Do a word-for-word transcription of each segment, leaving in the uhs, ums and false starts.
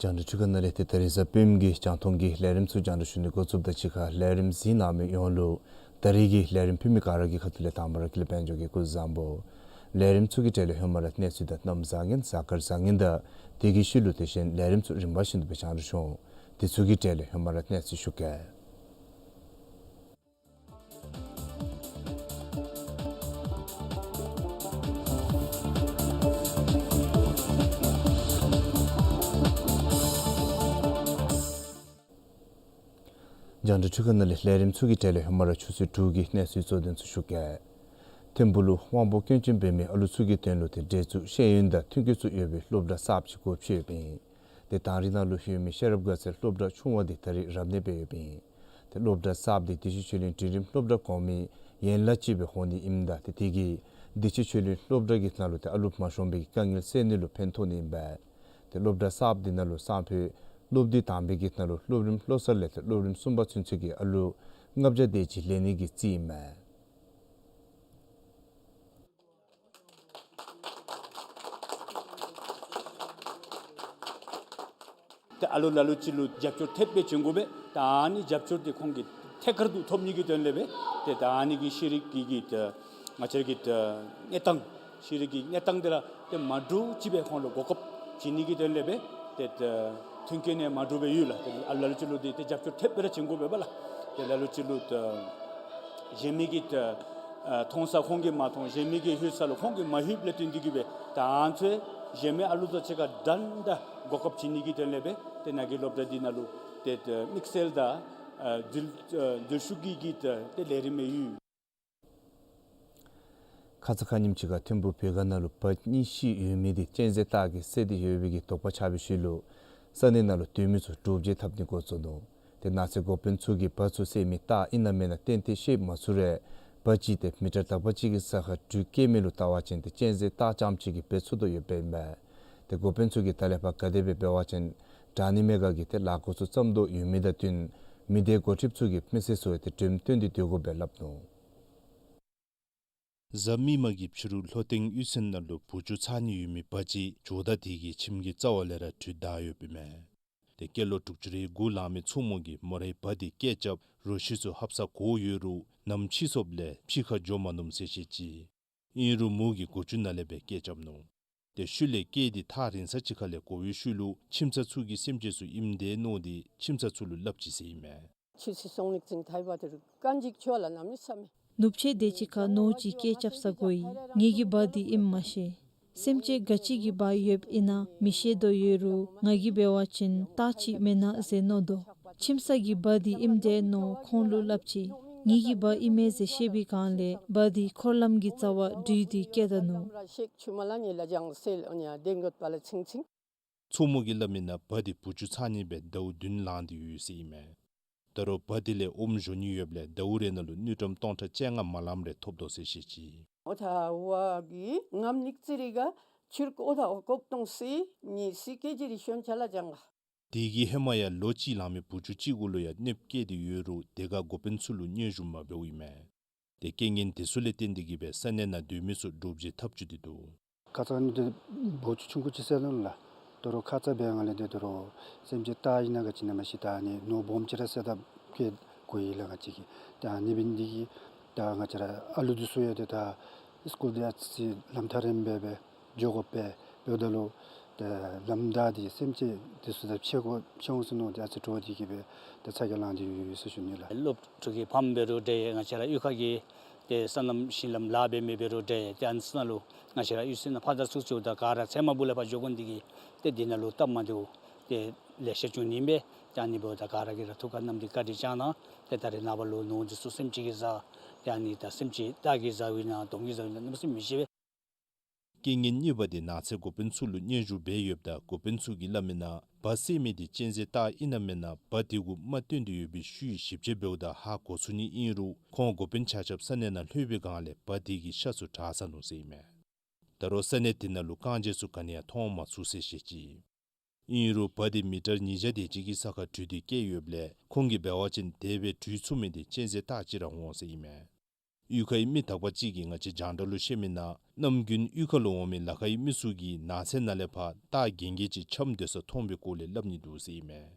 རྒྱང་བསྒྲགས་འཕྲུལ་ཁང་ནང་ལས་ཏེ་ད་རིས་གཟའ་སྤེནམ་གི་རྒྱང་མཐོང་གི་ལས་རིམ་ཚུ་རྒྱང་བསྒྲགས་ཞུ་ནི་འགོ་བཙུགསཔ་དང་གཅིག་ཁར་ལས་རིམ་གཟིགས་གནང་མི་ཡོངས་ལུ་ད་རིས་ཀྱི་ལས་རིམ་ཕུལ་མི་ག་ར་གི་ཁ་ཐུག་ལས་དང་པ་ར་ཀུན་ལེགས་དཔལ་འབྱོར་གྱིས་སྐུ་གཟུགས་བཟང་པོ། ལས་རིམ་ཚུ་གི་གྲས་ལས་ཧེ་མ་ར་གནས་ཚུལ་དང་གནམ་བཟང་ངན་གཟའ་སྐར་བཟང་ངན་དང་དེ་གི་ཤུལ་ལུ་དེ་བཞིན་ལས་རིམ་ཚུ་རིམ་པ་བཞིན་དུ་སྦེ་རྒྱང་བསྒྲགས་འོང་། དེ་ཚུ་གི་གྲས་ལས་ཧེ་མ་ར་གནས་ཚུལ་ཞུ་གེ། རྒྱང་བསྒྲགས་འཕྲུལ་ཁང་ནང་ལས་ལས་རིམ་ཚུ་གི་གྲས་ལས་ཧེ་མ་ར་ཆུ་ཚོད་དྲུག་གི་གནས་ཚུལ་གཙོ་དོན་ཚུ་ཞུ་གེ། ཐིམ་ཕུག་ལུ་དབང་པོ་སྐྱོན་ཅན་འབད་མི་ཨ་ལུ་ཚུ་གི་དོན་ལུ་ཏེ་འབྲེལ་འཛུགས་ཤེས་ཡོན་དང་མཐུན་རྐྱེན་ཚུ་ཡོད་པའི་སློབ་གྲྭ་གསརཔ་ཅིག་སྒོ་ཕྱེ་ཡོདཔ་ཨིན། ཏེ་དང་རིགས་ནང་ལུ་ཡོད་མི་ཤེས་རབ་དགའ་ཚལ་སློབ་གྲྭ་ཆུང་བ་འདི་ད་རིས་རབ་གནས་འབད་ཡོདཔ་ཨིན། ཏེ་སློབ་གྲྭ་གསརཔ་འདི་བདེ་ཆེན་ཆོས་གླིང་འབྲིང་རིམ་སློབ་གྲྭ་གོང་མའི་ཡན་ལག་ཅིག་སྦེ་འོང་ནི་ཨིནམ་ད་ཏེ་དེ་གིས་བདེ་ཆེན་ཆོས་གླིང་སློབ་གྲྭ་གི་ནང་ལུ་ཏེ་ཨ་ལུ་མ་ཤོང་པའི་གི་དཀའ་ངལ་སེལ་ནི་ལུ་ཕན་ཐོགས་ནི་ཨིན་པས། ཏེ་སློབ་གྲྭ་གསརཔ་འདི་ནང་ལུ་སང་ཕོད་སློབ་དུས་དང་པའི་གི་ནང་ལུ་སློབ་རིམ་བློ་གསར་ལས་ཏེ་སློབ་རིམ་གསུམ་པ་ཚུན་ཚོད་ཀྱི་ཨ་ལུ་ལྔ་བརྒྱ་དེ་ཅིག་ལེན་ནི་གི་རྩིས་ཨིན་མས། ཏེ་ཨ་ལུ་ལ་ལུ་ཅིག་ལུ་རྒྱབ་སྐྱོར་ཐེབས་སྦེ་བྱིན་དགོ་པས། ད་ཨ་ནི་རྒྱབ་སྐྱོར་འདི་ཁོང་གིས་ཐད་ཀར་དུ་ཐོབ་ནི་གི་དོན་ལས་སྦེ་ཏེ་ད་ཨ་ནི་གི་ཤེས་རིག་གི་གི་ད་ང་བཅས་ར་གི་ད་གནས་སྟངས་ཤེས་རིག་གི་གནས་སྟངས་འདི་ར་ཏེ་མ་འདྲཝ་ཅིག་སྦེ་ཁོང་ལུ་གོ་སྐབས་བྱིན་ནི་གི་དོན་ལས་སྦེ་ཏེ་ད་མཐུན་རྐྱེན་ནི་མ་འདྲཝ་སྦེ་ཡོད་ལགས། ཏེ་ཨ་ལུ་ལ་ལུ་ཅིག་ལུ་འདི་ཏེ་རྒྱབ་སྐྱོར་ཐེབས་སྦེ་ར་བྱིན་དགོ་པས་པ་ལགས། ཏེ་ལ་ལུ་ཅིག་ལུ་ད་གཞན་མི་གི་ད་ཨ་མཐོང་ས་ཁོང་གིས་མ་མཐོང་གཞན་མི་གི་ལྷོད་ས་ལུ་ཁོང་གིས་མ་ལྷོདཔ་ལས་བརྟེན་ཏེ་གིས་སྦེ་ད་ང་བཅས་གཞན་མི་ཨ་ལུ་དང་གཅིག་ཁར་འདྲན་འདྲ་གོ་སྐབས་བྱིན་ནི་གི་དོན་ལས་སྦེ་ཏེ་ནཱ་གི་སློབ་གྲྭ་འདི་ནང་ལུ་ཏེ་ད་དམིགས་བསལ་དང་ཨ་འཛུལ་ཨ་འཛུལ་ཞུགས་ཀྱི་གི་ད་ཏེ་ལས་རིམ་ཡོད། ཁ་ཙ་ཁ་ཉིནམ་ཅིག་ཁར་ཐིམ་ཕུག་བོད་སྒར་ནང་ལུ་བ་གཉིས་ཤི་ཡོད་མི་འདི་གཅན་གཟན་སྟག་གིས་བསད་དེ་ཡོད་པའི་གི་དོགས་པ་ཆགས་པའི་ཤུལ་ལུ་ས་གནས་ནང་ལུ་སྡོད་མི་ཚུ་བསྒྲུབ་བྱ་འཐབ་ནི་འགོ་བཙུགས་ནུག། ཏེ་ནགས་ཚལ་འགོ་དཔོན་ཚུ་གིས་བ་ཚུ་བསད་མི་སྟག་ཨིན་ན་མེན་ན་ཏན་ཏན་ཤེས་མ་ཚུགས་རུང་བ་ཅིག་ཏེ་མི་ཊར་དག་པ་ཅིག་གི་ས་ཁར་དྲོད་སྐྱེད་མི་ལུ་བལྟ་བ་ཅིན་ཏེ་གཅན་གཟན་སྟག་རྐྱངམ་ཅིག་གིས་འབད་ཚུགས་དོ་ཡོདཔ་ཨིན་པས། ཏེ་འགོ་དཔོན་ཚུ་གིས་ད་ལས་ཕར་ག་དེ་སྦེ་འབད་བ་ཅིན་དྲག་ནི་མེད་ག་གིས་ཏེ་ལཱ་འགོ་ཚུགས་བརྩམ་དོ་ཡོད་མི་དང་བསྟུན་མི་སྡེ་འགོ་ཁྲིདཔ་ཚུ་གིས་མི་སེར་ཚུ་ལུ་ཏེ་འགྲེམས་སྟོན་འདི་སྡོད་དགོ་པས་སླབ་ནུག། གཟའ་མིག་དམར་གྱི་ཕྱི་རུ་ལྷོ་སྟེང་གཡུས་ཚན་ནང་ལུ་བུ་ཆུང་འཚོ་ནི་ཡོད་མི་བ་ཅིག་ཇོ་བདག་དེ་གི་ཁྱིམ་གྱི་རྩ་བ་ལས་ར་དྲོད་བདའ་ཡོདཔ་ཨིན་མས། ཏེ་སྐྱེས་ལོ་དྲུག་ཅུ་རེ་དགུ་ལང་མི་མཚོ་མོ་གིས་མོ་རའི་བ་དེ་སྐད་རྐྱབ་རོ་ཁྱི་ཚུ་ཧབ་ས་གོ་ཡོད་རུང་ནམ་ཕྱི་སོངམ་ལས་ཕྱི་ཁར་འགྱོ་མ་ནུམ་ཟེར་བཤད་ཅི། ཨིན་རུང་མོ་གིས་སྒོ་ཅུང་ནང་ལས་སྦེ་སྐད་རྐྱབ་ནུག། ཏེ་ཤུལ་ལས་སྐད་དེ་ཐག་རིང་ས་ཅིག་ཁ་ལས་གོ་བའི་ཤུལ་ལུ་ཁྱིམ་ཚང་ཚུ་གི་སེམས་ཅན་ཚུ་ཨིནམ་འདྲས་མནོ་སྟེ་ཁྱིམ་ཚང་ཚུ་ལུ་སླབ་ཅི་ཟེར་ཨིན་མས། ཁྱོད་ཚུ་སོང་ནི་ཅིག་ཐལ་བ་དེ་རུ་རྐང་འཇིག་ཆོག་ལ་ནམ་ནི་ས་མེད། ནུབ་ཕྱེད་དེ་ཅིག་ཁར་ནོར་གྱིས་སྐད་རྐྱབ་ས་གོ་ཡི། ངེ་གི་བ་འདི་ཨིནམ་མ་ཤེས། སེམས་ཅན་ག་ཅི་གི་བ་ཡོདཔ་ཨིན་ན་མི་ཤེས་དོ་ཡོད་རུང་ང་གིས་འབད་བ་ཅིན་སྟག་ཅིག་མེན་ན་ཟེར་མནོ་དོ། ཁྱིམ་ཚང་གི་བ་འདི་ཨིནམ་འདྲས་མནོ་ཁོང་ལུ་སླབ་ཅི། ངེ་གི་བ་ཨིན་མས་ཟེར་བཤད་པའི་སྒང་ལས་བ་འདི་འཁོར་ལམ་གྱི་རྩ་བར་དྲོད་འདི་སྐྱེད་ད་ནུག། མཚོ་མོ་གིས་སླབ་མི་ནང་བ་འདི་བུ་ཆུང་འཚོ་ནི་སྦེ་ཟླཝ་བདུན་ལང་སྟེ་ཡོད་ཟེར་ཨིན་མས། ད་རུང་བ་དེ་ལས་ཨོམ་བཞོ་ནི་ཡོདཔ་ལས་ཟླཝ་རེ་ནང་ལུ་དངུལ་ཀྲམ་སྟོང་ཕྲག་བཅོ་ལྔ་མ་ལངམ་རེ་ཐོབ་དོ་ཟེར་བཤད་ཅི། ཨོ་ཐ་བ་གི་ངམ་ནིག་ཙི་རི་ག་ཕྱུར་ཨོ་ཐ་ཀོག་སྟོང་སི་ཉི་སི་ཀེ་ཇི་རི་ཤོན་ཆ་ལ་ཅང་ག། དེ་གིས་ཧེ་མ་ཡང་ལོ་གཅིག་ལང་མི་བུ་ཆུང་གཅིག་གུ་ལུ་ཡང་གནོདཔ་བཀལ་ཏེ་ཡོད་རུང་དེ་ཁར་འགོ་དཔོན་ཚུ་ལུ་སྙན་ཞུ་མ་འབདཝ་ཨིན་མས། ཏེ་རྐྱེན་ངན་དེ་ཚུ་ལས་བརྟེན་ཏེ་གིས་སྦེ་ས་གནས་ནང་སྡོད་མི་ཚུ་བསྒྲུབ་བྱ་འཐབ་བཅུག་སྟེ་འདུག། ཁ་ཙ་ནི་ཏེ་བུ་ཆུང་ཆུང་ཀུ་ཅིག་བསད་ནུག་ལགས། ད་རུང་ཁ་ཙ་འབད་བའི་སྒང་ལས་ཏེ་ད་རུང་སེམས་ཅན་སྟག་ཨིན་ན་ག་ཅི་ཨིན་ན་མ་ཤེས། ད་ནི་ནོར་སྦོམ་ཅིག་ར་བསད་དཔ་གི་གོ་ཡི་ལགས་ང་བཅས་ཀྱིས། ད་ནི་འབད་ནི་དེ་གིས་ད་ང་བཅས་ར་ཨ་ལུ་འདི་ཚུ་ཡང་ཏེ་ད་སི་ཀུལ་འདི་ཨ་ཙི་ལམ་ཐག་རིངམོ་སྦེ་འགྱོ་དགོ་པས། འབདཝ་ད་ལུ་ཏེ་ལམ་བདའ་སྟེ་སེམས་ཅན་འདི་ཚུ་ད་ཕྱད་དགོ་ཕྱད་འོང་ཟེར་མནོ་སྟེ་ཨ་ཙི་སྤྲོ་བ་འདི་གིས་སྦེ་ཏེ་ཚ་གྱང་ལང་སྟེ་ཡོད་ཡོད་ཟེར་ཞུ་ནི་ལགས། སློབ་ཕྲུག་གི་ཕམ་འབད་རུང་འདྲ་ང་བཅས་ར་གཡུས་ཁ་གི་ཏེ་སོ་ནམ་ཞིང་ལམ་ལཱ་འབད་མི་འབད་རུང་འདྲ་ཏེ་ཨ་ནི་ཚུ་ནང་ལུ་ང་བཅས་ར་གཡུས་ཚན་ནང་ཕར་དང་ཚུར་འགྱོཝ་ད་ག་ར་ཚལ་མ་བུ་ལས་ཕར་འགྱོ་དགོ་ནི་དེ་གིས་ཏེ་འདི་ནང་ལུ་སྟབས་མ་བདེཝ་ཏེ་ ལེ་ཤ་བྱུང་ནི་ཨིན་པས། ཏེ་ཨ་ནི་འབདཝ་ད་ག་ར་གིས་ར་ཐུགས་ཁར་བསྣམས་ཏེ་བཀའ་དྲིན་བསྐྱངས་གནང་། ཏེ་ད་རེས་ནངས་པ་ལུ་ནོར་འདི་ཚུ་སེམས་ཅན་གྱིས་བཟའ། ཏེ་ཨ་ནི་ད་སེམས་ཅན་སྟག་གིས་བཟའཝ་ཨིན་ན་དོམ་གྱིས་བཟའཝ་ཨིན་ན་གནམ་མེད་ས་མེད་མི་ཤེས་པས། རྐྱེན་ངན་གཉིས་པ་དེ་ནགས་ཚལ་འགོ་དཔོན་ཚུ་ལུ་སྙན་ཞུ་འབད་ཡོདཔ་ད་འགོ་དཔོན་ཚུ་གིས་སླབ་མི་ནང་འབའ་བསད་མི་དེ་གཅན་གཟན་སྟག་ཨིན་ན་མེན་ན་འབའ་དེ་གུ་རྨ་བཏོན་ཏེ་ཡོད་པའི་ཤུལ་ཞིབ་དཔྱད་འབདཝ་ད་ཧ་གོ་ཚུགས་ནི་ཨིན་རུང་ཁོང་འགོ་དཔོན་ཆ་ཁྱབ་ས་གནས་ནང་ལྷོད་པའི་སྒང་ལས་འབའ་དེ་གི་ཤ་ཚུ་དྲག་ཚར་ནུག་ཟེར་ཨིན་མས། ད་རུང་ས་གནས་དེ་ནང་ལུ་རྐང་རྗེས་ཚུ་ག་ནི་ཡང་མཐོང་མ་ཚུགས་ཟེར་བཤད་ཅི། ཨིན་རུང་འབའ་དེ་མི་ཊར་ཉིས་བརྒྱ་དེ་ཅིག་གི་ས་ཁར་དྲུད་དེ་བསྐྱལ་ཡོདཔ་ལས་ཁོང་གིས་འབད་བ་ཅིན་དེ་སྦེ་དྲུད་ཚུགས་མི་དེ་གཅན་གཟན་སྟག་ཅིག་ར་འོང་ཟེར་ཨིན་མས། གཡུས་ཁའི་མི་དག་པ་ཅིག་གིས་ང་བཅས་རྒྱང་བསྒྲགས་ལུ་བཤད་མི་ནང་གནམ་དགུན་གཡུས་ཁ་ལུ་འོང་མི་ལ་ཁའི་མི་ཚུ་གིས་ནགས་ཚལ་ནང་ལས་ཕར་སྟག་རྒན་རྒས་ཅིག་འཁྱམས་སྡོད་ས་མཐོང་བའི་སྐོར་ལས་སླབ་ནི་འདུག་ཟེར་ཨིན་མས།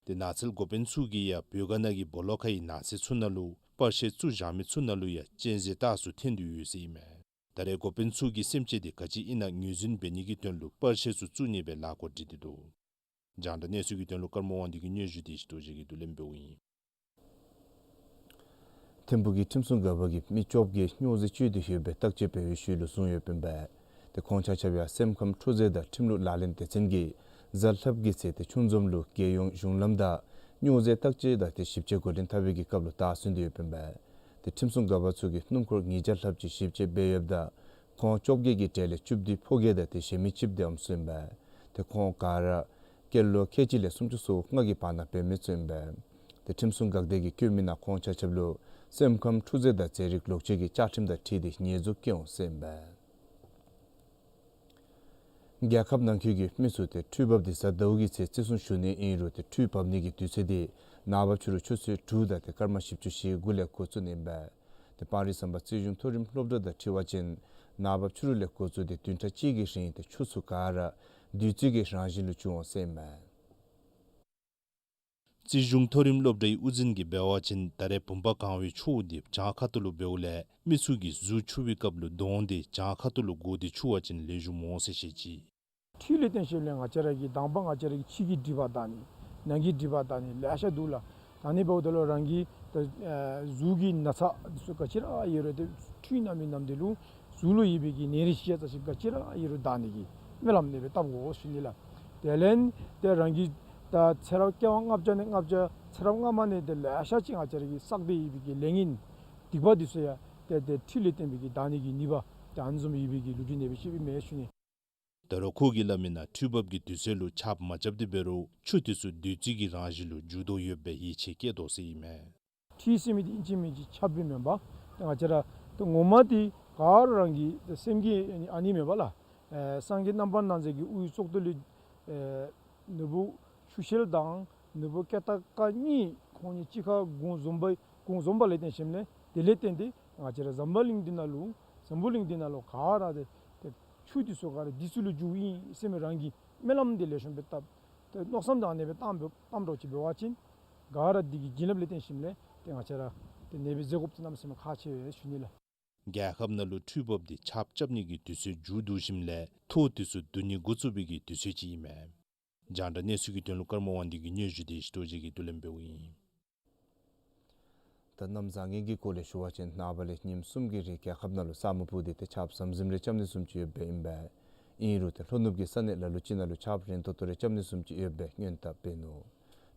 ཏེ་ནགས་ཚལ་འགོ་དཔོན་ཚུ་གིས་ཡང་བོད་ཁ་ནང་གི་སྦོ་ལོགས་ཁའི་ནགས་ཚལ་ཚུ་ནང་ལུ་པར་ཤ་བཙུགས་བཞག་མི་ཚུ་ནང་ལུ་ཡང་གཅན་གཟན་སྟག་ཚུ་འཐོན་ཏེ་ཡོད་ཟེར་ཨིན་མས། ད་རེས་འགོ་དཔོན་ཚུ་གིས་སེམས་ཅན་དེ་ག་ཅི་ཨིན་ན་ངོས་འཛིན་འབད་ནི་གི་དོན་ལུ་པར་ཤ་ཚུ་བཙུགས་ནི་སྦེ་ལཱ་འགོ་འདྲེན་ཏེ་འདུག། རྒྱང་བསྒྲགས་གནས་ཚུལ་གྱི་དོན་ལུ་ཀརྨ་དབང་འདུས་ཀྱིས་སྙན་ཞུ་དེ་ཅིག་རྡོ་རྗེ་གིས་བསྡུ་ལེན་འབདཝ་ཨིན། ཐིམ་ཕུག་གི་ཁྲིམས་སྲུང་འགག་པ་གིས་མི་བཅོ་བརྒྱད་སྨྱོ་རྫས་སྤྱོད་དེ་ཡོད་པའི་བརྟག་དཔྱད་འབད་བའི་ཤུལ་ལུ་བཟུང་ཡོདཔ་ཨིན་པས། ཏེ་ཁོང་ཆ་ཁྱབ་ཡང་སེམས་ཁམས་འཕྲོད་བསྟེན་དང་ཁྲིམས་ལུགས་ལག་ལེན་སྡེ་ཚན་གྱིས་གཟའ་ལྷགཔ་གི་ཚེ་ཏེ་ཆུང་འཛོམས་ལུ་རྒྱལ་ཡོངས་གཞུང་ལམ་བདའ་སྨྱོ་རྫས་བརྟག་དཔྱད་དང་ཏེ་ཞིབ་དཔྱད་འགོ་འདྲེན་འཐབ་པའི་གི་སྐབས་ལུ་བདའ་ཟུན་ཏེ་ཡོདཔ་ཨིན་པས། ཏེ་ཁྲིམས་སྲུང་འགག་པ་ཚུ་གིས་སྣུམ་འཁོར་ཉིས་བརྒྱ་ལྷགཔ་ཅིག་ཞིབ་དཔྱད་འབད་ཡོདཔ་ད་ཁོང་བཅོ་བརྒྱད་ཀྱི་གྲས་ལས་བཅུ་བདུན་ཕོ་རྒས་དང་ཏེ་གཞན་མི་གཅིག་དེ་ཨམ་སྲུ་ཨིན་པས། ཏེ་ཁོང་ག་ར་སྐྱེས་ལོ་ཁལ་གཅིག་ལས་སུམ་ཅུ་སོ་ལྔ་གི་བར་ན་འབད་མི་ཚུ་ཨིན་པས། ཏེ་ཁྲིམས་སྲུང་འགག་སྡེ་གིས་བཀོད་མི་ནང་ཁོང་ཆ་ཁྱབ་ལུ་སེམས་ཁམས་འཁྲུག་རྩོད་དང་རྫས་རིགས་ལོག་སྤྱོད་ཀྱི་བཅའ་ཁྲིམས་དང་འཁྲིལ་ཏེ་ཉེས་འཛུགས་བཀལ་འོང་ཟེར་ཨིན་པས། རྒྱལ་ཁབ་ནང་འཁོད་ཀྱི་མི་ཚུ་ཏེ་འཕྲུལ་འབབ་དེ་གཟའ་ཟླཝ་གི་ཚེ་བརྩི་སྲུང་ཞུ་ནི་ཨིན་རུང་ཏེ་འཕྲུལ་འབབ་ནི་གི་དུས་ཚོད་དེ་ནངས་པ་ཕྱི་རུ་ཆུ་ཚོད་དྲུག་དང་ཏེ་སྐར་མ་བཞི་བཅུ་ཞེ་དགུ་ལས་འགོ་བཙུགས་ནི་ཨིན་པས། ཏེ་སྤང་རི་ཟམ་པ་རྩིས་གཞུང་མཐོ་རིམ་སློབ་གྲྭ་དང་འཁྲིལ་བ་ཅིན་ནངས་པ་ཕྱི་རུ་ལས་འགོ་བཙུགས་ཏེ་བདུན་ཕྲག་གཅིག་གི་རིང་ཏེ་ཆུ་ཚུ་ག་ར་དུས་ཚོད་ཀྱི་རང་བཞིན་ལུ་འགྱུར་འོང་ཟེར་ཨིན་མས། རྩིས་གཞུང་མཐོ་རིམ་སློབ་གྲྭའི་དབུ་འཛིན་གྱིས་འབད་བ་ཅིན་ད་རེས་བུམ་པ་གང་བའི་ཆུ་བོ་དེ་བྱང་ཁ་ཐུག་ལུ་འབདཝ་ལས་མི་ཚུ་གིས་གཟུགས་འཁྱུ་བའི་སྐབས་ལུ་གདོང་དེ་བྱང་ཁ་ཐུག་ལུ་བསྒོར་ཏེ་འཁྱུ་བ་ཅིན་ལེགས་ཤོམ་འོང་ཟེར་བཤད་ཅི། འཕྲུལ་ལས་བརྟེན་ཞིནམ་ལས་ང་བཅས་ར་གི་དང་པ་ང་བཅས་ར་གི་ཕྱི་གི་སྒྲིབ་པ་དག་ནི་ནང་གི་སྒྲིབ་པ་དག་ནི་ལེ་ཤ་འདུག་ལགས། ད་ཨ་ནི་འབདཝ་ད་ལུ་རང་གི་ད་ཨ་གཟུགས་ཀྱི་ན་ཚ་འདི་ཚུ་ག་ཅི་ར་ཡོད་རུང་ཏེ་འཕྲུལ་ནང་མི་ནང་དེ་ལུ་གཟུགས་ལུ་ཡོད་པའི་གི་ནད་རིགས་ཤེས་ཚད་ཅིག་ག་ཅི་ར་ཡོད་རུང་དག་ནི་གི་སྨོན་ལམ་ཨ་ནི་སྦེ་བཏབ་དགོ་ཟེར་ཞུ་ནི་ལགས། དེ་ལས་ཏེ་རང་གི་ད་ཚེ་རབས་བསྐལ་པ་ལྔ་བརྒྱ་ནས་ལྔ་བརྒྱ་ཚེ་རབས་སྔ་མ་ནས་ཏེ་ལེ་ཤ་ཅིག་ང་བཅས་ར་གིས་བསགས་ཏེ་ཡོད་པའི་གི་ལས་ངན་སྡིག་པ་འདི་ཚུ་ཡང་ཏེ་ཏེ་འཕྲུལ་ལས་བརྟེན་པའི་གི་དག་ནི་གི་ནུས་པ་ཏེ་ཨ་ནི་བཟུམ་ཡོད་པའི་གི་ལུས་འཕྲུལ་ནད་སྦེ་ཤེས་པའི་མས་ཞུ་ནི། ད་རུང་ཁོ་གིས་སླབ་མི་ནང་འཕྲུལ་འབབ་ཀྱི་དུས་ཚོད་ལུ་ཆརཔ་མ་རྐྱབ་སྟེ་འབད་རུང་ཆུ་དེ་ཚུ་དུས་ཚོད་ཀྱི་རང་བཞིན་ལུ་འགྱུར་དོ་ཡོདཔ་སྦེ་ཡིད་ཆེས་བསྐྱེད་དོ་ཟེར་ཨིན་མས། འཕྲུལ་ཟེར་མི་འདི་ཨིན་ཅི་མིན་ཅི་ཆརཔ་སྦེ་མེན་པར་ཏེ་ང་བཅས་ར་ཏེ་ངོ་མ་འདི་ག་ར་རང་གི་ཏེ་སེམས་ཀྱི་ཨ་ནི་མེན་པ་ལགས། ཨེ་སངས་རྒྱས་རྣམ་པར་སྣང་མཛད་ཀྱི་དབུའི་གཙུག་ཏོར་ལས་ཨེ་ནོར་བུ་ཆུ་ཤེལ་དང་ནོར་བུ་ཀེ་ཏ་ཀ་གཉིས་ཁོང་གཉིས་གཅིག་ཁར་གུང་འཛོམས་པ་གུང་འཛོམས་པ་ལས་བརྟེན་ཞིནམ་ལས་དེ་ལས་བརྟེན་ཏེ་ང་བཅས་ར་འཛམ་བུ་གླིང་འདི་ནང་ལུ་འཛམ་བུ་གླིང་འདི་ནང་ལུ་ག་ར་ཏེ་ཏེ་ཆུ་འདི་ཚུ་ག་ར་བདུད་རྩི་ལུ་འགྱུར་ཨིན་ཟེར་མི་རང་གི་སྨོན་ལམ་འདི་ལེགས་ཤོམ་སྦེ་བཏབ། ཏེ་མནོ་བསམ་འདི་ཨ་ནི་སྦེ་བཏང་བཏངམ་འདྲཝ་ཅིག་འབད་བ་ཅིན་ག་ར་འདི་གི་བྱིན་རླབས་ལས་བརྟེན་ཞིནམ་ལས་ཏེ་ང་བཅས་ར་ཏེ་ནད་པའི་བཟོད་དགོཔ་འདི་གནམ་མེད་ས་མེད་ཁག་ཆེ་བས་ཞུ་ནི་ལགས། རྒྱལ་ཁབ་ནང་ལུ་འཕྲུལ་འབབ་འདི་ཆརཔ་རྐྱབ་ནི་གི་དུས་ཚོད་མཇུག་བསྡུ་ཞིནམ་ལས་ཐོག་དེ་ཚུ་བསྡུ་ནི་འགོ་བཙུགས་པའི་གི་དུས་ཚོད་ཅིག་ཨིན་མས། རྒྱང་བསྒྲགས་གནས་ཚུལ་གྱི་དོན་ལུ་ཀརྨ་དབང་འདུས་ཀྱིས་སྙན་ཞུ་དེ་ཞུ་དོ་ཅིག་གིས་བསྡུ་ལེན་འབདཝ་ཨིན། ད་གནམ་བཟང་ངན་གྱི་སྐོར་ལས་ཞུ་བ་ཅིན་ནངས་པ་ལས་ཉིནམ་གསུམ་གྱི་རིང་རྒྱལ་ཁབ་ནང་ལུ་ས་སྨུག་སྤུབས་ཏེ་ཏེ་ཆརཔ་ཟམ་ཟིམ་རེ་རྐྱབ་ནི་བཟུམ་ཅིག་ཡོདཔ་ཨིན་པས། ཨིན་རུང་ཏེ་ལྷོ་ནུབ་ཀྱི་ས་གནས་ལ་ལུ་ཅིག་ནང་ལུ་ཆརཔ་རན་ཏོག་ཏོ་རེ་རྐྱབ་ནི་བཟུམ་ཅིག་ཡོདཔ་སྦེ་སྔོན་བརྡ་འབད་ནུག།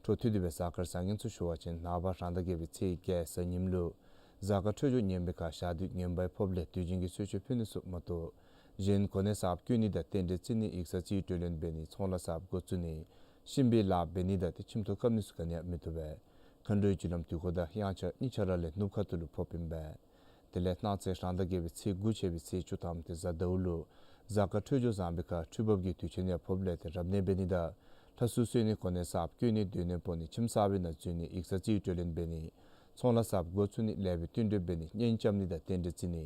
འཕྲོ་མཐུད་དེ་སྦེ་གཟའ་སྐར་བཟང་ངན་ཚུ་ཞུ་བ་ཅིན་ནངས་པ་རང་ཟླ་བརྒྱད་པའི་ཚེས་བརྒྱད་གཟའ་ཉིམ་ལུ་གཟའ་སྐར་འཕྲོད་སྦྱོར་ངན་པའི་ཁར་ཞག་དུས་ངན་པའི་ཕོགཔ་ལས་དུས་རྒྱུན་གྱི་གསོལ་མཆོད་ཕུལ་ནི་ཚུ་མ་གཏོགས་གཞན་གོ་གནས་གསརཔ་བསྐོ་ནི་དང་རྟེན་འབྲེལ་བརྩི་ནི་ཡིག་ཚང་རྩིས་སྤྲོད་ལེན་འབད་ནི་ཚོང་ལཱ་གསརཔ་འགོ་བཙུགས་ནི་གཤིན་པོའི་ལཱ་འབད་ནི་དང་ཏེ་ཁྱིམ་ཐོག་བཀབ་ནི་ཚུ་ག་ནི་ཡང་མི་བཏུབ་པས། མཁའ་འགྲོའི་རྒྱུ་ལམ་དུས་འཁོར་དང་དབྱངས་འཆར་གཉིས་ཆ་ར་ལས་ནུབ་ཁ་ཐུག་ལུ་ཕོགཔ་ཨིན་པས། དེ་ལས་གནངས་ཚེ་རང་ཟླ་བརྒྱད་པའི་ཚེས་དགུ་ཆད་པའི་ཚེས་བཅུ་ཐམ་ཏེ་གཟའ་ཟླཝ་ལུ་གཟའ་སྐར་འཕྲོད་སྦྱོར་བཟང་པའི་ཁར་འཕྲུལ་འབབ་ཀྱི་དུས་ཆེན་ཡང་ཕོགཔ་ལས་ཏེ་རབ་གནས་འབད་ནི་དང་ལྷ་གསོལ་གསོལ་ནི་གོ་གནས་གསརཔ་བསྐོ་ནི་སྡོད་གནས་སྤོ་ནི་ཁྱིམ་གསར་པའི་ནང་འཛུལ་ནི་ཡིག་ཚང་རྩིས་སྤྲོད་ལེན་འབད་ནི་ཚོང་ལཱ་གསརཔ་འགོ་བཙུགས་ནི་ལེགས་པའི་བསྟུན་གྲོས་འབད་ནི་གཉེན་རྐྱབ་ནི་དང་རྟེན་འབྲེལ་བརྩི་ནི་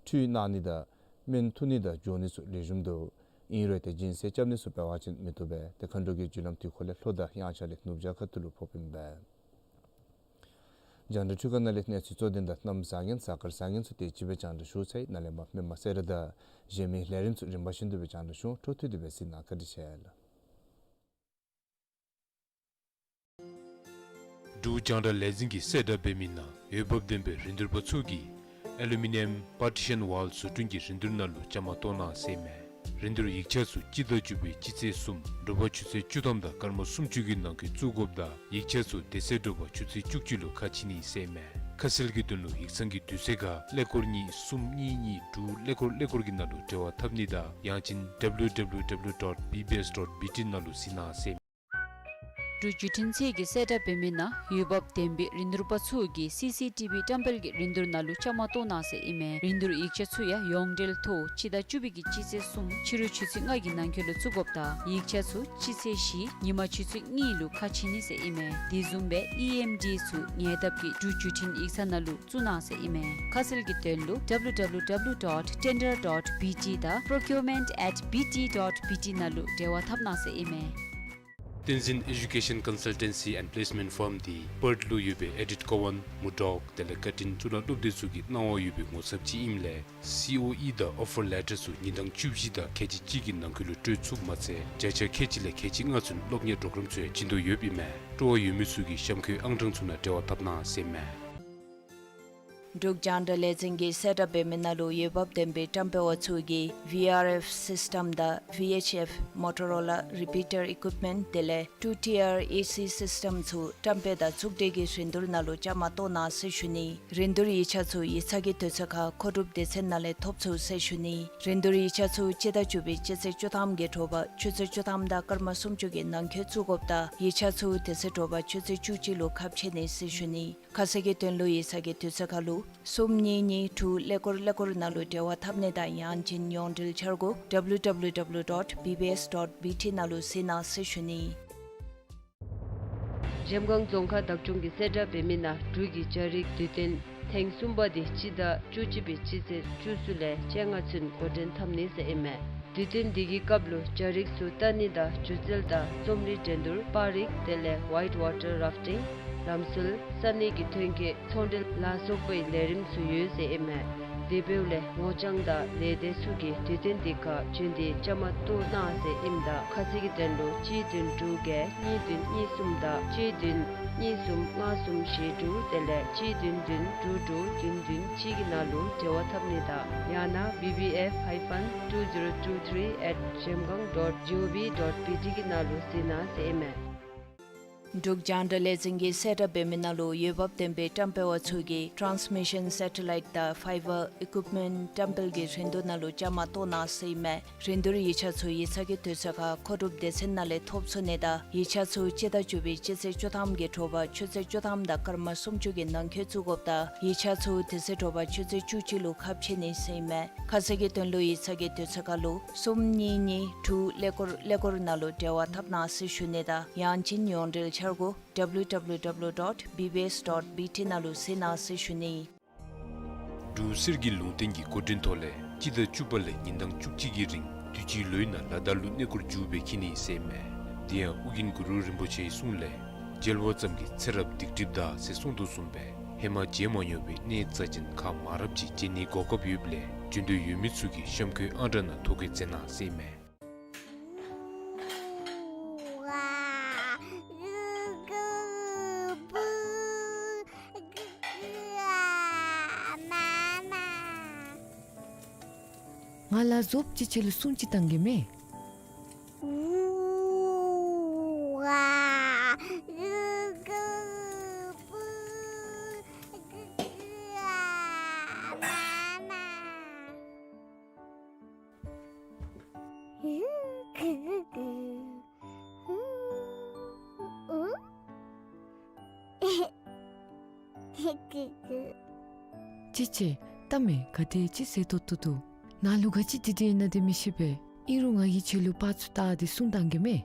ཁྲུས་གནང་ནི་དང་སྨན་འཐུ་ནི་དང་འགྱོ་ནི་ཚུ་ལེགས་ཤོམ་འདུག། ཨིན་རུང་ཏེ་སྦྱིན་སྲེག་རྐྱབ་ནི་ཚུ་འབད་བ་ཅིན་མི་བཏུབ་པས། ཏེ་མཁའ་འགྲོ་གི་རྒྱུ་ལམ་དུས་འཁོར་ལས་ལྷོ་དང་དབྱངས་འཆར་ལས་ནུབ་བྱང་ཁ་ཐུག་ལུ་ཕོགཔ་ཨིན་པས། རྒྱང་བསྒྲགས་འཕྲུལ་ཁང་ནང་ལས་གནས་ཚུལ་གཙོ་དོན་དང་གནམ་བཟང་ངན་གཟའ་སྐར་བཟང་ངན་ཚུ་དེ་ཅིག་སྦེ་རྒྱང་བསྒྲགས་ཞུ་ཚར་ཡི། ནཱ་ལས་མར་མི་མང་གསལ་བསྒྲགས་དང་གཞན་མི་ལས་རིམ་ཚུ་རིམ་པ་བཞིན་དུ་སྦེ་རྒྱང་བསྒྲགས་ཞུ། འཕྲོ་མཐུད་དེ་སྦེ་གཟིགས་གནང་། བཀའ་དྲིན་ཆེ་ལགས། འབྲུག་རྒྱང་བསྒྲགས་ལས་འཛིན་གྱིས་གསལ་བསྒྲགས་འབད་མི་ནང་འོས་འབབ་ལྡན་པའི་རིན་བསྡུར་པ་ཚུ་གིས་ཨེ་ལུ་མི་ནི་ཡམ་པར་ཊི་ཤན་ཝཱལ་བཟོ་སྐྲུན་གྱི་རིན་བསྡུར་ནང་ལུ་བཅའ་མར་གཏོགས་གནང་ཟེར་ཨིན་མས། རིན་བསྡུར་ཡིག་ཆ་ཚུ་སྤྱི་ཟླ་བཅུ་པའི་སྤྱི་ཚེས་གསུམ་དྲོ་པ་ཆུ་ཚོད་བཅུ་ཐམ་དང་སྐར་མ་སུམ་ཅུ་གི་ནང་འཁོད་བཙུགས་དགོཔ་དང་ཡིག་ཆ་ཚུ་དེ་ཚེ་དྲོ་པ་ཆུ་ཚོད་བཅུ་གཅིག་ལུ་ཁ་ཕྱེ་ནི་ཟེར་ཨིན་མས། ཁ་གསལ་གྱི་དོན་ལུ་ཡིག་ཚང་གི་དུས་ཚོད་ཁར་ཀླད་ཀོར་གཉིས་གསུམ་གཉིས་གཉིས་དྲུག་ཀླད་ཀོར་ཀླད་ཀོར་གྱི་ནང་ལུ་འབྲེལ་བ་འཐབ་ནི་དང་ཡང་ཅིན་W W W dot B B S dot B T ནང་ལུ་གཟིགས་གནང་ཟེར་ཨིན་མས། འབྲུག་བརྒྱུད་འཕྲིན་ཚད་ཀྱི་གསལ་བསྒྲགས་འབད་མི་ནང་འོས་འབབ་ལྡན་པའི་རིན་བསྡུར་པ་ཚུ་གིས་སི་སི་ཊི་བི་བཀྲམ་སྤེལ་གྱི་རིན་བསྡུར་ནང་ལུ་བཅའ་མར་གཏོགས་གནང་ཟེར་ཨིན་མས། རིན་བསྡུར་ཡིག་ཆ་ཚུ་ཡང་ཡོངས་འབྲེལ་ཐོག་སྤྱི་ཟླ་བཅུ་པའི་གི་སྤྱི་ཚེས་གསུམ་ཕྱི་རུ་ཆུ་ཚོད་ལྔ་གི་ནང་འཁོད་ལུ་བཙུགས་དགོཔ་དང་ཡིག་ཆ་ཚུ་སྤྱི་ཚེས་བཞི་ཉིན་མ་ཆུ་ཚོད་གཉིས་ལུ་ཁ་ཕྱེ་ནི་ཟེར་ཨིན་མས། དེ་བཟུམ་སྦེ་ཨི་ཨེམ་ཌི་ཚུ་ཉེ་འདབས་ཀྱི་འབྲུག་བརྒྱུད་འཕྲིན་ཡིག་ཚང་ནང་ལུ་བཙུགས་གནང་ཟེར་ཨིན་མས། ཁ་གསལ་གྱི་དོན་ལུ W W W dot tender dot B T དང་procurement at B T dot B T ནང་ལུ་འབྲེལ་བ་འཐབ་གནང་ཟེར་ཨིན་མས། བསྟན་འཛིན་ཨེ་ཌུ་ཀེ་ཤན་ཀོན་སལ་ཊེན་སི་ཨེནཌ་པི་ལེསི་མེནཊ་ཕརམ་འདི་པརཐ་ལུ་ཡོད་པའི་ཨེ་ཌིཐ་ཀོ་ཝཱན་མུར་ཌོག་དེ་ལས་ཀར་ཊིན་གཙུག་ལག་སློབ་སྡེ་ཚུ་གི་གནང་བ་ཡོད་པའི་ངོ་ཚབ་ཅིག་ཨིནམ་ལས་སི་ཨོ་ཨི་དང་ཨོ་ཕར་ལེ་ཊར་ཚུ་ཉིན་གྲངས་བཅུ་བཞི་དང་ཁལ་གཅིག་གཅིག་གི་ནང་འཁོད་ལུ་སྤྲོད་ཚུགསཔ་མ་ཚད་བརྒྱ་ཆ་ཁལ་གཅིག་ལས་ཁལ་གཅིག་ལྔ་ཚུན་སློབ་གཉེར་པོརོ་གརམ་ཚུ་ཡང་བྱིན་དོ་ཡོདཔ་ཨིན་མས། སྤྲོ་བ་ཡོད་མི་ཚུ་གིས་གཤམ་འཁོད་ཨང་གྲངས་ཚུ་ནང་འབྲེལ་བ་འཐབ་གནང་ཟེར་ཨིན་མས། འབྲུག་རྒྱང་བསྒྲགས་ལས་འཛིན་གྱི་གསལ་བསྒྲགས་འབད་མི་ནང་ལུ་འོས་འབབ་ལྡན་པའི་བཀྲམ་སྤེལ་པ་ཚུ་གིས་V R F system དང་V H F Motorola repeater equipment དེ་ལས་two tier A C system ཚུ་བཀྲམ་སྤེལ་དང་བཙུགས་སྒྲིག་གི་རིན་བསྡུར་ནང་ལུ་བཅའ་མར་གཏོགས་གནང་ཟེར་ཞུ་ནི། རིན་བསྡུར་ཡིག་ཆ་ཚུ་ཡིག་ཚང་གི་དུས་ཚོད་ཁར་མཁོ་སྒྲུབ་སྡེ་ཚན་ནང་ལས་ཐོབ་ཚུགས་ཟེར་ཞུ་ནི། རིན་བསྡུར་ཡིག་ཆ་ཚུ་སྤྱི་ཟླ་བཅུ་པའི་སྤྱི་ཚེས་བཅུ་ཐམ་གྱི་དྲོ་པ་ཆུ་ཚོད་བཅུ་ཐམ་དང་སྐར་མ་སུམ་ཅུ་གི་ནང་འཁོད་བཙུགས་དགོཔ་དང་ཡིག་ཆ་ཚུ་དེ་ཚེ་དྲོ་པ་ཆུ་ཚོད་བཅུ་གཅིག་ལུ་ཁ་ཕྱེ་ནི་ཟེར་ཞུ་ནི། ཁ་གསལ་གྱི་དོན་ལུ་ཡིག་ཚང་གི་དུས་ཚོད་ཁར་ལུ་གསུམ་གཉིས་གཉིས་དྲུག་ཀླད་ཀོར་ཀླད་ཀོར་ནང་ལུ་འབྲེལ་བ་འཐབ་ནི་དང་ཡང་ཅིན་ཡོངས་འབྲེལ་འཆར་སྒོ་W W W dot B B S dot B T ནང་ལུ་གཟིགས་གནང་ཟེར་ཞུ་ནི། གཞལམ་སྒང་རྫོང་ཁག་བདག་སྐྱོང་གི་གསལ་བསྒྲགས་འབད་མི་ནང་འབྲུག་གི་རྒྱ་རིགས་དུས་སྟོན་ཐེངས་གསུམ་པ་འདི་སྤྱི་ཟླ་བཅུ་གཅིག་པའི་སྤྱི་ཚེས་བཅུ་གསུམ་ལས་བཅོ་ལྔ་ཚུན་འགོ་འདྲེན་འཐབ་ནི་ཟེར་ཨིན་མས། དུས་སྟོན་འདི་གི་སྐབས་ལུ་རྒྱ་རིགས་ཚུ་ལྟ་ནི་དང་སྒྱུ་རྩལ་དང་རྩོམ་རིག་འགྲན་བསྡུར་པར་རིས་དེ་ལས་ཝའིཊ་ཝ་ཊར་རཱཕ་ཊིང་ལམ་སྲོལ་ས་གནས་ཀྱི་ཐོན་སྐྱེད་ཚོང་འབྲེལ་ལ་སོགས་པའི་ལས་རིམ་ཚུ་ཡོད་ཟེར་ཨིན་མས། དེ་འབདཝ་ལས་ངོ་རྐྱང་དང་ལས་སྡེ་ཚུ་གིས་དུས་སྟོན་འདི་ཁར་བྱོན་ཏེ་བཅའ་མར་གཏོགས་གནང་ཟེར་ཨིནམ་ད་ཁ་གསལ་གྱི་དོན་ལུ་གཅིག་བདུན་དྲུག་བརྒྱད་གཉིས་བདུན་གཉིས་གསུམ་དང་གཅིག་བདུན་གཉིས་གསུམ་ལྔ་གསུམ་བཞི་དྲུག་དེ་ལས་གཅིག་བདུན་བདུན་དྲུག་དྲུག་བདུན་བདུན་གཅིག་གི་ནང་ལུ་འབྲེལ་བ་འཐབ་ནི་དང་ཡང་ན་B B F hyphen two zero two three at zhemgang dot gov dot B T གི་ནང་ལུ་གཟིགས་གནང་ཟེར་ཨིན་མས། འབྲུག་རྒྱང་བསྒྲགས་ལས་འཛིན་གྱི་གསལ་བསྒྲགས་འབད་མི་ནང་ལུ་འོས་འབབ་ལྡན་པའི་བཀྲམ་སྤེལ་པ་ཚུ་གིས་ཊཱནསི་མི་ཤཱན་སེ་ཊ་ལའིཊ་དང་ཕའི་བར་ཨི་ཀུབ་མེནཊ་བཀྲམ་སྤེལ་གྱི་རིན་བསྡུར་ནང་ལུ་བཅའ་མར་གཏོགས་གནང་ཟེར་ཨིན་མས། རིན་བསྡུར་ཡིག་ཆ་ཚུ་ཡིག་ཚང་གི་དུས་ཚོད་ཁར་མཁོ་སྒྲུབ་སྡེ་ཚན་ནང་ལས་ཐོབ་ཚུགས་ནི་དང་ཡིག་ཆ་ཚུ་སྤྱི་ཟླ་བཅུ་པའི་སྤྱི་ཚེས་བཅུ་ཐམ་གྱི་དྲོ་པ་ཆུ་ཚོད་བཅུ་ཐམ་དང་སྐར་མ་སུམ་ཅུ་གི་ནང་འཁོད་བཙུགས་དགོཔ་དང་ཡིག་ཆ་ཚུ་དེ་ཚེ་དྲོ་པ་ཆུ་ཚོད་བཅུ་གཅིག་ལུ་ཁ་ཕྱེ་ནི་ཟེར་ཨིན་མས། ཁ་གསལ་གྱི་དོན་ལུ་ཡིག་ཚང་གི་དུས་ཚོད་ཁར་ལུ་གསུམ་གཉིས་གཉིས་དྲུག་ཀླད་ཀོར་ཀླད་ཀོར་ནང་ལུ་འབྲེལ་བ་འཐབ་གནང་ཟེར་ཞུ་ནི་དང་ཡང་ཅིན་ཡོངས་འབྲེལ་འཆར་སྒོ་W W W dot B B S dot B T ནང་ལུ་གཟིགས་གནང་ཟེར་ཞུ་ནི། འབྲུག་གསེར་གྱི་ལུང་བསྟན་གྱི་འགོ་འདྲེན་ཐོག་ལས་སྤྱི་ཟླ་བཅུ་པ་ལས་ཉིན་གྲངས་བཅུ་གཅིག་གི་རིང་དུས་ཅི་ལོའི་ནང་ལ་དྭགས་ལུ་གནས་སྐོར་མཇུག་སྦེ་འཁྱིད་ནི་ཟེར་ཨིན་མས། དེ་ཡང་ཨོ་རྒྱན་གུ་རུ་རིན་པོ་ཆེའི་གསུང་ལས་མཇལ་བ་ཙམ་གྱིས་ཚེ་རབས་སྡིག་སྒྲིབ་འདག་ཟེར་གསུངས་དོ་བཟུམ་སྦེ་ཧེ་མ་མཇལ་མ་མྱོང་བའི་གནས་རྩ་ཅན་ཁག་མང་རབས་ཅིག་མཇལ་ནིའི་གོ་སྐབས་ཡོདཔ་ལས་འབྱོན་འདོད་ཡོད་མི་ཚུ་གིས་གཤམ་འཁོད་ཨང་གྲངས་ནང་ཐོ་བཀོད་མཛད་གནང་ཟེར་ཨིན་མས། ང་ལ་ཟོབ་ཅིག་ཁྱོད་ལུ་སྲུང་ཅིག་བཏང་གེ་མས། ཅི་ཅི། ལྟ་མས། ག་དེ་ཅིག་ཟེར་ཏོག་ཏོ་འདུག། ནཱ་ལུ་ག་ཅི་དེ་དེ་ཨིན་ན་དེ་མི་ཤེས་པས། ཨིན་རུང་ང་གིས་ཁྱོད་ལུ་པར་ཚུ་བལྟ་སྟེ་སྲུང་བཏང་གེ་མས།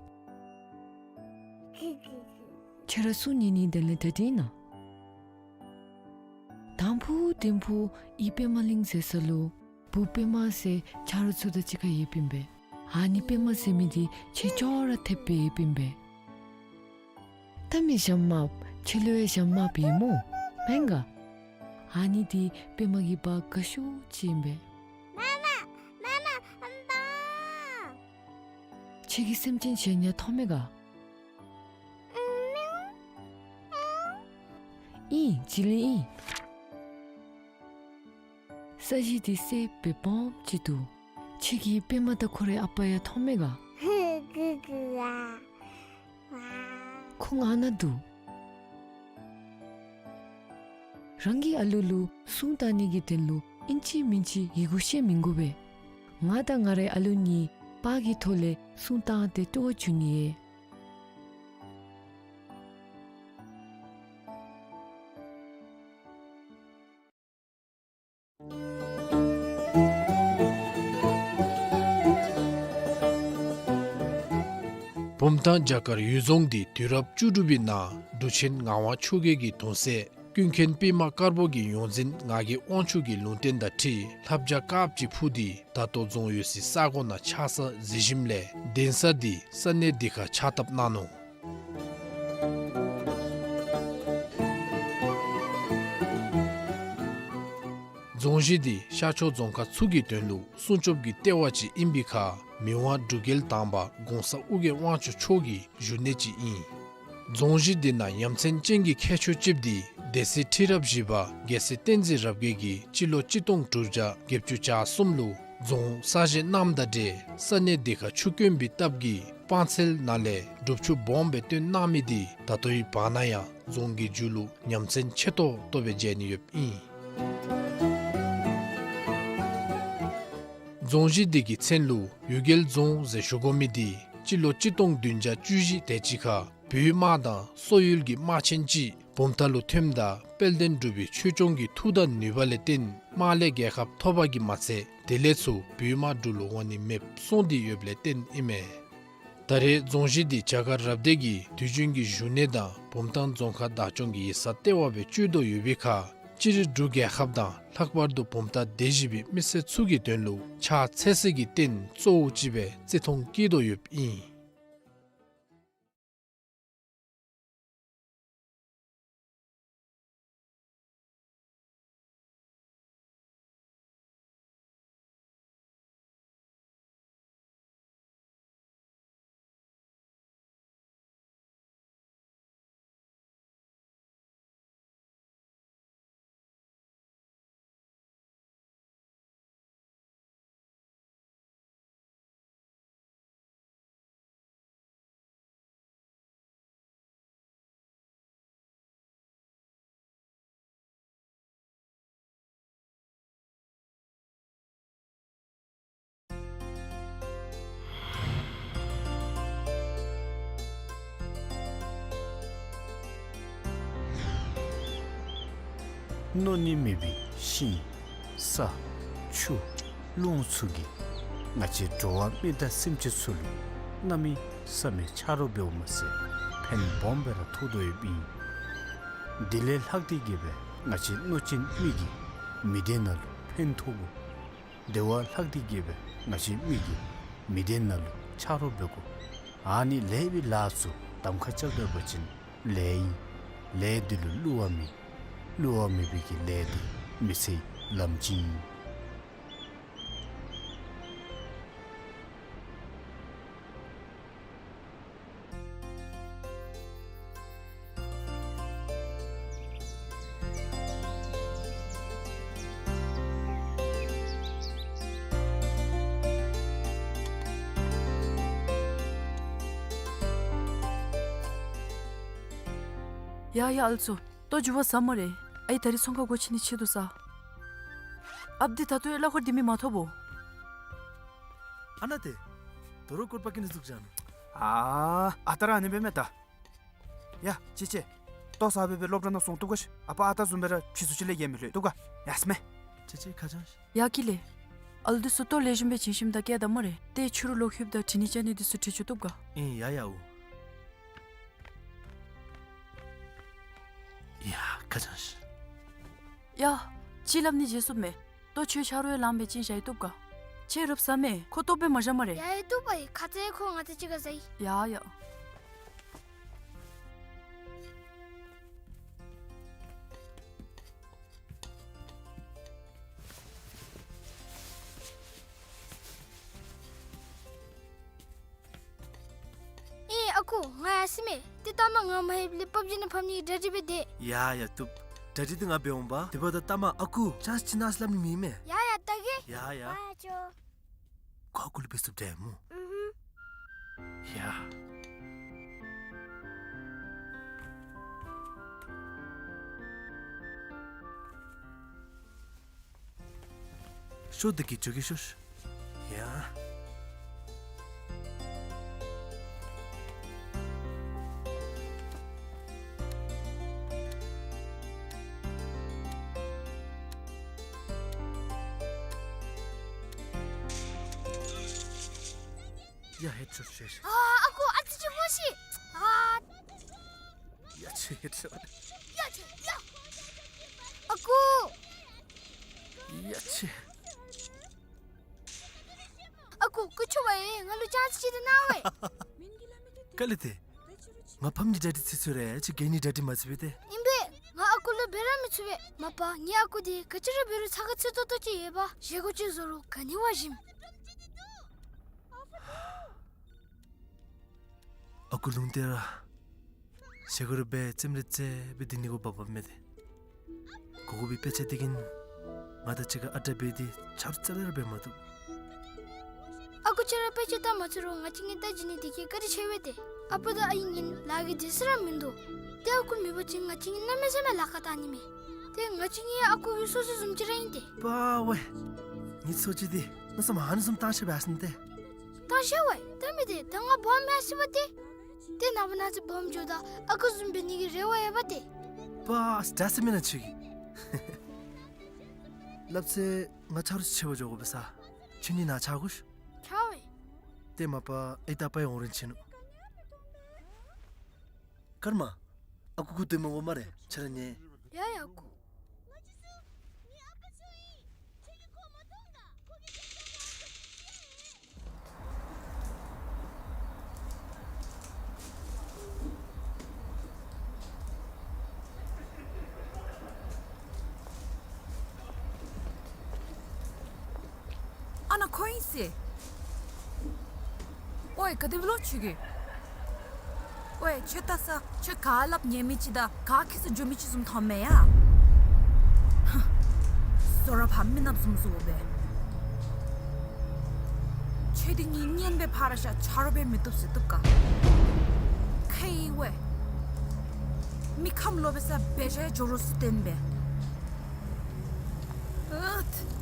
ཁྱོད་ར་སྲུང་ནི་ནི་དེ་ལས་དེ་དེ་ཨིན་ན། དང་ཕུ་དིང་ཕུ་ཨི་པདྨ་གླིང་ཟེར་ས་ལུ་བུ་པདྨ་ཟེར་ཆ་རོགས་ཚུ་དང་གཅིག་ཁར་ཡོདཔ་ཨིན་པས། ཨ་ནི་པདྨ་ཟེར་མི་འདི་ཁྱོད་ཅོག་ར་འཐདཔ་སྦེ་ཡོདཔ་ཨིན་པས། ལྟ་མས་ཞྭམོ་དམརཔོ། ཁྱོད་ལུ་ཡང་ཞྭམོ་དམརཔོ་ཡོད་སྨོ། མེན་ག། ཨ་ནི་འདི་པདྨ་གི་བ་དགའ་ཤོས་ཅིག་ཨིན་པས། མ་མ། མ་མ། བ། ཁྱོད་ཀྱིས་སེམས་ཅན་གཞན་ཡང་མཐོང་མས་ག། ཨིན། བྱི་ལི་ཨིན། ས་གཞི་འདི་སེརཔོ་སྦེ་སྦོམ་ཅིག་འདུག། ཁྱོད་ཀྱིས་པདྨ་དང་ཁོ་རའི་ཨ་པ་ཡང་མཐོང་མས་ག། ཧུ་གུ་གུ་ཨ། ཁོང་ཨ་ནཱ་འདུག། རང་གི་ཨ་ལུ་ལུ་སྲུང་བཏང་ནི་གི་དོན་ལུ་ཨིན་ཅི་མིན་ཅི་ཡི་གུ་བཤད་མི་དགོ་པས། ང་དང་ང་རའི་ཨ་ལུ་གཉིས་པར་གྱི་ཐོག་ལས་སྲུང་བཏང་སྟེ་སྤྲོ་བ་བྱུང་ནི་ཨིན། བུམ་ཐང་བྱ་དཀར་གཡུལ་རྫོང་འདི་དུས་རབས་བཅུ་དྲུག་པའི་ནང་འབྲུག་ཆེན་ངག་དབང་ཆོས་རྒྱལ་གྱི་གདུང་སྲས་ཀུན་མཁྱེན་པདྨ་དཀར་པོ་གི་ཡོངས་འཛིན་ངག་གི་དབང་ཕྱུག་གི་ལུང་བསྟན་དང་འཁྲིལ་ལྷ་བྱ་དཀརཔོ་ཅིག་འཕུར་ཏེ་ད་ལྟོ་རྫོང་ཡོད་སའི་ས་གོ་ནང་ཆགས་ས་གཟིགས་ཞིནམ་ལས་གདན་ས་འདི་ས་གནས་འདི་ཁར་ཕྱག་བཏབ་གནང་ནུག། རྫོང་གཞི་འདི་ཤར་ཕྱོགས་རྫོང་ཁག་ཚུ་གི་དོན་ལུ་སྲུང་སྐྱོབ་ཀྱི་ལྟེ་བ་ཅིག་ཨིན་པའི་ཁར་མི་དབང་འབྲུག་རྒྱལ་དང་པ་གོང་ས་ཨོ་རྒྱན་དབང་ཕྱུག་མཆོག་གི་བཞུགས་གནས་ཅིག་ཨིན། རྫོང་གཞི་འདི་ནང་ཡ་མཚན་ཅན་གྱི་ཁྱད་ཆོས་ཅིག་འདི་སྡེ་སྲིད་ཁྲི་རབས་བཞི་པ་རྒྱལ་སྲས་བསྟན་འཛིན་རབ་རྒྱས་ཀྱིས་སྤྱི་ལོ་གཅིག་སྟོང་དྲུག་བརྒྱ་བརྒྱད་ཅུ་གྱ་གསུམ་ལུ་རྫོང་གསར་བཞེངས་གནངམ་དང་འབྲེལ་ས་གནས་འདི་ཁར་ཆུ་དཀོན་པའི་སྟབས་ཀྱིས་སྤང་ཚལ་ནང་ལས་སྒྲུབ་ཆུ་སྦོམ་སྦེ་བཏོན་གནང་མི་འདི་ད་ལྟོའི་བར་ན་ཡང་རྫོང་གི་མཇུག་ལུ་ཉམས་མཚར་ཆེ་ཏོག་ཏོ་སྦེ་མཇལ་ནི་ཡོདཔ་ཨིན། རྫོང་གཞི་འདི་གི་མཚན་ལུ་གཡུལ་རྒྱལ་རྫོང་ཟེར་ཞུ་དགོ་མི་འདི་སྤྱི་ལོ་གཅིག་སྟོང་བདུན་བརྒྱ་བཅུ་བཞི་དེ་ཅིག་ཁར་བོད་དམག་དང་སོག་ཡུལ་གྱི་དམག་ཆེན་ཅིག་བུམ་ཐང་ལུ་ཐོནམ་ད་དཔལ་ལྡན་འབྲུག་པའི་ཆོས་སྐྱོང་གི་མཐུ་དང་ནུས་པ་ལས་བརྟེན་དམག་ལས་རྒྱལ་ཁ་ཐོབ་པ་གིས་མ་ཚད་དེ་ལས་ཚུར་བོད་དམག་འབྲུག་ལུ་འོང་ནི་མེདཔ་སོང་སྟེ་ཡོདཔ་ལས་བརྟེན་ཨིན་མས། ད་རེས་རྫོང་གཞི་འདི་བྱ་དཀར་རབ་སྡེ་གི་དུས་རྒྱུན་གྱི་བཞུགས་གནས་དང་བུམ་ཐང་རྫོང་ཁག་བདག་སྐྱོང་གི་ཡིག་ཚང་ལྟེ་བ་སྦེ་སྤྱོད་དོ་ཡོད་པའི་ཁར་སྤྱིར་འབྲུག་རྒྱལ་ཁབ་དང་ལྷག་པར་དུ་བུམ་ཐང་སྡེ་བཞི་པའི་མི་སེར་ཚུ་གི་དོན་ལུ་ཕྱག་འཚལ་ས་གི་རྟེན་གཙོ་བོ་ཅིག་སྦེ་བརྩི་མཐོང་བསྐྱེད་དོ་ཡོདཔ་ཨིན། མནོ་ནི་མེད་པའི་ཤིང་ས་ཆུ་རླུང་ཚུ་གིས་ང་བཅས་འགྲོ་བ་མི་དང་སེམས་ཅན་ཚུ་ལུ་གནམ་མེད་ས་མེད་ཆ་རོགས་འབདཝ་མ་ཚད་ཕན་སྦོམ་སྦེ་ར་ཐོགས་དོ་ཡོདཔ་ཨིན། དེ་ལས་ལྷག་སྟེ་གི་སྦེ་ང་བཅས་གནོད་སྦྱིན་མི་གིས་མི་སྡེ་ནང་ལུ་ཕན་ཐོགས་དགོ། དེ་བ་ལྷག་སྟེ་གི་སྦེ་ང་བཅས་མི་གིས་མི་སྡེ་ནང་ལུ་ཆ་རོགས་འབད་དགོ། ཨ་ནི་ལེགས་པའི་ལཱ་ཚུ་གདམ་ཁ་རྐྱབ་ད་པ་ཅིན་ལེགས་ཨིན། ལས་འདི་ལུ་བསླུ་བ་མེད། བསླུ་བ་མེད་པའི་གི་ལས་འདི་མི་ཚེའི་ལམ་སྤྱི་ཨིན། ཡ་ཡ་ཨ་ལུ་ཚུ། ལྟོ་རྒྱུ་བ་ཟ་སྨ་རེ། ཨའི་ད་རིས་ཚོང་ཁང་སྒོ་ཕྱེ་ནི་ཆེད་དུ་ས། ཨཔ་འདི་ད་ལྟོ་ཡང་གླ་འཁོར་འདི་མི་མ་ཐོབ་བོ། ཨ་ནཱ་ཏེ། དོ་རུང་སྐོར་པ་ཀི་ནི་འཛུགས་བཞག་ནུག། ཨ་ཨ་ཏ་ར་ཨ་ནི་སྦེ་མེན་ད། ཡ་ཅི་ཅི། ལྟོ་ཟ་སྦེ་སྦེ་སློབ་གྲྭ་ནང་སོང་བཏུབ་ག་ཤིག། ཨ་པ་ཨ་རྟག་བཟུམ་སྦེ་ར་ཕྱི་སུ་ཅིག་ལས་ཡང་མི་ལྷོད་བཏུབ་ག། ཡ་སྨེ། ཅི་ཅི་ཁ་བྱང་ཤིག། ཡ་ཀི་ལེ། ཨ་ལུ་འདི་ཚུ་ལྟོ་ལེགས་ཤོམ་སྦེ་བྱིན་ཞིནམ་ད་བསྐྱལ་ད་སྨ་རེ། ཏེ་ཕྱི་རུ་ལོག་ལྷོདཔ་ད་དྲི་ནི་བཅར་ནི་འདི་ཚུ་དྲི་བཅུག་བཏུབ་ག། ཨིན་ཡ་ཡ་འོ། ཡ་ཁ་བྱང་ཤིག། ཡ། ཅིག་སླབ་ནི་བརྗེད་སོངམ་མས། ལྟོ་ཁྱོད་ཆ་རོགས་ཡང་ལངམ་སྦེ་བྱིན་བཞག་ཡི་བཏུབ་ག། ཁྱོད་རོགས་ཟ་མས། ཁོ་ལྟོ་སྦེ་མ་བཞག་སྨ་རེ། ཡ་ཡ་བཏུབ་པ་ཡི། ཁ་ཙ་ཁོ་ང་དང་གཅིག་ཁར་ཟ་ཡི། ཡ་ཡ། ཨེ་ཨ་ཁུ་ང་ཡར་སོ་མས། ཏེ་ལྟ་མ་ང་མ་ལྷོདཔ་ལས་པབ་ཇི་ནང་ཕབ་ནི་གི་གྲ་སྒྲིག་འབད་དེ། ཡ་ཡ་བཏུབ། གྲ་སྒྲིག་འདི་ང་འབད་འོང་པ། དེ་འབདཝ་ད་ལྟ་མ་ཨ་ཁུ་ཅཱནསི་ཅིག་གནང་སླབ་ནི་མེད་མས། ཡ་ཡ་ལྟ་གེ། ཡ་ཡ། ཨ་ཅོ། ཁོ་ཨ་ཁུ་ལུ་འབད་ཚུགསཔ་འདྲས་སྨོ། ཨུམ་ཧུམ། ཡ། ཤོག་འདི་གིས་འགྱོ་གེ་ཤོག། ཡ། ཡ་ཧེད་ཤོག་ཤོག། ཨ་ཨ་ཁུ་ཨ་ཙི་ཅིག་སྨོ་ཤིག། ཨ། ཡ་ཆེ་ཧེད་ཤོག། ཡ་ཆེ་ཡ། ཨ་ཁུ། ཡ་ཆེ། ཨ་ཁུ་སྐུ་མཁྱེན་པ་ཡེ་ང་ལུ་ཅཱནསི་ཅིག་ད་གནང་བས། ག་ལས་ཏེ། ང་ཕམ་གཉིས་གྲ་སྒྲིག་ཚར་ཚར་ར་ཅིག་གྱལ་གཉིས་གྲ་སྒྲིག་མ་ཚར་བས་ཏེ། ཨིན་པས། ང་ཨ་ཁུ་ལུ་འབད་ར་མི་ཚུགས་པས། མ་པ་ངེའི་ཨ་ཁུ་འདི་ག་ཅི་ར་འབད་རུང་ཚ་ཁ་ཚུད་ཏོག་ཏོ་ཅིག་ཡོད་པ། བཞེས་སྒོ་ཅིག་བཟོ་རུང་ག་ནི་བ་ཞིམ། ཨ་ཁུ་ལུང་བསྟན་ར། བཞེས་སྒོ་ར་འབད་རྩེདམོ་ར་རྩེ་སྦེ་སྡོད་ནི་གུ་བབ་བབ་མས་ཏེ། གོ་གོ་བའི་དཔེ་ཆ་འདི་གིས་ང་དང་གཅིག་ཁར་ཨ་རྟག་འབད་དེ་ཆ་རོགས་རྩ་ལས་ར་འབད་མ་བཏུབ། ཨ་ཁུ་ཁྱོད་ར་དཔེ་ཆ་ལྟ་མ་ཚུགས་རུང་ང་བཅས་གཉིས་ལྟ་བྱིན་ནི་འདི་གིས་བཀའ་དྲིན་ཆེ་བས་ཏེ། ཨ་པ་དང་ཨའི་གཉིས་ལཱ་གི་སྡོད་ས་ར་མིན་འདུག། ཏེ་ཨ་ཁུ་མེད་པ་ཅིན་ང་བཅས་གཉིས་གནམ་མེད་ས་མེད་ལཱ་ཁག་བཏང་ནི་མས། ཏེ་ང་བཅས་གཉིས་ཨ་ཁུ་གི་གསོལ་ཚིགས་བཟུམ་ཅིག་ར་ཨིན་ཏེ། པ་ཝེ། ངེའི་གསོལ་ཚིགས་འདི་མནོ་བསམ་ཨ་ནི་བཟུམ་བཏང་ཤེས་པས་ཟེར་ནི་ཏེ། བཏང་ཤེས་པས། ད་མི་འདི་ད་ང་སྦོམ་མེན་ཟེར་བ་ཏེ། ཏེ་ནངས་པ་གནངས་ཚེ་སྦོམ་འགྱོཝ་ད་ཨ་ཁུ་བཟུམ་འབད་ནི་གི་རེ་བ་ཡོད་པ་ཏེ། པ་ཨ་ཙི་ཟེར་མེན་ན་ཁྱོད་ཀྱིས། སླབ་ཚེ་ང་ཆ་རོགས་ཆེ་བ་འགྱོ་དགོ་པས་ས། ཁྱོད་གཉིས་ནཱ་ཆ་དགོ་ཤིག། ཆ་ཝེ། ཏེ་མ་པ་ཨའི་དང་པའི་འོང་རན་ཆི་ནུག། ཀརྨ། ཨ་ཁུ་ཁུ་སྡོད་མི་དགོ་སྨ་རེ་ཁྱོད་ར་ཉལ། ཡ་ཡ་ཨ་ཁུ། ཨ་ནཱ་ཁོ་ཨིན་ཟེར། ཝེ་ག་དེ་སྦེ་ལོ་ཁྱོད་ཀྱིས། ཝེ་ཁྱོད་ལྟ་ས་ཁྱོད་ག་སླབ་ཉན་མི་ཅིག་དང་ག་ཁྱད་གསོད་འགྱོ་མི་ཅིག་བཟུམ་མཐོངམ་མས་ཡ། ཧ། ཟོར་ར་ཕམ་མི་ནགཔ་བཟུམ་བཟོ་སྦེ། ཁྱོད་འདི་གཉིས་གཉེན་སྦེ་ཕར་བཞག་ཆ་རོགས་འབད་མི་བཏུབ་ཟེར་བཏུབ་ག། ཁེ་ཝེ། མི་ཁམས་ལོག་པའི་ས་འབད་བཞག་འགྱོ་རོགས་ཟེར་བསྟན་པས། ཨུད།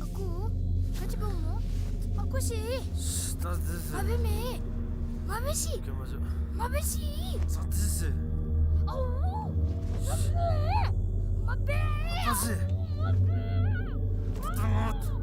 ཨ་ཁུ། ག་ཅི་འབདཝ་སྨོ། ཨ་ཁུ་ཤི། ད་དེ་ཟེར། མ་འབད་མེན། མ་འབད་ཤི། སྐྱོན་མ་བྱུང་། མ་འབད་ཤི། ད་དེ་ཟེར། ཨའུ། མ་འབད། མ་འབད། ད་ཟེར། མ་འབད། ད་ང་།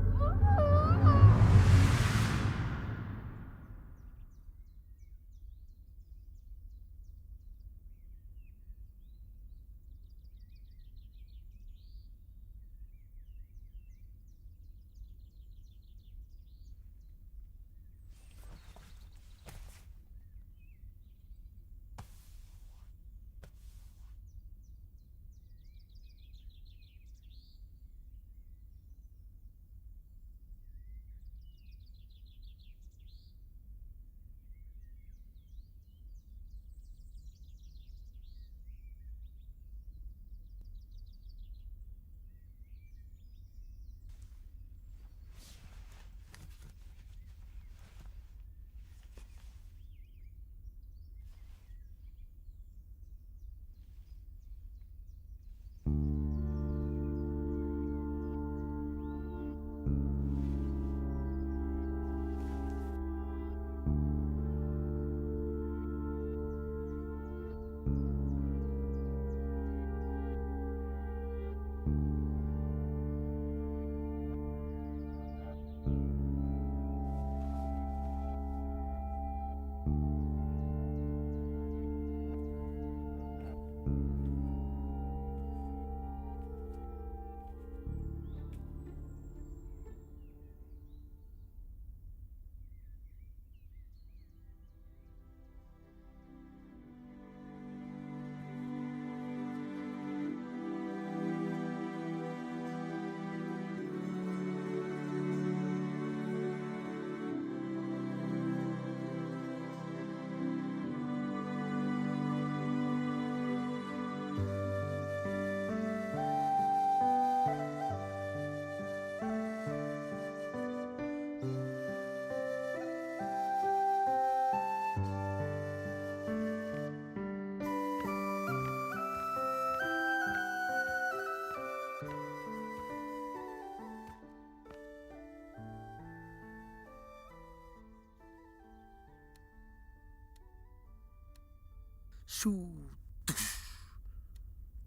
ཤུ། དུཤ།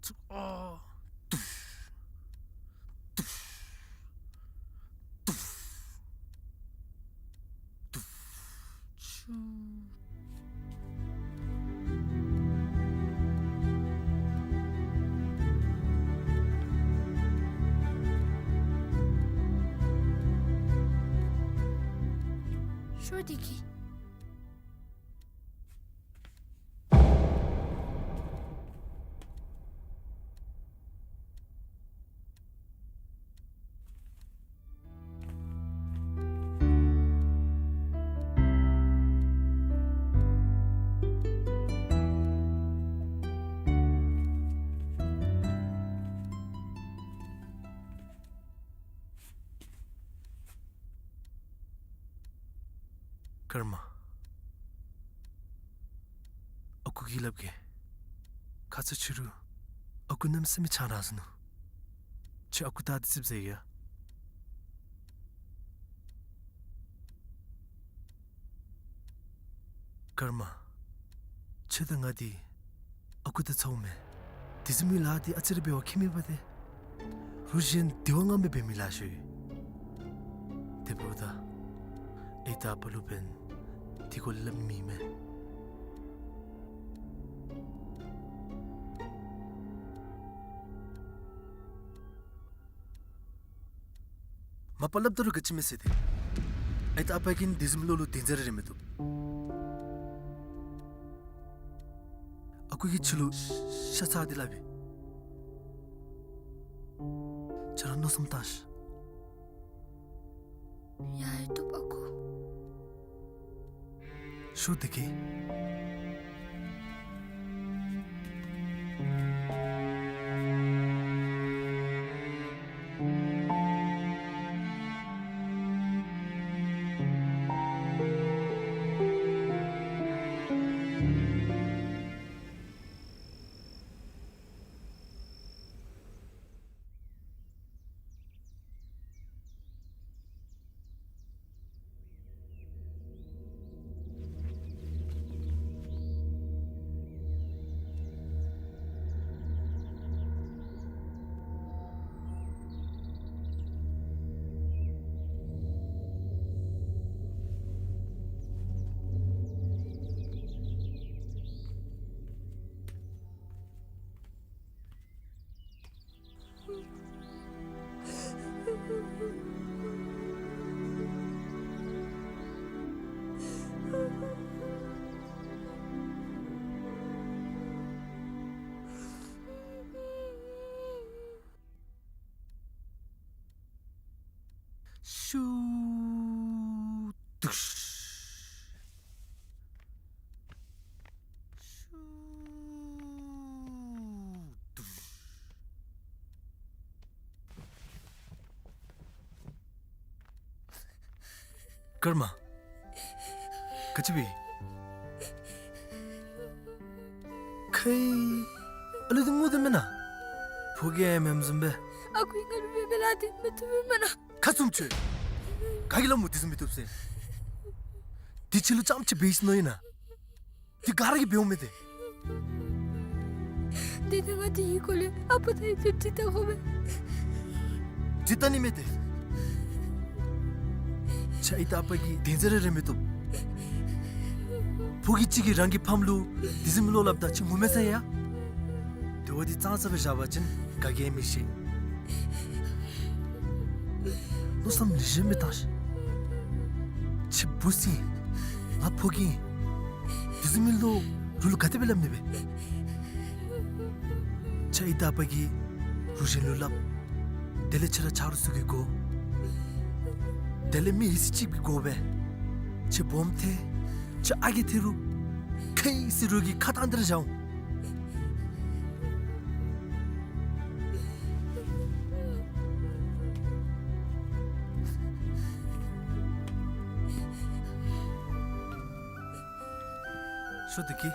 ཚུ། ཨ། དུཤ། དུཤ། དུཤ། དུཤ། ཤུ། ཤོ་དེ་གི། ཀརྨ། ཨ་ཁུ་གིས་སླབ་གེ། ཁ་ཙ་ཕྱི་རུ་ཨ་ཁུ་གནམ་མེད་ས་མེད་ཆང་འཐུང་ནུག། ཁྱོད་ཨ་ཁུ་དང་འདི་ཙིགཔ་ཟ་ཡི་ཡ། ཀརྨ། ཁྱོད་དང་ང་འདི་ཨ་ཁུ་དང་ཚ་བོ་མེན། དེ་བཟུམ་མའི་ལཱ་འདི་ཨ་ཙི་རེ་འབད་བ་ཁྱད་མེད་པ་ཏེ། རུ་གཞན་འདི་བ་ང་མི་འབད་མི་ལཱ་ཤོ་ཡི། དེ་འབདཝ་ད་ཨའི་དང་ཨ་པ་ལུ་འབདན་འདི་སྐོར་སླབ་མི་མེད། མ་པ་སླབ་ད་རུང་ག་ཅི་མེད་ཟེར་ཏེ། ཨའི་དང་ཨ་པ་གིས་དེ་བཟུམ་བློ་ལུ་དེ་ཟེར་རེ་མི་བཏུབ། ཨ་ཁུ་གིས་ཁྱོད་ལུ་ཤ་ཚ་སྟེ་སླབ་ཨིན། ཁྱོད་ར་མནོ་བསམ་བཏང་ཤིག། ཡ་ཡ་བཏུབ་ཨ་ཁུ། ཤོ་དེ་གི། ཤུ། དུཤ། ཤུ། དུཤ། ཀརྨ། ག་ཅི་འབད། ཁའི་ཨ་ལུ་འདི་ངུ་དོ་མེན་ན། ཕོ་རྒྱས་མེནམ་བཟུམ་སྦེ། ཨ་ཁུ་ང་ལུ་འབད་མི་ལཱ་འདི་མི་བཏུབ་མེན་ན། ཁ་བཙུམ་ཁྱོད། ག་གིས་སླབ་སྨོ་དེ་བཟུམ་མི་བཏུབ་ཟེར། འདི་ཁྱོད་ལུ་རྐྱངམ་ཅིག་འབད་ཡི་ཟེར་མནོ་ཡི་ན། འདི་ག་ར་གིས་འབདཝ་མས་ཏེ། དེ་ནི་ང་འདི་གི་སྐོར་ལས་ཨ་པ་དང་ཨའི་ཚུ་འདྲི་བལྟ་དགོ་པས། འདྲི་བལྟ་ནི་མེད་ཏེ། ཁྱོད་ཨའི་དང་ཨ་པ་གིས་དེ་ཟེར་རེ་རེ་མི་བཏུབ། ཕོ་རྒྱས་ཅིག་གིས་རང་གི་ཕམ་ལུ་དེ་བཟུམ་མའི་བློ་སླབ་ད་ཁྱོད་ངོ་མ་ཚ་ཡ། དེ་བ་འདི་ཙང་ཙ་སྦེ་བཞག་པ་ཅིན་ག་གིས་མི་ཤེས། མནོ་བསམ་ལེགས་ཤོམ་སྦེ་བཏང་ཤིག། ཁྱོད་བུ་ཚ་ཨིན། ང་ཕོ་རྒྱས་ཨིན། དེ་བཟུམ་མའི་བློ་རུ་ལུ་ག་དེ་སྦེ་སླབ་ནི་སྦེ། ཁྱོད་ཨའི་དང་ཨ་པ་གིས་རུ་གཞན་ལུ་སླབ། དེ་ལས་ཁྱོད་ར་ཆ་རོགས་ཚུ་གི་སྒོ། དེ་ལས་མི་ཡི་སྲིད་ཅིག་གི་སྒོ་སྦེ། ཁྱོད་སྦོམ་ཐལ། ཁྱོད་ཨ་རྒས་ཐལ་རུང་། ཁའི་སྲིད་རུ་གི་ཁ་ཐང་འདི་ར་བཞག་འོང་། ཤོ་དེ་གི།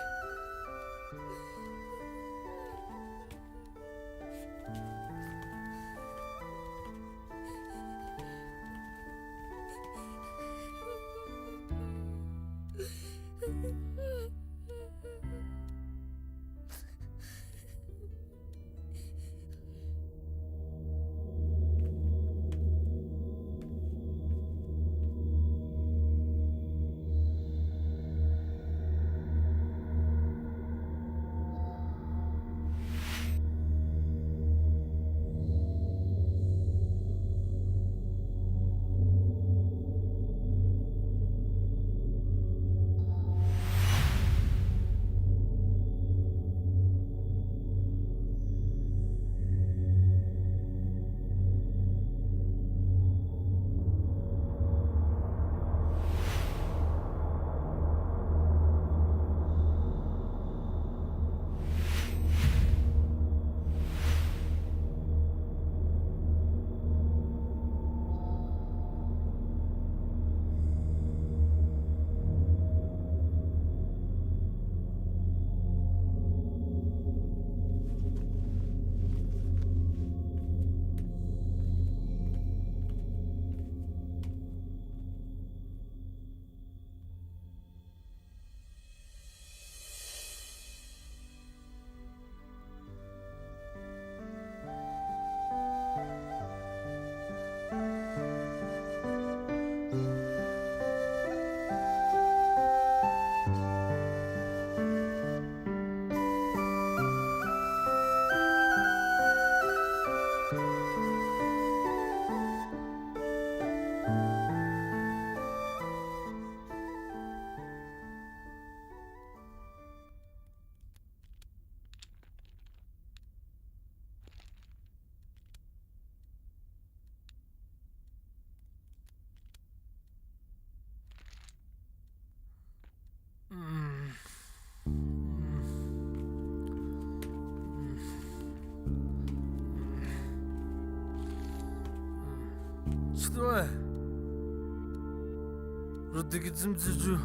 ཝེ། རོགས་བདེ་སྐྱིད་རྩེདམོ་རྩེ་བཅུག།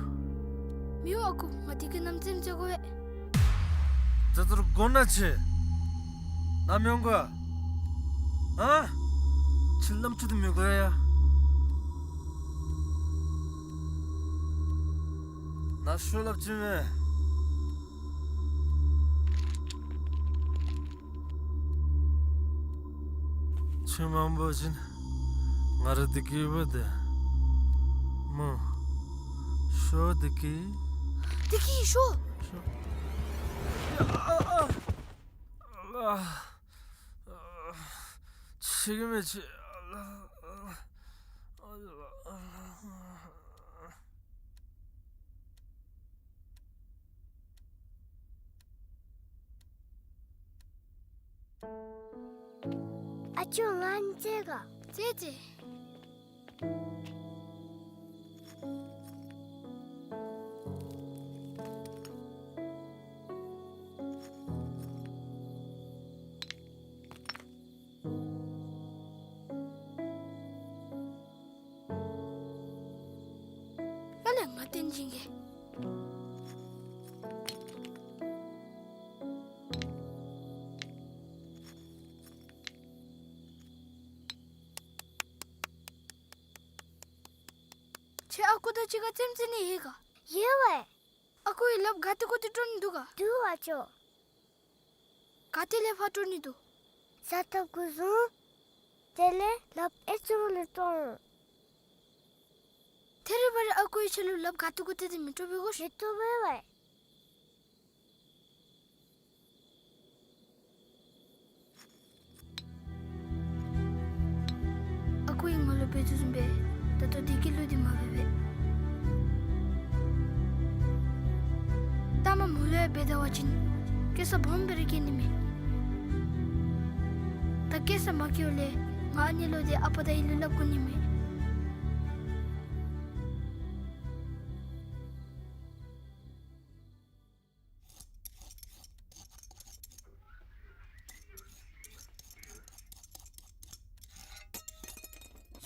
མི་འོང་ཨ་ཁུ། ང་བདེ་སྐྱིད་རྣམ་རྩེདམོ་རྩེ་དགོ་པས། ད་ལྟོ་ར་དགོ་ན་ཆེ། ནཱ་མི་འོང་ག། ཨ། ཁྱོད་རྣམ་འཕྲུལ་དེ་མི་དགོ་ཡ། ནཱ་ཤོག་སླབ་ཅི་མས། ཁྱོད་མ་འོང་པ་ཅིན་ང་ར་བདེ་སྐྱིད་ཡོད་པ་དེ་སྨོ། ཤོག་བདེ་སྐྱིད། བདེ་སྐྱིད་ཤོག། ཤོག། ཨ་ཨ་ཨ། ཤེས་ཀྱི་མེད་ཅི། ཨ་ཅོ་ང་རྩེད་ག། རྩེད་རྩེད། ཨ་ལས་ང་བརྟེན་བྱིན་གེ། ཁྱོད་ཨ་ཁུ་དང་གཅིག་ཁར་རྩེདམོ་རྩེ་ནི་ཡོད་ག། ཡོད་པས། ཨ་ཁུ་གིས་ལགཔ་ག་ཏེ་གུ་ཏེ་སྤྲོད་ནི་འདུག་ག། འདུག་ཨ་ཅོ། ག་ཏེ་ལས་ཕར་སྤྲོད་ནི་འདུག། ས་ཐོབ་གུ་བཟུང་། དེ་ལས་ལགཔ་ཨེ་ཙི་རུ་ལས་སྤྲོད་འོང་། ཐད་རི་བ་རི་ཨ་ཁུ་གིས་ཁྱོད་ལུ་ལགཔ་ག་ཏེ་གུ་ཏེ་དེ་མི་སྤྲོད་པའི་གོ་ཤེས། མི་སྤྲོད་པས་ཝེ། ཨ་ཁུ་གིས་ང་ལུ་འབད་དོ་བཟུམ་སྦེ་ད་ལྟོ་བདེ་སྐྱིད་ལུ་དེ་མ་འབད་བས། ལྟ་མ་མོ་ལུ་ཡང་འབད་ད་བ་ཅིན་སྐྱེ་ས་སྦོམ་སྦེ་ར་སྐྱེ་ནི་མས། ད་སྐྱེ་ས་མ་སྐྱེཝ་ལས་ང་ཨ་ནི་ལུ་དེ་ཨ་པ་དང་ཨའི་ལུ་སླབ་དགོ་ནི་མས།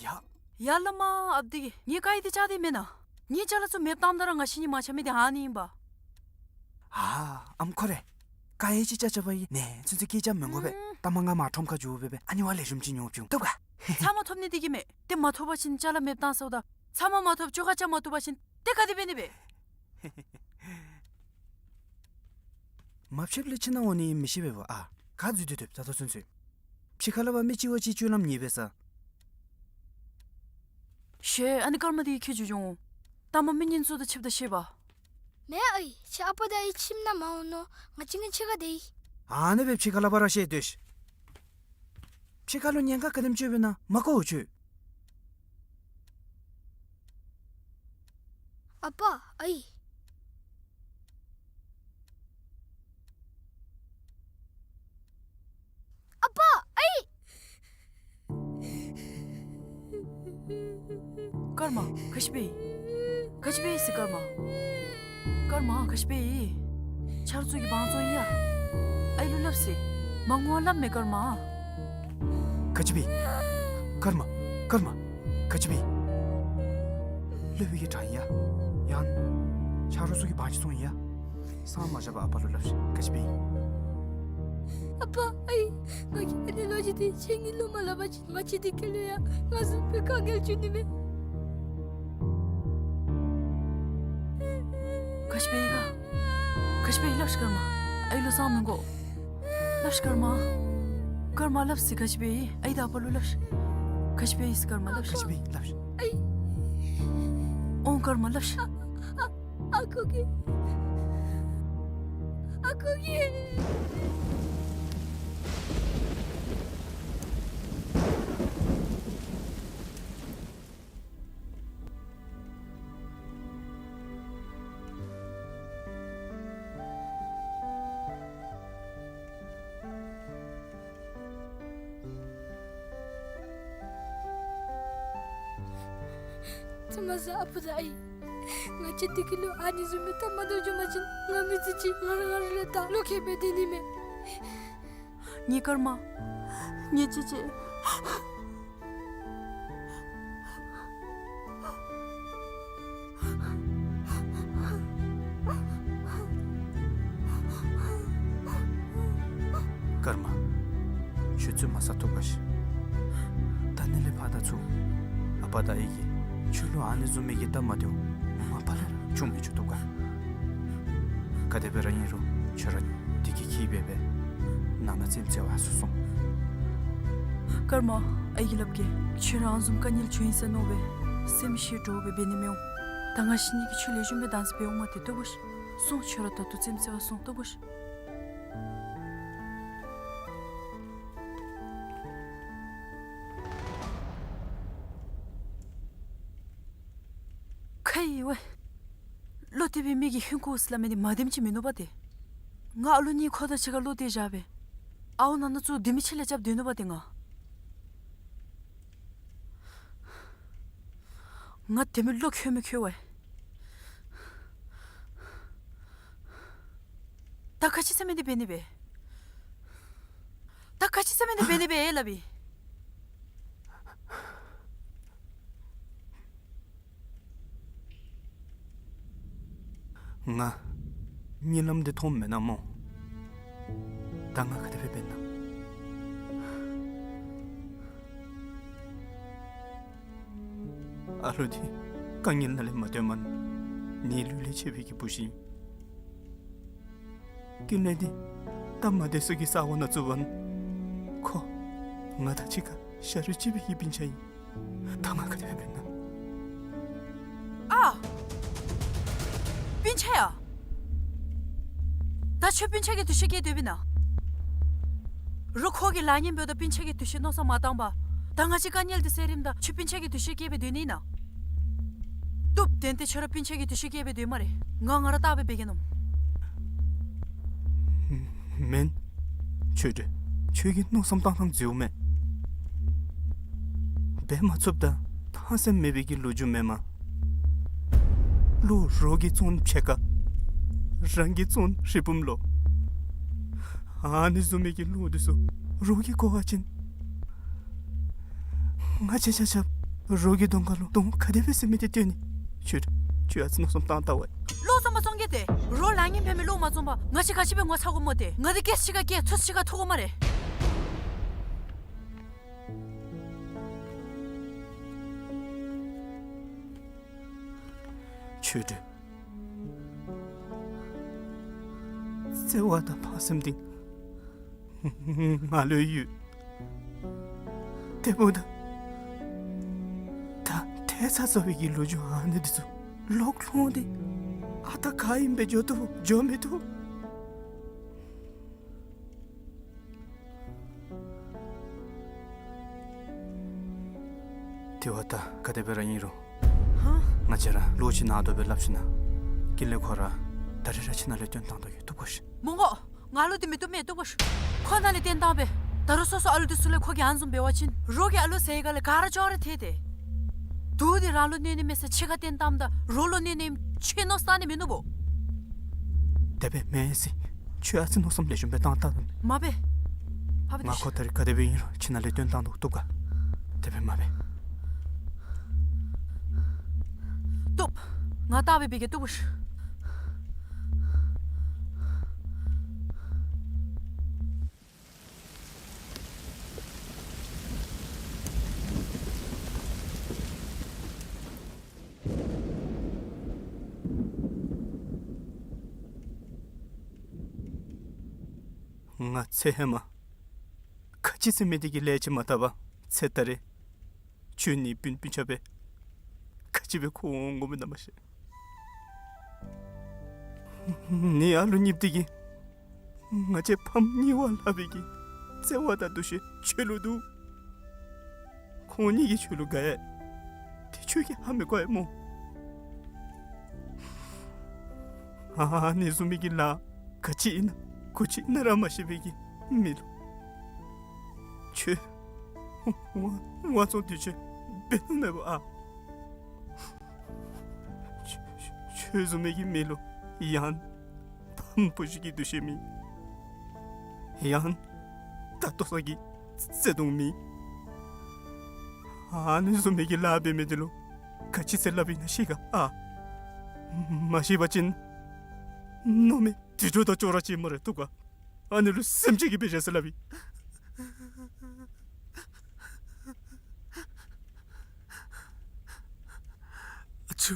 ཡ། ཡ་བླ་མ་ཨཔ་དེ་གིས་ངེའི་དཀར་ཡོལ་དེ་བཅག་སྟེ་མེན་ན། ངེའི་ཅ་ལ་ཚུ་མེདཔ་བཏངམ་ད་ར་ང་བཞིན་གྱིས་མ་འཕྱག་མི་དེ་ཨ་ནི་ཨིན་པ། ཨ་ཨམ་ཁོ་རེ། དཀར་ཡོལ་ཅིག་བཅག་བཅགཔ་ཨིན་ནི་ཚུན་ཚོད་སྐད་རྐྱབ་མི་དགོ་པས། ཨུམ། ད་མ་ང་མར་ཁྲོམ་ཁར་འགྱོ་སྦེ་སྦེ་ཨ་ནི་བ་ལེགས་ཤོམ་ཅིག་ཉོ་བཅུག། བཏུབ་ག། ཚབ་མ་ཐོབ་ནི་དེ་གིས་མས། དེ་མ་ཐོབ་པ་ཅིན་ཅ་ལ་མེདཔ་བཏང་ཟེརཝ་ད། ཚབ་མ་མ་ཐོབ་བཅོ་ཁ་རྐྱབ་མ་བཏུབ་པ་ཅིན་དེ་ག་དེ་འབད་ནི་སྦེ། མ་ཕྱདཔ་ལས་ཕྱི་ནང་འོང་ནི་མི་ཤེས་པས་པ། ཨ་ག་འཛུལ་ཏེ་སྡོདཔ་ད་ལྟོ་ཚུན་ཚོད། ཕྱི་ཁ་ལས་ཕར་མི་གཅིག་བ་གཅིག་སྤྱོད་ལམ་ཉེས་པས་ས། ཤེས། ཨ་ནི་སྐར་མ་དེ་གིས་ཁྱོད་འགྱོ་འོང་། ལྟ་མ་མི་ངན་ཚུ་དང་ཕྱདཔ་ད་ཤེས་པ། མེན་ཨའི། ཁྱོད་ཨ་པ་དང་ཨའི་ཁྱིམ་ནང་མ་འོང་ནོ། ང་བཅས་གཉིས་ཕྱི་ཁར་སྡོད་ཡི། ཨ་ནི་སྦེ་ཕྱི་ཁ་ལས་ཕར་ར་བཤལ་སྡོད་ཤིག། ཕྱི་ཁ་ལུ་ཉེན་ཁ་ག་དེམ་ཅིག་ཡོདཔ་ཨིན་ན་མ་གོ་འོ་ཁྱོད། ཨ་པ་ཨའི། ཨ་པ་ཨའི། སྐར་མ་ག་ཅི་འབད་ཡི། ག་ཅི་འབད་ཡི་ཟེར་སྐར་མ། སྐར་མ་ག་ཅི་འབད་ཡི། ཆ་རོགས་ཚུ་གིས་དབང་བཙོང་ཡི་ཡ། ཨའི་ལུ་སླབ་ཟེར། མ་ངུ་བར་སླབ་མས་སྐར་མ། ག་ཅི་འབད་ཡི། སྐར་མ། སྐར་མ། ག་ཅི་འབད་ཡི། སློབ་དཔོན་གྱིས་དྲང་ཡི་ཡ། ཡང་ཆ་རོགས་ཚུ་གིས་དབང་ཅིག་བཙོང་ཡི་ཡ། སང་མ་བཞག་པར་ཨ་པ་ལུ་སླབ་ཤིག། ག་ཅི་འབད་ཡི། ཨ་པ་ཨའི། ང་གིས་ཨ་ནི་ལོ་རྒྱུས་དེ་ཁྱེད་གཉིས་ལུ་མ་སླབ་པ་ཅིན་ང་བཅས་བདེ་སྐྱིད་ལུ་ཡང་ང་བཟུམ་སྦེ་དཀའ་ངལ་འབྱུང་ནི་མས། ག་ཅི་འབད་ཡི་ག། ག་ཅི་འབད་ཡི་སླབ་ཤིག་སྐར་མ། ཨའི་ལུ་གསང་མི་དགོ། སླབ་ཤིག་སྐར་མ། སྐར་མ་སླབ་ཟེར་ག་ཅི་འབད་ཡི། ཨའི་དང་ཨ་པ་ལུ་སླབ་ཤིག། ག་ཅི་འབད་ཡི་ཟེར་སྐར་མ་སླབ་ཤིག། ག་ཅི་འབད་ཡི་སླབ་ཤིག། ཨའི། འོང་སྐར་མ་སླབ་ཤིག། ཨ་ཁུ་གིས། ཨ་ཁུ་གིས། ཙམ་མ་ཟད་ཨ་པ་དང་ཨའི། ང་བཅས་བདེ་སྐྱིད་ལུ་ཨ་ནི་བཟུམ་མའི་ཐབས་མ་འདྲཝ་བྱུང་པ་ཅིན་ང་མི་ཚེ་གཅིག་ང་ར་ང་ར་ལུ་བདག་བློ་ཁེལ་སྦེ་སྡོད་ནི་མས། ངེའི་སྐར་མ། ངེའི་ཅེ་ཅེ། ཀརྨ། ཁྱོད་ཚུད་མ་ཟ་ཐུབ་ག་ཤི། ད་ནི་ལས་ཕར་ད་ཚུར་ཨ་པ་དང་ཨའི་གིས་ཁྱོད་ལུ་ཨ་ནི་བཟུམ་མའི་གི་སྟབས་མ་བདེཝ་མ་ཕར་ལས་ར་བྱུང་མི་བཅུག་ཐུབ་ག། ག་དེ་སྦེ་ར་ཨིན་རུང་ཁྱོད་ར་འདི་གི་ཁྱིམ་སྦེ་སྦེ་ནང་ན་རྩེདམོ་རྩེ་བར་སོང་སོང་། ཀརྨ། ཨའི་གིས་སླབ་གེ། ཁྱོད་ར་ཨ་ནི་བཟུམ་དཀའ་ངལ་བྱུང་ཡི་ཟེར་མནོ་སྦེ་སེམས་ཤི་འདྲོག་སྦེ་འབད་ནི་མི་འོང་། ད་ང་བཅས་གཉིས་ཀྱིས་ཁྱོད་ལེགས་ཤོམ་སྦེ་བདག་འཛིན་འབད་འོང་མ་སྟེར་བཏུབ་ག་ཤི། སོང་། ཁྱོད་ར་ད་ལྟོ་རྩེདམོ་རྩེ་བར་སོང་། བཏུབ་ག་ཤི། ཁ་ཡི་ཝའི། བློ་གཏད་པའི་མི་གིས་ཧིང་གོ་ཟེར་སླབ་མི་འདི་མ་བདེནམ་ཅིག་མིན་ནུག་པ་ཏེ། ང་ཨ་ལུ་གཉིས་ཁོ་དང་གཅིག་ཁར་བློ་གཏད་བཞག་སྦེ་ཨརཝ་ནང་ན་ཚུར་དེ་མི་ཕྱི་ལས་རྐྱབ་སྡོད་ནུག་པ་ཏེ་ང་། ང་དེ་མི་བློ་འཁྱོལ་མི་འཁྱོལ་ཝའི། ད་ག་ཅི་ཟེར་མི་འདི་འབད་ནི་སྦེ། ད་ག་ཅི་ཟེར་མི་འདི་འབད་ནི་སྦེ་ཨེ་སླབ་ཨིན། ང་གཉིད་ལམ་འདི་མཐོངམ་མེན་ན་སྨོ། ད་ང་ག་དེ་སྦེ་འབད་ན། ཨ་ལུ་འདི་དཀའ་ངལ་ནང་ལས་མ་བཏོན་མ་ནི་ལུས་ལས་ཆད་པའི་གི་བུ་གཞི། ཀུན་ལེགས་འདི་སྟབས་མ་བདེ་སོ་གི་ས་གོ་ནང་བཙུགས་པ་ནི་ཁོ་ང་དང་གཅིག་ཁར་ཤ་རུས་གཅིག་པའི་གི་སྤུན་ཆ་ཨིན། ད་ང་ག་དེ་སྦེ་འབད་ན། ཨ། སྤུན་ཆ་ཡ། ད་ཁྱོད་སྤུན་ཆ་གི་འདུ་ཤེས་བསྐྱེད་སྡོད་པས་ན། རོགས་ཁོ་གིས་ལཱ་ངན་འབདཝ་ད་སྤུན་ཆ་གི་འདུ་ཤེས་མནོ་བསམ་མ་བཏང་པར། ད་ང་བཅས་དཀའ་ངལ་འདི་སེལ་རནམ་ད་ཁྱོད་སྤུན་ཆ་གི་འདུ་ཤེས་བསྐྱེད་སྦེ་སྡོད་ནི་ཨིན་ན། བཏུབ། ཏན་ཏན་ཁྱོད་ར་སྤུན་ཆ་གི་འདུ་ཤེས་བསྐྱེད་སྦེ་སྡོད་སྨ་རེ། ང་ང་ར་བལྟ་སྦེ་འབད་གེ་ནོ། མེན། ཆོས་སྒྲོན། ཁྱོད་ཀྱི་མནོ་བསམ་བཏང་ཐངས་འཛོལཝ་མས། འབད་མ་ཚུགསཔ་དང་ཐང་སེམས་མེད་པའི་གི་ལོ་རྒྱུས་མེན་མས། བློ་རོགས་ཀྱིས་བཙོང་ཕྱེད་ཀ། རང་གིས་བཙོང་རི་བུམ་ལོ། ཨ་ནི་བཟུམ་མའི་གི་བློ་འདི་ཚུ་རོགས་ཀྱིས་གོ་བ་ཅིན། ང་བཅས་ཆ་ཁྱབ་རོགས་ཀྱི་གདོང་ཁ་ལུ་གདོང་ཁ་དེ་སྦེ་ཟེར་མི་འདི་སྟོན་ནི། ཁྱོད་ཁྱོད་ཨ་ཙི་མནོ་བསམ་བཏང་ད་ཝའི། བློ་བཟང་པོ་བཙོང་གེ་ཏེ། རོགས་ལཱ་ངན་འབད་མི་བློ་མ་བཟང་པར་ང་བཅས་ག་ཅི་སྦེ་ངོ་ཚ་དགོ་སྨོ་ཏེ། ང་འདི་སྐད་ཆ་གཅིག་ཁར་སྐད་ཚོད་གཅིག་ཁར་ཐུག་དགོ་སྨ་རེ། ཆོས་སྒྲོན། བརྩེ་བ་དང་ཕངས་སེམས་འདི་ང་ལུ་ཡོད། དེ་འབདཝ་ད་ད་ཐལ་ཚ་ཚ་བའི་གི་ལོ་རྒྱུས་ཨ་ནི་འདི་ཚུ་ལོག་ལྷོང་སྟེ་ཨ་རྟག་ག་ཨིནམ་སྦེ་འགྱོ་བཏུབ་འགྱོ་མི་བཏུབ། དེ་བ་ད་ག་དེ་སྦེ་ར་ཨིན་རུང་། ཧ། ང་བཅས་ར་ལོག་ཅིག་ནང་དོག་སྦེ་སླབ་ཞིན་ན། ཀུན་ལེགས་ཁོ་ར་ད་རིས་ར་ཁྱིམ་ནང་ལས་བཏོན་བཏང་དོ་ཡོད། བཏུབ་ག་ཤི། མི་དགོ། ང་ལུ་འདི་མི་བཏུབ་མས། བཏུབ་ག་ཤི། ཁོ་ནཱ་ལས་བཏོན་བཏང་པས། ད་རུང་སོ་སོ་ཨ་ལུ་འདི་ཚུ་ལས་ཁོ་གིས་ཨ་ནི་བཟུམ་འབད་བ་ཅིན་རོགས་ཀྱིས་ཨ་ལུ་ཟེར་ག་ལས་ག་ར་ཅོག་ར་ཐལ་ཏེ། དུག་འདི་རང་ལུ་གནོད་ནི་མས་ཟེར་ཕྱི་ཁར་བཏོན་བཏངམ་ད་རོགས་ལུ་གནོད་ནི་ཨིནམ་ཁྱོད་མནོ་བསམ་བཏང་ནི་མིན་ནུག་པོ། དེ་སྦེ་མེན་ཟེར། ཁྱོད་ཨ་ཙི་མནོ་བསམ་ལེགས་ཤོམ་སྦེ་བཏང་ད་ནི། མ་འབད། ཕ་བི་ང་ཁོ་ད་རིས་ག་དེ་སྦེ་ཨིན་རུང་ཁྱིམ་ནང་ལས་བཏོན་བཏང་དོ། བཏུབ་ག། དེ་སྦེ་མ་འབད། བཏུབ། ང་བལྟ་སྦེ་འབད་གེ། བཏུབ་ག་ཤི། ང་ཚེ་ཧེ་མ་ག་ཅི་ཟེར་མི་འདི་གི་ལས་ཅིག་མ་བཏབ་པར་ཚེ་ད་རེས་ཁྱོད་ནི་སྤུན་སྤུན་ཆ་སྦེ་ག་ཅི་སྦེ་འཁོར་འོང་དགོ་མི་ནམ་མ་ཤེས། ནི་ཨ་ལུ་གཉིསཔོ་འདི་གིས་ང་བཅས་ཕམ་གཉིས་པོ་ལྷག་པའི་གི་བརྩེ་བ་དང་འདུ་ཤེས་ཁྱོད་ལུ་འདུག། ཁོང་གཉིས་ཀྱིས་ཁྱོད་ལུ་དགའ་ཡི། དེ་ཁྱོད་ཀྱིས་ཧ་མི་གོ་ཡི་སྨོ། ཨ་ནི་བཟུམ་མའི་གི་ལཱ་ག་ཅི་ཨིན་ན་གུ་ཅི་ཨིན་ན་ར་མ་ཤེས་པའི་གི་མི་ལུ་ཁྱོད་དབང་བཙོང་འདི་ཚུ་འབད་ནི་མེད་པ་ཨ། ཁྱོད་ཁྱོད་བཟུམ་མའི་གི་མི་ལུ་ཡང་ཕམ་བུ་གཞི་གི་འདུ་ཤེས་མེད། ཡང་ད་ལྟོ་ཚང་གི་བརྩེ་དུང་མེད། ཨ་ནི་བཟུམ་མའི་གི་ལཱ་འབད་མི་འདི་ལུ་ག་ཅི་ཟེར་སླབ་ཨིན་ན་ཤེས་ག་ཨ། མ་ཤེས་པ་ཅིན་མནོ་མེད་དུད་འགྲོ་དང་ཅོག་ར་ཅིག་སྨ་རེ། བཏུབ་ག། ཨ་ནི་ལུ་སེམས་ཅན་གྱི་དཔེ་བཞག་ཟེར་སླབ་ཨིན། ཨ་ཅོ།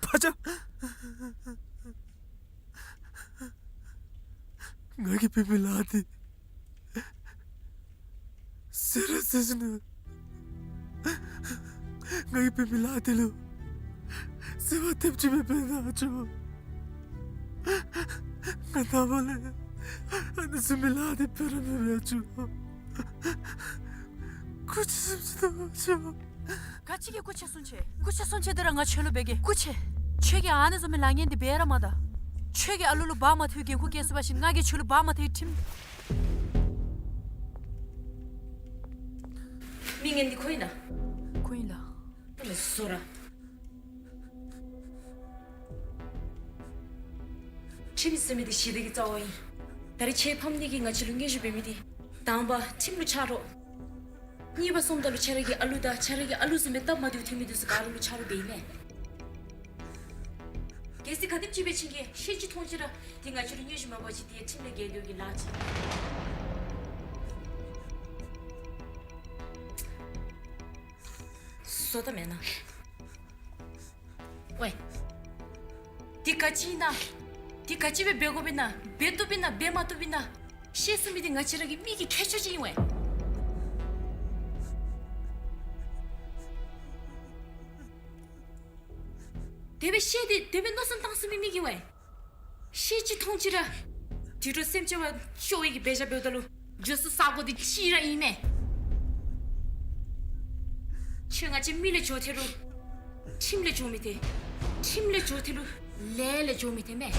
ཕ་ཅག། ང་གིས་འབད་མི་ལཱ་འདི་ཟེར་ར་ཟེར་ཞིན་ན། ང་གིས་འབད་མི་ལཱ་འདི་ལུ་ཟེར་བ་ཐེབས་ཅིག་མེད་པས་ན་ཨ་ཅོ། ང་ནངས་པ་ལས་ཨ་ནི་བཟུམ་མའི་ལཱ་འདི་འབད་ར་མི་འབད་ཨ་ཅོ། སྐུ་མཁྱེན་སེམས་ཅན་ཨ་ཅོ། ག་ཅི་གི་སྐུ་མཁྱེན་གསུང་ཅི། སྐུ་མཁྱེན་གསུང་ཅི་འདི་ར་ང་ཁྱོད་ལུ་འབད་གེ། སྐུ་མཁྱེན། ཁྱོད་ཀྱིས་ཨ་ནི་བཟུམ་མའི་ལཱ་ངན་འདི་འབད་ར་མ་ད། ཁྱོད་ཀྱིས་ཨ་ལུ་ལུ་འབག་མ་ཐུབ་པའི་འགན་ཁུར་བཀལ་ཚུགས་པ་ཅིན་ང་གིས་ཁྱོད་ལུ་འབག་མ་ཐུབ་པའི་ཁྲིམས། མི་ངན་འདི་ཁོ་ཨིན་ན། ཁོ་ཨིན་ལགས། ཨ་ནི་བཟོ་ར། ཁྲིམས་ཟེར་མི་འདི་ཞི་བདེ་གི་རྩ་བ་ཨིན། ད་རེས་ཁྱོད་ཕམ་ནི་གིས་ང་བཅས་ལུ་སྙན་ཞུ་འབད་མི་འདི། དང་པ་ཁྲིམས་ལུ་ཆ་རོགས། གཉིས་པ་སོངམ་ད་ལུ་ཁྱོད་ར་གི་ཨ་ལུ་དང་ཁྱོད་ར་གི་ཨ་ལུ་བཟུམ་སྦེ་སྟབས་མ་བདེཝ་ཐོན་མི་འདི་ཚུ་ག་ར་ལུ་ཆ་རོགས་འབད་ཨིན་མས། གལ་སྲིད་ག་དེམ་ཅིག་འབད་བ་ཅིན་གྱི་ཤེས་ཅི་མཐོང་ཅི་ར་འདི་ང་བཅས་ལུ་སྙན་ཞུ་མ་འབད་བ་ཅིན་འདི་ཁྲིམས་ལས་འགལ་འགྱོ་གི་ལཱ་ཅིག། བཟོ་ད་མེན་ན། ཝའེ། འདི་ག་ཅི་ཨིན་ན། འདི་ག་ཅི་སྦེ་འབད་དགོཔ་ཨིན་ན། འབད་བཏུབ་ཨིན་ན་འབད་མ་བཏུབ་ཨིན་ན། ཤེས་ཚུགས་མི་འདི་ང་བཅས་ར་གི་མི་གི་ཁྱད་ཆོས་ཅིག་ཨིན་ཝའེ། དེ་སྦེ་ཤེས་ཏེ་དེ་སྦེ་མནོ་བསམ་བཏང་ཚུགས་མི་མི་གི་ཝའེ། ཤེས་ཅི་མཐོང་ཅི་ར། དུད་འགྲོ་སེམས་ཅན་བ་སྐྱོ་བའི་གི་འབད་བཞག་འབདཝ་ད་ལུ་རྒྱུ་ས་ས་གོ་འདི་གཅིག་ར་ཨིན་མས། ཁྱོད་ང་བཅས་མི་ལས་འགྱོ་ཐལ་རུང་ཁྲིམས་ལས་འགྱོ་མི་ཐལ། ཁྲིམས་ལས་འགྱོ་ཐལ་རུང་ལས་ལས་འགྱོ་མི་ཐལ་མས།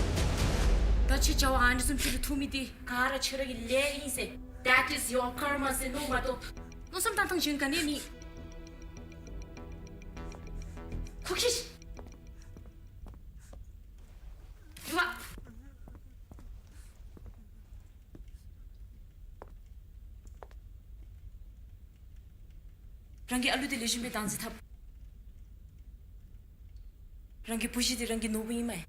ད་ཁྱོད་བྱ་བ་ཨ་ནི་བཟུམ་ཅིག་ལུ་ཐུག་མི་འདི་ག་ར་ཁྱོད་ར་གི་ལས་ཨིན་ཟེར། That is your karma ཟེར་མནོ་མ་གཏོགས་མནོ་བསམ་བཏང་ཐངས་གཞན་ག་ནི་ཡང་མེད། ཁོ་ཁྱོད། རྒྱུག་པ། རང་གི་ཨ་ལུ་འདི་ལེགས་ཤོམ་སྦེ་བདག་འཛིན་འཐབ། རང་གི་བུ་གཞི་འདི་རང་གི་ནོར་བུ་ཨིན་མས།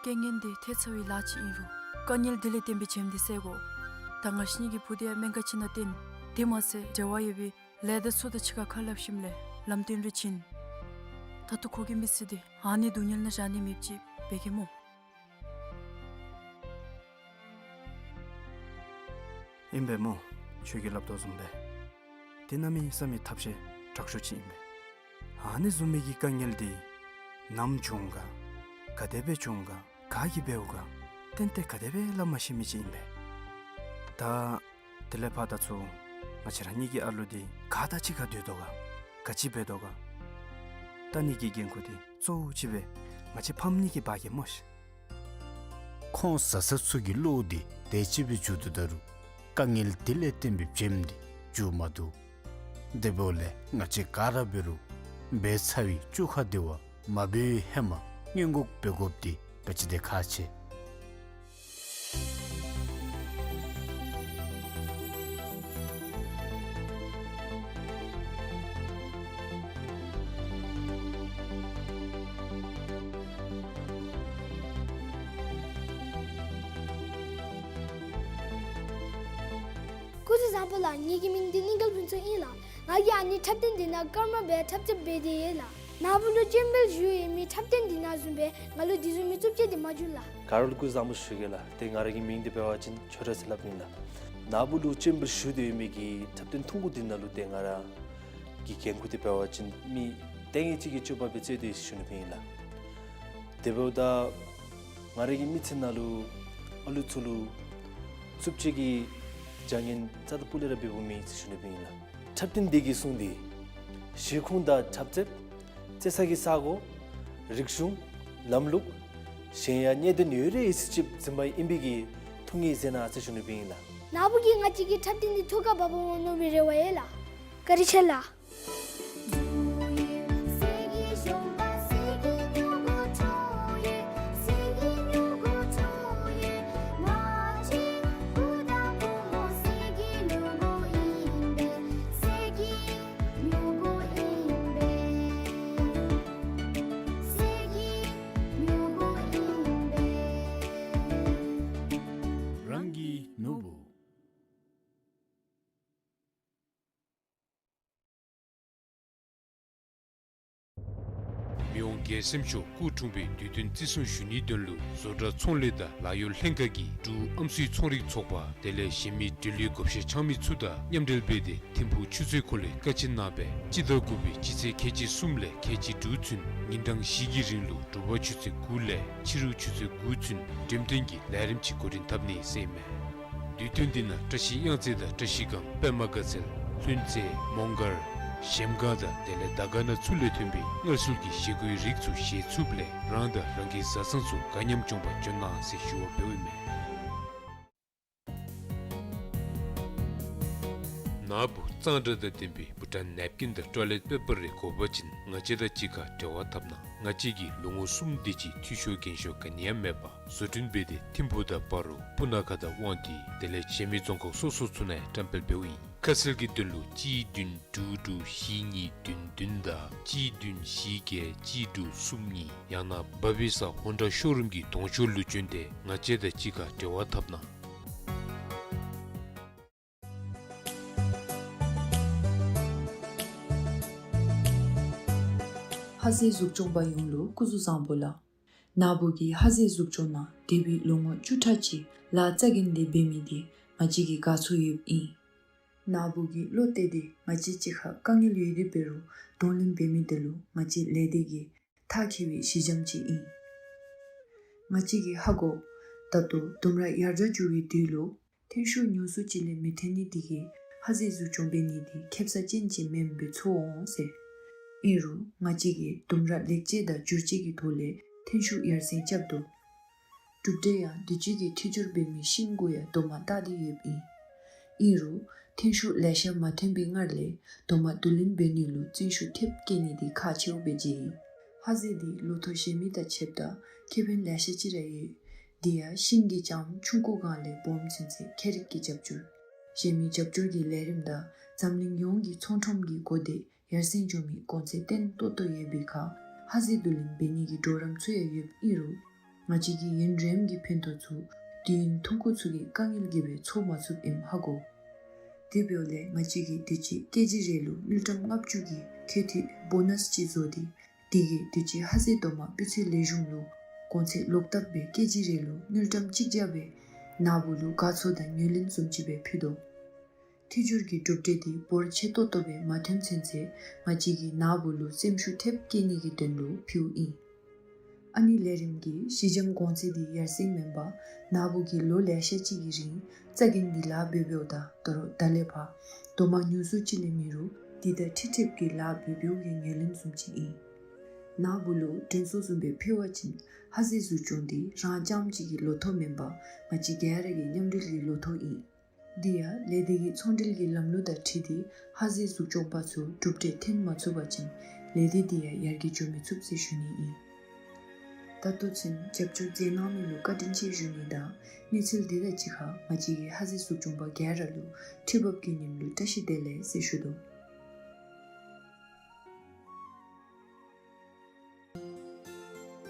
རྐྱེན་ངན་འདི་ཐལ་ཚར་བའི་ལཱ་ཅིག་ཨིན་རུང་དཀའ་ངལ་འདི་ལས་བརྟེན་པའི་བྱེམ་འདི་སེལ་དགོ། ད་ང་བཅས་གཉིས་ཀྱི་བུ་འདི་ཡང་སྨན་ཁང་ཅིག་ནང་བསྟེན། དེ་མ་ཚད་འབྲེལ་བ་ཡོད་པའི་ལས་སྡེ་ཚུ་དང་གཅིག་ཁར་ཁ་སླབ་ཞིནམ་ལས་ལམ་སྟོན་རེ་བྱིན། ད་ལྟོ་ཁོ་གི་མི་ཚེ་འདི་ཨ་ནི་སྡུག་བསྔལ་ནང་བཞག་ནི་མེདཔ་ཅིག་འབད་གེ་སྨོ། ཨིན་པས་སྨོ། ཁྱོད་ཀྱིས་སླབ་དོ་བཟུམ་སྦེ་འདི་གནམ་མེད་ས་མེད་ཐབས་ཤེས་དྲག་ཤོས་ཅིག་ཨིན་པས། ཨ་ནི་བཟུམ་མའི་གི་དཀའ་ངལ་འདི་ནམ་བྱུང་ག། ག་དེ་སྦེ་བྱུང་ག། ག་གིས་འབདཝ་ག། ཏན་ཏན་ག་དེ་སྦེ་སླབ་མ་ཤེས་མི་ཅིག་ཨིན་པས། ད་དེ་ལས་ཕར་ད་ཚུར་ང་བཅས་ར་གཉིས་ཀྱི་ཨ་ལུ་འདི་ག་དང་གཅིག་ཁར་སྡོད་དོ་ག། ག་ཅི་འབད་དོ་ག། ལྟ་ནི་གི་འགན་ཁུར་འདི་གཙོ་བོ་ཅིག་སྦེ་ང་བཅས་ཕམ་གཉིས་ཀྱིས་འབག་གེ་སྨོ་ཤིག། ཁོང་བཟའ་ཚང་ཚུ་གི་བློ་འདི་དེ་ཅིག་སྦེ་འགྱུར་དོ་ད་རུང་དཀའ་ངལ་འདི་ལས་བརྟེན་པའི་བྱེམ་འདི་འགྱུར་མ་བཏུབ། དེ་འབདཝ་ལས་ང་བཅས་ག་ར་འབད་རུང་འབད་ཚར་བའི་བཅོ་ཁ་འདི་བ་མ་འབད་བའི་ཧེ་མ་སྔོན་འགོག་འབད་དགོཔ་འདི་ག་ཅི་དེ་ཁག་ཆེ། སྐུ་གཟུགས་བཟང་པོ་ལགས། ངེ་གི་མིང་འདི་གླིང་དཀར་ཕུན་ཚོགས་ཨིན་ལགས། ང་གིས་ཨ་ནི་འཁྲབ་སྟོན་འདི་ནང་སྐར་མ་སྦེ་འཁྲབ་རྩེད་འབད་དེ་ཡོད་ལགས། ནཱ་བུ་ལུ་སྤྱན་འབུལ་ཞུ་ཡོད་མི་འཁྲབ་སྟོན་འདི་ནང་བཟུམ་སྦེ་ང་ལུ་འདི་བཟུམ་མའི་རྩུབ་སྤྱོད་འདི་མ་འགྱོ་ལགས། ག་ར་ལུ་སྐུ་གཟུགས་བཟང་པོ་ཞུ་གེ་ལགས། ཏེ་ང་ར་གི་མིང་འདི་འབད་བ་ཅིན་ཆོས་གྲགས་ཟེར་སླབ་ཨིན་ལགས། ནཱ་བུ་ལུ་སྤྱན་འབུལ་ཞུ་སྟེ་ཡོད་མི་གི་འཁྲབ་སྟོན་ཐུང་ཀུ་འདི་ནང་ལུ་ཏེ་ང་ར་གི་འགན་ཁུར་འདི་འབད་བ་ཅིན་མི་ལྟས་ངན་ཅིག་གི་སྤྱོད་པ་སྦེ་རྩེད་དེ་ཡོད་ཟེར་ཞུ་ནི་སྦེ་ཨིན་ལགས། དེ་འབདཝ་ད་ང་ར་གི་མི་ཚེ་ནང་ལུ་ཨ་ལུ་ཚུ་ལུ་རྩུབ་སྤྱོད་ཀྱི་བྱ་ངན་རྩ་དང་སྤུ་ལས་ར་འབདཝ་མེད་ཟེར་ཞུ་ནི་སྦེ་ཨིན་ལགས། འཁྲབ་སྟོན་འདི་གིས་གསུངས་ཏེ་གཞིས་ཁོངས་དང་འཁྲབ་རྩེད། རྩེད་ས་གི་ས་གོ། རིག་གཞུང་། ལམ་ལུགས། གཞན་ཡང་གནད་དོན་ཡོད་རིགས་ཡོད་ཚད་ཅིག་འཛིན་པ་ཨིན་པའི་གི་ཐུགས་ངེས་མཛད་གནང་ཟེར་ཞུ་ནི་སྦེ་ཨིན་ལགས། ནཱ་བུ་གིས་ང་བཅས་ཀྱི་འཁྲབ་སྟོན་འདི་ཐུགས་ཁར་བབ་འོང་མནོ་བའི་རེ་བ་ཡོད་ལགས། བཀའ་དྲིན་ཆེ་ལགས། མི་དབང་མགོན་སེམས་མཆོག་སྐུ་འཁྲུངས་པའི་དུས་སྟོན་བརྩི་སྲུང་ཞུ་ནིའི་དོན་ལུ་བཟོ་གྲྭ་ཚོང་ལས་དང་ལཱ་གཡོག་ལྷན་ཁག་གིས་འབྲུག་ཨམ་སྲུའི་ཚོང་རིག་ཚོགས་པ་དེ་ལས་གཞན་མི་འབྲེལ་ཡོད་བགོ་བཤའ་འཆང་མི་ཚུ་དང་མཉམ་འབྲེལ་འབད་དེ་ཐིམ་ཕུག་ཆུ་ཚོད་ཁོ་ལས་བཀའ་ཆད་གནང་སྦེ་སྤྱི་ཟླ་དགུ་པའི་སྤྱི་ཚེས་ཁལ་གཅིག་གསུམ་ལས་ཁལ་གཅིག་དྲུག་ཚུན་ཉིན་གྲངས་བཞི་གི་རིང་ལུ་དྲོ་པ་ཆུ་ཚོད་དགུ་ལས་ཕྱི་རུ་ཆུ་ཚོད་དགུ་ཚུན་འགྲེམས་སྟོན་གྱི་ལས་རིམ་ཅིག་འགོ་འདྲེན་འཐབ་ནི་ཟེར་ཨིན་མས། དུས་སྟོན་འདི་ནང་བཀྲ་ཤིས་གཡང་རྩེ་དང་བཀྲ་ཤིས་སྒང་པདྨ་དགའ་ཚལ་ལྷུན་རྩེ་མོང་སྒར་གཞལམ་སྒང་དང་དེ་ལས་དར་དཀར་ན་ཚུ་ལས་ཐོན་པའི་སྔར་སྲོལ་གྱི་བཞེས་སྒོའི་རིགས་ཚུ་བཞེས་ཚུགསཔ་ལས་རང་དང་རང་གི་བཟའ་ཚང་ཚུ་ག་ཉམས་སྐྱོང་པར་འབྱོན་གནང་ཟེར་ཞུ་བ་འབདཝ་ཨིན་མས། ནཱ་བུ་གཙང་སྦྲ་དང་ལྡན་པའི་བྷུ་ཊཱན་ནེབ་ཀིན་དང་ཊོའི་ལེཊ་པེ་པར་རེ་དགོ་པ་ཅིན་ང་བཅས་དང་གཅིག་ཁར་འབྲེལ་བ་འཐབ་གནང་། ང་བཅས་ཀྱིས་ལོ་ངོ་གསུམ་དེ་ཅིག་འཐུས་ཤོར་འགན་ཤོར་ག་ནི་ཡང་མེད་པར་བཟོ་སྐྲུན་འབད་དེ་ཐིམ་ཕུག་དང་སྤ་རོ་སྤུ་ན་ཁ་དང་དབང་འདུས་དེ་ལས་གཞན་མི་རྫོང་ཁག་སོ་སོ་ཚུ་ནང་བཀྲམ་སྤེལ་འབདཝ་ཨིན། ཁ་གསལ་གྱི་དོན་ལུ་གཅིག་བདུན་དྲུག་དྲུག་བཞི་གཉིས་བདུན་བདུན་དང་གཅིག་བདུན་བཞི་བརྒྱད་གཅིག་དྲུག་གསུམ་གཉིས་ཡང་ན་བ་བི་ས་ཧོན་ཌ་ཤོ་རུམ་གྱི་གདོང་ཤོག་ལུ་བྱོན་ཏེ་ང་བཅས་དང་གཅིག་ཁར་འབྲེལ་བ་འཐབ་གནང་། ཧ་ཟེ་གཟུགས་སྐྱོང་པ་ཡོངས་ལུ་སྐུ་གཟུགས་བཟང་པོ་ལགས། ནཱ་བུ་གིས་ཧ་ཟེ་གཟུགས་སྐྱོང་ནང་འདས་པའི་ལོ་ངོ་བཅུ་ཕྲག་གཅིག་ལཱ་རྩ་འགེངས་ཏེ་འབད་མི་འདི་ང་བཅས་ཀྱིས་དགའ་ཚོར་ཡོདཔ་ཨིན། ནཱ་བུ་གིས་བློ་གཏད་དེ་ང་བཅས་གཅིག་ཁར་དཀའ་ངལ་ཡོད་དེ་འབད་རུང་གདོང་ལེན་འབད་མི་དེ་ལུ་ང་བཅས་ལས་སྡེ་གིས་ཐག་བཅད་པའི་གཞི་འགྱམ་ཅིག་ཨིན། ང་བཅས་ཀྱིས་ཧ་གོ། ད་ལྟོ་ལྡུམ་ར་ཡར་དྲག་འགྱོ་བའི་དུས་ལུ་ཐོན་ཤུགས་ཉུང་སུ་ཅིག་ལས་མི་ཐོན་ནི་དེ་གིས་ཧ་ཟེ་གཟུགས་སྐྱོང་འབད་ནི་དེ་ཁེབ་ས་ཅན་ཅིག་མེནམ་སྦེ་ཚོར་འོང་ཟེར། ཨིན་རུང་ང་བཅས་ཀྱིས་ལྡུམ་ར་ལེགས་བཅོས་དང་བསྒྱུར་བཅོས་ཀྱི་ཐོག་ལས་ཐོན་ཤུགས་ཡར་སེང་རྐྱབ་དོ། གྲུབ་འབྲས་ཡང་དུས་ཅི་གི་འཕྲོད་སྦྱོར་འབད་མི་ཤིང་གུ་ཡང་དོ་མ་བཏགས་ཏེ་ཡོདཔ་ཨིན། ཨིན་རུང་ཐོན་ཤུགས་ལེ་ཤ་མ་ཐོན་པའི་སྔར་ལས་དོ་མ་བསྡུ་ལེན་འབད་ནི་ལུ་བརྩོན་ཤུགས་ཐེབས་བསྐྱེད་ནི་དེ་ཁག་ཆེཝ་སྦེ་མཇལ་ཡི། ཧ་ཟེ་འདི་ལོ་ཐོག་གཞན་མི་དང་ཕྱདཔ་ད་ཁེ་ཕན་ལེ་ཤ་ཅིག་ར་ཡོད། དེ་ཡང་ཤིང་གི་ལྕངམ་ཆུང་ཀུ་སྒང་ལས་སྦོམ་ཚུན་ཚོད་ཁྱད་རིག་གི་རྒྱབ་སྐྱོར། གཞན་མི་རྒྱབ་སྐྱོར་གྱི་ལས་རིམ་དང་འཛམ་གླིང་ཡོངས་ཀྱི་ཚོང་ཁྲོམ་གྱི་གོ་བརྡས་ཡར་སེང་འགྱོ་མི་གོང་ཚད་བརྟན་ཏོག་ཏོ་ཡོད་པའི་ཁར་ཧ་ཟེ་བསྡུ་ལེན་འབད་ནི་གི་གྲོགས་རམ་ཚུ་ཡང་ཡོདཔ་ཨིན་རུང་ང་བཅས་ཀྱིས་ཡུན་རིངམོ་གི་ཕན་ཐོགས་ཚུ་དུས་ཡུན་ཐུང་ཀུ་ཚུ་གི་དཀའ་ངལ་གྱིས་སྦེ་ཚོར་མ་ཚུགསཔ་ཨིནམ་ཧ་གོ། དེ་འབདཝ་ལས་ང་བཅས་ཀྱིས་དུས་ཅི་ཀེ་ཇི་རེ་ལུ་དངུལ་ཀྲམ་ལྔ་བཅུ་གི་ཁེ་ཐིག་བོ་ནཱས་ཅིག་བཟོ་སྟེ་དེ་གིས་དུས་ཅི་ཧ་ཟེ་དོ་མ་སྤུས་ཚད་ལེགས་ཤོམ་ལུ་གོང་ཚད་ལོག་བཏབ་སྦེ་ཀེ་ཇི་རེ་ལུ་དངུལ་ཀྲམ་གཅིག་བརྒྱ་སྦེ་ནཱ་བུ་ལུ་དགའ་ཚོར་དང་ངོས་ལེན་བཟུམ་ཅིག་སྦེ་ཕུལ་དོ། འཕྲོད་སྦྱོར་གྱི་གྲུབ་འབྲས་དེ་འབོར་ཆེ་ཏོག་ཏོ་སྦེ་མ་ཐོན་ཚུན་ཚོད་ང་བཅས་ཀྱིས་ནཱ་བུ་ལུ་སེམས་ཤུགས་ཐེབས་བསྐྱེད་ནི་གི་དོན་ལུ་ཕུལཝ་ཨིན། ཨ་ནི་ལས་རིམ་གྱི་གཞི་འགྱམ་གོང་ཚད་དེ་ཡར་སེང་མེན་པར་ནཱ་བུ་གིས་ལོ་ལེ་ཤ་ཅིག་གི་རིང་རྩ་འགེངས་ཏེ་ལཱ་འབད་འབདཝ་ད་ད་རུང་ད་ལས་ཕར་དོ་མ་ཉུང་སུ་ཅིག་ལས་མེད་རུང་དེ་དང་འཁྲིལ་འཁྲིལཝ་གི་ལཱ་འབད་འབདཝ་གི་ངོས་ལེན་བཟུམ་ཅིག་ཨིན། ནཱ་བུ་ལུ་དྲན་གསོ་བཟུམ་སྦེ་ཕུལ་བ་ཅིན་ཧ་ཟེ་གཟུགས་སྐྱོང་དེ་རང་རྐྱངམ་གཅིག་གི་ལོ་ཐོག་མེན་པར་ང་བཅས་ག་ར་གི་མཉམ་འབྲེལ་གྱི་ལོ་ཐོག་ཨིན། དེ་ཡང་ལས་སྡེ་གི་ཚོང་འབྲེལ་གྱི་ལམ་ལུགས་དང་འཁྲིལ་ཏེ་ཧ་ཟེ་གཟུགས་སྐྱོང་པ་ཚུ་གྲུབ་འབྲས་ཐོན་མ་ཚུགས་པ་ཅིན་ལས་སྡེ་དེ་ཡང་ཡར་རྒྱས་འགྱོ་མི་ཚུགས་ཟེར་ཞུ་ནི་ཨིན། ད་ལྟོ་ཚུན་རྒྱབ་སྐྱོར་མཛད་གནང་མི་ལུ་བཀའ་དྲིན་ཆེ་ཞུ་ནི་དང་གནས་ཚུལ་དེ་དང་གཅིག་ཁར་ང་བཅས་ཀྱི་ཧ་ཟེ་གཟུགས་སྐྱོང་པ་ག་ར་ལུ་ཁྲི་འབབ་ཀྱི་ཉིནམ་ལུ་བཀྲ་ཤིས་བདེ་ལེགས་ཟེར་ཞུ་དོ།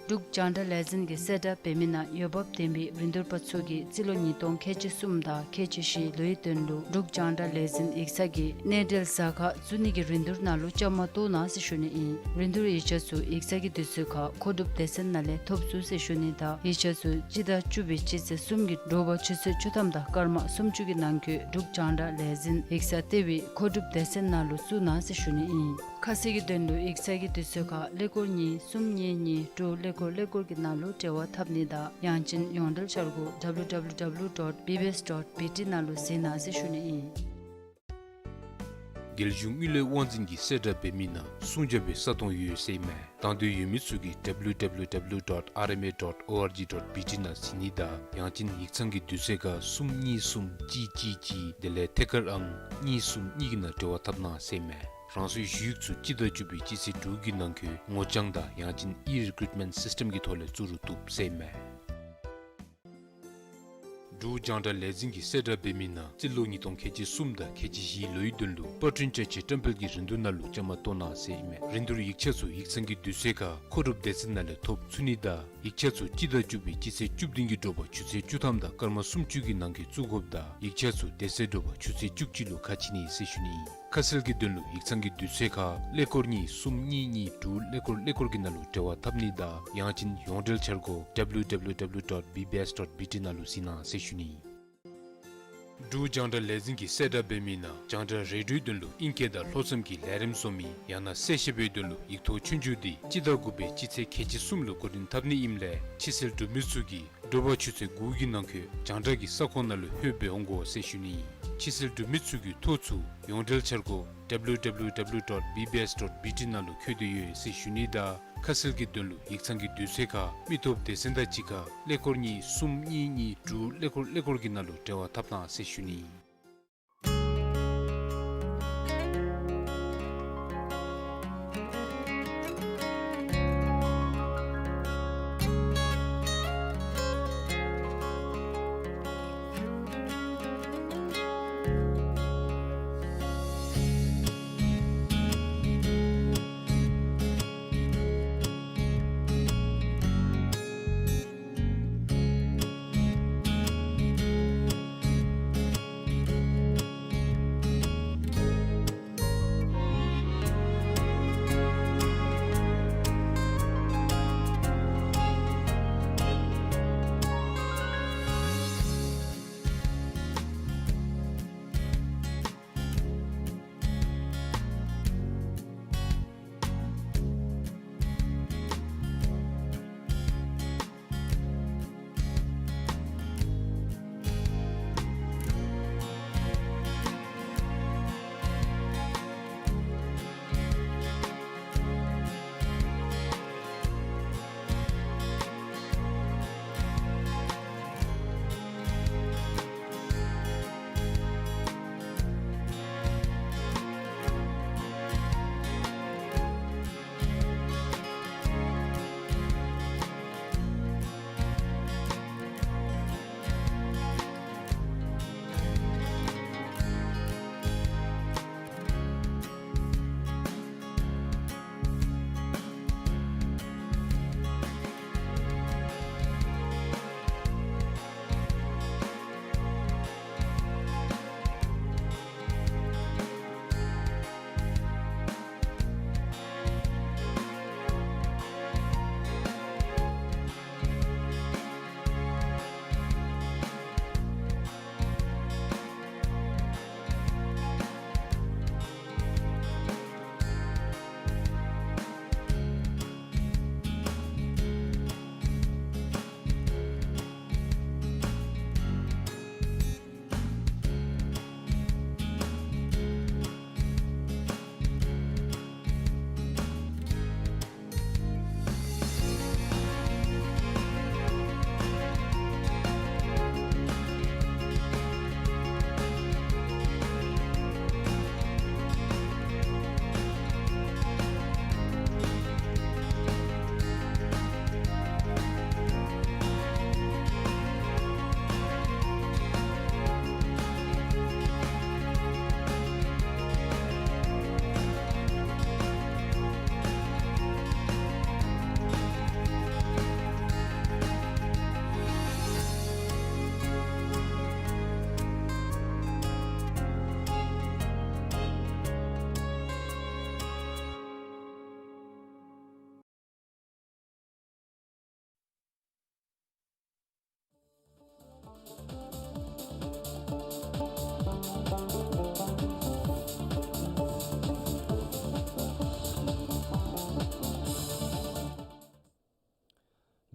འབྲུག་རྒྱང་བསྒྲགས་ལས་འཛིན་གྱིས་གསལ་བསྒྲགས་འབད་མི་ནང་འོས་འབབ་ལྡན་པའི་རིན་བསྡུར་པ་ཚུ་གིས་རྩིས་ལོ་ཉིས་སྟོང་ཁལ་གཅིག་གསུམ་དང་ཁལ་གཅིག་བཞི་ལོའི་དོན་ལུ་འབྲུག་རྒྱང་བསྒྲགས་ལས་འཛིན་ཡིག་ཚང་གི་གནས་འབྲེལ་ཟ་ཁང་བཙུགས་ནི་གི་རིན་བསྡུར་ནང་ལུ་བཅའ་མར་གཏོགས་གནང་ཟེར་ཞུ་ནི་ཨིན། རིན་བསྡུར་ཡིག་ཆ་ཚུ་ཡིག་ཚང་གི་དུས་ཚོད་ཁར་མཁོ་སྒྲུབ་སྡེ་ཚན་ནང་ལས་ཐོབ་ཚུགས་ཟེར་ཞུ་ནི་དང་ཡིག་ཆ་ཚུ་སྤྱི་ཟླ་བཅུ་པའི་སྤྱི་ཚེས་གསུམ་གྱི་དྲོ་པ་ཆུ་ཚོད་བཅུ་ཐམ་དང་སྐར་མ་སུམ་ཅུ་གི་ནང་འཁོད་འབྲུག་རྒྱང་བསྒྲགས་ལས་འཛིན་ཡིག་ཚང་ལྟེ་བའི་མཁོ་སྒྲུབ་སྡེ་ཚན་ནང་ལུ་བཙུགས་གནང་ཟེར་ཞུ་ནི་ཨིན། ཁ་གསལ་གྱི་དོན་ལུ་ཡིག་ཚང་གི་དུས་ཚོད་ཁར་ཀླད་ཀོར་གཉིས་གསུམ་གཉིས་གཉིས་དྲུག་ཀླད་ཀོར་ཀླད་ཀོར་གྱི་ནང་ལུ་འབྲེལ་བ་འཐབ་ནི་དང་ཡང་ཅིན་ཡོངས་འབྲེལ་འཆར་སྒོ་W W W dot B B S dot B T ནང་ལུ་གཟིགས་གནང་ཟེར་ཞུ་ནི་ཨིན། རྒྱལ་གཞུང་དངུལ་ལས་དབང་འཛིན་གྱིས་གསལ་བསྒྲགས་འབད་མི་ནང་སྲུང་བྱ་བའི་ས་སྟོང་ཡོད་ཟེར་ཨིན་མས། དང་འདོད་ཡོད་མི་ཚུ་གིས་W W W dot R M A dot O R G dot B T ནང་གཟིགས་ནི་དང་ཡང་ཅིན་ཡིག་ཚང་གི་དུས་ཚོད་ཁར་གསུམ་གཉིས་གསུམ་གཅིག་གཅིག་གཅིག་དེ་ལས་ཐད་ཀར་ཨང་གཉིས་གསུམ་གཉིས་ཀྱི་ནང་འབྲེལ་བ་འཐབ་གནང་ཟེར་ཨིན་མས། རང་སོའི་ཞུ་ཡིག་ཚུ་སྤྱི་ཟླ་བཅུ་པའི་སྤྱི་ཚེས་དྲུག་གི་ནང་འཁོད་ངོ་རྐྱང་དང་ཡང་ཅིན་ཨི་རི་ཀུའིཊ་མེནཊ་སིསི་ཊེམ་གྱི་ཐོག་ལས་བཙུགས་རུང་བཏུབ་ཟེར་ཨིན་མས། འབྲུག་རྒྱང་བསྒྲགས་ལས་འཛིན་གྱིས་གསལ་བསྒྲགས་འབད་མི་ནང་རྩིས་ལོ་ཉིས་སྟོང་ཁལ་གཅིག་གསུམ་དང་ཁལ་གཅིག་བཞི་ལོའི་དོན་ལུ་པར་སྐྲུན་བཅའ་ཆས་བཀྲམ་སྤེལ་གྱི་རིན་བསྡུར་ནང་ལུ་བཅའ་མར་གཏོགས་གནང་ཟེར་ཨིན་མས། རིན་བསྡུར་ཡིག་ཆ་ཚུ་ཡིག་ཚང་གི་དུས་ཚོད་ཁར་མཁོ་སྒྲུབ་སྡེ་ཚན་ནང་ལས་ཐོབ་ཚུགས་ནི་དང་ཡིག་ཆ་ཚུ་སྤྱི་ཟླ་བཅུ་པའི་སྤྱི་ཚེས་བཅུ་བདུན་གྱི་དྲོ་པ་ཆུ་ཚོད་བཅུ་ཐམ་དང་སྐར་མ་སུམ་ཅུ་གི་ནང་འཁོད་བཙུགས་དགོཔ་དང་ཡིག་ཆ་ཚུ་དེ་ཚེ་དྲོ་པ་ཆུ་ཚོད་བཅུ་གཅིག་ལུ་ཁ་ཕྱེ་ནི་ཟེར་ཞུ་ནི་ཨིན། ཁ་གསལ་གྱི་དོན་ལུ་ཡིག་ཚང་གི་དུས་ཚོད་ཁར་ཀླད་ཀོར་གཉིས་གསུམ་གཉིས་གཉིས་དྲུག་ཀླད་ཀོར་ཀླད་ཀོར་གྱི་ནང་ལུ་འབྲེལ་བ་འཐབ་ནི་དང་ཡང་ཅིན་ཡོངས་འབྲེལ་འཆར་སྒོ་W W W dot B B S dot B T ནང་ལུ་གཟིགས་གནང་ཟེར་ཞུ་ནི། འབྲུག་རྒྱང་བསྒྲགས་ལས་འཛིན་གྱིས་གསལ་བསྒྲགས་འབད་མི་ནང་རྒྱང་བསྒྲགས་རེ་ཌིའོའི་དོན་ལུ་ཨིང་སྐད་དང་ལྷོ་མཚམས་ཀྱི་ལས་རིམ་བཟོ་མི་ཡང་ན་གསལ་བཤད་པའི་དོན་ལུ་ཡིག་ཐོག་ཆོས་རྒྱུགས་འདི་སྤྱི་ཟླ་དགུ་པའི་སྤྱི་ཚེས་ཁལ་གཅིག་གསུམ་ལུ་འགོ་འདྲེན་འཐབ་ནི་ཨིནམ་ལས་ཕྱི་སེལ་འབྲུག་མི་ཚུ་གིས་དྲོ་པ་ཆུ་ཚོད་དགུ་གི་ནང་འཁོད་རྒྱང་བསྒྲགས་ཀྱི་ས་ཁོངས་ནང་ལུ་ལྷོད་སྦེ་འོང་དགོ་ཟེར་ཞུ་ནི། ཕྱི་སེལ་འབྲུག་མི་ཚུ་གི་ཐོ་ཚུ་ཡོངས་འབྲེལ་འཆར་སྒོ་W W W dot B B S dot B T ནང་ལུ་བཀོད་དེ་ཡོད་ཟེར་ཞུ་ནི་དང་ཁ་གསལ་གྱི་དོན་ལུ་ཡིག་ཚང་གི་དུས་ཚོད་ཁར་མི་སྟོབས་སྡེ་ཚན་དང་གཅིག་ཁར་ཀླད་ཀོར་གཉིས་གསུམ་གཉིས་གཉིས་དྲུག་ཀླད་ཀོར་ཀླད་ཀོར་གྱི་ནང་ལུ་འབྲེལ་བ་འཐབ་གནང་ཟེར་ཞུ་ནི།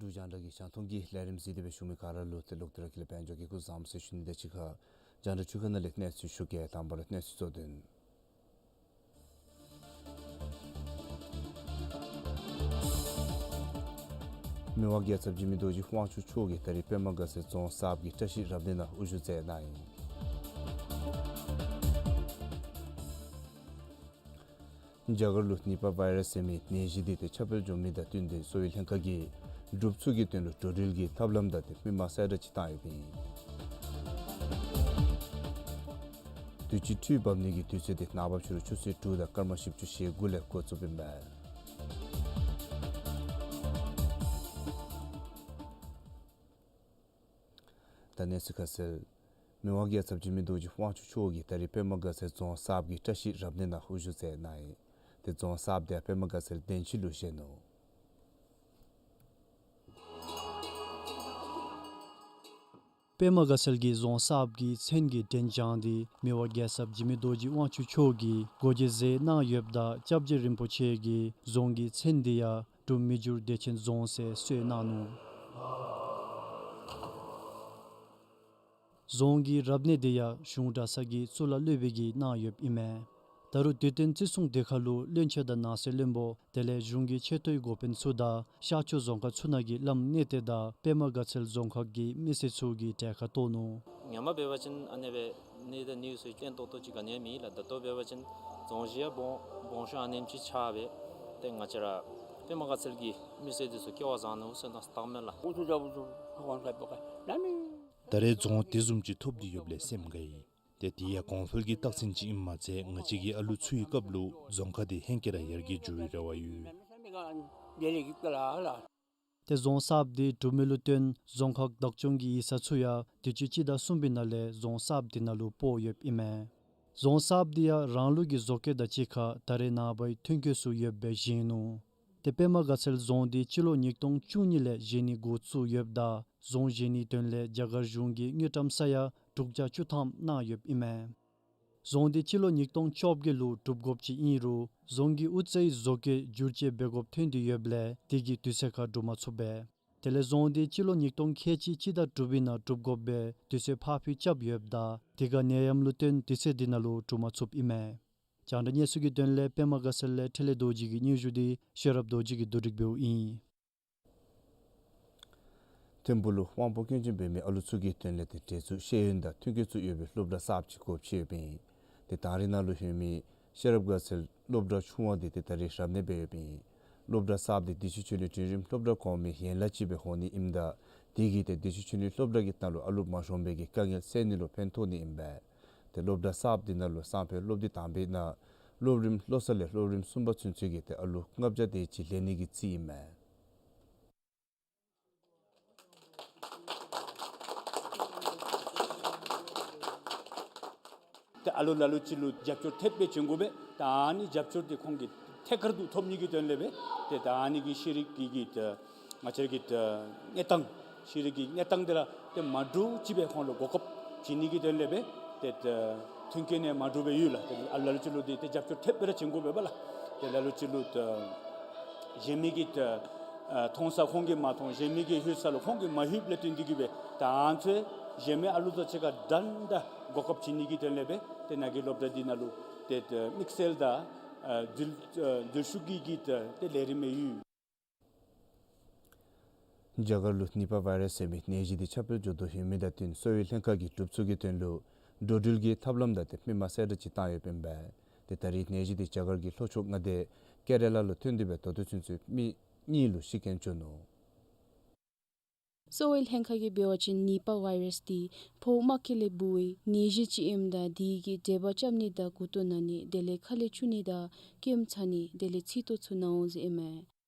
འབྲུག་རྒྱང་བསྒྲགས་ཀྱི་རྒྱང་མཐོང་གི་ལས་རིམ་གཟིགས་ཏེ་སྦེ་བཞུགས་མི་ག་ར་ལུ་ཏེ་ལོག་སྟེ་ར་ཁྱེད་ལུ་དཔལ་འབྱོར་གྱིས་སྐུ་གཟུགས་བཟང་པོ་ཟེར་ཞུ་ནི་དང་གཅིག་ཁར་རྒྱང་བསྒྲགས་ཆུ་ཁ་ནང་ལས་གནས་ཚུལ་ཞུ་གེ། དང་པ་ར་གནས་ཚུལ་གཙོ་དོན། མི་དབང་རྒྱལ་ཚབ་འཇིགས་མེད་རྡོ་རྗེ་དབང་ཕྱུག་མཆོག་གིས་ད་རིས་པདྨ་དགའ་ཚལ་རྫོང་གསརཔ་གི་བཀྲ་ཤིས་རབ་གནས་ནང་དབུ་བཞུགས་མཛད་གནང་ཡི། རྒྱ་གར་ལུ་ནི་པ་བཱའི་རཱསི་ཟེར་མི་ནད་གཞི་འདི་ཏེ་ཁྱབ་སྤེལ་འགྱོ་མི་དང་བསྟུན་ཏེ་གསོ་བའི་ལྷན་ཁག་གིས་འབྲུགཔ་ཚུ་གི་དོན་ལུ་འགྲོ་འགྲུལ་གྱི་ཐབས་ལམ་དང་ཏེ་མི་མང་གསལ་བསྒྲགས་ཅིག་བཏང་ཡོདཔ་ཨིན། དུས་ཅི་འཕྲུལ་འབབ་ནི་གི་དུས་ཚོད་འདི་ནངས་པ་ཕྱི་རུ་ཆུ་ཚོད་དྲུག་དང་སྐར་མ་བཞི་བཅུ་ཞེ་དགུ་ལས་འགོ་བཙུགསཔ་ཨིན་པས། ད་གནས་ཚུལ་ཁ་གསལ། མི་དབང་རྒྱལ་ཚབ་འཇིགས་མེད་རྡོ་རྗེ་དབང་ཕྱུག་མཆོག་གིས་ད་རིས་པདྨ་དགའ་ཚལ་རྫོང་གསརཔ་གི་བཀྲ་ཤིས་རབ་གནས་ནང་དབུ་བཞུགས་མཛད་གནང་ཡི། ཏེ་རྫོང་གསརཔ་དེ་པདྨ་དགའ་ཚལ་བདེ་ཆེན་ལུ་བཞེངས་ནུག། པདྨ་དགའ་ཚལ་གྱི་རྫོང་གསརཔ་གི་མཚན་གྱི་འགྲན་བྱང་འདི་མི་དབང་རྒྱལ་ཚབ་འཇིགས་མེད་རྡོ་རྗེ་དབང་ཕྱུག་མཆོག་གིས་སྒོ་འབྱེད་མཛད་གནང་ཡོདཔ་ད་སྐྱབས་རྗེ་རིན་པོ་ཆེ་གིས་རྫོང་གི་མཚན་འདི་ཡང་འབྲུག་མི་འགྱུར་བདེ་ཆེན་རྫོང་ཟེར་གསོལ་གནང་ནུག། རྫོང་གི་རབ་གནས་འདི་ཡང་གཞུང་གྲྭ་ཚང་གི་གཙུག་ལག་སློབ་དཔོན་གྱིས་གནང་ཡོདཔ་ཨིན་མས། ད་རུང་དུས་སྟོན་བརྩི་སྲུང་སྡེ་ཁག་ལུ་བློན་ཆེན་དང་ནང་སྲིད་བློན་པོ་དེ་ལས་གཞུང་གི་ཆེ་མཐོའི་འགོ་དཔོན་ཚུ་དང་ཤར་ཕྱོགས་རྫོང་ཁག་ཚུ་ནང་གི་བླམ་གནས་བརྟན་དང་པདྨ་དགའ་ཚལ་རྫོང་ཁག་གི་མི་སེར་ཚུ་གིས་གྲལ་ཁར་གཏོགས་ནུག། ཧེ་མ་འབད་བ་ཅིན་ཨ་ནི་སྦེ་གནས་དང་གནས་ཚུལ་བརྟན་ཏོག་ཏོ་ཅིག་ག་ནི་ཡང་མེད་ལགས། ད་ལྟོ་འབད་བ་ཅིན་རྫོང་གཞི་ཡང་སྦོམ་སྦོམ་ཤོས་ཨ་ནེམ་ཅིག་ཆགས་སྦེ་ཏེ་ང་བཅས་ར་པདྨ་དགའ་ཚལ་གྱི་མི་སེར་འདི་ཚུ་སྐལ་བ་བཟང་ནུག་ཟེར་ན་སྟག་མེད་ལགས། ད་རེས་རྫོང་དེ་བཟུམ་ཅིག་ཐོབ་སྟེ་ཡོདཔ་ལས་སེམས་དགའ་ཡི། ཏེ་དེ་ཡང་གོང་འཕེལ་གྱི་རྟགས་མཚན་ཅིག་ཨིནམ་མ་ཚད་ང་བཅས་ཀྱི་ཨ་ལུ་ཚུ་གི་སྐབས་ལུ་རྫོང་ཁག་དེ་ཧེང་སྐལ་ར་ཡར་རྒྱས་འགྱོ་བའི་རེ་བ་ཡོད། ཏེ་རྫོང་གསརཔ་དེ་གྲུབ་མི་ལུ་བརྟེན་རྫོང་ཁག་བདག་སྐྱོང་གི་ཡིག་ཚང་ཚུ་ཡང་དུས་ཅི་སྤྱི་ཟླ་གསུམ་པའི་ནང་ལས་རྫོང་གསརཔ་དེ་ནང་ལུ་སྤོ་ཡོདཔ་ཨིན་མས། རྫོང་གསརཔ་དེ་ཡང་རང་ལུགས་ཀྱི་བཟོ་བཀོད་དང་གཅིག་ཁར་ད་རེས་ནངས་པའི་ཐོན་སྐྱེད་ཚུ་ཡོདཔ་སྦེ་བཞེངས་ནུག། ཏེ་པདྨ་དགའ་ཚལ་རྫོང་དེ་སྤྱི་ལོ་ཉིས་སྟོང་བཅུ་གཉིས་ལས་བཞེངས་ནི་འགོ་བཙུགས་ཡོདཔ་ད་རྫོང་བཞེངས་ནིའི་དོན་ལས་རྒྱ་གར་གཞུང་གིས་དངུལ་ཀྲམ་ས་ཡ་དྲུག་བརྒྱ་བཅུ་ཐམ་གནང་ཡོདཔ་ཨིན་མས། རྫོང་དེ་སྤྱི་ལོ་ཉིས་སྟོང་བཅོ་བརྒྱད་ལུ་གྲུབ་དགོཔ་ཅིག་ཨིན་རུང་རྫོང་གི་དབུ་རྩེའི་བཟོ་བཀོད་བསྒྱུར་བཅོས་འབད་དགོཔ་ཐོན་ཏེ་ཡོདཔ་ལས་དེ་གིས་དུས་ཚོད་ཁར་གྲུབ་མ་ཚུགས་པས། དེ་ལས་རྫོང་དེ་སྤྱི་ལོ་ཉིས་སྟོང་ཁལ་གཅིག་སྤྱི་ཟླ་དྲུག་པའི་ནང་གྲུབ་དགོ་པའི་དུས་ཚོད་ཕར་འགྱངས་རྐྱབ་ཡོདཔ་ད་དེ་ཁར་ནད་ཡམས་ལུ་བརྟེན་དུས་ཚོད་དེ་ནང་ལུ་གྲུབ་མ་ཚུགསཔ་ཨིན་མས། རྒྱང་བསྒྲགས་གནས་ཚུལ་གྱི་དོན་ལས་པདྨ་དགའ་ཚལ་ལས་འཕྲིན་ལས་རྡོ་རྗེ་གི་སྙན་ཞུ་དེ་ཤེས་རབ་རྡོ་རྗེ་གིས་བསྡུ་སྒྲིག་འབདཝ་ཨིན། ཐིམ་ཕུག་ལུ་དབང་པོ་སྐྱོན་ཅན་འབད་མི་ཨ་ལུ་ཚུ་གི་དོན་ལས་ཏེ་འབྲེལ་འཚུབ་ཤེས་ཡོན་དང་མཐུན་རྐྱེན་ཚུ་ཡོད་པའི་སློབ་གྲྭ་གསརཔ་ཅིག་སྒོ་ཕྱེ་ཡོདཔ་ཨིན། ཏེ་དང་རིགས་ནང་ལུ་ཡོད་མི་ཤེས་རབ་དགའ་ཚལ་སློབ་གྲྭ་ཆུང་བ་འདི་ཏེ་ད་རིས་རབ་གནས་འབད་ཡོདཔ་ཨིན། སློབ་གྲྭ་གསརཔ་འདི་བདེ་ཆེན་ཆོས་གླིང་འབྲིང་རིམ་སློབ་གྲྭ་གོང་མའི་ཡན་ལག་ཅིག་སྦེ་འོང་ནི་ཨིནམ་ད་དེ་གིས་ཏེ་བདེ་ཆེན་ཆོས་གླིང་སློབ་གྲྭ་གི་ནང་ལུ་ཨ་ལུ་མ་ཤོང་པའི་གི་དཀའ་ངལ་སེལ་ནི་ལུ་ཕན་ཐོགས་ནི་ཨིན་པས། ཏེ་སློབ་གྲྭ་གསརཔ་འདི་ནང་ལུ་སང་ཕོད་སློབ་དུས་དང་པའི་ནང་སློབ་རིམ་བློ་གསར་ལས་སློབ་རིམ་གསུམ་པ་ཚུན་ཚོད་ཀྱི་ཏེ་ཨ་ལུ་ལྔ་བརྒྱ་དེ་ཅིག་ལེན་ནི་གི་རྩིས་ཨིན་མས། ཏེ་ཨ་ལུ་ལ་ལུ་ཅིག་ལུ་རྒྱབ་སྐྱོར་ཐེབས་སྦེ་བྱིན་དགོ་པས། ད་ཨ་ནི་རྒྱབ་སྐྱོར་དེ་ཁོང་གིས་ཐད་ཀར་དུ་ཐོབ་ནི་གི་དོན་ལས་སྦེ་ཏེ་ད་ཨ་ནི་གི་ཤེས་རིག་གི་གི་ཏེ་ང་བཅས་ཀྱི་ཏེ་གནས་སྟངས་ཤེས་རིག་གི་གནས་སྟངས་དེ་ར་ཏེ་མ་འདྲཝ་ཅིག་སྦེ་ཁོང་ལུ་གོ་སྐབས་བྱིན་ནི་གི་དོན་ལས་སྦེ་ཏེ་ཏེ་མཐུན་རྐྱེན་ནི་མ་འདྲཝ་སྦེ་ཡོད་ལགས། ཏེ་ཨ་ལུ་ལ་ལུ་ཅིག་ལུ་ཏེ་ཏེ་རྒྱབ་སྐྱོར་ཐེབས་སྦེ་ར་བྱིན་དགོ་པས་ལགས། ཏེ་ལ་ལུ་ཅིག་ལུ་ཏེ་གཞན་མི་གིས་ཏེ་ཨ་མཐོང་ས་ཁོང་གིས་མ་མཐོང་། གཞན་མི་གིས་ལྷོད་ས་ལུ་ཁོང་གིས་མ་ལྷོདཔ་ལས་བརྟེན་ཏེ་གིས་སྦེ་ད་ང་བཅས་གཞན་མི་ཨ་ལུ་དང་གཅིག་ཁར་འདྲན་འདྲ་གོ་སྐབས་བྱིན་ནི་གི་དོན་ལས་སྦེ་ཏེ་ནཱ་གི་སློབ་གྲྭ་འདི་ནང་ལུ་ཏེ་ཏེ་དམིགས་བསལ་དང་ཨ་འཛུལ་ཨ་འཛུལ་ཞུགས་ཀྱི་གི་ཏེ་ཏེ་ལས་རིམ་ཡོད། རྒྱ་གར་ལུ་ནི་པ་བཱའི་རཱསི་ཟེར་མི་ནད་གཞི་འདི་ཁྱབ་སྤེལ་འགྱོ་དོ་ཡོད་མི་དང་བསྟུན་གསོ་བའི་ལྷན་ཁག་གིས་འབྲུགཔ་ཚུ་གི་དོན་ལུ་འགྲོ་འགྲུལ་གྱི་ཐབས་ལམ་དང་ཏེ་མི་མང་གསལ་བསྒྲགས་ཅིག་བཏང་ཡོདཔ་ཨིན་པས། ཏེ་ད་རིས་ནད་གཞི་འདི་རྒྱ་གར་གྱི་ལྷོ་ཕྱོགས་མངའ་སྡེ་ཀེ་ར་ལ་ལུ་ཐོན་ཏེ་སྦེ་ད་ལྟོ་ཚུན་ཚོད་མི་གཉིས་ལུ་ཤི་རྐྱེན་བྱུང་ནུག། གསོ་བའི་ལྷན་ཁག་གིས་འབད་བ་ཅིན་ནི་པ་བཱའི་རཱསི་འདི་ཕོཝ་དམར་སྐྱེད་ལས་འབུ་བའི་ནད་གཞི་ཅིག་ཨིནམ་ད་དེ་གིས་དྲེག་པ་རྐྱབ་ནི་དང་མགུ་ཏོ་ན་ནི་དེ་ལས་ཁ་ལས་ཆུ་ནི་དང་སྐྱེམས་ཚ་ནི་དེ་ལས་ཚིགས་ཏོ་ཚུ་ན་འོང་ཟེར་ཨིན་མས།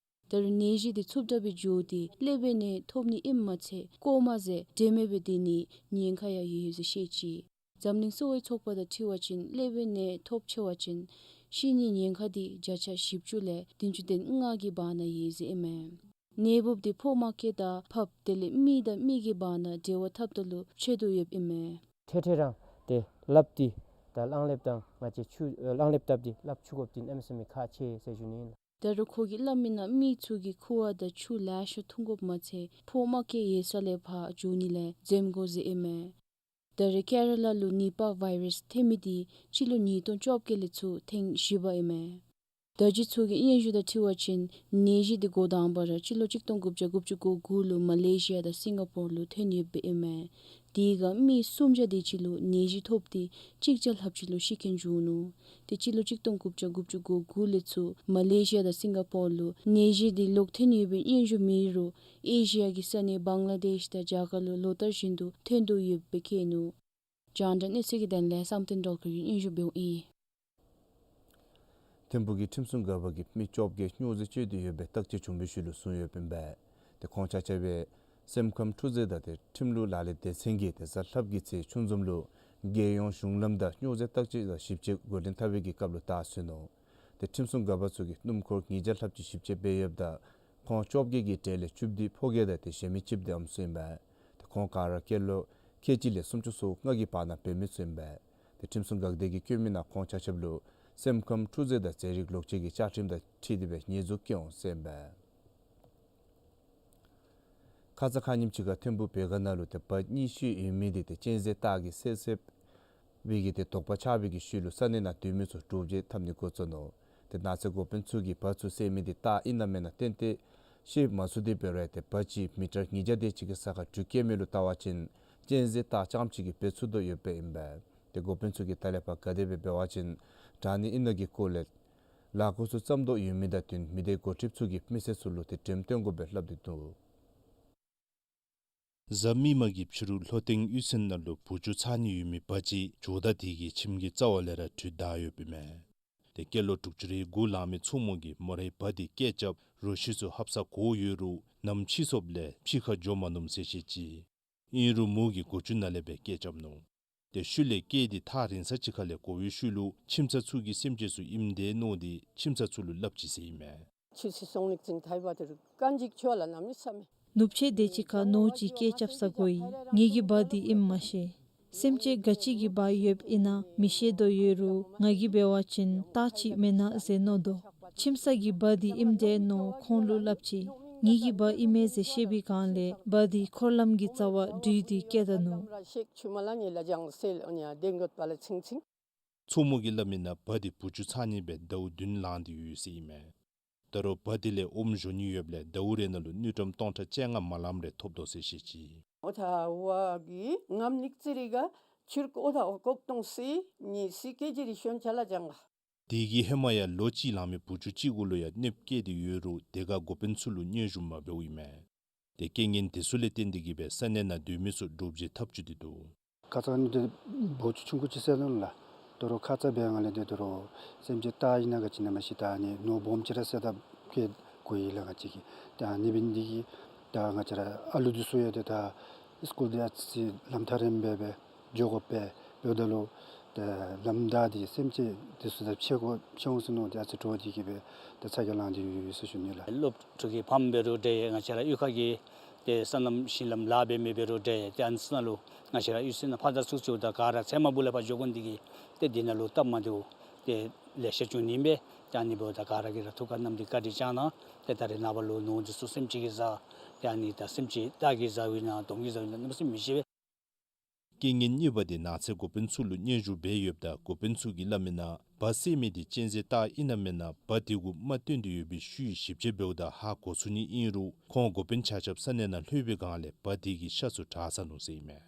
ད་རུང་ནད་གཞི་འདི་འཚུབ་དྲགས་སྦེ་འགྱོ་སྟེ་སླེབས་པའི་ནད་ཐོབ་ནི་ཨིནམ་མ་ཚད་ལྐོག་མ་ཟེར་འབྲེལ་མེད་སྦེ་སྡོད་ནི་ཉེན་ཁ་ཡང་ཡོད་ཟེར་བཤད་ཅི། འཛམ་གླིང་གསོ་བའི་ཚོགས་པ་དང་འཁྲིལ་བ་ཅིན་སླེབས་པའི་ནད་ཐོབ་ཆི་བ་ཅིན་ཤི་ནི་ཉེན་ཁ་འདི་བརྒྱ་ཆ་བཞི་བཅུ་ལས་བདུན་ཅུ་དོན་ལྔ་གི་བར་ན་ཡོད་ཟེར་ཨིན་མས། ནད་འབུཔ་འདི་ཕོཝ་དམར་སྐྱེད་དང་ཕགཔ་དེ་ལས་མི་དང་མི་གི་བར་ན་འབྲེལ་བ་འཐབ་ད་ལུ་ཕྱད་དོ་ཡོདཔ་ཨིན་མས། ཐེངས་ཐེངས་ར་ཏེ་ལགཔ་འདི་ད་གླང་ལེབ་དང་ང་བཅས་ཆུ་ཨ་གླང་ལེབ་བཏབ་སྟེ་ལགཔ་འཁྱུ་དགོཔ་འདི་གནམ་མེད་ས་མེད་ཁག་ཆེ་ཟེར་ཞུ་ནི་ཨིན་ལགས། ད་རུང་ཁོ་གིས་སླབ་མི་ནང་མི་ཚུ་གིས་ཁུ་བ་དང་ཆུ་ལེ་ཤ་འཐུང་དགོཔ་མ་ཚད་ཕོཝ་དམར་སྐྱེད་ཡོད་ས་ལས་ཕར་འགྱོ་ནི་ལས་འཛེམ་དགོ་ཟེར་ཨིན་མས། ད་རེས་ཀེ་ར་ལ་ལུ་ནི་པ་བཱའི་རཱསི་ཐོན་མི་འདི་སྤྱི་ལོ་ཉིས་སྟོང་བཅོ་བརྒྱད་ལས་ཚུར་ཐེངས་བཞི་པ་ཨིན་མས། བརྡ་བརྒྱུད་ཚུ་གི་སྙན་ཞུ་དང་འཁྲིལ་བ་ཅིན་ནད་གཞི་འདི་འགོ་དང་པ་ར་སྤྱི་ལོ་གཅིག་སྟོང་དགུ་བརྒྱ་དགུ་བཅུ་གོ་དགུ་ལུ་མ་ལེ་ཤི་ཡ་དང་སིང་ག་པོར་ལུ་ཐོན་ཡོདཔ་ཨིན་མས། དེ་ཁར་མི་སུམ་བརྒྱ་དེ་ཅིག་ལུ་ནད་གཞི་ཐོབ་སྟེ་གཅིག་བརྒྱ་ལྷགཔ་ཅིག་ལུ་ཤི་རྐྱེན་བྱུང་ནུག། ཏེ་སྤྱི་ལོ་གཅིག་སྟོང་དགུ་བརྒྱ་དགུ་བཅུ་གོ་དགུ་ལས་ཚུར་མ་ལེ་ཤི་ཡ་དང་སིང་ག་པོར་ལུ་ནད་གཞི་འདི་ལོག་ཐོན་ཡོད་པའི་སྙན་ཞུ་མེད་རུང་ཨེ་ཤི་ཡ་གི་ས་གནས་བང་ལ་དེཤ་དང་རྒྱ་གར་ལུ་ལོ་ལྟར་བཞིན་དུ་ཐོན་དོ་ཡོདཔ་སྦེ་བཀོད་ནུག། རྒྱང་བསྒྲགས་གནས་ཚུལ་གྱི་དོན་ལས་བསམ་གཏན་སྒྲོལ་དཀར་གྱིས་སྙན་ཞུ་འབདཝ་ཨིན། ཐིམ་ཕུག་གི་ཁྲིམས་སྲུང་འགག་པ་གིས་མི་བཅོ་བརྒྱད་སྨྱོ་རྫས་སྤྱོད་དེ་ཡོད་པའི་བརྟག་དཔྱད་བྱུང་བའི་ཤུལ་ལུ་བཟུང་ཡོདཔ་ཨིན་པས། ཏེ་ཁོང་ཆ་ཁྱབ་སྦེ་ སེམས་ཁམས་འཁྲུག་རྩོད་དང་ཏེ་ཁྲིམས་ལུགས་ལག་ལེན་སྡེ་ཚན་གྱིས་ཏེ་གཟའ་ལྷགཔ་གི་ཚེ་ཆུང་འཛོམས་ལུ་རྒྱལ་ཡོངས་གཞུང་ལམ་དང་སྨྱོ་རྫས་བརྟག་དཔྱད་དང་ཞིབ་དཔྱད་འགོ་འདྲེན་འཐབ་པའི་གི་སྐབས་ལུ་བདའ་ཟུན་ནུག། ཏེ་ཁྲིམས་སྲུང་འགག་པ་ཚུ་གིས་སྣུམ་འཁོར་ཉིས་བརྒྱ་ལྷགཔ་ཅིག་ཞིབ་དཔྱད་འབད་ཡོདཔ་ད་ཁོང་བཅོ་བརྒྱད་ཀྱི་གྲས་ལས་བཅུ་བདུན་ཕོ་སྐྱེས་དང་ཏེ་གཞན་མི་གཅིག་དེམ་ཚུ་ཨིན་པས། ཏེ་ཁོང་ག་ར་སྐྱེས་ལོ་ཁལ་གཅིག་ལས་སུམ་ཅུ་སོ་ལྔ་གི་བར་ན་འབད་མི་ཚུ་ཨིན་པས། ཏེ་ཁྲིམས་སྲུང་འགག་སྡེ་གིས་བཀོད་མི་ནང་ཁོང་ཆ་ཁྱབ་ལུ་སེམས་ཁམས་འཁྲུག་རྩོད་དང་རྫས་རིགས་ལོག་སྤྱོད་ཀྱི་བཅའ་ཁྲིམས་དང་འཁྲིལ་ཏེ་སྦེ་ཉེས་འཛུགས་བཀལ་འོང་ཟེར་ཨིན་པས། ཁ་ཙ་ཁ་ཉིནམ་ཅིག་ཁར་ཐིམ་ཕུག་བོད་དགའ་ནང་ལུ་ཏེ་བ་གཉིས་ཤུལ་ཡོད་མི་འདི་ཏེ་གཅན་གཟན་སྟག་གིས་བསད་བསདཔ་སྦེ་གི་ཏེ་དོགས་པ་ཆགས་པའི་གི་ཤུལ་ལུ་ས་གནས་ནང་སྡོད་མི་ཚུ་བྲོ་བཅོས་འཐབ་ནི་འགོ་བཙུགས་ནུག། ཏེ་ནགས་ཚལ་འགོ་དཔོན་ཚུ་གིས་བ་ཚུ་བསད་མི་འདི་སྟག་ཨིན་ན་མེན་ན་ཏན་ཏན་ཤེས་མ་ཚུགས་ཏེ་འབད་རུང་ཏེ་བ་ཅིག་མི་ཊར་ཉིས་བརྒྱ་དེ་ཅིག་གི་ས་ཁར་དྲོད་བསྐྱེད་མི་ལུ་བལྟ་བ་ཅིན་གཅན་གཟན་སྟག་རྐྱངམ་ཅིག་གིས་འབད་ཚུགས་དོ་ཡོདཔ་སྦེ་ཨིན་པས། ཏེ་འགོ་དཔོན་ཚུ་གིས་ད་ལས་ཕར་ག་དེ་སྦེ་འབད་བ་ཅིན་དྲག་ནི་ཨིན་ན་གི་སྐོར་ལས་ལས་འགུལ་ཚུ་བརྩམ་དོ་ཡོད་མི་དང་བསྟུན་མི་སྡེ་འགོ་ཁྲིདཔ་ཚུ་གིས་མི་སེར་ཚུ་ལུ་ཏེ་འགྲེམས་སྟོན་དགོ་པའི་སླབ་སྟེ་འདུག། གཟའ་མིག་དམར་གྱི་ཕྱི་རུ་ལྷོ་སྟེང་གཡུས་ཚན་ནང་ལུ་བུ་ཆུང་ཚ་ནི་ཡོད་མི་བ་ཅིག་ཇོ་བདག་དེ་གི་ཁྱིམ་གྱི་རྩ་བ་ལས་ར་དྲུད་བདའ་ཡོདཔ་ཨིན་མས། ཏེ་སྐྱེས་ལོ་དྲུག་ཅུ་རེ་དགུ་ལང་མི་མཚོ་མོ་གིས་མོ་རའི་བ་དེ་སྐད་རྐྱབ་རོ་ཁྱི་ཚུ་ཧབ་ས་གོ་ཡོད་རུང་ནམ་ཕྱི་སོངམ་ལས་ཕྱི་ཁར་འགྱོ་མ་ནུམ་ཟེར་བཤད་ཅི། ཨིན་རུང་མོ་གིས་སྒོ་ཅུང་ནང་ལས་སྦེ་སྐད་རྐྱབ་ནུག། ཏེ་ཤུལ་ལས་སྐད་དེ་ཐག་རིང་ས་ཅིག་ཁ་ལས་གོ་བའི་ཤུལ་ལུ་ཁྱིམ་ཚང་ཚུ་གིས་སེམས་ཅན་ཚུ་ཨིནམ་འདྲས་མནོ་སྟེ་ཁྱིམ་ཚང་ཚུ་ལུ་སླབ་ཅི་ཟེར་ཨིན་མས། ཁྱི་ཚུ་སོང་ནི་ཅིག་ཐལ་བ་དེ་རུ་རྐང་གཅིག་ཆོག་ལ་ནམ་ནི་ས་མེད། ནུབ་ཕྱེད་དེ་ཅིག་ཁར་ནོར་གཅིག་སྐད་རྐྱབ་ས་གོ་ཡི། ངེ་གི་བ་འདི་ཨིནམ་མ་ཤེས། སེམས་ཅན་ག་ཅི་གི་བ་ཡོདཔ་ཨིན་ན་མི་ཤེས་དོ་ཡོད་རུང་ང་གིས་འབད་བ་ཅིན་སྟག་ཅིག་མེན་ན་ཟེར་མནོ་དོ། ཁྱིམ་ཚང་གི་བ་འདི་ཨིནམ་འདྲས་མནོ་ཁོང་ལུ་སླབ་ཅི། ངེ་གི་བ་ཨིན་མས་ཟེར་བཤད་པའི་སྒང་ལས་བ་འདི་འཁོར་ལམ་གྱི་རྩ་བར་དྲུད་དེ་བསྐྱལ་ད་ནུག། མཚོ་མོ་གིས་སླབ་མི་ནང་བ་འདི་བུ་ཆུང་ཚ་ནི་སྦེ་ཟླཝ་བདུན་ལང་སྟེ་ཡོད་ཟེར་ཨིན་མས། ད་རུང་བ་འདི་ལས་ཨོམ་བཞོ་ནི་ཡོདཔ་ལས་ཟླཝ་རེ་ནང་ལུ་དངུལ་ཀྲམ་སྟོང་ཕྲག་བཅོ་ལྔ་མ་ལངམ་རེ་ཐོབ་དོ་ཟེར་བཤད་ཅི། ཨོ་ཐ་བ་གི་ངམ་ནིག་ཙི་རི་ག་ཆུར་ཀོ་ཐ་ཨོ་ཀོག་ཏོང་སི་ཉི་སི་ཀེ་ཇི་རི་ཤོན་ཆ་ལ་ཇང་ག། དེ་གི་ཧེ་མ་ཡང་ལོ་གཅིག་ལང་མི་བུ་ཆུང་ཅིག་གུ་ལུ་ཡང་གནོདཔ་བཀལ་ཏེ་ཡོད་རུང་དེ་ཁར་འགོ་དཔོན་ཚུ་ལུ་སྙན་ཞུ་མ་འབདཝ་ཨིན་མས། ཏེ་རྐྱེན་ངན་དེ་ཚུ་ལས་བརྟེན་ཏེ་གིས་སྦེ་ས་གནས་ནང་སྡོད་མི་ཚུ་བྲོ་བཅོས་འཐབ་བཅུག་སྟེ་འདུག། ཁ་ཙ་ནི་ཏེ་བུ་ཆུང་ཆུང་ཀུ་ཅིག་བསད་ནུག་ལགས། ད་རུང་ཁ་ཙ་འབད་བའི་སྒང་ལས་ཏེ་ད་རུང་སེམས་ཅན་སྟག་ཨིན་ན་ག་ཅི་ཨིན་ན་མ་ཤེས། ད་ནི་ནོར་སྦོམ་ཅིག་ར་བསད་དཔ་བཀལ་གོ་ཡི་ལགས་ང་བཅས་ཀྱིས། ད་ཨ་ནི་འབད་ནི་དེ་གིས་ད་ང་བཅས་ར་ཨ་ལུ་འདི་ཚུ་ཡང་ཏེ་ད་སི་ཀུལ་འདི་ཨ་ཙི་ལམ་ཐག་རིངམོ་སྦེ་སྦེ་འགྱོ་དགོ་པས། འབདཝ་ད་ལུ་ཏེ་ལམ་བདའ་སྟེ་སེམས་ཅན་འདི་ཚུ་དང་ཕྱད་དགོཔ་ཕྱད་འོང་ཟེར་མནོ་སྟེ་ཨ་ཙི་དྲོ་སྟེ་གིས་སྦེ་ཏེ་ཚ་གྱང་ལང་སྟེ་ཡོད་ཟེར་ཞུ་ནི་ལགས། སློབ་ཕྲུག་གི་ཕམ་འབད་རུང་འདྲ་ང་བཅས་ར་གཡུས་ཁ་གི་ཏེ་སོ་ནམ་ཞིང་ལམ་ལཱ་འབད་མི་འབད་རུང་འདྲ་ཏེ་ཨ་ནི་ཚུ་ནང་ལུ་ང་བཅས་ར་གཡུས་ཚན་ནང་ཕར་དང་ཚུར་ཅིག་འོང་ད་ག་ར་ཚལ་མ་བུ་ལས་ཕར་འགྱོ་དགོ་ནི་དེ་གིས་ཏེ་འདི་ནང་ལུ་སྟབས་མ་བདེཝ་ཏེ་ལེ་ཤ་བྱུང་ནི་ཨིན་པས། ཏེ་ཨ་ནི་འབདཝ་ད་ག་ར་གིས་ར་ཐུགས་ཁར་བསྣམས་ཏེ་བཀའ་དྲིན་བསྐྱང་གནང་། ཏེ་ད་རེས་ནངས་པ་ལུ་ནོར་འདི་ཚུ་སེམས་ཅན་གྱིས་བཟའ། ཏེ་ཨ་ནི་ད་སེམས་ཅན་སྟག་གིས་བཟའ་བའི་ན་དོམ་གྱིས་བཟའ་བའི་ན་གནམ་མེད་ས་མེད་མི་ཤེས་པས། རྐྱེན་ངན་གཉིས་པ་འདི་ནགས་ཚལ་འགོ་དཔོན་ཚུ་ལུ་སྙན་ཞུ་འབད་ཡོདཔ་ད་འགོ་དཔོན་ཚུ་གིས་སླབ་མི་ནང་བ་བསད་མི་འདི་གཅན་གཟན་སྟག་ཨིན་ན་མེན་ན་བ་དེ་གུ་རྨ་བཏོན་ཏེ་ཡོད་པའི་ཤུལ་ཞིབ་དཔྱད་འབདཝ་ད་ཧ་གོ་ཚུགས་ནི་ཨིན་རུང་ཁོང་འགོ་དཔོན་ཆ་ཁྱབ་ས་གནས་ནང་ལྷོད་པའི་སྒང་ལས་བ་དེ་གི་ཤ་ཚུ་དྲག་ཚར་ནུག་ཟེར་ཨིན་མས།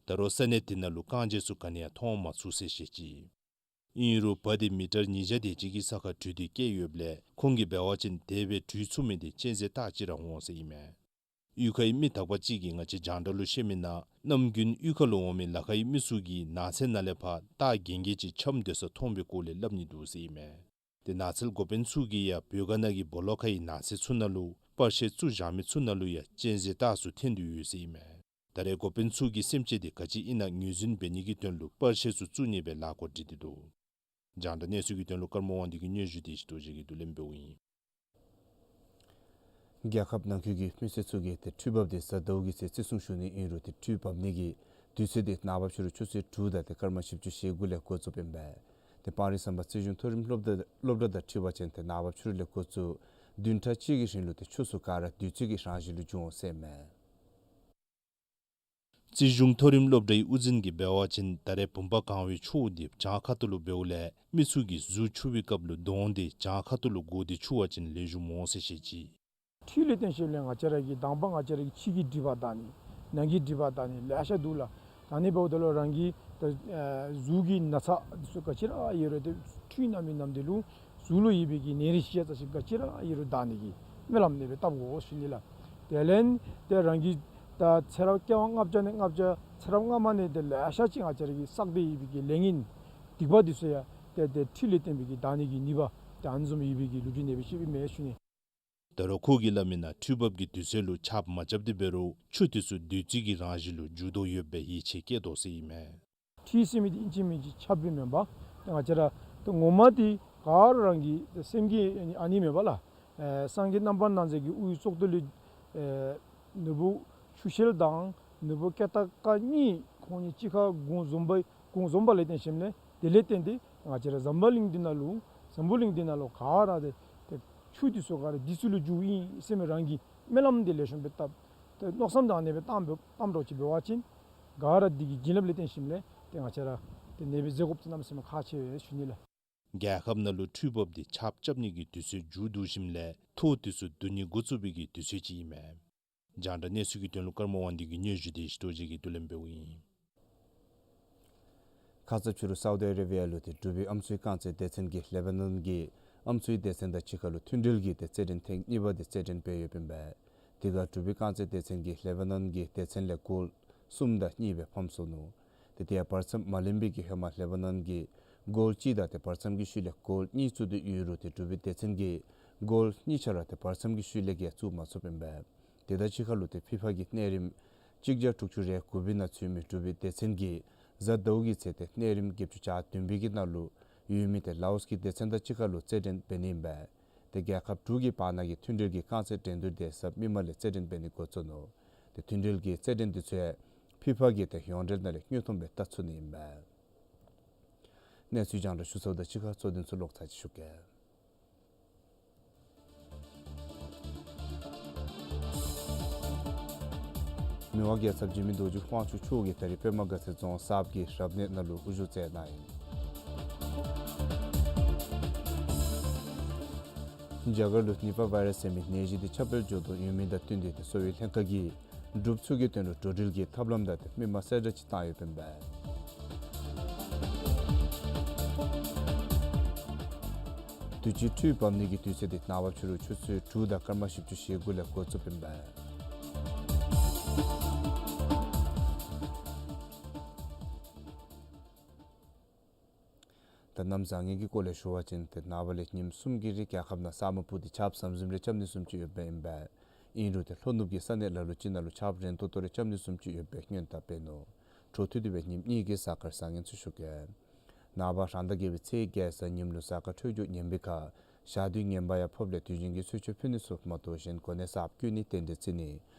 ད་རུང་ས་གནས་དེ་ནང་ལུ་རྐང་རྗེས་ཚུ་ག་ནི་ཡང་མཐོང་མ་ཚུགས་ཟེར་བཤད་ཅི། ཨིན་རུང་བ་དེ་མི་ཊར་ཉིས་བརྒྱ་དེ་ཅིག་གི་ས་ཁར་དྲུད་དེ་བསྐྱལ་ཡོདཔ་ལས་ཁོང་གིས་འབད་བ་ཅིན་དེ་སྦེ་དྲུད་ཚུགས་མི་དེ་གཅན་གཟན་སྟག་ཅིག་ར་འོང་ཟེར་ཨིན་མས། གཡུས་ཁའི་མི་དག་པ་ཅིག་གིས་ང་བཅས་རྒྱང་བསྒྲགས་ལུ་བཤད་མི་ནང་གནམ་དགུན་གཡུས་ཁ་ལུ་འོང་མི་ལ་ཁའི་མི་ཚུ་གིས་ནགས་ཚལ་ནང་ལས་ཕར་སྟག་རྒན་རྒས་ཅིག་འཁྱམས་སྡོད་ས་མཐོང་བའི་སྐོར་ལས་སླབ་ནི་འདུག་ཟེར་ཨིན་མས། ཏེ་ནགས་ཚལ་འགོ་དཔོན་ཚུ་གིས་ཡང་བོད་དགའ་ནང་གི་སྦོ་ལོགས་ཁའི་ནགས་ཚལ་ཚུ་ནང་ལུ་པར་ཤེལ་བཙུགས་བཞག་མི་ཚུ་ནང་ལུ་ཡང་གཅན་གཟན་སྟག་ཚུ་ཐོན་ཏེ་ཡོད་ཟེར་ཨིན་མས། ད་རེས་འགོ་དཔོན་ཚུ་གིས་སེམས་ཅན་དེ་ག་ཅི་ཨིན་ན་ངོས་འཛིན་འབད་ནི་གི་དོན་ལུ་པར་ཤེལ་ཚུ་བཙུགས་ནི་སྦེ་ལཱ་འགོ་འདྲེན་ཏེ་འདུག། རྒྱང་བསྒྲགས་གནས་ཚུལ་གྱི་དོན་ལུ་ཀརྨ་དབང་འདུས་ཀྱི་སྙན་ཞུ་དེ་ཞིག་ཏུ་བཞེས་ཀྱི་འདུག་ལན་འབདཝ་ཨིན། རྒྱལ་ཁབ་ནང་འཁོད་ཀྱི་མི་སེར་ཚུ་གིས་ཏེ་འཕྲུལ་འབབ་དེ་གཟའ་ཟླཝ་གི་ཚེ་བརྩི་སྲུང་ཞུ་ནི་ཨིན་རུང་ཏེ་འཕྲུལ་འབབ་ནི་གི་དུས་ཚོད་དེ་ནངས་པ་ཕྱི་རུ་ཆུ་ཚོད་དྲུག་དང་ཏེ་སྐར་མ་བཞི་བཅུ་ཞེ་དགུ་ལས་འགོ་བཙུགསཔ་ཨིན་པས། ཏེ་སྤང་རི་ཟམ་པ་རྩིས་གཞུང་མཐོ་རིམ་སློབ་གྲྭ་སློབ་གྲྭ་དང་འཁྲིལ་བ་ཅིན་ཏེ་ནངས་པ་ཕྱི་རུ་ལས་འགོ་བཙུགས་བདུན་ཕྲག་གཅིག་གི་རིང་ལུ་ཏེ་ཆུ་ཚུ་ག་ར་དུས་ཚོད་ཀྱི་རང་བཞིན་ལུ་འགྱོ་འོང་ཟེར་ཨིན་མས། རྩིས་གཞུང་མཐོ་རིམ་སློབ་གྲྭའི་དབུ་འཛིན་གྱིས་འབད་བ་ཅིན་ད་རེས་བུམ་པ་གང་བའི་ཆུ་བོ་འདི་བྱང་ཁ་ཐུག་ལུ་འབདཝ་ལས་མི་ཚུ་གིས་གཟུགས་འཁྱུ་བའི་སྐབས་ལུ་གདོང་དེ་བྱང་ཁ་ཐུག་ལུ་བསྒོར་ཏེ་འཁྱུ་བ་ཅིན་ལེགས་ཤོམ་འོང་ཟེར་བཤད་ཅི། འཕྲུལ་ལས་བརྟེན་ཞིནམ་ལས་ང་བཅས་ར་གི་དང་པ་ང་བཅས་ར་གི་ཕྱི་གི་སྒྲིབ་པ་དག་ནི་ནང་གི་སྒྲིབ་པ་དག་ནི་ལེ་ཤ་འདུག་ལགས། ད་ནི་འབདཝ་ད་ལུ་རང་གི་ད་ཨ་གཟུགས་ཀྱི་ན་ཚ་འདི་ཚུ་ག་ཅི་ར་ཡོད་རུང་ཏེ་འཕྲུལ་ནང་མི་ནང་འདི་ལུ་གཟུགས་ལུ་ཡོད་པའི་གི་ནད་རིགས་ཤེས་ཚད་ཅིག་ག་ཅི་ར་ཡོད་རུང་དག་ནི་གི་སྨོན་ལམ་ཨ་ནི་སྦེ་བཏབ་དགོ་ཟེར་ཞུ་ནི་ལགས། དེ་ལས་ཏེ་རང་གི་ད་ཚེ་རབས་སྐྱེ་བ་ལྔ་བརྒྱ་ནས་ལྔ་བརྒྱ་ཚེ་རབས་སྔ་མ་ནས་ཏེ་ལེ་ཤ་ཅིག་ང་བཅས་ར་གི་བསགས་ཏེ་ཡོད་པའི་གི་ལས་ངན་སྡིག་པ་འདི་ཚུ་ཡང་ཏེ་ཏེ་འཕྲུལ་ལས་བརྟེན་པའི་གི་དག་ནི་གི་ནུས་པ་ཏེ་ཨ་ནི་བཟུམ་ཡོད་པའི་གི་ལུགས་ཅིག་ཨ་ནི་སྦེ་ཤེས་པའི་མས་ཞུ་ནི། ད་རུང་ཁོ་གིས་སླབ་མིའི་ནང་འཕྲུལ་འབབ་ཀྱི་དུས་ཚོད་ལུ་ཆརཔ་མ་རྐྱབ་སྟེ་འབད་རུང་ཆུ་དེ་ཚུ་དུས་ཚོད་ཀྱི་རང་བཞིན་ལུ་འགྱུར་དོ་ཡོདཔ་སྦེ་ཡིད་ཆེས་བསྐྱེད་དོ་ཟེར་ཨིན་མས། འཕྲུལ་ཟེར་མི་འདི་ཨིན་ཅི་མིན་ཅི་ཆརཔ་འབདཝ་མེན་པར་ཏེ་ང་བཅས་ར་ཏེ་ངོ་མ་འདི་ག་ར་རང་གི་ཏེ་སེམས་ཀྱི་ཨ་ནི་མེན་པ་ལགས། ཨེ་སངས་རྒྱས་རྣམ་པར་སྣང་མཛད་ཀྱི་དབུའི་གཙུག་ཏོར་ལས་ཨེ་ནོར་བུ་ཆུ་ཤེལ་དང་ནོར་བུ་ཀེ་ཏ་ཀ་གཉིས་ཁོང་གཉིས་གཅིག་ཁར་གུང་འཛོམས་པ་གུང་འཛོམས་པ་ལས་བརྟེན་ཞིནམ་ལས་དེ་ལས་བརྟེན་ཏེ་ང་བཅས་ར་འཛམ་བུ་གླིང་འདི་ནང་ལུ་འཛམ་བུ་གླིང་འདི་ནང་ལུ་ག་ར་ཏེ་ཏེ་ཆུ་འདི་ཚུ་ག་ར་འདི་ཚུ་ལུ་འགྱུརཝ་ཨིན་ཟེར་མི་རང་གི་སྨོན་ལམ་འདི་ལེགས་ཤོམ་སྦེ་བཏབ་ཏེ་མནོ་བསམ་དང་ཨ་ནེ་སྦེ་བཏང་བཏངམ་འདྲཝ་ཅིག་འབད་བ་ཅིན་ག་ར་འདི་གི་བྱིན་རླབས་ལས་བརྟེན་ཞིནམ་ལས་ཏེ་ང་བཅས་ར་ཏེ་ཨ་ནེ་སྦེ་མཛད་དགོཔ་འདི་གནམ་མེད་ས་མེད་ཁག་ཆེ་བས་ཞུ་ནི་ལགས། རྒྱལ་ཁབ་ནང་ལུ་འཕྲུལ་འབབ་འདི་ཆརཔ་རྐྱབ་ནི་གི་དུས་ཚོད་མཇུག་བསྡུ་ཞིནམ་ལས་ཐོག་དེ་ཚུ་བསྡུ་ནི་འགོ་བཙུགས་པའི་གི་དུས་ཚོད་ཅིག་ཨིན་མས། རྒྱང་བསྒྲགས་གནས་ཚུལ་གྱི་དོན་ལུ་ཀརྨ་དབང་འདུས་ཀྱི་སྙན་ཞུ་དེ་ཞུ་དོ་རྗེ་གིས་བསྡུ་ལེན་འབདཝ་ཨིན། ཁ་ཙ་ཕྱི་རུ་སའུ་དི་ཨ་རེ་བི་ཡ་ལུ་ཏེ་འབྲུག་པའི་ཨམ་སྲུའི་རྐང་རྩེད་སྡེ་ཚན་གྱིས་ལེ་བྷ་ནཱན་གྱི་ཨམ་སྲུའི་སྡེ་ཚན་དང་གཅིག་ཁར་ལུ་མཐུན་འབྲེལ་གྱི་ཏེ་རྩེད་འགྲན་ཐེངས་གཉིས་པ་དེ་རྩེད་འགྲན་འབད་ཡོདཔ་ཨིན་པས། དེ་ཁར་འབྲུག་པའི་རྐང་རྩེད་སྡེ་ཚན་གྱིས་ལེ་བྷ་ནཱན་གྱི་སྡེ་ཚན་ལས་གོལ་གསུམ་དང་གཉིས་སྦེ་ཕམ་སོ་ནུག། ཏེ་དེ་ཡང་བར་མཚམས་མ་ལོན་པའི་གི་ཧེ་མ་ལེ་བྷ་ནཱན་གྱིས་གོལ་གཅིག་དང་ཏེ་བར་མཚམས་ཀྱི་ཤུལ་ལས་གོལ་གཉིས་བཙུགས་ཏེ་ཡོད་རུང་ཏེ་འབྲུག་པའི་སྡེ་ཚན་གྱིས་གོལ་གཉིས་ཆ་ར་ཏེ་བར་མཚམས་ཀྱི་ཤུལ་ལས་ཀྱི་བཙུགས་མ་ཚུགསཔ་ཨིན་པས། དེ་དང་གཅིག་ཁར་ལུ་ཏེ་ཕི་ཕ་གི་གནས་རིམ་གཅིག་བརྒྱ་དྲུག་ཅུ་རེ་དགུ་པའི་ནང་ཚུད་མི་འབྲུག་པའི་སྡེ་ཚན་གྱིས་གཟའ་ཟླཝ་གི་ཚེ་ཏེ་གནས་རིམ་བརྒྱད་ཅུ་གྱ་བདུན་པའི་གི་ནང་ལུ་ཡོད་མི་ཏེ་ལའོསི་གི་སྡེ་ཚན་དང་གཅིག་ཁར་ལུ་རྩེད་འགྲན་འབད་ནི་ཨིན་པས། ཏེ་རྒྱལ་ཁབ་དྲུག་གི་བར་ན་གི་མཐུན་འབྲེལ་གྱི་རྐང་རྩེད་འགྲན་བསྡུར་དེ་གཟའ་མིག་དམར་ལས་རྩེད་འགྲན་འབད་ནི་འགོ་བཙུགས་ནུག། ཏེ་མཐུན་འབྲེལ་གྱི་རྩེད་འགྲན་དེ་ཚུ་ཕི་ཕ་གི་ཏེ་ཡོངས་འབྲེལ་ནང་ལས་དངོས་མཐོང་སྦེ་བལྟ་ཚུགས་ནི་ཨིན་པས། གནས་ཚུལ་རྒྱང་བསྒྲགས་ཞུ་ཚརཝ་དང་གཅིག་ཁར་གཙོ་དོན་ཚུ་ལོག་ཚར་ཅིག་ཞུ་གེ། མི་དབང་རྒྱལ་ཚབ་འཇིགས་མེད་རྡོ་རྗེ་དབང་ཕྱུག་མཆོག་གིས་ད་རིས་པདྨ་དགའ་ཚལ་རྫོང་གསརཔ་གི་རབ་གནས་ནང་ལུ་དབུ་བཞུགས་མཛད་གནང་ཡི། རྒྱ་གར་ལུ་ནི་པ་བཱའི་རཱསི་ཟེར་མི་ནད་གཞི་འདི་ཁྱབ་སྤེལ་འགྱོ་དོ་ཡོད་མི་དང་བསྟུན་ཏེ་ཏེ་གསོ་བའི་ལྷན་ཁག་གིས་འབྲུགཔ་ཚུ་གི་དོན་ལུ་འགྲོ་འགྲུལ་གྱི་ཐབས་ལམ་དང་ཏེ་མི་མང་གསལ་བསྒྲགས་ཅིག་བཏང་ཡོདཔ་ཨིན་པས། དུས་ཅི་འཕྲུལ་འབབ་ནི་གི་དུས་ཚོད་འདི་ནངས་པ་ཕྱི་རུ་ཆུ་ཚོད་དྲུག་དང་སྐར་མ་བཞི་བཅུ་ཞེ་དགུ་ལས་འགོ་བཙུགསཔ་ཨིན་པས། ད་གནམ་བཟང་ངན་གྱི་སྐོར་ལས་ཞུ་བ་ཅིན་ཏེ་ནངས་པ་ལས་ཉིནམ་གསུམ་གྱི་རིང་རྒྱལ་ཁབ་ནང་ས་སྨུག་སྤུབས་ཏེ་ཆརཔ་ཟམ་ཟིམ་རེ་རྐྱབ་ནི་བཟུམ་ཅིག་ཡོདཔ་ཨིན་པས། ཨིན་རུང་ཏེ་ལྷོ་ནུབ་ཀྱི་ས་གནས་ལ་ལུ་ཅིག་ནང་ལུ་ཆརཔ་རན་ཏོག་ཏོ་རེ་རྐྱབ་ནི་བཟུམ་ཅིག་ཡོདཔ་སྦེ་སྔོན་བརྡ་འབད་ནུག། འཕྲོ་མཐུད་དེ་སྦེ་ཉིནམ་གཉིས་ཀྱི་གཟའ་སྐར་བཟང་ངན་ཚུ་ཞུ་གེ། ནངས་པ་རང་ཟླ་བརྒྱད་པའི་ཚེས་བརྒྱད་གཟའ་ཉིམ་ལུ་གཟའ་སྐར་འཕྲོད་སྦྱོར་ངན་པའི་ཁར་ཞག་དུས་ངན་པ་ཡང་ཕོགཔ་ལས་དུས་ཆེན་གྱི་གསོལ་མཆོད་ཕུལ་ནི་ཚུ་མ་གཏོགས་གཞན་གོ་གནས་གསརཔ་བསྐོ་ནི་རྟེན་འབྲེལ་བརྩི་ནི་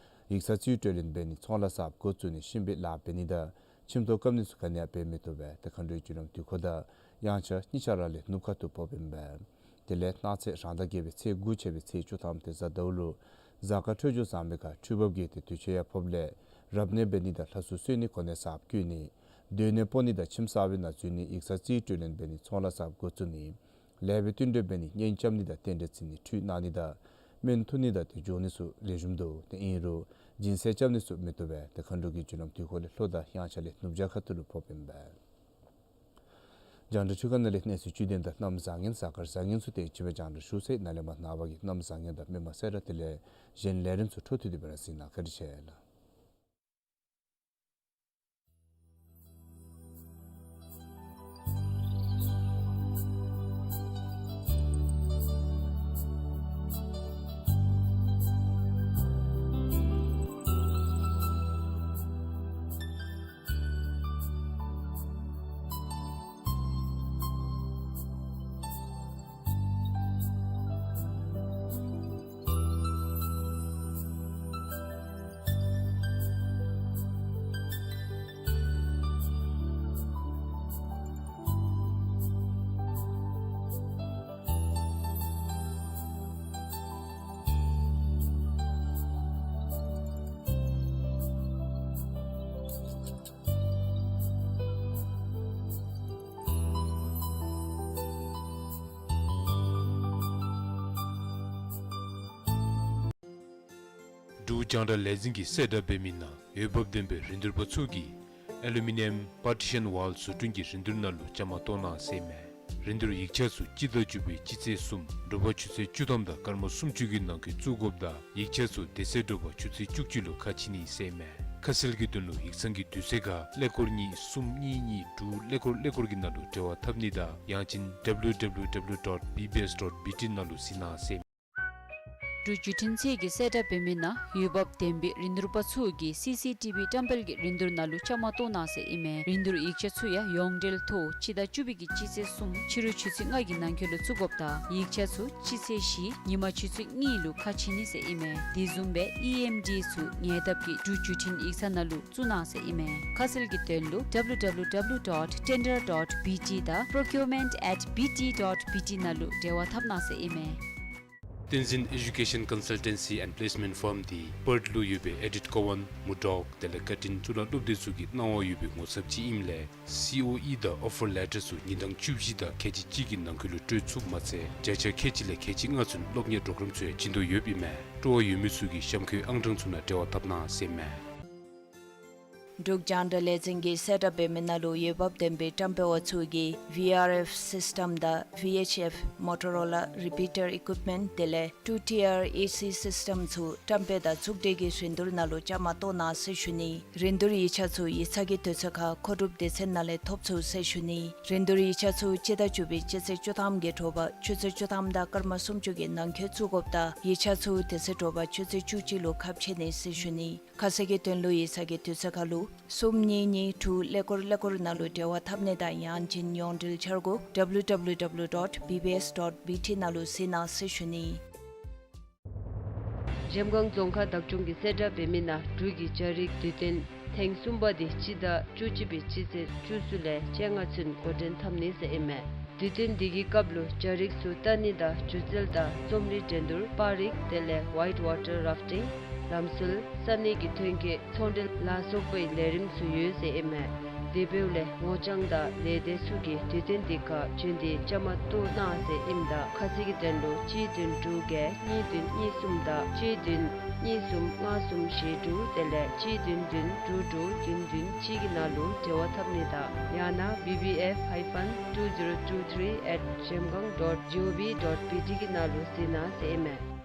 ཡིག་ཚང་རྩིས་སྤྲོད་ལེན་འབད་ནི་ཚོང་ལཱ་གསརཔ་འགོ་བཙུགས་ནི་ཤིང་བལ་ལཱ་འབད་ནི་དང་ཁྱིམ་ཐོག་བཀབ་ནི་ཚུ་ག་ནི་ཡང་འབད་མི་བཏུབ་པས། ཏེ་མཁའ་འགྲོའི་རྒྱུ་ལམ་དུས་འཁོར་དང་དབྱངས་འཆར་གཉིས་ཆ་ར་ལས་ནུབ་ཁ་ཐུག་ཕོགཔ་ཨིན་པས། དེ་ལས་གནངས་ཚེ་རང་ཟླ་བརྒྱད་པའི་ཚེས་དགུ་ཆད་པའི་ཚེས་བཅུ་ཐམ་ཏེ་གཟའ་ཟླཝ་ལུ་གཟའ་སྐར་འཕྲོད་སྦྱོར་བཟང་པའི་ཁར་འཕྲུལ་འབབ་ཀྱི་ཏེ་དུས་ཆེན་ཡང་ཕོགཔ་ལས་རབ་གནས་འབད་ནི་དང་ལྷ་གསོལ་གསོལ་ནི་གོ་གནས་གསརཔ་བསྐོ་ནི་སྡོད་གནས་སྤོ་ནི་དང་ཁྱིམ་གསར་པའི་ནང་འཛུལ་ནི་ཡིག་ཚང་རྩིས་སྤྲོད་ལེན་འབད་ནི་ཚོང་ལཱ་གསརཔ་འགོ་བཙུགས་ནི་ལས་འབད་བསྟུན་གྲོས་འབད་ནི་གཉེན་རྐྱབ་ནི་དང་རྟེན་འབྲེལ་བརྩི་ནི་ཁྲུས་གནང་ནི་དང་སྨན་འཐུང་ནི་དང་ཏེ་འགྱོ་ནི་ཚུ་ལེགས་ཤོམ་འདུག། ཏེ་ཨིན་རུང་སྦྱིན་སྲེག་རྐྱབ་ནི་ཚུ་མི་བཏུབ་པས། ཏེ་མཁའ་འགྲོ་གི་རྒྱུ་ལམ་དུས་འཁོར་ལས་ལྷོ་དང་དབྱངས་འཆར་ལས་ནུབ་བྱང་ཁ་ཐུག་ལུ་ཕོགཔ་ཨིན་པས། རྒྱང་བསྒྲགས་ཚུ་ག་ནང་ལས་གནས་ཚུལ་བཅུད་ལྡན་དང་གནམ་བཟང་ངན་གཟའ་སྐར་བཟང་ངན་ཚུ་དེ་ཅིག་སྦེ་རྒྱང་བསྒྲགས་ཞུ་ཚར། ནཱ་ལས་མར་ནངས་པ་གི་གནམ་བཟང་ངན་དང་མི་མང་གསལ་བསྒྲགས་དེ་ལས་གཞན་ལས་རིམ་ཚུ་འཕྲོ་མཐུད་དེ་སྦེ་ར་གཟིགས་གནང་། བཀའ་དྲིན་ཆེ་ལགས། འབྲུག་རྒྱང་བསྒྲགས་ལས་འཛིན་གྱིས་གསལ་བསྒྲགས་འབད་མི་ནང་འོས་འབབ་ལྡན་པའི་རིན་བསྡུར་པ་ཚུ་གིས་ཨེ་ལུ་མི་ནི་ཡམ་པར་ཊི་ཤཱན་ཝཱལ་བཟོ་སྐྲུན་གྱི་རིན་བསྡུར་ནང་ལུ་བཅའ་མར་གཏོགས་གནང་ཟེར་མས། རིན་བསྡུར་ཡིག་ཆ་ཚུ་སྤྱི་ཟླ་བཅུ་པའི་སྤྱི་ཚེས་གསུམ་དྲོ་པ་ཆུ་ཚོད་བཅུ་ཐམ་དང་སྐར་མ་སུམ་ཅུ་གི་ནང་འཁོད་བཙུགས་དགོཔ་དང་ཡིག་ཆ་ཚུ་དེ་ཚེ་དྲོ་པ་ཆུ་ཚོད་བཅུ་གཅིག་ལུ་ཁ་ཕྱེ་ནི་ཟེར་མས། ཁ་གསལ་གྱི་དོན་ལུ་ཡིག་ཚང་གི་དུས་ཚོད་ཁར་ཀླད་ཀོར་གཉིས་གསུམ་གཉིས་གཉིས་དྲུག་ཀླད་ཀོར་ཀླད་ཀོར་གྱི་ནང་ལུ་འབྲེལ་བ་འཐབ་ནི་དང་ཡང་ཅིན་W W W dot B B S dot B T ནང་ལུ་གཟིགས་གནང་ཟེར་མས། འབྲུག་བརྒྱུད་འཕྲིན་ཚད་ཀྱི་གསལ་བསྒྲགས་འབད་མི་ནང་འོས་འབབ་ལྡན་པའི་རིན་བསྡུར་པ་ཚུ་གིས་སི་སི་ཊི་བི་བཀྲམ་སྤེལ་གྱི་རིན་བསྡུར་ནང་ལུ་བཅའ་མར་གཏོགས་གནང་ཟེར་ཨིན་མས། རིན་བསྡུར་ཡིག་ཆ་ཚུ་ཡང་ཡོངས་འབྲེལ་ཐོག་སྤྱི་ཟླ་བཅུ་པའི་གི་སྤྱི་ཚེས་གསུམ་ཕྱི་རུ་ཆུ་ཚོད་ལྔ་གི་ནང་འཁོད་ལུ་བཙུགས་དགོཔ་དང་ཡིག་ཆ་ཚུ་སྤྱི་ཚེས་བཞི་ཉིན་མ་ཆུ་ཚོད་གཉིས་ལུ་ཁ་ཕྱེ་ནི་ཟེར་ཨིན་མས། དེ་བཟུམ་སྦེ་ཨི་ཨེམ་ཌི་ཚུ་ཉེ་འདབས་ཀྱི་འབྲུག་བརྒྱུད་འཕྲིན་ཡིག་ཚང་ནང་ལུ་བཙུགས་གནང་ཟེར་ཨིན་མས། ཁ་གསལ་གྱི་དོན་ལུ་W W W dot tender dot B T དང་procurement at B T dot B T ནང་ལུ་འབྲེལ་བ་འཐབ་གནང་ཟེར་ཨིན་མས། བསྟན་འཛིན་Education Consultancy and Placement Firm འདི་པརཐ་ལུ་ཡོད་པའི་ཨེ་ཌིཐ་ཀོ་ཝན་མུར་ཌོག་དེ་ལས་ཀར་ཊིན་གཙུག་ལག་སློབ་སྡེ་ཚུ་གི་གནང་བ་ཡོད་པའི་ངོ་ཚབ་ཅིག་ཨིནམ་ལས་སི་ཨོ་ཨི་དང་ཨོ་ཕར་ལེ་ཊར་ཚུ་ཉིན་གྲངས་བཅུ་བཞི་དང་ཁལ་གཅིག་གཅིག་གི་ནང་འཁོད་ལུ་སྤྲོད་ཚུགསཔ་མ་ཚད་བརྒྱ་ཆ་ཁལ་གཅིག་ལས་ཁལ་གཅིག་ལྔ་ཚུན་སློབ་གཉེར་པོརོ་གརམ་ཚུ་ཡང་བྱིན་དོ་ཡོདཔ་ཨིན་མས། སྤྲོ་བ་ཡོད་མི་ཚུ་གིས་གཤམ་འཁོད་ཨང་གྲངས་ཚུ་ནང་འབྲེལ་བ་འཐབ་གནང་ཟེར་ཨིན་མས། འབྲུག་རྒྱང་བསྒྲགས་ལས་འཛིན་གྱི་གསལ་བསྒྲགས་འབད་མི་ནང་ལུ་འོས་འབབ་ལྡན་པའི་བཀྲམ་སྤེལ་བ་ཚུ་གིས་ཝི་ཨར་ཨེཕ་སིསི་ཊམ་དང་ཝི་ཨེཆ་ཨེཕ་མོ་ཊོ་རོ་ལ་རི་པི་ཊར་ཨི་ཀུའིཔ་མེནཊ་དེ་ལས་ཊུ་ཊི་ཨར་ཨེ་སི་སིསི་ཊམ་ཚུ་བཀྲམ་སྤེལ་དང་ཚོགས་སྒྲིག་གི་རིན་བསྡུར་ནང་ལུ་བཅའ་མར་གཏོགས་གནང་ཟེར་ཞུ་ནི། རིན་བསྡུར་ཡིག་ཆ་ཚུ་ཡིག་ཚང་གི་དུས་ཚོད་ཁར་མཁོ་སྒྲུབ་སྡེ་ཚན་ནང་ལས་ཐོབ་ཚུགས་ཟེར་ཞུ་ནི། རིན་བསྡུར་ཡིག་ཆ་ཚུ་སྤྱི་ཟླ་བཅུ་པའི་སྤྱི་ཚེས་བཅུ་ཐམ་གྱི་དྲོ་པ་ཆུ་ཚོད་བཅུ་ཐམ་དང་སྐར་མ་སུམ་ཅུ་གི་ནང་འཁོད་བཙུགས་དགོཔ་དང་ཡིག་ཆ་ཚུ་དེ་ཚེ་དྲོ་པ་ཆུ་ཚོད་བཅུ་གཅིག་ལུ་ཁ་ཕྱེ་ནི་ཟེར་ཞུ་ནི། ཁ་གསལ་གྱི་དོན་ལུ་ཡིག་ཚང་གི་དུས་ཚོད་ཁར་ལུ་གསུམ་གཉིས་གཉིས་དྲུག་ཀླད་ཀོར་ཀླད་ཀོར་ནང་ལུ་འབྲེལ་བ་འཐབ་ནི་དང་ཡང་ཅིན་ཡོངས་འབྲེལ་འཆར་སྒོ་W W W dot B B S dot B T ནང་ལུ་གཟིགས་གནང་ཟེར་ཞུ་ནི། གཞལམ་སྒང་རྫོང་ཁག་བདག་སྐྱོང་གི་གསལ་བསྒྲགས་འབད་མི་ནང་འབྲུག་གི་སྦྱ་རིག་དུས་སྟོན་ཐེངས་གསུམ་པ་འདི་སྤྱི་ཟླ་བཅུ་གཅིག་པའི་སྤྱི་ཚེས་བཅུ་གསུམ་ལས་བཅོ་ལྔ་ཚུན་འགོ་འདྲེན་འཐབ་ནི་ཟེར་ཨིན་མས། དུས་སྟོན་འདི་གི་སྐབས་ལུ་སྦྱ་རིག་ཚུ་ལྟ་ནི་དང་སྒྱུ་རྩལ་དང་རྩོམ་རིག་འགྲན་བསྡུར་པར་རིས་དེ་ལས་ཝའིཊ་ཝ་ཊར་རཱཕ་ཊིང་ལམ་སྲོལ་ས་གནས་ཀྱི་ཐོན་སྐྱེད་ཚོང་འབྲེལ་ལ་སོགས་པའི་ལས་རིམ་ཚུ་ཡོད་ཟེར་ཨིན་མས། དེ་འབདཝ་ལས་ངོ་རྐྱང་དང་ལས་སྡེ་ཚུ་གིས་དུས་སྟོན་འདི་ཁར་བྱོན་ཏེ་བཅའ་མར་གཏོགས་གནང་ཟེར་ཨིནམ་ད་ཁ་གསལ་གྱི་དོན་ལུ་གཅིག་བདུན་དྲུག་བརྒྱད་གཉིས་བདུན་གཉིས་གསུམ་དང་གཅིག་བདུན་གཉིས་གསུམ་ལྔ་གསུམ་བཞི་དྲུག་དེ་ལས་གཅིག་བདུན་བདུན་དྲུག་དྲུག་བདུན་བདུན་གཅིག་གི་ནང་ལུ་འབྲེལ་བ་འཐབ་ནི་དང་ཡང་ན་B B F hyphen two zero two three at zhemgang dot G O V dot B T གི་ནང་ལུ་གཟིགས་གནང་ཟེར་ཨིན་མས།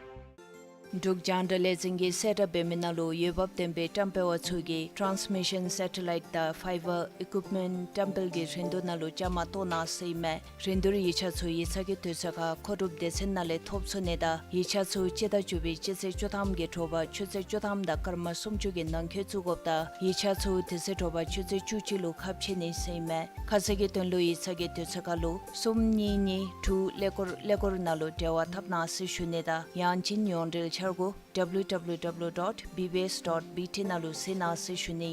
འབྲུག་རྒྱང་བསྒྲགས་ལས་འཛིན་གྱི་གསལ་བསྒྲགས་འབད་མི་ནང་ལུ་འོས་འབབ་ལྡན་པའི་བཀྲམ་སྤེལ་བ་ཚུ་གིས་ཊཱནསི་མི་ཤཱན་སེ་ཊ་ལའིཊ་དང་ཕའི་བར་ཨི་ཀུའིཔ་མེནཊ་བཀྲམ་སྤེལ་གྱི་རིན་བསྡུར་ནང་ལུ་བཅའ་མར་གཏོགས་གནང་ཟེར་ཨིན་མས། རིན་བསྡུར་ཡིག་ཆ་ཚུ་ཡིག་ཚང་གི་དུས་ཚོད་ཁར་མཁོ་སྒྲུབ་སྡེ་ཚན་ནང་ལས་ཐོབ་ཚུགས་ནི་དང་ཡིག་ཆ་ཚུ་སྤྱི་ཟླ་བཅུ་པའི་སྤྱི་ཚེས་བཅུ་ཐམ་གྱི་དྲོ་པ་ཆུ་ཚོད་བཅུ་ཐམ་དང་སྐར་མ་སུམ་ཅུ་གི་ནང་འཁོད་བཙུགས་དགོཔ་དང་ཡིག་ཆ་ཚུ་དེ་ཚེ་དྲོ་པ་ཆུ་ཚོད་བཅུ་གཅིག་ལུ་ཁ་ཕྱེ་ནི་ཟེར་ཨིན་མས། ཁ་གསལ་གྱི་དོན་ལུ་ཡིག་ཚང་གི་དུས་ཚོད་ཁར་ལུ་གསུམ་གཉིས་གཉིས་དྲུག་ཀླད་ཀོར་ཀླད་ཀོར་ནང་ལུ་འབྲེལ་བ་འཐབ་གནང་ཟེར་ཞུ་ནི་དང་ཡང་ཅིན་ཡོངས་འབྲེལ་འཆར་སྒོ་W W W dot B B S dot B T ནང་ལུ་གཟིགས་གནང་ཟེར་ཞུ་ནི།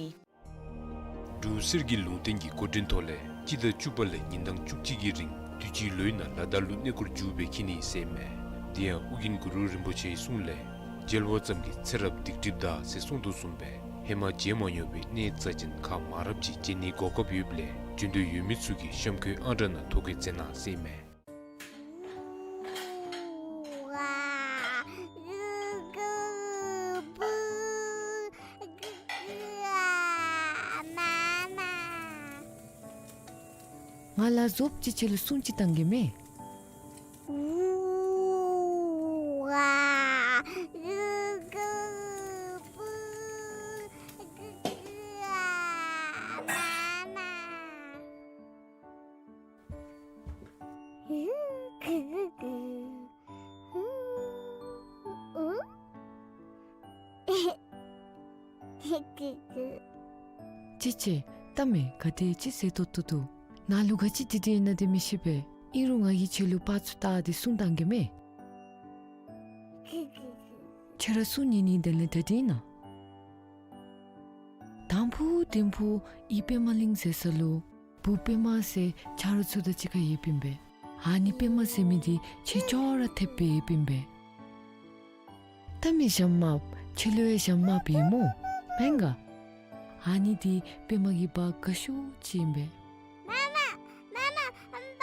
འབྲུག་གསེར་གྱི་ལུང་བསྟན་གྱི་འགོ་འདྲེན་ཐོག་ལས་སྤྱི་ཟླ་བཅུ་པ་ལས་ཉིན་གྲངས་བཅུ་གཅིག་གི་རིང་དུས་ཅི་ལོའི་ནང་ལ་དྭགས་ལུ་གནས་སྐོར་མཇུག་སྦེ་འཁྱིད་ནི་ཟེར་ཨིན་མས། དེ་ཡང་ཨོ་རྒྱན་གུ་རུ་རིན་པོ་ཆེའི་གསུང་ལས་མཇལ་བ་ཙམ་གྱིས་ཚེ་རབས་སྡིག་སྒྲིབ་འདག་ཟེར་གསུངས་དོ་བཟུམ་སྦེ་ཧེ་མ་མཇལ་མ་མྱོང་བའི་གནས་རྩ་ཅན་ཁག་མང་རབས་ཅིག་མཇལ་ནིའི་གོ་སྐབས་ཡོདཔ་ལས་འབྱོན་འདོད་ཡོད་མི་ཚུ་གིས་གཤམ་འཁོད་ཨང་གྲངས་ནང་ཐོ་བཀོད་མཛད་གནང་ཟེར་ཨིན་མས། ང་ལ་རྫོབ་ཅིག་ཁྱོད་ལུ་སྲུང་ཅིག་བཏང་གེ་མས། ཅི་ཅི། ལྟ་མས། ག་དེ་ཅིག་ཟེར་ཏོག་ཏོ་འདུག། ནཱ་ལུ་ག་ཅི་དེ་དེ་ཨིན་ན་དེ་མི་ཤེས་པས། ཨིན་རུང་ང་གིས་ཁྱོད་ལུ་པར་ཚུ་བལྟ་སྟེ་སྲུང་བཏང་གེ་མས། ཁྱོད་ར་སྲུང་ནི་ནི་དེ་ལས་དེ་དེ་ཨིན་ན། དང་ཕུ་དིང་ཕུ་ཨི་པདྨ་གླིང་ཟེར་ས་ལུ་བུ་པདྨ་ཟེར་ཆ་རོགས་ཚུ་དང་གཅིག་ཁར་ཡོདཔ་ཨིན་པས། ཨ་ནི་པདྨ་ཟེར་མི་འདི་ཁྱོད་ཅོག་ར་འཐདཔ་སྦེ་ཡོདཔ་ཨིན་པས། ལྟ་མས་ཞྭམོ་དམརཔོ། ཁྱོད་ལུ་ཡང་ཞྭམོ་དམརཔོ་ཡོད་སྨོ། མེན་ག། ཨ་ནི་འདི་པདྨ་གི་འབག་དགའ་ཤོས་ཅིག་ཨིན་པས། མ་མ། མ་མ། འབག།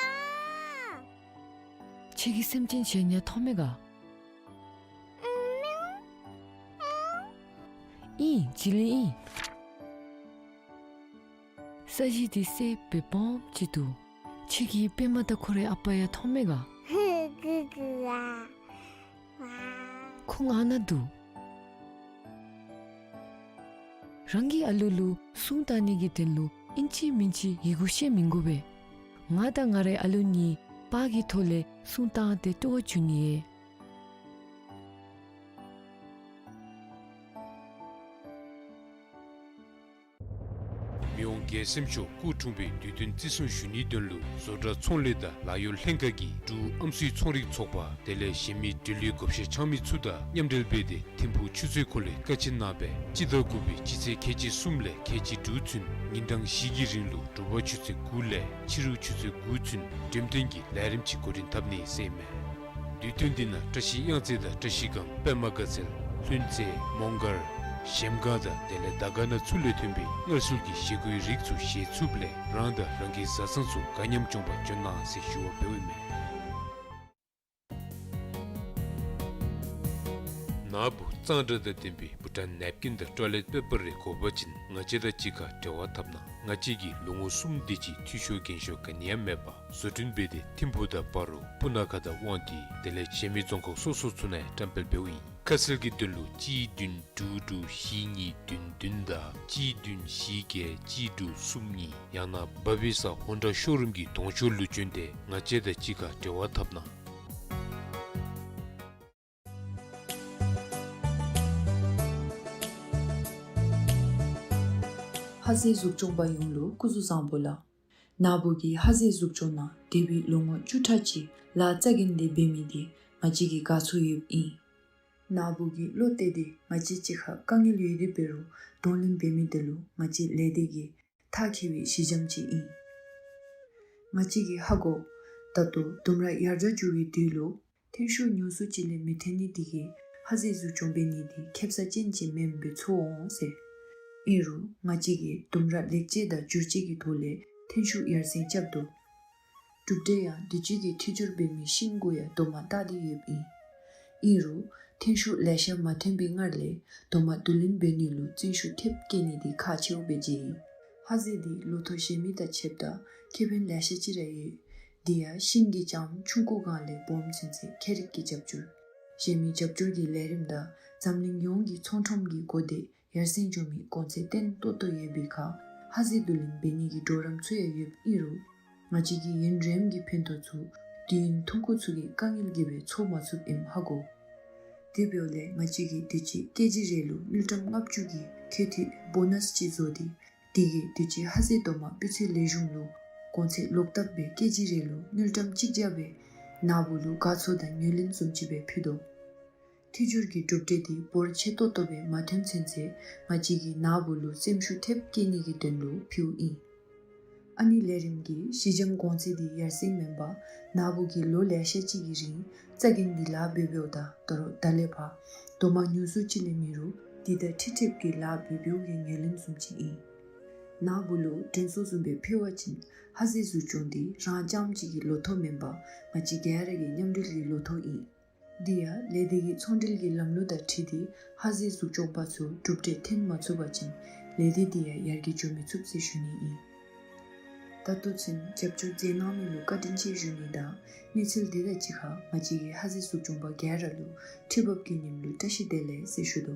ཁྱོད་ཀྱིས་སེམས་ཅན་གཞན་ཡང་མཐོང་མས་ག། ཨིན། བྱི་ལི་ཨིན། ས་གཞི་འདི་སེརཔོ་སྦེ་སྦོམ་ཅིག་འདུག། ཁྱོད་ཀྱིས་པདྨ་དང་ཁོ་རའི་ཨ་པ་ཡང་མཐོང་མས་ག། ཁོང་ཨ་ནཱ་འདུག། རང་གི་ཨ་ལུ་ལུ་སྲུང་བཏང་ནི་གི་དོན་ལུ་ཨིན་ཅི་མིན་ཅི་ཡི་གུ་བཤད་མི་དགོ་པས། ང་དང་ང་རའི་ཨ་ལུ་གཉིས་པར་གྱི་ཐོག་ལས་སྲུང་བཏང་སྟེ་སྤྲོ་བ་བྱུང་ནི་ཡོད། རྒན་སེམས་ཤོར་སྐུ་འཁྲུངས་པའི་དུས་སྟོན་བརྩི་སྲུང་ཞུ་ནིའི་དོན་ལུ་བཟོ་གྲྭ་ཚོང་ལས་དང་ལཱ་གཡོག་ལྷན་ཁག་གིས་འབྲུག་ཨམ་སྲུའི་ཚོང་རིག་ཚོགས་པ་དེ་ལས་གཞན་མི་འབྲེལ་ཡོད་བགོ་བཤའ་འཆང་མི་ཚུ་དང་མཉམ་འབྲེལ་འབད་དེ་ཐིམ་ཕུག་ཆུ་ཚོད་འཁོར་ལོའི་ཀ་ཆེན་ནང་སྦེ་སྤྱི་ཟླ་དགུ་པའི་སྤྱི་ཚེས་ཁལ་གཅིག་གསུམ་ལས་ཁལ་གཅིག་དྲུག་ཚུན་ཉིན་གྲངས་བཞི་གི་རིང་ལུ་དྲོ་པ་ཆུ་ཚོད་དགུ་ལས་ཕྱི་རུ་ཆུ་ཚོད་དགུ་ཚུན་འགྲེམས་སྟོན་གྱི་ལས་རིམ་ཅིག་འགོ་འདྲེན་འཐབ་ནི་ཟེར་ཨིན་མས། དུས་སྟོན་འདི་ནང་བཀྲ་ཤིས་གཡང་རྩེ་དང་བཀྲ་ཤིས་སྒང་པདྨ་དགའ་ཚལ་ལྷུན་རྩེ་མོང་སྒར་གཞལམ་སྒང་དང་དེ་ལས་དར་དཀར་ན་ཚུ་ལས་ཐོན་པའི་མངར་ཟུལ་གྱི་བཞེས་སྒོའི་རིགས་ཚུ་བཞེས་ཚུགསཔ་ལས་རང་དང་རང་གི་བཟའ་ཚང་ཚུ་ག་ཉམས་སྐྱོང་པར་འབྱོན་གནང་ཟེར་ཞུ་བ་འབདཝ་ཨིན་མས། ནཱ་བུ་གཙང་སྦྲ་དང་ལྡན་པའི་བྷུ་ཊཱན་ནེབ་ཀིན་དང་ཊོའི་ལེཊ་པེ་པར་རེ་དགོ་པ་ཅིན་ང་བཅས་དང་གཅིག་ཁར་འབྲེལ་བ་འཐབ་གནང་། ང་བཅས་ཀྱིས་ལོ་ངོ་གསུམ་དེ་ཅིག་འཐུས་ཤོར་འགན་ཤོར་ག་ནི་ཡང་མེད་པར་བཟོ་སྐྲུན་འབད་དེ་ཐིམ་ཕུག་དང་སྤ་རོ་སྤུ་ན་ཁ་དང་དབང་འདུས་དེ་ལས་གཞན་མི་རྫོང་ཁག་སོ་སོ་ཚུ་ནང་ཡང་བཀྲམ་སྤེལ་འབདཝ་ཨིན། ཁ་གསལ་གྱི་དོན་ལུ་གཅིག་བདུན་དྲུག་དྲུག་བཞི་གཉིས་བདུན་བདུན་དང་གཅིག་བདུན་བཞི་བརྒྱད་གཅིག་དྲུག་གསུམ་གཉིས་ཡང་ན་བ་བི་ས་ཧོན་ཌ་ཤོ་རུམ་གྱི་གདོང་ཕྱོགས་ལུ་བྱོན་ཏེ་ང་བཅས་དང་གཅིག་ཁར་འབྲེལ་བ་འཐབ་གནང་། ཧ་ཟེ་གཟུགས་སྐྱོང་པ་ཡོངས་ལུ་སྐུ་གཟུགས་བཟང་པོ་ལགས། ནཱ་བུ་གིས་ཧ་ཟེ་གཟུགས་སྐྱོང་ནང་འདས་པའི་ལོ་ངོ་བཅུ་ཕྲག་ཅིག་ལཱ་རྩ་འགེངས་ཏེ་འབད་མི་འདི་ང་བཅས་ཀྱིས་དགའ་ཚོར་ཡོདཔ་ཨིན། ནཱ་བུ་གིས་བློ་གཏད་དེ་ང་བཅས་གཅིག་ཁར་དཀའ་ངལ་ཡོད་དེ་འབད་རུང་གདོང་ལེན་འབད་མི་དེ་ལུ་ང་བཅས་ལས་སྡེ་གིས་མཐར་འཁྱོལ་བའི་གཞི་འགྱམ་ཅིག་ཨིན། ང་བཅས་ཀྱིས་ཧ་གོ། ད་ལྟོ་ལྡུམ་ར་ཡར་དྲག་འགྱོ་བའི་དུས་ལུ་ཐོན་ཤུགས་ཉུང་སུ་ཅིག་ལས་མི་ཐོན་ནི་དེ་གིས་ཧ་ཟེ་གཟུགས་སྐྱོང་འབད་ནི་དེ་ཁེབ་ས་ཅན་ཅིག་མེནམ་སྦེ་ཚོར་འོང་ཟེར། ཨིན་རུང་ང་བཅས་ཀྱིས་ལྡུམ་ར་ལེགས་བཅོས་དང་བསྒྱུར་བཅོས་ཀྱི་ཐོག་ལས་ཐོན་ཤུགས་ཡར་སེང་རྐྱབ་དོ། གྲུབ་འབྲས་ཡང་དུས་ཅི་གི་འཐུས་སྒྱུར་འབད་མི་ཤིང་གུ་ཡང་དོ་མ་བཏགས་ཏེ་ཡོདཔ་ཨིན། ཨིན་རུང་ཐོན་ཤུགས་ལེ་ཤ་མ་ཐོན་པའི་སྔར་ལས་དོ་མ་བསྡུ་ལེན་འབད་ནི་ལུ་བརྩོན་ཤུགས་ཐེབས་བསྐྱེད་ནི་དེ་ཁག་ཆེཝ་སྦེ་མཇལ་ཡི། ཧ་ཟེ་འདི་ལོ་ཐོག་གཞན་མི་དང་ཕྱདཔ་ད་ཁེ་ཕན་ལེ་ཤ་ཅིག་ར་ཡོད། དེ་ཡང་ཤིང་གི་ལྕངམ་ཆུང་ཀུ་སྒང་ལས་སྦོམ་ཚུན་ཚོད་ཁྱད་རིག་གི་རྒྱབ་སྐྱོར། གཞན་མི་རྒྱབ་སྐྱོར་གྱི་ལས་རིམ་དང་འཛམ་གླིང་ཡོངས་ཀྱི་ཚོང་ཁྲོམ་གྱི་གོ་བརྡས་ཡར་སེང་འགྱོ་མི་གོང་ཚད་བརྟན་ཏོག་ཏོ་ཡོད་པའི་ཁར་ཧ་ཟེ་བསྡུ་ལེན་འབད་ནི་གི་གྲོགས་རམ་ཚུ་ཡང་ཡོདཔ་ཨིན་རུང་ང་བཅས་ཀྱི་ཡུན་རིངམོ་གི་ཕན་ཐོགས་ཚུ་དུས་ཡུན་ཐུང་ཀུ་ཚུ་གི་དཀའ་ངལ་གྱིས་སྦེ་ཚོར་མ་ཚུགསཔ་ཨིནམ་ཧ་གོ། དེ་འབདཝ་ལས་ང་བཅས་ཀྱིས་དུས་ཅི་ཀེ་ཇི་རེ་ལུ་དངུལ་ཀྲམ་ལྔ་བཅུ་གི་ཁེ་ཐིག་བོ་ནཱས་ཅིག་བཟོ་སྟེ་དེ་གིས་དུས་ཅི་ཧ་ཟེ་དོ་མ་སྤུས་ཚད་ལེགས་ཤོམ་ལུ་གོང་ཚད་ལོག་བཏབ་སྦེ་ཀེ་ཇི་རེ་ལུ་དངུལ་ཀྲམ་གཅིག་བརྒྱ་སྦེ་ནཱ་བུ་ལུ་དགའ་ཚོར་དང་ངོས་ལེན་བཟུམ་ཅིག་སྦེ་ཕུལ་དོ། འཐུས་སྒྱུར་གྱི་གྲུབ་འབྲས་དེ་འབོར་ཆེ་ཏོག་ཏོ་སྦེ་མ་ཐོན་ཚུན་ཚོད་ང་བཅས་ཀྱིས་ནཱ་བུ་ལུ་སེམས་ཤུགས་ཐེབས་བསྐྱེད་ནི་གི་དོན་ལུ་ཕུལཝ་ཨིན། ཨ་ནི་ལས་རིམ་གྱི་གཞི་འགྱམ་གོང་ཚད་དེ་ཡར་སེང་མེན་པར་ནཱ་བུ་གིས་ལོ་ལེ་ཤ་ཅིག་གི་རིང་རྩ་འགེངས་ཏེ་ལཱ་འབད་འབདཝ་ད་ད་རུང་ད་ལས་ཕར་དོ་མ་ཉུང་སུ་ཅིག་ལས་མེད་རུང་དེ་དང་འཁྲིལ་འཁྲིལཝ་གི་ལཱ་འབད་འབདཝ་གི་ངོས་ལེན་བཟུམ་ཅིག་ཨིན། ནཱ་བུ་ལུ་དྲན་གསོ་བཟུམ་སྦེ་ཕུལ་བ་ཅིན་ཧ་ཟེ་གཟུགས་སྐྱོང་འདི་རང་རྐྱངམ་གཅིག་གི་ལོ་ཐོག་མེན་པར་ང་བཅས་ག་ར་གི་མཉམ་འབྲེལ་གྱི་ལོ་ཐོག་ཨིན། དེ་ཡང་ལས་སྡེ་གི་ཚོང་འབྲེལ་གྱི་ལམ་ལུགས་དང་འཁྲིལ་ཏེ་ཧ་ཟེ་གཟུགས་སྐྱོང་པ་ཚུ་གྲུབ་འབྲས་ཐོན་མ་ཚུགས་པ་ཅིན་ལས་སྡེ་དེ་ཡང་ཡར་རྒྱས་འགྱོ་མི་ཚུགས་ཟེར་ཞུ་ནི་ཨིན། ད་ལྟོ་ཚུན་རྒྱབ་སྐྱོར་མཛད་གནང་མི་ལུ་བཀའ་དྲིན་ཆེ་ཞུ་ནི་དང་གནས་ཚུལ་འདི་དང་གཅིག་ཁར་ང་བཅས་ཀྱི་ཧ་ཟེ་གཟུགས་སྐྱོང་པ་ག་ར་ལུ་ཁྲི་འབབ་ཀྱི་ཉིནམ་ལུ་བཀྲ་ཤིས་བདེ་ལེགས་ཟེར་ཞུ་དོ།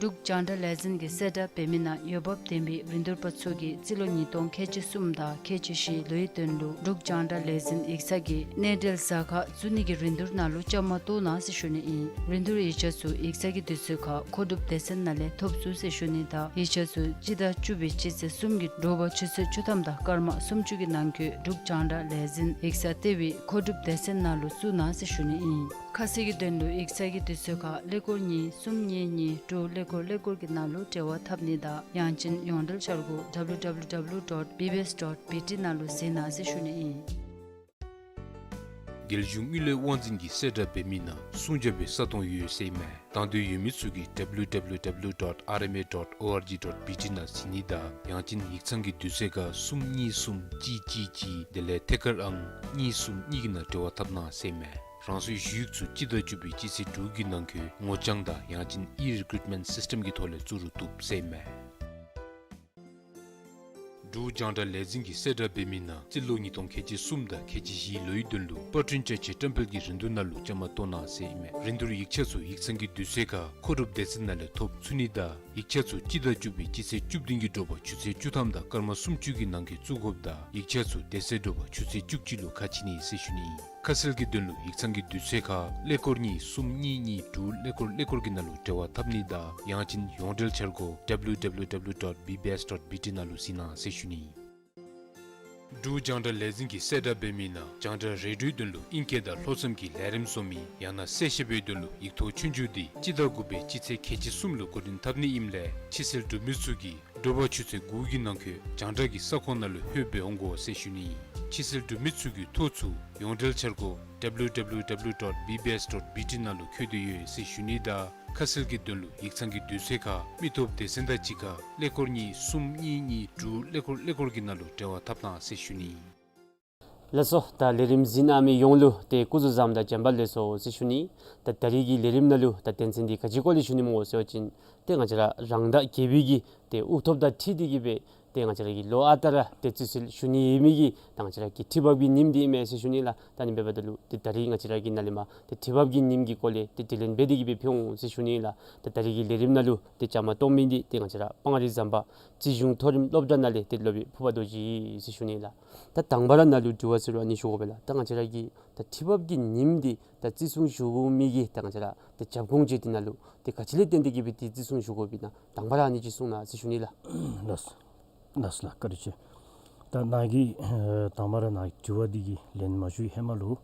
འབྲུག་རྒྱང་བསྒྲགས་ལས་འཛིན་གྱིས་གསལ་བསྒྲགས་འབད་མི་ནང་འོས་འབབ་ལྡན་པའི་རིན་བསྡུར་པ་ཚུ་གིས་རྩིས་ལོ་ཉིས་སྟོང་ཁལ་གཅིག་གསུམ་དང་ཁལ་གཅིག་བཞི་ལོའི་དོན་ལུ་འབྲུག་རྒྱང་བསྒྲགས་ལས་འཛིན་ཡིག་ཚང་གི་གནས་འབྲེལ་ཟ་ཁང་བཙུགས་ནི་གི་རིན་བསྡུར་ནང་ལུ་བཅའ་མར་གཏོགས་གནང་ཟེར་ཞུ་ནི་ཨིན། རིན་བསྡུར་ཡིག་ཆ་ཚུ་ཡིག་ཚང་གི་དུས་ཚོད་ཁར་མཁོ་སྒྲུབ་སྡེ་ཚན་ནང་ལས་ཐོབ་ཚུགས་ཟེར་ཞུ་ནི་དང་ཡིག་ཆ་ཚུ་སྤྱི་ཟླ་བཅུ་པའི་སྤྱི་ཚེས་གསུམ་གྱི་དྲོ་པ་ཆུ་ཚོད་བཅུ་ཐམ་དང་སྐར་མ་སུམ་ཅུ་གི་ནང་འཁོད་འབྲུག་རྒྱང་བསྒྲགས་ལས་འཛིན་ཡིག་ཚང་ལྟེ་བའི་མཁོ་སྒྲུབ་སྡེ་ཚན་ནང་ལུ་བཙུགས་གནང་ཟེར་ཞུ་ནི་ཨིན། ཁ་གསལ་གྱི་དོན་ལུ་ཡིག་ཚང་གི་དུས་ཚོད་ཁར་ཀླད་ཀོར་གཉིས་གསུམ་གཉིས་གཉིས་དྲུག་ཀླད་ཀོར་ཀླད་ཀོར་གྱི་ནང་ལུ་འབྲེལ་བ་འཐབ་ནི་དང་ཡང་ཅིན་ཡོངས་འབྲེལ་འཆར་སྒོ་W W W dot B B S dot B T ནང་ལུ་གཟིགས་གནང་ཟེར་ཞུ་ནི་ཨིན། རྒྱལ་གཞུང་དངུལ་ལས་དབང་འཛིན་གྱིས་གསལ་བསྒྲགས་འབད་མི་ནང་སྲུང་བྱ་བའི་ས་སྟོང་ཡོད་ཟེར་ཨིན་མས། དང་འདོད་ཡོད་མི་ཚུ་གིས་W W W dot R M A dot O R G dot B T ནང་གཟིགས་ནི་དང་ཡང་ཅིན་ཡིག་ཚང་གི་དུས་ཚོད་ཁར་གསུམ་གཉིས་གསུམ་གཅིག་གཅིག་གཅིག་དེ་ལས་ཐད་ཀར་ཨང་གཉིས་གསུམ་གཉིས་ཀྱི་ནང་འབྲེལ་བ་འཐབ་གནང་ཟེར་ཨིན་མས། རང་སོའི་ཞུ་ཡིག་ཚུ་སྤྱི་ཟླ་བཅུ་པའི་སྤྱི་ཚེས་དྲུག་གི་ནང་འཁོད་ངོ་རྐྱང་དང་ཡང་ཅིན་ཨི་རི་ཀུའིཊ་མེནཊ་སིསི་ཊེམ་གྱི་ཐོག་ལས་བཙུགས་རུང་བཏུབ་ཟེར་ཨིན་མས། འབྲུག་རྒྱང་བསྒྲགས་ལས་འཛིན་གྱིས་གསལ་བསྒྲགས་འབད་མི་ནང་རྩིས་ལོ་ཉིས་སྟོང་ཁལ་གཅིག་གསུམ་དང་ཁལ་གཅིག་བཞི་ལོའི་དོན་ལུ་པར་སྐྲུན་བཅའ་ཆས་བཀྲམ་སྤེལ་གྱི་རིན་བསྡུར་ནང་ལུ་བཅའ་མར་གཏོགས་གནང་ཟེར་ཨིན་མས། རིན་བསྡུར་ཡིག་ཆ་ཚུ་ཡིག་ཚང་གི་དུས་ཚོད་ཁར་མཁོ་སྒྲུབ་སྡེ་ཚན་ནང་ལས་ཐོབ་ཚུགས་ནི་དང་ཡིག་ཆ་ཚུ་སྤྱི་ཟླ་བཅུ་པའི་སྤྱི་ཚེས་བཅུ་བདུན་གྱི་དྲོ་པ་ཆུ་ཚོད་བཅུ་ཐམ་དང་སྐར་མ་སུམ་ཅུ་གི་ནང་འཁོད་བཙུགས་དགོཔ་དང་ཡིག་ཆ་ཚུ་དེ་ཚེས་དྲོ་པ་ཆུ་ཚོད་བཅུ་གཅིག་ལུ་ཁ་ཕྱེ་ནི་ཟེར་ཞུ་ནི་ཨིན། ཁ་གསལ་གྱི་དོན་ལུ་ཡིག་ཚང་གི་དུས་ཚོད་ཁར་ཀླད་ཀོར་གཉིས་གསུམ་གཉིས་གཉིས་དྲུག་ཀླད་ཀོར་ཀླད་ཀོར་གྱི་ནང་ལུ་འབྲེལ་བ་འཐབ་ནི་དང་ཡང་ཅིན་ཡོངས་འབྲེལ་འཆར་སྒོ་W W W dot B B S dot B T ནང་ལུ་གཟིགས་གནང་ཟེར་ཞུ་ནི། འབྲུག་རྒྱང་བསྒྲགས་ལས་འཛིན་གྱིས་གསལ་བསྒྲགས་འབད་མི་ནང་རྒྱང་བསྒྲགས་རེ་ཌིའོའི་དོན་ལུ་ཨིང་སྐད་དང་ལྷོ་མཚམས་ཀྱི་ལས་རིམ་བཟོ་མི་ཡང་ན་གསལ་བཤད་པའི་དོན་ལུ་ཡིག་ཐོག་ཆོས་རྒྱུགས་འདི་སྤྱི་ཟླ་དགུ་པའི་སྤྱི་ཚེས་ཁལ་གཅིག་གསུམ་ལུ་འགོ་འདྲེན་འཐབ་ནི་ཨིནམ་ལས་ཕྱི་སེལ་འབྲུག་མི་ཚུ་གིས་དྲོ་པ་ཆུ་ཚོད་དགུ་གི་ནང་འཁོད་རྒྱང་བསྒྲགས་ཀྱི་ས་ཁོངས་ནང་ལུ་ལྷོད་སྦེ་འོང་དགོ་ཟེར་ཞུ་ནི། ཕྱི་སེལ་འབྲུག་མི་ཚུ་གིས་ཐོ་ཚུ་ཡོངས་འབྲེལ་འཆར་སྒོ་W W W dot B B S dot B T ནང་ལུ་བཀོད་དེ་ཡོད་ཟེར་ཞུ་ནི་དང་ཁ་གསལ་གྱི་དོན་ལུ་ཡིག་ཚང་གི་དུས་ཚོད་ཁར་མི་སྟོབས་སྡེ་ཚན་དང་གཅིག་ཁར་ཀླད་ཀོར་གཉིས་གསུམ་གཉིས་གཉིས་དྲུག་ཀླད་ཀོར་ཀླད་ཀོར་གྱི་ནང་ལུ་འབྲེལ་བ་འཐབ་གནང་ཟེར་ཞུ་ནི། ལགས་སོ། ད་ལས་རིམ་གཟིགས་གནང་མི་ཡོངས་ལུ་ཏེ་སྐུ་གཟུགས་བཟང་དང་བྱོན་པ་ལེགས་སོ་ཟེར་ཞུ་ནི། ད་ད་རིས་ཀྱི་ལས་རིམ་ནང་ལུ་ད་དོན་ཚན་འདི་ག་ཅི་སྐོར་ལས་ཞུ་ནི་སྨོ་ཟེར་བ་ཅིན་ཏེ་ང་བཅས་ར་རང་ཟླ་བརྒྱད་པའི་གི་ཏེ་དབུགས་ཐོབ་དང་འཁྲིལ་ཏེ་གི་སྦེ་ཏེ་ང་བཅས་ར་གི་ལོ་ཨ་རྟག་ར་ཏེ་རྩིས་སྲོལ་ཞུ་ནི་ཨིན་མི་གི་ད་ང་བཅས་ར་གི་ཁྲི་འབབ་ཀྱི་ཉིནམ་འདི་ཨིན་མས་ཟེར་ཞུ་ནི་ལགས། ད་ནི་འབདཝ་ད་ལུ་ཏེ་ད་རིས་ང་བཅས་ར་གི་ནཱ་ལས་མར་ཏེ་ཁྲི་འབབ་ཀྱི་ཉིནམ་གྱི་སྐོར་ལས་ཏེ་དྲི་ལན་འབད་དེ་གི་སྦེ་ཕུལ་འོང་ཟེར་ཞུ་ནི་ལགས། ཏེ་ད་རིས་ཀྱི་ལས་རིམ་ནང་ལུ་ཏེ་བཅའ་མར་གཏོགས་མི་འདི་ཏེ་ང་བཅས་ར་སྤང་རི་ཟམ་པ་རྩིས་གཞུང་མཐོ་རིམ་སློབ་གྲྭ་ནང་ལས་ཏེ་སློབ་དཔོན་ཕུར་པ་རྡོ་རྗེ་ཟེར་ཞུ་ནི་ལགས། ད་དང་པ་ར་ནཱ་ལུ་དྲི་བ་ཟེར་རུང་ཨ་ནི་ཞུ་དགོ་པས་ལགས། ད་ང་བཅས་ར་གི་ད་ཁྲི་འབབ་ཀྱི་ཉིནམ་འདི་ད་བརྩི་སྲུང་ཞུ་དགོ་མི་གི་ད་ང་བཅས་ར་ད་རྒྱབ་ཁུངས་ཅིག་འདི་ནཱ་ལུ་ཏེ་ག་ཅི་ལས་བརྟེན་ཏེ་གི་སྦེ་ཏེ་བརྩི་སྲུང་ཞུ་དགོཔ་ཨིན་ན་དང་པ་ར་ཨ་ནི་ཅིག་གསུང་གནང་ཟེར་ཞུ་ནི་ལགས། ལགས་སོ། ལགས་སོ་ལགས། བཀའ་དྲིན་ཆེ། ད་ནཱ་གི་ཨེ་དང་པ་ར་ནཱ་གི་དྲི་བ་འདི་གི་ལན་མ་ཞུ་བའི་ཧེ་མ་ལུ་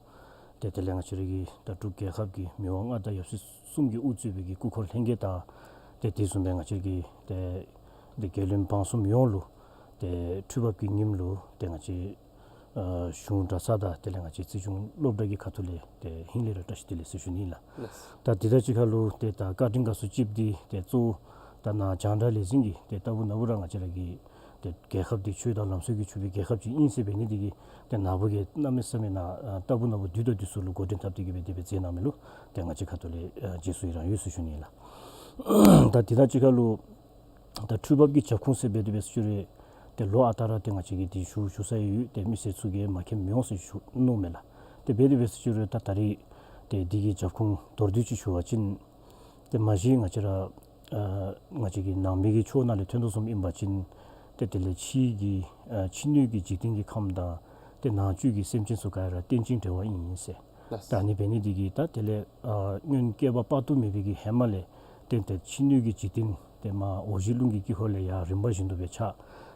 ཏེ་དེ་ལས་ང་བཅས་ར་གི་ད་འབྲུག་རྒྱལ་ཁབ་ཀྱི་མི་དབང་མངའ་བདག་ཡབ་སྲས་གསུམ་གྱིས་དབུ་གཙོས་པའི་གི་སྐུ་འཁོར་ལྷན་རྒྱས་དང་ཏེ་དེ་བཟུམ་སྦེ་ང་བཅས་ར་གི་ཏེ་ཏེ་རྒྱལ་བློན་འབངས་གསུམ་ཡོངས་ལུ་ཏེ་ཁྲི་འབབ་ཀྱི་ཉིནམ་ལུ་ཏེ་ང་བཅས་ཨ་གཞུང་གྲྭ་ཚང་དང་དེ་ལས་ང་བཅས་རྩིས་གཞུང་སློབ་གྲྭ་གི་ཁ་ཐུག་ལས་ཏེ་ཧིང་ལས་ར་བཀྲ་ཤིས་བདེ་ལེགས་ཟེར་ཞུ་ནི་ལགས། ལགས། ད་དེ་དང་གཅིག་ཁར་ལུ་ཏེ་ད་བཀའ་དྲིན་དགའ་ཚོར་ཅིག་འདི་ཏེ་གཙོ་བོ་ད་ནཱ་རྒྱང་བསྒྲགས་ལས་འཛིན་གྱིས་ཏེ་ལྟ་བུ་ན་བུ་ར་ང་བཅས་ར་གི་ཏེ་རྒྱལ་ཁབ་འདི་ཆོས་དང་ལམ་སྲོལ་གྱིས་ཕྱུག་པའི་རྒྱལ་ཁབ་ཅིག་ཨིན་ཟེར་འབད་ནི་འདི་གིས་ཏེ་ནཱ་བུ་གིས་གནམ་མེད་ས་མེད་ནཱ་ཨ་ལྟ་བུ་ན་བུ་འདི་དང་འདི་ཚུ་ལུ་འགོ་འདྲེན་འཐབ་སྟེ་གི་སྦེ་དེ་སྦེ་མཛད་གནང་མི་ལུ་ཏེ་ང་བཅས་ཁ་ཐུག་ལས་ཨ་རྗེས་སུ་ཡི་རང་ཡོད་ཟེར་ཞུ་ནི་ལགས། ད་དེ་དང་གཅིག་ཁར་ལུ་ད་ཁྲི་འབབ་ཀྱི་རྒྱབ་ཁུངས་ཟེར་འབད་དེ་འབད་ཟེར་ཞུ་རུང་ཏེ་ལོ་ཨ་རྟག་ར་ཏེ་ང་བཅས་ཀྱིས་འདི་ཞུ་ཞུ་ས་ཡོད། ཏེ་མི་སེར་ཚུ་གིས་མ་མཁྱེནམ་མི་འོང་ཟེར་ཞུ་མནོཝ་མས་ལགས། དེ་འབད་དེ་འབད་ཟེར་ཞུ་རུང་ད་ད་རིས་ཏེ་འདི་གི་རྒྱབ་ཁུངས་མདོར་བསྡུས་ཅིག་ཞུ་བ་ཅིན་ཏེ་མ་གཞི་ང་བཅས་ར་ཨ་ང་བཅས་ཀྱི་ནང་པའི་གི་ཆོས་ནང་ལས་ཐོན་དོ་བཟུམ་ཨིན་པ་ཅིན་ཏེ་དེ་ལས་ཕྱི་གི་ཨ་ཕྱི་སྣོད་ཀྱི་འཇིག་རྟེན་གྱི་ཁམས་དང་ཏེ་ནང་བཅུད་ཀྱི་སེམས་ཅན་ཚུ་ག་ར་རྟེན་ཅིང་འབྲེལ་བ་ཨིན་ཟེར། ལགས། ད་ཨ་ནི་འབད་ནི་འདི་གིས་ད་དེ་ལས་ཨ་སྔོན་བསྐལ་པ་དཔག་ཏུ་མེད་པའི་གི་ཧེ་མ་ལས་ཏེ་ཏེ་ཕྱི་སྣོད་ཀྱི་འཇིག་རྟེན་ཏེ་མར་འོག་གཞི་རླུང་གི་དཀྱིལ་འཁོར་ལས་ཡར་རིམ་པ་བཞིན་དུ་སྦེ་ཆགས།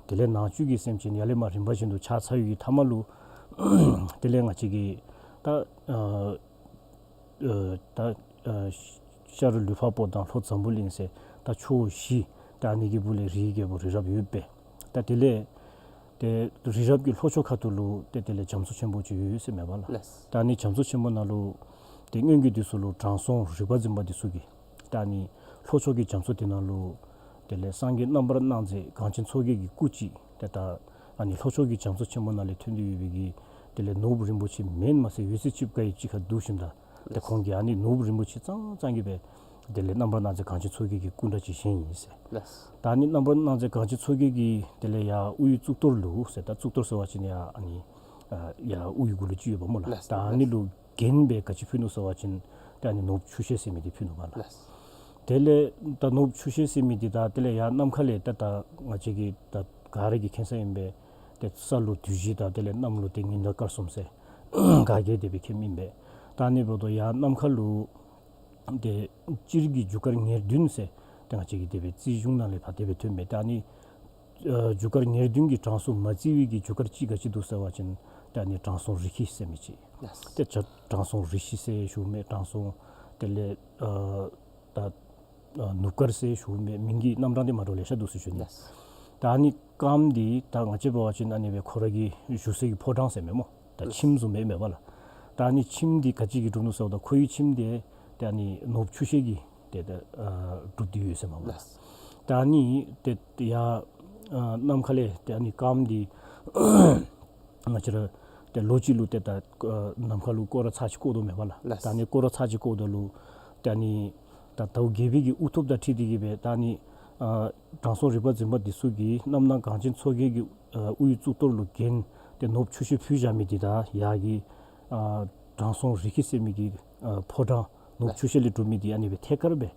དེ་ལས་ནང་བཅུད་ཀྱི་སེམས་ཅན་ཡར་ལས་མར་རིམ་པ་བཞིན་དུ་ཆགས་ཚར་ཡོད་ཀྱི་མཐའ་མ་ལུ་དེ་ལས་ང་བཅས་ཀྱི་ད་ཨ་ཨ་ད་ཨ་ཤ་རུས་ལུས་འཕགས་པོ་དང་ལྷོ་འཛམ་བུ་གླིང་ཟེར་ད་ཕྱོགས་བཞི་ད་ཨ་ནི་གི་སྦུག་ལས་རིའི་རྒྱལ་པོ་རི་རབ་ཡོད་པས། ད་དེ་ལས་ཏེ་རི་རབ་ཀྱི་ལྷོ་ཕྱོགས་ཁ་ཐུག་ལུ་ཏེ་དེ་ལས་རྒྱ་མཚོ་ཆེན་པོ་ཅིག་ཡོད་ཟེར་མས་པ་ལགས། ལགས། ད་ཨ་ནི་རྒྱ་མཚོ་ཆེན་པོ་ནང་ལུ་ཏེ་སྔོན་གྱི་དུས་སུ་ལུ་དྲང་སྲོང་རིག་པ་འཛིན་པ་འདི་ཚུ་གིས་ད་ཨ་ནི་ལྷོ་ཕྱོགས་ཀྱི་རྒྱ་མཚོ་དེ་ནང་ལུ་དེ་ལས་སངས་རྒྱས་རྣམ་པར་སྣང་མཛད་གངས་ཅན་མཚོ་རྒྱལ་གྱི་སྐུ་ཅིག་ཏེ་ད་ཨ་ནི་ལྷོ་ཕྱོགས་ཀྱི་རྒྱ་མཚོ་ཆེན་པོ་ནང་ལས་ཐོན་ཏེ་ཡོད་པའི་གི་དེ་ལས་ནོར་བུ་རིན་པོ་ཆེ་མེན་མ་ཚད་འོད་ཟེར་ཅིག་ག་ཡི་ཅིག་ཁར་འདུ་ཞིནམ་ད་ཏེ་ཁོང་གིས་ཨ་ནི་ནོར་བུ་རིན་པོ་ཆེ་ཙང་ཙང་གི་སྦེ་དེ་ལས་རྣམ་པར་སྣང་མཛད་གངས་ཅན་མཚོ་རྒྱལ་གྱི་སྐུ་འདྲ་ཅིག་བཞེངས་ཡི་ཟེར། ལགས། ད་ཨ་ནི་རྣམ་པར་སྣང་མཛད་གངས་ཅན་མཚོ་རྒྱལ་གྱི་དེ་ལས་ཡར་དབུའི་གཙུག་ཏོར་ལུ་ཟེར། ད་གཙུག་ཏོར་ཟེར་བ་ཅིན་ཡར་ཨ་ནི་ཨ་ཡར་དབུའི་གུ་ལུ་ཅིག་ཡོདཔ་སྨོ་ལགས། ལགས། ད་ཨ་ནི་ལུ་རྒྱན་སྦེ་ག་ཅི་ཕུལ་ནུག་ཟེར་བ་ཅིན་ད་ཨ་ནི་ནོར་བུ་ཆུ་ཤེལ་ཟེར་མི་འདི་ཕུལ་ནུག་པ་ལགས། ལགས། དེ་ལས་ད་ནོར་བུ་ཆུ་ཤེལ་ཟེར་མི་འདི་ད་དེ་ལས་ཡར་ནམ་མཁའ་ལས་ད་ད་ང་བཅས་ཀྱིས་ད་ག་ར་གིས་མཁྱེན་ས་ཨིན་པས། ཏེ་ས་ལུ་དུས་བཞི་དང་དེ་ལས་གནམ་ལུ་ཏེ་ཉི་ཟླ་སྐར་གསུམ་ཟེར་ག་གིས་དེ་སྦེ་མཁྱེནམ་ཨིན་པས། ད་ཨ་ནི་འབདཝ་ད་ཡར་ནམ་མཁའ་ལུ་ཏེ་སྤྱིར་གྱི་རྒྱུ་སྐར་ཉེར་བདུན་ཟེར་ཏེ་ང་བཅས་ཀྱི་དེ་སྦེ་རྩིས་གཞུང་ནང་ལས་ཕར་དེ་སྦེ་ཐོན་མས། ད་ཨ་ནི་ཨ་རྒྱུ་སྐར་ཉེར་བདུན་གྱི་གྲངས་སུ་མ་བརྩི་བའི་གི་རྒྱུ་སྐར་ཅིག་ག་ཅི་འདུག་ཟེར་བ་ཅིན་ད་ཨ་ནི་དྲང་སྲོང་རི་ཁྱི་ཟེར་མི་ཅིག། ལགས། ཏེ་ད་དྲང་སྲོང་རི་ཁྱི་ཟེར་ཞུཝ་མས། དྲང་སྲོང་དེ་ལས་ཨ་ད་ཨ་ནུབ་དཀར་ཟེར་ཞུཝ་མས། མིང་གི་རྣམ་གྲངས་འདི་མ་འདྲཝ་ལེ་ཤ་འདུག་ཟེར་ཞུ་ནི། ལགས། ད་ཨ་ནི་རྐངམ་འདི་ད་ང་བཅས་འབད་བ་ཅིན་ཨ་ནི་སྦེ་ཁོ་ར་གི་བཞུགས་སའི་གི་ཕོ་བྲང་ཟེར་མས་སྨོ། ད་ཁྱིམ་བཟུམ་སྦེ་མས་པ་ལགས། ད་ཨ་ནི་ཁྱིམ་འདི་ག་ཅི་གིས་གྲུབ་ནུག་ཟེརཝ་ད་ཁོ་གི་ཁྱིམ་འདི་ཏེ་ཨ་ནི་ནོར་བུ་ཆུ་ཤེལ་གྱིས་ཏེ་ད་ཨ་གྲུབ་སྟེ་ཡོད་ཟེར་མས་པ་ལགས། ལགས། ད་ཨ་ནི་ཏེ་ཡར་ཨ་ནམ་མཁའ་ལས་ཏེ་ཨ་ནི་རྐངམ་འདི་ང་བཅས་ར་ཏེ་ལོ་གཅིག་ལུ་ཏེ་ད་ཨ་ནམ་མཁའ་ལུ་སྐོར་ར་ཚར་གཅིག་བསྐོར་དོ་མས་པ་ལགས། ལགས། ད་ཨ་ནི་སྐོར་ར་ཚར་གཅིག་བསྐོརཝ་ད་ལུ་ཏེ་ཨ་ནི་ད་ཟླཝ་བརྒྱད་པའི་གི་དབུགས་ཐོབ་དང་འཁྲིལ་ཏེ་གི་སྦེ་ད་ཨ་ནི་ཨ་དྲང་སྲོང་རིག་པ་འཛིན་པ་འདི་ཚུ་གིས་རྣམ་སྣང་གངས་ཅན་མཚོ་རྒྱལ་གྱི་ཨ་དབུའི་གཙུག་ཏོར་ལུ་རྒྱན་ཏེ་ནོར་བུ་ཆུ་ཤེལ་ཕུལ་བཞག་མི་འདི་དང་ཡར་གྱི་ཨ་དྲང་སྲོང་རི་ཁྱི་ཟེར་མི་གི་ཨ་ཕོ་བྲང་ནོར་བུ་ཆུ་ཤེལ་ལས་གྲུབ་མི་འདི་ཨ་ནི་སྦེ་ཐད་ཀར་སྦེ་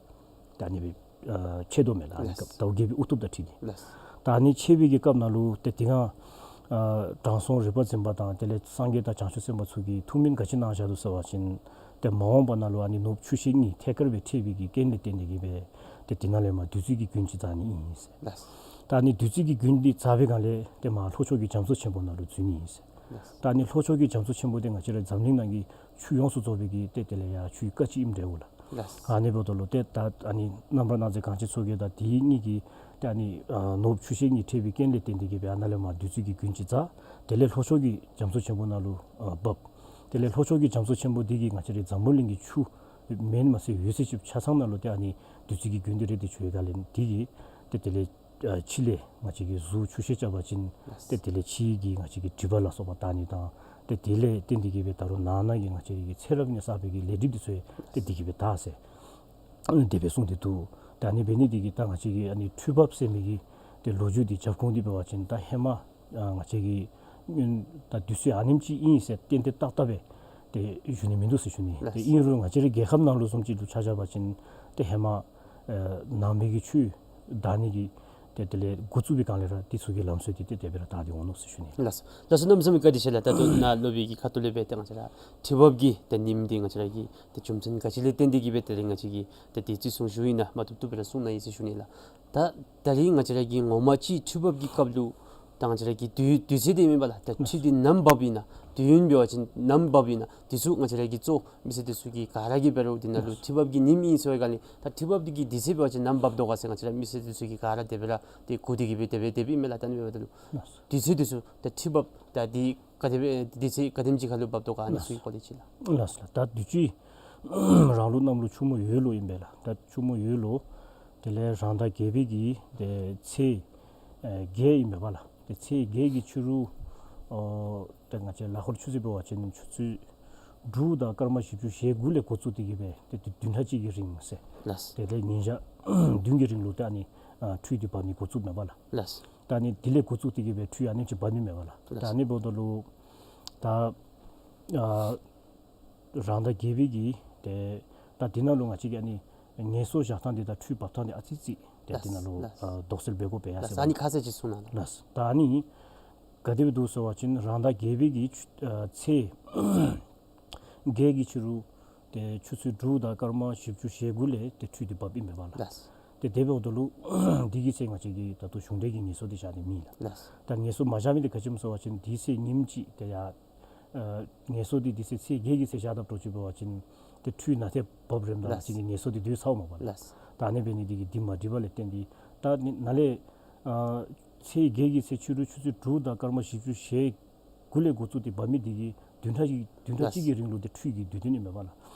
ད་ཨ་ནི་སྦེ་ཨ་ཕྱད་དོ་མས་ལགས། ཨ་ནི་སྐབས་ཟླཝ་བརྒྱད་པའི་དབུགས་ཐོབ་དང་འཁྲིལ་ཏེ། ལགས། ད་ཨ་ནི་ཕྱད་པའི་གི་སྐབས་ནང་ལུ་ཏེ་དེ་སྒང་ ཨ་དྲང་སྲོང་རིག་པ་འཛིན་པ་དང་དེ་ལས་སངས་རྒྱས་དང་བྱང་ཆུབ་སེམས་དཔའ་ཚུ་གིས་ཐུགས་སྨོན་ག་ཅི་གནང་བཞག་འདུག་ཟེར་བ་ཅིན་ཏེ་མ་འོངས་པ་ནང་ལུ་ཨ་ནི་ནོར་བུ་ཆུ་ཤེལ་གཉིས་ཐད་ཀར་སྦེ་འཕྲད་པའི་གི་རྐྱེན་ལས་བརྟེན་ཏེ་གིས་སྦེ་ཏེ་དེ་ནང་ལས་མར་བདུད་རྩི་གི་རྒྱུན་ཅིག་འཛག་ནི་ཨིན་ཟེར། ལགས། ད་ཨ་ནི་བདུད་རྩི་གི་རྒྱུན་འདི་འཛག་པའི་སྒང་ལས་ཏེ་མར་ལྷོ་ཕྱོགས་ཀྱི་རྒྱ་མཚོ་ཆེན་པོ་ནང་ལུ་འཛུལ་ནི་ཨིན་ཟེར། ལགས། ད་ཨ་ནི་ལྷོ་ཕྱོགས་ཀྱི་རྒྱ་མཚོ་ཆེན་པོ་འདི་ང་བཅས་ར་འཛམ་གླིང་ནང་གི་ཆུ་ཡོངས་སུ་རྫོགས་པའི་གི་ཏེ་དེ་ལས་ཡར་ཆུའི་ཀ་ཅི་ཨིནམ་འདྲཝ་ལགས། ལགས། ཨ་ནི་འབདཝ་ད་ལུ་ཏེ་ད་ཨ་ནི་རྣམ་པར་སྣང་མཛད་གངས་ཅན་མཚོ་རྒྱལ་དང་དེ་གཉིས་ཀྱིས་ཏེ་ཨ་ནི་ཨ་ནོར་བུ་ཆུ་ཤེལ་གཉིས་འཕྲད་པའི་རྐྱེན་ལས་བརྟེན་ཏེ་གིས་སྦེ་ཨ་ནཱ་ལས་མར་བདུད་རྩི་གི་རྒྱུན་ཅིག་འཛག། དེ་ལས་ལྷོ་ཕྱོགས་ཀྱི་རྒྱ་མཚོ་ཆེན་པོ་ནང་ལུ་ཨ་བབས། དེ་ལས་ལྷོ་ཕྱོགས་ཀྱི་རྒྱ་མཚོ་ཆེན་པོ་འདི་གིས་ང་བཅས་རའི་འཛམ་བུ་གླིང་གི་ཆུ་མེན་མ་ཚད་ཡོད་ཚད་ཅིག་ཆ་ཚང་ནང་ལུ་ཏེ་ཨ་ནི་བདུད་རྩི་གི་རྒྱུན་འདི་རེག་སྟེ་འགྱོ་བའི་སྒང་ལས་འདི་གིས་ཏེ་དེ་ལས་ཨ་ཕྱི་ལས་ང་བཅས་ཀྱིས་གཟུགས་ཆུ་ཤེལ་རྐྱབ་པ་ཅིན་ཏེ་དེ་ལས་ཕྱི་གི་ང་བཅས་ཀྱི་སྒྲིབ་པ་ལ་སོགས་པ་དག་ནི་དང་ཏེ་དེ་ལས་བརྟེན་ཏེ་གིས་སྦེ་ད་རུང་ནང་ན་གི་ང་བཅས་ཀྱི་ཚེ་རབས་ནས་བསགས་པའི་གི་ལས་སྒྲིབ་འདི་ཚུ་ཡང་ཏེ་འདི་གིས་སྦེ་དག་ཟེར་དེ་སྦེ་གསུངས་ཏེ་འདུག། ཏེ་ཨ་ནི་འབད་ནི་འདི་གིས་ད་ང་བཅས་ཀྱི་ཨ་ནི་ཁྲུས་འབབ་ཟེར་མི་གི་ཏེ་ལོ་རྒྱུས་འདི་རྒྱབ་ཁུངས་འདི་འབད་བ་ཅིན་ད་ཧེ་མ་ཨ་ང་བཅས་ཀྱི་སྔོན་ད་དུས་ཚོད་ཨ་ནེམ་ཅིག་ཨིན་ཟེར་གཏན་གཏན་ཏག་ཏག་སྦེ་ཏེ་ཞུ་ནི་མིན་འདུག་ཟེར་ཞུ་ནི། ལགས། ཏེ་ཨིན་རུང་ང་བཅས་རའི་རྒྱལ་ཁབ་ནང་ལུ་བཟུམ་ཅིག་ལུ་ཆ་བཞག་པ་ཅིན་ཏེ་ཧེ་མ་ཨ་ནང་པའི་གི་ཆོས་དར་ནི་གི་ཏེ་དེ་ལས་འགོ་བཙུགས་པའི་སྒང་ལས་ར་འདི་ཚུ་གི་ལམ་སྲོལ་འདི་ཏེ་དེ་སྦེ་ར་དར་ཏེ་འོང་ནུག་ཟེར་ཞུ་ནི། ལགས། ལགས་སོ། གནམ་མེད་ས་མེད་བཀའ་དྲིན་ཆེ་ལགས། ད་ལྟོ་ནཱ་སློབ་དཔོན་གྱིས་ཁ་ཐུག་ལས་སྦེ་ཏེ་ང་བཅས་ར་ཁྲུས་འབབ་ཀྱི་ཏེ་ཉིནམ་འདི་ང་བཅས་ར་གི་ཏེ་རྒྱུ་མཚན་ག་ཅི་ལས་བརྟེན་ཏེ་གིས་སྦེ་དེ་ལས་ང་བཅས་ཀྱིས་ཏེ་དེ་རྩིས་སྲུང་ཞུ་ཡི་ན་མ་བཏུབ་བཏུབ་སྦེ་ར་གསུང་གནང་ཡི་ཟེར་ཞུ་ནི་ལགས། ད་ད་རིས་ང་བཅས་ར་གི་ངོ་མ་ཅིག་ཁྲུས་འབབ་ཀྱི་སྐབས་ལུ་ད་ང་བཅས་ར་གི་དུས་དུས་ཚོད་འདི་མེན་པ་ལགས། ད་ཁྲུས་འདི་ནམ་འབབ་ཨིན་ན་དུས་ཡུན་འབད་བ་ཅིན་ནམ་འབབ་ཨིན་ན་འདི་ཚུ་ང་བཅས་ར་གི་གཙོ་མི་སེར་འདི་ཚུ་གིས་ག་ར་གིས་འབད་རུང་འདི་ནང་ལུ་ཁྲུས་འབབ་ཀྱི་ཉིནམ་ཨིན་ཟེར་བའི་སྒང་ལས་ད་ཁྲུས་འབབ་འདི་གི་དུས་ཚོད་འབད་བ་ཅིན་ནམ་འབབ་དོ་ག་ཟེར་ང་བཅས་ར་མི་སེར་འདི་ཚུ་གིས་ག་ར་དེ་སྦེ་ར་ཏེ་གོ་སྟེ་གིས་སྦེ་དེ་སྦེ་དེ་སྦེ་ཨིན་མས་ལགས། ད་ཨ་ནི་འབདཝ་ད་ལུ་དུས་ཚོད་འདི་ཚུ་ད་ཁྲུས་འབབ་ད་འདི་ག་དེ་སྦེ་དུས་ཚོད་ག་དེམ་ཅིག་ཁར་ལུ་འབབ་དོ་ག་ཨ་ནི་ཚུ་གི་སྐོར་ལས་ཅིག་ལགས། ལགས་སོ་ལགས། ད་དུས་ཅི་རང་ལུགས་གནམ་ལོ་ཆུ་མོ་ཡོས་ལོ་ཨིན་པས་ལགས། ད་ཆུ་མོ་ཡོས་ལོ་དེ་ལས་རང་ཟླ་བརྒྱད་པའི་གི་ཏེ་ཚེས་ཨེ་བརྒྱད་ཨིན་པས་པ་ལགས། ཏེ་ཚེས་བརྒྱད་ཀྱི་ཕྱི་རུ་ཨོ་ཏེ་ང་བཅས་ལག་འཁོར་ཆུ་ཚོད་འབད་བ་ཅིན་ཆུ་ཚོད་དྲུག་དང་སྐར་མ་བཞི་བཅུ་ཞེ་དགུ་ལས་འགོ་བཙུགས་ཏེ་གིས་སྦེ་ཏེ་བདུན་ཕྲག་གཅིག་གི་རིང་ཟེར། ལགས། དེ་ལས་ཉིན་ཞག་བདུན་གྱི་རིང་ལུ་ཏེ་ཨ་ནི་ཨ་ཁྲུས་འདི་འབབ་ནི་འགོ་བཙུགསཔ་མས་པ་ལགས། ལགས། ད་ཨ་ནི་དེ་ལས་འགོ་བཙུགས་ཏེ་གིས་སྦེ་ཁྲུས་ཨ་ནེམ་ཅིག་འབབ་ནི་མས་པ་ལགས། ད་ཨ་ནི་འབདཝ་ད་ལུ་ད་ཨ་རང་ཟླ་བརྒྱད་པའི་གི་ཏེ་ད་འདི་ནང་ལུ་ང་བཅས་ཀྱིས་ཨ་ནི་ངལ་གསོ་བཞག་ཐངས་འདི་དང་ཁྲུས་འབབ་ཐངས་འདི་ཨ་ཙི་ཅིག་ཏེ་འདི་ནང་ལུ་ལགས། ཨ་དོགས་སེལ་འབད་དགོཔ་ཡོད་ཟེར། ལགས། ཨ་ནི་ཁ་གསལ་ཅིག་གསུང་གནང་ལགས། ལགས། ད་ཨ་ནི་ག་དེ་སྦེ་འདུག་ཟེར་བ་ཅིན་རང་ཟླ་བརྒྱད་པའི་གི་ཆུ་ཨ་ཚེས་བརྒྱད་ཀྱི་ཕྱི་རུ་ཏེ་ཆུ་ཚོད་དྲུག་དང་སྐར་མ་བཞི་བཅུ་ཞེ་དགུ་ལས་ཏེ་ཁྲུས་འདི་འབབ་ཨིན་པས་པ་ལགས། ལགས། ཏེ་དེ་འབདཝ་ད་ལུ་འདི་གི་ཚེ་ང་བཅས་ཀྱིས་ད་ལྟོ་གཞུང་འབྲེལ་གྱི་ངལ་གསོ་འདི་བཞག་ནི་མེད་ལགས། ལགས། ད་ངལ་གསོ་མ་བཞག་མི་འདི་ག་ཅི་སྨོ་ཟེར་བ་ཅིན་འདི་ཚེ་ཉིནམ་གཅིག་ཏེ་ཡ་ཨ་ངལ་གསོ་འདི་འདི་ཚེ་ཚེས་བརྒྱད་ཀྱི་ཚེ་བཞག་ད་འགྱོ་ཅི་འབད་བ་ཅིན་ཏེ་ཁྲུས་ནང་ཏེ་འབབ་རནམ་ད་ལགས། ང་བཅས་ཀྱི་ངལ་གསོ་འདི་སྡོད་ཚརཝ་མས་པ་ལགས། ལགས། ད་ཨ་ནི་འབད་ནི་འདི་གིས་འདི་མ་འགྲིགཔ་ལས་བརྟེན་ཏེ་ད་ནི་ནཱ་ལས་ཨ་ཚེས་བརྒྱད་ཀྱི་ཚེ་ཕྱི་རུ་ཆུ་ཚོད་དྲུག་དང་སྐར་མ་བཞི་བཅུ་ཞེ་དགུ་ལས་འགོ་བཙུགས་ཏེ་འབབ་མི་འདི་གིས་བདུན་ཕྲག་གཅིག་བདུན་ཕྲག་གཅིག་གི་རིང་ལུ་ཏེ་ཁྲུས་ཀྱི་དུས་སྟོན་ཨིན་མས་པ་ལགས།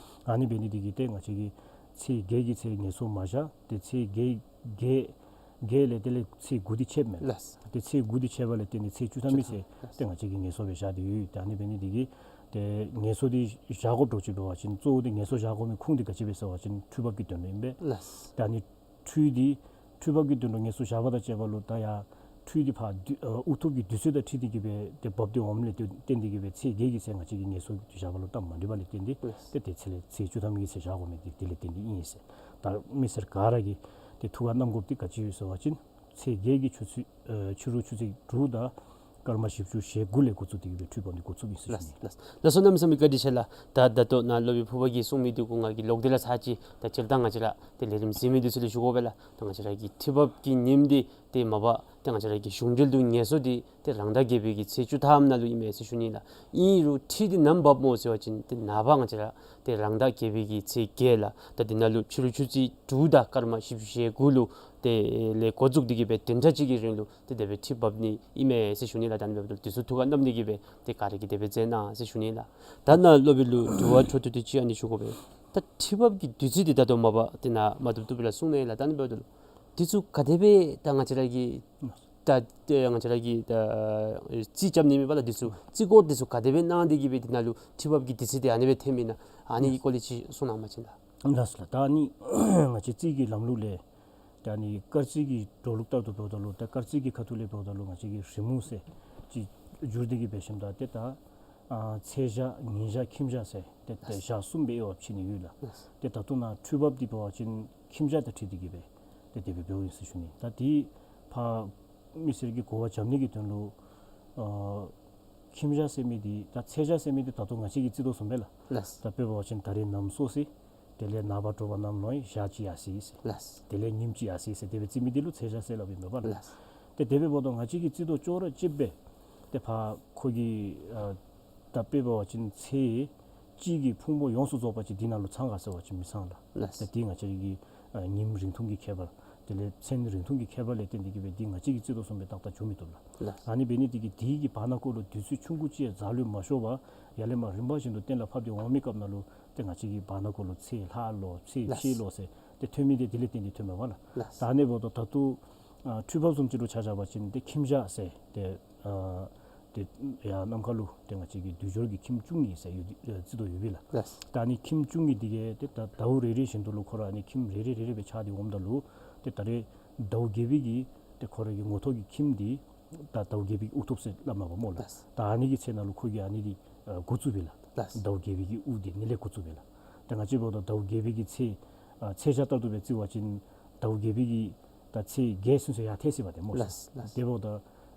ཨ་ནི་འབད་ནི་འདི་གིས་ཏེ་ང་བཅས་ཀྱིས་ཚེས་བརྒྱད་ཀྱི་ཚེ་ངལ་གསོ་མ་བཞག། ཏེ་ཚེས་བརྒྱད་བརྒྱད་བརྒྱད་ལས་དེ་ལས་ཚེས་དགུ་འདི་ཆདཔ་མས་ལགས། ལགས། ཏེ་ཚེས་དགུ་འདི་ཆད་པ་ལས་བརྟེན་ཏེ་ཚེས་བཅུ་ཐམ་མི་ཚེ་བཅུ་ཐམ་ལགས། ཏེ་ང་བཅས་ཀྱིས་ངལ་གསོ་སྦེ་བཞག་སྟེ་ཡོད། ཏེ་ཨ་ནི་འབད་ནི་འདི་གིས་ཏེ་ངལ་གསོ་འདི་བཞག་དགོཔ་འདྲཝ་ཅིག་འབད་བ་ཅིན་གཙོ་བོ་འདི་ངལ་གསོ་བཞག་དགོ་མི་ཁུངས་འདི་ག་ཅི་སྦེ་ཟེར་བ་ཅིན་ཁྲུས་འབབ་ཀྱི་དོན་ལུ་ཨིན་པས། ལགས། ཏེ་ཨ་ནི་ཁྲུས་འདི་ཁྲུས་འབབ་ཀྱི་དོན་ལུ་ངལ་གསོ་བཞག་པ་དང་བཅས་པ་ལུ་ད་ཡ་ཁྲུས་འདི་ཕར་དུས་ཨ་དབུ་ཐོབ་ཀྱི་དུས་ཚོད་དང་འཁྲིལ་ཏེ་གིས་སྦེ་ཏེ་འབབ་སྟེ་འོངམ་ལས་ཏེ་བརྟེན་ཏེ་གིས་སྦེ་ཚེས་བརྒྱད་ཀྱི་ཚེ་ང་བཅས་ཀྱིས་ངལ་གསོ་བཞག་པ་ལུ་སྟབས་མ་འགྲིགཔ་ལས་བརྟེན་ཏེ་ལགས། ཏེ་དེ་ཚེ་ལས་ཚེས་བཅུ་ཐམ་གྱི་ཚེ་བཞག་དགོ་མི་འདི་དེ་ལས་བརྟེན་ཏེ་ཨིན་ཟེར། ད་མི་སེར་ག་ར་གིས་ཏེ་ཐུགས་ཁར་བསྣམ་དགོཔ་འདི་ག་ཅི་ཡོད་ཟེར་བ་ཅིན་ཚེས་བརྒྱད་ཀྱི་ཆུ་ཚོད་ཨ་ཕྱི་རུ་ཆུ་ཚོད་དྲུག་དང་སྐར་མ་བཞི་བཅུ་ཞེ་དགུ་ལས་འགོ་བཙུགས་ཏེ་གིས་སྦེ་ཁྲུས་འབབ་ནི་འགོ་བཙུགསཔ་ཨིན་ཟེར་ཞུ་ནི། ལགས། ལགས་སོ། གནམ་མེད་ས་མེད་བཀའ་དྲིན་ཆེ་ལགས། ད་ད་ལྟོ་ནཱ་སློབ་དཔོན་ཕུར་པ་གིས་གསུངས་མི་འདི་གུ་ང་གིས་ལོག་སྟེ་ར་ཚར་ཅིག་ད་སྤྱིར་བཏང་ང་བཅས་ར་ཏེ་ལས་རིམ་གཟིགས་མི་འདི་ཚུ་ལུ་ཞུ་དགོ་པས་ལགས། ད་ང་བཅས་ར་གི་ཁྲུས་འབབ་ཀྱི་ཉིནམ་འདི་ཏེ་མ་པ་ཏེ་ང་བཅས་ར་གི་གཞུང་འབྲེལ་དུ་ངལ་གསོ་འདི་ཏེ་རང་ཟླ་བརྒྱད་པའི་གི་ཚེས་བཅུ་ཐམ་ནང་ལུ་ཨིན་མས་ཟེར་ཞུ་ནི་ལགས། ཨིན་རུང་ཁྲུས་འདི་ནམ་འབབ་སྨོ་ཟེར་བ་ཅིན་ཏེ་ནངས་པ་ང་བཅས་ར་ཏེ་རང་ཟླ་བརྒྱད་པའི་གི་ཚེས་བརྒྱད་ལགས། ད་འདི་ནང་ལུ་ཕྱི་རུ་ཆུ་ཚོད་དྲུག་དང་སྐར་མ་བཞི་བཅུ་ཞེ་དགུ་ལུ་ཏེ་ལས་འགོ་བཙུགས་ཏེ་གིས་སྦེ་བདུན་ཕྲག་གཅིག་གི་རིང་ལུ་ཏེ་དེ་སྦེ་ཁྲུས་འབབ་ནི་ཨིན་མས་ཟེར་ཞུ་ནི་ལགས། ད་ཨ་ནི་འབདཝ་ད་འདི་ཚུ་ཐུགས་ཁར་བསྣམས་ཏེ་གིས་སྦེ་ཏེ་ག་ར་གིས་དེ་སྦེ་མཛད་གནང་ཟེར་ཞུ་ནི་ལགས། ད་ནཱ་སློབ་དཔོན་ལུ་དྲི་བ་ཆུང་ཀུ་ཅིག་ཨ་ནི་ཞུ་དགོ་པས། ད་ཁྲུས་འབབ་ཀྱི་དུས་ཚོད་འདི་ད་ལྟོ་མ་པ་ཏེ་ནཱ་མ་བཏུབ་བཏུབ་སྦེ་ར་གསུངས་ནུག་ལགས། ད་ཨ་ནི་འབདཝ་ད་འདི་ཚུ་ག་དེ་སྦེ་ད་ང་བཅས་ར་གིས་ད་ཏེ་ང་བཅས་ར་གིས་ད་རྩིས་རྐྱབ་ནི་མེད་པ་ལགས། འདི་ཚུ་རྩིས་སྐོར་འདི་ཚུ་ག་དེ་སྦེ་གནང་སྟེ་གིས་སྦེ་འདི་ནང་ལུ་ཁྲུས་འབབ་ཀྱི་དུས་ཚོད་འདི་ཨ་ནི་སྦེ་ཐོནམ་ཨིན་ན་ཨ་ནི་གི་སྐོར་ལས་ཅིག་གསུང་གནང་བ་ཅིན་ལགས། ལགས་སོ་ལགས། ད་ཨ་ནི་ང་བཅས་རྩིས་ཀྱི་ལམ་ལུགས་ལས་ད་ཨ་ནི་སྐར་རྩིས་ཀྱི་འགྲོ་ལུགས་ལྟར་དུ་འབདཝ་ད་ལུ་ད་སྐར་རྩིས་ཀྱི་ཁ་ཐུག་ལས་འབདཝ་ད་ལུ་ང་བཅས་ཀྱི་རི་མོ་ཟེར་ཅིག་བསྒྱུར་ཏེ་གིས་འབད་ཞིནམ་ད་ཏེ་ད་ཨ་ཚེས་ཞག་ཉིན་ཞག་ཁྱིམ་ཞག་ཟེར་ཏེ་ཏེ་ཞག་གསུམ་སྦེ་དབྱེ་བ་ཕྱེ་ནི་ཡོད་ལགས། ཏེ་ད་ལྟོ་ནཱ་ཁྲུས་འབབ་འདི་འབད་བ་ཅིན་ཁྱིམ་ཞག་དང་འཁྲིལ་ཏེ་གིས་སྦེ་ཏེ་དེ་སྦེ་འབདཝ་ཨིན་ཟེར་ཞུ་ནི། ད་འདི་ཕར་མི་སེར་གྱི་གོ་བ་འཇམ་ནི་གི་དོན་ལུ་ ཨ་ཁྱིམ་ཞག་ཟེར་མི་འདི་ད་ཚེས་ཞག་ཟེར་མི་འདི་ད་ལྟོ་ང་བཅས་ཀྱིས་བརྩི་དོ་བཟུམ་སྦེ་ལགས། ལགས། ད་དཔེ་འབད་བ་ཅིན་ད་རིས་གནམ་སྲོ་ཟེར། དེ་ལས་ནངས་པ་དྲོ་པ་གནམ་ལོ་ཡི་ཞག་གཅིག་ཡར་སོ་ཡི་ཟེར། ལགས། དེ་ལས་ཉིནམ་གཅིག་ཡར་སོ་ཡི་ཟེར། དེ་སྦེ་བརྩི་མི་འདི་ལུ་ཚེས་ཞག་ཟེར་སླབ་ཨིན་པས་ལགས། ལགས། ཏེ་དེ་སྦེ་འབདཝ་ད་ང་བཅས་ཀྱིས་བརྩི་དོ་ཅོག་ར་གཅིག་སྦེ་ཏེ་ཕར་ཁོ་གི་ཨ་ད་དཔེ་འབད་བ་ཅིན་ཚེས་གཅིག་གི་ཕུང་པོ་ཡོངས་སུ་རྫོགས་པ་ཅིག་འདི་ནང་ལུ་ཚང་ག་ཟེར་བ་ཅིན་མི་ཚང་ལགས། ལགས། ཏེ་འདི་ང་བཅས་ཀྱི་ཨ་ཉིནམ་རིང་ཐུང་གི་ཁྱད་པར་དེ་ལས་མཚན་རིང་ཐུང་གི་ཁྱད་པར་ལས་བརྟེན་ཏེ་གིས་སྦེ་འདི་ང་བཅས་ཀྱིས་བརྩི་དོ་བཟུམ་སྦེ་ཏག་ཏག་འགྱོ་མི་བཏུབ་ལགས། ལགས། ཨ་ནི་འབད་ནི་འདི་གིས་འདི་གི་བར་ན་ཀོ་ལུ་དུས་ཚོད་ཆུང་ཀུ་ཅིག་ཡང་འཛོལ་ལུས་མ་ཤོར་བར་ཡར་ལས་མར་རིམ་པ་བཞིན་དུ་གཏན་ལ་ཕབ་སྟེ་འོང་མི་སྐབས་ནང་ལུ་ཏེ་ང་བཅས་ཀྱི་བར་ན་ཀོ་ལུ་ཚེས་ལྷག་ལོ་ཚེས་ལགས། ཕྱེད་ལོ་ཟེར་ཏེ་ཐོན་མི་འདི་དེ་ལས་བརྟེན་ཏེ་ཐོནམ་མས་ལགས། ལགས། ད་ཨ་ནི་འབདཝ་ད་ད་ལྟོ་ཨ་འཕྲུལ་འབབ་བཟུམ་ཅིག་ལུ་ཆ་བཞག་པ་ཅིན་ཏེ་ཁྱིམ་ཞག་ཟེར་ཏེ་ཨ་ཏེ་ཡར་ནམ་མཁའ་ལུ་ཏེ་ང་བཅས་ཀྱི་དུས་སྦྱོར་གྱི་ཁྱིམ་བཅུ་གཉིས་ཟེར་ཡོད་ཨ་བརྩི་དོ་ཡོད་པས་ལགས། ལགས། ད་ཨ་ནི་ཁྱིམ་བཅུ་གཉིས་འདི་གིས་ཏེ་ད་ཟླཝ་རེ་རེ་བཞིན་དུ་ལུ་ཁོ་ར་ཨ་ནི་ཁྱིམ་རེ་རེ་རེ་རེ་སྦེ་ཆགས་ཏེ་འོངམ་ད་ལུ་ཏེ་ད་རེས་ཟླཝ་བརྒྱད་པའི་གི་ཏེ་ཁོ་ར་གི་ངོ་ཐོག་གི་ཁྱིམ་འདི་ད་ཟླཝ་བརྒྱད་པའི་གི་དབུ་ཐོབ་ཟེར་སླབ་མས་པ་སྨོ་ལགས། ལགས། ད་ཨ་ནི་གི་ཚེ་ནང་ལུ་ཁོ་གིས་ཨ་ནི་འདི་ཨ་འགོ་བཙུགས་པས་ལགས། ལགས། ཟླཝ་བརྒྱད་པའི་གི་དབུ་འདི་ཨ་ནི་ལས་འགོ་བཙུགས་པས་ལགས། ད་ང་བཅས་འབདཝ་ད་ཟླཝ་བརྒྱད་པའི་གི་ཚེས་ཨ་ཚེས་ཞག་ལྟར་དུ་སྦེ་བརྩི་བ་ཅིན་ཟླཝ་བརྒྱད་པའི་གི་ད་ཚེས་བརྒྱད་ཚུན་ཚོད་ཡར་ཐལ་སོ་ཡི་པ་ཏེ་སྨོ་ལགས། ལགས། ལགས། དེ་འབདཝ་ད་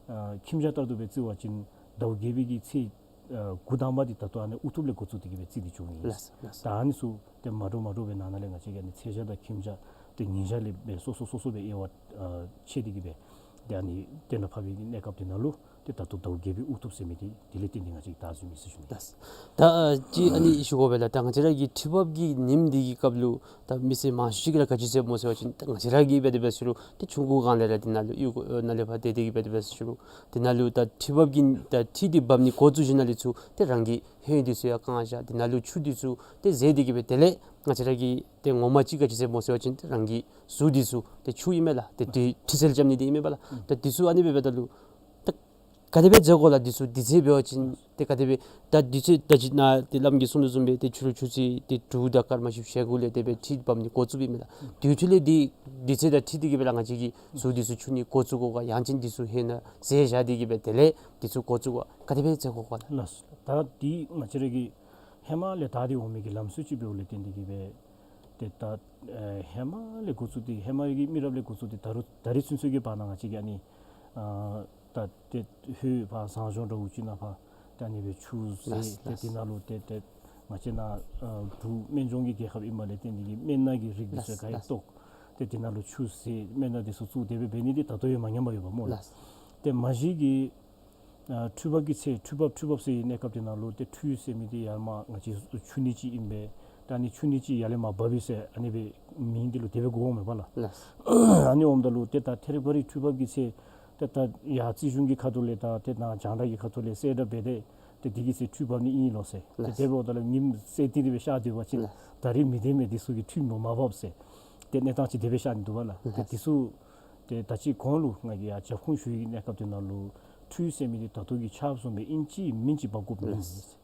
ཨ་ཁྱིམ་ཞག་ལྟར་དུ་སྦེ་བརྩི་བ་ཅིན་ཟླཝ་བརྒྱད་པའི་གི་ཚེས་ཨ་དགུ་དང་པ་འདི་ད་ལྟོ་ཨ་ནི་དབུ་ཐོབ་ལས་འགོ་བཙུགས་ཏེ་གིས་སྦེ་བརྩི་སྟེ་འགྱོཝ་ཨིན། ལགས། ལགས། ད་ཨ་ནི་ཚུ་ཏེ་མ་འདྲཝ་མ་འདྲཝ་སྦེ་ནང་ན་ལས་ང་བཅས་ཀྱིས་ཨ་ནི་ཚེས་ཞག་དང་ཁྱིམ་ཞག་ཏེ་ཉིན་ཞག་ལས་སྦེ་སོ་སོ་སོ་སོ་སྦེ་དབྱེ་བ་ཨ་ཕྱེ་སྟེ་གིས་སྦེ་ཏེ་ཨ་ནི་གཏན་ལ་ཕབ་པའི་གི་གནས་སྐབས་འདི་ནང་ལུ་ཏེ་ད་ལྟོ་ཟླཝ་བརྒྱད་པའི་དབུ་ཐོབ་ཟེར་མི་འདི་དེ་ལས་བརྟེན་ཏེ་ང་བཅས་ཀྱིས་བཏགས་བཟོ་ཨིན་ཟེར་ཞུ་ནི། ལགས། ད་ཨ་ཅིག་ཨ་ནི་ཞུ་དགོ་པས་ལགས། ད་ང་བཅས་ར་གི་འཕྲུལ་འབབ་ཀྱི་ཉིནམ་འདི་གི་སྐབས་ལུ་ད་མི་སེར་མང་ཤོས་ཅིག་ར་ག་ཅི་ཟེར་སྨོ་ཟེར་བ་ཅིན་ད་ང་བཅས་ར་གིས་འབད་དེ་འབད་ཟེར་རུང་ཏེ་ཆུང་ཀུ་སྒང་ལས་ར་འདི་ནང་ལུ་ཡུལ་ནང་ལས་ཕར་ཏེ་དེ་གིས་འབད་དེ་འབད་ཟེར་རུང་འདི་ནང་ལུ་ད་འཕྲུལ་འབབ་ཀྱི་ད་འཕྲུལ་འདི་འབབ་ནི་འགོ་བཙུགས་ཞིནམ་ལས་ཚུར་ཏེ་རང་གི་ཧོད་འདི་ཚུ་ཡང་བཀང་བཞག། འདི་ནང་ལུ་ཆུ་འདི་ཚུ་ཏེ་བཟེད་དེ་གིས་སྦེ་དེ་ལས་ང་བཅས་ར་གི་ཏེ་ངོ་མ་ཅིག་ག་ཅི་ཟེར་སྨོ་ཟེར་བ་ཅིན་ཏེ་རང་གི་གཟུགས་འདི་ཚུ་ཏེ་ཆུ་ཨིན་མས་ལགས། ཏེ་དེ་འཕྲུལ་སེལ་རྐྱབ་ནི་འདི་ཨིན་མས་པ་ལགས། ད་འདི་ཚུ་ཨ་ནི་སྦེ་འབདཝ་ད་ལུ་ད་ག་དེ་སྦེ་མཛད་དགོ་ལགས། འདི་ཚུ་དུས་ཚོད་འབད་བ་ཅིན་ཏེ་ག་དེ་སྦེ་ད་དུས་ཚོད་ད་ཅི་ནཱ་ཏེ་བླམ་གིས་གསུང་དོ་བཟུམ་སྦེ་ཏེ་ཕྱི་རུ་ཆུ་ཚོད་ཏེ་དྲུག་དང་སྐར་མ་བཞི་བཅུ་ཞེ་དགུ་ལས་དེ་སྦེ་འཕྲུལ་འབབ་ནི་འགོ་བཙུགསཔ་ཨིན་མས་ལགས། དེ་འཕྲོ་ལས་འདི་དུས་ཚོད་དང་འཁྲིལ་ཏེ་གིས་སྦེ་ལགས་ང་བཅས་ཀྱིས་གཟུགས་འདི་ཚུ་ཆུ་ནི་འགོ་བཙུགས་དགོ་ག་ཡང་ཅིན་འདི་ཚུ་ཧེ་ནང་བཟེད་བཞག་སྟེ་གིས་སྦེ་དེ་ལས་འདི་ཚུ་འགོ་བཙུགས་དགོ་ག་ག་དེ་སྦེ་མཛད་དགོ་ག་ལགས། ལགས། ད་འདི་ང་བཅས་ར་གི་ཧེ་མ་ལས་དར་ཏེ་འོང་མི་གི་ལམ་སྲོལ་ཅིག་འབདཝ་ལས་བརྟེན་ཏེ་གིས་སྦེ་ཏེ་ད་ཨེ་ཧེ་མ་ལས་འགོ་བཙུགས་ཏེ་ཧེ་མ་གི་མི་རབས་ལས་འགོ་བཙུགས་ཏེ་ད་རུང་ད་རིས་ཚུན་ཚོད་ཀྱི་བར་ན་ང་བཅས་ཀྱིས་ཨ་ནི་ཨ་ད་ཏེ་ཧོད་ཕར་ཟངས་གཞོང་འདྲཝ་ཅིག་ནང་ཕར་ད་ཨ་ནི་སྦེ་ཆུ་བཟེད། ལགས། ཏེ་ལགས། དེ་ནང་ལུ་ཏེ་ཏེ་ང་བཅས་ནཱ་ཨ་འབྲུག་སྨན་ལྗོངས་ཀྱི་རྒྱལ་ཁབ་ཨིནམ་ལས་བརྟེན་ཏེ་གིས་སྨན་སྣ་གི་རིགས་འདི་ཚུ་ལགས། ག་ཡོད་ལགས། བཏོག། ཏེ་དེ་ནང་ལུ་ཆུ་བཟེད་སྨན་སྣ་འདི་ཚུ་བཙུགས་དེ་སྦེ་འབད་ནི་འདི་ད་ལྟོ་ཡང་མ་ཉམས་པར་ཡོད་པ་སྨོ་ལགས། ལགས། ཏེ་མ་གཞི་གི་ཨ་འཕྲུལ་འབབ་ཀྱི་ཚེ་འཕྲུལ་འབབ་འཕྲུལ་འབབ་ཟེར་བའི་གནས་སྐབས་དེ་ནང་ལུ་ཏེ་འཕྲུལ་ཟེར་མི་འདི་ཡར་མར་ང་བཅས་ཆུ་ནི་ཅིག་ཨིན་པས། ད་ཨ་ནི་ཆུ་ནི་ཅིག་ཡར་ལས་མར་འབབ་ཨིན་ཟེར་ཨ་ནི་སྦེ་མིང་འདི་ལུ་དེ་སྦེ་གོ་འོང་མས་པ་ལགས། ལགས། ཨ་ནི་འོངམ་ད་ལུ་ཏེ་ད་ཐད་རི་བ་རི་འཕྲུལ་འབབ་ཀྱི་ཚེ་ཏེ་ད་ཡར་རྩིས་གཞུང་གི་ཁ་ཐུག་ལས་ད་ཏེ་ནཱ་རྒྱང་བསྒྲགས་ཀྱི་ཁ་ཐུག་ལས་གསལ་བསྒྲགས་འབད་དེ་ཏེ་འདི་གི་ཚེ་འཕྲུལ་འབབ་ནི་ཨིན་ལོ་ཟེར། ཏེ་ལགས། དེ་འབདཝ་ད་ལུ་ཉིནམ་གསལ་ཏེ་དེ་སྦེ་ཤར་སྡོད་པ་ཅིན་ལགས། ད་རིས་མི་བདེན་མས། འདི་ཚུ་གིས་འཕྲུལ་མ་མ་འབབ་ཟེར་ཏེ་གནས་སྟངས་ཅིག་དེ་སྦེ་ཤར་ནི་འདུག་པ་ལགས། ཏེ་ལགས། འདི་ཚུ་ཏེ་ད་ཅི་གོང་ལུ་ང་གིས་ཡར་རྒྱབ་ཁུངས་ཞུ་བའི་གནས་སྐབས་དེ་ནང་ལུ་འཕྲུལ་ཟེར་མི་འདི་ད་ལྟོ་གི་ཆརཔ་བཟུམ་སྦེ་ཨིན་ཅི་མིན་ཅི་འབབ་དགོཔ་མེན་ལགས།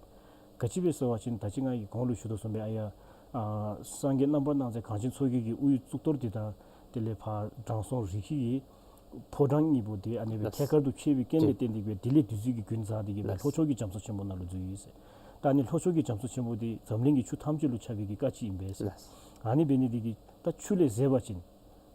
ག་ཅི་སྦེ་ཟེར་བ་ཅིན་ད་ཅི་ང་གིས་གོང་ལུ་ཞུ་དོ་བཟུམ་སྦེ་ཨ་ཡར་ཨ་སངས་རྒྱས་རྣམ་པར་སྣང་མཛད་གངས་ཅན་མཚོ་རྒྱལ་གྱི་དབུའི་གཙུག་ཏོར་འདི་དང་དེ་ལས་ཕར་དྲང་སྲོང་རིགས་བཞི་གི་ཕོ་བྲང་གཉིས་པོ་འདི་ཨ་ནི་སྦེ་ལགས། ཐད་ཀར་དུ་ཕྱད་པའི་རྐྱེན་ལས་བརྟེན་ཏེ་སྦེ་དེ་ལས་བདུད་རྩི་གི་རྒྱུན་བཟང་འདི་གིས་སྦེ་ལགས། ལྷོ་ཕྱོགས་ཀྱི་རྒྱ་མཚོ་ཆེན་པོ་ནང་ལུ་འཛུལ་ཡི་ཟེར། ད་ཨ་ནི་ལྷོ་ཕྱོགས་ཀྱི་རྒྱ་མཚོ་ཆེན་པོ་འདི་འཛམ་གླིང་གི་ཆུ་ཐམས་ཅད་ལུ་ཁྱབ་པའི་གི་སྐར་ཅིག་ཨིན་པས་ཟེར། ལགས། ཨ་ནི་འབད་ནི་འདི་གིས་ད་ཆུ་ལས་བཟེད་པ་ཅིན་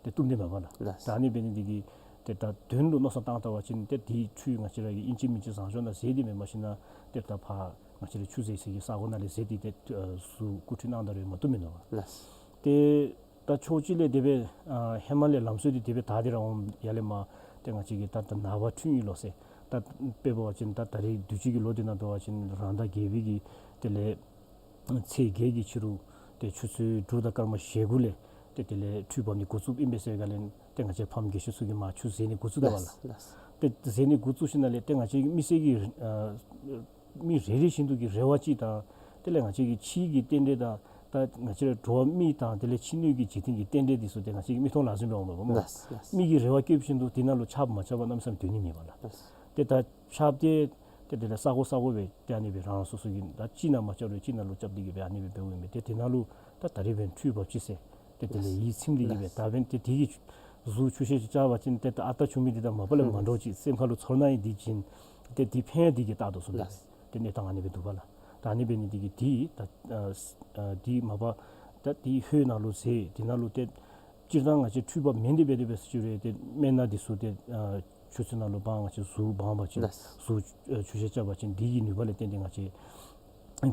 ཏེ་བཏུབ་ནི་མས་པ་ལགས། ལགས། ད་ཨ་ནི་འབད་ནི་འདི་གིས་ཏེ་ད་དོན་ལུ་མནོ་བསམ་བཏང་བལྟ་བ་ཅིན་ཏེ་འདི་འཕྲུལ་ང་བཅས་ར་གིས་ཨིན་ཅི་མིན་ཅི་ཟངས་གཞོང་ནང་བཟེད་དེ་མེན་པར་ཞིན་ན་ཏེ་ད་ཕར་ང་བཅས་ར་ཆུ་བཟེད་སའི་གི་ས་གོ་ནང་ལས་བཟེད་དེ་ཏེ་ཨ་གཟུགས་སྐུ་ཁྲུས་གནང་ད་རུང་མ་བཏུབ་མིན་ནུག་པ། ལགས། ཏེ་ད་ཕྱོགས་གཅིག་ལས་དེ་སྦེ་ཨ་ཧེ་མ་ལས་ལམ་སྲོལ་འདི་དེ་སྦེ་དར་ཏེ་ར་འོང་། ཡར་ལས་མར་ཏེ་ང་བཅས་ཀྱིས་ད་ད་ནངས་པ་འཕྲུལ་ཨིན་ལོ་ཟེར། ད་དཔེ་འབད་བ་ཅིན་ད་ད་རེས་དུས་ཅི་གི་ལོ་འདི་ནང་འབད་བ་ཅིན་རང་ཟླ་བརྒྱད་པའི་གི་དེ་ལས་ཚེས་བརྒྱད་ཀྱི་ཕྱི་རུ་ཏེ་ཆུ་ཚོད་དྲུག་དང་སྐར་མ་ཞེ་དགུ་ལས་ཏེ་དེ་ལས་འཕྲུལ་འབབ་ནི་འགོ་བཙུགསཔ་ཨིན་པས་ཟེར་ག་ལས་ཏེ་ང་བཅས་ཕམ་དགེ་བཤེས་ཚུ་གིས་མར་ཆུ་བཟེད་ནི་འགོ་བཙུགས་ད་པ་ལགས། ལགས། ཏེ་བཟེད་ནི་འགོ་བཙུགས་ཞིནམ་ལས་ཏེ་ང་བཅས་ཀྱི་མི་སེར་གྱི་ཨ་མི་རེ་རེ་བཞིན་དུ་གི་རེ་བ་ཅིག་དང་དེ་ལས་ང་བཅས་ཀྱི་ཕྱིའི་གི་རྟེན་འབྲེལ་དང་ད་ང་བཅས་ར་འགྲོ་བ་མི་དང་དེ་ལས་ཕྱི་སྣོད་ཀྱི་འཇིག་རྟེན་གྱི་རྟེན་འབྲེལ་འདི་ཚུ་ཏེ་ང་བཅས་ཀྱི་མིག་མཐོང་ལག་ཟིན་སྦེ་འོངམ་མས་པ་སྨོ། ལགས། ལགས། མི་གིས་རེ་བ་བསྐྱེདཔ་བཞིན་དུ་དེ་ནང་ལུ་ཆརཔ་མ་རྐྱབ་པར་གནམ་མེད་ས་མེད་སྡོད་ནི་མེད་པ་ལགས། ལགས། ཏེ་ད་ཆརཔ་འདི་ཏེ་དེ་ལས་ས་གོ་ས་གོ་སྦེ་ཏེ་ཨ་ནི་སྦེ་རང་སོ་སོ་གི་ད་གཅིག་ནང་མ་རྐྱབ་རུང་གཅིག་ནང་ལུ་རྐྱབ་སྟེ་གི་སྦེ་ཨ་ནི་སྦེ་འབདཝ་ཨིན་པས། ཏེ་དེ་ནང་ལུ་ད་ད་རིས་འབདན་འཕྲུལ་འབབ་ཅི་ཟེར་ཏེ་དེ་ལས་ཡིད་ཚིམ་སྟེ་གི་སྦེ་ད་འབདན་ཏེ་དེ་གི་གཟུགས་ཆུ་ཤེལ་ཅིག་བཅག་པ་ཅིན་ཏེ་ད་ཨ་རྟག་བྱུང་མི་འདི་དང་མ་པ་ལས་མ་འདྲཝ་ཅིག་སེམས་ཁ་ལུ་ཚོར་སྣང་ཡང་འདི་བྱིན། ཏེ་འདི་ཕན་ཡང་འདི་གིས་བཏགས་དོ་བཟུམ་སྦེ་ཏེ་གནས་སྟངས་ཨ་ནི་སྦེ་འདུག་པ་ལགས། ད་ཨ་ནི་འབད་ནི་འདི་གིས་འདི་ད་ཨ་འདི་མ་པ་ད་འདི་ཧོད་ནང་ལུ་བཟེད། འདི་ནང་ལུ་ཏེ་སྤྱིར་བཏང་ང་བཅས་འཕྲུལ་འབབ་མེན་ཏེ་འབད་དེ་འབད་ཟེར་ཞུ་རུང་ཏེ་སྨན་སྣ་འདི་ཚུ་ཏེ་ཨ་ ཆུ་ཚོད་ནང་ལུ་སྦང་ང་བཅས་གཟུགས་སྦང་པ་ཅིན་ལགས། གཟུགས་ཨ་ཆུ་ཤ་རྐྱབ་པ་ཅིན་དེ་གི་ནུས་པ་ལས་བརྟེན་ཏེ་ང་བཅས་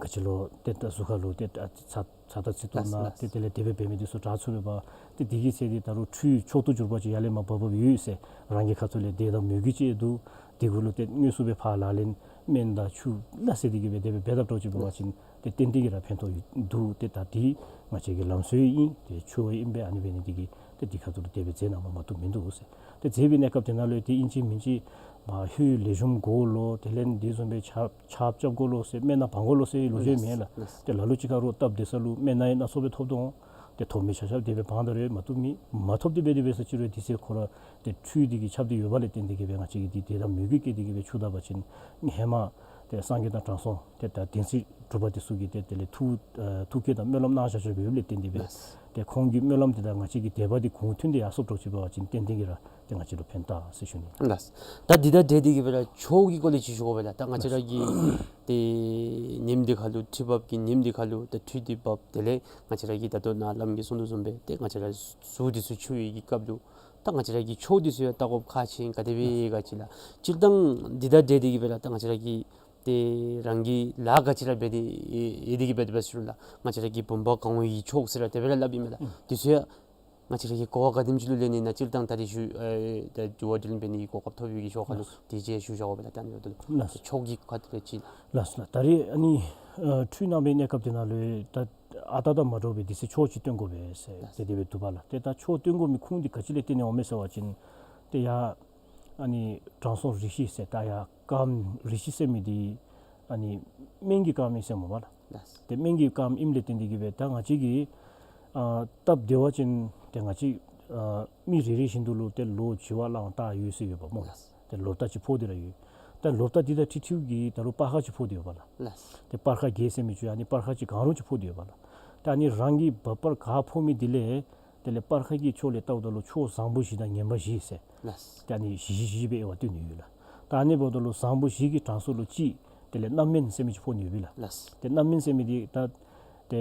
ག་ཅི་ལོ་ཏེ་ད་གཟུགས་ཁ་ལུ་ཏེ་ད་ཚ་ཚ་ཏོག་ཚིག་ཏོག་ལགས་ན་ལགས། ཏེ་དེ་ལས་དེ་སྦེ་འབད་མི་འདི་ཚུ་དྲག་ཚུགས་པས་པ། ཏེ་དེ་གི་ཚེ་འདི་ད་རུང་འཕྲུལ་མཆོག་ཏུ་གྱུར་པ་ཅིག་ཡར་ལས་མར་འབབ་འབབ་ཡོད་ཟེར་རང་གི་ཁ་ཐུག་ལས་དད་དང་མོས་གུས་ཅིག་འདུག། དེ་གུ་ལུ་ཏེ་དངོས་སུ་སྦེ་ཕར་ལག་ལེན་སྨན་དང་ཆུ་ལ་ཟེར་དེ་གི་སྦེ་དེ་སྦེ་འབད་དཔ་འདྲཝ་ཅིག་འབད་བ་ཅིན་ཏེ་ཏན་ཏན་གྱིས་ར་ཕན་ཐོགས་འདུག། ཏེ་ད་འདི་ང་བཅས་ཀྱི་ལམ་སྲོལ་ཨིན། ཏེ་ཆོས་ཨིན་པས། ཨ་ནི་འབད་ནི་འདི་གིས་ཏེ་འདི་ཁ་ཐུག་ལུ་དེ་སྦེ་མཛད་གནང་བ་མ་གཏོགས་མིན་འདུག་ཟེར། ཏེ་མཛད་པའི་གནས་སྐབས་དེ་ནང་ལུ་ཏེ་ཨིན་ཅི་མིན་ཅི་མ་ལྷོད་ལེགས་ཤོམ་དགོ་ལོ། དེ་ལས་འདི་བཟུམ་སྦེ་ཆརཔ་ཆརཔ་རྐྱབ་དགོ་ལོ་ཟེར་སྨན་སྣ་སྦང་དགོ་ལོ་ཟེར་ལོ་རྒྱུས་མེད་ལགས། ལགས། ཏེ་ལ་ལུ་ཅིག་ཁར་རོགས་བཏབ་སྡོད་ས་ལུ་སྨན་སྣ་ཡང་སྣ་ཚོགས་སྦེ་ཐོབ་དོ་འོང་། ཏེ་ཐོབ་མི་ཆ་ཁྱབ་དེ་སྦེ་སྦང་ད་རུང་མ་ཐོབ་མི་མ་ཐོབ་དེ་སྦེ་དེ་སྦེ་ས་ཅིག་རུང་དེ་ཚེ་ཁོ་ར་ཏེ་འཕྲུལ་འདི་གིས་ཁྱབ་སྟེ་ཡོད་པ་ལས་བརྟེན་ཏེ་གི་སྦེ་ང་བཅས་ཀྱིས་འདི་དད་དང་མོས་གུས་བསྐྱེད་དེ་གི་སྦེ་ཆུ་བདའ་བ་ཅིན་ཧེ་མ་ཏེ་སངས་རྒྱས་དང་དྲང་སྲོང་ཏེ་ད་བདེན་ཚིག་གྲུབ་པ་དེ་ཚུ་གིས་ཏེ་དེ་ལས་ཐུགས་ཨ་ཐུགས་བསྐྱེད་དང་སྨོན་ལམ་གནང་བཞག་བཞགཔ་ཡོདཔ་ལས་བརྟེན་ཏེ་སྦེ། ལགས། ཏེ་ཁོང་གི་སྨོན་ལམ་དེ་དང་ང་བཅས་ཀྱི་དད་པ་དེ་གོང་མཐུན་དེ་ཡར་སོངམ་འདྲཝ་ཅིག་འབད་བ་ཅིན་ཏན་ཏན་གྱིས་ར་ཏེ་ང་བཅས་ལུ་ཕན་ཐོགས་ཟེར་ཞུ་ནི། ལགས། ད་འདི་དང་འབྲེལ་ཏེ་གི་སྦེ་ར་ཆོས་ཀྱི་སྐོར་ལས་ཅིག་ཞུ་དགོ་པས་ལགས། ད་ང་བཅས་ར་གི་ཏེ་ཉིནམ་འདི་ཁ་ལུ་ཁྲི་འབབ་ཀྱི་ཉིནམ་འདི་ཁ་ལུ་ད་འཕྲུལ་འདི་འབབ། དེ་ལས་ང་བཅས་ར་གི་ད་ལྟོ་ནཱ་བླམ་གིས་གསུང་དོ་བཟུམ་སྦེ་ཏེ་ང་བཅས་ར་གཟུགས་འདི་ཚུ་འཁྱུ་བའི་གི་སྐབས་ལུ་ད་ང་བཅས་ར་གི་ཆོས་འདི་ཚུ་ཡང་བལྟ་དགོཔ་ཁག་ཆེ་ག་དེ་སྦེ་ག་ཅི་ལགས། སྤྱིར་བཏང་འདི་དང་འབྲེལ་ཏེ་གི་སྦེ་ར་ད་ང་བཅས་ར་གི་ཏེ་རང་གིས་ལཱ་ག་ཅི་ར་འབད་དེ་ཡོད་དེ་གི་སྦེ་དེ་སྦེ་ཟེར་རུང་ལགས། ང་བཅས་ར་གི་བུམ་པ་གང་བའི་ཆོས་ཟེར་ར་དེ་སྦེ་ར་སླབ་ཨིན་མས་ལགས། ཨུམ། དེ་ཚུ་ཡང་ང་བཅས་ར་གིས་གོ་བ་ག་དེམ་ཅིག་ལུ་ལེན་ནི་ན་སྤྱིར་བཏང་ད་རིས་ཞུ་ཨེ་ད་དྲི་བ་དྲིས་ལན་འབད་ནི་གི་གོ་སྐབས་ཐོབ་པའི་གི་ཞོར་ཁ་ལུ། ལགས། དེ་ཅིག་ཞུ་བཞག་དགོ་པས་ལགས། ད་ཨ་ནི་འབདཝ་ད་ལུ། ལགས། ཆོས་ཀྱི་ཁ་ཐུག་ལས་ཅིག། ལགས་ལགས། ད་རིས་ཨ་ནི་ཨ་འཕྲུལ་གནང་བའི་གནས་སྐབས་དེ་ནང་ལུ་ད་ཨ་རྟག་དང་མ་འདྲཝ་སྦེ་དེ་ཚེ་ཆོས་ཅིག་སྟོན་དགོ་པས་ཟེར། ལགས། ཏེ་དེ་སྦེ་འདུག་པ་ལགས། ཏེ་ད་ཆོས་སྟོན་དགོ་མི་ཁུངས་འདི་ག་ཅི་ལས་བརྟེན་ནས་འོང་མས་ཟེར་བ་ཅིན་ཏེ་ཡ་ཨ་ནི་དྲང་སྲོང་རིགས་བཞི་ཟེར་ད་ཡ་དཀརམ་རིགས་བཞི་ཟེར་མི་འདི་ཨ་ནི་སྨན་གྱི་དཀརམ་ཨིན་ཟེར་སྨོ་པ་ལགས། ལགས། ཏེ་སྨན་གྱི་དཀརམ་ཨིནམ་ལས་བརྟེན་ཏེ་གི་སྦེ་ད་ང་བཅས་ཀྱིས་ཨ་སྟབས་བདེ་བ་ཅིན་ཏེ་ང་བཅས་ཨ་མི་རེ་རེ་བཞིན་དུ་ལུ་ཏེ་ལོ་བྱི་བ་གླང་སྟག་ཡོད་ཟེར་ཡོདཔ་སྨོ་ལགས། ལགས། ཏེ་ལོ་རྟགས་ཅིག་ཕོག་སྟེ་ར་ཡོད། ད་ལོ་རྟགས་འདི་དང་འཁྲིལ་འཁྲིལཝ་གི་ད་རུང་སྤར་ཁ་ཅིག་ཕོག་སྟེ་ཡོདཔ་ལགས། ལགས། ཏེ་སྤར་ཁ་བརྒྱད་ཟེར་མི་ཅིག་ཨ་ནི་སྤར་ཁ་ཅིག་གང་རུང་ཅིག་ཕོག་སྟེ་ཡོདཔ་ལགས། ད་ཨ་ནི་རང་གི་བབ་སྤར་ག་ཕོག་མི་འདི་ལས་དེ་ལས་སྤར་ཁ་གི་ཕྱོགས་ལས་བལྟཝ་ད་ལུ་ཕྱོགས་བཟང་པོ་བཞི་དང་ངན་པ་བཞི་ཟེར། ལགས། ཏེ་ཨ་ནི་བཞི་བཞི་བཞི་སྦེ་དབྱེ་བ་སྟོན་ནི་ཡོད་ལགས། ད་ཨ་ནི་འབདཝ་ད་ལུ་བཟང་པོ་བཞི་གི་གྲངས་སུ་ལུ་གཅིག་དེ་ལས་རྣམ་སྨིན་ཟེར་མི་ཅིག་ཕོག་ནི་ཡོད་པས་ལགས། ལགས། ཏེ་རྣམ་སྨིན་ཟེར་མི་འདི་ད་ཏེ་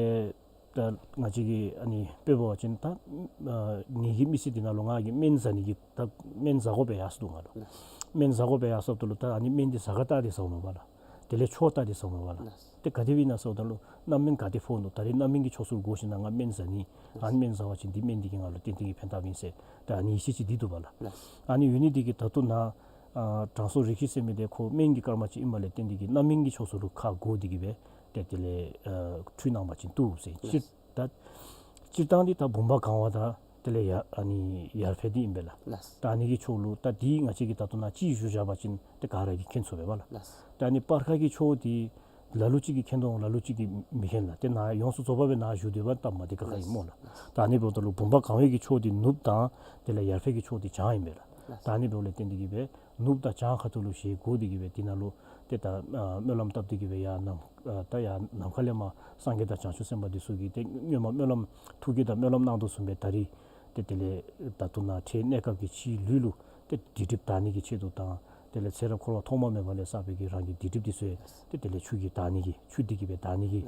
ད་ང་བཅས་ཀྱིས་ཨ་ནི་དཔེ་འབད་བ་ཅིན་ད་ཨ་ངེ་གི་མི་ཚེ་འདི་ནང་ལུ་ང་གིས་སྨན་ཟ་ནི་གི་ད་སྨན་ཟ་དགོཔ་སྦེ་ཡར་སོ་འདུག་ང་ལུ། ལགས། སྨན་ཟ་དགོཔ་སྦེ་ཡར་སོངམ་ད་ལུ་ད་ཨ་ནི་སྨན་འདི་ཟ་ཁར་བལྟ་སྟེ་ཟཝ་མས་པ་ལགས། དེ་ལས་ཆོས་བལྟ་སྟེ་ཟཝ་མས་པ་ལགས། ལགས། ཏེ་ག་དེ་སྦེ་ཨིན་ན་ཟེརཝ་ད་ལུ་རྣམ་སྨིན་ག་ཏེ་ཕོག་ནུག། ད་རིས་རྣམ་སྨིན་གྱི་ཕྱོགས་སུ་དགོ་ཞིན་ན་ང་སྨན་ཟ་ནི། ལགས། ཨ་ནི་སྨན་ཟ་བ་ཅིན་འདི་སྨན་འདི་གིས་ང་ལུ་ཏན་ཏན་གྱིས་ཕན་ཐོགསཔ་ཨིན་ཟེར། ད་ཨ་ནི་ཡིད་ཆེས་ཅིག་འདི་འདུག་པ་ལགས། ལགས། ཨ་ནི་ཡོད་ནི་འདི་གིས་ད་ལྟོ་ནཱ་ཨ་དྲང་སྲོང་རིགས་བཞི་ཟེར་མི་འདི་ཁོ་སྨན་གྱི་སྐར་མ་ཅིག་ཨིནམ་ལས་བརྟེན་ཏེ་གི་རྣམ་སྨིན་གྱི་ཕྱོགས་སུ་ལུ་ཁ་བསྒོར་ཏེ་གི་སྦེ་ཏེ་དེ་ལས་ཨ་འཕྲུལ་གནང་བ་ཅིན་བཏུབ་ཟེར། ལགས། སྤྱིར་ད་སྤྱིར་བཏང་འདི་ད་བུམ་པ་གང་བ་དང་དེ་ལས་ཡར་ཨ་ནི་ཡར་འཕེལ་འདི་ཨིན་པས་ལགས། ལགས། ད་ཨ་ནི་གི་ཕྱོགས་ལུ་ད་འདི་ང་བཅས་ཀྱིས་ད་ལྟོ་ནཱ་ཅིག་ཞུ་བཞག་པ་ཅིན་ཏེ་ག་ར་གིས་མཁྱེན་ཚུགས་པས་པ་ལགས། ལགས། ད་ཨ་ནི་སྤར་ཁ་གི་ཕྱོགས་འདི་ལ་ལུ་ཅིག་གིས་མཁྱེན་དོ་འོང་། ལ་ལུ་ཅིག་གིས་མི་མཁྱེན་ལགས། ཏེ་ནཱ་ཡོངས་སུ་རྫོགས་པ་སྦེ་ནཱ་ཞུ་སྡོད་པ་སྟབས་མ་བདེ་ཁག་ཁ་ཨིན་སྨོ་ལགས། ད་ཨ་ནི་འབདཝ་ད་ལུ་བུམ་པ་གང་བའི་གི་ཕྱོགས་འདི་ནུབ་དང་དེ་ལས་ཡར་འཕེལ་གྱི་ཕྱོགས་འདི་བྱང་ཨིན་པས་ལགས། ལགས། ད་ཨ་ནི་འབདཝ་ལས་བརྟེན་ཏེ་གི་སྦེ་ནུབ་དང་བྱང་ཁ་ཐུག་ལུ་ཞལ་བསྒོར་ཏེ་གི་སྦེ་འདི་ནང་ལུ་ཏེ་ད་ཨ་སྨོན་ལམ་བཏབ་སྟེ་གི་སྦེ་ཡར་ནམ་ཨ་ད་ཡར་ནམ་མཁའ་ལས་མར་སངས་རྒྱས་དང་བྱང་ཆུབ་སེམས་དཔའ་འདི་ཚུ་གིས་ཏེ་སྔོན་མ་སྨོན་ལམ་ཐུགས་བསྐྱེད་དང་སྨོན་ལམ་གནང་དོ་བཟུམ་སྦེ་ད་རིས་ཏེ་དེ་ལས་ད་ལྟོ་ནཱ་འཕྲལ་གནས་སྐབས་ཀྱི་ཕྱིའི་ལུས་ལུ་ཏེ་སྡིག་སྒྲིབ་དག་ནི་གི་ཆེད་དུ་དང་དེ་ལས་ཚེ་རབས་འཁོར་བ་ཐོག་མ་མེད་པ་ལས་བསགས་པའི་གི་རང་གི་སྡིག་སྒྲིབ་འདི་ཚུ་ཡང་ཏེ་དེ་ལས་ཆུ་གིས་དག་ནི་གི་ཆུ་འདི་གིས་སྦེ་དག་ནི་གི་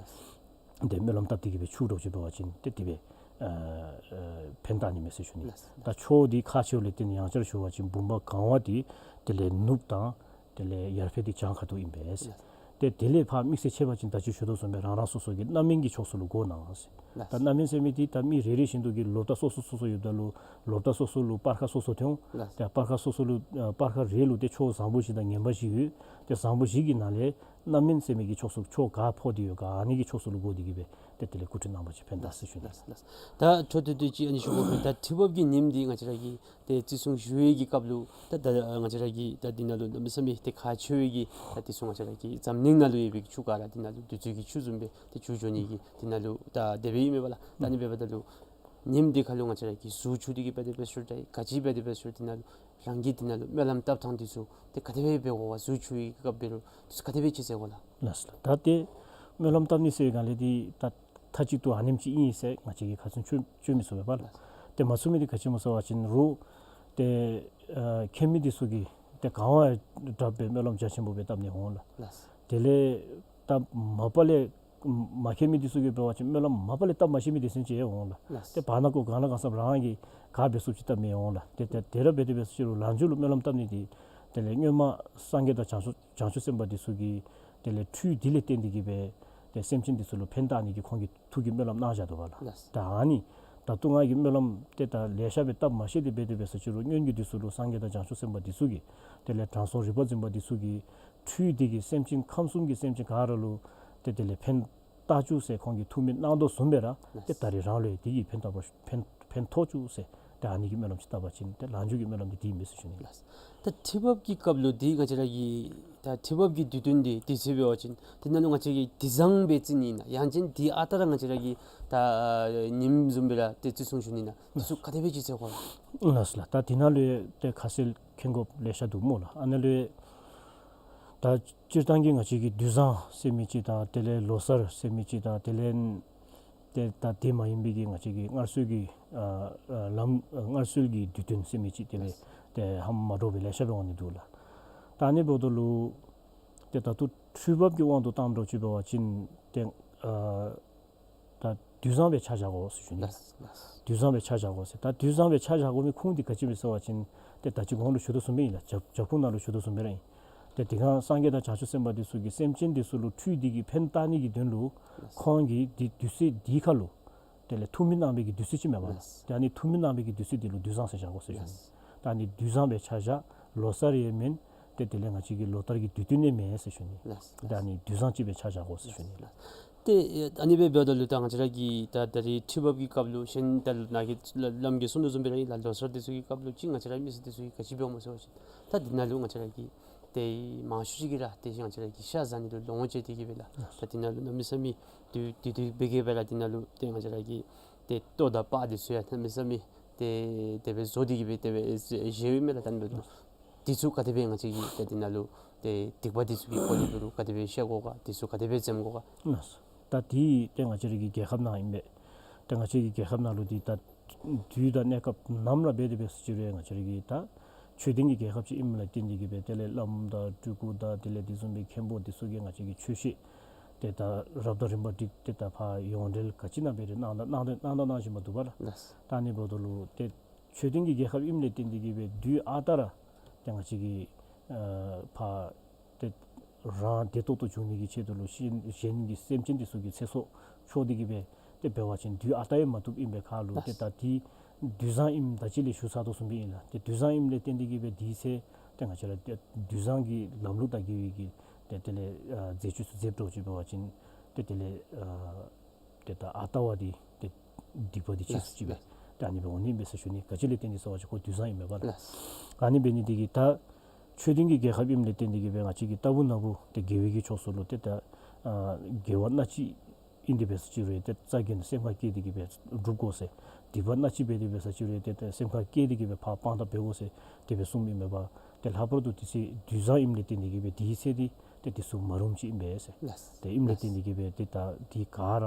ཏེ་སྨོན་ལམ་བཏབ་སྟེ་གི་སྦེ་ཆུ་འདྲཝ་ཅིག་འབད་བ་ཅིན་ཏེ་དེ་སྦེ་ཨ་ཨ་ཕན་བཏགས་ནི་མས་ཟེར་ཞུ་ནི། ལགས། ད་ཕྱོགས་འདི་ཁག་ཆེཝ་ལས་བརྟེན་ཡང་བསྐྱར་ཞུ་བ་ཅིན་བུམ་པ་གང་བ་འདི་དེ་ལས་ནུབ་དང་དེ་ལས་ཡར་འཕེལ་འདི་བྱང་ཁ་ཐུག་ཨིན་པས། ལགས། ཏེ་དེ་ལས་ཕར་དམིགས་བསལ་ཕྱེ་བ་ཅིན་ད་ཅི་ཞུ་དོ་བཟུམ་སྦེ་རང་རང་སོ་སོ་གི་རྣམ་སྨིན་གྱི་ཕྱོགས་སུ་ལུ་བསྒོར་གནང་ཟེར། ལགས། ད་རྣམ་སྨིན་ཟེར་མི་འདི་ད་མི་རེ་རེ་བཞིན་དུ་གི་ལོ་རྟགས་སོ་སོ་སོ་སོ་ཡོདཔ་ད་ལུ་ལོ་རྟགས་སོ་སོ་ལུ་སྤར་ཁ་སོ་སོ་ཐོན་འོང་། ལགས། ཏེ་སྤར་ཁ་སོ་སོ་ལུ་ཨ་སྤར་ཁ་རེ་ལུ་ཏེ་ཕྱོགས་བཟང་པོ་བཞི་དང་ངན་པ་བཞི་ཡོད། ཏེ་བཟང་པོ་བཞི་གི་ནང་ལས་རྣམ་སྨིན་ཟེར་མི་གི་ཕྱོགས་སུ་ཕྱོགས་ག་ཕོག་སྟེ་ཡོད་ག་ཨ་ནི་གི་ཕྱོགས་སུ་ལུ་བསྒོར་ཏེ་གི་སྦེ་ཏེ་དེ་ལས་སྐུ་ཁྲུས་གནང་བ་ཅིན་ཕན་ཐོགས་ཟེར་ཞུ་ནི། ལགས་ལགས། ད་འཕྲོ་མཐུད་དེ་ཅིག་ཨ་ནི་ཞུ་དགོ་པས། ད་ཁྲི་འབབ་ཀྱི་ཉིནམ་འདི་ང་བཅས་ར་གིས་ཏེ་བརྩི་སྲུང་ཞུ་བའི་གི་སྐབས་ལུ་ད་ད་ང་བཅས་ར་གིས་ད་འདི་ནང་ལུ་གནམ་མེད་ས་མེད་ཏེ་ཁག་ཆེ་བའི་གི་ད་འདི་ཚུ་ང་བཅས་ར་གི་འཛམ་གླིང་ནང་ལུ་ཡོད་པའི་གི་ཆུ་ག་ར་འདི་ནང་ལུ་བདུད་རྩི་གི་ཆུ་བཟུམ་སྦེ་ཏེ་ཆུ་འགྱོ་ནི་གི་འདི་ནང་ལུ་ད་དེ་སྦེ་ཨིན་མས་པ་ལགས། ད་ཨ་ནི་འབདཝ་ད་ལུ་ཉིནམ་འདི་ཁ་ལུ་ང་བཅས་ར་གིས་གཟུགས་འཁྱུ་སྟེ་གི་སྦེ་དེ་སྦེ་ཞུ་ད་ག་ཅི་སྦེ་དེ་སྦེ་ཞུ་འདི་ནང་ལུ་རང་གིས་འདི་ནང་ལུ་སྨོན་ལམ་བཏབ་ཐངས་འདི་ཚུ་ཏེ་ག་དེ་སྦེ་འབད་དགོ་ག་གཟུགས་འཁྱུ་བའི་སྐབས་འབད་རུང་འདི་ཚུ་ག་དེ་སྦེ་ཅིག་མཛད་དགོ་ལགས། ལགས་སོ། ད་ཏེ་སྨོན་ལམ་བཏབ་ནི་ཟེར་བའི་སྒང་ལས་འདི་ད་མཐའ་གཅིག་ཏུ་ཨ་ནེམ་ཅིག་ཨིན་ཟེར་ང་བཅས་ཀྱིས་ཁ་ཚོན་གཅོད་གཅོད་མི་ཚུགས་པས་པ་ལགས། ལགས། ཏེ་མ་ཚུགས་མི་འདི་ག་ཅི་སྨོ་ཟེར་བ་ཅིན་རོགས་ཏེ་ཨ་མཁྱེན་མི་འདི་ཚུ་གིས་ཏེ་གང་བ་དྲགཔ་སྦེ་སྨོན་ལམ་རྒྱ་ཆེན་པོ་སྦེ་བཏབ་ནི་འོང་ལགས། ལགས། དེ་ལས་ད་མ་པ་ལས་ མ་མཁས་མི་འདི་ཚུ་གིས་འབད་བ་ཅིན་སྨོན་ལམ་མ་པ་ལས་བཏབ་མ་ཤེས་མི་དེ་ཚུ་ཅིག་ཡང་འོང་ལགས། ལགས། ཏེ་བར་ན་ཁོ་གང་ལ་གང་འཚམས་རང་གིས་ག་འབད་ཚུགས་ཅིག་བཏབ་མི་འོང་ལགས། ཏེ་ཏེ་དེ་ར་འབད་དེ་འབད་ས་ཅིག་རུང་ལང་ཇུ་ལུ་སྨོན་ལམ་བཏབ་ནི་འདི་དེ་ལས་སྔོན་མ་སངས་རྒྱས་དང་བྱང་ཆུབ་བྱང་ཆུབ་སེམས་དཔའ་འདི་ཚུ་གིས་དེ་ལས་ཁྲུས་འདི་ལས་བརྟེན་ཏེ་གིས་སྦེ་ཏེ་སེམས་ཅན་འདི་ཚུ་ལུ་ཕན་བཏགས་ནི་གི་ཁོང་གིས་ཐུགས་ཀྱི་སྨོན་ལམ་གནང་བཞག་འདུག་པ་ལགས། ལགས། ད་ཨ་ནི་ད་ལྟོ་ང་གིས་སྨོན་ལམ་ཏེ་ད་ལེ་ཤ་སྦེ་བཏབ་མ་ཤེས་ཏེ་འབད་དེ་འབད་ས་ཅིག་རུང་སྔོན་གྱི་དུས་སུ་ལུ་སངས་རྒྱས་དང་བྱང་ཆུབ་སེམས་དཔའ་འདི་ཚུ་གིས་དེ་ལས་དྲང་སྲོང་རིག་པ་འཛིན་པ་འདི་ཚུ་གིས་ཁྲུས་འདི་གིས་སེམས་ཅན་ཁམས་གསུམ་གྱི་སེམས་ཅན་ག་ར་ལུ་ཏེ་དེ་ལས་ཕན་བཏགས་བཅུག་ཟེར་ཁོང་གིས་ཐུགས་སྨོན་གནང་དོ་བཟུམ་སྦེ་ར་ཏེ་ད་རེས་རང་ལུ་ཡང་དེ་གིས་ཕན་བཏགས་པ་ཕན་ཕན་ཐོགས་བཅུག་ཟེར་ཏེ་ཨ་ནི་གི་སྨོན་ལམ་ཅིག་བཏབ་པ་ཅིན་ཏེ་ལང་ཇུ་གི་སྨོན་ལམ་འདི་དེ་ཨིན་པས་ཟེར་ཞུ་ནི། ལགས། ད་ཁྲུས་འབབ་ཀྱི་སྐབས་ལུ་འདི་ང་བཅས་ར་གི་ད་ཁྲུས་འབབ་ཀྱི་དུས་སྟོན་འདི་དུས་ཚོད་འབད་བ་ཅིན་དེ་ནང་ལུ་ང་བཅས་ཀྱིས་དུས་བཟང་སྦེ་བརྩི་ནི་ཨིན་ན་ཡང་ཅིན་དེ་ཨ་རྟག་ར་ང་བཅས་ར་གི་ད་ཉིནམ་བཟུམ་སྦེ་ར་ཏེ་བརྩི་སྲུང་ཞུ་ནི་ཨིན་ན་འདི་ཚུ་ག་དེ་སྦེ་ཅིག་འཚོལ་དགོ་ལགས། ལགས་ལགས། ད་དེ་ནང་ལུ་ཡང་ཏེ་ཁ་གསལ་མཁྱེན་དགོཔ་ལེ་ཤ་འདུག་སྨོ་ལགས། ཨ་ནཱ་ལུ་ཡང་ད་སྤྱིར་བཏང་གི་ང་བཅས་ཀྱི་དུས་བཟང་ཟེར་མི་ཅིག་དང་དེ་ལས་ལོ་གསར་ཟེར་མི་ཅིག་དང་དེ་ལས་ཏེ་ད་དེ་མ་ཡིན་པའི་གི་ང་བཅས་ཀྱི་སྔར་སྲོལ་གྱི་ཨ་ཨ་ལམ་ཨ་སྔར་སྲོལ་གྱི་དུས་སྟོན་ཟེར་མི་ཅིག་དེ་ལས་ཏེ་ཧ་མ་འདྲཝ་སྦེ་ལེ་ཤ་སྦེ་འོང་ནི་འདུག་ལགས། ད་ཨ་ནི་འབདཝ་ད་ལུ་ཏེ་ད་ལྟོ་ཁྲུས་འབབ་ཀྱི་དབང་དུ་བཏང་འགྱོ་ཅིག་འབད་བ་ཅིན་ཏེ་ཨ་ད་དུས་བཟང་སྦེ་ཆ་བཞག་དགོ་ཟེར་ཞུ་ནི། ལགས་ལགས། དུས་བཟང་སྦེ་ཆ་བཞག་དགོ་ཟེར། ད་དུས་བཟང་སྦེ་ཆ་བཞག་དགོ་མི་ཁུངས་འདི་ག་ཅི་སྦེ་ཟེར་བ་ཅིན་ཏེ་ད་ཅི་གོང་ལུ་ཞུ་དོ་བཟུམ་སྦེ་ཨིན་ལགས། རྒྱབ་རྒྱབ་ཁུངས་ནང་ལུ་ཞུ་དོ་བཟུམ་སྦེ་ར་ཨིན། ཏེ་དེ་སྒང་སངས་རྒྱས་དང་བྱང་ཆུབ་སེམས་དཔའ་འདི་ཚུ་གིས་སེམས་ཅན་འདི་ཚུ་ལུ་ཁྲུས་འདི་གིས་ཕན་བཏགས་ནི་གི་དོན་ལུ་ཁོང་གིས་འདི་དུས་ཚོད་འདི་ཁར་ལུ་དེ་ལས་ཐུགས་སྨོན་གནང་བའི་གི་དུས་ཚོད་ཅིག་མས་པ་ལགས། ལགས། ཏེ་ཨ་ནི་ཐུགས་སྨོན་གནང་བའི་གི་དུས་ཚོད་འདི་ལུ་དུས་བཟང་ཟེར་བཞག་དགོ་ཟེར་ཞུ་ནི། ལགས། ད་ཨ་ནི་དུས་བཟང་སྦེ་ཆ་བཞག། ལོ་གསར་ཡང་མེན། ཏེ་དེ་ལས་ང་བཅས་ཀྱི་ལོ་ལྟར་གྱི་དུས་སྟོན་ཡང་མེན་ཟེར་ཞུ་ནི། ལགས། ད་ཨ་ནི་དུས་བཟང་ཅིག་སྦེ་ཆ་བཞག་དགོ་ཟེར་ཞུ་ནི། ལགས། ཏེ་ཨ་ནི་སྦེ་འབདཝ་ད་ལུ་ད་ང་བཅས་ར་གི་ད་ད་རེས་ཁྲུས་འབབ་ཀྱི་སྐབས་ལུ་གཞན་ད་ནཱ་གི་ལམ་གྱི་གསུང་དོ་བཟུམ་སྦེ་ར་ཨིན་ལགས། ལོ་གསར་འདི་ཚུ་གི་སྐབས་ལུ་ཅིག་ང་བཅས་ར་མི་སེར་འདི་ཚུ་གིས་ག་ཅི་འབད་འོང་སྨོ་ཟེར་བ་ཅིན་ད་འདི་ནང་ལུ་ང་བཅས་ར་གི་ཏེ་མང་ཤོས་ཅིག་གིས་ར་ཏེ་ང་བཅས་ར་གི་ཤ་བཟའ་ནི་ལུ་ལོངས་སྤྱོད་དེ་གིས་སྦེ་ལགས། ད་འདི་ནང་ལུ་གནམ་མེད་ས་མེད་དུས་དུས་དུས་སྦེ་གིས་སྦེ་ར་འདི་ནང་ལུ་ཏེ་ང་བཅས་ར་གི་ཏེ་ལྟོ་དང་པགས་འདི་ཚུ་ཡང་གནམ་མེད་ས་མེད་ཏེ་དེ་སྦེ་བཟོ་སྟེ་གིས་སྦེ་དེ་སྦེ་བཞེས་ཡོད་མས་ལགས། ད་ཨ་ནི་འབདཝ་ད་འདི་ཚུ་ག་དེ་སྦེ་ང་བཅས་ཀྱིས་ཏེ་འདི་ནང་ལུ་ཏེ་སྡིག་པ་འདི་ཚུ་གི་སྐོར་ལས་འབད་རུང་ག་དེ་སྦེ་བཤད་དགོ་ག། འདི་ཚུ་ག་དེ་སྦེ་འཛེམ་དགོ་ག། ལགས། ད་འདི་ཏེ་ང་བཅས་ར་གི་རྒྱལ་ཁབ་ནང་ཨིན་པས། ཏེ་ང་བཅས་ཀྱི་རྒྱལ་ཁབ་ནང་ལུ་འདི་ད་དུས་དང་གནས་སྐབས་ནམ་ར་འབད་དེ་འབད་ས་ཅིག་རུང་ང་བཅས་ར་གི་ད་ཆོས་ལྡན་གྱི་རྒྱལ་ཁབ་ཅིག་ཨིནམ་ལས་བརྟེན་ཏེ་གིས་སྦེ་དེ་ལས་བླམ་དང་སྤྲུལ་སྐུ་དང་དེ་ལས་དེ་བཟུམ་སྦེ་མཁན་པོ་འདི་ཚུ་གིས་ང་བཅས་ཀྱི་ཆོས་བཤད་ཏེ་ད་རབ་དང་རིམ་པ་བསྒྲིགས་ཏེ་ད་ཕར་ཡོངས་འབྲེལ་ག་ཅི་ནང་འབད་རུང་གནང་ད་གནང་ད་གནང་ད་གནང་བཞིན་པ་འདུག་པ་ལགས། ལགས། ད་ཨ་ནི་འབདཝ་ད་ལུ་ཏེ་ཆོས་ལྡན་གྱི་རྒྱལ་ཁབ་ཨིནམ་ལས་བརྟེན་ཏེ་གིས་སྦེ་དུས་ཨ་རྟག་ར་ཏེ་ང་བཅས་ཀྱི་ཨ་ཕར་ཏེ་རང་བདེ་ཏོག་ཏོ་བྱུང་ནི་གི་ཆེད་དུ་ལུ་གཞན་གཞན་གྱི་སེམས་ཅན་འདི་ཚུ་གི་ཚེ་སྲོག་འཕྲོག་སྟེ་གིས་སྦེ་ཏེ་འབད་བ་ཅིན་དུས་ཨ་རྟག་ཡང་མ་བཏུབ་ཨིན་པའི་ཁར་ལུ་ཏེ་ད་འདི་དུས་བཟང་ཨིནམ་ད་ཅི་ལས་ཞུ་ཚར་དོ་བཟུམ་སྦེ་ཨིན་ལགས། ཏེ་དུས་བཟང་ཨིནམ་ལས་བརྟེན་ཏེ་གིས་སྦེ་དེའི་ཚེ་ཏེ་ང་བཅས་ར་ཏེ་དུས་བཟང་གི་ལམ་ལུགས་དང་འགལ་བའི་གི་ཏེ་དེ་ལས་ཨ་མཛད་སྤྱོད་ཚུ་མཛདཔ་འདྲཝ་ཅིག་འབད་བ་ཅིན་ཏེ་དེ་ལས་ཨ་ཏེ་ད་ཨ་རྟག་པ་འདི་ཏེ་སྡིག་པ་འདི་ཆེ་སུ་ཅིག་སྦེ་ལགས། ཏེ་ཨ་ནི་སྦེ་འོང་ནི་ཨིན་པས་ཟེར་ཞུ་ནི། ག་ཅི་ལས་བརྟེན་ཏེ་ཟེར་བ་ཅིན་ཁོ་དུས་བཟང་ཨིན་མས་པ་ལགས། ལགས། ཨ་ནི་འབད་ནི་འདི་གིས་ད་ཆོས་ལྡན་གྱི་རྒྱལ་ཁབ་ཨིནམ་ལས་བརྟེན་ཏེ་གིས་སྦེ་ང་བཅས་ཀྱི་ལྟ་བུ་ན་བུ་ཏེ་དགེ་བའི་གི་ཕྱོགས་སུ་ལུ་ཏེ་ད་ཨ་དགེ་བ་སྣ་གཅིག་ཨིན་ཏེ་འབད་ས་ཅིག་རུང་ཏེ་རྩ་འགེངས་སེམས་ཁར་བསྐྱེད་དེ་གིས་སྦེ་སྒྲུབ་དགོ་ཟེར། སྡིག་པ་སྣ་གཅིག་འབད་དེ་འབད་ས་ཅིག་རུང་ཏེ་ཏེ་སེམས་ཁར་བསྐྱེད་དེ་གིས་སྦེ་ཕར་སྤང་ཐབས་འབད་དགོ་ཟེར་དེ་སྦེ་གསུངམ་ཨིན་མས་པ། ཏེ་ལྷག་པར་དུ་དུས་ཚོད་དུས་བཟང་ཨིནམ་ལས་བརྟེན་ཏེ་གིས་སྦེ་དེའི་ཚེ་འདི་ཏེ་དུས་སུ་མ་རུངམ་ཅིག་ཨིན་པས་ཟེར། ལགས། ཏེ་ཨིནམ་ལས་བརྟེན་ཏེ་གིས་སྦེ་ཏེ་ད་འདི་ག་ར་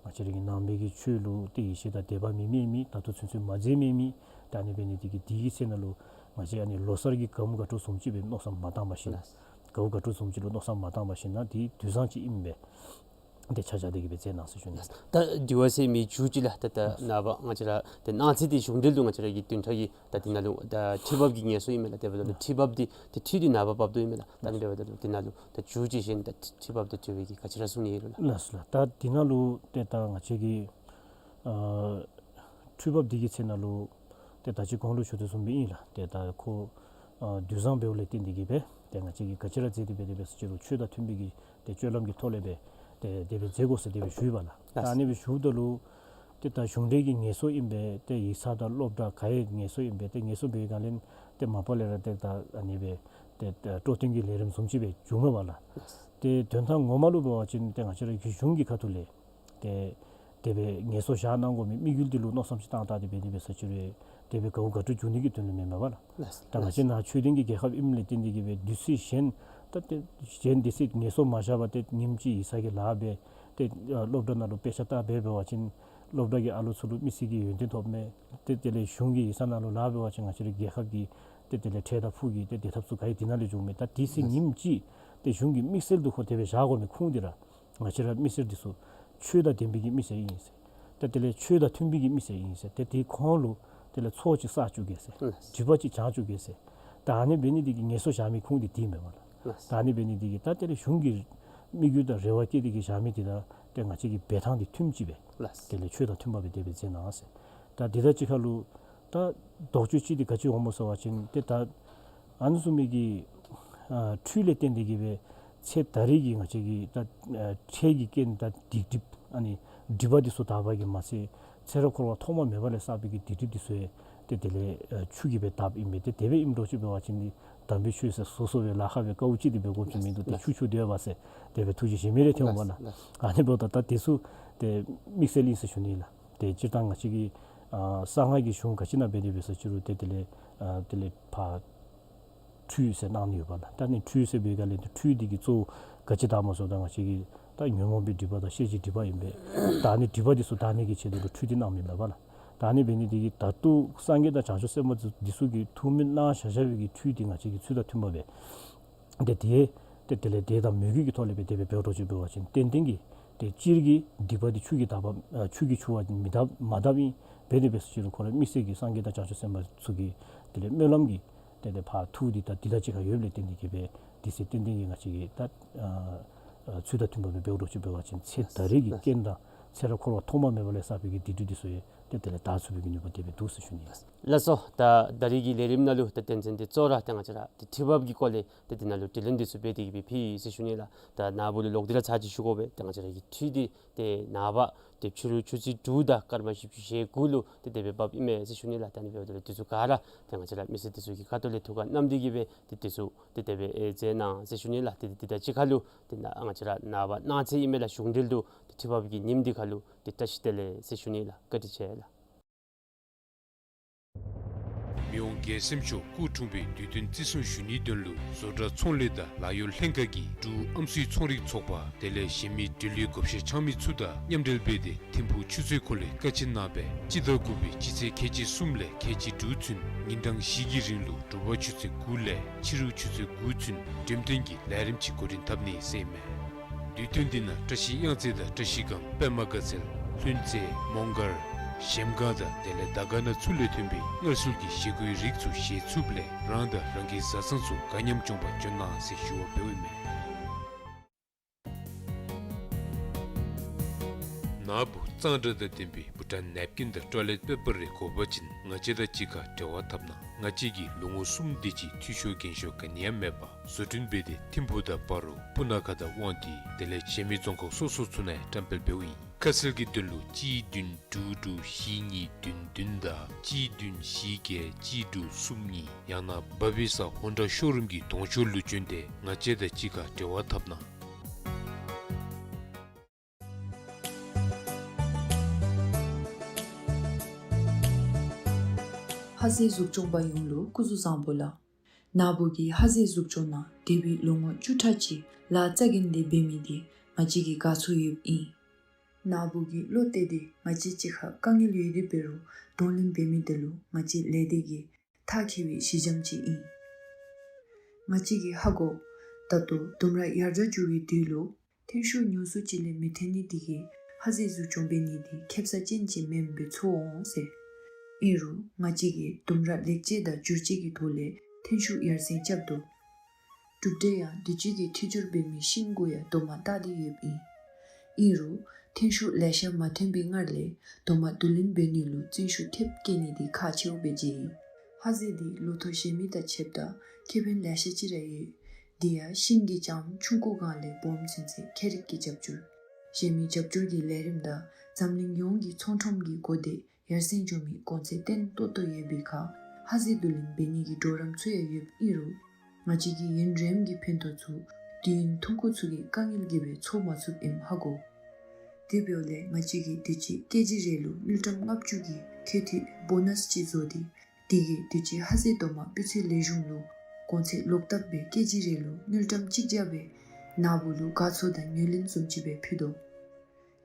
ང་བཅས་ར་གི་ནང་པའི་གི་ཆོས་ལུ་ཏེ་ཡིད་ཆེས་དང་དད་པ་མེད་མི་མི་ད་ལྟོ་ཚུན་ཚོད་མ་མཛད་མི་མི་ད་ཨ་ནི་འབད་ནི་འདི་གིས་དེའི་ཚེ་ནང་ལུ་ང་བཅས་ཨ་ནི་ལོ་གསར་གྱི་དགའ་མོ་དགའ་སྤྲོ་བཟུམ་ཅིག་སྦེ་མནོ་བསམ་མ་བཏང་པར་ཞིན་ན། ལགས། དགའ་མོ་དགའ་སྤྲོ་བཟུམ་ཅིག་ལུ་མནོ་བསམ་མ་བཏང་པར་ཞིན་ན་འདི་དུས་བཟང་ཅིག་ཨིན་པས། ཏེ་ཆ་བཞག་སྟེ་གིས་སྦེ་མཛད་གནང་ཟེར་ཞུ་ནི། ད་དུས་བཟང་ཟེར་མི་མཇུག་ཅིག་ལགས། ད་ད་ནངས་པ་ང་བཅས་ར་ཏེ་གནངས་ཚེ་འདི་གཞུང་འབྲེལ་དུ་ང་བཅས་ར་གི་བདུན་ཕྲག་གི་ད་འདི་ནང་ལུ་ད་ཁྲུས་འབབ་ཀྱི་ངལ་གསོ་ཨིན་མས་ལགས། དེ་འབདཝ་ད་ལུ་ཁྲུས་འབབ་འདི་ཏེ་ཁྲུས་འདི་ནངས་པ་འབབ་དོ་ཨིན་མས་ལགས། ད་ཨ་ནི་འབདཝ་ད་ལུ་འདི་ནང་ལུ་ད་མཇུག་ཅིག་གཞན་ད་ཁྲུས་འབབ་དང་འབྲེལ་བའི་གི་ག་ཅི་ར་གསུང་ནི་ཡོད་ལགས། ལགས་སོ་ལགས། ད་འདི་ནང་ལུ་ཏེ་ད་ང་བཅས་ཀྱི་ཨ་ཁྲུས་འབབ་འདི་གི་ཚེ་ནང་ལུ་ཏེ་ད་ཅི་གོང་ལུ་ཞུ་དོ་བཟུམ་སྦེ་ཨིན་ལགས། ཏེ་ད་ཁོ་ཨ་དུས་བཟང་འབདཝ་ལས་བརྟེན་ཏེ་གིས་སྦེ་ཏེ་ང་བཅས་ཀྱིས་ག་ཅི་ར་མཛད་དེ་འབད་དེ་འབད་ས་ཅིག་རུང་ཆོས་དང་མཐུན་པའི་གི་ཏེ་སྤྱོད་ལམ་གྱི་ཐོག་ལས་སྦེ་ཏེ་དེ་སྦེ་མཛད་དགོ་ཟེར་དེ་སྦེ་ཞུ་ཡི་པ་ལགས། ད་ཨ་ནི་སྦེ་ཞུཝ་ད་ལུ་ཏེ་ད་གཞུང་འབྲེལ་གྱི་ངལ་གསོ་ཨིན་པས། ཏེ་ཡིག་ཚང་དང་སློབ་གྲྭ་ག་ཡང་ངལ་གསོ་ཨིན་པས། ཏེ་ངལ་གསོ་འབད་བའི་སྒང་ལས་ཏེ་མ་པ་ལས་ར་ཏེ་ད་ཨ་ནི་སྦེ་ཏེ་ད་སྤྲོ་སྟོན་གྱི་ལས་རིམ་བཟུམ་ཅིག་སྦེ་བྱུངམ་མས་པ་ལགས། ཏེ་དོན་དག་ངོ་མ་ལུ་འབད་བ་ཅིན་ཏེ་ང་བཅས་ར་གི་གཞུང་གི་ཁ་ཐུག་ལས་ཏེ་དེ་སྦེ་ངལ་གསོ་བཞག་གནང་དགོ་མི་དམིགས་ཡུལ་འདི་ལུ་མནོ་བསམ་ཅིག་བཏང་བཏང་སྟེ་འབད་དེ་འབད་ས་ཅིག་རུང་དེ་སྦེ་དགའ་བོ་དགའ་སྤྲོ་འབྱུང་ནི་གི་དོན་ལུ་མེན་མས་པ་ལགས། ལགས། ད་ང་བཅས་ནཱ་ཆོས་ལྡན་གྱི་རྒྱལ་ཁབ་ཨིནམ་ལས་བརྟེན་ཏེ་གིས་སྦེ་དུས་ཚོད་གཞན་ད་ཏེ་གཞན་དུས་ཚོད་ངལ་གསོ་མ་བཞག་པར་ཏེ་ཉིནམ་གཅིག་ཡིག་ཚང་གི་ལཱ་འབད་ཏེ་ཨ་སློབ་གྲྭ་ནང་ལུ་དཔེ་ཆ་ལྟ་འབད་འབད་བ་ཅིན་སློབ་གྲྭ་གི་ཨ་ལོ་ཚུ་ལུ་མི་སེར་གྱི་ཡོན་ཏན་ཐོབ་མས། ཏེ་དེ་ལས་གཞུང་གི་ཡིག་ཚང་ནང་ལུ་ལཱ་འབད་བ་ཅིན་ང་བཅས་ར་རྒྱལ་ཁབ་ཀྱི་ཏེ་དེ་ལས་འཕྲལ་དང་ཕུགས་ཀྱི་ཏེ་བདེ་ཐབས་ཚུ་ག་ཡང་དེ་ནང་ལས་འབྱུང་མས། ད་དུས་ཚོད་ཉིནམ་གཅིག་ཏེ་གཞུང་གི་དམིགས་བསལ་དུ་ཁོ་དེ་སྦེ་བཞག་དགོ་མི་ཁུངས་འདི་ར་ ང་བཅས་ར་མི་སེར་འདི་ཚུ་ཆོས་དང་ལྡན་པའི་གི་མི་སེར་ཨིན་ཟེར། ད་དེ་ལས་ཆོས་དང་མཐུན་པའི་གི་མི་སེར་ཨིན་ཟེར། ཏེ་དེ་ཁོང་ལུ་དེ་ལས་ཚོགས་ཅིག་བསགས་བཅུག་གེ་ཟེར། ལགས། སྒྲིབ་པ་ཅིག་སྦྱང་བཅུག་གེ་ཟེར། ད་ཨ་ནི་འབད་ནི་འདི་གིས་ངལ་གསོ་བཞག་མི་ཁུངས་འདི་འདི་མེན་པ་ལགས། ལགས། ད་ཨ་ནི་འབད་ནི་འདི་གིས་ད་དེ་ལས་གཞུང་གི་དམིགས་ཡུལ་དང་རེ་བ་བསྐྱེད་དེ་གིས་བཞག་མི་འདི་དང་ཏེ་ང་བཅས་ཀྱི་འབད་ཐངས་འདི་མཐུནམ་ཅིག་སྦེ། ལགས། དེ་ལས་ཆོས་དང་མཐུན་པ་སྦེ་དེ་སྦེ་མཛད་གནང་ཟེར། ད་འདི་དང་གཅིག་ཁར་ལུ་ད་དོགས་གཅོད་ཅིག་འདི་ག་ཅི་འོང་སྨོ་ཟེར་བ་ཅིན་ཏེ་ད་ཨ་ནི་བཟུམ་མའི་གི་ཨ་འཁྲུས་ལས་བརྟེན་ཏེ་གིས་སྦེ་ཚེ་ད་རེས་ཀྱི་ང་བཅས་ཀྱི་ད་ཨ་འཕྲལ་གྱི་རྐྱེན་དང་སྡིག་སྒྲིབ་ཨ་ནི་སྒྲིབ་པ་འདི་ཚུ་དག་པ་གིས་མ་ཚད་ཚེ་རབས་འཁོར་བ་ཐོག་མ་མེད་པ་ལས་བསགས་པའི་གི་སྡིག་སྒྲིབ་འདི་ཚུ་ཡང་ཏེ་དེ་ལས་ཨ་ཆུ་གིས་སྦེ་དགཔ་ཨིན་པས། ཏེ་དེ་སྦེ་ཨིནམ་འདྲཝ་ཅིག་འབད་བ་ཅིན་ཏེ་དམ་པའི་ཆོས་ཟེར་སོ་སོ་སྦེ་ལཱ་ཁག་སྦེ་དཀའཝ་སྤྱད་དེ་སྦེ་དགོཔ་ཅིག་མིན་འདུག། ཏེ་ཆུ་ཆུ་སྡོད་པས་ཟེར་དེ་སྦེ་ཐུགས་རྗེ་བཞེས་མི་རེ་ཐོན་འོང་པ་ལགས། ལགས། ཨ་ནི་འབདཝ་ད་ད་དེ་ཚུ་ཏེ་དམིགས་བསལ་ཨིན་ཟེར་ཞུ་ནི་ལགས། ཏེ་སྤྱིར་བཏང་ང་བཅས་ཀྱི་ཨ་གསང་སྔགས་ཀྱི་གཞུང་ག་ཅི་ནང་འབད་དེ་འབད་ས་ཅི་རུང་ཏེ་དེ་ལས་ཨ་དེ་ལས་ཕར་འཁྲུས་ཟེར་གནང་ནི་ཡོད་པ་ལགས། ད་ཨ་ནི་འཁྲུས་ཟེར་འབད་ག་ལས་ཏེ་འཁྲུས་འདི་གིས་གཙོ་བོ་ག་ཅི་དགཔ་སྨོ་ཟེརཝ་ད་ང་བཅས་ཀྱི་ད་ཉོན་མོངས་པའི་སྒྲིབ་པ་དང་ཤེས་བྱའི་སྒྲིབ་པ་ཨིན་པས། ད་ཨ་ནི་སྒྲིབ་པ་འདི་ཚུ་དག་ནི་གི་ཆེད་དུ་ལུ་འཁྲུས་འདི་གནངམ་ཨིན་མས་པ་ལགས། ད་ཨ་ནི་འབད་ནི་འདི་གིས་ད་ལྟོ་སངས་རྒྱས་དང་བྱང་ཆུབ་སེམས་དཔའ་འདི་ཚུ་གིས་ཐུགས་སྨོན་གནང་བཞག་བཞག་པའི་གི་འཁྲུས་འདི་ང་བཅས་ཀྱི་ཚུལ་དང་མཐུན་པ་སྦེ་ཏེ་དེ་ཏེ་དེ་ལས་དད་དང་མོས་གུས་ཀྱི་ཐོག་ལས་སྦེ་དེ་སྦེ་འབད་འགྱོ་ཅི་འབད་བ་ཅིན་ཏན་ཏན་གྱིས་ཏེ་སྤྱིར་གྱི་སྡིག་པ་འདི་ཆུ་གིས་དག་པ་ཨ་ཆུ་གིས་ཆུ་བ་མི་དག་མ་དགཔ་ཨིན། འབད་དེ་འབད་ས་ཅི་རུང་ཁོ་ར་དམིགས་བསལ་གྱི་སངས་རྒྱས་དང་བྱང་ཆུབ་སེམས་དཔའ་ཚུ་གི་དེ་ལས་སྨོན་ལམ་གྱི་ཏེ་དེ་ཕར་མཐུ་འདི་ད་འདི་དང་གཅིག་ཁར་ཡོདཔ་ལས་བརྟེན་ཏེ་གིས་སྦེ་དེ་ཚེ་ཏན་ཏན་གྱིས་ང་བཅས་ཀྱིས་ད་ཨ་ཨ་ཚུལ་དང་མཐུན་པ་སྦེ་འབད་འགྱོ་ཅི་འབད་བ་ཅིན་ཚེ་ད་རེས་ཀྱི་རྐྱེན་དང་ཚེ་རབས་འཁོར་བ་ཐོག་མ་མེད་པ་ལས་བསགས་པའི་གི་སྡིག་སྒྲིབ་འདི་ཚུ་ཡང་ཏེ་དེ་ལས་དག་ཚུགས་པའི་གི་ནུས་པ་དེ་སྦེ་འདུག་ཟེར་ཞུ་ནི་ལགས། ལགས་སོ། ད་ད་རེས་ཀྱི་ལས་རིམ་ནང་ལུ་ད་དོན་ཚན་འདི་གཙོ་བོ་ར་ཏེ་ང་བཅས་ར་ཏེ་འཁྲུལ་འབབ་ཀྱི་སྐོར་ལས་ཏེ་འདི་ནང་ལུ་དྲི་ལན་འདི་ཚུ་འབད་དེ་གིས་སྦེ་ཕུལ་ཡི་ཟེར་ཞུ་ནི་ལགས། ད་ནཱ་བུ་ལུ་ལོག་སྟེ་ར་ཚར་ཅིག་ཞུ་དགོ་པས། ཏེ་ང་བཅས་ར་གི་འཁྲུས་འདི་ཏེ་ནངས་པ་ཏེ་ཕྱི་རུ་ཆུ་ཚོད་དྲུག་དང་སྐར་མ་བཞི་བཅུ་ཞེ་དགུ་ལུ་ཏེ་དེ་སྦེ་འབབ་ཨིན་མས་ཟེར་ཞུ་ནི་ལགས། ད་ཨ་ནི་འབདཝ་ད་ལུ་དེ་ཚུ་ག་ར་ཏེ་ང་བཅས་ར་མི་སེར་དེ་ཚུ་གི་ཁ་ཐུག་ལས་ཐུགས་ཁར་བསྣམས་ཏེ་གིས་སྦེ་ཏེ་དེ་ཚུ་ཏེ་དེ་སྦེ་ཨེ་མཛད་གནང་ཟེར་ཞུ་ནི་ལགས། ཏེ་དེ་དང་གཅིག་ཁར་ལུ་ཏེ་ནཱ་ང་བཅས་ར་ནངས་པ་གནངས་ཚེ་ཨིན་མས་ལགས། གཞུང་འབྲེལ་དུ་ཏེ་འཁྲུལ་འབབ་ཀྱི་ཉིནམ་འདི་ཁར་ལུ་ཏེ་བཀྲ་ཤིས་བདེ་ལེགས་ཟེར་ཞུ་ནི་ལགས། བཀའ་དྲིན་ཆེ་ལགས། མི་དབང་རྒྱལ་སེང་མཆོག་སྐུ་འཁྲུངས་པའི་དུས་སྟོན་བརྩི་སྲུང་ཞུ་ནིའི་དོན་ལུ་བཟོ་གྲྭ་ཚོང་ལས་དང་ལཱ་གཡོག་ལྷན་ཁག་གིས་འབྲུག་ཨམ་སྲུའི་ཚོང་རིགས་ཚོགས་པ་དེ་ལས་གཞན་མི་འབྲེལ་ཡོད་བགོ་བཤའ་འཆང་མི་ཚུ་དང་མཉམ་འབྲེལ་འབད་དེ་ཐིམ་ཕུག་ཆུ་ཚོད་འཁོར་ལོས་བཀའ་ཆད་གནང་སྦེ་སྤྱི་ཟླ་དགུ་པའི་སྤྱི་ཚེས་ཁལ་གཅིག་གསུམ་ལས་ཁལ་གཅིག་དྲུག་ཚུན་ཉིན་གྲངས་བཞི་གི་རིང་ལུ་དྲོ་པ་ཆུ་ཚོད་དགུ་ལས་ཕྱི་རུ་ཆུ་ཚོད་དགུ་ཚུན་འགྲེམས་སྟོན་གྱི་ལས་རིམ་ཅིག་འགོ་འདྲེན་འཐབ་ནི་ཟེར་ཨིན་མས། དུས་སྟོན་འདི་ནང་བཀྲ་ཤིས་གཡང་རྩེ་དང་བཀྲ་ཤིས་སྒང་པདྨ་དགའ་ཚལ་ལྷུན་རྩེ་མོང་སྒར་གཞལམ་སྒང་དང་དེ་ལས་དར་དཀར་ན་ཚུ་ལས་ཐོན་པའི་མངར་ཟུལ་གྱི་བཞེས་སྒོའི་རིགས་ཚུ་བཞེས་ཚུགསཔ་ལས་རང་དང་རང་གི་བཟའ་ཚང་ཚུ་དགའ་ཉམས་སྐྱོང་པར་འབྱོན་གནང་ཟེར་ཞུ་བ་འབདཝ་ཨིན་མས། ནཱ་བུ་གཙང་སྦྲ་དང་ལྡན་པའི་བུ་ཊཱན་ནེབ་ཀིན་དང་ཊོའི་ལེཊ་པེ་པར་རེ་དགོ་པ་ཅིན་ང་བཅས་དང་གཅིག་ཁར་འབྲེལ་བ་འཐབ་གནང་། ང་བཅས་ཀྱིས་ལོ་ངོ་གསུམ་དེ་ཅིག་འཐུས་ཤོར་འགན་ཤོར་ག་ནི་ཡང་མེད་པར་བཟོ་སྐྲུན་འབད་དེ་ཐིམ་ཕུག་དང་སྤ་རོ་སྤུ་ན་ཁ་དང་དབང་འདུས་དེ་ལས་གཞན་མི་རྫོང་ཁག་སོ་སོ་ཚུ་ནང་ཡང་བཀྲམ་སྤེལ་འབདཝ་ཨིན། ཁ་གསལ་གྱི་དོན་ལུ་གཅིག་བདུན་དྲུག་དྲུག་བཞི་གཉིས་བདུན་བདུན་དང་གཅིག་བདུན་བཞི་བརྒྱད་གཅིག་དྲུག་གསུམ་གཉིས་ཡང་ན་བ་བི་ས་ཧོན་ཌ་ཤོ་རུམ་གྱི་གདོང་ཕྱོགས་ལུ་བྱོན་ཏེ་ང་བཅས་དང་གཅིག་ཁར་འབྲེལ་བ་འཐབ་གནང་། ཧ་ཟེ་གཟུགས་སྐྱོང་པ་ཡོངས་ལུ་སྐུ་གཟུགས་བཟང་པོ་ལགས། ནཱ་བུ་གིས་ཧ་ཟེ་གཟུགས་སྐྱོང་ནང་འདས་པའི་ལོ་ངོ་བཅུ་ཕྲག་གཅིག་ལཱ་རྩ་འགེངས་ཏེ་འབད་མི་འདི་ང་བཅས་ཀྱིས་དགའ་ཚོར་ཡོདཔ་ཨིན། ནཱ་བུ་གིས་བློ་གཏད་དེ་ང་བཅས་གཅིག་ཁར་དཀའ་ངལ་ཡོད་དེ་འབད་རུང་གདོང་ལེན་འབད་མི་འདི་ལུ་ང་བཅས་ལས་སྡེ་གིས་ཐག་བཅད་པའི་གཞི་འགྱམ་ཅིག་ཨིན། ང་བཅས་ཀྱིས་ཧ་གོ། ད་ལྟོ་ལྡུམ་ར་ཡར་དྲག་འགྱོ་བའི་དུས་ལུ་ཐོན་ཤུགས་ཉུང་སུ་ཅིག་ལས་མི་ཐོན་ནི་དེ་གིས་ཧ་ཟེ་གཟུགས་སྐྱོང་འབད་ནི་དེ་ཁེབ་ས་ཅན་ཅིག་མེནམ་སྦེ་ཚོར་འོང་ཟེར། ཨིན་རུང་ང་བཅས་ཀྱིས་ལྡུམ་ར་ལེགས་བཅོས་དང་བསྒྱུར་བཅོས་ཀྱི་ཐོག་ལས་ཐོན་ཤུགས་ཡར་སེང་རྐྱབ་དོ། གྲུབ་འབྲས་ཡང་དུས་ཅི་གི་འཐུས་སྒྱུར་འབད་མི་ཤིང་གུ་ཡང་དོ་མ་བཏགས་ཏེ་ཡོདཔ་ཨིན། ཨིན་རུང་ཐོན་ཤུགས་ལེ་ཤ་མ་ཐོན་པའི་སྔར་ལས་དོ་མ་བསྡུ་ལེན་འབད་ནི་ལུ་བརྩོན་ཤུགས་ཐེབས་བསྐྱེད་ནི་དེ་ཁག་ཆེཝ་སྦེ་མཇལ་ཡི། ཧ་ཟེ་འདི་ལོ་ཐོག་གཞན་མི་དང་ཕྱདཔ་ད་ཁེ་ཕན་ལེ་ཤ་ཅིག་ར་ཡོད། དེ་ཡང་ཤིང་གི་ལྕངམ་ཆུང་ཀུ་སྒང་ལས་སྦོམ་ཚུན་ཚོད་ཁྱད་རིག་གི་རྒྱབ་སྐྱོར། གཞན་མི་རྒྱབ་སྐྱོར་གྱི་ལས་རིམ་དང་འཛམ་གླིང་ཡོངས་ཀྱི་ཚོང་ཁྲོམ་གྱི་གོ་བརྡས་ཡར་སེང་འགྱོ་མི་གོང་ཚད་བརྟན་ཏོག་ཏོ་ཡོད་པའི་ཁར་ཧ་ཟེ་བསྡུ་ལེན་འབད་ནི་གི་གྲོགས་རམ་ཚུ་ཡང་ཡོདཔ་ཨིན་རུང་ང་བཅས་ཀྱིས་ཡུན་རིངམོ་གི་ཕན་ཐོགས་ཚུ་དུས་ཡུན་ཐུང་ཀུ་ཚུ་གི་དཀའ་ངལ་གྱིས་སྦེ་ཚོར་མ་ཚུགསཔ་ཨིནམ་ཧ་གོ། དེ་འབདཝ་ལས་ང་བཅས་ཀྱིས་དུས་ཅི་ཀེ་ཇི་རེ་ལུ་དངུལ་ཀྲམ་ལྔ་བཅུ་གི་ཁེ་ཐིག་བོ་ནས་ཅིག་བཟོ་སྟེ་དེ་གིས་དུས་ཅི་ཧ་ཟེ་དོ་མ་སྤུས་ཚད་ལེགས་ཤོམ་ལུ་གོང་ཚད་ལོག་བཏབ་སྦེ་ཀེ་ཇི་རེ་ལུ་དངུལ་ཀྲམ་གཅིག་བརྒྱ་སྦེ་ནཱ་བུ་ལུ་དགའ་ཚོར་དང་ངོས་ལེན་བཟུམ་ཅིག་སྦེ་ཕུལ་དོ།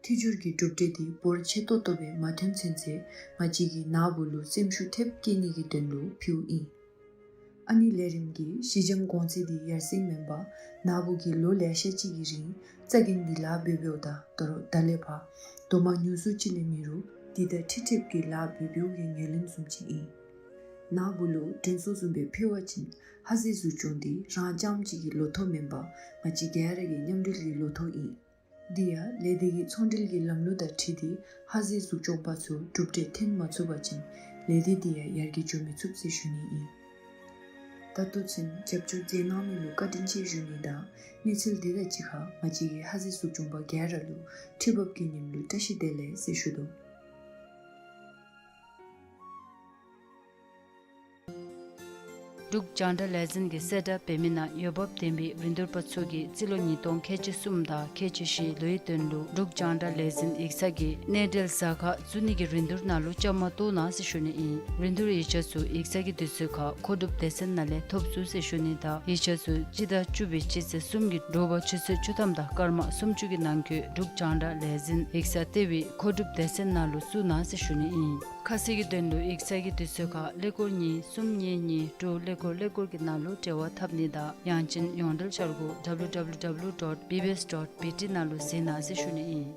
འཐུས་སྒྱུར་གྱི་གྲུབ་འབྲས་དེ་འབོར་ཆེ་ཏོག་ཏོ་སྦེ་མ་ཐོན་ཚུན་ཚོད་ང་བཅས་ཀྱིས་ནཱ་བུ་ལུ་སེམས་ཤུགས་ཐེབས་བསྐྱེད་ནི་གི་དོན་ལུ་ཕུལཝ་ཨིན། ཨ་ནི་ལས་རིམ་གྱི་ཞི་འཇམ་གོང་ཚད་འདི་ཡར་སེང་མེན་པར་ནཱ་བུ་གིས་ལོ་ལེ་ཤ་ཅིག་གི་རིང་རྩ་འགེངས་ཏེ་ལཱ་འབད་འབདཝ་ད་ད་རུང་ད་ལས་ཕར་དོ་མ་ཉུང་སུ་ཅིག་ལས་མེད་རུང་འདི་དང་འཁྲིལ་འཁྲིལཝ་གི་ལཱ་འབད་འབདཝ་གི་ངོས་ལེན་བཟུམ་ཅིག་ཨིན། ནཱ་བུ་ལུ་དྲན་གསོ་བཟུམ་སྦེ་ཕུལ་བ་ཅིན་ཧ་ཟེ་གཟུགས་སྐྱོང་འདི་རང་རྐྱངམ་གཅིག་གི་བློ་ཐོག་མེན་པར་ང་བཅས་ག་ར་གི་མཉམ་འབྲེལ་གྱི་བློ་ཐོག་ཨིན། དེ་ཡང་ལས་སྡེ་གི་ཚོང་འབྲེལ་གྱི་ལམ་ལུགས་དང་འཁྲིལ་ཏེ་ཧ་ཟེ་གཟུགས་སྐྱོང་པ་ཚུ་གྲུབ་འབྲས་ཐོན་མ་ཚུགས་པ་ཅིན་ལས་སྡེ་དེ་ཡང་ཡར་རྒྱས་འགྱོ་མི་ཚུགས་ཟེར་ཞུ་ནི་ཨིན། ད་ལྟོ་ཚུན་རྒྱབ་སྐྱོར་མཛད་གནང་མི་ལུ་བཀའ་དྲིན་ཆེ་ཞུ་ནི་དང་གནས་ཚུལ་དེ་དང་གཅིག་ཁར་ང་བཅས་ཀྱི་ཧ་ཟེ་གཟུགས་སྐྱོང་པ་ག་ར་ལུ་ཁྲི་འབབ་ཀྱི་ཉིནམ་ལུ་བཀྲ་ཤིས་བདེ་ལེགས་ཟེར་ཞུ་དོ། འབྲུག་རྒྱང་བསྒྲགས་ལས་འཛིན་གྱིས་གསལ་བསྒྲགས་འབད་མི་ནང་འོས་འབབ་ལྡན་པའི་རིན་བསྡུར་པ་ཚུ་གིས་རྩིས་ལོ་ཉིས་སྟོང་ཁལ་གཅིག་གསུམ་དང་ཁལ་གཅིག་བཞིའི་ལོའི་དོན་ལུ་འབྲུག་རྒྱང་བསྒྲགས་ལས་འཛིན་ཡིག་ཚང་གི་གནས་འབྲེལ་གཟའ་སྐར་བཙུགས་ནི་གི་རིན་བསྡུར་ནང་ལུ་བཅའ་མར་གཏོགས་གནང་ཟེར་ཞུ་ནི་ཨིན། རིན་བསྡུར་ཡིག་ཆ་ཚུ་ཡིག་ཚང་གི་དུས་ཚོད་ཁར་མཁོ་སྒྲུབ་སྡེ་ཚན་ནང་ལས་ཐོབ་ཚུགས་ཟེར་ཞུ་ནི་དང་ཡིག་ཆ་ཚུ་སྤྱི་ཟླ་བཅུ་པའི་སྤྱི་ཚེས་གསུམ་གྱི་དྲོ་པ་ཆུ་ཚོད་བཅུ་ཐམ་དང་སྐར་མ་སུམ་ཅུ་གི་ནང་འཁོད་འབྲུག་རྒྱང་བསྒྲགས་ལས་འཛིན་ཡིག་ཚང་ལྟེ་བའི་མཁོ་སྒྲུབ་སྡེ་ཚན་ནང་ལུ་བཙུགས་གནང་ཟེར་ཞུ་ནི་ཨིན། ཁ་གསལ་གྱི་དོན་ལུ་ཡིག་ཚང་གི་དུས་ཚོད་ཁར་ཀླད་ཀོར་གཉིས་གསུམ་གཉིས་གཉིས་དྲུག་ཀླད་ཀོར་ཀླད་ཀོར་གྱི་ནང་ལུ་འབྲེལ་བ་འཐབ་ནི་དང་ཡང་ཅིན་ཡོངས་འབྲེལ་འཆར་སྒོ་W W W dot B B S dot B T ནང་ལུ་གཟིགས་གནང་ཟེར་ཞུ་ནི་ཨིན།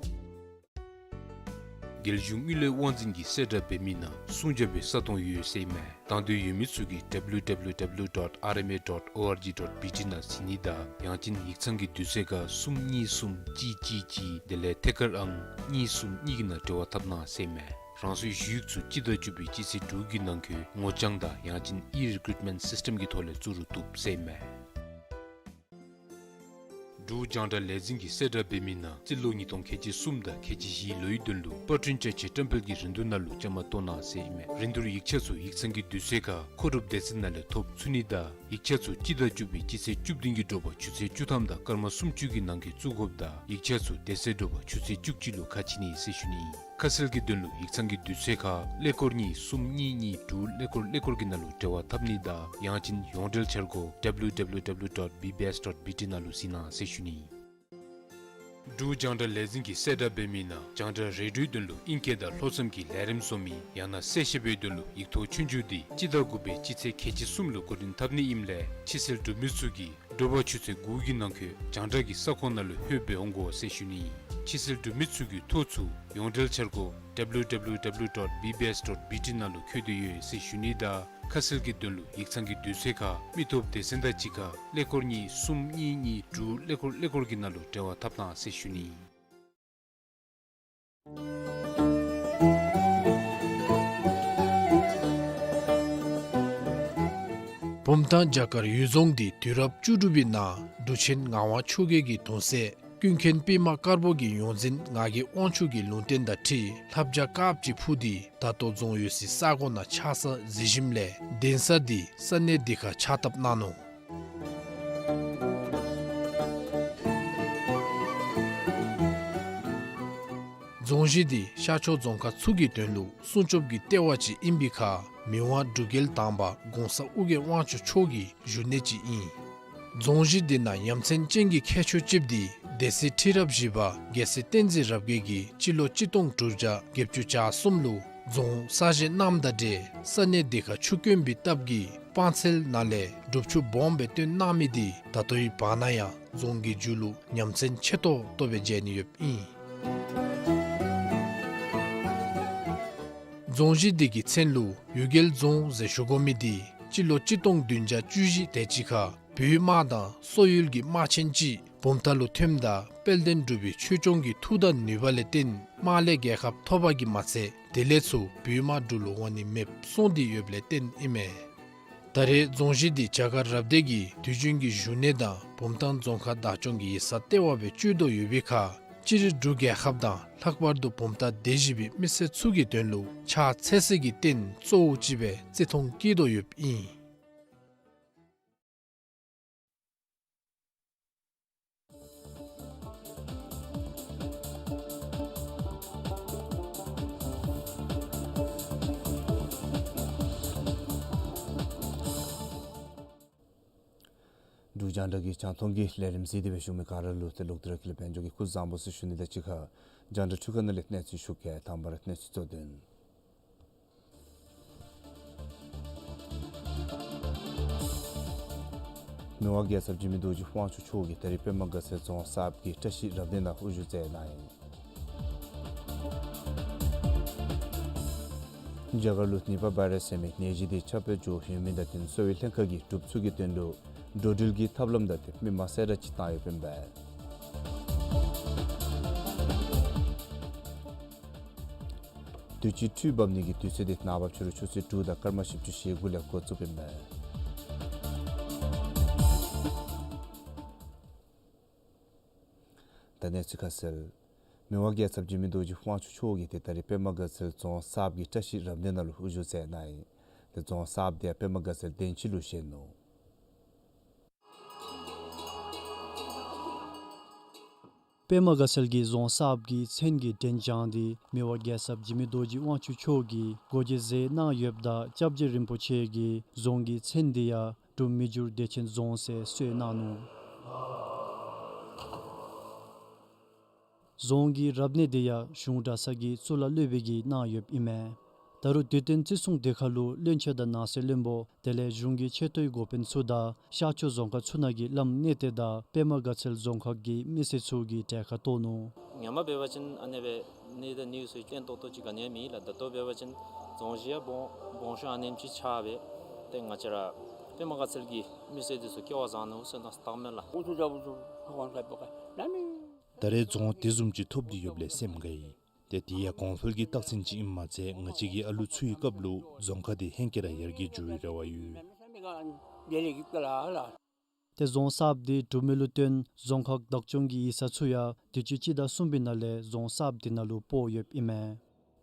རྒྱལ་གཞུང་དངུལ་ལས་དབང་འཛིན་གྱིས་གསལ་བསྒྲགས་འབད་མི་ནང་སྲུང་བརྩི་བའི་ས་སྟོང་ཡོད་ཟེར་མས། དང་འདོད་ཡོད་མི་ཚུ་གིས W W W dot R M A dot O R G dot B T ནང་གཟིགས་ནི་དང་ཡང་ཅིན་ཡིག་ཚང་གི་དུས་ཚོད་ཁར་གསུམ་གཉིས་གསུམ་གཅིག་གཅིག་གཅིག་དེ་ལས་ཐད་ཀར་ཨང་གཉིས་གསུམ་གཉིས་ཀྱི་ནང་འབྲེལ་བ་འཐབ་གནང་ཟེར་མས། རང་སོའི་ཞུ་ཡིག་ཚུ་སྤྱི་ཟླ་བཅུ་པའི་སྤྱི་ཚེས་དྲུག་གི་ནང་འཁོད་ངོ་རྐྱང་དང་ཡང་ཅིན་ཨི་རི་ཀུ་རུཊ་མེནཊ་སིསི་ཊེམ་གྱི་ཐོག་ལས་བཙུགས་རུང་བཏུབ་ཟེར་མས། འབྲུག་རྒྱང་བསྒྲགས་ལས་འཛིན་གྱིས་གསལ་བསྒྲགས་འབད་མི་ནང་རྩིས་ལོ་ཉིས་སྟོང་ཁལ་གཅིག་གསུམ་དང་ཁལ་གཅིག་བཞིའི་ལོའི་དོན་ལུ་པར་སྐྲུན་ཅ་ཆས་བཀྲམ་སྤེལ་གྱི་རིན་བསྡུར་ནང་ལུ་བཅའ་མར་གཏོགས་གནང་ཟེར་ཨིན་མས། རིན་བསྡུར་ཡིག་ཆ་ཚུ་ཡིག་ཚང་གི་དུས་ཚོད་ཁར་མཁོ་སྒྲུབ་སྡེ་ཚན་ནང་ལས་ཐོབ་ཚུགས་ནི་དང་ཡིག་ཆ་ཚུ་སྤྱི་ཟླ་བཅུ་པའི་སྤྱི་ཚེས་བཅུ་བདུན་གྱི་དྲོ་པ་ཆུ་ཚོད་བཅུ་ཐམ་དང་སྐར་མ་སུམ་ཅུ་གི་ནང་འཁོད་བཙུགས་དགོཔ་དང་ཡིག་ཆ་ཚུ་དེ་ཚེ་དྲོ་པ་ཆུ་ཚོད་བཅུ་གཅིག་ལུ་ཁ་ཕྱེ་ནི་ཟེར་ཞུ་ནི་ཨིན། ཁ་གསལ་གྱི་དོན་ལུ་ཡིག་ཚང་གི་དུས་ཚོད་ཁར་ཀླད་ཀོར་གཉིས་གསུམ་གཉིས་གཉིས་དྲུག་ཀླད་ཀོར་ཀླད་ཀོར་གྱི་ནང་ལུ་འབྲེལ་བ་འཐབ་ནི་དང་ཡང་ཅིན་ཡོངས་འབྲེལ་འཆར་སྒོ་W W W dot B B S dot B T ནང་ལུ་གཟིགས་གནང་ཟེར་ཞུ་ནི་ཨིན། འབྲུག་རྒྱང་བསྒྲགས་ལས་འཛིན་གྱིས་གསལ་བསྒྲགས་འབད་མི་ནང་རྒྱང་བསྒྲགས་རེ་ཌིའོའི་དོན་ལུ་ཨིང་སྐད་དང་ལྷོ་མཚམས་ཀྱི་ལས་རིམ་བཟོ་མི་ཡང་ན་གསལ་བཤད་པའི་དོན་ལུ་ཡིག་ཐོག་ཆོས་རྒྱུགས་འདི་སྤྱི་ཟླ་དགུ་པའི་སྤྱི་ཚེས་ཁལ་གཅིག་གསུམ་ལུ་འགོ་འདྲེན་འཐབ་ནི་ཨིནམ་ལས་ཕྱི་སེལ་གྲུབ་མི་ཚུ་གིས་དྲོ་པ་ཆུ་ཚོད་དགུ་གི་ནང་འཁོད་རྒྱང་བསྒྲགས་ཀྱི་ས་ཁོངས་ནང་ལུ་ལྷོད་སྦེ་འོང་དགོ་ཟེར་ཞུ་ནི་ཨིན། ཕྱི་སེལ་གྲུབ་མི་ཚུ་གིས་ཐོ་ཚུ་ཡོངས་འབྲེལ་འཆར་སྒོ་W W W dot B B S dot B T ནང་ལུ་བཀོད་དེ་ཡོད་ཟེར་ཞུ་ནི་དང་ཁ་གསལ་གྱི་དོན་ལུ་ཡིག་ཚང་གི་དུས་ཚོད་ཁར་མི་སྟོབས་སྡེ་ཚན་དང་གཅིག་ཁར་ཀླད་ཀོར་གཉིས་གསུམ་གཉིས་གཉིས་དྲུག་ཀླད་ཀོར་ཀླད་ཀོར་གྱི་ནང་ལུ་འབྲེལ་བ་འཐབ་གནང་ཟེར་ཞུ་ནི་ཨིན། བུམ་ཐང་བྱ་དཀར་འོད་རྫོང་འདི་དུས་རབས་བཅུ་དྲུག་པའི་ནང་འབྲུག་ཆེན་ངག་དབང་ཆོས་རྒྱལ་གྱི་གདུང་སྲས་ཀུན་མཁྱེན་པདྨ་དཀར་པོ་གི་ཡོངས་འཛིན་ངག་གི་དབང་ཕྱུག་གི་ལུང་བསྟན་དང་འཁྲིལ་ལྷ་བྱ་དཀར་པོ་ཅིག་འཕུར་ཏེ་ད་ལྟོ་རྫོང་འོད་ཟེར་ས་གོ་ནང་ཆགས་ས་གཟིགས་ཞིནམ་ལས་གདན་ས་འདི་ས་གནས་འདི་ཁར་ཕྱག་བཏབ་གནང་ནུག། རྫོང་གཞི་འདི་ཤར་ཕྱོགས་རྫོང་ཁག་ཚུ་གི་དོན་ལུ་སྲུང་སྐྱོབ་ཀྱི་ལྟེ་བ་ཅིག་ཨིན་པའི་ཁར་མི་དབང་འབྲུག་རྒྱལ་དང་པ་གོང་ས་ཨོ་རྒྱན་དབང་ཕྱུག་མཆོག་གི་བཞུགས་གནས་ཅིག་ཨིན། རྫོང་གཞི་འདི་ནང་ཡ་མཚན་ཅན་གྱི་ཁྱད་ཆོས་ཅིག་འདི་སྡེ་སྲིད་ཁྲི་རབས་བཞི་པ་རྒྱལ་སྲས་བསྟན་འཛིན་རབ་རྒྱས་ཀྱིས་སྤྱི་ལོ་གཅིག་སྟོང་དྲུག་བརྒྱ་བརྒྱད་ཅུ་གྱ་གསུམ་ལུ་རྫོང་གསར་བཞེངས་གནངམ་དང་འབྲེལ་ས་གནས་འདི་ཁར་ཆུ་དཀོན་པའི་སྟབས་ཀྱིས་སྤང་ཚལ་ནང་ལས་སྒྲུབ་ཆུ་སྦོམ་སྦེ་བཏོན་གནང་མི་འདི་ད་ལྟོའི་བར་ན་ཡང་རྫོང་གི་མཇུག་ལུ་ཡ་མཚན་ཆེ་ཏོག་ཏོ་སྦེ་མཇལ་ནི་ཡོདཔ་ཨིན། རྫོང་གཞི་འདི་གི་མཚན་ལུ་འོད་རྒྱལ་རྫོང་ཟེར་ཞུ་དགོ་མི་འདི་སྤྱི་ལོ་གཅིག་སྟོང་བདུན་བརྒྱ་བཅུ་བཞི་དེ་ཅིག་ཁར་བོད་དམག་དང་སོག་ཡུལ་གྱི་དམག་ཆེན་ཅིག་བུམ་ཐང་ལུ་ཐོནམ་ད་དཔལ་ལྡན་འབྲུག་པའི་ཆོས་སྐྱོང་གི་མཐུ་དང་ནུས་པ་ལས་བརྟེན་དམག་ལས་རྒྱལ་ཁ་ཐོབ་པ་གིས་མ་ཚད་དེ་ལས་ཚུར་བོད་དམག་འབྲུག་ལུ་འོང་ནི་མེདཔ་སོང་སྟེ་ཡོདཔ་ལས་བརྟེན་ཨིན་མས། ད་རེས་རྫོང་གཞི་འདི་བྱ་དཀར་རབ་སྡེ་གི་དུས་རྒྱུན་གྱི་བཞུགས་གནས་དང་བུམ་ཐང་རྫོང་ཁག་བདག་སྐྱོང་གི་ཡིག་ཚང་ལྟེ་བ་སྦེ་སྤྱོད་དོ་ཡོད་པའི་ཁར་སྤྱིར་འབྲུག་རྒྱལ་ཁབ་དང་ལྷག་པར་དུ་བུམ་ཐང་སྡེ་བཞི་པའི་མི་སེར་ཚུ་གི་དོན་ལུ་ཕྱག་འཚལ་སའི་གི་རྟེན་གཙོ་བོ་ཅིག་སྦེ་བརྩི་མཐོང་བསྐྱེད་དོ་ཡོདཔ་ཨིན། འབྲུག་རྒྱང་བསྒྲགས་ཀྱི་རྒྱང་མཐོང་གི་ལས་རིམ་གཟིགས་ཏེ་སྦེ་བཞུགས་མི་ག་ར་ལུ་ཏེ་ལོག་སྟེ་ར་ཁྱེད་ལུ་དཔལ་འབྱོར་གྱི་སྐུ་གཟུགས་བཟང་པོ་ཟེར་ཞུ་ནི་དང་གཅིག་ཁར་རྒྱང་བསྒྲགས་འཕྲུལ་ཁང་ནང་ལས་གནས་ཚུལ་ཞུ་གེ། དང་པ་ར་གནས་ཚུལ་གཙོ་དོན། མི་དབང་རྒྱལ་ཚབ་འཇིགས་མེད་རྡོ་རྗེ་དབང་ཕྱུག་མཆོག་གིས་ད་རིས་པདྨ་དགའ་ཚལ་རྫོང་གསརཔ་གི་བཀྲ་ཤིས་རབ་གནས་ནང་དབུ་བཞུགས་མཛད་གནང་ཡི། རྒྱ་གར་ལུ་ནི་པ་བཱའི་རཱསི་ཟེར་མི་ནད་གཞི་དེ་ཁྱབ་སྤེལ་འགྱོ་ཡོད་མི་དང་བསྟུན་གསོ་བའི་ལྷན་ཁག་གིས་སྒྲུབ་ཚུགས་ཀྱི་དོན་ལུ་འགྲོ་འགྲུལ་གྱི་ཐབས་ལམ་དང་དེ་མི་མང་གསལ་བསྒྲགས་ཅིག་བཏང་ཡོདཔ་ཨིན་པས། དུས་ཅི་འཕྲུལ་འབབ་ནི་གི་དུས་ཚོད་དེ་ནངས་པ་ཕྱི་རུ་ཆུ་ཚོད་དྲུག་དང་སྐར་མ་བཞི་བཅུ་ཞེ་དགུ་ལས་འགོ་བཙུགསཔ་ཨིན་པས། ད་གནས་ཚུལ་ཁ་གསལ། མི་དབང་རྒྱལ་ཚབ་འཇིགས་མེད་རྡོ་རྗེ་དབང་ཕྱུག་མཆོག་གིས་ཏེ་ད་རིས་པདྨ་དགའ་ཚལ་རྫོང་གསརཔ་གི་བཀྲ་ཤིས་རབ་གནས་ནང་ལུ་དབུ་བཞུགས་མཛད་གནང་ཡི། ཏེ་རྫོང་གསརཔ་དེ་ཡང་པདྨ་དགའ་ཚལ་གདན་ཕྱི་ལུ་བཞེངས་ནུག། པདྨ་དགའ་ཚལ་གྱི་རྫོང་གསརཔ་གི་མཚན་གྱི་འགྲེམས་བྱང་དེ་མི་དབང་རྒྱལ་ཚབ་འཇིགས་མེད་རྡོ་རྗེ་དབང་ཕྱུག་མཆོག་གིས་སྒོ་འབྱེད་མཛད་གནང་ཡོདཔ་ད་སྐྱབས་རྗེ་རིན་པོ་ཆེ་གིས་རྫོང་གི་མཚན་དེ་ཡང་འབྲུག་མི་འགྱུར་བདེ་ཆེན་རྫོང་ཟེར་གསོལ་གནང་ནུག། རྫོང་གི་རབ་གནས་དེ་ཡང་གཞུང་གྲྭ་ཚང་གི་གཙུག་ལག་སློབ་དཔོན་གྱིས་གནང་ཡོདཔ་ཨིན་མས། ད་རུང་དུས་སྟོན་བརྩི་སྲུང་སྡེ་ཁག་ལུ་བློན་ཆེན་དང་ནང་སྲིད་བློན་པོ་དེ་ལས་གཞུང་གི་ཆེ་མཐོའི་འགོ་དཔོན་ཚུ་དང་ཤར་ཕྱོགས་རྫོང་ཁག་ཚུ་ནང་གི་བླམ་གནས་བརྟན་དང་པདྨ་དགའ་ཚལ་རྫོང་ཁག་གི་མི་སེར་ཚུ་གིས་གྲལ་ཁར་གཏོགས་ནུག། སྔོན་མ་འབད་བ་ཅིན་ཨ་ནེ་སྦེ་གནས་དང་གནས་ཚུལ་བརྟན་ཏོག་ཏོ་ཅིག་ག་ནི་ཡང་མེད་ལགས། ད་ལྟོ་འབད་བ་ཅིན་རྫོང་གཞི་ཡང་སྦོམ་སྦོམ་ཤོས་ཨ་ནེམ་ཅིག་ཆགས་སྦེ་ཏེ་ང་བཅས་ར་པདྨ་དགའ་ཚལ་གྱི་མི་སེར་འདི་ཚུ་སྐལ་བ་བཟང་ནུག་ཟེར་མནོ་བསམ་བཏངམ་མས་ལགས། ད་རེས་རྫོང་དེ་བཟུམ་ཅིག་ཐོབ་སྟེ་ཡོདཔ་ལས་སེམས་དགའ་ཡི། ཏེ་དེ་ཡང་གོང་འཕེལ་གྱི་རྟགས་མཚན་ཅིག་ཨིནམ་མ་ཚད་ང་བཅས་ཀྱི་ཨ་ལུ་ཚུ་གི་སྐབས་ལུ་རྫོང་ཁག་དེ་ཧེང་སྐལ་ར་ཡར་རྒྱས་འགྱོ་བའི་རེ་བ་ཡོད། ཏེ་རྫོང་གསརཔ་དེ་གྲུབ་མི་ལུ་བརྟེན་རྫོང་ཁག་བདག་སྐྱོང་གི་ཡིག་ཚང་ཚུ་ཡང་དུས་ཅི་སྤྱི་ཟླ་གསུམ་པའི་ནང་ལས་རྫོང་གསརཔ་དེ་ནང་ལུ་སྤོ་ཡོདཔ་ཨིན་མས།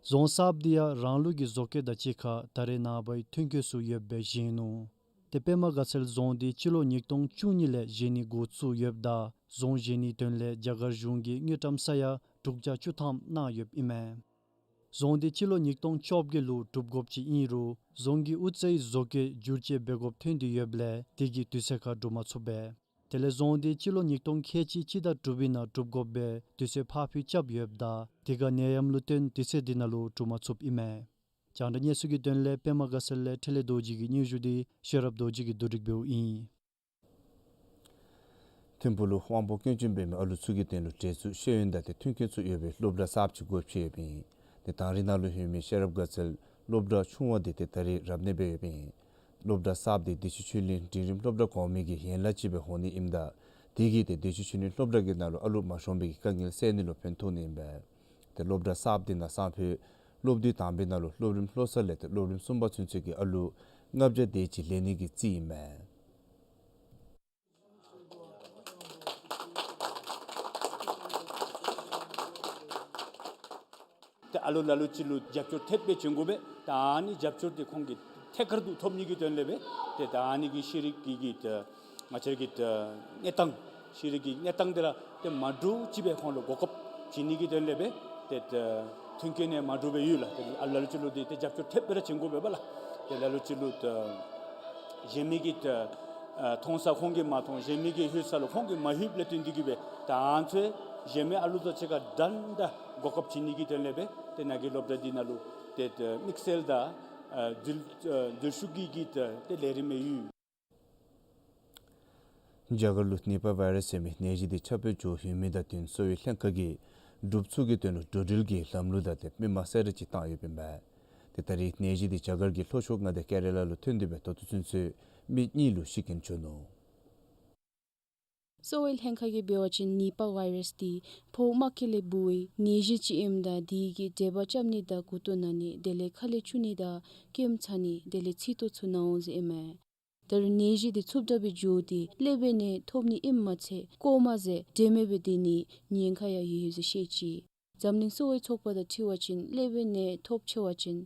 རྫོང་གསརཔ་དེ་ཡང་རང་ལུགས་ཀྱི་བཟོ་བཀོད་དང་གཅིག་ཁར་ད་རེས་ནངས་པའི་ཐོན་སྐྱེད་ཚུ་ཡོདཔ་སྦེ་བཞེངས་ནུག། ཏེ་པདྨ་དགའ་ཚལ་རྫོང་དེ་སྤྱི་ལོ་ཉིས་སྟོང་བཅུ་གཉིས་ལས་བཞེངས་ནི་འགོ་བཙུགས་ཡོདཔ་ད་རྫོང་བཞེངས་ནིའི་དོན་ལས་རྒྱ་གར་གཞུང་གིས་དངུལ་ཀྲམ་ས་ཡ་དྲུག་བརྒྱ་བཅུ་ཐམ་གནང་ཡོདཔ་ཨིན་མས། རྫོང་དེ་སྤྱི་ལོ་ཉིས་སྟོང་བཅོ་བརྒྱད་ལུ་གྲུབ་དགོཔ་ཅིག་ཨིན་རུང་རྫོང་གི་དབུ་རྩེའི་བཟོ་བཀོད་བསྒྱུར་བཅོས་འབད་དགོཔ་ཐོན་ཏེ་ཡོདཔ་ལས་དེ་གིས་དུས་ཚོད་ཁར་གྲུབ་མ་ཚུགས་པས། དེ་ལས་རྫོང་དེ་སྤྱི་ལོ་ཉིས་སྟོང་ཁལ་གཅིག་སྤྱི་ཟླ་དྲུག་པའི་ནང་གྲུབ་དགོཔ་སྦེ་དུས་ཚོད་ཕར་འཕུལ་རྐྱབ་ཡོདཔ་ད་དེ་ཁར་ནད་ཡམས་ལུ་བརྟེན་དུས་ཚོད་དེ་ནང་ལུ་གྲུབ་མ་ཚུགསཔ་ཨིན་མས། རྒྱང་བསྒྲགས་གནས་ཚུལ་གྱི་དོན་ལས་པདྨ་དགའ་ཚལ་ལས་འཕྲིན་ལས་རྡོ་རྗེ་གི་སྙན་ཞུ་དེ་ཤེས་རབ་རྡོ་རྗེ་གིས་བསྡུ་སྒྲིག་འབདཝ་ཨིན། ཐིམ་ཕུག་ལུ་དབང་པོ་སྐྱོན་ཅན་འབད་མི་ཨ་ལུ་ཚུ་གི་དོན་ལུ་འབྲེལ་འཛུགས་ཤེས་ཡོན་དང་དེ་མཐུན་རྐྱེན་ཚུ་ཡོད་པའི་སློབ་གྲྭ་གསརཔ་ཅིག་སྒོ་ཕྱེ་ཡོདཔ་ཨིན། དེ་དང་རི་ནང་ལུ་ཡོད་མི་ཤེས་རབ་དགའ་ཚལ་སློབ་གྲྭ་ཆུང་བ་དེ་ཏེ་ད་རིས་རབ་གནས་འབད་ཡོདཔ་ཨིན། སློབ་གྲྭ་གསརཔ་དེ་བདེ་ཆེན་ཆོས་གླིང་འབྲིང་རིམ་སློབ་གྲྭ་གོང་མའི་གི་ཡན་ལག་ཅིག་སྦེ་འོང་ནི་ཨིནམ་ད་དེ་གིས་ཏེ་བདེ་ཆེན་ཆོས་གླིང་སློབ་གྲྭ་གི་ནང་ལུ་ཨ་ལུ་མ་ཤོང་པའི་གི་དཀའ་ངལ་སེལ་ནི་ལུ་ཕན་ཐོགས་ནི་ཨིན་པས། ཏེ་སློབ་གྲྭ་གསརཔ་དེ་ནང་སང་ཕོད་སློབ་དུས་དང་པའི་ནང་ལུ་སློབ་རིམ་ལྷོ་ས་ལས་ཏེ་སློབ་རིམ་གསུམ་པ་ཚུན་ཚོད་ཀྱི་ཨ་ལུ་ལྔ་བརྒྱ་དེ་ཅིག་ལེན་ནི་གི་རྩིས་ཨིན་མས། ཏེ་ཨ་ལུ་ལ་ལུ་ཅིག་ལུ་རྒྱབ་སྐྱོར་ཐེབས་སྦེ་བྱིན་དགོ་པས། ད་ཨ་ནི་རྒྱབ་སྐྱོར་དེ་ཁོང་གིས་ཐད་ཀར་དུ་ཐོབ་ནི་གི་དོན་ལས་སྦེ་ཏེ་ད་ཨ་ནི་གི་ཤེས་རིག་གི་གི་ཏེ་ང་བཅས་ཀྱི་ཏེ་གནས་སྟངས་ཤེས་རིག་གི་གནས་སྟངས་དེ་ར་ཏེ་མ་འདྲཝ་ཅིག་སྦེ་ཁོང་ལུ་གོ་སྐབས་བྱིན་ནི་གི་དོན་ལས་སྦེ་ཏེ་ཏེ་མཐུན་རྐྱེན་ནི་མ་འདྲཝ་སྦེ་ཡོད་ལགས། ཏེ་ཨ་ལུ་ལ་ལུ་ཅིག་ལུ་ཏེ་ཏེ་རྒྱབ་སྐྱོར་ཐེབས་སྦེ་ར་བྱིན་དགོ་པས་པ་ལགས། ཏེ་ལ་ལུ་ཅིག་ལུ་ཏེ་གཞན་མི་གིས་ཏེ་ཨ་མཐོང་ས་ཁོང་གིས་མ་མཐོང་། གཞན་མི་གིས་ལྷོད་ས་ལུ་ཁོང་གིས་མ་ལྷོདཔ་ལས་བརྟེན་ཏེ་གིས་སྦེ་ད་ཨ་ནི་ཚུ་གཞན་མི་ཨ་ལུ་དང་གཅིག་ཁར་འདྲན་འདྲ་གོ་སྐབས་བྱིན་ནི་གི་དོན་ལས་སྦེ་ཏེ་ནཱ་གི་སློབ་གྲྭ་འདི་ནང་ལུ་ཏེ་ཏེ་དམིགས་བསལ་དང་ཨ་འཛུལ་ཨ་འཛུལ་ཞུགས་ཀྱི་གི་ཏེ་ཏེ་ལས་རིམ་ཡོད། རྒྱ་གར་ལུ་ནི་པ་བཱའི་རཱསི་ཟེར་མི་ནད་གཞི་དེ་ཁྱབ་སྤེལ་འགྱོ་ཡོད་མི་དང་བསྟུན་གསོ་བའི་ལྷན་ཁག་གིས་སྒྲུབ་ཚུགས་ཀྱི་དོན་ལུ་འགྲོ་འགྲུལ་གྱི་ལམ་ལུགས་དང་དེ་མི་མང་གསལ་བསྒྲགས་ཅིག་བཏང་ཡོདཔ་ཨིན་པས། ཏེ་ད་རིས་ནད་གཞི་དེ་རྒྱ་གར་གྱི་ལྷོ་ཕྱོགས་མངའ་སྡེ་ཀེ་ར་ལ་ལུ་ཐོན་ཏེ་སྦེ་ད་ལྟོ་ཚུན་ཚོད་མི་གཉིས་ལུ་ཤི་རྐྱེན་བྱུང་ནུག། གསོ་བའི་ལྷན་ཁག་གིས་འབད་བ་ཅིན་ནི་པ་བཱའི་རཱསི་འདི་ཕོཝ་རྨ་སྐྱེད་ལས་འབུ་བའི་ནད་གཞི་ཅིག་ཨིནམ་ད་དེ་གིས་དྲེག་པ་རྐྱབ་ནི་དང་མགུ་ཏོ་ན་ནི་དེ་ལས་ཁ་ལས་ཆུ་ནི་དང་སྐྱེམས་ཚ་ནི་དེ་ལས་ཚིགས་ཏོ་ཚུ་ན་འོང་ཟེར་ཨིན་མས། ད་རུང་ནད་གཞི་དེ་ཚུབ་དྲགས་སྦེ་འགྱོ་སྟེ་སློབ་དཔོན་ནད་ཐོབ་ནི་ཨིནམ་མ་ཚད་ལྐོག་མ་ཟེར་དྲན་མེད་སྦེ་སྡོད་ནི་ཉེན་ཁ་ཡང་ཡོད་ཟེར་བཤད་ཅི། འཛམ་གླིང་གསོ་བའི་ཚོགས་པ་དང་འཁྲིལ་བ་ཅིན་སློབ་དཔོན་ནད་ཐོབ་ཆི་བ་ཅིན་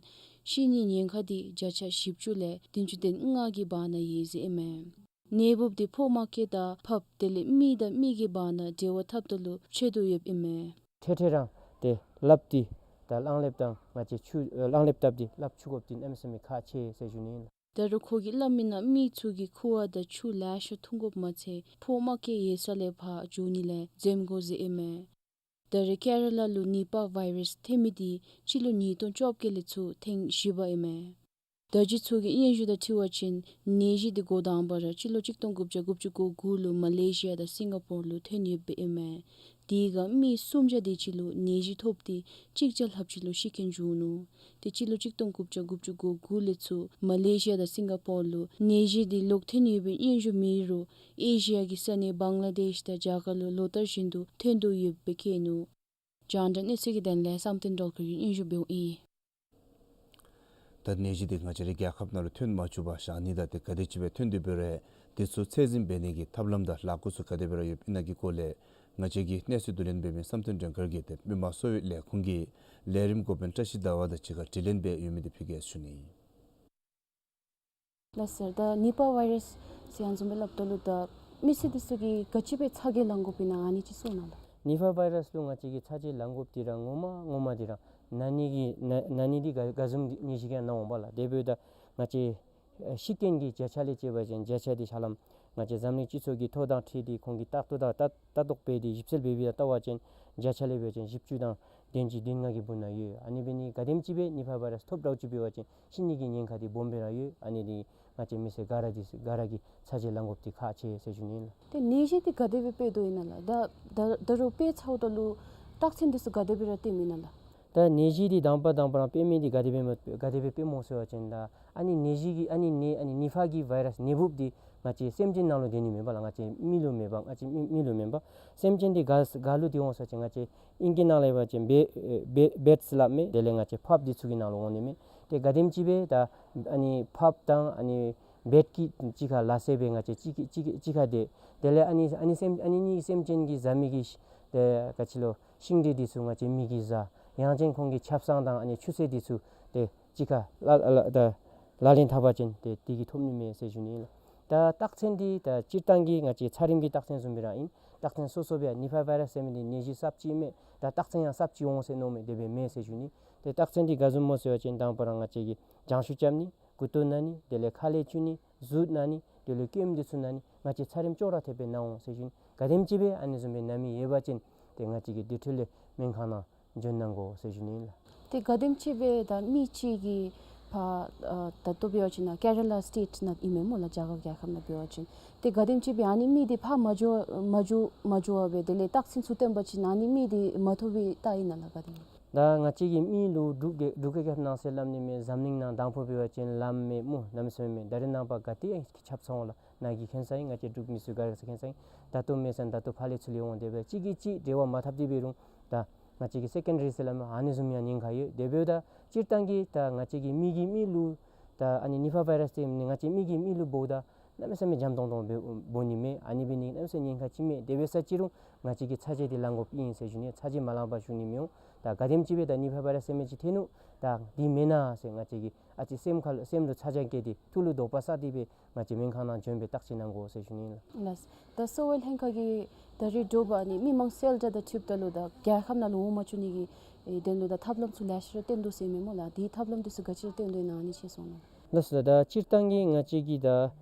ཤི་ནིའི་ཉེན་ཁ་དེ་བརྒྱ་ཆ་བཞི་བཅུ་ལས་བདུན་ཅུ་དོན་ལྔ་གི་བར་ན་ཡོད་ཟེར་ཨིན་མས། ནད་འབུཔ་དེ་ཕོཝ་རྨ་སྐྱེད་དང་ཕགཔ་དེ་ལས་མི་དང་མི་གི་བར་ན་འབྲེལ་བ་འཐབ་ད་ལུ་ཕྱེད་དོ་ཡོདཔ་ཨིན་མས། ཐེངས་ཐེངས་རང་ཏེ་ལགཔ་འདི་ད་གླང་ལགཔ་དང་ང་བཅས་ཆུ་ཨ་གླང་ལགཔ་བཏབ་སྟེ་ལགཔ་འཁྱུ་དགོཔ་འདི་གནམ་མེད་ས་མེད་ཁག་ཆེ་ཟེར་ཞུ་ནི་ཨིན། ད་རུང་ཁོ་གིས་སླབ་མིའི་ནང་མི་ཚུ་གིས་ཁུ་བ་དང་ཆུ་ལེ་ཤ་འཐུང་དགོཔ་མ་ཚད་ཕོཝ་རྨ་སྐྱེད་ཡོད་ས་ལས་ཕར་འགྱོ་ནི་ལས་འཛེམ་དགོ་ཟེར་ཨིན་མས། ད་རེས་ཀེ་ར་ལ་ལུ་ནི་པ་བཱའི་རཱསི་ཐོན་མི་འདི་སྤྱི་ལོ་ཉིས་སྟོང་བཅོ་བརྒྱད་ལས་ཚུར་ཐེངས་བཞི་པ་ཨིན་མས། བརྡ་བརྒྱུད་ཚུ་གིས་སྙན་ཞུ་དང་འཁྲིལ་བ་ཅིན་ནད་གཞི་འདི་འགོ་དང་པ་ར་སྤྱི་ལོ་གཅིག་སྟོང་དགུ་བརྒྱ་དགུ་བཅུ་གོ་དགུ་ལུ་མ་ལེ་ཤི་ཡ་དང་སིང་ག་པོར་ལུ་ཐོན་ཡོདཔ་ཨིན་མས། དེ་ཁར་མི་སུམ་བརྒྱ་དེ་ཅིག་ལུ་ནད་གཞི་ཐོབ་སྟེ་གཅིག་བརྒྱ་ལྷགཔ་ཅིག་ལུ་ཤི་རྐྱེན་བྱུང་ནུག། ཏེ་སྤྱི་ལོ་གཅིག་སྟོང་དགུ་བརྒྱ་དགུ་བཅུ་གོ་དགུ་ལས་ཚུར་མ་ལེ་ཤི་ཡ་དང་སིང་ག་པོར་ལུ་ནད་གཞི་འདི་ལོག་ཐོན་ཡོད་པའི་སྙན་ཞུ་མེད་རུང་ཨེ་ཤི་ཡ་གི་ས་གནས་བང་ལ་དེཤ་དང་རྒྱ་གར་ལུ་ལོ་ལྟར་བཞིན་དུ་ཐོན་དོ་ཡོདཔ་སྦེ་བཀོད་ནུག། རྒྱང་བསྒྲགས་གནས་ཚུལ་གྱི་དོན་ལས་བསམ་གཏན་སྒྲོལ་དཀར་གྱིས་སྙན་ཞུ་འབདཝ་ཨིན། ད་ནད་གཞི་འདི་ང་བཅས་རའི་རྒྱལ་ཁབ་ནང་ལུ་ཐོན་མ་བཅུག་པར་བཞག་ནི་དང་དེ་ག་དེ་ཅིག་སྦེ་ཐོན་དོ་ཡོདཔ་རེ་དེ་ཚུ་ཚད་འཛིན་འབད་ནི་གི་ཐབས་ལམ་དང་ལཱ་འགོ་ཚུ་ག་དེ་སྦེ་ར་ཡོདཔ་ཨིན་ན་གི་སྐོར་ལས་ང་བཅས་ཀྱི་གནས་ཚུལ་བསྡུ་ལེན་འབད་མི་བསམ་གཏན་སྒྲོལ་དཀར་གྱིས་ཏེ་མི་དམངས་གསོ་བའི་ལས་ཁུངས་ཀྱི་ལས་རིམ་འགོ་དཔོན་བཀྲ་ཤིས་ཟླ་བ་དང་གཅིག་ཁར་དྲི་ལན་འབད་ཡོད་མི་འདི་ཕུལ་གེ་ཟེར་ཞུ་ནི། ལགས་སོ། ད་ནི་པ་བཱའི་རཱསི་ཟེར་ཡང་བཟུམ་སྦེ་སླབ་ད་ལུ་ད་མི་སེར་འདི་ཚུ་གིས་ག་ཅི་སྦེ་ཚ་གྱང་ལང་དགོཔ་ཨིན་ན་ཨ་ནི་ཅིག་གསུང་གནང་ལགས། ནི་པ་བཱའི་རཱསི་ལུ་ང་བཅས་ཀྱིས་ཚ་གྱང་ལང་དགོཔ་འདི་ར་ངོ་མ་ངོ་མ་འདི་ར་ན་ནི་གི་ན་ན་ནི་འདི་ག་ག་བཟུམ་ནད་གཞི་ག་ཡང་ན་འོང་པ་ལགས། དེ་འབདཝ་ད་ང་བཅས་ཨེ་ཤི་རྐྱེན་གྱི་བརྒྱ་ཆ་ལས་བཅད་པ་ཅིན་བརྒྱ་ཆ་འདི་ཧ་ལམ་ང་བཅས་འཛམ་གླིང་སྤྱི་ཚོགས་ཀྱི་ཐོ་དང་འཁྲིལ་ཏེ་ཁོང་གིས་ལྟ་རྟོག་དང་ལྟ་ལྟ་རྟོག་འབད་དེ་ཞིབ་འཚོལ་འབད་བའི་ཐོག་ལྟ་བ་ཅིན་བརྒྱ་ཆ་ལས་འབད་བ་ཅིན་བཞི་བཅུ་དང་བདུན་ཅུ་དོན་ལྔ་གི་བར་ན་ཡོད། ཨ་ནི་འབད་ནི་ག་དེམ་ཅིག་སྦེ་ནི་པ་བཱའི་རཱསི་ཐོབ་འདྲཝ་ཅིག་འབད་བ་ཅིན་ཤི་ནི་གི་ཉེན་ཁ་འདི་སྦོམ་སྦེ་ར་ཡོད། ཨ་ནི་འདི་ང་བཅས་མི་སེར་ག་ར་འདི་ག་ར་གིས་ཚ་གྱང་ལང་དགོཔ་འདི་ཁག་ཆེ་ཟེར་ཞུ་ནི་ཨིན་ལགས། ཏེ་ནད་གཞི་འདི་ག་དེ་སྦེ་སྤེལ་དོ་ཨིན་ན་ལགས། ད་ད་ད་རུང་སྤེལ་ཚརཝ་ད་ལུ་རྟགས་མཚན་འདི་ཚུ་ག་དེ་སྦེ་ར་སྟོནམ་ཨིན་ན་ལགས། ད་ནད་གཞི་འདི་དང་པ་དང་པ་རང་སྤེལ་མི་འདི་ག་དེ་སྦེ་མ་ག་དེ་སྦེ་སྤེལ་སྨོ་ཟེར་བ་ཅིན་ད་ཨ་ནི་ནད་གཞི་གི་ཨ་ནི་ནད་ཨ་ནི་ནི་པ་གི་བཱའི་རཱསི་ནད་འབུཔ་འདི་ང་བཅས་སེམས་ཅན་ནང་ལུ་སྡོད་ནི་མེན་པ་ལགས། ང་བཅས་མི་ལུ་མེན་པ། ང་བཅས་མི་མི་ལུ་མེན་པ། སེམས་ཅན་འདི་ག་ག་ལུ་སྡོད་འོང་ཟེར་བ་ཅིན་ང་བཅས་ཨིང་སྐད་ནང་ལས་འབད་བ་ཅིན་བེ་བེ་བེཊསི་སླབ་མས། དེ་ལས་ང་བཅས་ཕགཔ་འདི་ཚུ་གི་ནང་ལུ་འོང་ནི་མས། ཏེ་ག་དེམ་ཅིག་སྦེ་ད་ཨ་ནི་ཕགཔ་དང་ཨ་ནི་བེཊ་ཀྱིས་གཅིག་ཁར་ལག་ཟ་སྦེ་ང་བཅས་གཅིག་གཅིག་གཅིག་ཁར་སྡོད། དེ་ལས་ཨ་ནི་ཨ་ནི་སེམས་ཨ་ནི་གཉིས་སེམས་ཅན་གྱིས་བཟའ་མི་གི་ཤི་ཏེ་ག་ཅི་ལོ་ཤིང་འབྲས་འདི་ཚུ་ང་བཅས་མི་གིས་བཟའ། ཡང་ཅིན་ཁོང་གི་ཆབ་གསང་དང་ཨ་ནི་ཆུ་སེར་འདི་ཚུ་ཏེ་གཅིག་ཁར་ལ་ལ་ད་ལག་ལེན་འཐབ་པ་ཅིན་ཏེ་དེ་གིས་ཐོབ་ནི་མས་ཟེར་ཞུ་ནི་ཨིན་ལགས། ད་རྟགས་མཚན་འདི་ད་སྤྱིར་བཏང་གི་ང་བཅས་ཚ་རིམས་ཀྱི་རྟགས་མཚན་བཟུམ་སྦེ་ར་ཨིན། རྟགས་མཚན་སོ་སོ་སྦེ་ནི་པ་བཱའི་རཱསི་ཟེར་མི་འདི་ནད་གཞི་གསརཔ་ཅིག་མས། ད་རྟགས་མཚན་ཡང་གསརཔ་ཅིག་འོང་ཟེར་མནོཝ་མས། དེ་སྦེ་མེན་ཟེར་ཞུ་ནི། ཏེ་རྟགས་མཚན་འདི་ག་བཟུམ་སྨོ་ཟེར་བ་ཅིན་དང་པ་ར་ང་བཅས་ཀྱིས་རྒྱང་ཤུགས་རྐྱབ་ནི། མགུ་ཏོ་ན་ནི། དེ་ལས་ཁ་ལས་འཁྱུ་ནི། གཟུགས་ན་ནི། དེ་ལས་སྐྱེམས་འདི་ཚུ་ན་ནི། ང་བཅས་ཚ་རིམས་ཅོག་ར་འཐདཔ་སྦེ་ན་འོང་ཟེར་ཞུ་ནི། ག་དེམ་ཅིག་སྦེ་ཨ་ནི་བཟུམ་སྦེ་ན་མི་ཡོད་པ་ཅིན་ཏེ་ང་བཅས་ཀྱིས་དེ་འཕྲོ་ལས་སྨན་ཁང་ནང་འབྱོན་གནང་དགོ་ཟེར་ཞུ་ནི་ཨིན་ལགས། ཏེ་ག་དེམ་ཅིག་སྦེ་ད་མི་གཅིག་གིས་ཕར་ཨ་ད་ལྟོ་འབད་བ་ཅིན་ན་ཀེ་ར་ལ་སི་ཊེཊ་ནང་ཨིན་མས་སྨོ་ལགས། རྒྱ་གར་རྒྱལ་ཁབ་ནང་འབད་བ་ཅིན་ཏེ་ག་དེམ་ཅིག་སྦེ་ཨ་ནི་མི་འདི་ཕར་མ་འགྱོ་མ་འགྱོ་མ་འགྱོ་བར་སྦེ་དེ་ལས་རྟགས་མཚན་ཚུ་སྟོན་པ་ཅིན་ཨ་ནི་མི་འདི་མ་ཐོབ་པའི་རྟགས་ཨིན་ན་ལགས། ག་དེ་ཨིན། ད་ང་བཅས་ཀྱིས་མི་ལུ་འབྲུག་རྒྱལ་འབྲུག་རྒྱལ་ཁབ་ནང་ཟེར་སླབ་ནི་མེད། འཛམ་གླིང་ནང་དང་ཕུ་འབད་བ་ཅིན་ལམ་མེད་སྨོ། གནམ་མེད་ས་མེད་མེད། ད་རེས་ནངས་པ་ག་ཏེ་ཡང་ཁྱབ་ཚར་འོང་ལགས། ནཱ་གིས་མཁྱེན་ས་ཨིན། ང་བཅས་འབྲུག་མི་ཚུ་ག་ར་ས་མཁྱེན་ས་ཨིན། ད་ལྟོ་མེད་ས་ན་ད་ལྟོ་ཕར་ལས་ཚུར་ལས་འོང་། དེ་འབདཝ་གཅིག་གིས་གཅིག་འབྲེལ་བ་མ་འཐབ་སྟེ་འབད་རུང་ད་ང་བཅས་ཀྱི་སེ་ཀེན་ཌ་རི་ཟེར་སླབ་མི་ཨ་ནི་བཟུམ་ཡང་ཉེན་ཁ་ཡོད། དེ་འབདཝ་ད་སྤྱིར་བཏང་གི་ད་ང་བཅས་ཀྱིས་མི་གིས་མི་ལུ་ད་ཨ་ནི་ནི་པ་བཱའི་རཱསི་འདི་ང་བཅས་མི་གིས་མི་ལུ་འབོཝ་ད་གནམ་མེད་ས་མེད་འཇམ་ཏོང་ཏོ་འབོ་འབོ་ནི་མས། ཨ་ནི་འབད་ནི་གནམ་མེད་ས་མེད་ཉེན་ཁ་ཅིག་མས། དེ་འབད་ས་ཅི་རུང་ང་བཅས་ཀྱིས་ཚ་གྱང་འདི་ལང་དགོཔ་ཨིན་ཟེར་ཞུ་ནི། ཚ་གྱང་མ་ལངམ་པར་བཞུགས་ནི་མི་འོང་། ད་ག་དེམ་ཅིག་སྦེ་ད་ནི་པ་བཱའི་རཱསི་ཟེར་མི་ཅིག་ཐོན་ནུག། ད་འདི་མེན་ན་ཟེར་ང་བཅས་ཀྱིས་ཨ་ཙི་སེམས་ཁར་སེམས་ལུ་ཚ་གྱང་བསྐྱེད་དེ་ཐུགས་ལུ་དོགས་པ་ཟ་སྟེ་སྦེ་ང་བཅས་སྨན་ཁང་ནང་འབྱོན་སྦེ་བརྟག་དཔྱད་གནང་དགོ་ཟེར་ཞུ་ནི་ཨིན་ལགས། ལགས། ད་གསོ་བའི་ལྷན་ཁག་གིས་ད་རེས་འགྱོ་བ་ཨ་ནི་མི་མང་གསལ་བསྒྲགས་དང་འཁྲིལཝ་ད་ལུ་ད་རྒྱལ་ཁབ་ནང་ལུ་འོང་མ་བཅུག་ནི་གི་ཨེ་དོན་ལུ་ད་ཐབས་ལམ་ཚུ་ལེ་ཤ་ར་བཏོན་དོ་ཟེར་མས་སྨོ་ལགས། དེའི་ཐབས་ལམ་འདི་ཚུ་ག་ཅི་ར་བཏོན་དོ་ཨིན་ན་ཨ་ནི་ཅིག་གསུང་གནང་། ལགས་སོ། ད་སྤྱིར་བཏང་གི་ང་བཅས་ཀྱིས་ད་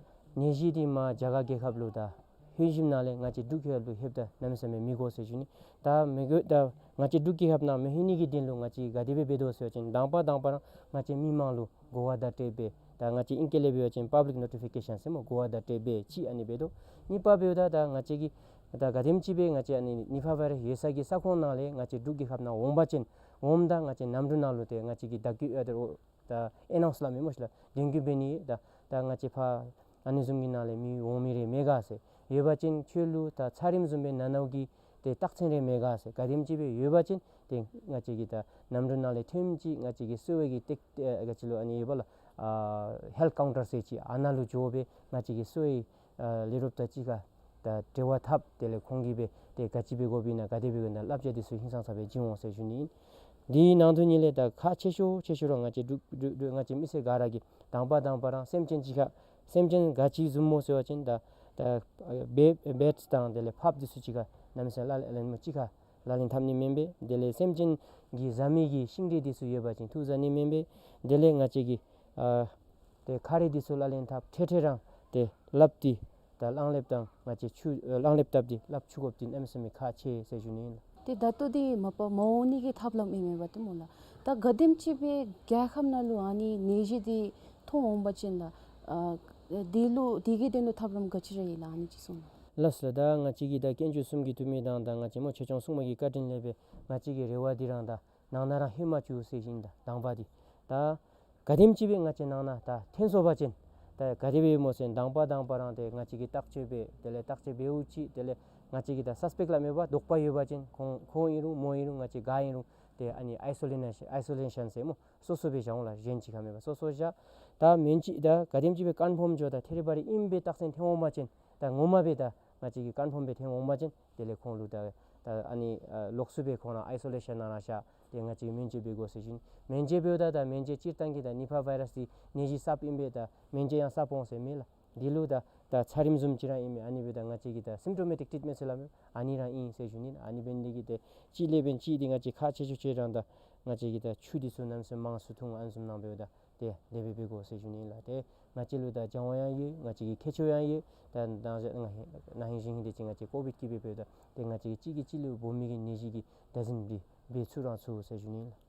ནད་གཞི་འདི་མར་རྒྱ་གར་རྒྱལ་ཁབ་ལུ་ད་ལྷོད་ཞིནམ་ལས་ང་བཅས་འབྲུག་རྒྱལ་ཁབ་ལུ་ལྷོདཔ་ད་གནམ་མེད་ས་མེད་མི་དགོ་ཟེར་ཞུ་ནི། ད་མི་དགོ། ད་ང་བཅས་འབྲུག་རྒྱལ་ཁབ་ནང་མི་ལྷོད་ནི་གི་དོན་ལུ་ང་བཅས་ག་དེ་སྦེ་འབད་དོ་ཟེར་བ་ཅིན་དང་པ་དང་པ་ར་ང་བཅས་མི་མང་ལུ་གོ་བ་བརྡ་སྤྲོད་འབད། ད་ང་བཅས་ཨིང་སྐད་ལས་འབད་བ་ཅིན་པབ་ལིཀ་ནོ་ཊི་ཕི་ཀེ་ཤཱན་ཟེར་སྨོ། གོ་བ་བརྡ་སྤྲོད་འབད་ཅིག་ཨ་ནི་འབད་དོ། གཉིས་པ་འབདཝ་ད་ད་ང་བཅས་ཀྱིས་ད་ག་དེམ་ཅིག་སྦེ་ང་བཅས་ཨ་ནི་ནི་པ་བཱའི་རཱསི་ཡོད་ས་གི་ས་ཁོངས་ནང་ལས་ང་བཅས་འབྲུག་རྒྱལ་ཁབ་ནང་འོང་པ་ཅིན་འོངམ་ད་ང་བཅས་གནམ་གྲུ་ནང་ལུ་ཏེ་ང་བཅས་ཀྱིས་བརྡ་བརྒྱུད་ཨ་ད་རུང་ད་ཨེ་ནའུནསི་སླབ་མི་སྨོ་ཤིག་ལགས། དོན་བརྒྱུད་འབད་ནི་ད་ད་ང་བཅས་ཕར་ཨ་ནི་བཟུམ་གྱི་ནང་ལས་མི་འོང་མི་རེ་མེད་ག་ཟེར། ཡོད་པ་ཅིན་ཁྱོད་ལུ་ད་ཚ་རིམས་བཟུམ་སྦེ་ན་ནཝ་གི་ཏེ་རྟགས་མཚན་རེ་མེད་ག་ཟེར། ག་དེམ་ཅིག་སྦེ་ཡོད་པ་ཅིན་ཏེ་ང་བཅས་ཀྱིས་ད་གནམ་གྲུ་ནང་ལས་ཐོནམ་ཅིག་ང་བཅས་ཀྱི་གསོ་བའི་གི་ཏེ་ཨ་ག་ཅི་ལོ་ཨ་ནི་ཡོད་པ་ལགས། ཨ་ཧེལཐ་ཀའུན་ཊར་ཟེར་ཅིག་ཨ་ནཱ་ལུ་འགྱོ་སྦེ་ང་བཅས་ཀྱི་གསོ་བའི་ཨ་ལས་རོགསཔ་དང་གཅིག་ཁར་ད་འབྲེལ་བ་འཐབ། དེ་ལས་ཁོང་གིས་སྦེ་ཏེ་ག་ཅི་འབད་དགོཔ་ཨིན་ན་ག་དེ་འབད་དགོཔ་ཨིན་ན་བསླབ་བྱ་འདི་ཚུ་ཧིང་སངས་ས་སྦེ་བྱིན་འོང་ཟེར་ཞུ་ནི་ཨིན། དེའི་ནང་དོན་ཉིད་ལས་ད་ཁག་ཆེ་ཤོས་ཆེ་ཤོས་ར་ང་བཅས་འབྲུག་འབྲུག་འབྲུག་ང་བཅས་མི་སེར་ག་ར་གིས་དང་པ་དང་པ་ར་སེམས་ཅན་གཅིག་ཁར་སེམས་ཅན་ག་ཅི་བཟུམ་སྨོ་ཟེར་བ་ཅིན་ད་ད་བེ་བེཊསི་དང་དེ་ལས་ཕགཔ་འདི་ཚུ་གཅིག་ཁར་གནམ་མེད་ས་མེད་ལག་ལེན་མ་གཅིག་ཁར་ལག་ལེན་འཐབ་ནི་མེན་པས། དེ་ལས་སེམས་ཅན་གྱིས་བཟའ་མི་གི་ཤིང་འབྲས་འདི་ཚུ་ཡོད་པ་ཅིན་འཐུ་བཟའ་ནི་མེན་པས། དེ་ལས་ང་བཅས་ཀྱིས་ཨ་ཏེ་ཁ་རས་འདི་ཚུ་ལག་ལེན་འཐབ་འཕྲལ་འཕྲལ་ར་ཏེ་ལགཔ་འདི་ད་རླངས་ལེབ་དང་ང་བཅས་ཆུ་ཨ་རླངས་ལེབ་བཏབ་སྟེ་ལགཔ་འཁྱུ་དགོཔ་འདི་གནམ་མེད་ས་མེད་ཁག་ཆེ་ཟེར་ཞུ་ནི་ཨིན་ལགས། ཏེ་ད་ལྟོ་འདི་མ་པ་མ་འོང་ནི་གི་ཐབས་ལམ་ཨིན་མས་པ་ཏེ་སྨོ་ལགས། ད་ག་དེམ་ཅིག་སྦེ་རྒྱལ་ཁབ་ནང་ལུ་ཨ་ནི་ནད་གཞི་འདི་ ཐོན་འོང་པ་ཅིན་ད་ཨ་དེ་ལུ་དེ་གི་དོན་ལུ་ཐབས་ལམ་ག་ཅི་ར་ཡོད་ལགས། ཨ་ནི་ཅིག་གསུངས་གནང་། ལགས་སོ་ལགས། ད་ང་བཅས་ཀྱི་ད་དཀོན་མཆོག་གསུམ་གྱི་ཐུགས་སྨོན་དང་ད་ང་བཅས་མོ་ཆོས་སྐྱོང་སྲུང་མ་གི་བཀའ་དྲིན་ལས་སྦེ་ང་བཅས་ཀྱི་རེ་བ་འདི་ར་ད་ནང་ན་ར་ལྷོད་མ་བཅུག་ཟེར་ཞུ་ནི། ད་དང་པ་འདི་ད་ག་དེམ་ཅིག་སྦེ་ང་བཅས་ནང་ན་ད་ཐོན་སོང་པ་ཅིན་ད་ག་དེ་སྦེ་སྨོ་ཟེར་ན་དང་པ་དང་པ་ར་ཏེ་ང་བཅས་ཀྱིས་བརྟག་དཔྱད་འབད་དེ་ལས་བརྟག་དཔྱད་འབདཝ་ཅིག་དེ་ལས་ང་བཅས་ཀྱིས་ད་སཱས་པེཀཊ་སླབ་མི་འབད་དོགས་པ་ཡོད་པ་ཅིན་ཁོང་ཁོང་ཨིན་རུང་མོ་ཨིན་རུང་ང་བཅས་ག་ཨིན་རུང་ཏེ་ཨ་ནི་ཨའི་སོ་ལེ་ཤཱན་ཨའི་སོ་ལེ་ཤཱན་ཟེར་སྨོ། སོ་སོ་སྦེ་བཞག་འོང་ལགས། གཞན་གཅིག་ཁར་མེད་པར་སོ་སོ་བཞག། ད་སྨན་བཅོས་ད་ག་དེམ་ཅིག་སྦེ་ཀོན་ཕོམ་འགྱོ་ད་ཐད་རི་བ་རི་ཨིན་པའི་རྟགས་མཚན་ཐོན་འོང་པ་ཅིན་ད་ངོ་མ་སྦེ་ད་ང་བཅས་ཀྱིས་ཀོན་ཕོམ་སྦེ་ཐོན་འོང་པ་ཅིན་དེ་ལས་ཁོང་ལུ་ད་ད་ཨ་ནི་ཨ་ལོགས་སུ་སྦེ་ཁོང་ར་ཨའི་སོ་ལེ་ཤཱན་ནང་ར་བཞག་སྟེ་ང་བཅས་སྨན་བཅོས་འབད་དགོ་ཟེར་ཞུ་ནི། སྨན་བཅོས་འབདཝ་ད་ད་སྨན་བཅོས་སྤྱིར་བཏང་གི་ད་ནི་ཕ་བཱའི་རཱསི་འདི་ནད་གཞི་གསརཔ་ཨིན་པས། ད་སྨན་བཅོས་ཡང་གསརཔ་འོང་ཟེར་མེད་ལགས། འདི་ལུ་ད་ད་ཚད་རིམས་བཟུམ་ཅིག་ར་ཨིན་མས། ཨ་ནི་སྦེ་ད་ང་བཅས་ཀྱིས་ད་སིམ་ཊོ་མེ་ཊིཀ་ཊྲིཊ་མེནཊ་ཟེར་སླབ་མི་ཨ་ནི་ར་ཨིན་ཟེར་ཞུ་ནི། ཨ་ནི་འབད་ནི་འདི་གིས་ཏེ་གཅིག་ལས་འབད་གཅིག་འདི་ང་བཅས་ཁག་ཆེ་ཤོས་ཅིག་ར་ད་ང་བཅས་ཀྱིས་ད་ཆུ་འདི་ཚུ་གནམ་མེད་ས་མེད་མང་སུ་འཐུང་ཨ་ནི་བཟུམ་ནང་འབདཝ་ད་ཏེ་དེ་སྦེ་འབད་དགོ་ཟེར་ཞུ་ནི་ལགས། ཏེ་ང་བཅས་ལུ་ད་སྦྱང་བ་ཡང་ཡོད། ང་བཅས་ཀྱི་ཁྱད་ཆོས་ཡང་ཡོད། ད་ད་ང་ན་ཧིང་གཞེས་ཧིང་དེ་ཅིག་ང་བཅས་ཀོ་བིཌ་གིས་འབད་འབདཝ་ད་ཏེ་ང་བཅས་ཀྱིས་གཅིག་གིས་གཅིག་ལུ་སྦོམ་མི་གི་ནད་གཞི་གི་བདག་འཛིན་འདི་འབད་ཚུགས་རང་ཚུགས་ཟེར་ཞུ་ནི་ལགས།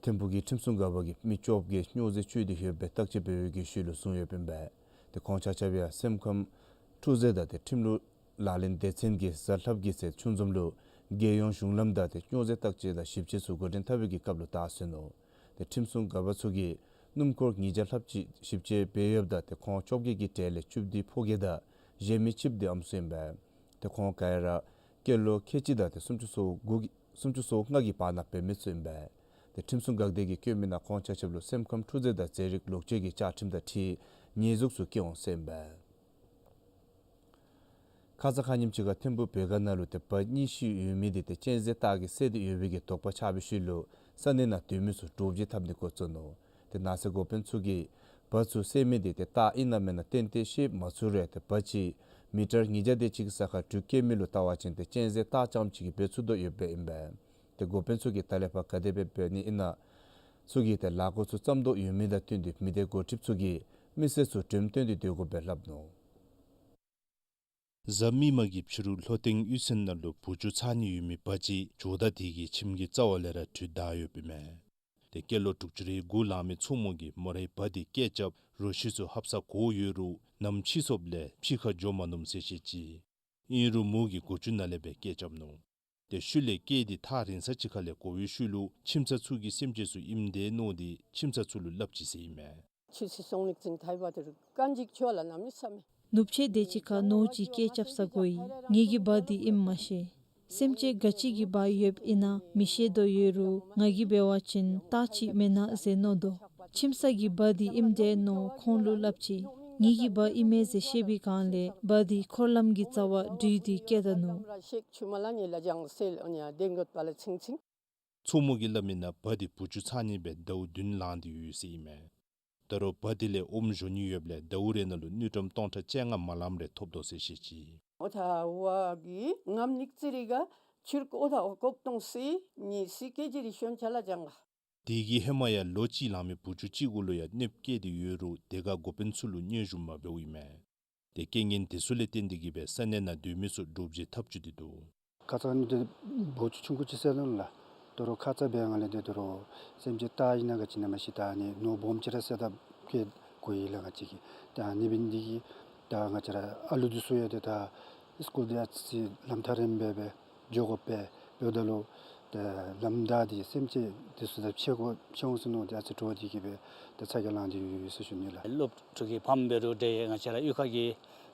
ཐིམ་ཕུག་གི་ཁྲིམས་སྲུང་འགག་པ་གིས་མི་བཅོ་བརྒྱད་སྨྱོ་རྫས་སྤྱོད་དེ་ཡོདཔ་སྦེ་བརྟག་དཔྱད་འབད་བའི་གི་ཤུལ་ལུ་བཟུང་ཡོདཔ་ཨིན་པས། ཏེ་ཁོང་ཆ་ཁྱབ་ཡང་སེམས་ཁམས་འཁྲུག་རྩོད་དང་ཏེ་ཁྲིམས་ལུགས་ལག་ལེན་སྡེ་ཚན་གྱི་གཟའ་ལྷགཔ་གི་ཚེས་ཆུ་འཛོམས་ལུ་རྒྱལ་ཡོངས་གཞུང་ལམ་བདའ་སྟེ་སྨྱོ་རྫས་བརྟག་དཔྱད་དང་ཞིབ་དཔྱད་ཚུ་འགོ་འདྲེན་འཐབ་པའི་གི་སྐབས་ལུ་བདའ་ཟུན་ནུག། ཏེ་ཁྲིམས་སྲུང་འགག་པ་ཚུ་གིས་སྣུམ་འཁོར་ཉིས་བརྒྱ་ལྷགཔ་ཅིག་ཞིབ་དཔྱད་འབད་ཡོདཔ་ད་ཏེ་ཁོང་བཅོ་བརྒྱད་ཀྱི་གྲས་ལས་བཅུ་བདུན་ཕོ་སྐྱེས་དང་གཞན་མི་གཅིག་འདི་ཨམ་སྲུ་ཨིན་པས། ཏེ་ཁོང་ག་ར་སྐྱེས་ལོ་ཁལ་གཅིག་དང་ཏེ་སུམ་ཅུ་སོ་དགུ་གི་སུམ་ཅུ་སོ་ལྔ་གི་བར་ན་འབད་མི་ཚུ་ཨིན་པས། ཏེ་ཁྲིམས་སྲུང་འགག་སྡེ་གིས་བཀོད་མི་ནང་ཁོང་ཆ་ཁྱབ་ལུ་སེམས་ཁམས་འཁྲུག་རྩོད་དང་རྫས་རིགས་ལོག་སྤྱོད་ཀྱི་བཅའ་ཁྲིམས་དང་འཁྲིལ་ཉེས་འཛུགས་ཚུ་བཀལ་འོང་ཟེར་ཨིན་པས། ཁ་ཙ་ཁ་ཉིནམ་ཅིག་ཁར་ཐིམ་ཕུག་བོད་སྒར་ནང་ལུ་ཏེ་བ་གཉིས་ཤིག་ཡོད་མི་འདི་ཏེ་གཅན་གཟན་སྟག་གིས་བསད་དེ་ཡོད་པའི་གི་དོགས་པ་ཆགས་པའི་ཤུལ་ལུ་ས་གནས་ནང་སྡོད་མི་ཚུ་འདྲོག་བྱེལ་འཐབ་ནི་འགོ་བཙུགས་ནུག། ཏེ་ནགས་ཚལ་འགོ་དཔོན་ཚུ་གིས་བ་ཚུ་བསད་མི་འདི་ཏེ་སྟག་ཨིན་ན་མེན་ན་ཏན་ཏན་ཤེས་མ་ཚུགས་རུང་ཏེ་བ་ཅིག་མི་ཊར་ཉིས་བརྒྱ་དེ་ཅིག་གི་ས་ཁར་དྲུད་བསྐྱལ་མི་ལུ་བལྟ་བ་ཅིན་ཏེ་གཅན་གཟན་སྟག་རྐྱངམ་ཅིག་གིས་འབད་ཚུགས་དོ་ཡོདཔ་ཨིན་པས། ཏེ་འགོ་དཔོན་ཚུ་གིས་ད་ལས་ཕར་ག་དེ་སྦེ་འབད་ནི་ཨིན་ན་ཚུ་གི་ཏེ་ལས་འགུལ་ཚུ་བརྩམ་དོ་ཡོད་མི་དང་བསྟུན་ཏེ་མི་སྡེ་འགོ་ཁྲིདཔ་ཚུ་གིས་མི་སེར་ཚུ་དྲནམ་བཏོན་ཏེ་སྡོད་དགོཔ་སྦེ་སླབ་ནུག། གཟའ་མིག་དམར་གྱི་ཕྱི་རུ་ལྷོ་སྟེང་གཡུས་ཚན་ནང་ལུ་བུ་ཆུང་ཚར་གཉིས་ཡོད་མི་བ་ཅིག་ཇོ་བདག་དེ་གི་ཁྱིམ་གྱི་རྩ་བ་ལས་ར་དྲུད་བདའ་ཡོདཔ་ཨིན་མས། ཏེ་སྐྱེས་ལོ་དྲུག་ཅུ་རེ་དགུ་ལང་མི་མཚོ་མོ་གིས་མོ་རའི་བ་དེ་སྐད་རྐྱབ་རོ་ཁྱི་ཚུ་ཧབ་ས་གོ་ཡོད་རུང་ནམ་ཕྱི་སོངམ་ལས་ཕྱི་ཁར་འགྱོ་མ་ནུམ་ཟེར་བཤད་ཅི། ཨིན་རུང་མོ་གིས་སྒོ་ཅུང་ནང་ལས་སྦེ་སྐད་རྐྱབ་ནུག། ཏེ་ཤུལ་ལས་སྐད་དེ་ཐག་རིང་ས་ཅིག་ཁ་ལས་གོ་བའི་ཤུལ་ལུ་ཁྱིམ་ཚང་ཚུ་གི་སེམས་ཅན་ཚུ་ཨིནམ་འདྲས་མནོ་སྟེ་ཁྱིམ་ཚང་ཚུ་ལུ་སླབ་ཅི་ཟེར་ཨིན་མས། ཁྱོད་ཚུ་སོང་ནི་ཅིག་ཐལ་བ་དེ་རུ་དཀོན་མཆོག་ཁྱོད་ལུ་གནམ་མེད་ས་མེད། ནུབ་ཕྱེད་དེ་ཅིག་ཁར་ནོར་གྱིས་སྐད་རྐྱབ་ས་གོ་ཡི། ངེ་གི་བ་འདི་ཨིནམ་མ་ཤེས། སེམས་ཅན་ག་ཅི་གི་བ་ཡོདཔ་ཨིན་ན་མི་ཤེས་དོ་ཡོད་རུང་ང་གིས་འབད་བ་ཅིན་སྟག་ཅིག་མེན་ན་ཟེར་མནོ་དོ། ཁྱིམ་ཚང་གི་བ་འདི་ཨིནམ་འདྲས་མནོ་ཁོང་ལུ་སླབ་ཅི། ངེ་གི་བ་ཨིན་མས་ཟེར་བཤད་པའི་སྒང་ལས་བ་འདི་འཁོར་ལམ་གྱི་རྩ་བར་དྲུད་དེ་བསྐྱལ་ད་ནུག། མཚོ་མོ་གིས་སླབ་མི་ནང་བ་འདི་བུ་ཆུང་ཚར་གཉིས་སྦེ་ཟླཝ་བདུན་ལང་སྟེ་ཡོད་ཟེར་ཨིན་མས། ད་རུང་བ་འདི་ལས་ཨོམ་བཞོ་ནི་ཡོདཔ་ལས་ཟླཝ་རེ་ནང་ལུ་དངུལ་ཀྲམ་སྟོང་ཕྲག་བཅོ་ལྔ་མ་ལངམ་རེ་ཐོབ་དོ་ཟེར་བཤད་ཅི། ཨོ་ཐ་བ་གི་ངམ་ནིག་ཙི་རི་ག་ཆུར་ཀོ་ཐ་བ་ཀོག་ཏོང་སི་ཉི་སི་ཀེ་ཇི་རི་ཤོན་ཆ་ལ་ཅང་ག། དེ་གིས་ཧེ་མ་ཡང་ལོ་གཅིག་ལང་མི་བུ་ཆུང་ཅིག་གུ་ལུ་ཡང་གནོདཔ་བཀལ་ཏེ་ཡོད་རུང་དེ་ཁར་འགོ་དཔོན་ཚུ་ལུ་སྙན་ཞུ་མ་འབདཝ་ཨིན་མས། ཏེ་རྐྱེན་ངན་དེ་ཚུ་ལས་བརྟེན་ཏེ་གིས་སྦེ་ས་གནས་ནང་སྡོད་མི་ཚུ་འདྲོག་བྱེལ་འཐབ་བཅུག་སྟེ་འདུག། ཁ་ཙ་ནི་ཏེ་བུ་ཆུང་ཆུང་ཀུ་ཅིག་བསད་ནུག་ལགས། ད་རུང་ཁ་ཙ་འབད་བའི་སྒང་ལས་ཏེ་ད་རུང་སེམས་ཅན་སྟག་ཨིན་ན་ག་ཅི་ཨིན་ན་མ་ཤེས། ད་ཨ་ནི་ནོར་སྦོམ་ཅིག་ར་བསད་དཔ་གི་གོ་ཡི་ལགས་ང་བཅས་ཀྱིས། ད་ཨ་ནི་འབད་ནི་འདི་གིས་ད་ང་བཅས་ར་ཨ་ལུ་འདི་ཚུ་ཡང་ཏེ་ད་སི་ཀུལ་འདི་ཨ་ཙི་ལམ་ཐག་རིངམོ་སྦེ་འགྱོ་དགོ་པས། འབདཝ་ད་ལུ་ཏེ་ལམ་བདའ་སྟེ་སེམས་ཅན་འདི་ཚུ་དང་ཕྱད་དགོ་ཕྱད་འོང་ཟེར་མནོ་སྟེ་ཨ་ཙི་འདྲོག་སྟེ་གིས་སྦེ་ཏེ་ཚ་གྱང་ལང་སྟེ་ཡོད་ཟེར་ཞུ་ནི་ལགས། སློབ་ཕྲུག་གི་ཕམ་འབད་རུང་འདྲ་ང་བཅས་ར་གཡུས་ཁ་གི་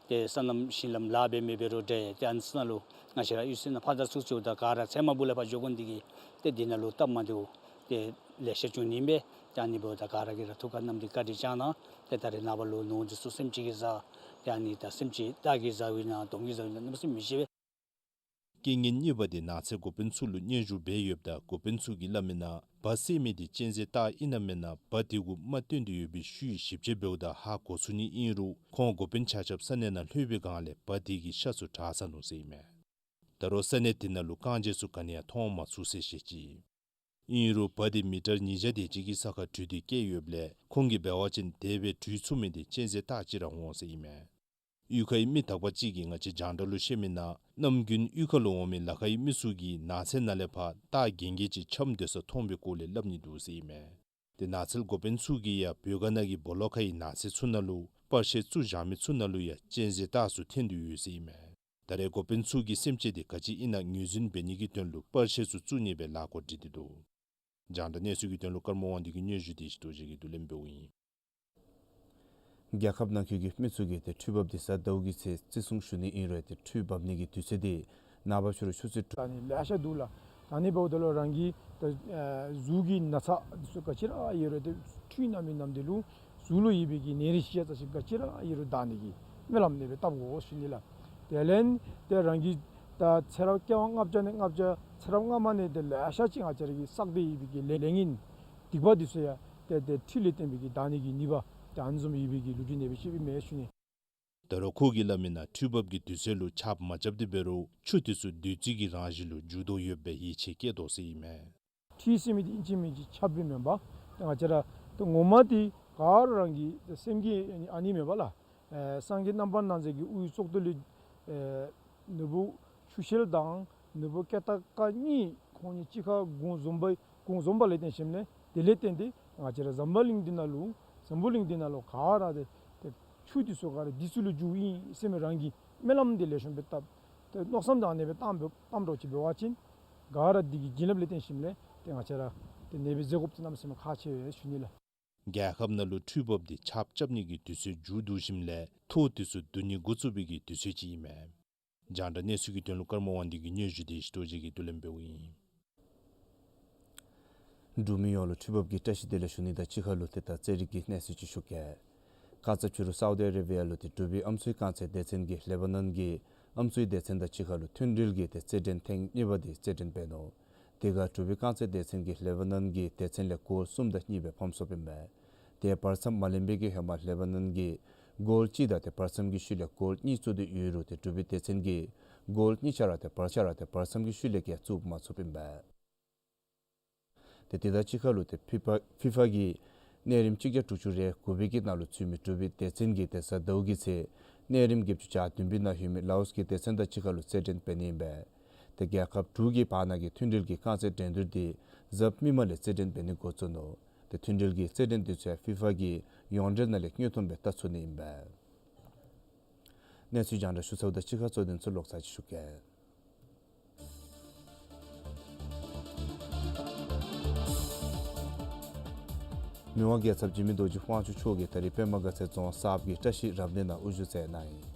ཏེ་སོ་ནམ་ཞིང་ལམ་ལཱ་འབད་མི་འབད་རུང་འདྲ་ཏེ་ཨ་ནི་ཚུ་ནང་ལུ་ང་བཅས་ར་གཡུས་ཚན་ནང་ཕར་དང་ཚུར་ཚུར་ད་ག་ར་ཚལ་མ་སྦུག་ལས་ཕར་འགྱོ་དགོ་ནི་འདི་གིས་ཏེ་འདི་ནང་ལུ་སྟབས་མ་བདེཝ་ཏེ་ལེ་ཤ་བྱུང་ནི་ཨིན་པས། ཏེ་ཨ་ནི་འབདཝ་ད་ག་ར་གིས་ར་ཐུགས་ཁར་བསྣམས་ཏེ་བཀའ་དྲིན་བསྐྱང་གནང་། ཏེ་ད་རེས་ནངས་པ་ལུ་ནོར་འདི་ཚུ་སེམས་ཅན་གྱིས་བཟའ། ཏེ་ཨ་ནི་ད་སེམས་ཅན་སྟག་གིས་བཟའ་བའི་ནང་དོམ་གྱིས་བཟའ་བའི་ནང་གནམ་མེད་ས་མེད་མི་ཤེས་པས། རྐྱེན་ངན་གཉིས་པ་འདི་ནགས་ཚལ་འགོ་དཔོན་ཚུ་ལུ་སྙན་ཞུ་འབད་ཡོདཔ་ད་འགོ་དཔོན་ཚུ་གིས་སླབ་མི་ནང་བ་བསད་མི་འདི་གཅན་གཟན་སྟག་ཨིན་ན་མེན་ན་བ་དེ་གུ་རྨ་བཏོན་ཏེ་ཡོད་པའི་ཤུལ་ཞིབ་དཔྱད་འབདཝ་ད་ཧ་གོ་ཚུགས་ནི་ཨིན་རུང་ཁོང་འགོ་དཔོན་ཆ་ཁྱབ་ས་གནས་ནང་ལྷོད་པའི་སྒང་ལས་བ་དེ་གི་ཤ་ཚུ་དྲག་ཚར་ནུག་ཟེར་ཨིན་མས། ད་རུང་ས་གནས་དེ་ནང་ལུ་རྐང་རྗེས་ཚུ་ག་ནི་ཡང་མཐོང་མ་ཚུགས་ཟེར་བཤད་ཅི། ཨིན་རུང་བ་དེ་མི་ཊར་ཉིས་བརྒྱ་དེ་ཅིག་གི་ས་ཁར་དྲུད་དེ་བསྐྱལ་ཡོདཔ་ལས་ཁོང་གིས་འབད་བ་ཅིན་དེ་སྦེ་དྲུད་ཚུགས་མི་འདི་གཅན་གཟན་སྟག་ཅིག་ར་འོང་ཟེར་ཨིན་མས། གཡུས་ཁའི་མི་དག་པ་ཅིག་གིས་ང་བཅས་རྒྱང་བསྒྲགས་ལུ་བཤད་མི་ནང་གནམ་དགུན་གཡུས་ཁ་ལུ་འོང་མི་ལ་ཁའི་མི་ཚུ་གིས་ནགས་ཚལ་ནང་ལས་ཕར་སྟག་རྒན་རྒས་ཅིག་འཁྱམས་སྡོད་ས་མཐོང་བའི་སྐོར་ལས་སླབ་ནི་འདུག་ཟེར་ཨིན་མས། ཏེ་ནགས་ཚལ་འགོ་དཔོན་ཚུ་གིས་ཡང་བོད་ག་ནང་གི་སྦོ་ལོགས་ཁའི་ནགས་ཚལ་ཚུ་ནང་ལུ་པར་ཤ་བཙུགས་བཞག་མི་ཚུ་ནང་ལུ་ཡང་གཅན་གཟན་རྟགས་ཚུ་ཐོན་དོ་ཡོད་ཟེར་ཨིན་མས། ད་རེས་འགོ་དཔོན་ཚུ་གིས་སེམས་ཅན་དེ་ག་ཅི་ཨིན་ན་ངོས་འཛིན་འབད་ནི་གི་དོན་ལུ་པར་ཤ་ཚུ་བཙུགས་ནི་སྦེ་ལཱ་འགོ་འདྲེན་ཏེ་འདུག། རྒྱང་བསྒྲགས་གནས་ཚུལ་གྱི་དོན་ལུ་ཀརྨ་དབང་འདུས་ཀྱི་སྙན་ཞུ་དེ་ཞིག་ཏུ་ཞུ་གེ། དུས་ལེན་འབདཝ་ཨིན། རྒྱལ་ཁབ་ནང་འཁོད་ཀྱི་མི་ཚུ་གིས་ཏེ་འཕྲུལ་འབབ་འདི་གཟའ་ཟླཝ་གི་ཚེ་བརྩི་སྲུང་ཞུ་ནི་ཨིན་རུང་ཏེ་འཕྲུལ་འབབ་ནི་གི་དུས་ཚོད་འདི་ནངས་པ་ཕྱི་རུ་ཆུ་ཚོད་དྲུག། ད་ནི་ལེ་ཤ་འདུག་ལགས། ད་ནི་འབདཝ་ད་ལུ་རང་གི་ད་ཨ་གཟུགས་ཀྱི་ན་ཚ་འདི་ཚུ་ག་ཅི་ར་ཨིན་རུང་ཏེ་འཕྲུལ་ནང་མི་ནང་འདི་ལུ་གཟུགས་ལུ་ཡོད་པའི་གི་ནད་རིགས་ཤི་ཡ་ཙ་ཞིག་ག་ཅི་ར་ཨིན་རུང་དྲག་ནི་གི་སྨོན་ལམ་ཨ་ནི་སྦེ་བཏབ་དགོ་ཞུ་ནི་ལགས། དེ་ལས་ཏེ་རང་གི་ད་ཚེ་རབས་སྐྱེ་བ་ལྔ་བརྒྱ་ནས་ལྔ་བརྒྱ་ཚེ་རབས་སྔ་མ་ནས་ཏེ་ལེ་ཤ་ཅིག་ང་བཅས་ར་གི་བསགས་ཏེ་ཡོད་པའི་གི་ལས་ལས་ངན་སྡིག་པ་འདི་ཚུ་ཡང་ཏེ་ཏེ་འཕྲུལ་ལས་བརྟེན་པའི་གི་དྲག་ནི་གི་ནུས་པ་ཏེ་ཨ་ནི་བཟུམ་ཡོད་པའི་གི་ལོ་རྒྱུས་གནས་པའི་ཤེས་པའི་མེད་ཞུ་ནི། ད་རུང་ཁོ་གིས་སླབ་མིའི་ནང་འཕྲུལ་འབབ་ཀྱི་དུས་ཚོད་ལུ་ཆརཔ་མ་རྐྱབ་སྟེ་འབད་རུང་ཆུ་དེ་ཚུ་བདུད་རྩི་གི་རང་བཞིན་ལུ་འགྱུར་དོ་ཡོདཔ་སྦེ་ཡིད་ཆེས་བསྐྱེད་དོ་ཟེར་ཨིན་མས། འཕྲུལ་ཟེར་མི་འདི་ཨིན་ཅི་མིན་ཅི་ཆརཔ་སྦེ་མེན་པར་ཏེ་ང་བཅས་ར་ཏེ་ངོ་མ་འདི་ག་ར་རང་གི་ཏེ་སེམས་ཀྱི་ཨ་ནི་མེན་པ་ལགས། ཨེ་སངས་རྒྱས་རྣམ་པར་སྣང་མཛད་ཀྱི་དབུའི་གཙུག་ཏོར་ལས་ཨེ་ནོར་བུ་ཆུ་ཤེལ་དང་ནོར་བུ་ཀེ་ཏ་ཀ་གཉིས་ཁོང་གཉིས་གཅིག་ཁར་གུང་འཛོམས་པ་གུང་འཛོམས་པ་ལས་བརྟེན་ཞིནམ་ལས་དེ་ལས་བརྟེན་ཏེ་ང་བཅས་ར་འཛམ་བུ་གླིང་འདི་ནང་ལུ་འཛམ་བུ་གླིང་འདི་ནང་ལུ་ག་ར་ཏེ་ཏེ་ཆུ་འདི་ཚུ་ག་ར་བདུད་རྩི་ལུ་འགྱུར་ཨིན་ཟེར་མི་རང་གི་སྨོན་ལམ་འདི་ལེགས་ཤོམ་སྦེ་བཏབ། ཏེ་མནོ་བསམ་དང་ཨ་ནི་སྦེ་བཏང་སྦེ་བཏངམ་འདྲཝ་ཅིག་འབད་བ་ཅིན་ག་ར་འདི་གི་བྱིན་རླབས་ལས་བརྟེན་ཞིནམ་ལས་ཏེ་ང་བཅས་ར་ཏེ་ནད་པའི་ཟས་གོ་ཏེ་གནམ་མེད་ས་མེད་ཁག་ཆེ་བས་ཞུ་ནི་ལགས། རྒྱལ་ཁབ་ནང་ལུ་འཕྲུལ་འབབ་འདི་ཆརཔ་རྐྱབ་ནི་གི་དུས་ཚོད་མཇུག་བསྡུ་ཞིནམ་ལས་ཐོག་དེ་ཚུ་བསྡུ་ནི་འགོ་བཙུགས་པའི་གི་དུས་ཚོད་ཅིག་ཨིན་མས། རྒྱང་བསྒྲགས་གནས་ཚུལ་གྱི་དོན་ལུ་ཀརྨ་དབང་འདུས་ཀྱི་སྙན་ཞུ་དེ་ཞིག་ཏུ་ཞུ་གེ། དུས་ལེན་འབདཝ་ཨིན། འབྲུག་མི་ཡོངས་ལུ་འཕྲུལ་འབབ་ཀྱི་བཀྲ་ཤིས་བདེ་ལེགས་ཞུ་ནི་དང་གཅིག་ཁར་ལུ་ཏེ་ད་རྩེད་རིགས་ཀྱི་གནས་ཚུལ་ཅིག་ཞུ་གེ། ཁ་ཙ་ཕྱི་རུ་སའུ་ཌི་ཨ་རེ་བི་ཡ་ལུ་ཏེ་འབྲུག་པའི་ཨམ་སྲུའི་རྐང་རྩེད་སྡེ་ཚན་གྱིས་ལེ་པ་ནན་གྱི་ཨམ་སྲུའི་སྡེ་ཚན་དང་གཅིག་ཁར་ལུ་མཐུན་སྒྲིལ་གྱི་ཏེ་རྩེད་འགྲན་ཐེངས་གཉིས་པ་འདི་རྩེད་འགྲན་འབད་ནུག། དེ་ཁར་འབྲུག་པའི་རྐང་རྩེད་སྡེ་ཚན་གྱིས་ལེ་པ་ནན་གྱི་སྡེ་ཚན་ལས་གོལ་གསུམ་དང་གཉིས་སྦེ་ཕམ་སོཔ་ཨིན་པས། ཏེ་བར་མཚམས་མ་ལོན་པའི་གི་ཧེ་མ་ལེ་པ་ནན་གྱིས་གོལ་གཅིག་དང་ཏེ་བར་མཚམས་ཀྱི་ཤུལ་ལས་གོལ་གཉིས་བཙུགས་ཏེ་ཡོད་རུང་ཏེ་འབྲུག་པའི་སྡེ་ཚན་གྱིས་གོལ་གཉིས་ཆ་ར་ཏེ་བར་ཆ་ར་ཏེ་བར་མཚམས་ཀྱི་ཤུལ་ལས་ཀྱང་བཙུགས་མ་ཚུགསཔ་ཨིན་པས། ཏེ་དེ་དང་གཅིག་ཁར་ལུ་ཏེ་ཕི་ཕ་ཕི་ཕ་གིས་གནས་རིམ་གཅིག་བརྒྱ་དྲུག་ཅུ་རེ་དགུ་པའི་གི་ནང་ལུ་ཚུད་མི་འབྲུག་པའི་སྡེ་ཚན་གྱིས་ཏེ་གཟའ་ཟླཝ་གི་ཚེ་གནས་རིམ་བརྒྱད་ཅུ་གྱ་བདུན་པའི་ནང་ཡོད་མི་ལའོསི་གི་སྡེ་ཚན་དང་གཅིག་ཁར་ལུ་རྩེད་འགྲན་འབད་ནི་ཨིན་པས། ཏེ་རྒྱལ་ཁབ་དྲུག་གི་བར་ན་གི་མཐུན་སྒྲིལ་གྱི་རྐང་རྩེད་འགྲན་བསྡུར་འདི་གཟའ་མིག་དམར་ལས་རྩེད་འགྲན་འབད་ནི་འགོ་བཙུགས་ནུག། ཏེ་མཐུན་སྒྲིལ་གྱི་རྩེད་འགྲན་འདི་ཚུ་ཡང་ཕི་ཕ་གིས་ཡོངས་འབྲེལ་ནང་ལས་དངོས་མཐོང་སྦེ་བལྟ་ཚུགས་ནི་ཨིན་པས། གནས་ཚུལ་རྒྱང་བསྒྲགས་ཞུ་ཚརཝ་དང་གཅིག་ཁར་གཙོ་དོན་ཚུ་ལོག་ཚར་ཅིག་ཞུ་གེ། མི་དབང་རྒྱལ་ཚབ་འཇིགས་མེད་རྡོ་རྗེ་དབང་ཕྱུག་མཆོག་གིས་ད་རིས་པདྨ་དགའ་ཚལ་རྫོང་གསརཔ་གི་བཀྲ་ཤིས་རབ་གནས་ནང་དབུ་བཞུགས་མཛད་གནང་ཡི།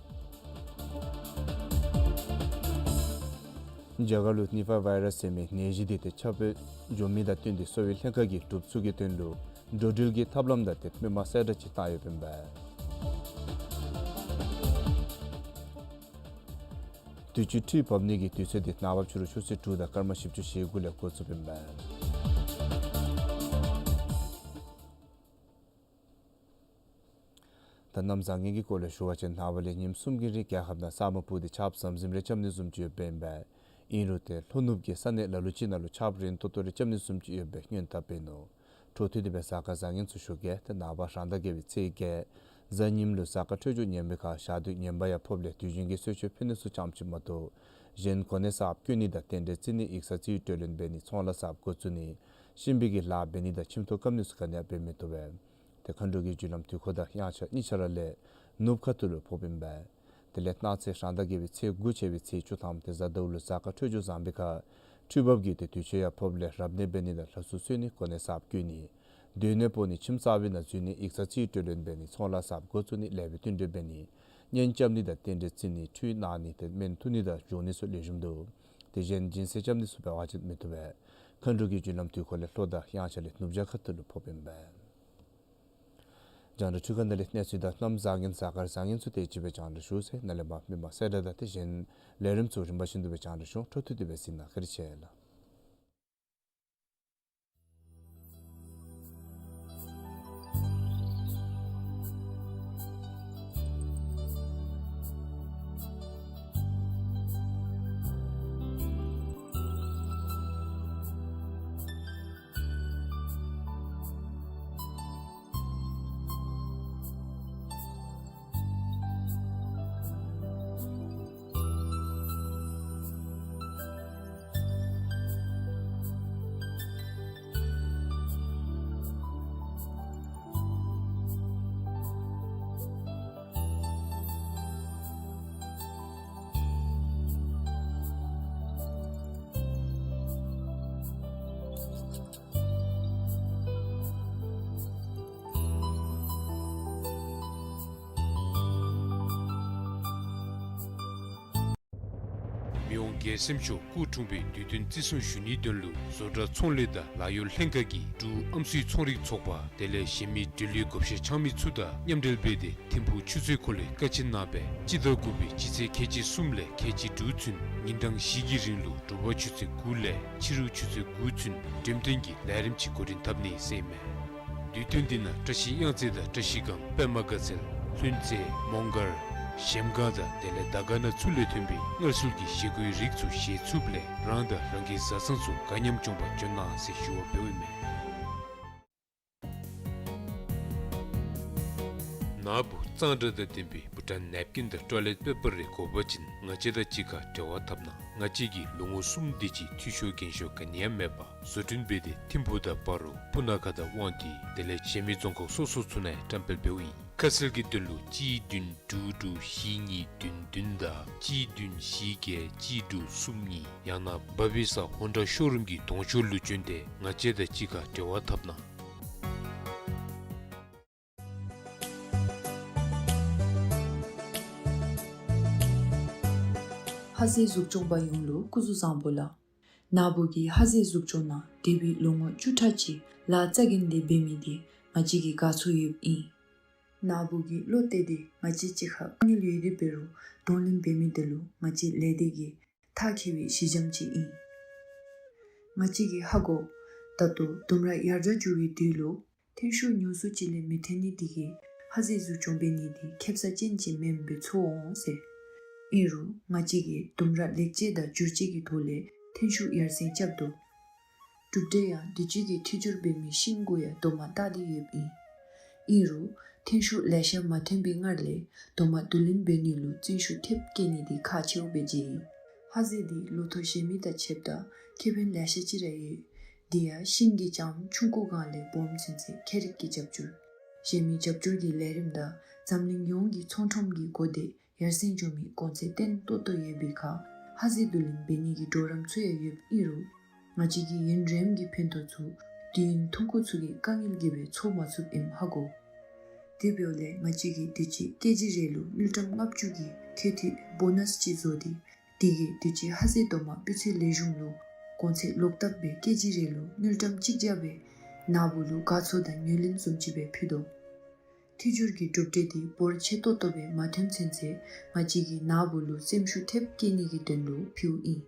རྒྱ་གར་ལུ་ནི་ཕ་ཝའི་རཱསི་ཟེར་མི་ནད་གཞི་འདི་ཏེ་ཁྱབ་སྤེལ་འགྱོ་མི་དང་བསྟུན་ཏེ་གསོ་བའི་ལྷན་ཁག་གིས་སྒྲུབ་ཚུགས་ཀྱི་དོན་ལུ་འགྲོ་འགྲུལ་གྱི་ཐབས་ལམ་དང་ཏེ་མི་མང་གསལ་བསྒྲགས་ཅིག་བཏང་ཡོདཔ་ཨིན་པས། དུས་ཅི་འཕྲུལ་འབབ་ནི་གི་དུས་ཚོད་འདི་ནངས་པ་ཕྱི་རུ་ཆུ་ཚོད་དྲུག་དང་སྐར་མ་བཞི་བཅུ་ཞེ་དགུ་ལས་འགོ་བཙུགསཔ་ཨིན་པས། ད་གནམ་བཟང་ངན་གྱི་སྐོར་ལས་ཞུ་བ་ཅིན་ནངས་པ་ལས་ཉིནམ་གསུམ་གྱི་རིང་རྒྱལ་ཁབ་ནང་ས་སྨུག་སྤུབས་ཏེ་ཆརཔ་ཟམ་ཟིམ་རེ་རྐྱབ་ནི་བཟུམ་ཅིག་ཡོདཔ་ཨིན་པས། ཨིན་རུང་ཏེ་ལྷོ་ནུབ་ཀྱི་ས་གནས་ལ་ལུ་ཅིག་ནང་ལུ་ཆརཔ་རན་ཏོག་ཏོ་རེ་རྐྱབ་ནི་བཟུམ་ཅིག་ཡོད་པའི་སྔོན་དཔག་འབད་ནུག། འཕྲོ་མཐུད་དེ་སྦེ་གཟའ་སྐར་བཟང་ངན་ཚུ་ཞུ་གེ། ཏེ་ནངས་པ་རང་ཟླ་བརྒྱད་པའི་ཚེས་བརྒྱད་གཟའ་ཉིམ་ལུ་གཟའ་སྐར་འཕྲོད་སྦྱོར་ངན་པའི་ཁར་ཞག་དུས་ངན་པ་ཡང་ཕོགཔ་ལས་དུས་རྒྱུན་གྱི་གསོལ་མཆོད་ཕུལ་ནི་ཚུ་ཙམ་ཅིག་མ་གཏོགས་གཞན་གོ་གནས་གསརཔ་བསྐོ་ནི་དང་རྟེན་འབྲེལ་བརྩི་ནི་ཡིག་ཚང་རྩིས་སྤྲོད་ལེན་འབད་ནི་ཚོང་ལཱ་གསརཔ་འགོ་བཙུགས་ནི་གཤིན་པོའི་གི་ལཱ་འབད་ནི་དང་ཁྱིམ་ཐོག་བཀབ་ནི་ཚུ་ག་ནི་ཡང་འབད་མི་བཏུབ་པས། ཏེ་མཁའ་འགྲོ་གི་རྒྱུ་ལམ་དུས་འཁོར་དང་དབྱངས་འཆར་གཉིས་ཆ་ར་ལས་ནུབ་ཁ་ཐུག་ལུ་ཕོགཔ་ཨིན་པས། དེ་ལས་གནངས་ཚེ་རང་ཟླ་བརྒྱད་པའི་ཚེས་དགུ་ཆད་པའི་ཚེས་བཅུ་ཐམ་ཏེ་གཟའ་ཟླཝ་ལུ་གཟའ་སྐར་འཕྲོད་སྦྱོར་བཟང་པའི་ཁར་འཕྲུལ་འབབ་ཀྱི་ཏེ་དུས་ཆེན་ཡང་ཕོགཔ་ལས་རབ་གནས་འབད་ནི་དང་ལྷ་གསོལ་གསོལ་ནི་གོ་གནས་གསརཔ་བསྐོ་ནི་སྡོད་གནས་སྤོ་ནི་ཁྱིམ་གསར་པའི་ནང་འཛུལ་ནི་ཡིག་ཚང་རྩིས་སྤྲོད་ལེན་འབད་ནི་ཚོང་ལཱ་གསརཔ་འགོ་བཙུགས་ནི་ལེགས་པའི་བསྟུན་གྲོས་འབད་ནི་གཉེན་རྐྱབ་ནི་དང་རྟེན་འབྲེལ་བརྩི་ནི་ཁྲུས་གནང་ནི་ཏེ་སྨན་འཐུ་ནི་དང་འགྱོ་ནི་ཚུ་ལེགས་ཤོམ་འདུག། ཏེ་གཞན་སྦྱིན་སྲེག་རྐྱབ་ནི་ཚུ་འབད་བ་ཅིན་མི་བཏུབ་པས། མཁའ་འགྲོ་གི་རྒྱུ་ལམ་དུས་འཁོར་ལས་ལྷོ་དང་དབྱངས་འཆར་ལས་ནུབ་བྱང་ཁ་ཐུག་ལུ་ཕོགཔ་ཨིན་པས། རྒྱང་བསྒྲགས་འཕྲུལ་ཁང་ནང་ལས་གནས་ཚུལ་དང་གནམ་བཟང་ངན་གཟའ་སྐར་བཟང་ངན་ཚུ་དེ་ཅིག་སྦེ་རྒྱང་བསྒྲགས་ཞུ་ཚར་ཡི། ནཱ་ལས་མར་མི་མང་གསལ་བསྒྲགས་དང་ཏེ་གཞན་ལས་རིམ་ཚུ་རིམ་པ་བཞིན་དུ་སྦེ་རྒྱང་བསྒྲགས་ཞུ། འཕྲོ་མཐུད་དེ་སྦེ་གཟིགས་གནང་། བཀའ་དྲིན་ཆེ་ལགས། མི་དབང་རྒྱལ་སྲས་མཆོག་སྐུ་འཁྲུངས་པའི་དུས་སྟོན་བརྩི་སྲུང་ཞུ་ནིའི་དོན་ལུ་བཟོ་གྲྭ་ཚོང་ལས་དང་ལཱ་གཡོག་ལྷན་ཁག་གིས་འབྲུག་ཨམ་སྲུའི་ཚོང་རིགས་ཚོགས་པ་དེ་ལས་གཞན་མི་འབྲེལ་ཡོད་བགོ་བཤའ་འཆང་མི་ཚུ་དང་མཉམ་འབྲེལ་འབད་དེ་ཐིམ་ཕུག་ཆུ་ཚོད་ཁོ་ལས་བཀའ་ཆད་གནང་སྦེ་སྤྱི་ཟླ་དགུ་པའི་སྤྱི་ཚེས་ཁལ་གཅིག་གསུམ་ལས་ཁལ་གཅིག་དྲུག་ཚུན་ཉིན་གྲངས་བཞི་གི་རིང་ལུ་དྲོ་པ་ཆུ་ཚོད་དགུ་ལས་ཕྱི་རུ་ཆུ་ཚོད་དགུ་ཚུན་འགྲེམས་སྟོན་གྱི་ལས་རིམ་ཅིག་འགོ་འདྲེན་འཐབ་ནི་ཟེར་ཨིན་མས། དུས་སྟོན་འདི་ནང་བཀྲ་ཤིས་གཡང་རྩེ་དང་བཀྲ་ཤིས་སྒང་པདྨ་དགའ་ཚལ་ལྷུན་རྩེ་མོང་སྒར་གཞལམ་སྒང་དང་དེ་ལས་དར་དཀར་ན་ཚུ་ལས་ཐོན་པའི་མངར་ཚོད་ཀྱི་བཞེས་སྒོའི་རིགས་ཚུ་བཞེས་ཚུགསཔ་ལས་རང་དང་རང་གི་བཟའ་ཚང་ཚུ་དགའ་ཉམས་འབྱུང་བར་འབྱོན་གནང་ཟེར་ཞུ་བ་འབདཝ་ཨིན་མས། ནཱ་བུ་གཙང་སྦྲ་དང་ལྡན་པའི་བུ་ཊཱན་ནེབ་ཀིན་དང་ཊོའི་ལེཊ་པེ་པར་རེ་དགོ་པ་ཅིན་ང་བཅས་དང་གཅིག་ཁར་འབྲེལ་བ་འཐབ་གནང་། ང་བཅས་ཀྱིས་ལོ་ངོ་གསུམ་དེ་ཅིག་འཐུས་ཤོར་འགན་ཤོར་ག་ནི་ཡང་མེད་པར་བཟོ་སྐྲུན་འབད་དེ་ཐིམ་ཕུག་དང་སྤ་རོ་སྤུ་ན་ཁ་དང་དབང་འདུས་དེ་ལས་གཞན་མི་རྫོང་ཁག་སོ་སོ་ཚུ་ནང་ཡང་བཀྲམ་སྤེལ་འབདཝ་ཨིན། ཁ་གསལ་གྱི་དོན་ལུ་གཅིག་བདུན་དྲུག་དྲུག་བཞི་གཉིས་བདུན་བདུན་དང་གཅིག་བདུན་བཞི་བརྒྱད་གཅིག་དྲུག་གསུམ་གཉིས་ཡང་ན་བ་བི་ས་ཧོན་ཌ་ཤོ་རུམ་གྱི་གདོང་ཕྱོགས་ལུ་བྱོན་ཏེ་ང་བཅས་དང་གཅིག་ཁར་འབྲེལ་བ་འཐབ་གནང་། ཧ་ཟེ་གཟུགས་སྐྱོང་པ་ཡོངས་ལུ་སྐུ་གཟུགས་བཟང་པོ་ལགས། ནཱ་བུ་གིས་ཧ་ཟེ་གཟུགས་སྐྱོང་ནང་འདས་པའི་ལོ་ངོ་བཅུ་ཕྲག་ཅིག་ལཱ་རྩ་འགེངས་ཏེ་འབད་མི་དེ་ང་བཅས་ཀྱིས་དགའ་ཚོར་ཡོདཔ་ཨིན། ནཱ་བུ་གིས་བློ་གཏད་དེ་ང་བཅས་གཅིག་ཁར་དཀའ་ངལ་ཡོད་དེ་འབད་རུང་གདོང་ལེན་འབད་མི་དེ་ལུ་ང་བཅས་ལས་སྡེ་གིས་ཐག་བཅད་པའི་གཞི་འགྱམ་ཅིག་ཨིན། ང་བཅས་ཀྱིས་ཧ་གོ། ད་ལྟོ་ལྡུམ་ར་ཡར་དྲག་འགྱོ་བའི་དུས་ལུ་ཐོན་ཤུགས་ཉུང་སུ་ཅིག་ལས་མི་ཐོན་ནི་དེ་གིས་ཧ་ཟེ་གཟུགས་སྐྱོང་འབད་ནི་དེ་ཁེབ་ས་ཅན་ཅིག་མེནམ་སྦེ་ཚོར་འོང་ཟེར། ཨིན་རུང་ང་བཅས་ཀྱིས་ལྡུམ་ར་ལེགས་བཅོས་དང་བསྒྱུར་བཅོས་ཀྱི་ཐོག་ལས་ཐོན་ཤུགས་ཡར་སེང་རྐྱབ་དོ། གྲུབ་འབྲས་ཡང་དུས་ཅི་གི་འཕྲུལ་སྦྱོར་འབད་མི་ཤིང་གུ་ཡང་དོ་མ་བཏགས་ཏེ་ཡོདཔ་ཨིན། ཨིན་རུང་ཐོན་ཤུགས་ལེ་ཤ་མ་ཐོན་པའི་སྔར་ལས་དོ་མ་བསྡུ་ལེན་འབད་ནི་ལུ་བརྩོན་ཤུགས་ཐེབས་བསྐྱེད་ནི་དེ་ཁག་ཆེཝ་སྦེ་མཇལ་ཡི། ཧ་ཟེ་འདི་ལོ་ཐོག་གཞན་མི་དང་ཕྱདཔ་ད་ཁེ་ཕན་ལེ་ཤ་ཅིག་ར་ཡོད། དེ་ཡང་ཤིང་གི་ལྕངམ་ཆུང་ཀུ་སྒང་ལས་སྦོམ་ཚུན་ཚོད་ཁྱད་རིག་གི་རྒྱབ་སྐྱོར། གཞན་མི་རྒྱབ་སྐྱོར་གྱི་ལས་རིམ་དང་འཛམ་གླིང་ཡོངས་ཀྱི་ཚོང་ཁྲོམ་གྱི་གོ་བརྡས་ཡར་སེང་འགྱོ་མི་གོང་ཚད་བརྟན་ཏོག་ཏོ་ཡོད་པའི་ཁར་ཧ་ཟེ་བསྡུ་ལེན་འབད་ནི་གི་གྲོགས་རམ་ཚུ་ཡང་ཡོདཔ་ཨིན་རུང་ང་བཅས་ཀྱི་ཡུན་རིངམོ་གི་ཕན་ཐོགས་ཚུ་དུས་ཡུན་ཐུང་ཀུ་ཚུ་གི་དཀའ་ངལ་གྱིས་སྦེ་ཚོར་མ་ཚུགསཔ་ཨིནམ་ཧ་གོ། དེ་འབདཝ་ལས་ང་བཅས་ཀྱིས་དུས་ཅི་ཀེ་ཇི་རེ་ལུ་དངུལ་ཀྲམ་ལྔ་བཅུ་གི་ཁེ་ཐིག་བོ་ནཱས་ཅིག་བཟོ་སྟེ་དེ་གིས་དུས་ཅི་ཧ་ཟེ་དོ་མ་སྤུས་ཚད་ལེགས་ཤོམ་ལུ་གོང་ཚད་ལོག་བཏབ་སྦེ་ཀེ་ཇི་རེ་ལུ་དངུལ་ཀྲམ་གཅིག་བརྒྱ་སྦེ་ནཱ་བུ་ལུ་དགའ་ཚོར་དང་ངོས་ལེན་བཟུམ་ཅིག་སྦེ་ཕུལ་དོ། འཕྲུལ་སྦྱོར་གྱི་གྲུབ་འབྲས་དེ་འབོར་ཆེ་ཏོག་ཏོ་སྦེ་མ་ཐོན་ཚུན་ཚོད་ང་བཅས་ཀྱིས་ནཱ་བུ་ལུ་སེམས་ཤུགས་ཐེབས་བསྐྱེད་ནི་གི་དོན་ལུ་ཕུལཝ་ཨིན།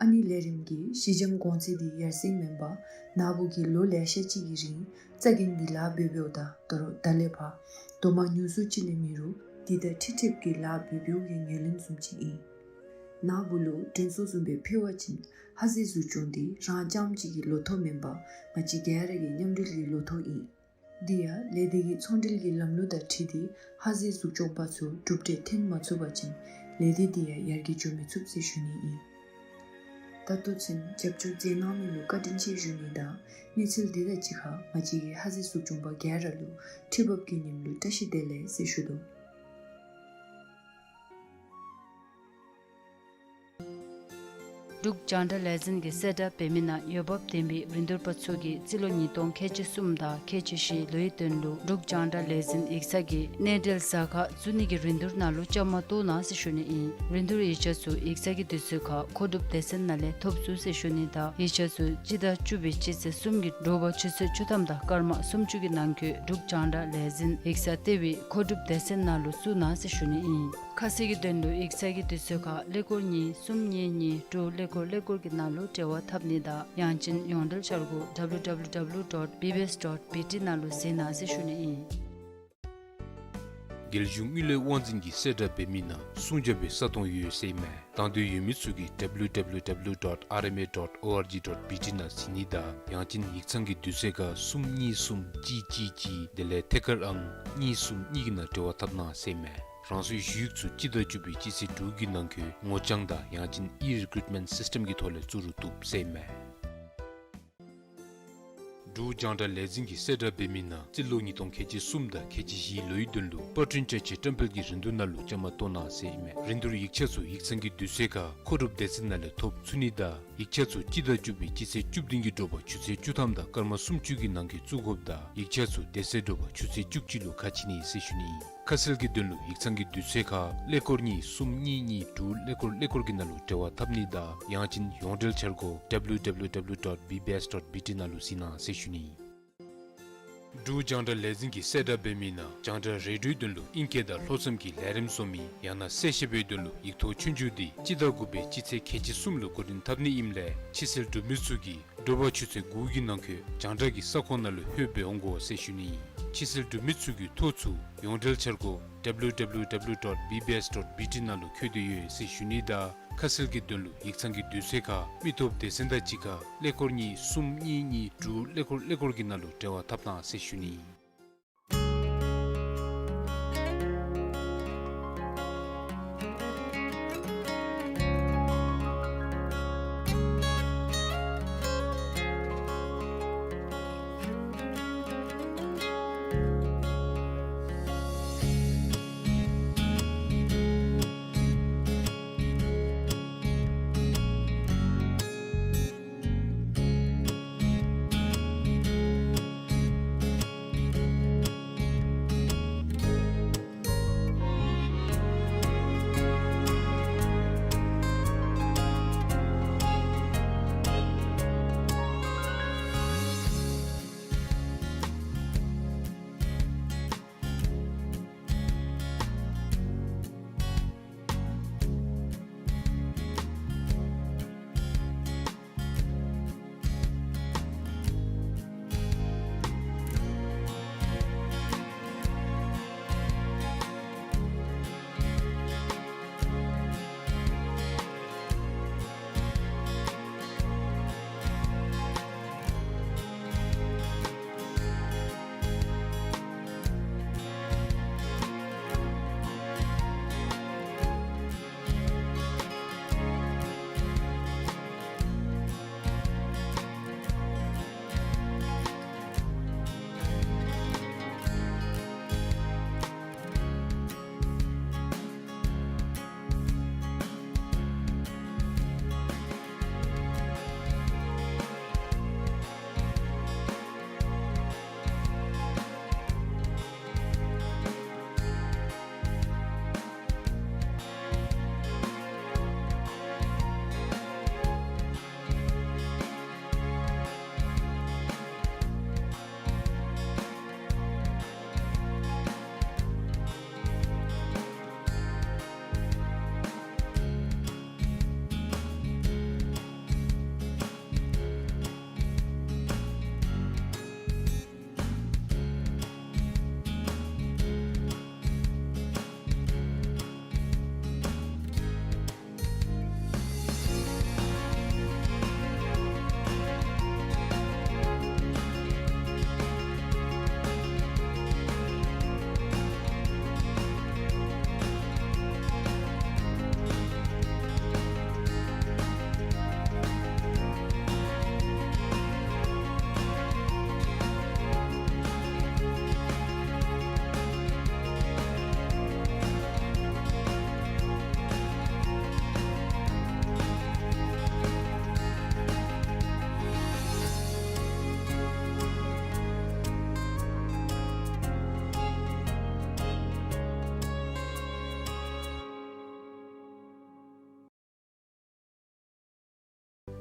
ཨ་ནི་ལས་རིམ་གྱི་གཞི་འགྱམ་གོང་ཚད་དེ་ཡར་སེང་མེན་པར་ནཱ་བུ་གིས་ལོ་ལེ་ཤ་ཅིག་གི་རིང་རྩ་འགེངས་ཏེ་ལཱ་འབད་འབདཝ་ད་ད་རུང་ད་ལས་ཕར་དོ་མ་ཉུང་སུ་ཅིག་ལས་མེད་རུང་དེ་དང་འཁྲིལ་འཁྲིལཝ་གི་ལཱ་འབད་འབདཝ་གི་ངོས་ལེན་བཟུམ་ཅིག་ཨིན། ནཱ་བུ་ལུ་དྲན་གསོ་བཟུམ་སྦེ་ཕུལ་བ་ཅིན་ཧ་ཟེ་གཟུགས་སྐྱོང་འདི་རང་རྐྱངམ་གཅིག་གི་ལོ་ཐོག་མེན་པར་ང་བཅས་ག་ར་གི་མཉམ་འབྲེལ་གྱི་ལོ་ཐོག་ཨིན། དེ་ཡང་ལས་སྡེ་གི་ཚོང་འབྲེལ་གྱི་ལམ་ལུགས་དང་འཁྲིལ་ཏེ་ཧ་ཟེ་གཟུགས་སྐྱོང་པ་ཚུ་གྲུབ་འབྲས་ཐོན་མ་ཚུགས་པ་ཅིན་ལས་སྡེ་དེ་ཡང་ཡར་རྒྱས་འགྱོ་མི་ཚུགས་ཟེར་ཞུ་ནི་ཨིན། ད་ལྟོ་ཚུན་རྒྱབ་སྐྱོར་མཛད་གནང་མི་ལུ་བཀའ་དྲིན་ཆེ་ཞུ་ནི་དང་གནས་ཚུལ་འདི་དང་གཅིག་ཁར་ང་བཅས་ཀྱི་ཧ་ཟེ་གཟུགས་སྐྱོང་པ་ག་ར་ལུ་ཁྲི་འབབ་ཀྱི་ཉིནམ་ལུ་བཀྲ་ཤིས་བདེ་ལེགས་ཟེར་ཞུ་དོ། འབྲུག་རྒྱང་བསྒྲགས་ལས་འཛིན་གྱིས་གསལ་བསྒྲགས་འབད་མི་ནང་འོས་འབབ་ལྡན་པའི་རིན་བསྡུར་པ་ཚུ་གིས་རྩིས་ལོ་ཉིས་སྟོང་ཁལ་གཅིག་གསུམ་དང་ཁལ་གཅིག་བཞི་ལོའི་དོན་ལུ་འབྲུག་རྒྱང་བསྒྲགས་ལས་འཛིན་ཡིག་ཚང་གི་གནས་འབྲེལ་ཟ་ཁང་བཙུགས་ནི་གི་རིན་བསྡུར་ནང་ལུ་བཅའ་མར་གཏོགས་གནང་ཟེར་ཞུ་ནི་ཨིན། རིན་བསྡུར་ཡིག་ཆ་ཚུ་ཡིག་ཚང་གི་དུས་ཚོད་ཁར་མཁོ་སྒྲུབ་སྡེ་ཚན་ནང་ལས་ཐོབ་ཚུགས་ཟེར་ཞུ་ནི་དང་ཡིག་ཆ་ཚུ་སྤྱི་ཟླ་བཅུ་པའི་སྤྱི་ཚེས་གསུམ་གྱི་དྲོ་པ་ཆུ་ཚོད་བཅུ་ཐམ་དང་སྐར་མ་སུམ་ཅུ་གི་ནང་འཁོད་འབྲུག་རྒྱང་བསྒྲགས་ལས་འཛིན་ཡིག་ཚང་ལྟེ་བའི་མཁོ་སྒྲུབ་སྡེ་ཚན་ནང་ལུ་བཙུགས་གནང་ཟེར་ཞུ་ནི་ཨིན། ཁ་གསལ་གྱི་དོན་ལུ་ཡིག་ཚང་གི་དུས་ཚོད་ཁར་ཀླད་ཀོར་གཉིས་གསུམ་གཉིས་གཉིས་དྲུག་ཀླད་ཀོར་ཀླད་ཀོར་གྱི་ནང་ལུ་འབྲེལ་བ་འཐབ་ནི་དང་ཡང་ཅིན་ཡོངས་འབྲེལ་འཆར་སྒོ་W W W dot B B S dot B T ནང་ལུ་གཟིགས་གནང་ཟེར་ཞུ་ནི་ཨིན། རྒྱལ་གཞུང་དངུལ་ལས་དབང་འཛིན་གྱིས་གསལ་བསྒྲགས་འབད་མི་ནང་སྲུང་བྱ་བའི་ས་སྟོང་ཡོད་ཟེར་ཨིན་མས། དང་འདོད་ཡོད་མི་ཚུ་གིས་W W W dot R M A dot O R G dot B T ནང་གཟིགས་ནི་དང་ཡང་ཅིན་ཡིག་ཚང་གི་དུས་ཚོད་ཁར་གསུམ་གཉིས་གསུམ་གཅིག་གཅིག་གཅིག་དེ་ལས་ཐད་ཀར་ཨང་གཉིས་གསུམ་གཉིས་ཀྱི་ནང་འབྲེལ་བ་འཐབ་གནང་ཟེར་ཨིན་མས། རང་སོའི་ཞུ་ཡིག་ཚུ་སྤྱི་ཟླ་བཅུ་པའི་སྤྱི་ཚེས་དྲུག་གི་ནང་འཁོད་ངོ་རྐྱང་དང་ཡང་ཅིན་ཨི་རི་ཀུའིཊ་མེནཊ་སིསི་ཊེམ་གྱི་ཐོག་ལས་བཙུགས་རུང་བཏུབ་ཟེར་ཨིན་མས། འབྲུག་རྒྱང་བསྒྲགས་ལས་འཛིན་གྱིས་གསལ་བསྒྲགས་འབད་མི་ནང་རྩིས་ལོ་ཉིས་སྟོང་ཁལ་གཅིག་གསུམ་དང་ཁལ་གཅིག་བཞི་ལོའི་དོན་ལུ་པར་སྐྲུན་བཅའ་ཆས་བཀྲམ་སྤེལ་གྱི་རིན་བསྡུར་ནང་ལུ་བཅའ་མར་གཏོགས་གནང་ཟེར་ཨིན་མས། རིན་བསྡུར་ཡིག་ཆ་ཚུ་ཡིག་ཚང་གི་དུས་ཚོད་ཁར་མཁོ་སྒྲུབ་སྡེ་ཚན་ནང་ལས་ཐོབ་ཚུགས་ནི་དང་ཡིག་ཆ་ཚུ་སྤྱི་ཟླ་བཅུ་པའི་སྤྱི་ཚེས་བཅུ་བདུན་གྱི་དྲོ་པ་ཆུ་ཚོད་བཅུ་ཐམ་དང་སྐར་མ་སུམ་ཅུ་གི་ནང་འཁོད་བཙུགས་དགོཔ་དང་ཡིག་ཆ་ཚུ་དེ་ཚེ་དྲོ་པ་ཆུ་ཚོད་བཅུ་གཅིག་ལུ་ཁ་ཕྱེ་ནི་ཟེར་ཞུ་ནི་ཨིན། ཁ་གསལ་གྱི་དོན་ལུ་ཡིག་ཚང་གི་དུས་ཚོད་ཁར་ཀླད་ཀོར་གཉིས་གསུམ་གཉིས་གཉིས་དྲུག་ཀླད་ཀོར་ཀླད་ཀོར་གྱི་ནང་ལུ་འབྲེལ་བ་འཐབ་ནི་དང་ཡང་ཅིན་ཡོངས་འབྲེལ་འཆར་སྒོ་W W W dot B B S dot B T ནང་ལུ་གཟིགས་གནང་ཟེར་ཞུ་ནི་ཨིན། འབྲུག་རྒྱང་བསྒྲགས་ལས་འཛིན་གྱིས་གསལ་བསྒྲགས་འབད་མི་ནང་རྒྱང་བསྒྲགས་རེ་ཌིའོའི་དོན་ལུ་ཨིང་སྐད་དང་ལྷོ་མཚམས་ཀྱི་ལས་རིམ་བཟོ་མི་ཡང་ན་གསལ་བཤད་པའི་དོན་ལུ་ཡིག་ཐོག་ཆོས་རྒྱུགས་འདི་སྤྱི་ཟླ་དགུ་པའི་སྤྱི་ཚེས་ཁལ་གཅིག་གསུམ་ལུ་འགོ་འདྲེན་འཐབ་ནི་ཨིནམ་ལས་ཕྱི་སེལ་གྲུབ་མི་ཚུ་གིས་དྲོ་པ་ཆུ་ཚོད་དགུ་གི་ནང་འཁོད་རྒྱང་བསྒྲགས་ཀྱི་ས་ཁོངས་ནང་ལུ་ལྷོད་འབད་འོང་དགོ་ཟེར་ཞུ་ནི་ཨིན། ཕྱི་སེལ་གྲུབ་མི་ཚུ་གིས་ཐོ་ཚུ་ཡོངས་འབྲེལ་འཆར་སྒོ་W W W dot B B S dot B T ནང་ལུ་བཀོད་དེ་ཡོད་ཟེར་ཞུ་ནི་དང་ཁ་གསལ་གྱི་དོན་ལུ་ཡིག་ཚང་གི་དུས་ཚོད་ཁར་མི་ཐོབ་སྡེ་ཚན་དང་གཅིག་ཁར་ཀླད་ཀོར་གཉིས་གསུམ་གཉིས་གཉིས་དྲུག་ཀླད་ཀོར་ཀླད་ཀོར་གྱི་ནང་ལུ་འབྲེལ་བ་འཐབ་གནང་ཟེར་ཞུ་ནི་ཨིན།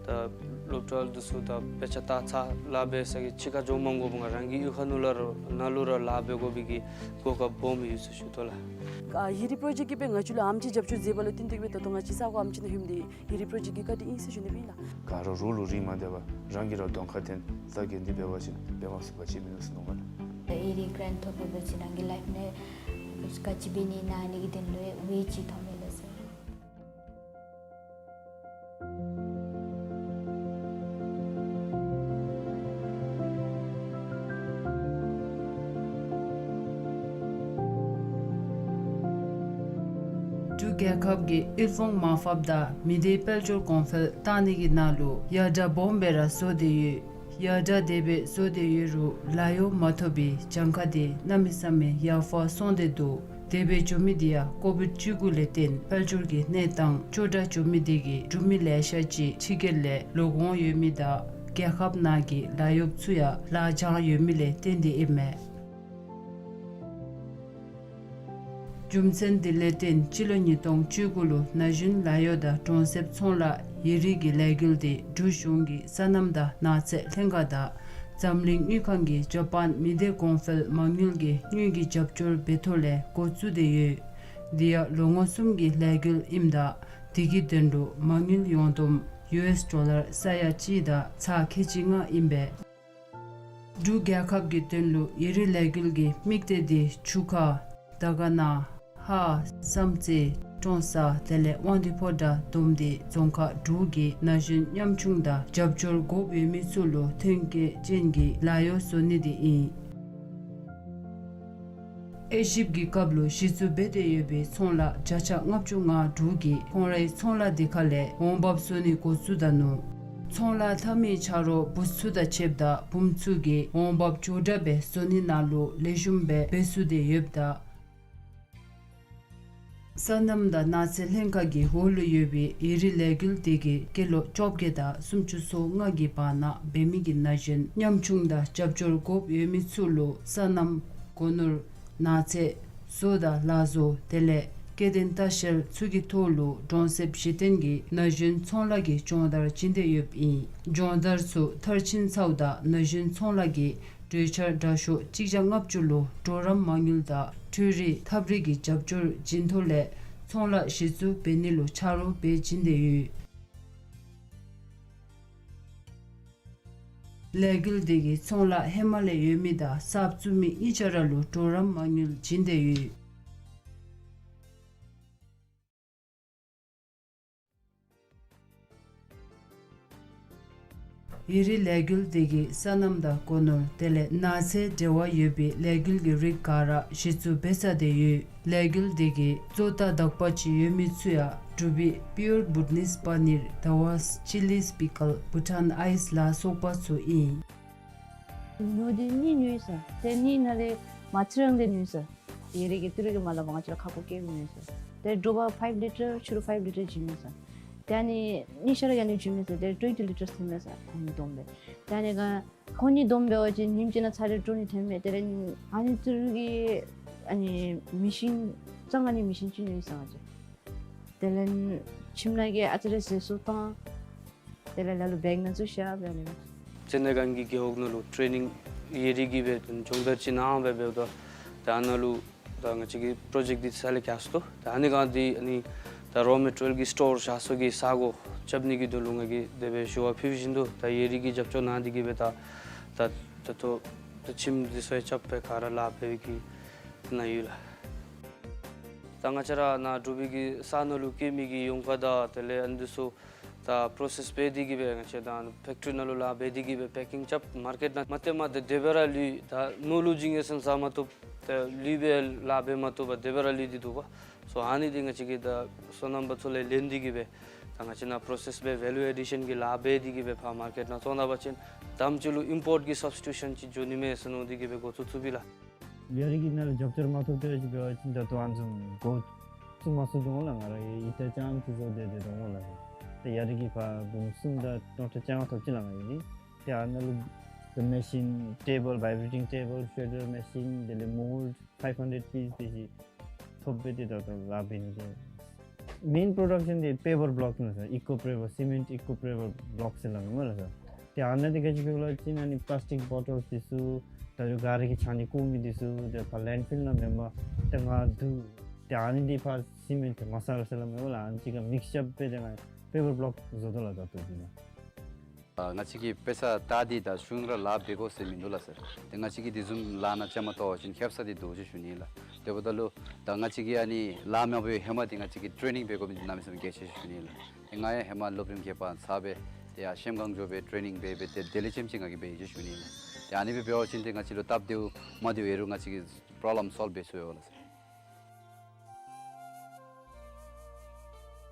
ད་སློབ་གྲྭ་འདི་ཚུ་ད་དཔེ་ཆ་ལྟ་ཚར་ལཱ་འབད་ས་གི་ཕྱི་ཁར་འགྱོ་མ་དགོ་པར་རང་གི་གཡུས་ཁ་ནང་ལུ་ར་ནང་ལུ་ར་ལཱ་འབད་དགོ་པའི་གི་གོ་སྐབས་སྦོམ་ཡོད་ཟེར་ཞུ་དོ་ལགས། ཨ་ཧེ་རི་པྲོ་ཇེཀཊ་ཀྱིས་སྦེ་ང་བཅས་ལུ་ཨེམ་ཆི་རྒྱབ་སྐྱོར་མཛད་པ་ལུ་བརྟེན་ཏེ་སྦེ་ད་ལྟོ་ང་བཅས་ས་གོ་ཨེམ་ཆི་ནང་ལྷོདཔ་འདི་ཧེ་རི་པྲོ་ཇེཀཊ་ཀྱི་བཀའ་དྲིན་ཨིན་ཟེར་ཞུ་ནི་སྦེ་ཨིན་ལགས། ག་ར་རོགས་ལུ་རིན་མ་བཏབ་པར་རང་གིས་ར་གདོང་ཁར་བསྟེན་ས་གི་འདི་འབད་བ་ཅིན་འབད་མ་ཚུགས་པ་ཅིག་མིན་འདུག་ཟེར་མནོཝ་མས་ལགས། ཨེ་རི་གྲཱནཊ་ཐོབ་པ་ཅིན་རང་གི་ལའིཕ་ནང་ག་ཅི་འབད་ནི་ཨིན་ན་ཨ་ནི་གི་དོན་ལུ་ཝེ་ཅིག་ཐོབ་མས་ལགས་ཟེར། འབྲུག་རྒྱལ་ཁབ་ཀྱིས་དབུལ་ཕོངས་མར་ཕབ་དང་མི་སྡེ་དཔལ་འབྱོར་གོང་འཕེལ་གཏང་ནི་གི་ནང་ལུ་ཡར་དྲག་སྦོམ་སྦེ་ར་བཟོ་སྟེ་ཡོད། ཡར་དྲག་དེ་སྦེ་བཟོ་སྟེ་ཡོད་རུང་ལཱ་གཡོག་མ་ཐོབ་པའི་གྱངས་ཁ་དེ་གནམ་མེད་ས་མེད་ཡར་འཕར་སོང་སྟེ་འདུག། དེ་སྦེ་འགྱོ་མི་དེ་ཡང་ཀོ་བིཌ་བཅུ་དགུ་ལས་བརྟེན་དཔལ་འབྱོར་གྱི་གནས་སྟངས་སྐྱོ་དྲགས་འགྱོ་མི་དེ་གིས་འབྲུག་མི་ལེ་ཤ་ཅིག་ཕྱི་རྒྱལ་ལས་ལོག་འོང་ཡོད་མི་དང་རྒྱལ་ཁབ་ནང་གི་ལཱ་གཡོགཔ་ཚུ་ཡང་ལཱ་སྦྱང་ཡོད་མི་ལས་བརྟེན་ཏེ་ཨིན་མས། རྒྱུ་མཚན་དེ་ལས་བརྟེན་སྤྱི་ལོ་ཉིས་སྟོང་བཅུ་དགུ་ལུ་ན་གཞོན་ལཱ་གཡོག་དང་གྲོང་གསེབ་ཚོང་ལཱ་ཡི་རིགས་ཀྱི་ལས་འགུལ་དེ་འབྲུག་གཞུང་གི་སོ་ནམ་དང་ནགས་ཚལ་ལྷན་ཁག་དང་འཛམ་གླིང་དངུལ་ཁང་གིས་ཇ་པཱན་མི་སྡེ་གོང་འཕེལ་མ་དངུལ་གྱི་དངུལ་གྱི་རྒྱབ་སྐྱོར་འབད་ཐོག་ལས་འགོ་བཙུགས་ཏེ་ཡོད། དེ་ཡང་ལོ་ངོ་གསུམ་གྱི་ལས་འགུལ་ཨིནམ་ད་དེ་གི་དོན་ལུ་མ་དངུལ་ཡོངས་བསྡོམས་ཡུ་ཨེསི་ཌོ་ལར་ས་ཡ་གཅིག་དང་ཚག་ཁལ་གཅིག་ལྔ་ཨིན་པས། འབྲུག་རྒྱལ་ཁབ་ཀྱི་དོན་ལུ་ཡི་རིགས་ལས་འགུལ་གྱི་དམིགས་གཏད་དེ་ཆུ་ཁ་དར་དཀར་ན་ཧཱ་བསམ་རྩེ་ཀྲོང་གསར་དེ་ལས་དབང་འདུས་ཕོ་བྲང་བསྡོམས་ཏེ་རྫོང་ཁག་དྲུག་གི་ན་གཞོན་ཉམ་ཆུང་དང་རྒྱབ་སྐྱོར་དགོཔ་ཡོད་མི་ཚུ་ལུ་ཐོན་སྐྱེད་ཅན་གྱི་ལཱ་གཡོག་བཟོ་ནི་དེ་ཨིན། དབྱེ་ཞིབ་ཀྱི་སྐབས་ལུ་གཞི་བཙུགས་འབད་དེ་ཡོད་པའི་ཚོང་ལཱ་བརྒྱ་ཆ་ལྔ་བཅུ་ང་དྲུག་གིས་ཁོང་རའི་ཚོང་ལཱ་དེ་ཁ་ལས་འོང་འབབ་བཟོ་ནི་འགོ་བཙུགས་ད་ནུག། ཚོང་ལཱ་འཐབ་མི་ཆ་རོགས་བུཚ་ཚུ་དང་ཕྱདཔ་ད་བུམོ་ཚུ་གིས་འོང་འབབ་མགྱོགས་དྲགས་སྦེ་བཟོ་ནི་ནང་ལུ་ལེགས་ཤོམ་སྦེ་འབད་ཚུགས་ཏེ་ཡོདཔ་ད། སོ་ནམ་དང་ནགས་ཚལ་ལྷན་ཁག་གི་འོག་ལུ་ཡོད་པའི་ཡི་རིགས་ལས་འགུལ་དེ་གིས་སྐྱེས་ལོ་བཅོ་བརྒྱད་དང་སུམ་ཅུ་སོ་ལྔ་གི་བར་ན་འབད་མི་གི་ན་གཞོན་ཉམ་ཆུང་དང་རྒྱབ་སྐྱོར་དགོཔ་ཡོད་མི་ཚུ་ལུ་སོ་ནམ་སྒོ་ནོར་ནགས་ཚལ་བཟོ་དང་ལཱ་བཟོ་དེ་ལས་སྐྱེ་ལྡན་ལྟ་བཤལ་ཚུ་གི་ཐོག་ལུ་གྲོང་གསེབ་གཞི་རྟེན་གྱི་ན་གཞོན་ཚོང་ལཱ་གི་སྦྱོང་བརྡར་བྱིན་ཏེ་ཡོདཔ་ཨིན། སྦྱོང་བརྡར་ཚུ་མཐར་ཕྱིན་ཚརཝ་ད་ན་གཞོན་ཚོང་ལཱ་གི་གྲོས་འཆར་དྲག་ཤོས་གཅིག་བརྒྱ་ལྔ་བཅུ་ལུ་གྲོགས་རམ་མ་དངུལ་དང་འཕྲུལ་རིག་ཐབས་རིག་གི་རྒྱབ་སྐྱོར་བྱིན་ཐོག་ལས་ཚོང་ལཱ་གཞི་བཙུགས་འབད་ནི་ལུ་ཆ་རོགས་འབད་བྱིན་ཏེ་ཡོད། ལས་འགུལ་དེ་གིས་ཚོང་ལཱ་ཧེ་མ་ལས་ཡོད་མི་དང་གསརཔ་བཙུགས་མི་གཉིས་ཆ་ར་ལུ་གྲོགས་རམ་མ་དངུལ་བྱིན་ཏེ་ཡོད། ཡི་རིགས་ལས་འགུལ་དེ་གིས་སོ་ནམ་དང་སྒོ་ནོར་དེ་ལས་ནགས་ཚལ་འབྲེལ་བ་ཡོད་པའི་ལས་འགུལ་གྱི་རིགས་ག་ར་གཞི་བཙུགས་འབད་ཚར་ཏེ་ཡོད། ལས་འགུལ་དེ་གི་བཙོ་ཐང་དག་པ་ཅིག་ཡོད་མི་ཚུ་ཡང་འབྲུག་པའི་པིའུར་བུ་ཊ་ནིས་པ་ནིར་དཱ་ཝཱས་ཅི་ལིས་པི་ཀལ་བུ་ཊཱན་ཨའིས་ལ་སོགས་པ་ཚུ་ཨིན། ཉོ་དེ་གཉིས་ཉོ་ཡི་ས། དེ་གཉིས་ནང་ལས་མ་ཚིག་རང་དེ་ཉོ་ཡི་ས། ཡི་རིགས་ཀྱི་ཏི་རུ་གི་མ་ལ་བ་ང་བཅས་ར་ཁ་ཕོ་སྐྱེལ་ཉོ་ཡི་ས། དེ་དྲོ་པ་ཕའིབ་ལི་ཊར་ཕྱི་རུ་ཕའིབ་ལི་ཊར་བྱིན་མི་ས། དེ་ཨ་ནི་གཉིས་ཆ་ར་ཡ་ནི་བྱིན་མི་ས། དེ་ཊུ་ཝེན་ཊི་ལི་ཊར་ཐོན་མི་ས། ཨ་ནི་བསྡོམས་སྦེ། དེ་ཨ་ནི་ག་ཁོང་གཉིས་བསྡོམས་འབད་བ་ཅིན་ཉིནམ་གཅིག་ནང་ཚར་རེ་དྲོ་ནི་ཐོན་མས། དེ་ལས་ཨ་ནི་ཏི་རུ་གི་ཨ་ནི་མེ་ཤིན་གཙང་ཨ་ནི་མེ་ཤིན་ཅིག་ཉོ་ཡི་ས་ང་བཅས། དེ་ལས་ཁྱིམ་ནང་གི་ཨ་ཙི་རེ་ཟས་སོ་བཏང་། དེ་ལས་ལ་ལུ་བེག་ནང་བཙུགས་བཞག་སྦེ་ཨ་ནི། ཙན་དན་སྒང་གི་རྒེད་འོག་ནང་ལུ་ཊེ་ནིང་ཡི་རིགས་ཀྱི་སྦེ་སྦྱོང་བརྡར་ཅིག་གནང་སྦེ་འབདཝ་ད་ད་ནཱ་ལུ་ད་ང་བཅས་ཀྱི་པྲོ་ཇེཀཊ་འདི་ས་ལས་རྐྱབ་སོ་ད་ཨ་ནི་སྒང་འདི་ཨ་ནི་ད་རོ་མེ་ཊི་རི་ཡལ་གྱི་སི་ཊོར་བཞག་སའི་གི་ས་སྒོ་རྐྱབ་ནི་གི་དོན་ལུ་ང་གིས་དེ་སྦེ་ཞུ་བ་ཕུལ་བཞིན་དུ་ད་ཡི་རིགས་ཀྱིས་རྒྱབ་སྐྱོར་གནང་སྟེ་གི་སྦེ་ད་ད་ད་ལྟོ་ད་ཁྱིམ་འདི་ཚུ་ཡང་རྐྱབ་སྦེ་ག་ར་ལཱ་འབད་བའི་གི་ནང་ཡོད་ལགས། ད་ང་བཅས་ར་ནཱ་འབྲུག་པའི་གི་ས་ནང་ལུ་སྐྱེ་མི་གི་ཡོང་ཁ་དང་དེ་ལས་ཨ་ནི་འདི་ཚུ་ད་པྲོ་སེསི་འབད་དེ་གི་སྦེ་ང་བཅས་ད་ཕེཀ་ཊི་རི་ནང་ལུ་ལཱ་འབད་དེ་གི་སྦེ་པེ་ཀིང་རྐྱབ་མར་ཀེཊ་ནང་མ་སྟེར་མ་ད་དེ་སྦེ་ར་ལུས། ད་ནོར་ལུ་བྱིན་ཡི་ཟེར་ཟ་མ་བཏུབ། ད་ལུས་སྦེ་ལཱ་འབད་མ་བཏུབ་པར་དེ་སྦེ་ར་ལུས་ཏེ་འདུག་པ། སོ་ཨ་ནི་འདི་ང་བཅས་ཀྱིས་ད་སོ་ནམ་པ་ཚུ་ལས་ལེན་ཏེ་གི་སྦེ་ད་ང་བཅས་ནཱ་པྲོ་སེསི་འབད་ཝེ་ལུ་ཨེ་ཌི་ཤན་གྱི་ལཱ་འབད་དེ་གི་སྦེ་ཕར་མར་ཀེཊ་ནང་བཙོང་ད་པ་ཅིན་དེམ་ཅིག་ལུ་ཨིམ་པོརཊ་གི་སབ་སི་ཊི་ཊུ་ཤན་ཅིག་འགྱོ་ནི་མས་ཟེར་མནོ་སྟེ་གི་སྦེ་འགོ་བཙུགས་བཙུགསཔ་ཨིན་ལགས། ཡ་རི་གི་ནང་ལུ་རྒྱབ་སྐྱོར་མ་ཐོབ་སྟེ་ཅིག་འབད་བ་ཅིན་ད་ལྟོ་ཨ་ནི་བཟུམ་འགོ་བཙུགས་མ་ཚུགས་དོ་འོང་ལགས། ང་ར་གིས་ཡི་ད་ཅམ་ཅིག་བཟོ་སྟེ་སྡོད་དོ་འོང་ལགས། ཏེ་ཡ་རི་གི་ཕར་འབུམ་གསུམ་དང་སྟོང་ཕྲག་བཅོ་ལྔ་ཐོབ་ཅི་ལགས་ང་ཡི་ནི། ཏེ་ཨ་ནཱ་ལུ་ཏེ་མེ་ཤིན་ཊེ་བཱལ་བའི་བི་རེ་ཊིང་ཊེ་བཱལ་ཤྲེ་ཌར་མེ་ཤིན་དེ་ལས་མོལཌ་ཕའིབ་ཧན་ཌེཌ་པིས་དེ་ཅིག་ཐོབ་སྦེ་ཏེ་ད་ལྟོ་ལཱ་འབད་ནི་དེ། མེན་པྲོ་ཌག་ཤན་འདི་པེ་བར་བི་ལོཀ་ཨིན་ལགས་སར། ཨི་ཀོ་པེ་བར་སི་མེནཊ་ཨི་ཀོ་པེ་བར་བི་ལོཀ་ཟེར་སླབ་མས་ལགས་སར། ཏེ་ཨ་ནཱ་འདི་ག་ཅི་སྦེ་ལགས་ཅིན་ཨ་ནི་པ་ལཱས་ཊིཀ་བོ་ཊལ་འདི་ཚུ་ད་རུང་ག་ར་གིས་ཆ་ནི་བཀོ་མི་འདི་ཚུ་ཏེ་ཕར་ལེནཌ་ཕིལ་ནང་མེན་པར་ཏེ་ང་བསྡུ་སྟེ་ཨ་ནི་འདི་ཕར་སི་མེནཊ་མ་སལ་ཟེར་སླབ་མས་ལགས། ཨ་ནི་ཅིག་ཁར་མིགསི་ཅར་འབད་དེ་ང་པེ་བར་བི་ལོཀ་བཟོ་དོ་ལགས་ད་ལྟོ་འདི་ནང་། ཨ་ང་བཅས་ཀྱིས་དཔེ་ཆ་ལྟ་སྟེ་ད་གཞུང་ར་ལཱ་འབད་དགོ་ཟེར་མིན་འདུག་ལགས་སར། ཏེ་ང་བཅས་ཀྱིས་དེ་བཟུམ་ལཱ་ནང་བཅའ་མར་གཏོགས་པ་ཅིན་ཁེབ་ས་འདི་འདུག་ཅེས་ཞུ་ནི་ལགས། དེ་འབདཝ་ད་ལུ་ད་ང་བཅས་ཀྱིས་ཨ་ནི་ལཱ་མ་འབད་བའི་ཧེ་མ་འདི་ང་བཅས་ཀྱིས་ཊེ་ནིང་འབད་དགོ་མི་འདི་གནམ་མེད་ས་མེད་གལ་ཆེ་ཞུ་ནི་ལགས། ཏེ་ང་ཡང་ཧེ་མ་སློབ་རིམ་བརྒྱད་པ་ཚར་སྦེ་ཏེ་ཡར་གཞལམ་སྒང་འགྱོ་སྦེ་ཊེ་ནིང་འབད་སྦེ་ཏེ་དེ་ལས་ལྕེམ་ཅིག་ང་གིས་འབད་ཡི་ཅེས་ཞུ་ནི་ལགས། ཏེ་ཨ་ནི་སྦེ་འབད་བ་ཅིན་ཏེ་ང་བཅས་ལུ་སྟབས་བདེཝ་མ་བདེཝ་ཨིན་རུང་ང་བཅས་ཀྱིས་པྲོབ་ལེམ་སོལབ་འབད་ཚུགས་ཡོད་ལགས་སར།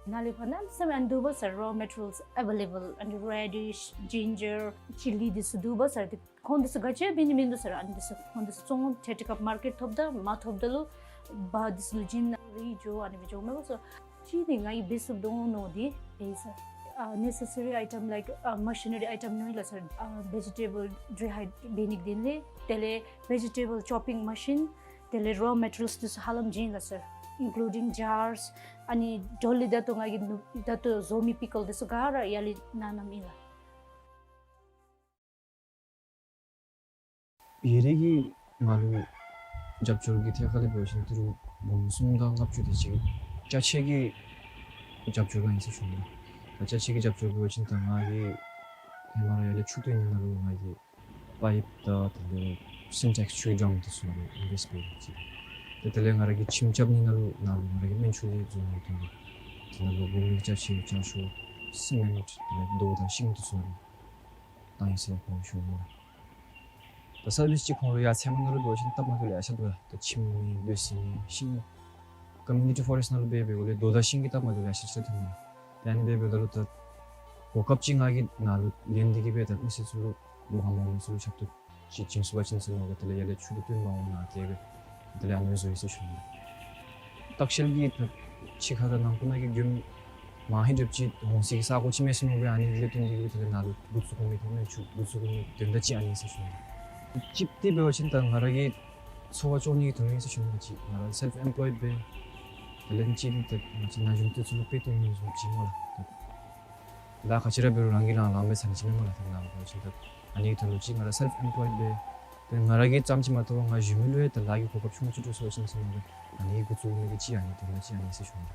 ནཱ་ལས་ཕར་གནམ་མེད་ས་མེད་ཨ་ནི་འདུག་པ་ཟེར། raw materials available། ཨ་ནི་radish, ginger, chilli འདི་ཚུ་འདུག་པ་ཟེར། ཏེ་ཁོང་འདི་ཚུ་ག་ཅི་འབད་ནི་མིན་འདུག་ཟེར། ཨ་ནི་འདི་ཚུ་ཁོང་འདི་ཚུ་བཙོང་ཐད་ཀར་མར་ཀེཊ་ཐོབ་ད་མ་ཐོབ་ད་ལུ་བ་འདི་ཚུ་ལུ་བྱིན་ནཱ་རེ་འགྱོ། ཨ་ནི་སྦེ་འགྱོཝ་མས་པ་ཟེར། གཅིག་འདི་ང་གིས་འབད་ཚུགསཔ་འོང་མནོ་སྟེ་འབད་ཡི་ཟེར། ཨ་necessary item like ཨ་machinery item ཉོ་ཡི་ལགས་ཟེར། ཨ་vegetable dehydrate འབད་ནི་གི་དོན་ལས། དེ་ལས་vegetable chopping machine། དེ་ལས་raw materials འདི་ཚུ་ཧ་ལམ་བྱིན་ཡི་ལགས་ཟེར། including jars། ཨ་ནི་དོ་ལི་ད་ལྟོ་ང་གིས་ནུ་ད་ལྟོ་བཟོ་མི་པི་ཀལ་འདི་ཚུ་ག་ར་ཡར་ལས་ནཱ་བསྣམས་ཡི་ལགས། ཡུན་རིང་གི་ང་ལུ་རྒྱབ་སྐྱོར་གྱི་ཐད་ཁར་ལས་འབད་བ་ཅིན་ཏི་རུ་འབུམ་གསུམ་དང་ལྔ་བཅུ་དེ་ཅིག་ཅ་ཆས་ཀྱི་རྒྱབ་སྐྱོར་ག་ཨིན་ཟེར་ཞུ་ནི། ད་ཅ་ཆས་ཀྱི་རྒྱབ་སྐྱོར་འབད་བ་ཅིན་ད་ང་གིས་ཧེ་མ་ར་ཡར་ལས་ཆུ་བཏོན་ནི་ནང་ལུ་ང་གིས་པའིཔ་དང་དེ་ལས་སིན་ཊེགསི་ཆུའི་ཌམ་འདི་ཚུ་ནང་ལུ་ཨིན་བེསཊ་འབད་ཡི་ཟེར། ཏེ་དེ་ལས་ང་ར་གིས་ཁྱིམ་རྐྱབ་ནི་ནང་ལུ་ནཱ་ལུ་ང་ར་གིས་སྨན་ཆུ་ལས་བཟོ་ནི་དོན་ལུ་དེ་ནང་ལུ་དགོ་མི་ཅ་ཆས་ཅ་ཆས་སི་མེནཊ་དེ་ལས་རྡོ་དང་ཤིང་འདི་ཚུ་ནང་ལུ་བཏང་ཡི་ཟེར་ཁོང་ཞུ་ནི་ལགས། ད་སར་བིསི་ཅིག་ཁོང་ལུ་ཡར་ཚད་མ་ནང་ལུ་འབད་བ་ཅིན་སྟབས་མ་བདེཝ་ལེ་ཤ་འདུག་ལགས། ད་ཁྱིམ་མེད་ལུས་སྲིན་མེད་ཤིང་ཀོ་མིའུ་ནི་ཊི་ཕོ་རེསཊ་ནང་ལུ་འབད་འབདཝ་ལས་རྡོ་དང་ཤིང་གི་སྟབས་མ་བདེཝ་ལེ་ཤ་ཅིག་ར་ཐོན་ནི། ཏེ་ཨ་ནི་འབད་འབདཝ་ད་ལུ་ད་གོ་སྐབས་ཅིག་ང་གིས་ནཱ་ལུ་ལེན་ཏེ་གིས་སྦེ་ད་མི་སེར་ཚུ་ལུ་སྦོ་ཧམ་ཧམ་ཚུ་ལུ་ཞབས་ཏོག་ཅིག་བྱིན་ཚུགས་པ་ཅིན་ཟེར་མནོ་སྦེ་དེ་ལས་ཡར་ལས་ཆུ་ལུ་བཏོན་མ་འོང་ན་དེ་སྦེ་དེ་ལས་ཨ་ནི་བཟོ་ཡི་ཟེར་ཞུ་ནི། ལྟ་བཤལ་གྱི་ད་ཕྱི་ཁ་དང་ནང་ཁུག་ནང་གི་མགྱོནམ་མང་ཧེང་སྒྲུབ་ཅིག་འོང་སའི་གི་ས་གོ་ཅིག་མེད་ཟེར་མནོ་སྦེ་ཨ་ནི་ལས་བརྟེན་ཏེ་གིས་སྦེ་དེ་ལས་ནཱ་ལུ་འགོ་བཙུགས་དགོ་མི་དེ་ནང་ཆུ་འགོ་བཙུགས་དགོ་མི་དོན་དག་ཅིག་ཨ་ནི་ཟེར་ཞུ་ནི། གཅིག་འདི་འབད་བ་ཅིན་ད་ང་ར་གི་འཚོ་བ་སྐྱོང་ནི་གི་དོན་ལུ་ཨིན་ཟེར་ཞུ་ནི། ང་བཅས་ང་ར་སེལཕ་ཨེམ་པོལོའིཌ་འབད། དེ་ལས་གཅིག་འདི་ད་ང་བཅས་ན་གཞོན་འདི་ཚུ་ལུ་དཔེ་སྟོན་ནི་བཟུམ་ཅིག་སྨོ་ལགས། ད་ཁ་ཅིག་ར་འབད་རུང་རང་གིས་རང་ལངམ་སྦེ་ཟ་ནི་ཅིག་མེན་སྨོ་ལགས། ད་ནཱ་འབད་བ་ཅིན་ད་ཨ་ནི་གི་དོན་ལུ་ཅིག་ང་ར་སེལཕ་ཨེམ་པོལོའིཌ་འབད། ཏེ་ང་ར་གིས་ཙམ་ཅིག་མ་གཏོགས་པར་ང་གཞན་མི་ལུ་ཡང་ད་ལཱ་གི་གོ་སྐབས་ཆུང་ཀུ་ཅིག་འདྲོག་སོང་ཟེར་མནོ་སྦེ་ཨ་ནི་གི་འགོ་བཙུགས་མི་འདི་ཅིག་ཨ་ནི་དོན་དག་ཅིག་ཨ་ནི་ཟེར་ཞུ་ནི།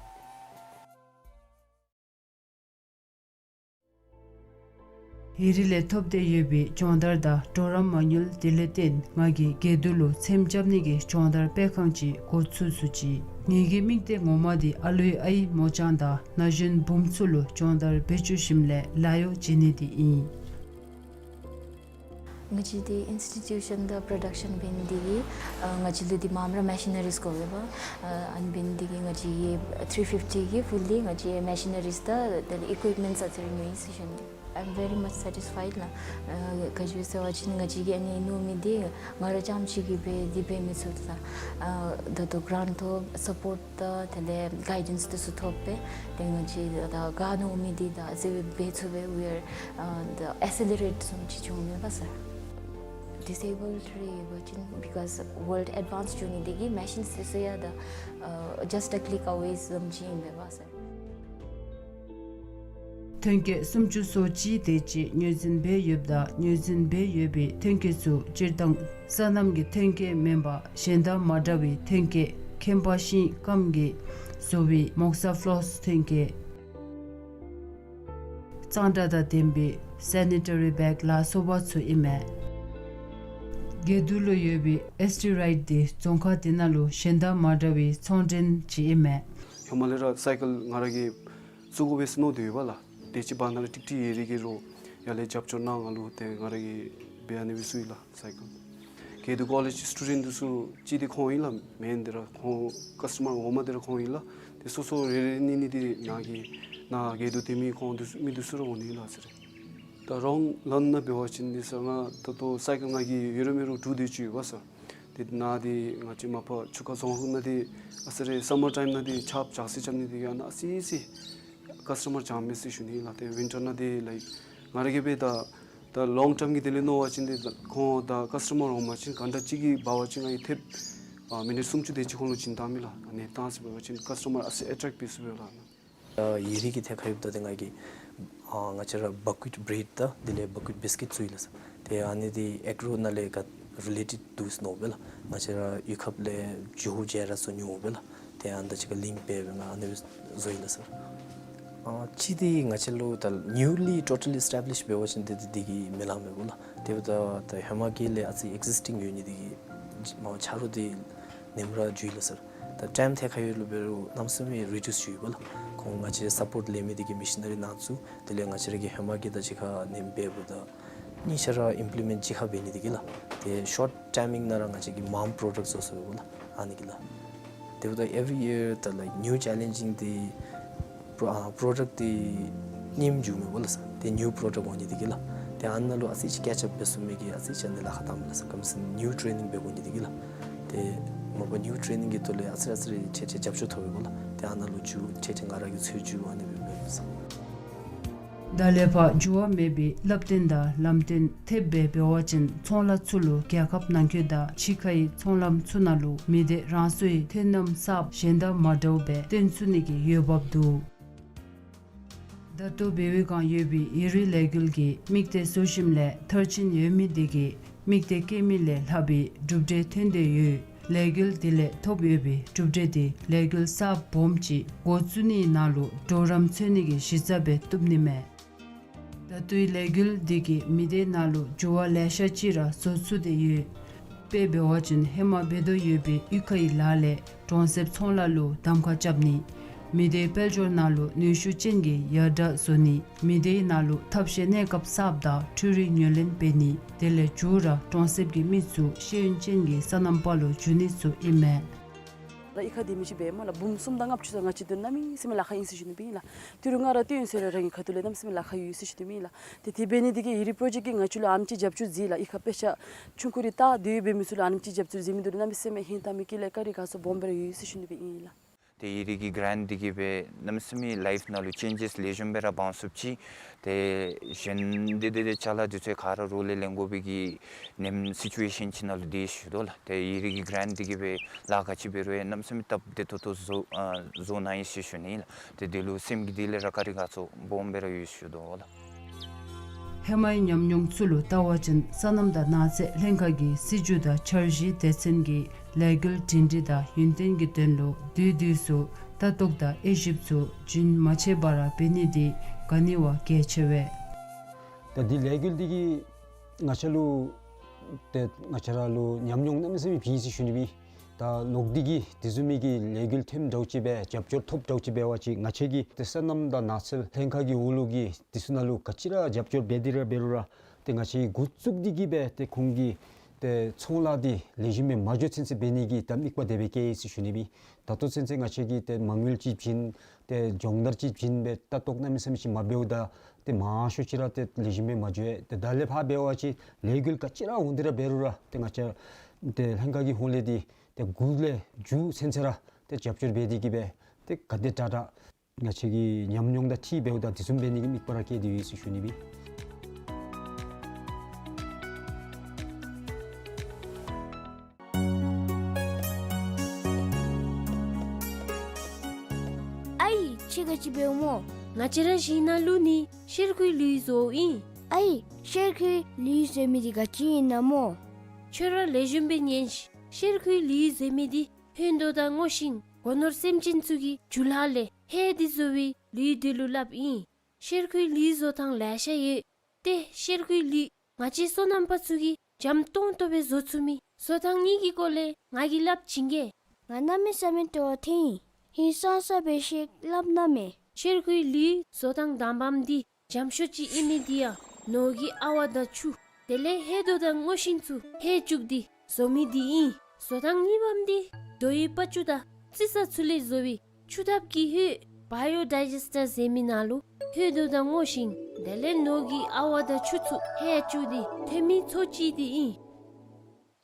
ཡུན་རིང་ལས་ཐོབ་སྟེ་ཡོད་པའི་སྦྱོང་བརྡར་དང་གྲོགས་རམ་མ་དངུལ་དེ་ལས་བརྟེན་ང་གིས་དགེ་འདུན་ལུ་ཚེམ་རྐྱབ་ནི་གི་སྦྱོང་བརྡར་སྤེལ་ཁང་ཅིག་འགོ་བཙུགས་ཚུགས་ཅི། ངེ་གི་དམིགས་གཏད་ངོ་མ་འདི་ཨ་ལུའི་ཨའི་མོ་གཅང་དང་ན་གཞོན་བུམོ་ཚུ་ལུ་སྦྱོང་བརྡར་འབད་བཅུག་ཞིནམ་ལས་ལཱ་གཡོག་བྱིན་ནི་འདི་ཨིན། ང་བཅས་འདི་ཨིནསི་ཊི་ཊུ་ཤཱན་དང་པྲོ་ཌག་ཤཱན་འབད་ནི་འདི་གིས་ཨ་ང་བཅས་ལུ་འདི་མངམ་ར་མེ་ཤི་ནི་རིསི་དགོ་པས་པ། ཨ་ཨ་ནི་འབད་ནི་འདི་གིས་ང་བཅས་ཀྱིས་ཐིརི་ཕིཕ་ཊི་གི་ཕུ་ལི་ང་བཅས་མེ་ཤི་ནི་རིསི་དང་དེ་ལས་ཨི་ཀུའིཔ་མེནཊསི་ཨ་ཙི་རེ་ཉོ་ཡི་ཟེར་ཞུ་ནི། I'm very much satisfied ལགས། ཨ་ག་ཅི་སྦེ་ཟེར་བ་ཅིན་ང་བཅས་ཀྱིས་ཨ་ནི་ཉོ་མི་འདི་ང་ར་རྐྱངམ་ཅིག་གིས་འབད་འདི་འབད་མི་ཚུགས་ད། ཨ་ད་ལྟོ་གྲཱནཊ་ཐོབ་སཔོརཊ་དང་དེ་ལས་གའི་ཌེནསི་འདི་ཚུ་ཐོབ་སྦེ་ཏེ་ང་བཅས་ད་ག་ཉོ་མི་འདི་ད་ཨ་ཙི་འབད་ཚུགས་པས། We are uh, the accelerate བཟུམ་ཅིག་བྱུང་མས་པ་སར། ཌིསེ་བཱལཌ་རེ་ཡོད་པ་ཅིན་because world advance འགྱོ་ནི་འདི་གིས་མེ་ཤིནསི་འདི་ཚུ་ཡང་ད་uh, just a click away བཟུམ་ཅིག་ཨིན་མས་པ་སར། ཐོན་སྐྱེད་སུམ་ཅུ་སོ་གཅིག་དེ་ཅིག་ངོས་འཛིན་འབད་ཡོདཔ་ད་ངོས་འཛིན་འབད་ཡོད་པའི་ཐོན་སྐྱེད་ཚུ་སྤྱིར་བཏང་སོ་ནམ་གྱི་ཐོན་སྐྱེད་མེན་པར་གཞན་དང་མ་འདྲ་བའི་ཐོན་སྐྱེད་ཁྱིམ་པ་ཤིང་སྐམ་གྱིས་བཟོ་བའི་མོག་ས་ཕློསི་ཐོན་སྐྱེད། གཙང་སྦྲ་དང་ལྡན་པའི་སེ་ནི་ཊ་རི་བེག་ལ་སོགས་པ་ཚུ་ཨིན་མས། དགེ་འདུན་ལུ་ཡོད་པའི་ཨེསི་ཊི་རའིཊ་འདི་རྫོང་ཁག་འདི་ནང་ལུ་གཞན་དང་མ་འདྲ་བའི་ཚོང་འབྲེལ་ཅིག་ཨིན་མས། ཧེ་མ་ལས་ར་སའི་ཀལ་ང་ར་གིས་བཙུགས་དགོ་པས་ཟེར་མནོ་སྟེ་ཡོད་པ་ལགས། དེ་ཅིག་བར་ན་ར་ཀྲིག་ཀྲི་ཡུན་རིང་གི་རོགས་ཡར་ལས་རྒྱབ་སྐྱོར་གནང་ང་ལུ་ཏེ་ང་ར་གིས་འབད་ཨ་ནི་སྦེ་བཙུགས་ཡི་ལགས་སའི་ཀལ། དགེ་འདུན་ཀོ་ལེཇ་སི་ཊུ་ཌེནཊ་འདི་ཚུ་གཅིག་འདི་ཁོང་ཨིན་ལགས། མེན་འདི་ར་ཁོང་ཀཱསི་ཊ་མར་ངོ་མ་འདི་ར་ཁོང་ཨིན་ལགས། ཏེ་སོ་སོ་རེ་རེ་གཉིས་གཉིས་འདི་ནཱ་གི་ནཱ་དགེ་འདུན་སྡེ་མི་ཁོང་འདི་ཚུ་མི་འདི་ཚུ་ར་འོང་ནི་ལགས་ཟེར། ད་རོང་ལཱན་ནང་འབད་བ་ཅིན་འདི་ས་ང་ད་ལྟོ་སའི་ཀལ་ང་གི་ཡོད་རུང་མེད་རུང་དྲུག་དེ་ཅིག་ཡོད་པ་སར། ཏེ་ནཱ་འདི་ང་བཅས་མ་པ་ཆུ་ཁ་རྫོང་ཁག་ནང་འདི་ཨ་ཙི་རེ་སམ་མར་ཊའིམ་ནང་འདི་ཆརཔ་ཇག་སི་རྐྱབ་ནི་འདི་གིས་ཨ་ནཱ་ཨ་ཙི་ཙི་ཀཱསི་ཊ་མར་ཅིག་མེད་ཟེར་ཞུ་ནི་ལགས། ཏེ་ཝིན་ཊར་ནང་འདི་ལའིཀ་ང་ར་གིས་འབད་ད་ད་ལོང་ཊརམ་གི་དོན་ལས་མནོ་བ་ཅིན་འདི་ཁོང་ད་ཀཱསི་ཊ་མར་འོང་པ་ཅིན་ག་འདྲ་ཅིག་གི་འབད་བ་ཅིན་ང་གིས་ཐེབས་ཨ་མི་ནིཊ་སུམ་ཅུ་དེ་ཅིག་ཁོང་ལུ་བྱིན་བཏང་མི་ལགས། ཨ་ནི་བཏང་ཟེར་འབད་བ་ཅིན་ཀཱསི་ཊ་མར་ཨ་ཙི་ཨེ་ཊེཀཊ་འབད་ཚུགས་པས་ལགས། ཨ་ཡུན་རིང་གི་ཐད་ཁར་ཡོདཔ་ད་ཏེ་ང་གིས་ཨ་ང་བཅས་ར་བ་ཀུ་ཊི་བྲེཌ་དང་དེ་ལས་བ་ཀུ་ཊི་བིསི་ཀིཊ་བཙུགས་ཡི་ལགས་སར། ཏེ་ཨ་ནི་འདི་ཨེག་རོ་ནང་ལས་ག་རི་ལེ་ཊེཌ་འདུག་ཟེར་མནོ་སྦེ་ལགས། ང་བཅས་ར་གཡུས་ཁ་ལས་ཇོ་བོ་རྗེ་ར་ཚུ་ཉོ་སྦེ་ལགས། ཏེ་ཨ་ནི་དང་གཅིག་ཁར་ལིངཀ་འབད་སྦེ་ང་ཨ་ནི་སྦེ་བཟོ་ཡི་ལགས་སར། ཨ་གཅིག་འདི་ང་བཅས་ལུ་ད་ནིའུ་ལི་ཊོ་ཊལ་ཨེས་ཊེབ་ལིཤ་འབད་བ་ཅིན་འདི་འདི་གིས་མི་ལང་མས་པ་ལགས། དེ་འབདཝ་ད་ད་ཧེ་མ་གི་ལས་ཨ་ཙི་ཨེག་ཟིསི་ཊིང་ཡོད་ནི་འདི་གིས་མ་པ་ཆ་རོགས་འདི་ཉིནམ་ར་འགྱོ་ཡི་ལགས་སར། ད་ཊའིམ་ཐད་ཁར་ཡོད་ལུ་འབད་རུང་གནམ་མེད་ས་མེད་རི་ཌིའུསི་འགྱོ་ཡི་པ་ལགས། ཁོང་ང་བཅས་སཔོརཊ་ལེན་མི་འདི་གིས་མེ་ཤི་ནི་རི་ནང་བཙུགས། དེ་ལས་ང་བཅས་ར་གིས་ཧེ་མ་གི་དང་གཅིག་ཁར་ཉིནམ་འབདཝ་ད་གཉིས་ཆ་ར་ཨིམ་པི་ལི་མེནཊ་གཅིག་ཁར་འབད་ནི་འདི་གིས་ལགས། ཏེ་ཤོརཊ་ཊའིམ་ནང་ར་ང་བཅས་ཀྱིས་མངམ་པྲོ་ཌཀཊ་བཟོ་ཚུགས་པས་ལགས། ཨ་ནི་གིས་ལགས། དེ་འབདཝ་ད་ཨེ་བི་རི་ཡིར་ད་ལའིཀ་ནིའུ་ཅེ་ལེནཇིང་འདི་ པྲོ་ཨ་པྲོ་ཌཀཊ་འདི་རྙིངམ་འགྱོཝ་མས་སྦོ་ལགས་སོ། ཏེ་ནིའུ་པྲོ་ཌཀཊ་འོང་ནི་འདི་གིས་ལགས། ཏེ་ཨ་ནཱ་ལུ་ཨ་ཙི་ཅིག་ཀེཆ་ཨཔ་འབད་ཚུགས་མི་གི་ཨ་ཙི་ཅིག་ཨ་ནི་ལཱ་ཁག་བཏངམ་མས་ལགས་སོ། ག་ཅི་ཟེར་ན་ནིའུ་ཊེ་ནིང་འབད་དགོ་ནི་འདི་གིས་ལགས། ཏེ་མ་པ་ནིའུ་ཊེ་ནིང་གི་ཐོག་ལས་ཨ་ཙི་རེ་ཨ་ཙི་རེ་ཁྲེ་ཁྲེ་རྒྱབ་སྐྱོར་ཐོབ་པས་སྦོ་ལགས། ཏེ་ཨ་ནཱ་ལུ་འགྱོ་ཁྲེ་ཁྲེ་ང་ར་གིས་འཚོལ་འགྱོ་ཨ་ནི་སྦེ་འབདཝ་མས་ལགས་སོ། ད་ལས་ཕར་འགྱུར་བ་མེད་པའི་བསླབ་སྟོན་དང་ལམ་སྟོན་ཐེབས་སྦེ་འབད་བ་ཅིན་ཚོང་ལཱ་ཚུ་ལུ་རྒྱལ་ཁབ་ནང་འཁོད་དང་ཕྱི་ཁའི་ཚོང་ལམ་ཚུ་ནང་ལུ་མི་སྡེ་རང་སོའི་ཐོན་རྣམ་གསརཔ་གཞན་དང་མ་འདྲཝ་སྦེ་སྟོན་ཚུགས་ནི་གི་འོས་འབབ་འདུག། ད་ལྟོ་བལ་ཡུལ་སྒང་ཡོད་པའི་ཡུན་རིང་ལས་འགུལ་གྱི་དམིགས་གཏད་བཟོ་ཞིནམ་ལས་མཐར་ཕྱིན་ཡོད་མི་འདི་གིས་དམིགས་གཏད་བསྐྱེད་མི་ལས་ལྷག་པའི་གྲུབ་འབྲས་ཐོན་ཏེ་ཡོད། ལས་འགུལ་འདི་ལས་ཐོབ་ཡོད་པའི་གྲུབ་འབྲས་འདི་ལས་འགུལ་གསརཔ་སྦོམ་ཅིག་འགོ་བཙུགས་ནིའི་ནང་ལུ་གྲོགས་རམ་འཚོལ་ནི་གི་གཞི་རྩ་སྦེ་བཏུབ་ནི་མས། ད་ལྟོའི་ལས་འགུལ་འདི་གིས་མི་སྡེ་ནང་ལུ་འགྱུར་བ་ལེ་ཤ་ཅིག་ར་བཟོ་ཚུགས་ཏེ་ཡོད། དཔེ་འབད་བ་ཅིན་ཧེ་མ་འབད་དོ་ཡོད་པའི་གཡུས་ཁའི་ལཱ་ལས་གྲོང་གསེབ་ཚོང་ལཱ་ལུ་གདམ་ཁ་རྐྱབ་ནི། མི་སྡེའི་དཔལ་འབྱོར་ནང་ལུ་ནུས་ཤུགས་ཅན་གྱི་ཡར་དྲག་བཟོ་ནི། མི་སྡེའི་ནང་ལུ་ཐབས་ཤེས་གནས་སྐབས་གསརཔ་དང་འཕྲུལ་རིག་ཉོ་ལེན་འབད་ནི། དེ་ལས་མཇུག་ར་གྲོང་གསེབ་ཀྱི་མི་ཚུ་ཤེས་ཡོན་ཅན་གྱི་སོ་ནམ་པ་ལུ་འགྱུར་ནི་ཚུ་ཨིན་མས། ལགས་གཡུས་ཁར་སྡོད་མི་ཅིག་འབད་སྨོ་ལགས། འབུམ་གསུམ་དང་ལྔ་བཅུ་དང་ལྔ་བཅུ་དོན་གནམ་མེད་ས་མེད་ལཱ་ཁག་ཨིན་ཟེར་ཞུ་ནི་སྦེ་ཨིན་ལགས། ཏི་རུ་ང་ར་སྡོད་ཡོད་ས་ར་རང་གི་ཁ་ཐུག་ལས་གནམ་མེད་ས་མེད་ལཱ་ཁག་ཡོད་ཟེར་ཞུ་ནི་སྦེ་ཨིན་ལགས། ཏེ་དེ་འབད་ནི་འདི་གིས་ཡུན་རིང་པྲོ་ཇེཀཊ་ཀྱིས་ང་བཅས་ལུ་ཨ་ནེམ་ཅིག་རྒྱབ་སྐྱོར་མཛད་ལགས། གཡུས་ཁར་དཔེ་ཆ་ཆུང་ཀུ་རེ་ལྟ་སྡོད་ཡོད་པའི་མི་ཚུ་ལུ་ཨ་ནེམ་ཅིག་རྒྱབ་སྐྱོར་མཛད་མི་འདི་ལུ་གནམ་མེད་ས་མེད་ཧིང་དྭངས་མི་བསྐྱེད་ལས་བཀའ་དྲིན་དགའ་ཚོར་སྦོམ་སྦེ་ར་ཡོད་ཟེར་ཞུ་ནི་སྦེ་ཨིན་ལགས། ཏེ་ཡུན་རིང་གི་གྲཱནཊ་འདི་གིས་སྦེ་གནམ་མེད་ས་མེད་ལའིཕ་ནང་ལུ་ཅེན་ཇེས་ལེགས་ཤོམ་སྦེ་ར་འབག་ཚུགསཔ་ཅིག། ཏེ་གཞན་འདི་ཏེ་ཏེ་ཅ་ལ་འདི་ཚུ་ག་ར་རོགས་ལས་ལེན་དགོ་པའི་གི་ནེམ་སི་ཅུ་ཨེ་ཤཱན་ཅིག་ནང་ལུ་སྡོད་ཡི་ཟེར་ཞུ་དོ་ལགས། ཏེ་ཡུན་རིང་གི་གྲཱནཊ་འདི་གིས་སྦེ་ལཱ་ག་ཅི་འབད་རུང་ཡང་གནམ་མེད་ས་མེད་སྟབས་བདེ་ཏོག་ཏོ་བཟོ་ཨ་བཟོ་གནང་ཡི་ཟེར་ཞུ་ནི་ལགས། ཏེ་འདི་ལུ་སེམས་ཀྱི་གཏིང་ལས་ར་བཀའ་དྲིན་དགའ་ཚོར་སྦོམ་སྦེ་ར་ཡོད་ཟེར་ཞུ་དོ་ལགས། ཧེ་མའི་ཉམས་མྱོང་ཚུ་ལུ་བལྟ་བ་ཅིན་སོ་ནམ་དང་ནགས་ཚལ་ལྷན་ཁག་གིས་སྲིད་བྱུས་དང་འཆར་གཞིའི་སྡེ་ཚན་གྱི་ལས་འགུལ་སྒྲིང་སྒྲིང་དང་ཡུན་བརྟན་གྱི་དོན་ལུ་དུས་དུས་སུ་ལྟ་རྟོག་དང་དབྱེ་ཞིབ་ཚུ་རྒྱུན་མ་ཆད་པར་འབད་ནི་འདི་ག་ནི་བ་གལ་ཆེ་བས། ད་འདི་ལས་འགུལ་འདི་གིས་ང་བཅས་ལུ་ཏེ་ང་བཅས་ར་ལུ་ཉམས་མྱོང་གནམ་མེད་ས་མེད་བྱིན་ཡི་ཟེར་ཞུ་ནི་སྦེ། ད་ལོག་སྟེ་གིས་དེ་བཟུམ་མའི་གི་ལས་འགུལ་ཐོནམ་འདྲཝ་ཅིག་སྦེ་རྒྱབ་སྐྱོར་ཐོབ་འདྲཝ་ཅིག་འབད་བ་ཅིན་ང་བཅས་ཀྱིས་ཏེ་སོ་ནམ་དང་ནགས་ཚལ་ལྷན་ཁག་གི་འོག་ལུ་གི་དེ་ཚུ་ནང་ལུ་ག་ཅི་ར་རྒྱབ་སྐྱོར་འབད་དེ་ར་འབད་རུང་ར་ཏེ་ང་བཅས་འགོ་བཙུགས་ཏེ་གིས་སྦེ་ཏེ་ཁོང་གི་ཏེ་ཚོང་ལཱ་འདི་ལེགས་ཤོམ་སྦེ་མ་འགྱོ་ཚུན་ཚོད་འབད་ནི་གི་ད་དམིགས་པ་དེ་སྦེ་བསྐྱེད་ཡི་ཟེར་ཞུ་ནི་སྦེ། ད་ལྟོ་ཚུན་ཚོད་ང་བཅས་ཀྱིས་ཏེ་མ་དངུལ་ཅིག་བྱིན་ཏེ་སྦྱོང་བརྡར་ཅིག་བྱིན་སྦེ་ལྟ་རྟོག་གནམ་མེད་ས་མེད་ཅིག་མ་འབདཝ་ད་ཏེ་མང་ཤོས་ཅིག་ར་ཏེ་ལེགས་ཤོམ་སྦེ་མ་འགྱོ་ཡི། ཏེ་ད་ལས་ཕར་འབད་བ་ཅིན་ལས་འགུལ་ག་ཅི་ར་འོང་སྟེ་ར་འབད་རུང་ར་ཏེ་ང་བཅས་ཏེ་ལྷན་ཁག་གི་ཧོངས་ལས་འདི་ཏེ་འགོ་ལས་མཇུག་ཚུན་ཚོད་ར་ཏེ་རྒྱབ་སྐྱོར་འབད་དེ་གིས་སྦེ་ཏེ་ག་དེ་དྲག་དྲག་ང་བཅས་ཀྱི་ཉམས་མྱོང་དང་འཁྲིལ་འབདཝ་ད་དེ་བཟུམ་འབད་ནི་གི་དམིགས་པ་ར་བསྐྱེད་དེ་ཡོད་ཟེར་ཞུ་ནི་སྦེ། ཨའི་ཁྱོད་ག་ཅི་འབདཝ་སྨོ། ང་བཅས་ར་ཞིང་ནང་ལུ་ནི་གཤེར་ཁུའི་ལུད་བཟོཝ་ཨིན། ཨའི་གཤེར་ཁུའི་ལུད་བཟོ་མི་འདི་ག་ཅི་ཨིན་ན་སྨོ། ཁྱོད་ར་ལེགས་ཤོམ་སྦེ་ཉན་ཤིག། གཤེར་ཁུའི་ལུད་བཟོ་མི་འདི་ཧོད་དོ་དང་སྔོ་ཤིང་སྒོ་ནོར་སེམས་ཅན་ཚུ་གི་རྒྱུ་ལྷག་ལས་ཧེ་འདི་བཟོ་བའི་ལུད་འདི་ལུ་སླབ་ཨིན། གཤེར་ཁུའི་ལུད་བཟོ་ཐངས་ལེ་ཤ་ཡོད། ཏེ་གཤེར་ཁུའི་ལུད་ང་བཅས་སོ་ནམ་པ་ཚུ་གིས་འཇམ་ཏོང་ཏོ་སྦེ་བཟོ་ཚུགས་མི་བཟོ་ཐངས་གཉིས་ཀྱི་སྐོར་ལས་ང་གིས་སླབ་བྱིན་གེ། ང་གནམ་མེད་ས་མེད་སྤྲོ་བ་ཐོན་ཡི། ཧིང་སངས་ས་སྦེ་ཤེས་སླབ་གནང་མས། གཤེར་ཁུའི་ལུད་བཟོ་ཐངས་དང་པམ་འདི་འཇམ་ཤོས་ཅིག་ཨིན་མི་འདི་ཡང་ནོར་གྱི་ཨ་ཝ་དང་ཆུ་དེ་ལས་ཧོད་དོ་དང་སྔོ་ཤིང་ཚུ་ཧེ་བཅུག་སྟེ་བཟོ་མི་འདི་ཨིན། བཟོ་ཐངས་གཉིས་པམ་འདི་རྡོའི་པ་ཅུ་དང་རྩི་ས་ཚུ་ལས་བཟོ་བའི་ཆུ་ཐབ་ཀྱི་ཧོད་བཱ་ཡོ་ཌའི་ཇེསི་ཊར་ཟེར་མི་ནང་ལུ་ཧོད་དོ་དང་སྔོ་ཤིང་དེ་ལས་ནོར་གྱི་ཨ་ཝ་དང་ཆུ་ཚུ་ཧེ་བཅུག་སྟེ་ཐོན་མི་ཚོ་ཅིག་འདི་ཨིན།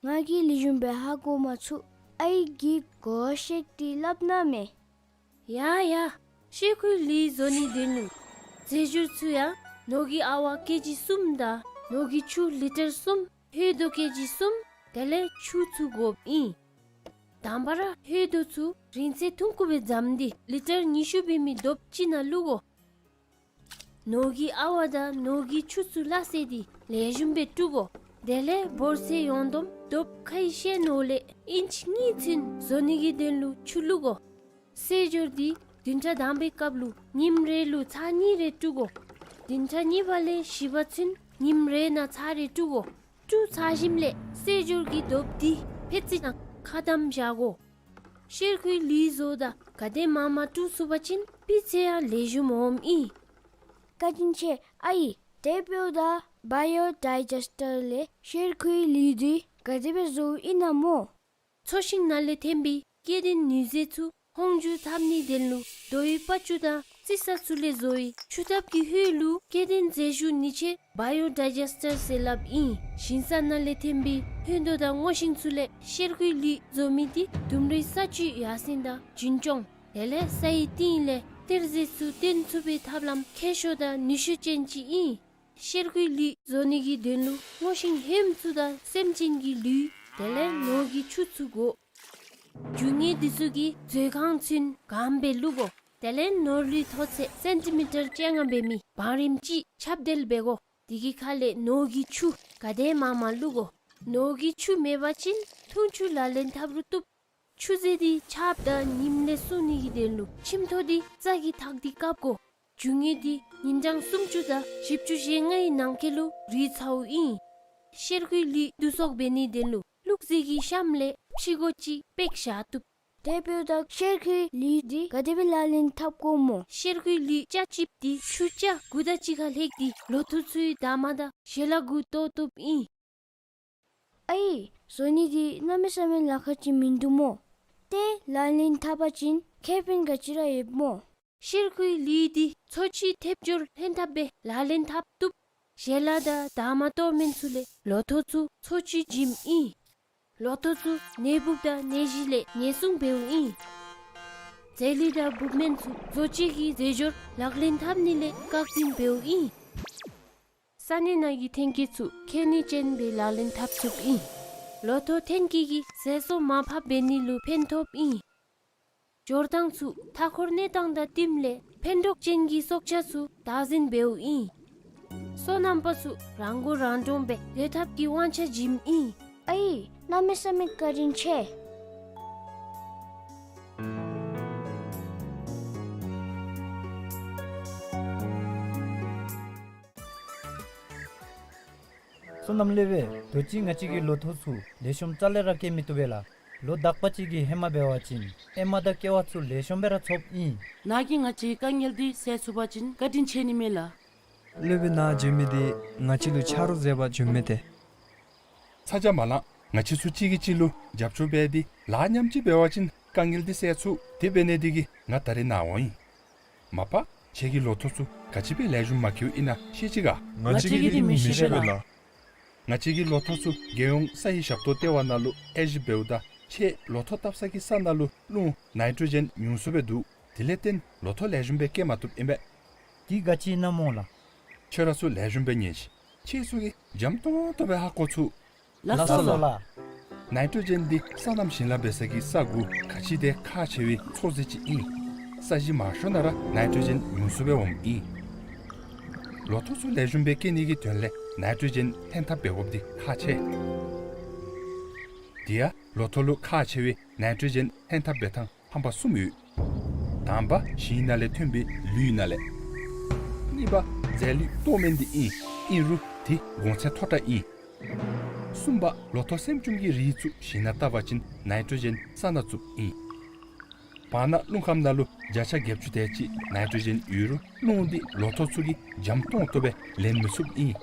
ང་གིས་ལེགས་ཤོམ་སྦེ་ཧ་གོ་མ་ཚུགས། ཨའི་གིས་གོ་བ་བཤད་དེ་སླབ་གནང་མས། ཡ་ཡ། གཤེར་ཁུའི་ལུད་བཟོ་ནིའི་དོན་ལུ་རྫས་སྦྱོར་ཚུ་ཡང་ནོར་གྱི་ཨ་ཝ་ཀེ་ཇི་གསུམ་དང་ནོར་གྱི་ཆུ་ལི་ཊར་གསུམ། ཧོད་དོ་ཀེ་ཇི་གསུམ། དེ་ལས་ཆུ་ཚུ་དགོཔ་ཨིན། དང་པ་ར་ཧོད་དོ་ཚུ་རིང་ཚད་ཐུང་ཀུ་སྦེ་བཟུམ་སྟེ་ལི་ཊར་ཉི་ཤུ་འབད་མི་རྡོཔ་ཅིག་ནང་བླུག་དགོ། ནོར་གྱི་ཨ་ཝ་དང་ནོར་གྱི་ཆུ་ཚུ་སླ་བསྲེ་སྟེ་ལེགས་ཤོམ་སྦེ་བཀྲུ་དགོ། དེ་ལས་འབོར་ཚད་ཡོངས་བསྡོམས་རྡོཔ་ཁའི་ཤེལ་ནང་ལས་ཨིནཅ་གཉིས་ཚུན་བཟོ་ནི་གི་དོན་ལུ་ཆུ་བླུག་དགོ། བསྲེ་སྦྱོར་འདི་བདུན་ཕྲག་དང་པའི་སྐབས་ལུ་ཉིནམ་རེ་ལུ་ཚར་གཉིས་རེ་བཀྲུ་དགོ། བདུན་ཕྲག་གཉིས་པ་ལས་བཞི་པ་ཚུན་ཉིནམ་རེ་ནང་ཚར་རེ་བཀྲུ་དགོ། བཀྲུ་ཚར་ཞིནམ་ལས་བསྲེ་སྦྱོར་གྱི་རྡོཔ་འདི་ཕད་ཙི་ནང་ཁ་བསྡམ་བཞག་དགོ། གཤེར་ཁུའི་ལུད་བཟོཝ་ད་ག་དེ་མང་མང་བཀྲུ་ཚུགས་པ་ཅིན་སྤུས་ཚད་ཡང་ལེགས་ཤོམ་འོངམ་ཨིན། བཀའ་དྲིན་ཆེ་ཨའི། དེ་འབདཝ་ད་བཱ་ཡོ་ཌའི་ཇེསི་ཊར་ལས་གཤེར་ཁུའི་ལུད་འདི་ག་དེ་སྦེ་བཟོཝ་ཨིན་ན་སྨོ། ཚོས་ཤིང་ནང་ལས་ཐོན་པའི་སྐྱེ་ལྡན་ནུས་རྫས་ཚུ་ཧོང་འགྱུར་འཐབ་ནིའི་དོན་ལུ་རྡོའི་པ་ཅུ་དང་ རྩི་ས་ཚུ་ལས་བཟོ་བའི་ཆུ་ཐབ་ཀྱི་ཧོད་ལུ་སྐྱེ་ལྡན་རྫས་ཞུ་ནུས་ཆེ་བའི་ཡོ་ཌའི་ཇེས་ཊར་ཟེར་སླབ་ཨིན། ཞིང་ས་ནང་ལས་ཐོན་པའི་ཧོད་དོ་དང་སྔོ་ཤིང་ཚུ་ལས་གཤེར་ཁུའི་ལུད་བཟོ་མི་འདི་ལྡུམ་རའི་ས་བཅུད་ཡར་སེང་དང་རྒྱུན་སྐྱོང་དེ་ལས་སའི་གཏིང་ལས་གཏེར་རྫས་ཚུ་བཏོན་ཚུགས་པའི་ཐབས་ལམ་མཁས་ཤོས་དང་ནུས་ཤུགས་ཅན་ཅིག་ཨིན། གཤེར་ཁུའི་ལུད་བཟོ་ནི་གི་དོན་ལུ་སྔོ་ཤིང་ཧོནམ་ཚུ་དང་སེམས་ཅན་གྱི་ལུད་དེ་ལས་ནོར་གྱི་ཆུ་ཚུ་དགོ། རྒྱུ་དངོས་འདི་ཚུ་གི་མཛོད་ཁང་ཚུན་གང་སྦེ་བླུག་དགོ། དེ་ལས་ནོར་ལུད་མཐོ་ཚད་སེན་ཊི་མི་ཊར་བཅོ་ལྔ་འབད་མི་བང་རིམ་ཅིག་ཁྱབ་གདལ་འབད་དགོ། དེ་གི་ཁ་ལས་ནོར་གྱི་ཆུ་ག་དེ་མང་མང་བླུག་དགོ། ནོར་གྱི་ཆུ་མེད་པ་ཅིན་འཐུང་ཆུ་ལག་ལེན་འཐབ་རུང་བཏུབ། ཆུ་རྫས་འདི་ཆརཔ་དང་ཉིམ་ལས་སྲུང་ནི་གི་དོན་ལུ་ཁྱིམ་ཐོག་འདི་རྩྭ་གིས་བཏགས་ཏེ་བཀབ་དགོ། རྒྱུ་དངོས་འདི་ཉིན་གྲངས་སུམ་ཅུ་དང་བཞི་བཅུ་ཞེ་ལྔའི་ནང་འཁོད་ལུ་རུལ་ཚརཝ་ཨིན། གཤེར་ཁུའི་ལུད་བསྡུ་གསོག་འབད་ནིའི་དོན་ལུ་བླུགས་རྫས་ཀྱི་གཤམ་ལས་ཕྱི་སྒོ་ཅིག་སྤེག་བཞག་བཏུབ། དེ་འབདཝ་ད་གཤེར་ཁུའི་ལུད་འདི་ག་དེ་སྦེ་ལག་ལེན་འཐབ་དགོཔ་སྨོ། གཤེར་ཁུའི་ལུད་ཆ་གཅིགཔོ་འདི་ཆུ་རྐྱལ་དགུ་དང་གཅིག་ཁར་ལྷོད་དེ་ལོ་ཐོག་ཚུའི་འདབ་མ་དང་ཞལ་ལག་གུ་གཏོར་བཏུབ་ཨིན། ཨའི་བཟོ་ནི་འདི་གནམ་མེད་ས་མེད་ལཱ་ཁག་ཅིག་མིན་འདུག་སྨོ། ཏེ་ལག་ལེན་འཐབ་པ་ཅིན་ཁེ་ཕན་ག་ཅི་ར་ཡོདཔ་སྨོ། གཤེར་ཁུའི་ལུད་འདི་འཚོ་བཅུད་ཐེབས་སྦྱོར་ལྷན་ཐབས་སྦེ་ལག་ལེན་འཐབ་བཏུབ། ཞལ་ལག་དང་འདབ་མ་གཏོར་སྨན་ཚུ་ལས་ལོ་ཐོག་ཚུ་འཚོ་བཅུད་བྱིནམ་ཨིན། ལོ་ཐོག་ཚུ་ནད་འབུཔ་དང་ནད་གཞི་ལས་ཉེན་སྲུང་འབདཝ་ཨིན། ཟས་ལུད་དང་འབུཔ་སྨན་ཚུ་བཟོ་བཅོས་ཀྱི་རྫས་སྦྱོར་ལག་ལེན་འཐབ་ནི་ལས་བཀག་འཛིན་འབདཝ་ཨིན། ས་གནས་ནང་གི་ཐོན་སྐྱེད་ཚུ་ཁེ་ནུས་ཅན་སྦེ་ལག་ལེན་འཐབ་ཚུགསཔ་ཨིན། ལོ་ཐོག་ཐོན་སྐྱེད་ཀྱིས་ཟས་གསོ་མར་ཕབ་འབད་ནི་ལུ་ཕན་ཐོགསཔ་ཨིན། འབྱོར་ཐངས་ཚུ་མཐའ་འཁོར་གནས་སྟངས་དང་བསྟུནམ་ལས་ཕན་ཐོགས་ཅན་གྱི་སྲོག་ཆགས་ཚུ་བདག་འཛིན་འབདཝ་ཨིན། སོ་ནམ་པ་ཚུ་རང་མགོ་རང་འདྲོངས་སྦེ་སྡོད་ཐབས་ཀྱི་དབང་ཆ་བྱིནམ་ཨིན། ཨའི་གནམ་མེད་ས་མེད་བཀའ་དྲིན་ཆེ། སོ་ནམ་སློབ་དཔོན། དུས་ཅི་ང་བཅས་ཀྱི་ལོ་ཐོག་ཚུ་ལེགས་ཤོམ་རྩ་ལས་ར་སྐྱེ་མི་བཏུབ་པས་ལགས། ལོ་དག་པ་ཅིག་གི་ཧེ་མ་འབད་བ་ཅིན་ཨེ་མ་དང་ཀེ་བ་ཚུ་ལེགས་ཤོམ་སྦེ་ར་ཚོགསཔ་ཨིན། ནཱ་གིས་ང་བཅས་ཀྱི་དཀའ་ངལ་འདི་སེལ་ཚུགས་པ་ཅིན་བཀའ་དྲིན་ཆེ་ནི་མས་ལགས། སློབ་དཔོན་ནཱ་བྱོན་མི་འདི་ང་བཅས་ལུ་ཆ་རོགས་མཛད་པར་བྱོན་མི་ཏེ། ཚ་གྱང་མ་ལང་། ང་བཅས་ཚུ་གཅིག་གིས་གཅིག་ལུ་རྒྱབ་སྐྱོར་འབད་དེ་ལཱ་མཉམ་གཅིག་འབད་བ་ཅིན་དཀའ་ངལ་འདི་སེལ་ཚུགས། དེ་འབད་ནི་དེ་གིས་ང་ད་རིས་ནཱ་འོང་ཡི། མ་པ་ཁྱེད་ཀྱི་ལོ་ཐོག་ཚུ་ག་ཅི་སྦེ་ལེགས་ཤོམ་མ་སྐྱེཝ་ཨིན་ན་ཤེས་ཅི་ག། ང་བཅས་ཀྱིས་འདི་མི་ཤེས་པས་ལགས། ང་བཅས་ཀྱི་ལོ་ཐོག་ཚུ་རྒྱལ་ཡོངས་ས་ཡི་ཞབས་ཏོག་ལྟེ་བ་ནང་ལུ་དབྱེ་ཞིབ་འབདཝ་ད་ཁྱེད་ལོ་ཐོག་བཏབ་ས་གི་ས་ནང་ལུ་རླུང་ནའི་ཊྲོ་ཇེན་ཉུང་སུ་སྦེ་འདུག། དེ་ལས་བརྟེན་ལོ་ཐོག་ལེགས་ཤོམ་སྦེ་སྐྱེ་མ་བཏུབ་ཨིན་པས། འདི་ག་ཅི་ཨིན་ན་སྨོ་ལགས། ཁྱོད་ར་ཚུ་ལེགས་ཤོམ་སྦེ་ཉན་ཤིག། ཁྱེད་ཚུ་གིས་འཇམ་ཏོང་ཏོ་སྦེ་ཧ་གོ་ཚུགས། ལགས་སོ་ལགས། ནའི་ཊྲོ་ཇེན་འདི་སོ་ནམ་ཞིང་ལཱ་འབད་ས་གི་ས་གུ་ག་ཅི་དེ་ཁག་ཆེ་བའི་ཚོགས་རྫས་ཅིག་ཨིན། ས་གཞི་མང་ཤོས་ནང་ར་ནའི་ཊྲོ་ཇེན་ཉུང་སུ་སྦེ་འོངམ་ཨིན། ལོ་ཐོག་ཚུ་ལེགས་ཤོམ་སྦེ་སྐྱེ་ནི་གི་དོན་ལས་ནའི་ཊྲོ་ཇེན་ལྷན་ཐབས་འབད་དགོཔ་འདི་ཁག་ཆེ། དེ་ཡང་ལོ་ཐོག་ལུ་ཁག་ཆེ་བའི་ནའི་ཊྲོ་ཇེན་ལྷན་ཐབས་འབད་ཐངས་ཧམ་པ་གསུམ་ཡོད། དང་པ་ཞིང་ནང་ལས་ཐོན་པའི་ལུད་ནང་ལས། གཉིས་པ་རྫས་ལུད་གཏོར་སྨན་འདི་ཨིན། ཨིན་རུང་དེ་གོང་ཚད་མཐོ་དྲགས་ཨིན། གསུམ་པ་ལོ་ཐོག་སྲན་ཅུང་གི་རིགས་ཚུ་ཞིང་ནང་བཏབ་པ་ཅིན་ནའི་ཊྲོ་ཇེན་ས་ནང་བཙུགསཔ་ཨིན། བར་ན་རླུང་ཁམས་ནང་ལུ་བརྒྱ་ཆ་བརྒྱད་ཅུ་དེ་ཅིག་ནའི་ཊྲོ་ཇེན་ཡོད་རུང་རླུང་འདི་ལོ་ཐོག་ཚུ་གིས་འཇམ་ཏོང་ཏོ་སྦེ་ལེན་མི་ཚུགསཔ་ཨིན།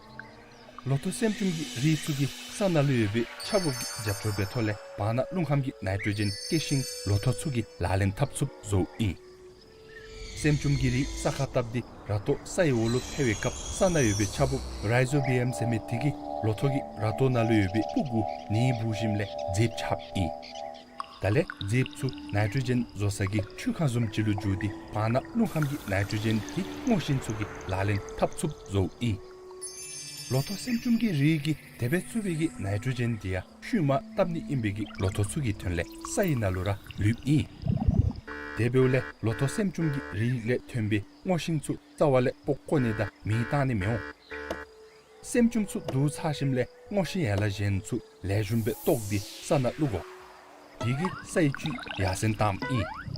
ལོ་ཐོག་སྲན་ཅུང་གི་རིགས་ཚུ་གིས་ས་ནང་ལུ་ཡོད་པའི་ཆརཔ་གི་རྒྱབ་སྐྱོར་འབད་ཐོག་ལས་བར་ན་རླུང་ཁམས་ཀྱི་ནའི་ཊྲོ་ཇེན་སྐྱེ་ཤིང་ལོ་ཐོག་ཚུ་གིས་ལག་ལེན་འཐབ་ཚུགསཔ་བཟོཝ་ཨིན། སྲན་ཅུང་གི་རིགས་ས་ཁར་བཏབ་སྟེ་ར་ཏོ་ས་ཡི་འོག་ལུ་འཕེལ་བའི་སྐབས་ས་ནང་ཡོད་པའི་ཆརཔ་རའི་ཛོ་བི་ཡམ་ཟེར་མི་དེ་གིས་ལོ་ཐོག་གི་ར་ཏོ་ནང་ལུ་ཡོད་པའི་སྤུ་གུ་ནི་འབུ་ཞིནམ་ལས་མཛེསཔ་ཆགསཔ་ཨིན། དེ་ལས་མཛེསཔ་ཚུ་ནའི་ཊྲོ་ཇེན་བཟོ་ས་གི་ཆུ་ཁང་བཟུམ་ཅིག་ལུ་འགྱུར་ཏེ་བར་ན་རླུང་ཁམས་ཀྱི་ནའི་ཊྲོ་ཇེན་དེ་སྔོ་ཤིང་ཚུ་གིས་ལག་ལེན་འཐབ་ཚུགསཔ་བཟོཝ་ཨིན། ལོ་ཐོག་སྲན་ཅུང་གི་རིགས་ཀྱིས་དེ་སྦེ་བཙུགས་པའི་གི་ནའི་ཊྲོ་ཇེན་དེ་ཡང་ཤུལ་མ་བཏབ་ནི་ཨིན་པའི་གི་ལོ་ཐོག་ཚུ་གི་དོན་ལས་ས་ཡི་ནང་ལུ་ར་ལུསཔ་ཨིན། དེ་འབདཝ་ལས་ལོ་ཐོག་སྲན་ཅུང་གི་རིགས་ལས་ཐོན་པའི་སྔོ་ཤིང་ཚུ་རྩ་བ་ལས་སྤོ་བཀོ་ནི་དང་མེ་བཏང་ནི་མི་འོང་། སྲན་ཅུང་ཚུ་བསྡུ་ཚར་ཞིནམ་ལས་སྔོ་ཤིང་ཡན་ལག་གཞན་ཚུ་ལེགས་ཤོམ་སྦེ་བཏོག་སྟེ་ས་ནང་བླུག་དགོ། དེ་གིས་ས་ཡི་བཅུད་ཡར་སེང་བཏངམ་ཨིན།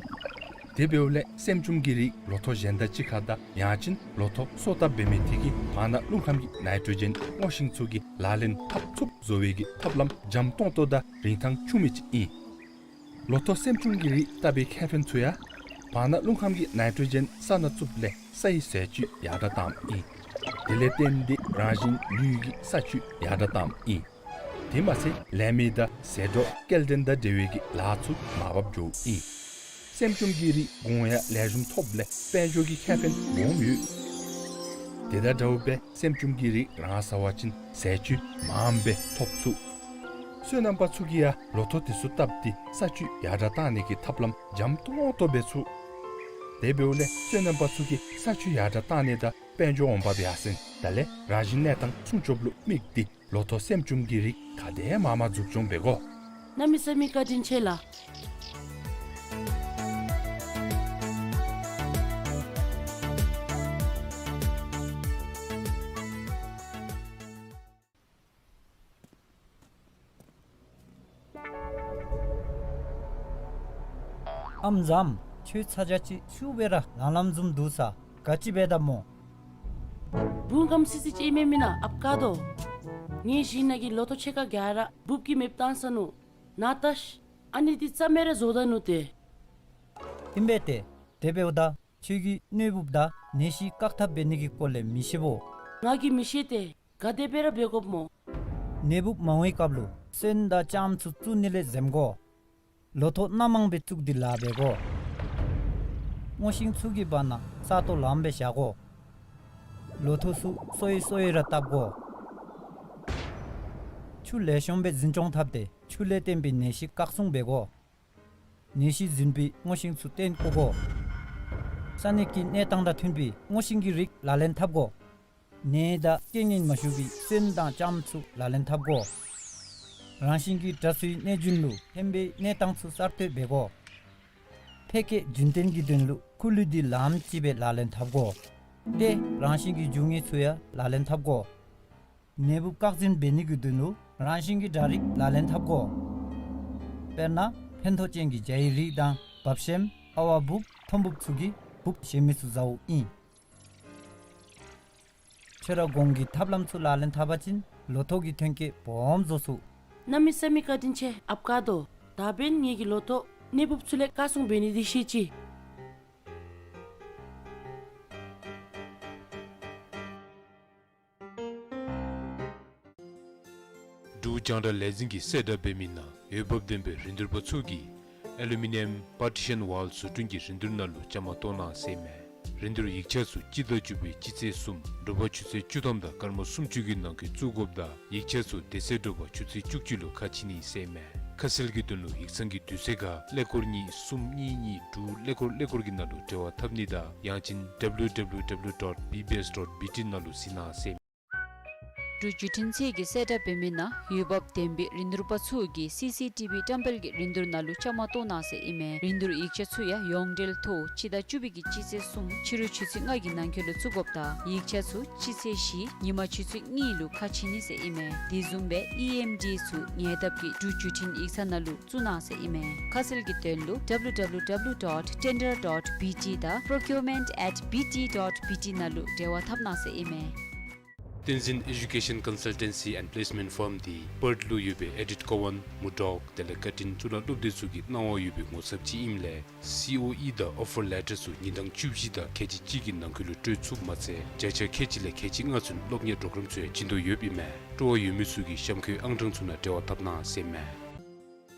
དེ་འབདཝ་ལས་སྲན་ཅུང་གི་རིགས་ལོ་ཐོག་གཞན་དང་གཅིག་ཁར་དང་ཡང་ཅིན་ལོ་ཐོག་སོ་བཏབ་འབད་མི་དེ་གིས་བར་ན་རླུང་ཁམས་ཀྱི་ནའི་ཊྲོ་ཇེན་སྔོ་ཤིང་ཚུ་གིས་ལག་ལེན་འཐབ་ཚུགསཔ་བཟོ་བའི་གི་ཐབས་ལམ་འཇམ་ཏོང་ཏོ་དང་རིན་ཐང་ཆུང་མི་ཅིག་ཨིན། ལོ་ཐོག་སྲན་ཅུང་གི་རིགས་བཏབ་པའི་ཁེ་ཕན་ཚུ་ཡང་བར་ན་རླུང་ཁམས་ཀྱི་ནའི་ཊྲོ་ཇེན་ས་ནང་བཙུགསཔ་ལས་ས་ཡི་ཟས་བཅུད་ཡར་དྲགས་བཏངམ་ཨིན། དེ་ལས་བརྟེན་ཏེ་རང་བཞིན་ལུད་ཀྱི་ས་བཅུད་ཡར་དྲགས་བཏངམ་ཨིན། དེ་མ་ཚད་ལས་མི་དང་ཟད་འགྲོ་སྐྱེལ་འདྲེན་དང་འབྲེལ་བའི་གི་ལཱ་ཚུ་མར་བབས་འགྱོཝ་ཨིན། ས་ སྲནམ་ཅུམ་གྱི་རིགས་གོང་ཡང་ལེགས་ཤོམ་ཐོབ་ལས་དཔལ་འབྱོར་གྱི་ཁེ་ཕན་སྦོམ་ཡོད། དེ་དང་འདྲཝ་སྦེ་སྲནམ་ཅུམ་གྱི་རིགས་རང་ཟ་བ་ཅིན་ཟས་བཅུད་མངམ་སྦེ་ཐོབ་ཚུགས། སོ་ནམ་པ་ཚུ་གིས་ཡང་ལོ་ཐོག་དེ་ཚུ་བཏབ་སྟེ་ས་ཆུ་ཡར་དྲག་བཏང་ནི་གི་ཐབས་ལམ་འཇམ་ཏོང་ཏོ་འབད་ཚུགས། དེ་འབདཝ་ལས་སོ་ནམ་པ་ཚུ་གིས་ས་ཆུ་ཡར་དྲག་བཏང་ནི་དང་དཔལ་འབྱོར་འོང་འབབ་ཡར་སེང་དང་ལས་རང་བཞིན་གནས་སྟངས་སྲུང་སྐྱོབ་ལུ་དམིགས་ཏེ་ལོ་ཐོག་སྲནམ་ཅུམ་གྱི་རིགས་ག་དེ་མང་མང་འཛུགས་སྐྱོང་འབད་དགོ། གནམ་མེད་ས་མེད་བཀའ་དྲིན་ཆེ་ལགས། ཨམ་བཟངམ། ཁྱོད་ཚ་གྱང་ཅིག་ཤུགས་སྦེ་ར་ལངམ་ལངམ་བཟུམ་འདུག་ས། ག་ཅི་འབད་དཝ་སྨོ། བུམོ་སྐམ་སི་སི་ཅིག་ཨིན་མས་མེན་ན་ཨཔ་ཀ་དོ། ངེའི་གཞི་ནང་གི་ལོ་ཐོག་ཕྱེད་ཀ་ག་ར་འབུཔ་གིས་མེདཔ་བཏང་ས་ནུག། ནཱ་བལྟ་ཤིག། ཨ་ནི་འདི་རྩ་མེད་ར་བཟོ་ད་ནུག་ཏེ། ཨིན་པས་ཏེ། དེ་འབདཝ་ད་ཁྱོད་ཀྱིས་གནོད་འབུཔ་དང་ནད་གཞི་བཀག་ཐབས་འབད་ནི་གི་སྐོར་ལས་མི་ཤེས་བོ། ང་གིས་མི་ཤེས་ཏེ། ག་དེ་སྦེ་ར་འབད་དགོཔ་སྨོ། ནད་འབུཔ་མང་བའི་སྐབས་ལུ་སོན་དང་ལྕངམ་ཚུ་བཙུགས་ནི་ལས་འཛེམ་དགོ། ལོ་ཐོག་སྣ་མང་སྦེ་བཙུགས་ཏེ་ལཱ་འབད་དགོ། སྔོ་ཤིང་ཚུ་གི་བར་ན་ས་སྟོང་ལངམ་སྦེ་བཞག་དགོ། ལོ་ཐོག་ཚུ་སོ་ཡི་སོ་ཡི་ར་བཏབ་དགོ། ཆུ་ལེགས་ཤོམ་སྦེ་འཛིན་སྐྱོང་འཐབ་སྟེ་ཆུ་ལས་བརྟེན་པའི་ནད་གཞི་བཀག་སྲུང་འབད་དགོ། ནད་གཞི་འཛིན་པའི་སྔོ་ཤིང་ཚུ་བཏོན་བཀོ་དགོ། ས་གནས་ཀྱི་གནས་སྟངས་དང་མཐུན་པའི་སྔོ་ཤིང་གི་རིགས་ལག་ལེན་འཐབ་དགོ། ནད་དང་རྐྱེན་ངན་མ་ཞུགས་པའི་སོན་དང་ལྕངམ་ཚུ་ལག་ལེན་འཐབ་དགོ། རང་བཞིན་གྱི་དྲག་རྩུབ་གནོད་སྦྱིན་ལུ་ཕན་པའི་གནས་སྟངས་ཚུ་གསར་གཏོད་འབད་དགོ། འཕེལ་རྒྱས་རྒྱུན་བརྟན་གྱི་དོན་ལུ་ཁུ་ལུད་འདི་ལངམ་ཅིག་སྦེ་ལག་ལེན་འཐབ་དགོ། ཏེ་རང་བཞིན་གྱི་རྒྱུ་དངོས་ཚུ་ཡང་ལག་ལེན་འཐབ་དགོ། ནད་འབུཔ་བཀག་འཛིན་འབད་ནི་གི་དོན་ལུ་རང་བཞིན་གྱི་དྲག་རིགས་ལག་ལེན་འཐབ་དགོ། དཔེར་ན་ཕན་ཐོགས་ཅན་གྱི་བྱ་ཡི་རིགས་དང་བབ་ཤེམ་ཨ་ཝ་འབུཔ་ཐོམ་འབུཔ་ཚུ་གིས་འབུཔ་གཞན་མི་ཚུ་ཟཝ་ཨིན། ཁྱོད་ར་གོང་གི་ཐབས་ལམ་ཚུ་ལག་ལེན་འཐབ་པ་ཅིན་ལོ་ཐོག་གི་ཐོན་སྐྱེད་སྦོམ་བཟོ་ཚུགས། གནམ་མེད་ས་མེད་བཀའ་དྲིན་ཆེ་ཨཔ་ཀ་དོ། ད་འབདན་ངེ་གི་ལོ་ཐོག་ནད་འབུཔ་ཚུ་ལས་བཀག་སྲུང་འབད་ནི་འདི་ཤེས་ཅི། འབྲུག་རྒྱང་བསྒྲགས་ལས་འཛིན་གྱིས་གསལ་བསྒྲགས་འབད་མི་ནང་འོས་འབབ་ལྡན་པའི་རིན་བསྡུར་པ་ཚུ་གིས་ཨེ་ལུ་མི་ནི་ཡམ་པར་ཊི་ཤཱན་ཝཱལ་བཟོ་སྐྲུན་གྱི་རིན་བསྡུར་ནང་ལུ་བཅའ་མར་གཏོགས་གནང་ཟེར་ཨིན་མས། རིན་བསྡུར་ཡིག་ཆ་ཚུ་སྤྱི་ཟླ་བཅུ་པའི་སྤྱི་ཚེས་གསུམ་དྲོ་པ་ཆུ་ཚོད་བཅུ་ཐམ་དང་སྐར་མ་སུམ་ཅུ་གི་ནང་འཁོད་བཙུགས་དགོཔ་དང་ཡིག་ཆ་ཚུ་དེ་ཚེ་དྲོ་པ་ཆུ་ཚོད་བཅུ་གཅིག་ལུ་ཁ་ཕྱེ་ནི་ཟེར་ཨིན་མས། ཁ་གསལ་གྱི་དོན་ལུ་ཡིག་ཚང་གི་དུས་ཚོད་ཁར་ཀླད་ཀོར་གཉིས་གསུམ་གཉིས་གཉིས་དྲུག་ཀླད་ཀོར་ཀླད་ཀོར་གྱི་ནང་ལུ་འབྲེལ་བ་འཐབ་ནི་དང་ཡང་ཅིན་W W W dot B B S dot B T ནང་ལུ་གཟིགས་གནང་ཟེར་ཨིན་མས། འབྲུག་བརྒྱུད་འཕྲིན་ཚད་ཀྱིས་གསལ་བསྒྲགས་འབད་མི་ནང་འོས་འབབ་ལྡན་པའི་རིན་བསྡུར་པ་ཚུ་གིས་སི་སི་ཊི་བི་བཀྲམ་སྤེལ་གྱི་རིན་བསྡུར་ནང་ལུ་བཅའ་མར་གཏོགས་གནང་ཟེར་ཨིན་མས། རིན་བསྡུར་ཡིག་ཆ་ཚུ་ཡང་ཡོངས་འབྲེལ་ཐོག་སྤྱི་ཟླ་བཅུ་པའི་གི་སྤྱི་ཚེས་གསུམ་ཕྱི་རུ་ཆུ་ཚོད་ལྔ་གི་ནང་འཁོད་ལུ་བཙུགས་དགོཔ་དང་ཡིག་ཆ་ཚུ་སྤྱི་ཚེས་བཞི་ཉིན་མ་ཆུ་ཚོད་གཉིས་ལུ་ཁ་ཕྱེ་ནི་ཟེར་ཨིན་མས། དེ་བཟུམ་སྦེ་ཨི་ཨེམ་ཌི་ཚུ་ཉེ་འདབས་ཀྱི་འབྲུག་བརྒྱུད་འཕྲིན་ཡིག་ཚང་ནང་ལུ་བཙུགས་གནང་ཟེར་ཨིན་མས། ཁ་གསལ་གྱི་དོན་ལུ་W W W dot tender dot B T དང་procurement at B T dot B T ནང་ལུ་འབྲེལ་བ་འཐབ་གནང་ཟེར་ཨིན་མས། བསྟན་འཛིན་Education Consultancy and Placement Firm འདི་པརཐ་ལུ་ཡོད་པའི་ཨེ་ཌིཐ་ཀོ་ཝཱན་མུར་ཌོག་དེ་ལས་བཀའ་དྲིན་གཙུག་ལག་སློབ་སྡེ་ཚུ་གི་གནང་བ་ཡོད་པའི་ངོ་ཚབ་ཅིག་ཨིནམ་ལས་སི་ཨོ་ཨི་དང་ཨོ་ཕར་ལེ་ཊར་ཚུ་ཉིན་གྲངས་བཅུ་བཞི་དང་ཁལ་གཅིག་གཅིག་གི་ནང་འཁོད་ལུ་སྤྲོད་ཚུགསཔ་མ་ཚད་བརྒྱ་ཆ་ཁལ་གཅིག་ལས་ཁལ་གཅིག་ལྔ་ཚུན་སློབ་གཉེར་པོརོ་གརམ་ཚུ་ཡང་བྱིན་དོ་ཡོདཔ་ཨིན་མས། སྤྲོ་བ་ཡོད་མི་ཚུ་གིས་གཤམ་འཁོད་ཨང་གྲངས་ཚུ་ནང་འབྲེལ་བ་འཐབ་གནང་ཟེར་ཨིན་མས།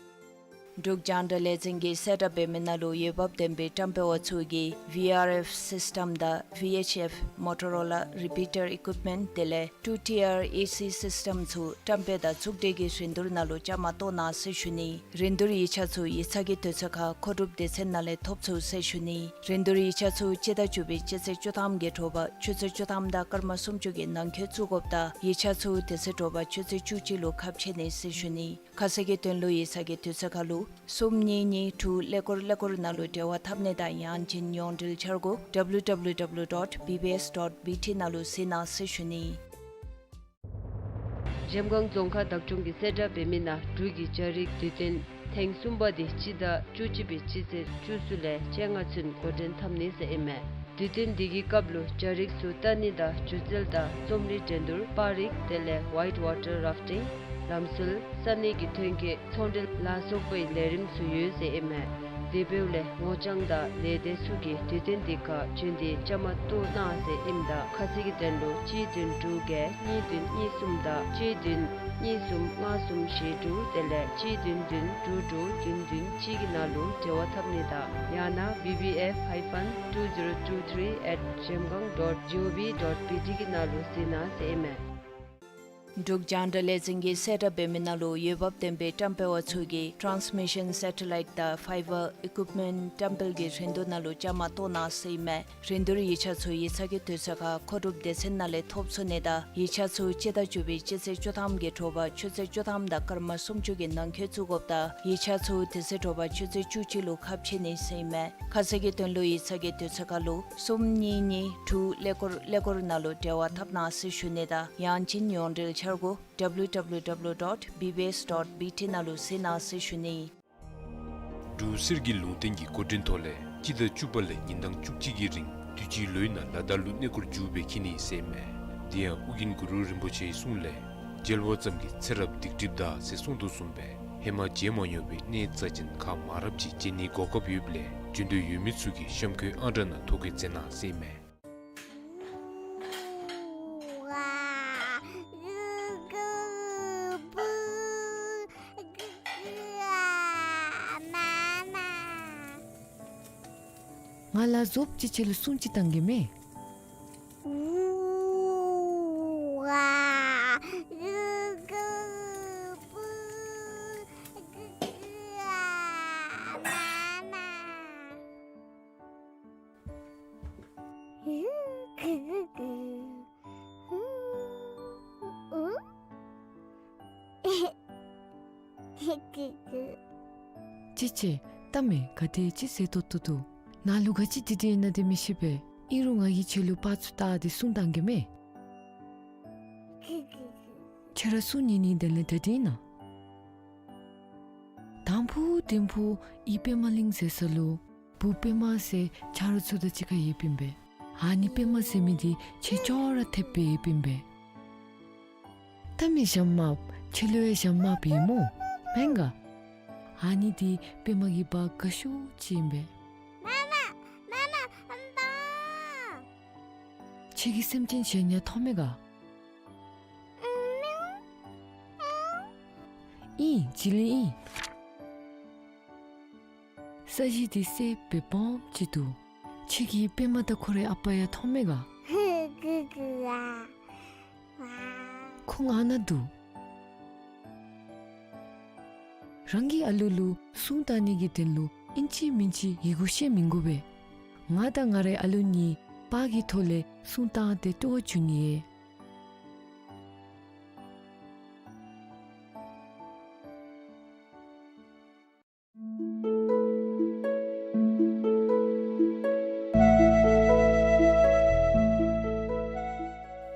འབྲུག་རྒྱང་བསྒྲགས་ལས་འཛིན་གྱིས་གསལ་བསྒྲགས་འབད་མི་ནང་ལུ་འོས་འབབ་ལྡན་པའི་བཀྲམ་སྤེལ་པ་ཚུ་གིས་ཝི་ཨར་ཨེཕ་སིསི་ཊམ་དང་ཝི་ཨེཆ་ཨེཕ་མོ་ཊོ་རོ་ལ་རི་པི་ཊར་ཨི་ཀུའིཔ་མེནཊ་དེ་ལས་ཊུ་ཊི་ཨར་ཨེ་སི་སིསི་ཊམ་ཚུ་བཀྲམ་སྤེལ་དང་བཙུགས་སྒྲིག་གི་རིན་བསྡུར་ནང་ལུ་བཅའ་མར་གཏོགས་གནང་ཟེར་ཞུ་ནི། རིན་བསྡུར་ཡིག་ཆ་ཚུ་ཡིག་ཚང་གི་དུས་ཚོད་ཁར་མཁོ་སྒྲུབ་སྡེ་ཚན་ནང་ལས་ཐོབ་ཚུགས་ཟེར་ཞུ་ནི། རིན་བསྡུར་ཡིག་ཆ་ཚུ་སྤྱི་ཟླ་བཅུ་པའི་སྤྱི་ཚེས་བཅུ་ཐམ་གྱི་དྲོ་པ་ཆུ་ཚོད་བཅུ་ཐམ་དང་སྐར་མ་སུམ་ཅུ་གི་ནང་འཁོད་བཙུགས་དགོཔ་དང་ཡིག་ཆ་ཚུ་དེ་ཚེ་དྲོ་པ་ཆུ་ཚོད་བཅུ་གཅིག་ལུ་ཁ་ཕྱེ་ནི་ཟེར་ཞུ་ནི། ཁ་གསལ་གྱི་དོན་ལུ་ཡིག་ཚང་གི་དུས་ཚོད་ཁར་ལུ་གསུམ་གཉིས་གཉིས་དྲུག་ཀླད་ཀོར་ཀླད་ཀོར་ནང་ལུ་འབྲེལ་བ་འཐབ་ནི་དང་ཡང་ཅིན་ཡོངས་འབྲེལ་འཆར་སྒོ་W W W dot B B S dot B T ནང་ལུ་གཟིགས་གནང་ཟེར་ཞུ་ནི། གཞལམ་སྒང་རྫོང་ཁག་བདག་སྐྱོང་གིས་གསལ་བསྒྲགས་འབད་མི་ནང་འབྲུག་གི་སྦྱར་ཡིག་དུས་སྟོན་ཐེངས་གསུམ་པ་འདི་སྤྱི་ཟླ་བཅུ་གཅིག་པའི་སྤྱི་ཚེས་བཅུ་གསུམ་ལས་བཅོ་ལྔ་ཚུན་འགོ་འདྲེན་འཐབ་ནི་ཟེར་ཨིན་མས། དུས་སྟོན་འདི་གི་སྐབས་ལུ་སྦྱར་ཡིག་ཚུ་བལྟ་ནི་དང་སྒྱུ་རྩལ་དང་རྩོམ་རིག་འགྲན་བསྡུར་པར་རིས་དེ་ལས་ཝའིཊ་ཝ་ཊར་རཱཕ་ཊིང་ལམ་སྲོལ་ས་གནས་ཀྱི་ཐོན་སྐྱེད་ཚོང་འབྲེལ་ལ་སོགས་པའི་ལས་རིམ་ཚུ་ཡོད་ཟེར་ཨིན་མས། དེ་འབདཝ་ལས་ངོ་རྐྱང་དང་ལས་སྡེ་ཚུ་གིས་དུས་སྟོན་འདི་ཁར་བྱོན་ཏེ་བཅའ་མར་གཏོགས་གནང་ཟེར་ཨིནམ་ད་ཁ་གསལ་གྱི་དོན་ལུ་གཅིག་བདུན་དྲུག་བརྒྱད་གཉིས་བདུན་གཉིས་གསུམ་དང་གཅིག་བདུན་གཉིས་གསུམ་ལྔ་གསུམ་བཞི་དྲུག་དེ་ལས་གཅིག་བདུན་བདུན་དྲུག་དྲུག་བདུན་བདུན་གཅིག་གི་ནང་ལུ་འབྲེལ་བ་འཐབ་ནི་དང་ཡང་ན་བི་བི་ཨེཕ་hyphen two zero two three at zhemgang dot gov dot B T གི་ནང་ལུ་གཟིགས་གནང་ཟེར་ཨིན་མས། འབྲུག་རྒྱང་བསྒྲགས་ལས་འཛིན་གྱིས་གསལ་བསྒྲགས་འབད་མི་ནང་ལུ་འོས་འབབ་ལྡན་པའི་བཀྲམ་སྤེལ་བ་ཚུ་གིས་transmission satellite དང་fiber equipment བཀྲམ་སྤེལ་གྱི་རིན་བསྡུར་ནང་ལུ་བཅའ་མར་གཏོགས་གནང་ཟེར་ཨིན་མས། རིན་བསྡུར་ཡིག་ཆ་ཚུ་ཡིག་ཚང་གི་དུས་ཚོད་ཁར་མཁོ་སྒྲུབ་སྡེ་ཚན་ནང་ལས་ཐོབ་ཚུགས་ནི་དང་ཡིག་ཆ་ཚུ་སྤྱི་ཟླ་བཅུ་པའི་སྤྱི་ཚེས་བཅུ་ཐམ་གྱི་དྲོ་པ་ཆུ་ཚོད་བཅུ་ཐམ་དང་སྐར་མ་སུམ་ཅུ་གི་ནང་འཁོད་བཙུགས་དགོཔ་ད་ཡིག་ཆ་ཚུ་དེ་ཚེ་དྲོ་པ་ཆུ་ཚོད་བཅུ་གཅིག་ལུ་ཁ་ཕྱེ་ནི་ཟེར་ཨིན་མས། ཁ་གསལ་གྱི་དོན་ལུ་ཡིག་ཚང་གི་དུས་ཚོད་ཁར་ལུ་གསུམ་གཉིས་གཉིས་དྲུག་ཀླད་ཀོར་ཀླད་ཀོར་ནང་ལུ་འབྲེལ་བ་འཐབ་གནང་ཟེར་ཞུ་ནི་དང་ཡང་ཅིན་ཡོངས་འབྲེལ་འཆར་སྒོ་W W W dot B B S dot B T ནང་ལུ་གཟིགས་གནང་ཟེར་ཞུ་ནི། འབྲུག་གསེར་གྱི་ལུང་བསྟན་གྱི་འགོ་འདྲེན་ཐོག་ལས་སྤྱི་ཟླ་བཅུ་པ་ལས་ཉིན་གྲངས་བཅུ་གཅིག་གི་རིང་དུས་ཅི་ལོའི་ནང་ལ་དྭགས་ལུ་གནས་སྐོར་མཇུག་སྦེ་འཁྱིད་ནི་ཟེར་ཨིན་མས། དེ་ཡང་ཨོ་རྒྱན་གུ་རུ་རིན་པོ་ཆེའི་གསུང་ལས་མཇལ་བ་ཙམ་གྱིས་ཚེ་རབས་སྡིག་སྒྲིབ་འདག་ཟེར་གསུངས་དོ་བཟུམ་སྦེ་ཧེ་མ་མཇལ་མ་མྱོང་བའི་གནས་རྩ་ཅན་ཁག་མང་རབས་ཅིག་མཇལ་ནིའི་གོ་སྐབས་ཡོདཔ་ལས་འབྱོན་འདོད་ཡོད་མི་ཚུ་གིས་གཤམ་འཁོད་ཨང་གྲངས་ནང་ཐོ་བཀོད་མཛད་གནང་ཟེར་ཨིན་མས། ང་ལ་རྫོབ་ཅིག་ཁྱོད་ལུ་སྲུང་ཅིག་བཏང་གེ་མས། ཅི་ཅི། ལྟ་མས་ག་དེ་ཅིག་ཟེར་ཏོག་ཏོ་འདུག། ནཱ་ལུ་ག་ཅི་དེ་དེ་ཨིན་ན་དེ་མི་ཤེས་པས། ཨིན་རུང་ང་གིས་ཁྱོད་ལུ་པར་ཚུ་བཏགས་ཏེ་སྲུང་བཏང་གེ་མས། ཁྱོད་ར་སྲུང་ནི་ནི་དེ་ལས་ད་དེ་ཨིན་ན། དང་ཕུ་དིང་ཕུ་ཨི་པདྨ་གླིང་ཟེར་ས་ལུ་བུ་པདྨ་ཟེར་ཆ་རོགས་ཚུ་དང་གཅིག་ཁར་ཡོདཔ་ཨིན་པས། ཨ་ནི་པདྨ་ཟེར་མི་འདི་ཁྱོད་ཅོག་ར་འཐདཔ་སྦེ་ཡོདཔ་ཨིན་པས། ལྟ་མས་ཞྭམོ་དམརཔོ་ཁྱོད་ལུ་ཡང་ཞྭམོ་དམརཔོ་ཡོད་སྨོ། མེན་ག། ཨ་ནི་འདི་པདྨ་གི་བ་དགའ་ཤོས་ཅིག་ཨིན་པས། མ་མ་མ་མ་ཨམ་པ། ཁྱོད་ཀྱིས་སེམས་ཅན་གཞན་ཡང་མཐོང་མས་ག། ཨིན་བྱི་ལི་ཨིན། ས་གཞི་འདི་སེརཔོ་སྦེ་སྦོམ་ཅིག་འདུག། ཁྱོད་ཀྱིས་པདྨ་དང་ཁོ་རའི་ཨ་པ་ཡང་མཐོང་མས་ག། ཁོང་ཨ་ནཱ་འདུག། རང་གི་ཨ་ལུ་ལུ་སྲུང་བཏང་ནི་གི་དོན་ལུ་ཨིན་ཅི་མིན་ཅི་ཡི་གུ་ཤེས་མི་དགོ་པས། ང་དང་ང་རའི་ཨ་ལུ་གཉིས་པར་གྱི་ཐོག་ལས་སྲུང་བཏང་སྟེ་སྤྲོ་བ་བྱུང་ནི་ཨིན།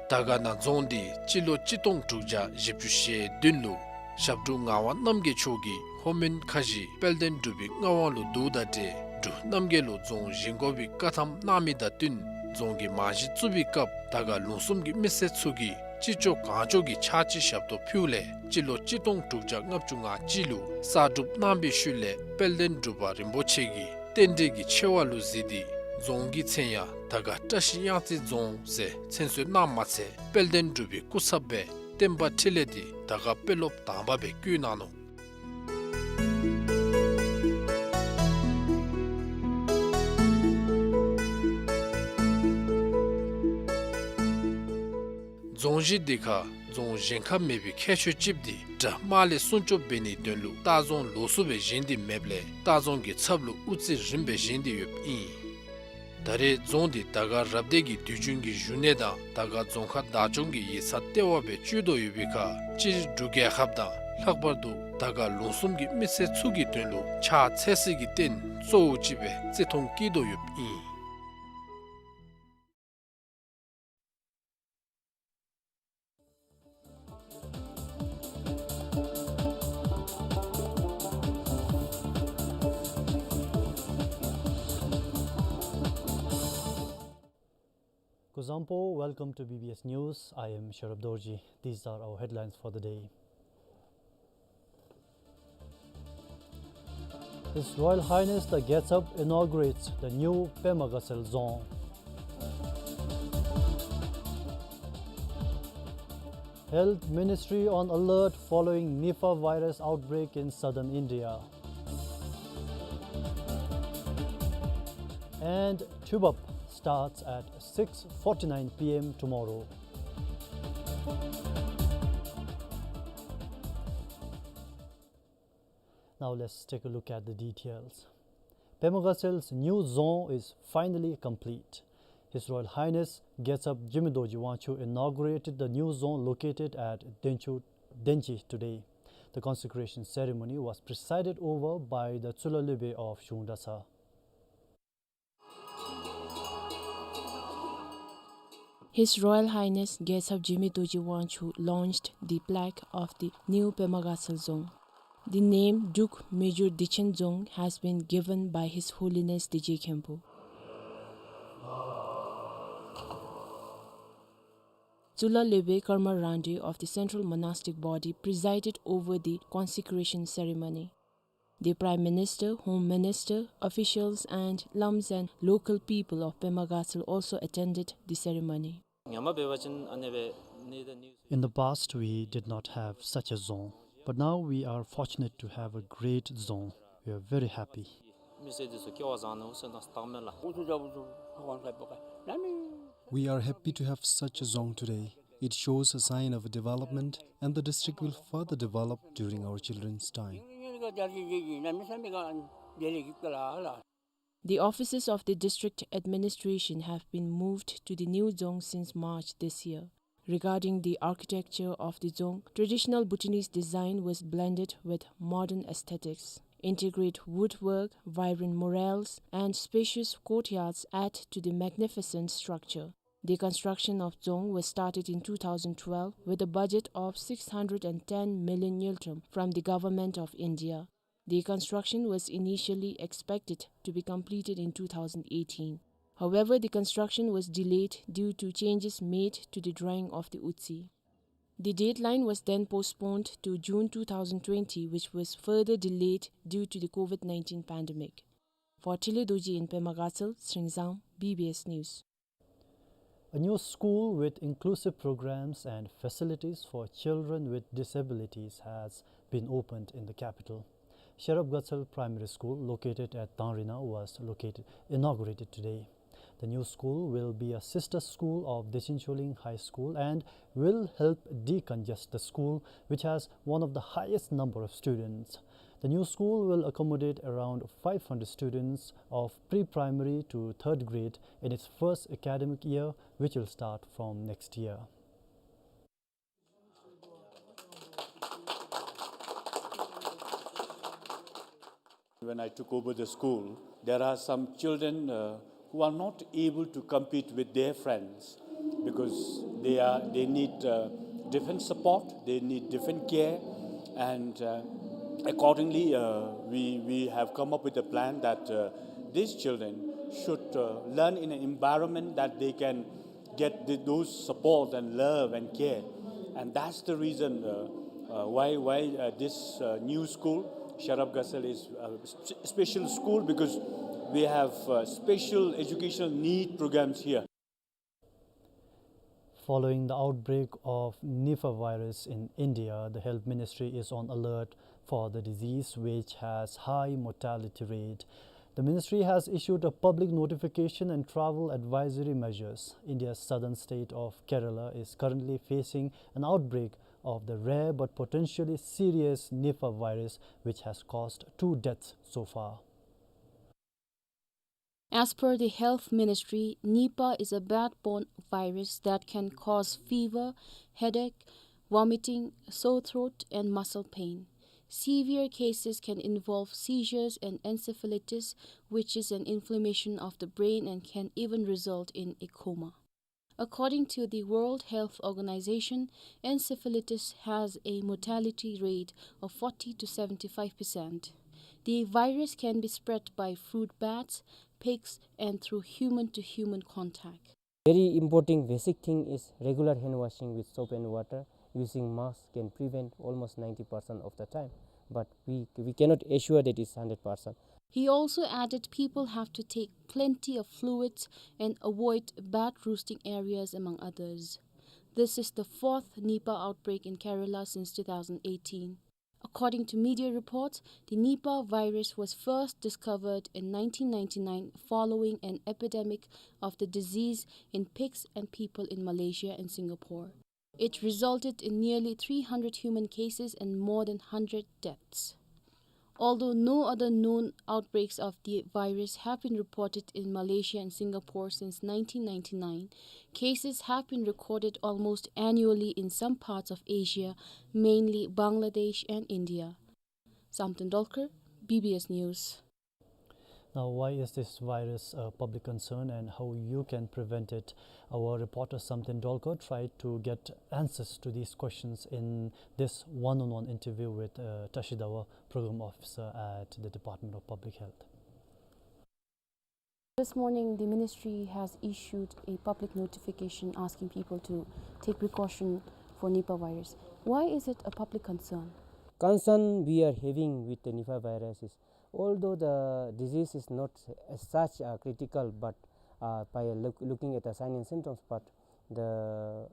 དར་དཀར་ན་རྫོང་འདི་སྤྱི་ལོ་གཅིག་སྟོང་དྲུག་བརྒྱ་བཞི་བཅུ་ཞེ་བདུན་ལུ་ཞབས་དྲུང་ངག་དབང་རྣམ་རྒྱལ་མཆོག་གིས་ལྷོ་མོན་ཁ་བཞི་དཔལ་ལྡན་འབྲུག་པའི་མངའ་དབང་ལུ་བསྡུཝ་དང་འབྲེལ་འབྲུག་རྣམ་རྒྱལ་ལུ་རྫོང་བཞེངས་དགོ་པའི་བཀའ་ཐམ་གནང་མི་དང་བསྟུན་རྫོང་གི་རྨང་གཞི་བཙུགས་པའི་སྐབས་དར་དཀར་ལུང་གསུམ་གྱི་མི་སེར་ཚུ་གིས་ཅི་ལྕོགས་གང་ལྕོགས་ཀྱིས་ཕྱག་ཕྱི་ཞབས་ཏོག་ཕུལཝ་ལས་སྤྱི་ལོ་གཅིག་སྟོང་དྲུག་བརྒྱ་ལྔ་བཅུ་ང་གཅིག་ལུ་གསར་སྒྲུབ་གནང་བའི་ཤུལ་ལས་དཔལ་ལྡན་འབྲུག་པ་རིན་པོ་ཆེ་གིས་རྟེན་འབྲེལ་གྱི་ཆེ་བ་ལུ་གཟིགས་ཏེ་རྫོང་གི་མཚན་ཡང་དར་དཀར་བཀྲ་ཤིས་གཡང་རྩེ་རྫོང་ཟེར་མཚན་གསོལ་གནངམ་མ་ཚད་དཔལ་ལྡན་འབྲུག་པའི་སྐུ་ཚབ་སྦེ་བསྟན་པ་འཕྲིན་ལས་འདི་དར་དཀར་དཔོན་སློབ་དང་པ་སྦེ་བསྐོས་གནང་ནུག། རྫོང་གཞི་འདི་ཁར་རྫོང་གཞན་ཁར་མེད་པའི་ཁྱད་ཆོས་ཅིག་འདི་དགྲ་དམག་ལས་སྲུང་སྐྱོབ་འབད་ནིའི་དོན་ལུ་ལྟ་རྫོང་ལོགས་སུ་སྦེ་བཞེངས་ཏེ་མེདཔ་ལས་ལྟ་རྫོང་གི་ཚབ་ལུ་དབུ་རྩེ་རིངམ་སྦེ་བཞེངས་ཏེ་ཡོདཔ་ཨིན། ད་རེས་རྫོང་འདི་དར་དཀར་རབ་སྡེ་གི་དུས་རྒྱུན་གྱི་བཞུགས་གནས་དང་དར་དཀར་རྫོང་ཁག་བདག་སྐྱོང་གི་ཡིག་ཚང་ལྟེ་བ་སྦེ་སྤྱོད་དོ་ཡོད་པའི་ཁར་སྤྱིར་འབྲུག་རྒྱལ་ཁབ་དང་ལྷག་པར་དུ་དར་དཀར་ལུང་གསུམ་གྱི་མི་སེར་ཚུ་གི་དོན་ལུ་ཕྱག་འཚལ་སའི་རྟེན་གཙོ་བོ་ཅིག་སྦེ་བརྩི་མཐོང་བསྐྱེད་དོ་ཡོདཔ་ཨིན། Kuzuzangpo, welcome to B B S News. I am Sherab Dorji. These are our headlines for the day. His Royal Highness the Getsab inaugurates the new Pema Gatshel Dzong. Health Ministry on alert following Nipah virus outbreak in southern India. And Tubab starts at six forty-nine P M tomorrow. Now let's take a look at the details. Pema Gatshel's new dzong is finally complete. His Royal Highness Getsab Jigme Dorji Wangchuck inaugurated the new dzong located at Denchu Denji today. The consecration ceremony was presided over by the Tsulha Lopen of Zhung Dratshang. His Royal Highness Getsab Jigme Dorji Wangchuck launched the plaque of the new Pema Gatshel Dzong. The name Druk Mejur Dechen Dzong has been given by His Holiness Dorje Khenpo. Tsulha Lopen Karma Rangde of the Central Monastic Body presided over the consecration ceremony. The Prime Minister, Home Minister, officials and lams and local people of Pema Gatshel also attended the ceremony. In the past, we did not have such a dzong, but now we are fortunate to have a great dzong. We are very happy. We are happy to have such a dzong today. It shows a sign of development, and the district will further develop during our children's time. The offices of the district administration have been moved to the new dzong since March this year. Regarding the architecture of the dzong, traditional Bhutanese design was blended with modern aesthetics. Intricate woodwork, vibrant murals, and spacious courtyards add to the magnificent structure. The construction of dzong was started in two thousand twelve with a budget of six hundred and ten million ngultrum from the Government of India. The construction was initially expected to be completed in two thousand eighteen. However, the construction was delayed due to changes made to the drawing of the utsi. The deadline was then postponed to June two thousand twenty, which was further delayed due to the COVID nineteen pandemic. For Tile Dorji in Pema Gatshel, Sringzang, B B S News. A new school with inclusive programs and facilities for children with disabilities has been opened in the capital. Sherab Gatshel Primary School, located at Dangrina, was located, inaugurated today. The new school will be a sister school of Dechen Choling High School and will help decongest the school, which has one of the highest number of students. The new school will accommodate around five hundred students of pre-primary to third grade in its first academic year, which will start from next year. When I took over the school, there are some children, uh, who are not able to compete with their friends because they are, they need, uh, different support, they need different care, and, uh, accordingly, uh, we, we have come up with a plan that, uh, these children should, uh, learn in an environment that they can get the, those support and love and care. And that's the reason, uh, uh, why, why, uh, this, uh, new school, Sherab Gatshel, is a sp-, special school because we have, uh, special educational need programs here. Following the outbreak of Nipah virus in India, the Health Ministry is on alert for the disease, which has high mortality rate. The ministry has issued a public notification and travel advisory measures. India's southern state of Kerala is currently facing an outbreak of the rare but potentially serious Nipah virus, which has caused two deaths so far. As per the Health Ministry, Nipah is a blood-borne virus that can cause fever, headache, vomiting, sore throat, and muscle pain. Severe cases can involve seizures and encephalitis, which is an inflammation of the brain and can even result in a coma. According to the World Health Organization, encephalitis has a mortality rate of forty to seventy-five percent. The virus can be spread by fruit bats, pigs, and through human-to-human contact. Very important basic thing is regular hand washing with soap and water. Using mask can prevent almost ninety percent of the time. but we, we cannot assure that it's hundred percent. He also added people have to take plenty of fluids and avoid bad roosting areas, among others. This is the fourth Nipah outbreak in Kerala since two thousand eighteen. According to media reports, the Nipah virus was first discovered in nineteen ninety-nine following an epidemic of the disease in pigs and people in Malaysia and Singapore. It resulted in nearly three hundred human cases and more than hundred deaths. Although no other known outbreaks of the virus have been reported in Malaysia and Singapore since nineteen ninety-nine, cases have been recorded almost annually in some parts of Asia, mainly Bangladesh and India. Samten Dolkar, B B S News. Now, why is this virus a public concern and how you can prevent it? Our reporter Samten Dolkar tried to get answers to these questions in this one-on-one interview with, uh, Tashi Dawa, program officer at the Department of Public Health. This morning, the ministry has issued a public notification asking people to take precaution for Nipah virus. Why is it a public concern? Concern we are having with the Nipah virus is, although the disease is not as such, uh, critical, but, uh, by look, looking at the sign and symptoms, but the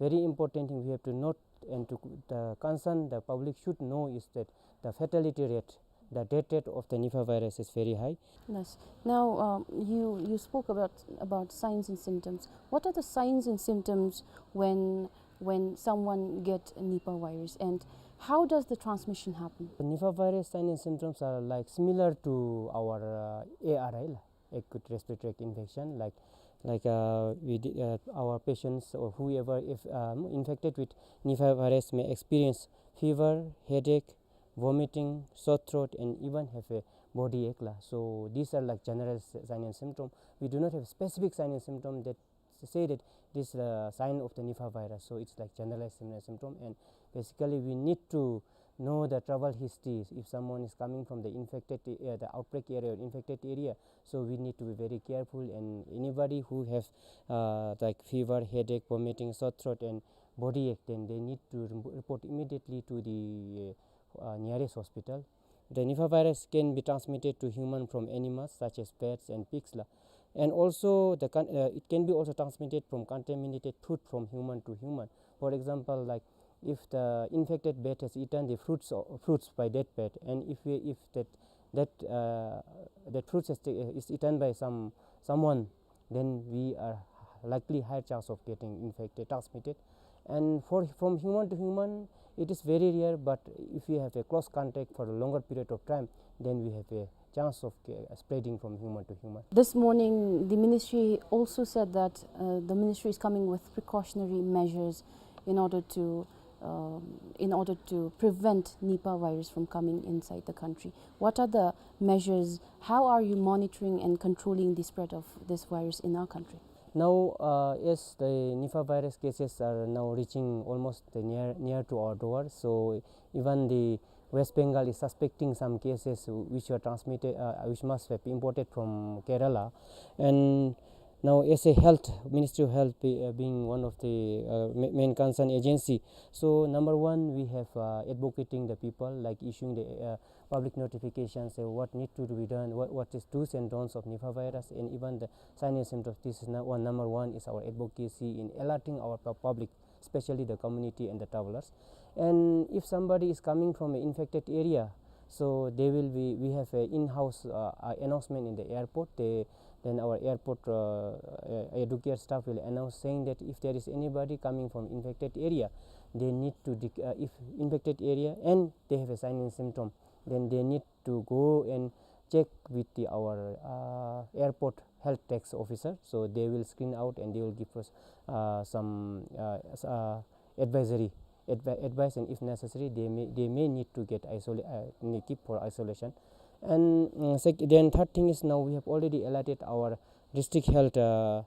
very important thing we have to note and to the concern the public should know is that the fatality rate, the death rate of the Nipah virus is very high. Yes. Now, um, you, you spoke about, about signs and symptoms. What are the signs and symptoms when, when someone get Nipah virus, and how does the transmission happen? The Nipah virus sign and symptoms are, like, similar to our, uh, A R I, acute respiratory tract infection, like, like, uh, we di-, uh, our patients or whoever, if, um, infected with Nipah virus, may experience fever, headache, vomiting, sore throat, and even have a body ache la. So these are, like, general s-, sign and symptom. We do not have specific sign and symptom that say that this, uh, sign of the Nipah virus. So it's, like, generalized sym-, symptom, and basically we need to know the travel history. If someone is coming from the infected a-, uh, the outbreak area or infected area, so we need to be very careful. And anybody who have, uh, like, fever, headache, vomiting, sore throat, and body ache, then they need to rem-, report immediately to the, uh, uh, nearest hospital. The Nipah virus can be transmitted to human from animals such as pets and pigs la. And also the con-, uh, it can be also transmitted from contaminated food from human to human. For example, like, if the infected bat has eaten the fruits o-, fruits by that bat, and if we, if that, that, uh, that fruits is ta-, is eaten by some, someone, then we are likely higher chance of getting infected, transmitted. And for, from human to human, it is very rare, but if we have a close contact for a longer period of time, then we have a chance of ca-, spreading from human to human. This morning, the ministry also said that, uh, the ministry is coming with precautionary measures in order to, um, in order to prevent Nipah virus from coming inside the country. What are the measures? How are you monitoring and controlling the spread of this virus in our country? Now, uh, as the Nipah virus cases are now reaching almost the near, near to our door, so even the West Bengal is suspecting some cases which were transmitted, uh, which must have imported from Kerala. And now, as a health, Ministry of Health be-, uh, being one of the, uh, ma-, main concern agency, so number one, we have, uh, advocating the people, like issuing the, uh, public notifications, say what need to be done, what, what is do's and don'ts of Nipah virus, and even the sign and symptoms. This is nu-, one, number one is our advocacy in alerting our pu-, public, especially the community and the travelers. And if somebody is coming from an infected area, so they will be, we have a in-house, uh, uh, announcement in the airport. They, then our airport, uh, uh, educare staff will announce saying that if there is anybody coming from infected area, they need to dec-, uh, if infected area and they have a sign and symptom, then they need to go and check with the, our, uh, airport health desk officer. So they will screen out and they will give us, uh, some, uh, s-, uh, advisory, advi-, advice, and if necessary, they may, they may need to get isola-, uh, need keep for isolation. And, mm, sec-, then third thing is now we have already alerted our district health, uh,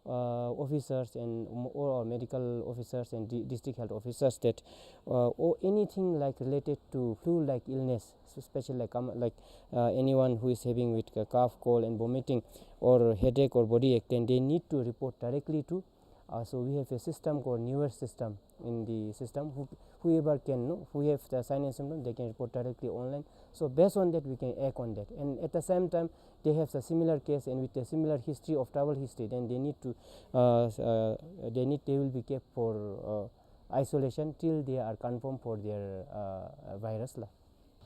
uh, officers and m-, all our medical officers and di-, district health officers that, uh, or anything like related to flu-like illness, so especially like, um, like, uh, anyone who is having with a cough, cold and vomiting or headache or body ache, then they need to report directly to Uh, so we have a system called newer system in the system. Who, whoever can know, who have the sign and symptom, they can report directly online. So based on that, we can act on that. And at the same time, they have a similar case and with a similar history of travel history, then they need to, uh, s-, uh, they need, they will be kept for, uh, isolation till they are confirmed for their, uh, virus la.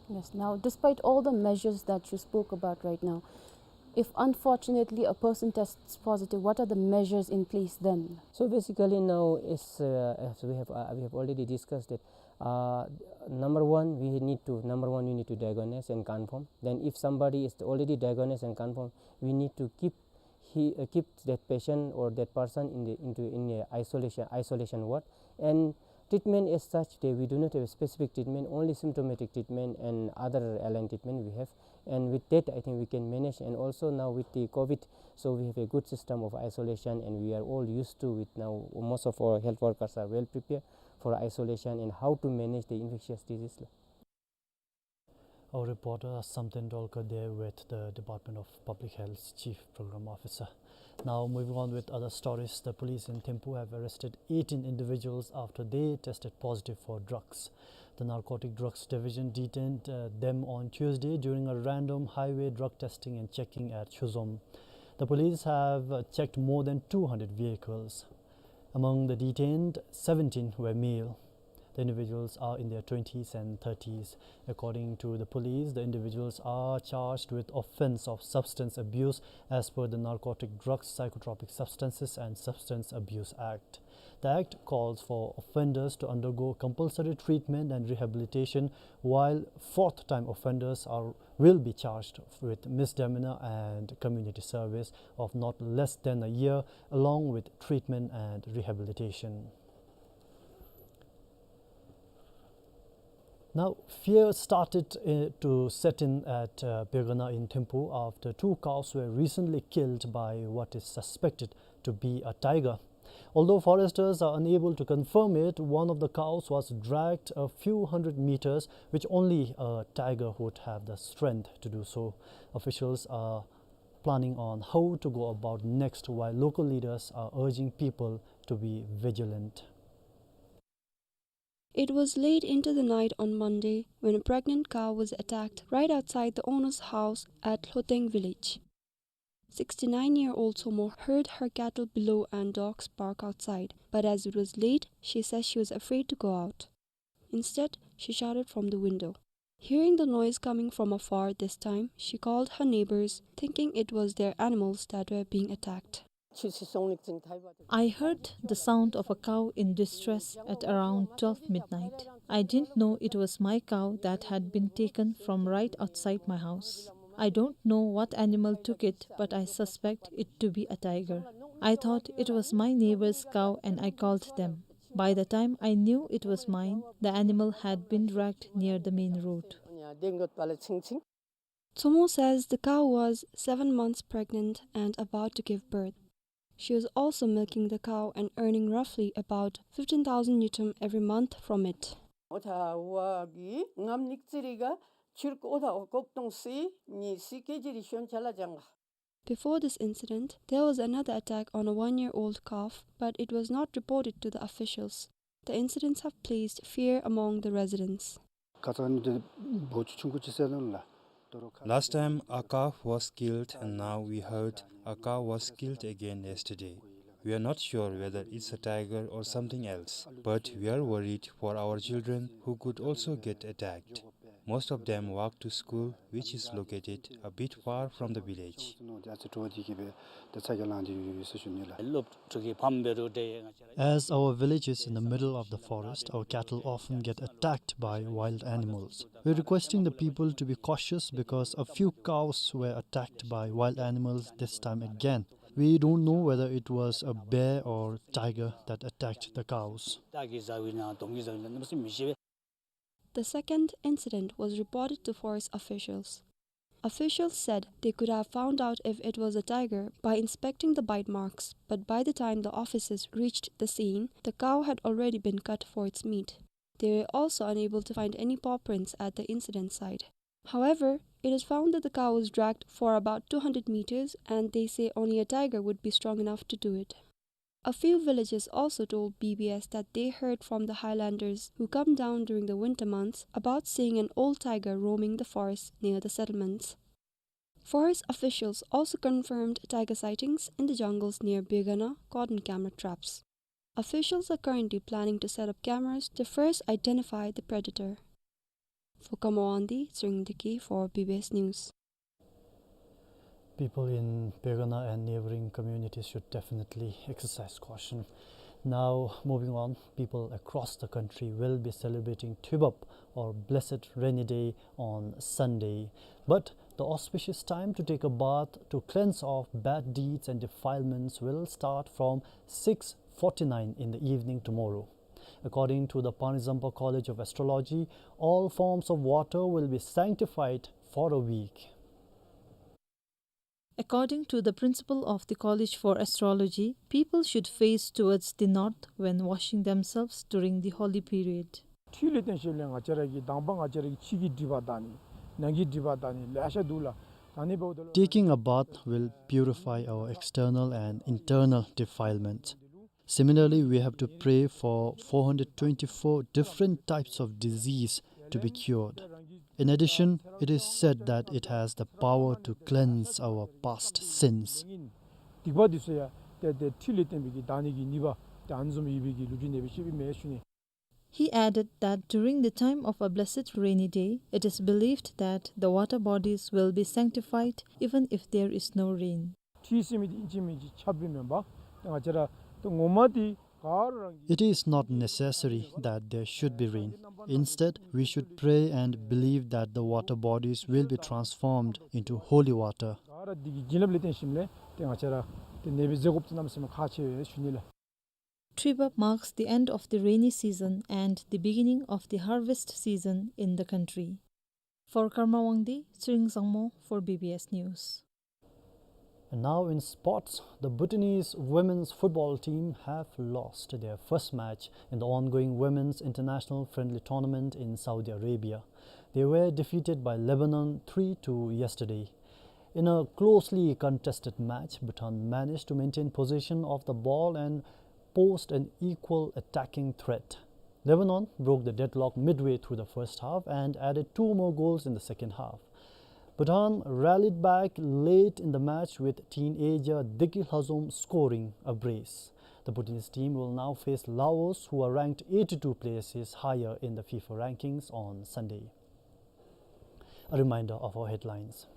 Yes. Now, despite all the measures that you spoke about right now, if unfortunately a person tests positive, what are the measures in place then? So basically now, is, uh, as we have, uh, we have already discussed that, uh, number one, we need to, number one, we need to diagnose and confirm. Then if somebody is already diagnosed and confirmed, we need to keep he, uh, keep that patient or that person in the, into, in a isolation, isolation ward. And treatment as such, they, we do not have a specific treatment, only symptomatic treatment and other alien treatment we have. And with that, I think we can manage. And also now with the COVID, so we have a good system of isolation, and we are all used to it now. Most of our health workers are well prepared for isolation and how to manage the infectious disease. Our reporter Samten Dolkar there with the Department of Public Health's Chief Program Officer. Now, moving on with other stories, the police in Thimphu have arrested eighteen individuals after they tested positive for drugs. The Narcotic Drugs Division detained, uh, them on Tuesday during a random highway drug testing and checking at Chuzom. The police have, uh, checked more than two hundred vehicles. Among the detained, seventeen were male. The individuals are in their twenties and thirties. According to the police, the individuals are charged with offense of substance abuse as per the Narcotic Drugs, Psychotropic Substances and Substance Abuse Act. The act calls for offenders to undergo compulsory treatment and rehabilitation, while fourth-time offenders are, will be charged with misdemeanor and community service of not less than a year, along with treatment and rehabilitation. Now, fear started, uh, to set in at, uh, Pegana in Thimphu after two cows were recently killed by what is suspected to be a tiger. Although foresters are unable to confirm it, one of the cows was dragged a few hundred meters, which only a tiger would have the strength to do so. Officials are planning on how to go about next, while local leaders are urging people to be vigilant. It was late into the night on Monday when a pregnant cow was attacked right outside the owner's house at Hloteng village. Sixty-nine-year-old Somo heard her cattle bellow and dogs bark outside, but as it was late, she says she was afraid to go out. Instead, she shouted from the window. Hearing the noise coming from afar this time, she called her neighbors, thinking it was their animals that were being attacked. I heard the sound of a cow in distress at around twelve midnight. I didn't know it was my cow that had been taken from right outside my house. I don't know what animal took it, but I suspect it to be a tiger. I thought it was my neighbor's cow and I called them. By the time I knew it was mine, the animal had been dragged near the main road. Tsumo says the cow was seven months pregnant and about to give birth. She was also milking the cow and earning roughly about fifteen thousand ngultrum every month from it. ཨོ་ཐ་ཝ་གི་ངམ་ནིག་ཙི་རི་ག་ཆུར་ཨོ་ཐ་ཝ་ཀོག་ཏོང་སི་ཉི་སི་ཀེ་ཇི་རི་ཤོན་ཆ་ལ་ཇང་ག། Before this incident, there was another attack on a one-year-old calf, but it was not reported to the officials. The incidents have placed fear among the residents. ཁ་ཙ་ནི་དེ་བོ་ཆུང་ཀུ་ཅིག་བསད་ནུག་ལགས། Last time a calf was killed, and now we heard a cow was killed again yesterday. We are not sure whether it's a tiger or something else, but we are worried for our children who could also get attacked. Most of them walk to school, which is located a bit far from the village. As our village is in the middle of the forest, our cattle often get attacked by wild animals. We're requesting the people to be cautious because a few cows were attacked by wild animals this time again. We don't know whether it was a bear or tiger that attacked the cows. The second incident was reported to forest officials. Officials said they could have found out if it was a tiger by inspecting the bite marks, but by the time the officers reached the scene, the cow had already been cut for its meat. They were also unable to find any paw prints at the incident site. However, it is found that the cow was dragged for about two hundred meters, and they say only a tiger would be strong enough to do it. A few villagers also told B B S that they heard from the highlanders who come down during the winter months about seeing an old tiger roaming the forest near the settlements. Forest officials also confirmed tiger sightings in the jungles near Begana cordon camera traps. Officials are currently planning to set up cameras to first identify the predator. For Kamahuangdi, Tshering Deki for B B S News. People in Begana and neighboring communities should definitely exercise caution. Now, moving on, people across the country will be celebrating Tuibab, or Blessed Rainy Day, on Sunday. But the auspicious time to take a bath to cleanse off bad deeds and defilements will start from six forty-nine in the evening tomorrow. According to the Panizampa College of Astrology, all forms of water will be sanctified for a week. According to the principal of the College for Astrology, people should face towards the north when washing themselves during the holy period. ཁྲུས་ལས་བརྟེན་ཞིནམ་ལས་ང་བཅས་ར་གི་དང་པ་ང་བཅས་ར་གི་ཕྱི་གི་སྒྲིབ་པ་དག་ནི་ནང་གི་སྒྲིབ་པ་དག་ནི་ལེ་ཤ་འདུག་ལགས། ད་ནི་འབདཝ་ད་ལུ། Taking a bath will purify our external and internal defilements. Similarly, we have to pray for four hundred twenty-four different types of disease to be cured. In addition, it is said that it has the power to cleanse our past sins. སྡིག་པ་འདི་ཚུ་ཡང་ཏེ་ཏེ་ཁྲུས་ལས་བརྟེན་པའི་གི་དག་ནི་གི་ནུས་པ་ཏེ་ཨ་ནི་བཟུམ་ཡོད་པའི་གི་ལོ་རྒྱུས་ནང་ལུ་ཅིག་ཨིན་མས་ཞུ་ནི། He added that during the time of a blessed rainy day, it is believed that the water bodies will be sanctified even if there is no rain. ཁྲུས་ཟེར་མི་འདི་ཨིན་ཅི་མིན་ཅི་ཁྱབ་སྦེ་མེན་པར་ཏེ་ང་བཅས་ར་ཏེ་ངོ་མ་འདི་ག་ར་རང་གི། It is not necessary that there should be rain. Instead, we should pray and believe that the water bodies will be transformed into holy water. ག་ར་འདི་གི་བྱིན་རླབས་ལས་བརྟེན་ཞིནམ་ལས་ཏེ་ང་བཅས་ར་ཏེ་ནད་པའི་ཟས་གོ་ཏེ་གནམ་མེད་ས་མེད་ཁག་ཆེ་བས་ཞུ་ནི་ལགས། Tuibab marks the end of the rainy season and the beginning of the harvest season in the country. For Karma Wangdi, Tshering Sangmo for B B S News. And now in sports, the Bhutanese women's football team have lost their first match in the ongoing women's international friendly tournament in Saudi Arabia. They were defeated by Lebanon three two yesterday. In a closely contested match, Bhutan managed to maintain possession of the ball and posed an equal attacking threat. Lebanon broke the deadlock midway through the first half and added two more goals in the second half. Bhutan rallied back late in the match with teenager Deki Lhazom scoring a brace. The Bhutanese team will now face Laos, who are ranked eighty-two places higher in the FIFA rankings, on Sunday. A reminder of our headlines.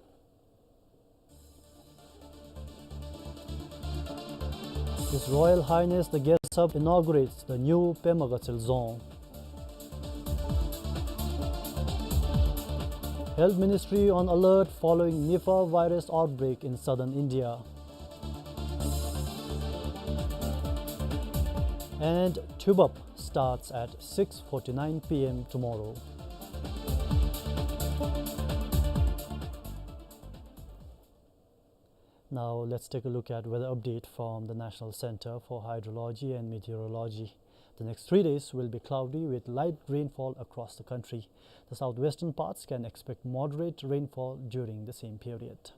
His Royal Highness the Gesab inaugurates the new Pema Gatshel Dzong. Health Ministry on alert following Nipah virus outbreak in southern India. And Tuibab starts at six forty-nine P M tomorrow. Now let's take a look at weather update from the National Center for Hydrology and Meteorology. The next three days will be cloudy with light rainfall across the country. The southwestern parts can expect moderate rainfall during the same period.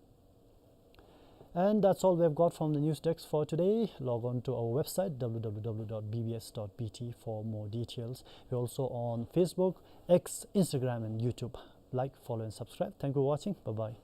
And that's all we've got from the news desk for today. Log on to our website, W W W dot B B S dot B T, for more details. We're also on Facebook, X, Instagram, and YouTube. Like, follow, and subscribe. Thank you for watching. Bye-bye.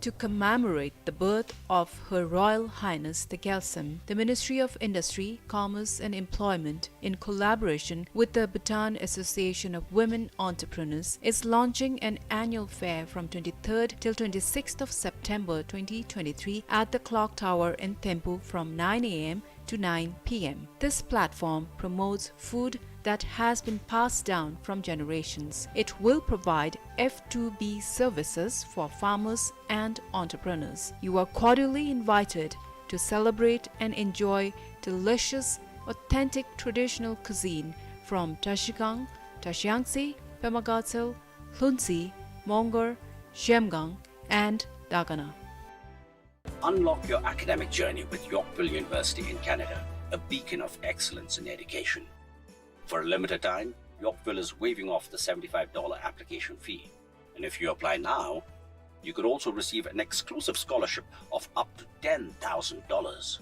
To commemorate the birth of Her Royal Highness the Gyaltsuen, the Ministry of Industry, Commerce and Employment, in collaboration with the Bhutan Association of Women Entrepreneurs, is launching an annual fair from twenty-third till twenty-sixth of September twenty twenty-three at the Clock Tower in Thimphu from nine a m to nine p m. This platform promotes food that has been passed down from generations. It will provide F two B services for farmers and entrepreneurs. You are cordially invited to celebrate and enjoy delicious, authentic traditional cuisine from Trashigang, Trashiyangtse, Pema Gatshel, Lhuentse, Mongar, Zhemgang, and Dagana. Unlock your academic journey with Yorkville University in Canada, a beacon of excellence in education. For a limited time, Yorkville is waiving off the seventy-five dollar application fee. And if you apply now, you could also receive an exclusive scholarship of up to ten thousand dollars.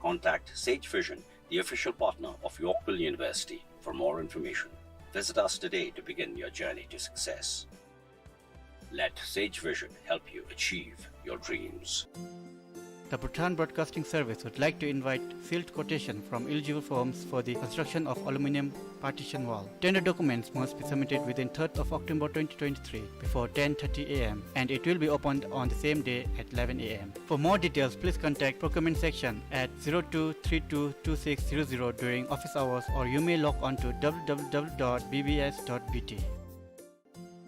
Contact Sage Vision, the official partner of Yorkville University, for more information. Visit us today to begin your journey to success. Let Sage Vision help you achieve your dreams. The Bhutan Broadcasting Service would like to invite sealed quotation from eligible firms for the construction of aluminium partition wall. Tender documents must be submitted within third of October twenty twenty-three before ten thirty a m and it will be opened on the same day at eleven a m. For more details, please contact procurement section at zero two three two two six zero zero during office hours, or you may log on to w w w dot b b s dot b t.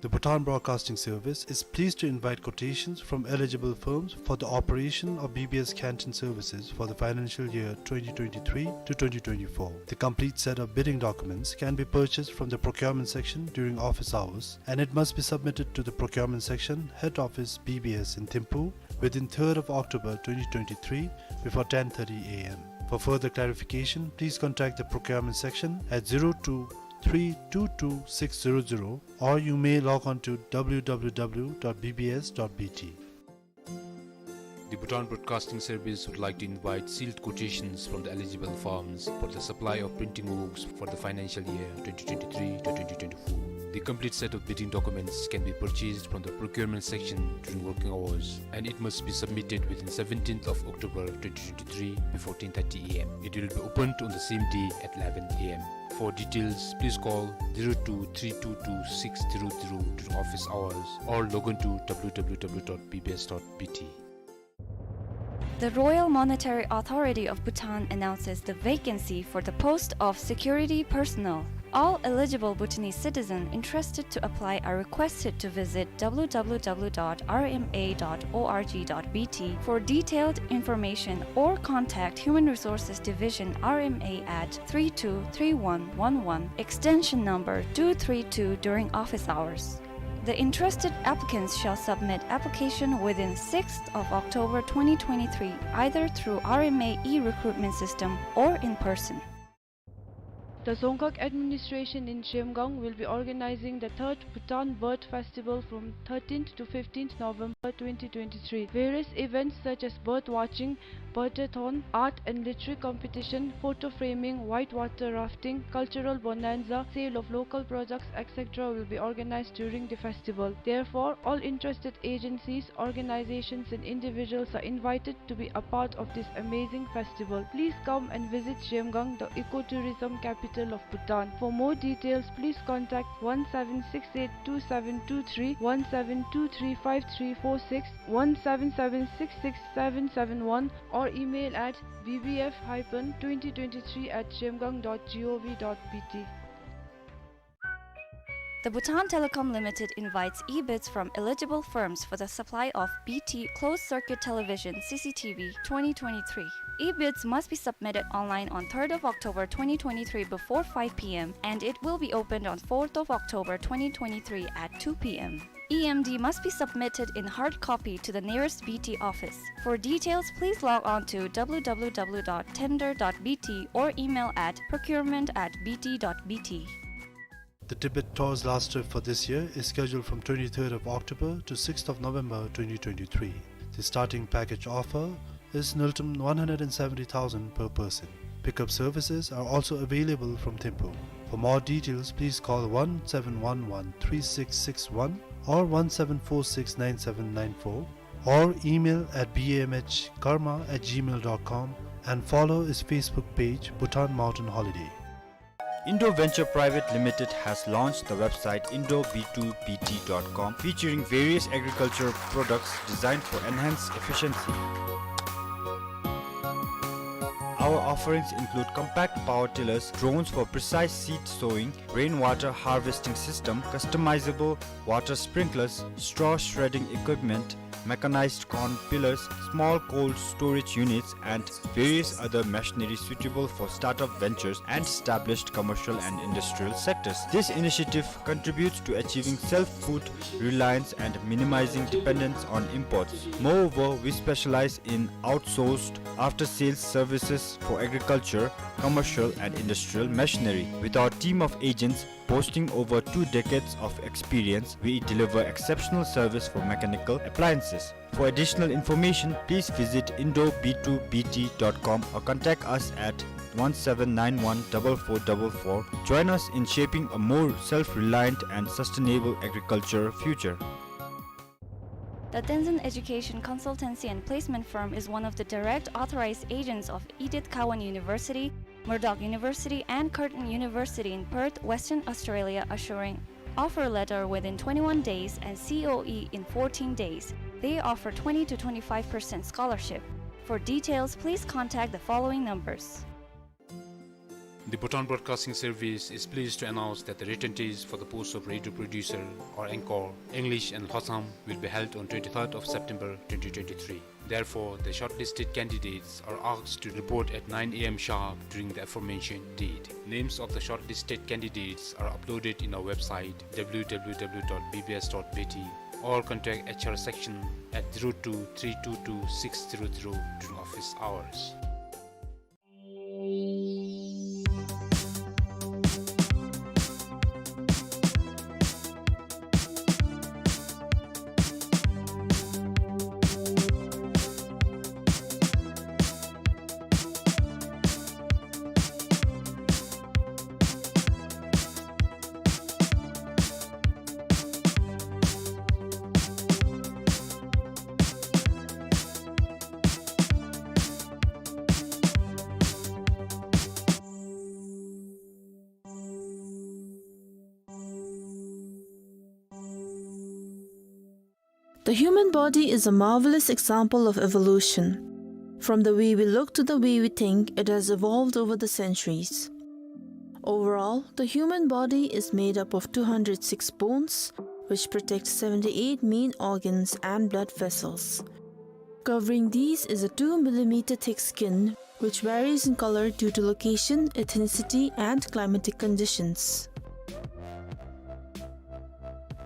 The Bhutan Broadcasting Service is pleased to invite quotations from eligible firms for the operation of B B S canteen services for the financial year twenty twenty-three to twenty twenty-four. The complete set of bidding documents can be purchased from the procurement section during office hours, and it must be submitted to the procurement section, head office, B B S in Thimphu, within third of October twenty twenty-three before ten thirty a m. For further clarification, please contact the procurement section at zero two three two two six zero zero, or you may log on to w w w dot b b s dot b t. The Bhutan Broadcasting Service would like to invite sealed quotations from the eligible firms for the supply of printing works for the financial year twenty twenty-three to twenty twenty-four. The complete set of bidding documents can be purchased from the procurement section during working hours, and it must be submitted within seventeenth of October twenty twenty-three before ten thirty a m. It will be opened on the same day at eleven a m. For details, please call zero two three two two six zero zero during office hours or log on to w w w dot b b s dot b t. The Royal Monetary Authority of Bhutan announces the vacancy for the post of security personnel. All eligible Bhutanese citizens interested to apply are requested to visit w w w dot r m a dot o r g dot b t for detailed information or contact Human Resources Division, R M A, at three two three one one one, extension number two three two, during office hours. The interested applicants shall submit application within sixth of October twenty twenty-three, either through R M A e-recruitment system or in person. The Dzongkhag administration in Zhemgang will be organizing the third Bhutan Bird Festival from thirteenth to fifteenth November twenty twenty-three. Various events such as bird watching, birdathon, art and literary competition, photo framing, whitewater rafting, cultural bonanza, sale of local products, et cetera will be organized during the festival. Therefore, all interested agencies, organizations and individuals are invited to be a part of this amazing festival. Please come and visit Zhemgang, the ecotourism capital of Bhutan. For more details, please contact one seven six eight two seven two three, one seven two three five three four six, one seven seven six six seven seven one, or email at b b f hyphen twenty twenty-three at zhemgang dot g o v dot b t. The Bhutan Telecom Limited invites e-bids from eligible firms for the supply of B T closed-circuit television, C C T V, twenty twenty-three. E-bids must be submitted online on third of October twenty twenty-three before five p m, and it will be opened on fourth of October twenty twenty-three at two p m. E M D must be submitted in hard copy to the nearest B T office. For details, please log on to w w w dot tender dot b t or email at procurement at b t dot b t. The Tibet Tour's last trip for this year is scheduled from twenty-third of October to sixth of November twenty twenty-three. The starting package offer is ngultrum one hundred and seventy thousand per person. Pickup services are also available from Thimphu. For more details, please call one seven one one three six six one or one seven four six nine seven nine four or email at B A M H karma at gmail dot com and follow its Facebook page, Bhutan Mountain Holiday. Indo Venture Private Limited has launched the website indo B two B T dot com, featuring various agriculture products designed for enhanced efficiency. Our offerings include compact power tillers, drones for precise seed sowing, rainwater harvesting system, customizable water sprinklers, straw shredding equipment, mechanized corn peelers, small cold storage units, and various other machinery suitable for startup ventures and established commercial and industrial sectors. This initiative contributes to achieving self-food reliance and minimizing dependence on imports. Moreover, we specialize in outsourced after-sales services for agriculture, commercial, and industrial machinery. With our team of agents boasting over two decades of experience, we deliver exceptional service for mechanical appliances. For additional information, please visit indo B two B T dot com or contact us at one seven nine one double four double four. Join us in shaping a more self-reliant and sustainable agriculture future. The Tenzin Education Consultancy and Placement Firm is one of the direct authorized agents of Edith Cowan University, Murdoch University, and Curtin University in Perth, Western Australia, assuring offer letter within twenty-one days and C O E in fourteen days. They offer twenty to twenty-five percent scholarship. For details, please contact the following numbers. The Bhutan Broadcasting Service is pleased to announce that the written test for the post of radio producer or anchor, English and Lhotsam, will be held on twenty-third of September twenty twenty-three. Therefore, the shortlisted candidates are asked to report at nine A M sharp during the aforementioned date. Names of the shortlisted candidates are uploaded in our website, W W W dot B B S dot B T, or contact H R section at zero two three two two six zero zero during office hours. The human body is a marvelous example of evolution. From the way we look to the way we think, it has evolved over the centuries. Overall, the human body is made up of two hundred six bones, which protect seventy-eight main organs and blood vessels. Covering these is a two millimeter thick skin, which varies in color due to location, ethnicity, and climatic conditions.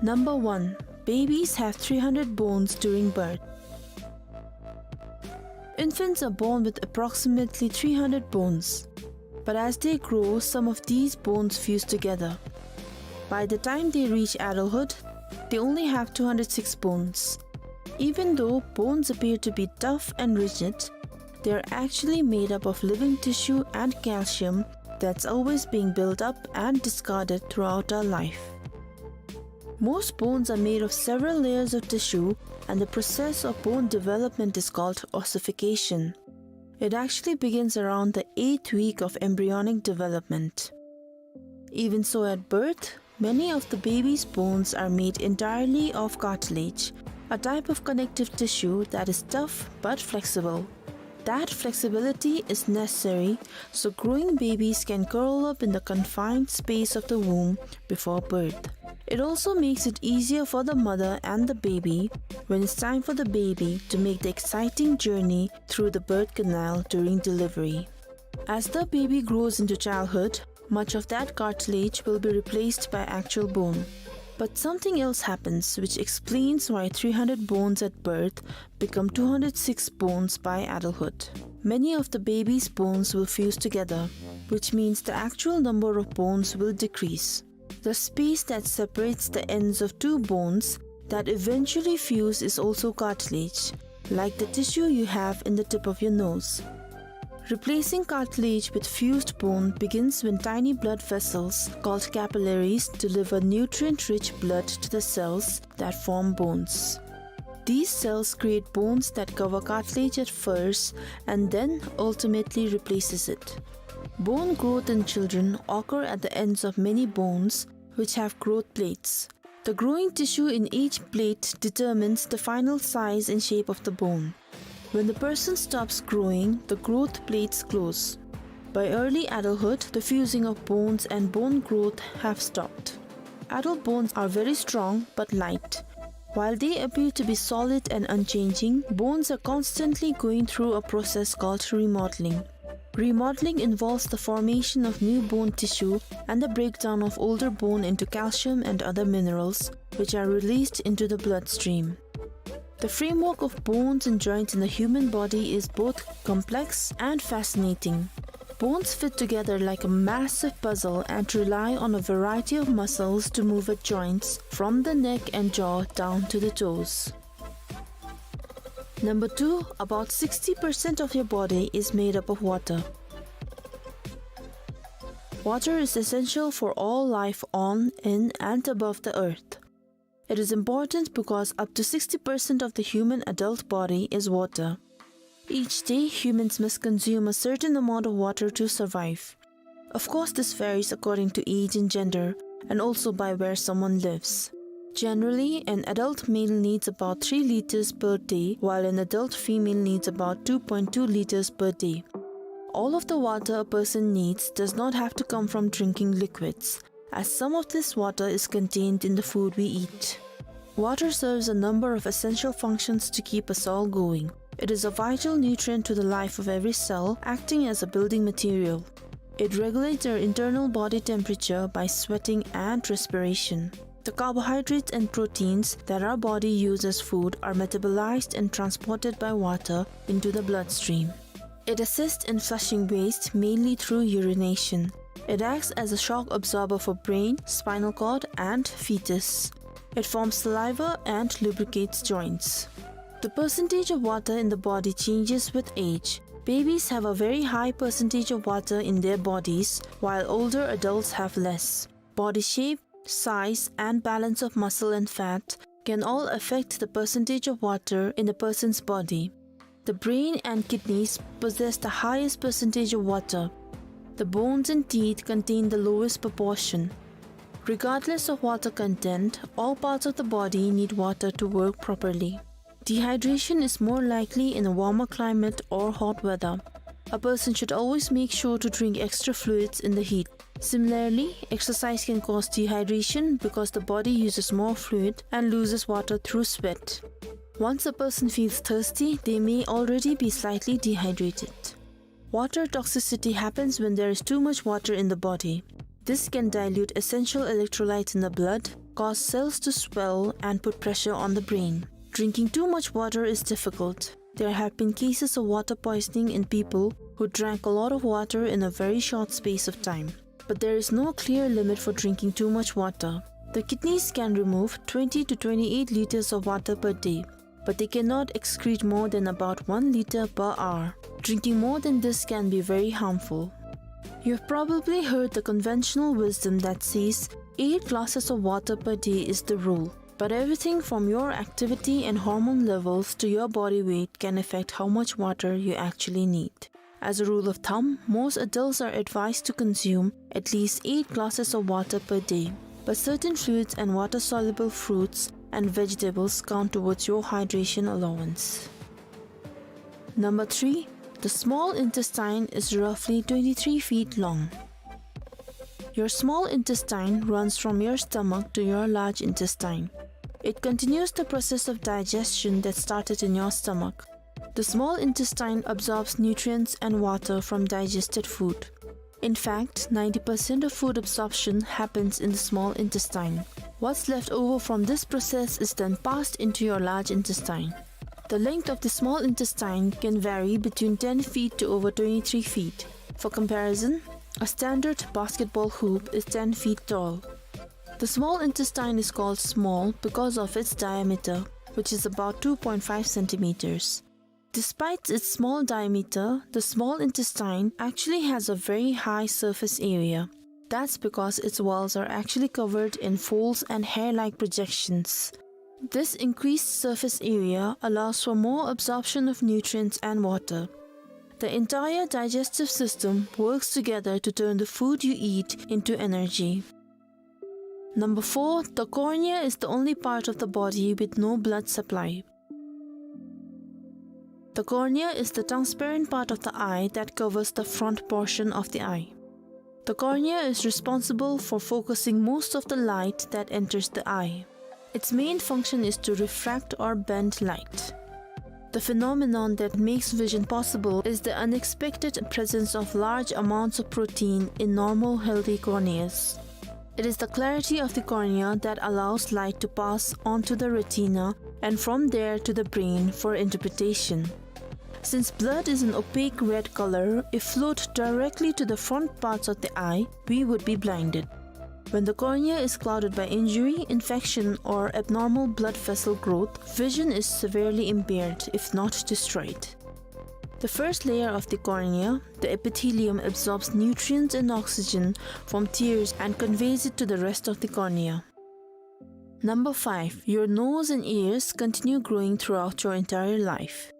Number one, babies have three hundred bones during birth. Infants are born with approximately three hundred bones, but as they grow, some of these bones fuse together. By the time they reach adulthood, they only have two hundred six bones. Even though bones appear to be tough and rigid, they are actually made up of living tissue and calcium that's always being built up and discarded throughout our life. Most bones are made of several layers of tissue, and the process of bone development is called ossification. It actually begins around the eighth week of embryonic development. Even so, at birth, many of the baby's bones are made entirely of cartilage, a type of connective tissue that is tough but flexible. That flexibility is necessary so growing babies can curl up in the confined space of the womb before birth. It also makes it easier for the mother and the baby when it's time for the baby to make the exciting journey through the birth canal during delivery. As the baby grows into childhood, much of that cartilage will be replaced by actual bone. But something else happens which explains why three hundred bones at birth become two hundred six bones by adulthood. Many of the baby's bones will fuse together, which means the actual number of bones will decrease. The space that separates the ends of two bones that eventually fuse is also cartilage, like the tissue you have in the tip of your nose. Replacing cartilage with fused bone begins when tiny blood vessels, called capillaries, deliver nutrient-rich blood to the cells that form bones. These cells create bones that cover cartilage at first and then ultimately replaces it. Bone growth in children occur at the ends of many bones, which have growth plates. The growing tissue in each plate determines the final size and shape of the bone. When the person stops growing, the growth plates close. By early adulthood, the fusing of bones and bone growth have stopped. Adult bones are very strong but light. While they appear to be solid and unchanging, bones are constantly going through a process called remodeling. Remodeling involves the formation of new bone tissue and the breakdown of older bone into calcium and other minerals, which are released into the bloodstream. The framework of bones and joints in the human body is both complex and fascinating. Bones fit together like a massive puzzle and rely on a variety of muscles to move at joints, from the neck and jaw down to the toes. Number two, about sixty percent of your body is made up of water. Water is essential for all life on, in, and above the earth. It is important because up to sixty percent of the human adult body is water. Each day, humans must consume a certain amount of water to survive. Of course, this varies according to age and gender, and also by where someone lives. Generally, an adult male needs about three liters per day, while an adult female needs about two point two liters per day. All of the water a person needs does not have to come from drinking liquids, as some of this water is contained in the food we eat. Water serves a number of essential functions to keep us all going. It is a vital nutrient to the life of every cell, acting as a building material. It regulates our internal body temperature by sweating and respiration. The carbohydrates and proteins that our body uses as food are metabolized and transported by water into the bloodstream. It assists in flushing waste, mainly through urination. It acts as a shock absorber for brain, spinal cord, and fetus. It forms saliva and lubricates joints. The percentage of water in the body changes with age. Babies have a very high percentage of water in their bodies, while older adults have less. Body shape, size, and balance of muscle and fat can all affect the percentage of water in a person's body. The brain and kidneys possess the highest percentage of water. The bones and teeth contain the lowest proportion. Regardless of water content, all parts of the body need water to work properly. Dehydration is more likely in a warmer climate or hot weather. A person should always make sure to drink extra fluids in the heat. Similarly, exercise can cause dehydration because the body uses more fluid and loses water through sweat. Once a person feels thirsty, they may already be slightly dehydrated. Water toxicity happens when there is too much water in the body. This can dilute essential electrolytes in the blood, cause cells to swell, and put pressure on the brain. Drinking too much water is difficult. There have been cases of water poisoning in people who drank a lot of water in a very short space of time. But there is no clear limit for drinking too much water. The kidneys can remove twenty to twenty-eight liters of water per day, but they cannot excrete more than about one liter per hour. Drinking more than this can be very harmful. You've probably heard the conventional wisdom that says eight glasses of water per day is the rule, but everything from your activity and hormone levels to your body weight can affect how much water you actually need. As a rule of thumb, most adults are advised to consume at least eight glasses of water per day, but certain fluids and water-soluble fruits and vegetables count towards your hydration allowance. Number three, the small intestine is roughly twenty-three feet long. Your small intestine runs from your stomach to your large intestine. It continues the process of digestion that started in your stomach. The small intestine absorbs nutrients and water from digested food. In fact, ninety percent of food absorption happens in the small intestine. What's left over from this process is then passed into your large intestine. The length of the small intestine can vary between ten feet to over twenty-three feet. For comparison, a standard basketball hoop is ten feet tall. The small intestine is called small because of its diameter, which is about two point five centimeters. Despite its small diameter, the small intestine actually has a very high surface area. That's because its walls are actually covered in folds and hair-like projections. This increased surface area allows for more absorption of nutrients and water. The entire digestive system works together to turn the food you eat into energy. Number four, the cornea is the only part of the body with no blood supply. The cornea is the transparent part of the eye that covers the front portion of the eye. The cornea is responsible for focusing most of the light that enters the eye. Its main function is to refract or bend light. The phenomenon that makes vision possible is the unexpected presence of large amounts of protein in normal, healthy corneas. It is the clarity of the cornea that allows light to pass onto the retina and from there to the brain for interpretation. Since blood is an opaque red color, if flowed directly to the front parts of the eye, we would be blinded. When the cornea is clouded by injury, infection, or abnormal blood vessel growth, vision is severely impaired, if not destroyed. The first layer of the cornea, the epithelium, absorbs nutrients and oxygen from tears and conveys it to the rest of the cornea. Number five, your nose and ears continue growing throughout your entire life.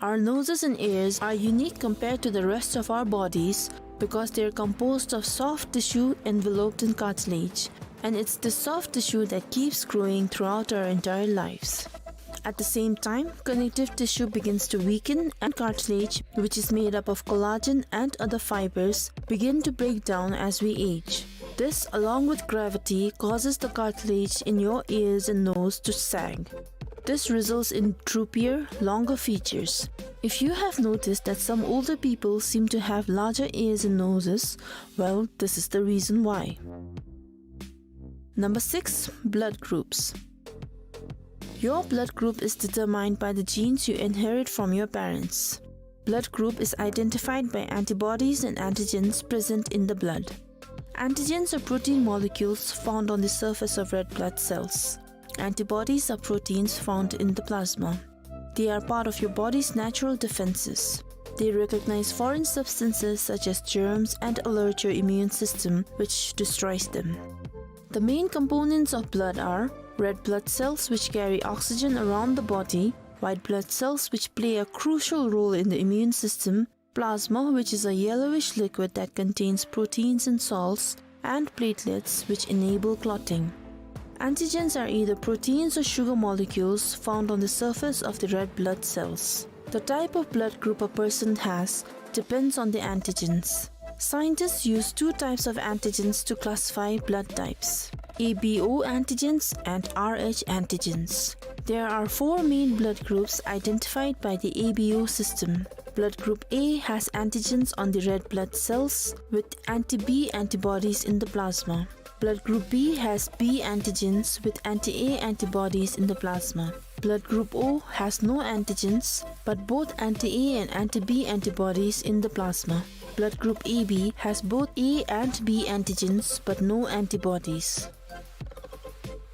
Our noses and ears are unique compared to the rest of our bodies because they are composed of soft tissue enveloped in cartilage, and it's the soft tissue that keeps growing throughout our entire lives. At the same time, connective tissue begins to weaken and cartilage, which is made up of collagen and other fibers, begin to break down as we age. This, along with gravity, causes the cartilage in your ears and nose to sag. This results in droopier, longer features. If you have noticed that some older people seem to have larger ears and noses, well, this is the reason why. Number six, blood groups. Your blood group is determined by the genes you inherit from your parents. Blood group is identified by antibodies and antigens present in the blood. Antigens are protein molecules found on the surface of red blood cells. Antibodies are proteins found in the plasma. They are part of your body's natural defenses. They recognize foreign substances such as germs and alert your immune system, which destroys them. The main components of blood are red blood cells, which carry oxygen around the body, white blood cells, which play a crucial role in the immune system, plasma, which is a yellowish liquid that contains proteins and salts, and platelets, which enable clotting. Antigens are either proteins or sugar molecules found on the surface of the red blood cells. The type of blood group a person has depends on the antigens. Scientists use two types of antigens to classify blood types: A B O antigens and R H antigens. There are four main blood groups identified by the A B O system. Blood group A has antigens on the red blood cells with anti-B antibodies in the plasma. Blood group B has B antigens with anti-A antibodies in the plasma. Blood group O has no antigens, but both anti-A and anti-B antibodies in the plasma. Blood group A B has both A and B antigens, but no antibodies.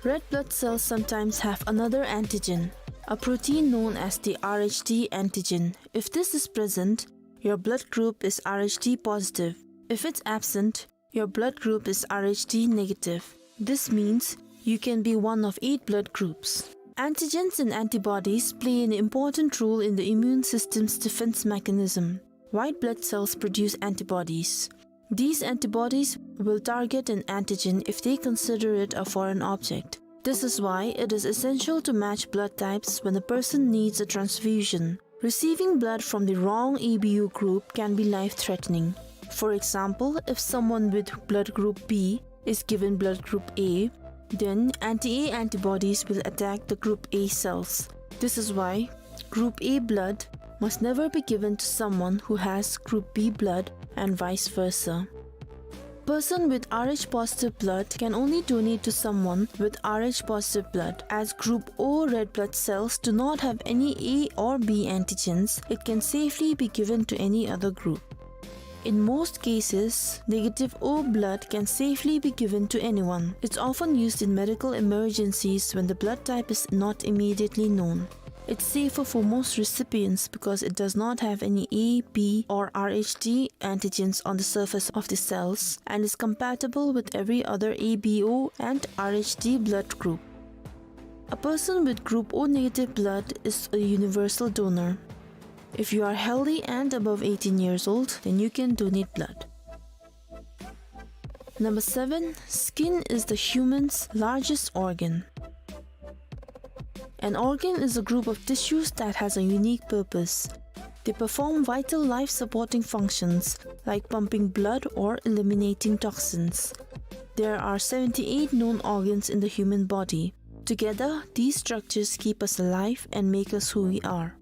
Red blood cells sometimes have another antigen, a protein known as the R H D antigen. If this is present, your blood group is R H D positive. If it's absent, your blood group is R H D negative. This means you can be one of eight blood groups. Antigens and antibodies play an important role in the immune system's defense mechanism. White blood cells produce antibodies. These antibodies will target an antigen if they consider it a foreign object. This is why it is essential to match blood types when a person needs a transfusion. Receiving blood from the wrong A B O group can be life-threatening. For example, if someone with blood group B is given blood group A, then anti-A antibodies will attack the group A cells. This is why group A blood must never be given to someone who has group B blood and vice versa. Person with R H positive blood can only donate to someone with R H positive blood. As group O red blood cells do not have any A or B antigens, it can safely be given to any other group. In most cases, negative O blood can safely be given to anyone. It's often used in medical emergencies when the blood type is not immediately known. It's safer for most recipients because it does not have any A, B, or R H D antigens on the surface of the cells and is compatible with every other A B O and R H D blood group. A person with group O negative blood is a universal donor. If you are healthy and above eighteen years old, then you can donate blood. Number seven, skin is the human's largest organ. An organ is a group of tissues that has a unique purpose. They perform vital life-supporting functions like pumping blood or eliminating toxins. There are seventy-eight known organs in the human body. Together, these structures keep us alive and make us who we are.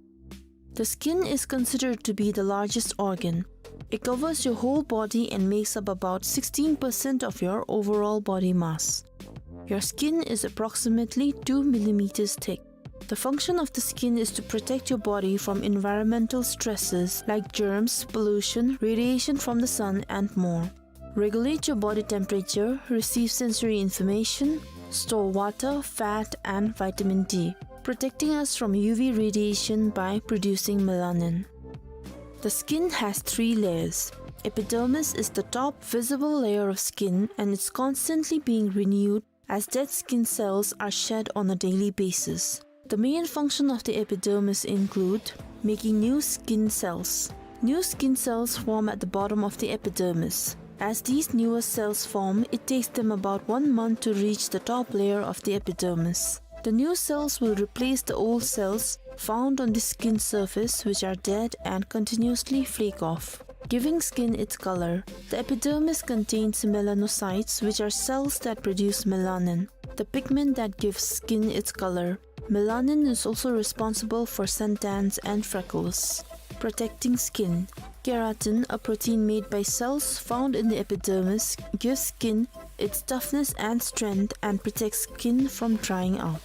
The skin is considered to be the largest organ. It covers your whole body and makes up about sixteen percent of your overall body mass. Your skin is approximately two millimeters thick. The function of the skin is to protect your body from environmental stresses like germs, pollution, radiation from the sun, and more. Regulate your body temperature, receive sensory information, store water, fat, and vitamin D, protecting us from U V radiation by producing melanin. The skin has three layers. Epidermis is the top visible layer of skin, and it's constantly being renewed as dead skin cells are shed on a daily basis. The main function of the epidermis include making new skin cells. New skin cells form at the bottom of the epidermis. As these newer cells form, it takes them about one month to reach the top layer of the epidermis. The new cells will replace the old cells found on the skin surface, which are dead and continuously flake off, giving skin its color. The epidermis contains melanocytes, which are cells that produce melanin, the pigment that gives skin its color. Melanin is also responsible for suntans and freckles. Protecting skin. Keratin, a protein made by cells found in the epidermis, gives skin its toughness and strength and protects skin from drying out.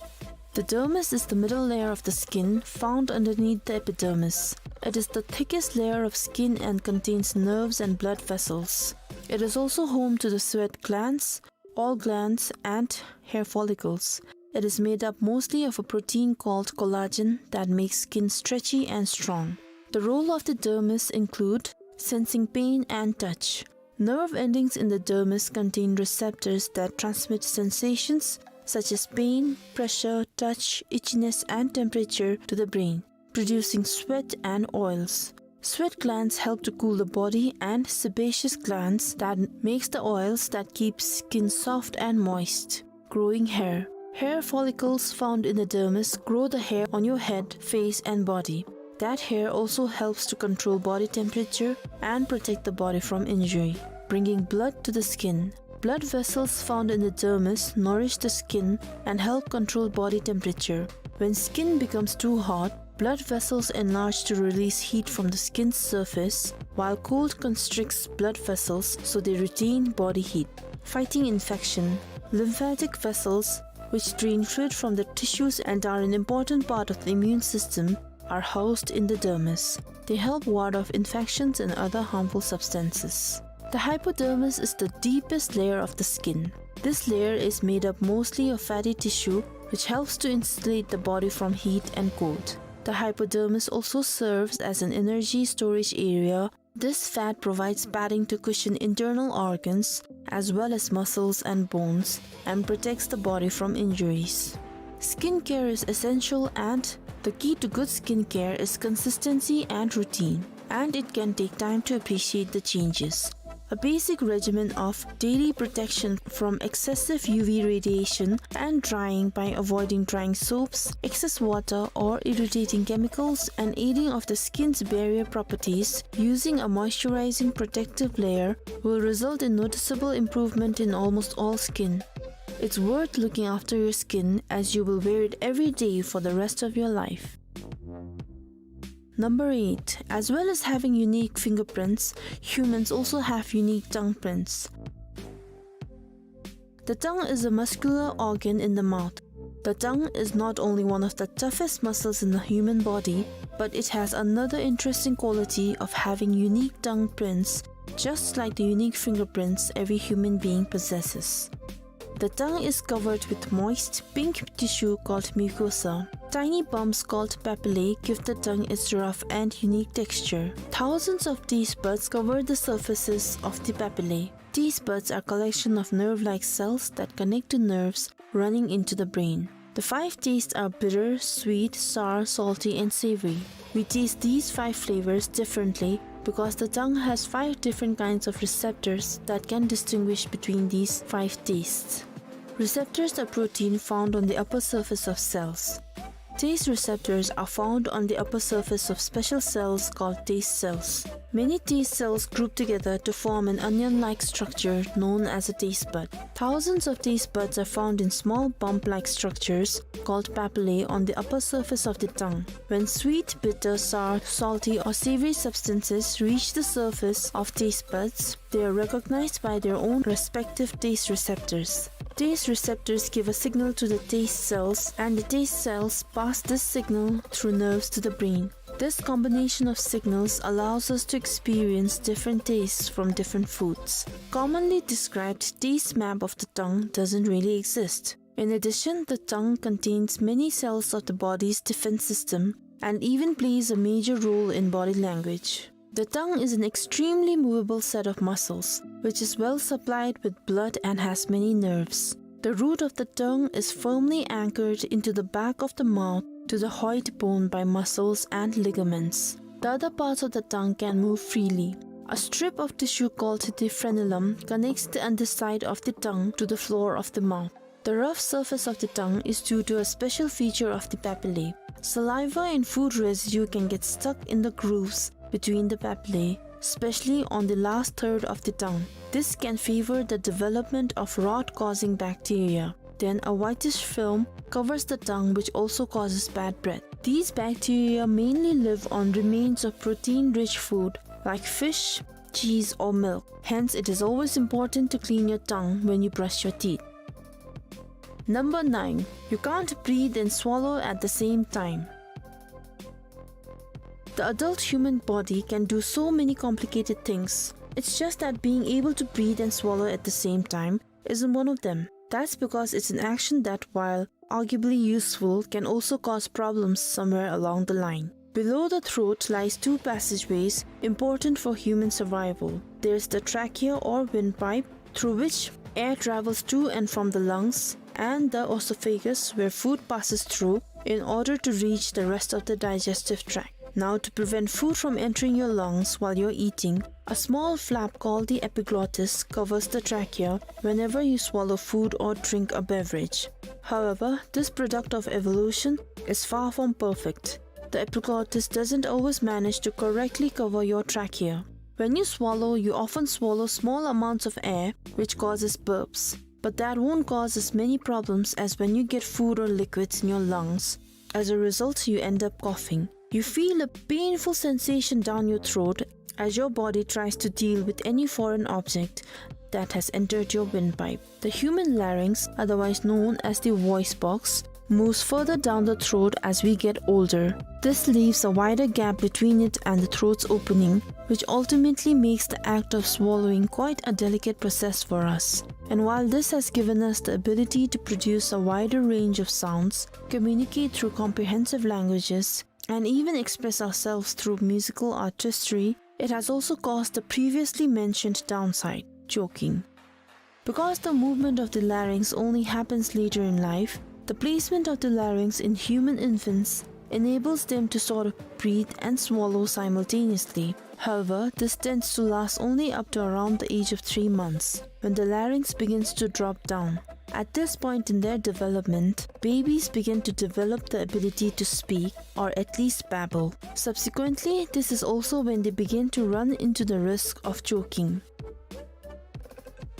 The dermis is the middle layer of the skin, found underneath the epidermis. It is the thickest layer of skin and contains nerves and blood vessels. It is also home to the sweat glands, oil glands, and hair follicles. It is made up mostly of a protein called collagen that makes skin stretchy and strong. The role of the dermis include sensing pain and touch. Nerve endings in the dermis contain receptors that transmit sensations such as pain, pressure, touch, itchiness, and temperature to the brain, producing sweat and oils. Sweat glands help to cool the body, and sebaceous glands that makes the oils that keep skin soft and moist. Growing hair. Hair follicles found in the dermis grow the hair on your head, face, and body. That hair also helps to control body temperature and protect the body from injury, bringing blood to the skin. Blood vessels found in the dermis nourish the skin and help control body temperature. When skin becomes too hot, blood vessels enlarge to release heat from the skin's surface, while cold constricts blood vessels so they retain body heat. Fighting infection. Lymphatic vessels, which drain fluid from the tissues and are an important part of the immune system, are housed in the dermis. They help ward off infections and other harmful substances. The hypodermis is the deepest layer of the skin. This layer is made up mostly of fatty tissue, which helps to insulate the body from heat and cold. The hypodermis also serves as an energy storage area. This fat provides padding to cushion internal organs, as well as muscles and bones, and protects the body from injuries. Skincare is essential, and the key to good skincare is consistency and routine, and it can take time to appreciate the changes. A basic regimen of daily protection from excessive U V radiation and drying by avoiding drying soaps, excess water, or irritating chemicals, and aiding of the skin's barrier properties using a moisturizing protective layer will result in noticeable improvement in almost all skin. It's worth looking after your skin, as you will wear it every day for the rest of your life. Number eight. As well as having unique fingerprints, humans also have unique tongue prints. The tongue is a muscular organ in the mouth. The tongue is not only one of the toughest muscles in the human body, but it has another interesting quality of having unique tongue prints, just like the unique fingerprints every human being possesses. The tongue is covered with moist, pink tissue called mucosa. Tiny bumps called papillae give the tongue its rough and unique texture. Thousands of taste buds cover the surfaces of the papillae. Taste buds are collection of nerve-like cells that connect to nerves running into the brain. The five tastes are bitter, sweet, sour, salty, and savory. We taste these five flavors differently because the tongue has five different kinds of receptors that can distinguish between these five tastes. Receptors are protein found on the upper surface of cells. Taste receptors are found on the upper surface of special cells called taste cells. Many taste cells group together to form an onion-like structure known as a taste bud. Thousands of taste buds are found in small bump-like structures called papillae on the upper surface of the tongue. When sweet, bitter, sour, salty, or savory substances reach the surface of taste buds, they are recognized by their own respective taste receptors. Taste receptors give a signal to the taste cells, and the taste cells pass this signal through nerves to the brain. This combination of signals allows us to experience different tastes from different foods. Commonly described taste map of the tongue doesn't really exist. In addition, the tongue contains many cells of the body's defense system and even plays a major role in body language. The tongue is an extremely movable set of muscles, which is well supplied with blood and has many nerves. The root of the tongue is firmly anchored into the back of the mouth to the hyoid bone by muscles and ligaments. The other parts of the tongue can move freely. A strip of tissue called the frenulum connects the underside of the tongue to the floor of the mouth. The rough surface of the tongue is due to a special feature of the papillae. Saliva and food residue can get stuck in the grooves between the papillae, especially on the last third of the tongue. This can favor the development of rot-causing bacteria. Then a whitish film covers the tongue, which also causes bad breath. These bacteria mainly live on remains of protein-rich food like fish, cheese, or milk. Hence, it is always important to clean your tongue when you brush your teeth. Number nine. You can't breathe and swallow at the same time. The adult human body can do so many complicated things. It's just that being able to breathe and swallow at the same time isn't one of them. That's because it's an action that, while arguably useful, can also cause problems somewhere along the line. Below the throat lies two passageways important for human survival. There's the trachea or windpipe, through which air travels to and from the lungs, and the oesophagus, where food passes through in order to reach the rest of the digestive tract. Now, to prevent food from entering your lungs while you're eating, a small flap called the epiglottis covers the trachea whenever you swallow food or drink a beverage. However, this product of evolution is far from perfect. The epiglottis doesn't always manage to correctly cover your trachea. When you swallow, you often swallow small amounts of air, which causes burps. But that won't cause as many problems as when you get food or liquids in your lungs. As a result, you end up coughing. You feel a painful sensation down your throat as your body tries to deal with any foreign object that has entered your windpipe. The human larynx, otherwise known as the voice box, moves further down the throat as we get older. This leaves a wider gap between it and the throat's opening, which ultimately makes the act of swallowing quite a delicate process for us. And while this has given us the ability to produce a wider range of sounds, communicate through comprehensive languages, and even express ourselves through musical artistry, it has also caused the previously mentioned downside, choking. Because the movement of the larynx only happens later in life, the placement of the larynx in human infants enables them to sort of breathe and swallow simultaneously. However, this tends to last only up to around the age of three months, when the larynx begins to drop down. At this point in their development, babies begin to develop the ability to speak, or at least babble. Subsequently, this is also when they begin to run into the risk of choking.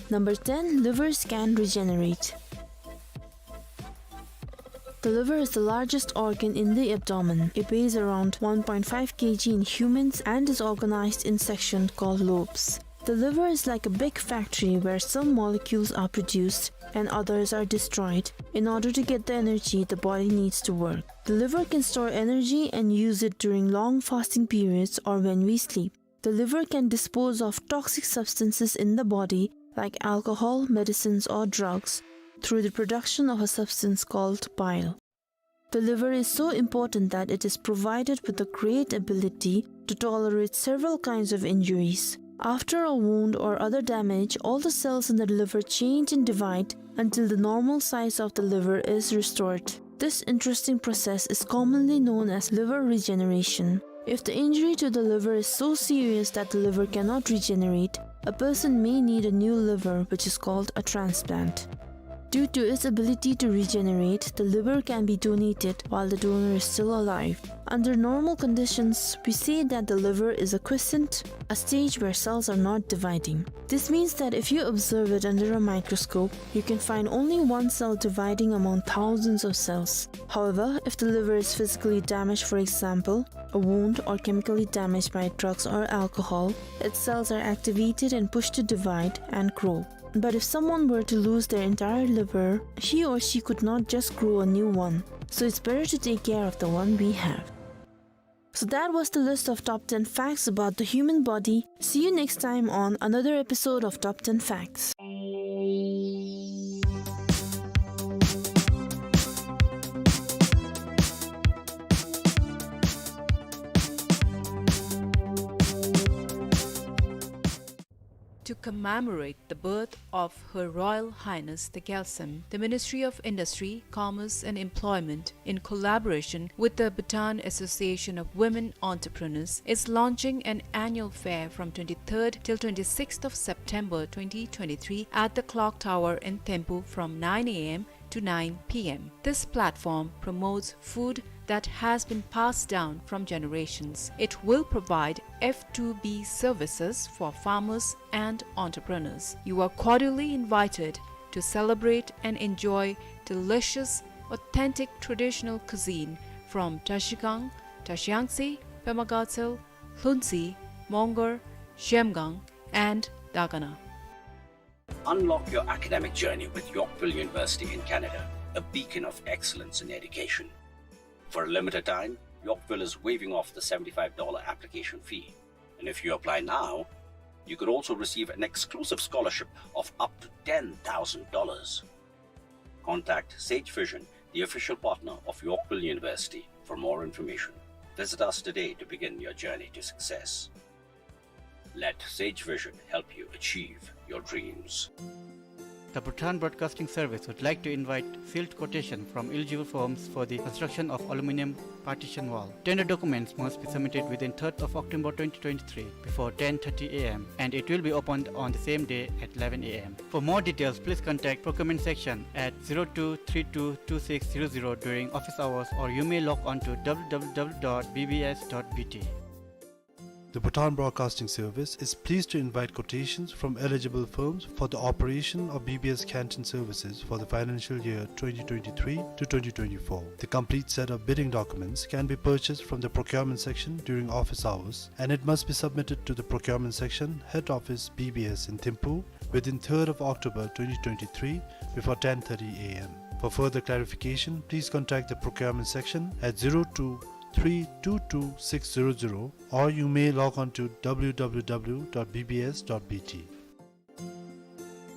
Number ten. Livers can regenerate. The liver is the largest organ in the abdomen. It weighs around one point five kilograms in humans and is organized in sections called lobes. The liver is like a big factory where some molecules are produced and others are destroyed in order to get the energy the body needs to work. The liver can store energy and use it during long fasting periods or when we sleep. The liver can dispose of toxic substances in the body, like alcohol, medicines, or drugs, through the production of a substance called bile. The liver is so important that it is provided with the great ability to tolerate several kinds of injuries. After a wound or other damage, all the cells in the liver change and divide until the normal size of the liver is restored. This interesting process is commonly known as liver regeneration. If the injury to the liver is so serious that the liver cannot regenerate, a person may need a new liver, which is called a transplant. Due to its ability to regenerate, the liver can be donated while the donor is still alive. Under normal conditions, we say that the liver is a quiescent, a stage where cells are not dividing. This means that if you observe it under a microscope, you can find only one cell dividing among thousands of cells. However, if the liver is physically damaged, for example, a wound, or chemically damaged by drugs or alcohol, its cells are activated and pushed to divide and grow. But if someone were to lose their entire liver, he or she could not just grow a new one. So it's better to take care of the one we have. So that was the list of top ten facts about the human body. See you next time on another episode of Top ten Facts. To commemorate the birth of Her Royal Highness the Gyaltsuen, the Ministry of Industry, Commerce and Employment, in collaboration with the Bhutan Association of Women Entrepreneurs, is launching an annual fair from twenty-third till twenty-sixth of September twenty twenty-three at the Clock Tower in Thimphu from nine A M to nine P M. This platform promotes food that has been passed down from generations. It will provide F two B services for farmers and entrepreneurs. You are cordially invited to celebrate and enjoy delicious, authentic traditional cuisine from Trashigang, Trashiyangtse, Pemagatshel, Lhuentse, Mongar, Zhemgang, and Dagana. Unlock your academic journey with Yorkville University in Canada, a beacon of excellence in education. For a limited time, Yorkville is waiving off the seventy-five dollar application fee. And if you apply now, you could also receive an exclusive scholarship of up to ten thousand dollars. Contact Sage Vision, the official partner of Yorkville University, for more information. Visit us today to begin your journey to success. Let Sage Vision help you achieve your dreams. The Bhutan Broadcasting Service would like to invite sealed quotation from eligible firms for the construction of aluminium partition wall. Tender documents must be submitted within third of October twenty twenty-three before ten thirty A M, and it will be opened on the same day at eleven A M. For more details, please contact procurement section at zero two three two two six zero zero during office hours, or you may log on to W W W dot B B S dot B T. The Bhutan Broadcasting Service is pleased to invite quotations from eligible firms for the operation of B B S canteen services for the financial year twenty twenty-three to twenty twenty-four. The complete set of bidding documents can be purchased from the procurement section during office hours, and it must be submitted to the procurement section, head office, B B S in Thimphu, within third of October twenty twenty-three before ten thirty A M. For further clarification, please contact the procurement section at zero two three two two six zero zero, or you may log on to W W W dot B B S dot B T.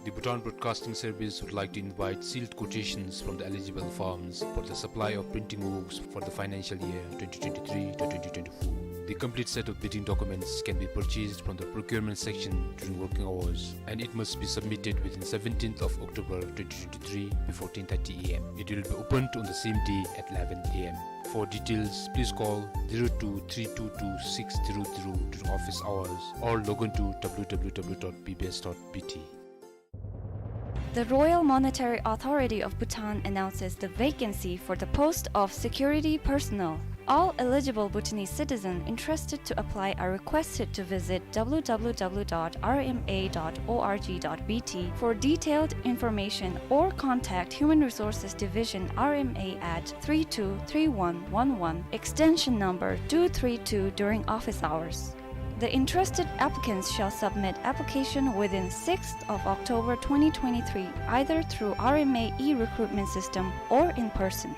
The Bhutan Broadcasting Service would like to invite sealed quotations from the eligible firms for the supply of printing works for the financial year twenty twenty-three to twenty twenty-four. The complete set of bidding documents can be purchased from the procurement section during working hours, and it must be submitted within seventeenth of October twenty twenty-three before ten thirty A M. It will be opened on the same day at eleven A M. For details, please call zero two three two two six zero zero during office hours or log on to W W W dot B B S dot B T. The Royal Monetary Authority of Bhutan announces the vacancy for the post of security personnel. All eligible Bhutanese citizens interested to apply are requested to visit W W W dot R M A dot org dot B T for detailed information or contact Human Resources Division R M A at three two three one one one, extension number two three two during office hours. The interested applicants shall submit application within sixth of October twenty twenty-three, either through R M A e-recruitment system or in person.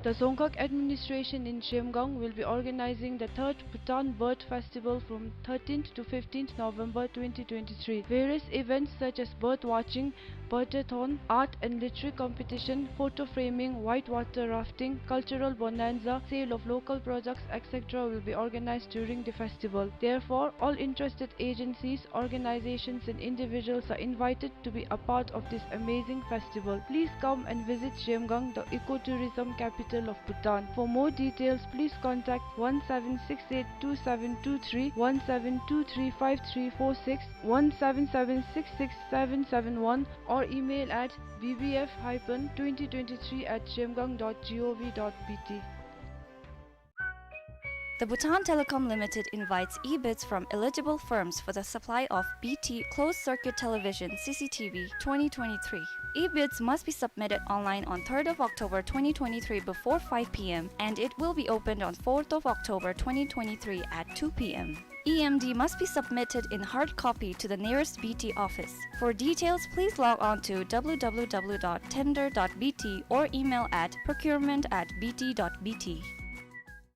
The Dzongkhag administration in Zhemgang will be organizing the third Bhutan Bird Festival from thirteenth to fifteenth November twenty twenty-three. Various events such as bird watching, Butter-thon, art and literary competition, photo framing, whitewater rafting, cultural bonanza, sale of local products, et cetera will be organized during the festival. Therefore, all interested agencies, organizations and individuals are invited to be a part of this amazing festival. Please come and visit Zhemgang, the ecotourism capital of Bhutan. For more details, please contact one seven six eight two seven two three, one seven two three five three four six, one seven seven six six seven seven one, or email at B B F hyphen twenty twenty-three at zhemgang dot gov dot B T. The Bhutan Telecom Limited invites e-bids from eligible firms for the supply of B T closed circuit television, C C T V, twenty twenty-three. E-bids must be submitted online on third of October twenty twenty-three before five P M, and it will be opened on fourth of October twenty twenty-three at two P M. E M D must be submitted in hard copy to the nearest B T office. For details, please log on to W W W dot tender dot B T or email at procurement at B T dot B T.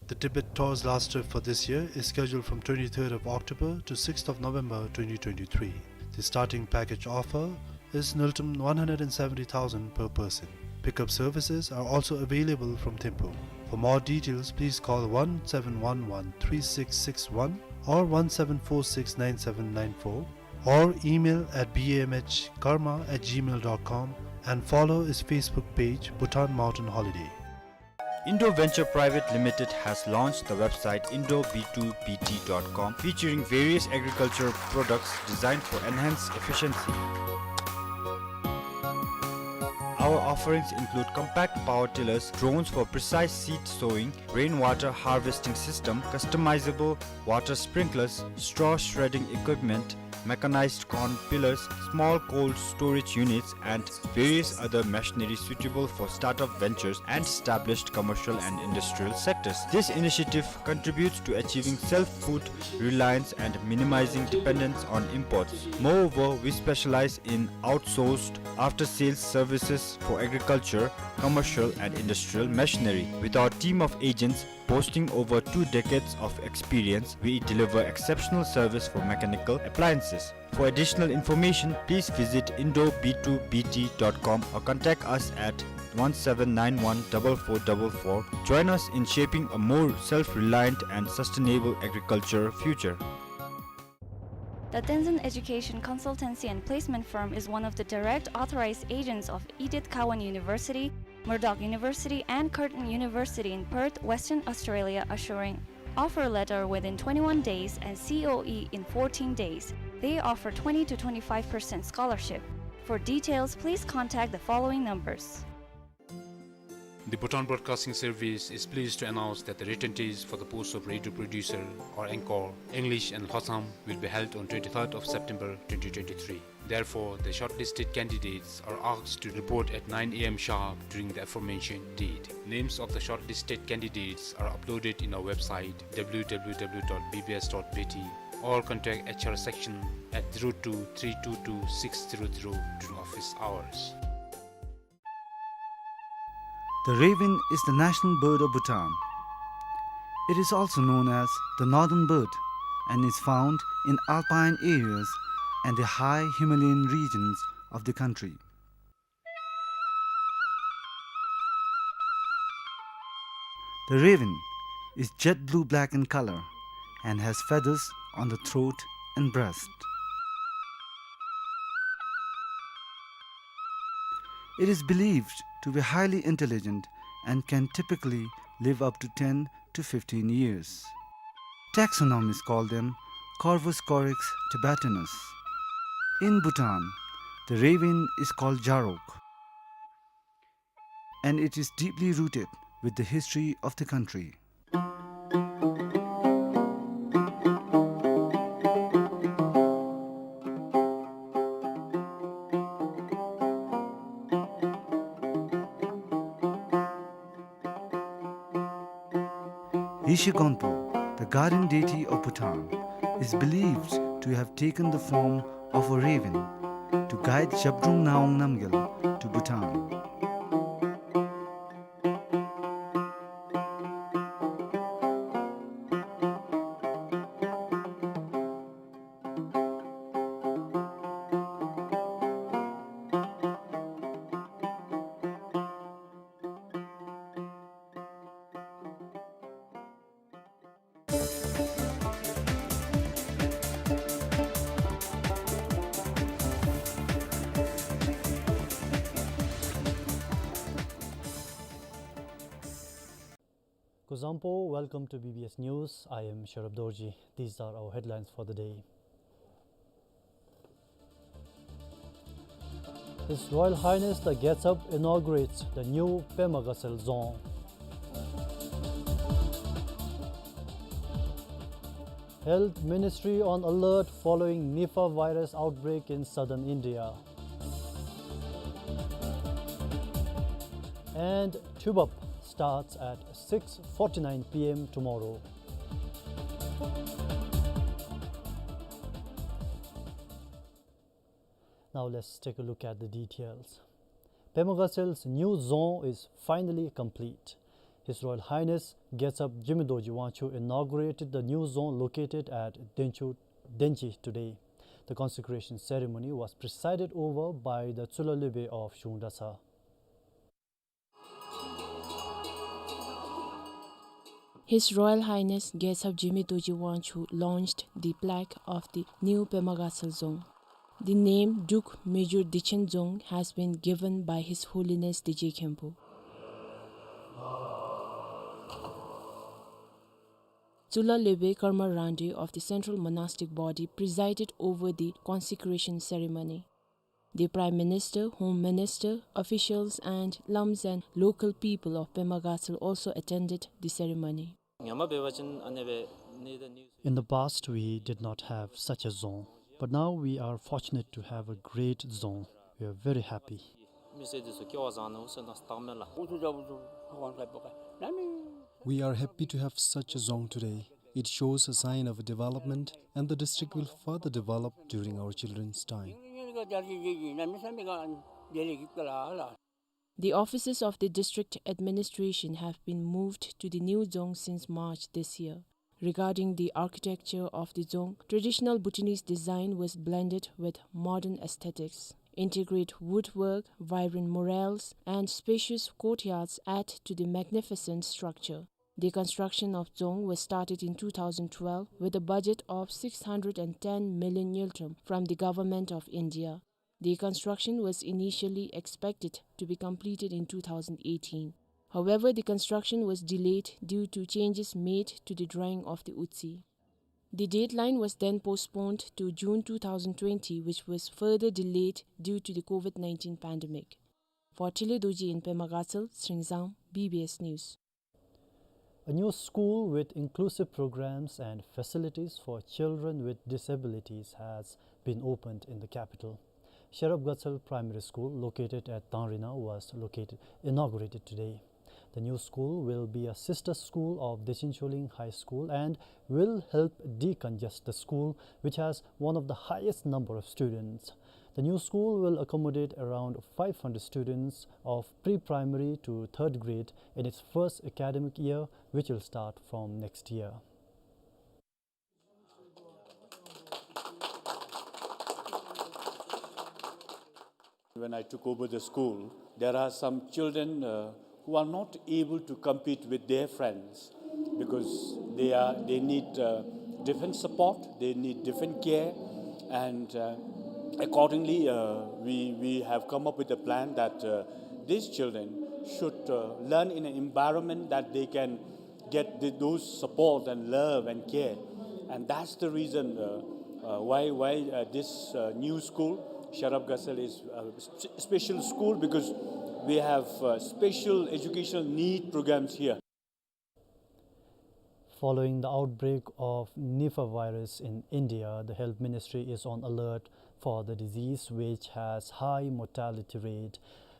The Tibet Tours Last Trip for this year is scheduled from twenty-third of October to sixth of November twenty twenty-three. The starting package offer is Ngultrum one hundred and seventy thousand per person. Pickup services are also available from Thimphu. For more details, please call one seven one one three six six one or one seven four six nine seven nine four or email at B M H karma at gmail dot com and follow its Facebook page, Bhutan Mountain Holiday. Indo Venture Private Limited has launched the website indo B two B T dot com, featuring various agricultural products designed for enhanced efficiency. Our offerings include compact power tillers, drones for precise seed sowing, rainwater harvesting system, customizable water sprinklers, straw shredding equipment, mechanized corn pillers, small cold storage units, and various other machinery suitable for startup ventures and established commercial and industrial sectors. This initiative contributes to achieving self-food reliance and minimizing dependence on imports. Moreover, we specialize in outsourced after-sales services for agriculture, commercial, and industrial machinery. With our team of agents, boasting over two decades of experience, we deliver exceptional service for mechanical appliances. For additional information, please visit indo B two B T dot com or contact us at one seven nine one double four double four. Join us in shaping a more self-reliant and sustainable agriculture future. The Tenzin Education Consultancy and Placement Firm is one of the direct authorized agents of Edith Cowan University, Murdoch University, and Curtin University in Perth, Western Australia, assuring offer letter within twenty-one days and C O E in fourteen days. They offer twenty to twenty-five percent scholarship. For details, please contact the following numbers. The Bhutan Broadcasting Service is pleased to announce that the written test for the post of radio producer or anchor, English and Lhotsam, will be held on twenty-third of September twenty twenty-three. Therefore, the shortlisted candidates are asked to report at nine A M sharp during the aforementioned date. Names of the shortlisted candidates are uploaded in our website, W W W dot B B S dot B T, or contact H R section at zero two three two two six zero zero during office hours. The raven is the national bird of Bhutan. It is also known as the northern bird and is found in alpine areas and the high Himalayan regions of the country. The raven is jet blue-black in color and has feathers on the throat and breast. It is believed to be highly intelligent and can typically live up to ten to fifteen years. Taxonomists call them Corvus corax tibetanus. In Bhutan, the raven is called Jarok, and it is deeply rooted with the history of the country. Yeshe Gonpo, the guardian deity of Bhutan, is believed to have taken the form of a raven to guide Zhabdrung Ngawang Namgyal to Bhutan. Kuzuzangpo, welcome to B B S News. I am Sharab Dorji. These are our headlines for the day. His Royal Highness the Gyaltsab inaugurates the new Pema Gatshel Dzong. Health Ministry on alert following Nipah virus outbreak in southern India. And Chubap starts at six forty-nine P M tomorrow. Now let's take a look at the details. Pema Gatshel's new dzong is finally complete. His Royal Highness Gyaltsab Jigme Dorji Wangchuck inaugurated the new dzong located at Denchu, Denchi today. The consecration ceremony was presided over by the Tsular Lopen of Zhung Dratshar. His Royal Highness Gyaltsab Jigme Dorji Wangchuck launched the plaque of the new Pema Gatshel Dzong. The name Druk Myur Dechen Dzong has been given by His Holiness Dorje Khenpo. Tsular Lopen Karma Rangde of the Central Monastic Body presided over the consecration ceremony. The Prime Minister, Home Minister, officials and lams and local people of Pema Gatshel also attended the ceremony. In the past, we did not have such a dzong, but now we are fortunate to have a great dzong. We are very happy. We are happy to have such a dzong today. It shows a sign of development, and the district will further develop during our children's time. The offices of the district administration have been moved to the new dzong since March this year. Regarding the architecture of the dzong, traditional Bhutanese design was blended with modern aesthetics. Intricate woodwork, vibrant murals, and spacious courtyards add to the magnificent structure. The construction of dzong was started in two thousand twelve with a budget of six hundred and ten million ngultrum from the Government of India. The construction was initially expected to be completed in two thousand eighteen. However, the construction was delayed due to changes made to the drawing of the utsi. The deadline was then postponed to June two thousand twenty, which was further delayed due to the COVID nineteen pandemic. For Tshilidorji in Pema Gatshel, Sringzang, B B S News. A new school with inclusive programs and facilities for children with disabilities has been opened in the capital. Sherab Gatshel Primary School, located at Dangrena, was located, inaugurated today. The new school will be a sister school of Dechen Choling High School and will help decongest the school, which has one of the highest number of students. The new school will accommodate around five hundred students of pre-primary to third grade in its first academic year, which will start from next year. When I took over the school, there are some children, uh, who are not able to compete with their friends because they are, they need, uh, different support, they need different care, and, uh, accordingly, uh, we, we have come up with a plan that, uh, these children should, uh, learn in an environment that they can get the, those support and love and care. And that's the reason, uh, uh, why, why, uh, this, uh, new school, Sherab Gatshel, is a sp-, special school because we have, uh, special educational need programs here. Following the outbreak of Nipah virus in India, the Health Ministry is on alert for the disease, which has high mortality rate.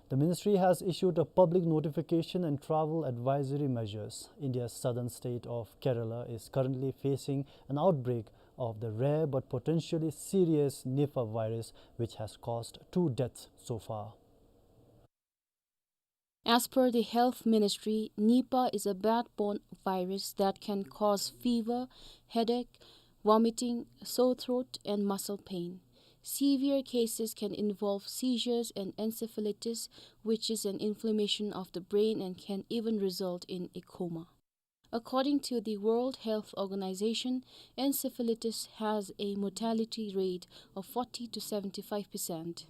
The ministry has issued a public notification and travel advisory measures. India's southern state of Kerala is currently facing an outbreak of the rare but potentially serious Nipah virus, which has caused two deaths so far. As per the Health Ministry, Nipah is a blood-borne virus that can cause fever, headache, vomiting, sore throat, and muscle pain. Severe cases can involve seizures and encephalitis, which is an inflammation of the brain and can even result in a coma. According to the World Health Organization, encephalitis has a mortality rate of forty to seventy-five percent.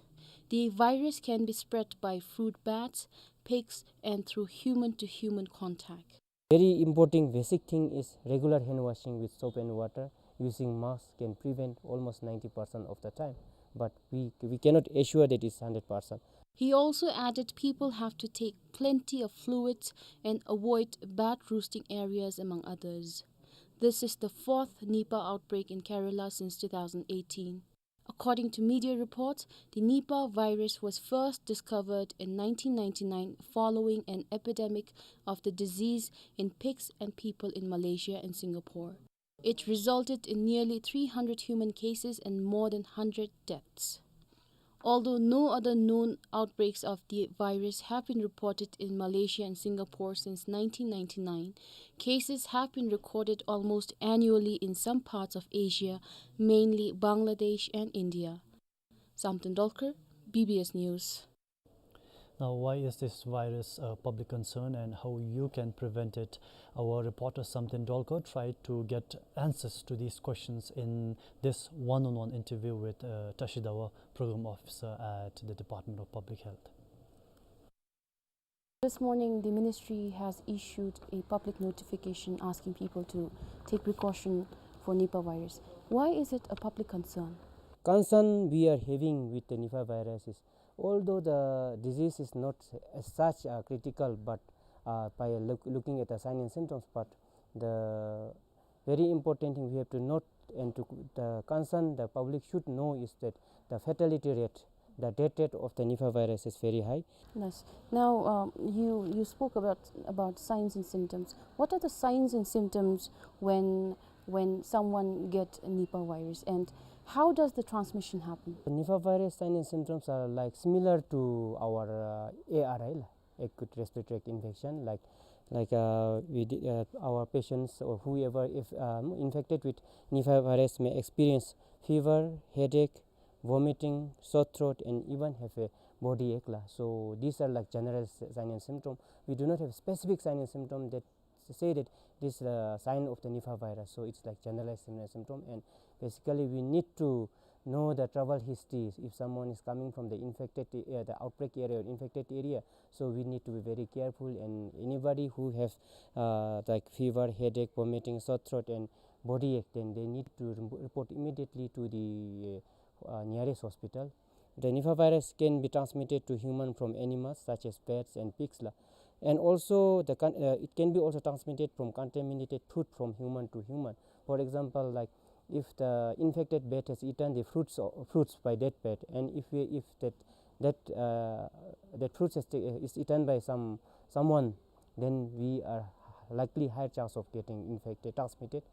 The virus can be spread by fruit bats, pigs, and through human-to-human contact. Very important basic thing is regular hand washing with soap and water. Using masks can prevent almost ninety percent of the time, but we, we cannot assure that it's hundred percent. He also added people have to take plenty of fluids and avoid bat roosting areas, among others. This is the fourth Nipah outbreak in Kerala since two thousand eighteen. According to media reports, the Nipah virus was first discovered in nineteen ninety-nine following an epidemic of the disease in pigs and people in Malaysia and Singapore. It resulted in nearly three hundred human cases and more than hundred deaths. Although no other known outbreaks of the virus have been reported in Malaysia and Singapore since nineteen ninety-nine, cases have been recorded almost annually in some parts of Asia, mainly Bangladesh and India. Samten Dolkar, B B S News. Now, why is this virus a public concern and how you can prevent it? Our reporter Samten Dolkar tried to get answers to these questions in this one-on-one interview with, uh, Tashi Dawa, program officer at the Department of Public Health. This morning, the ministry has issued a public notification asking people to take precaution for Nipah virus. Why is it a public concern? Concern we are having with the Nipah virus is, although the disease is not as such, uh, critical, but, uh, by look, looking at the sign and symptoms, but the very important thing we have to note and to the concern the public should know is that the fatality rate, the death rate of the Nipah virus is very high. Yes. Now, um, you, you spoke about, about signs and symptoms. What are the signs and symptoms when, when someone get Nipah virus, and how does the transmission happen? The Nipah virus sign and symptoms are, like, similar to our, uh, A R I, acute respiratory tract infection, like, like, uh, we di-, uh, our patients or whoever, if, um, infected with Nipah virus, may experience fever, headache, vomiting, sore throat, and even have a body ache la. So these are, like, general s-, sign and symptom. We do not have specific sign and symptom that say that this, uh, sign of the Nipah virus. So it's, like, generalized sign and symptom, and basically we need to know the travel history. If someone is coming from the infected a-, uh, the outbreak area or infected area, so we need to be very careful. And anybody who have, uh, like, fever, headache, vomiting, sore throat, and body ache, then they need to rem-, report immediately to the, uh, nearest hospital. The Nipah virus can be transmitted to human from animals such as bats and pigs la. And also the con-, uh, it can be also transmitted from contaminated fruit from human to human. For example, like, if the infected bat has eaten the fruits o-, fruits by that bat, and if we, if that, that, uh, that fruits is ta-, is eaten by some, someone, then we are likely higher chance of getting infected, transmitted.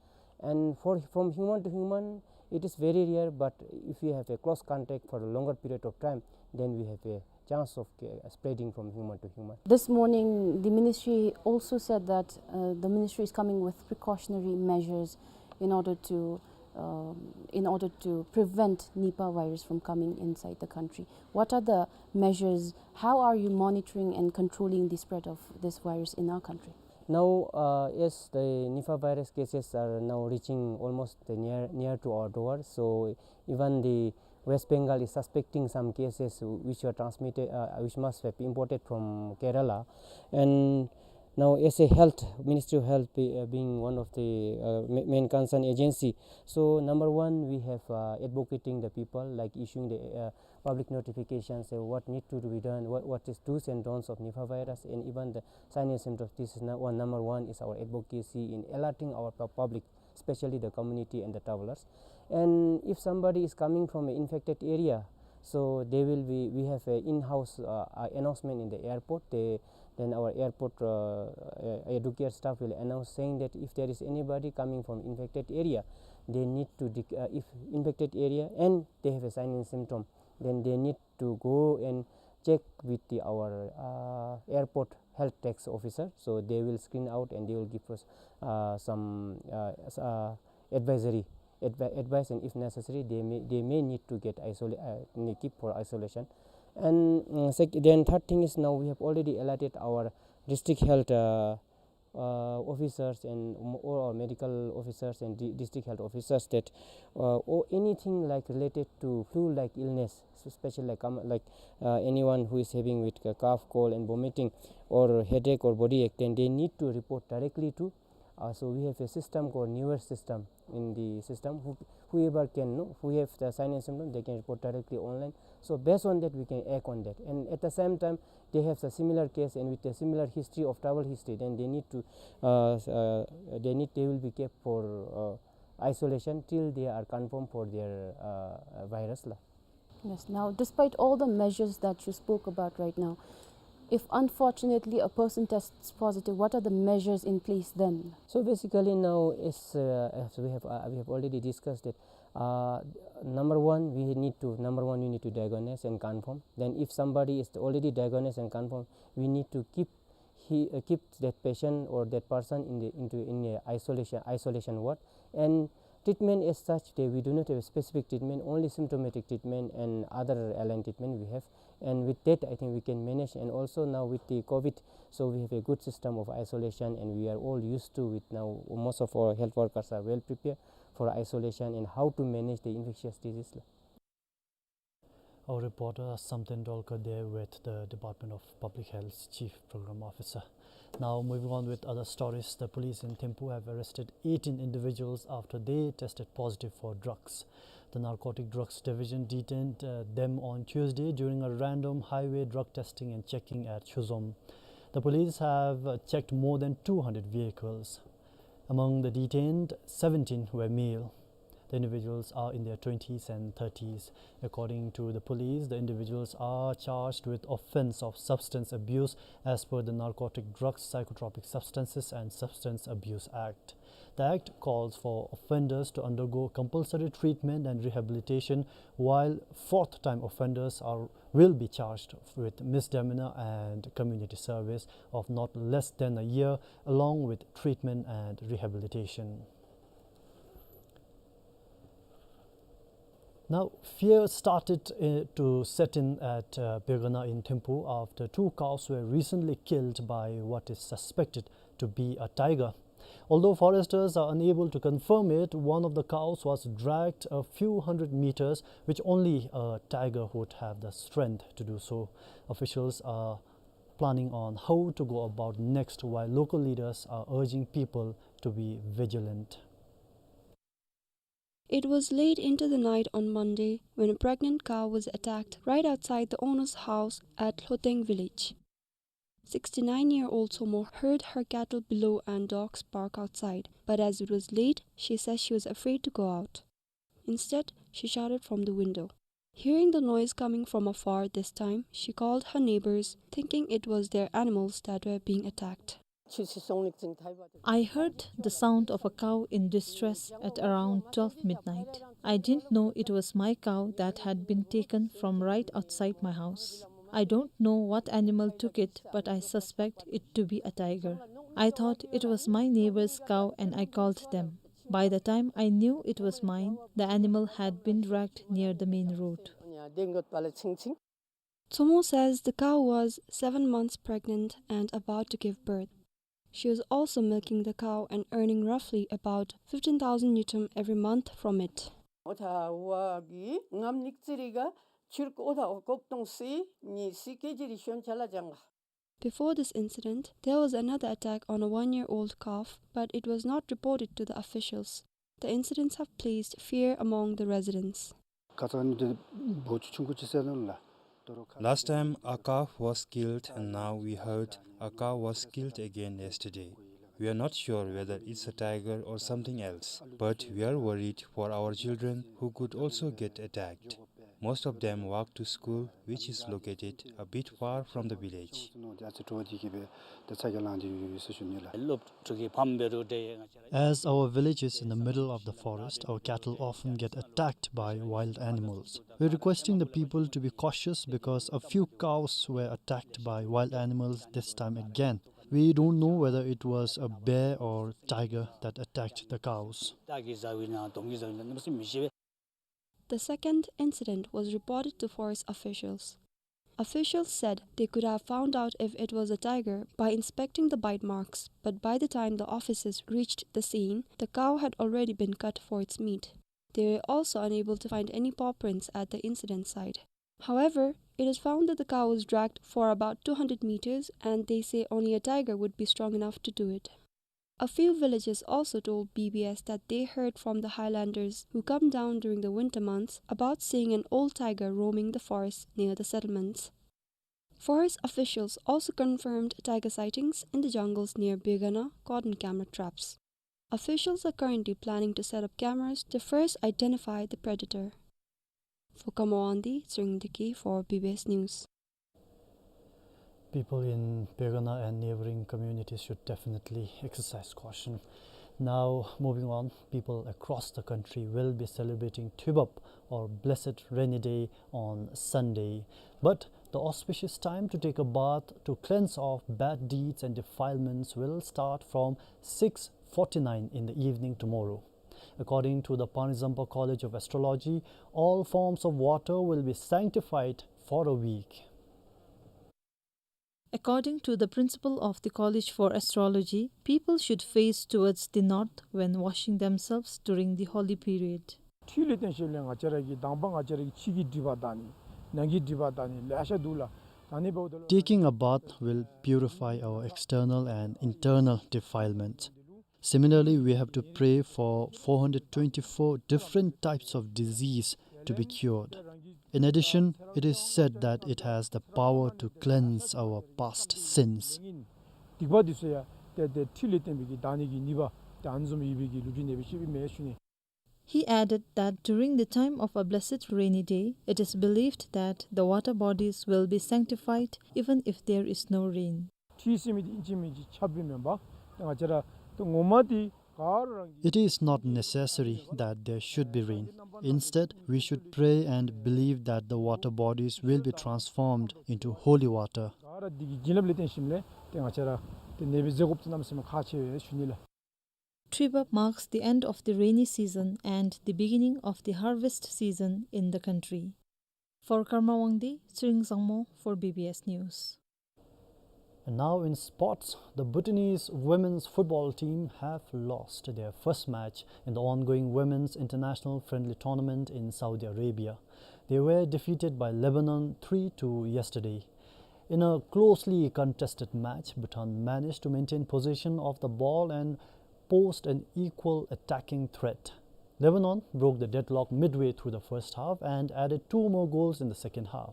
And for, from human to human, it is very rare, but if we have a close contact for a longer period of time, then we have a chance of ca-, spreading from human to human. This morning, the ministry also said that, uh, the ministry is coming with precautionary measures in order to, um, in order to prevent Nipah virus from coming inside the country. What are the measures? How are you monitoring and controlling the spread of this virus in our country? Now, uh, as the Nipah virus cases are now reaching almost the near, near to our door, so even the West Bengal is suspecting some cases which were transmitted, uh, which must have imported from Kerala. And now, as a health, Ministry of Health be-, uh, being one of the, uh, ma-, main concern agency, so number one, we have, uh, advocating the people, like issuing the, uh, public notifications, say what need to be done, what, what is do's and don'ts of Nipah virus, and even the sign and symptoms. This is nu-, one, number one is our advocacy in alerting our pu-, public, especially the community and the travelers. And if somebody is coming from an infected area, so they will be, we have a in-house, uh, uh, announcement in the airport. They, then our airport, uh, uh, educare staff will announce saying that if there is anybody coming from infected area, they need to dec-, uh, if infected area and they have a sign and symptom, then they need to go and check with the, our, uh, airport health task officer. So they will screen out and they will give us, uh, some, uh, s-, uh, advisory, advi-, advice, and if necessary, they may, they may need to get isola-, uh, ne-, keep for isolation. And, mm, sec-, then third thing is now we have already alerted our district health, uh, uh, officers and m-, or medical officers and di-, district health officers that, uh, or anything like related to flu-like illness, so especially like, um, like, uh, anyone who is having with a cough, cold and vomiting or headache or body ache, then they need to report directly to, uh, so we have a system called Never system in the system. Who, whoever can, no, who have the sign and symptom, they can report directly online. So based on that, we can act on that. And at the same time, they have a similar case and with a similar history of travel history, then they need to, uh, uh, they need, they will be kept for, uh, isolation till they are confirmed for their, uh, virus la. Yes. Now, despite all the measures that you spoke about right now, if unfortunately a person tests positive, what are the measures in place then? So basically now, as, uh, as we have, uh, we have already discussed that, uh, number one, we need to, number one, we need to diagnose and confirm. Then if somebody is already diagnosed and confirmed, we need to keep he, uh, keep that patient or that person in the, into, in a isolation, isolation ward. And treatment as such, they, we do not have a specific treatment, only symptomatic treatment and other alien treatment we have. And with that, I think we can manage. And also now with the COVID, so we have a good system of isolation, and we are all used to it now. Most of our health workers are well prepared for isolation and how to manage the infectious disease. Our reporter Samten Dolkar there with the Department of Public Health's Chief Program Officer. Now, moving on with other stories, the police in Thimphu have arrested eighteen individuals after they tested positive for drugs. The Narcotic Drugs Division detained, uh, them on Tuesday during a random highway drug testing and checking at Chuzom. The police have, uh, checked more than two hundred vehicles. Among the detained, seventeen were male. The individuals are in their twenties and thirties. According to the police, the individuals are charged with offense of substance abuse as per the Narcotic Drugs, Psychotropic Substances and Substance Abuse Act. The act calls for offenders to undergo compulsory treatment and rehabilitation, while fourth-time offenders are, will be charged with misdemeanor and community service of not less than a year, along with treatment and rehabilitation. Now, fear started, uh, to set in at, uh, Begana in Thimphu after two cows were recently killed by what is suspected to be a tiger. Although foresters are unable to confirm it, one of the cows was dragged a few hundred meters, which only a tiger would have the strength to do so. Officials are planning on how to go about next, while local leaders are urging people to be vigilant. It was late into the night on Monday when a pregnant cow was attacked right outside the owner's house at Hloteng village. Sixty-nine-year-old Tsomo heard her cattle bellow and dogs bark outside, but as it was late, she says she was afraid to go out. Instead, she shouted from the window. Hearing the noise coming from afar this time, she called her neighbors, thinking it was their animals that were being attacked. I heard the sound of a cow in distress at around twelve midnight. I didn't know it was my cow that had been taken from right outside my house. I don't know what animal took it, but I suspect it to be a tiger. I thought it was my neighbor's cow and I called them. By the time I knew it was mine, the animal had been dragged near the main road. Tsomo says the cow was seven months pregnant and about to give birth. She was also milking the cow and earning roughly about fifteen thousand ngultrum every month from it. ཨོ་ཐ་ཝ་གི་ངམ་ནིག་ཙི་རི་ག་ཆུར་ཨོ་ཐ་ཨོ་ཀོག་ཏོང་སི་ཉི་སི་ཀེ་ཇི་རི་ཤོན་ཆ་ལ་ཇང་ག། Before this incident, there was another attack on a one-year-old calf, but it was not reported to the officials. The incidents have placed fear among the residents. ཁ་ཙ་ནི་དེ་བོ་ཆུང་ཀུ་ཅིག་བསད་ནུག་ལགས། Last time a calf was killed and now we heard a cow was killed again yesterday. We are not sure whether it's a tiger or something else, but we are worried for our children who could also get attacked. Most of them walk to school, which is located a bit far from the village. As our village is in the middle of the forest, our cattle often get attacked by wild animals. We're requesting the people to be cautious because a few cows were attacked by wild animals this time again. We don't know whether it was a bear or tiger that attacked the cows. The second incident was reported to forest officials. Officials said they could have found out if it was a tiger by inspecting the bite marks, but by the time the officers reached the scene, the cow had already been cut for its meat. They were also unable to find any paw prints at the incident site. However, it is found that the cow was dragged for about two hundred meters, and they say only a tiger would be strong enough to do it. A few villagers also told B B S that they heard from the highlanders who come down during the winter months about seeing an old tiger roaming the forest near the settlements. Forest officials also confirmed tiger sightings in the jungles near Begana cordon camera traps. Officials are currently planning to set up cameras to first identify the predator. For Karma Wangdi, Tshering Deki for B B S News. People in Begana and neighboring communities should definitely exercise caution. Now, moving on, people across the country will be celebrating Tuibab, or Blessed Rainy Day, on Sunday. But the auspicious time to take a bath to cleanse off bad deeds and defilements will start from six forty-nine in the evening tomorrow. According to the Panizampa College of Astrology, all forms of water will be sanctified for a week. According to the principal of the College for Astrology, people should face towards the north when washing themselves during the holy period. ཁྲུས་ལས་བརྟེན་ཞིནམ་ལས་ང་བཅས་ར་གི་དང་པ་ང་བཅས་ར་གི་ཕྱི་གི་སྒྲིབ་པ་དག་ནི་ནང་གི་སྒྲིབ་པ་དག་ནི་ལེ་ཤ་འདུག་ལགས། ད་ནི་འབདཝ་ད་ལུ། Taking a bath will purify our external and internal defilement. Similarly, we have to pray for four hundred twenty-four different types of disease to be cured. In addition, it is said that it has the power to cleanse our past sins. སྡིག་པ་འདི་ཚུ་ཡང་ཏེ་ཏེ་ཁྲུས་ལས་བརྟེན་པའི་གི་དག་ནི་གི་ནུས་པ་ཏེ་ཨ་ནི་བཟུམ་ཡོད་པའི་གི་ལོ་རྒྱུས་གནས་པའི་ཤེས་པའི་མེད་ཞུ་ནི། He added that during the time of a blessed rainy day, it is believed that the water bodies will be sanctified even if there is no rain. ཁྲུས་ཟེར་མི་འདི་ཨིན་ཅི་མིན་ཅི་ཁྱབ་སྦེ་མེན་པར་ཏེ་ང་བཅས་ར་ཏེ་ངོ་མ་འདི་ག་ར་རང་གི། It is not necessary that there should be rain. Instead, we should pray and believe that the water bodies will be transformed into holy water. ག་ར་འདི་གི་བྱིན་རླབས་ལས་བརྟེན་ཞིནམ་ལས་ཏེ་ང་བཅས་ར་ཏེ་ནད་པའི་ཟས་སྐོམ་དེ་གནམ་མེད་ས་མེད་ཁག་ཆེ་བས་ཞུ་ནི་ལགས། Tuibab marks the end of the rainy season and the beginning of the harvest season in the country. For Karma Wangdi, Tshering Zangmo for B B S News. And now in sports, the Bhutanese women's football team have lost their first match in the ongoing Women's International Friendly Tournament in Saudi Arabia. They were defeated by Lebanon three two yesterday. In a closely contested match, Bhutan managed to maintain possession of the ball and posed an equal attacking threat. Lebanon broke the deadlock midway through the first half and added two more goals in the second half.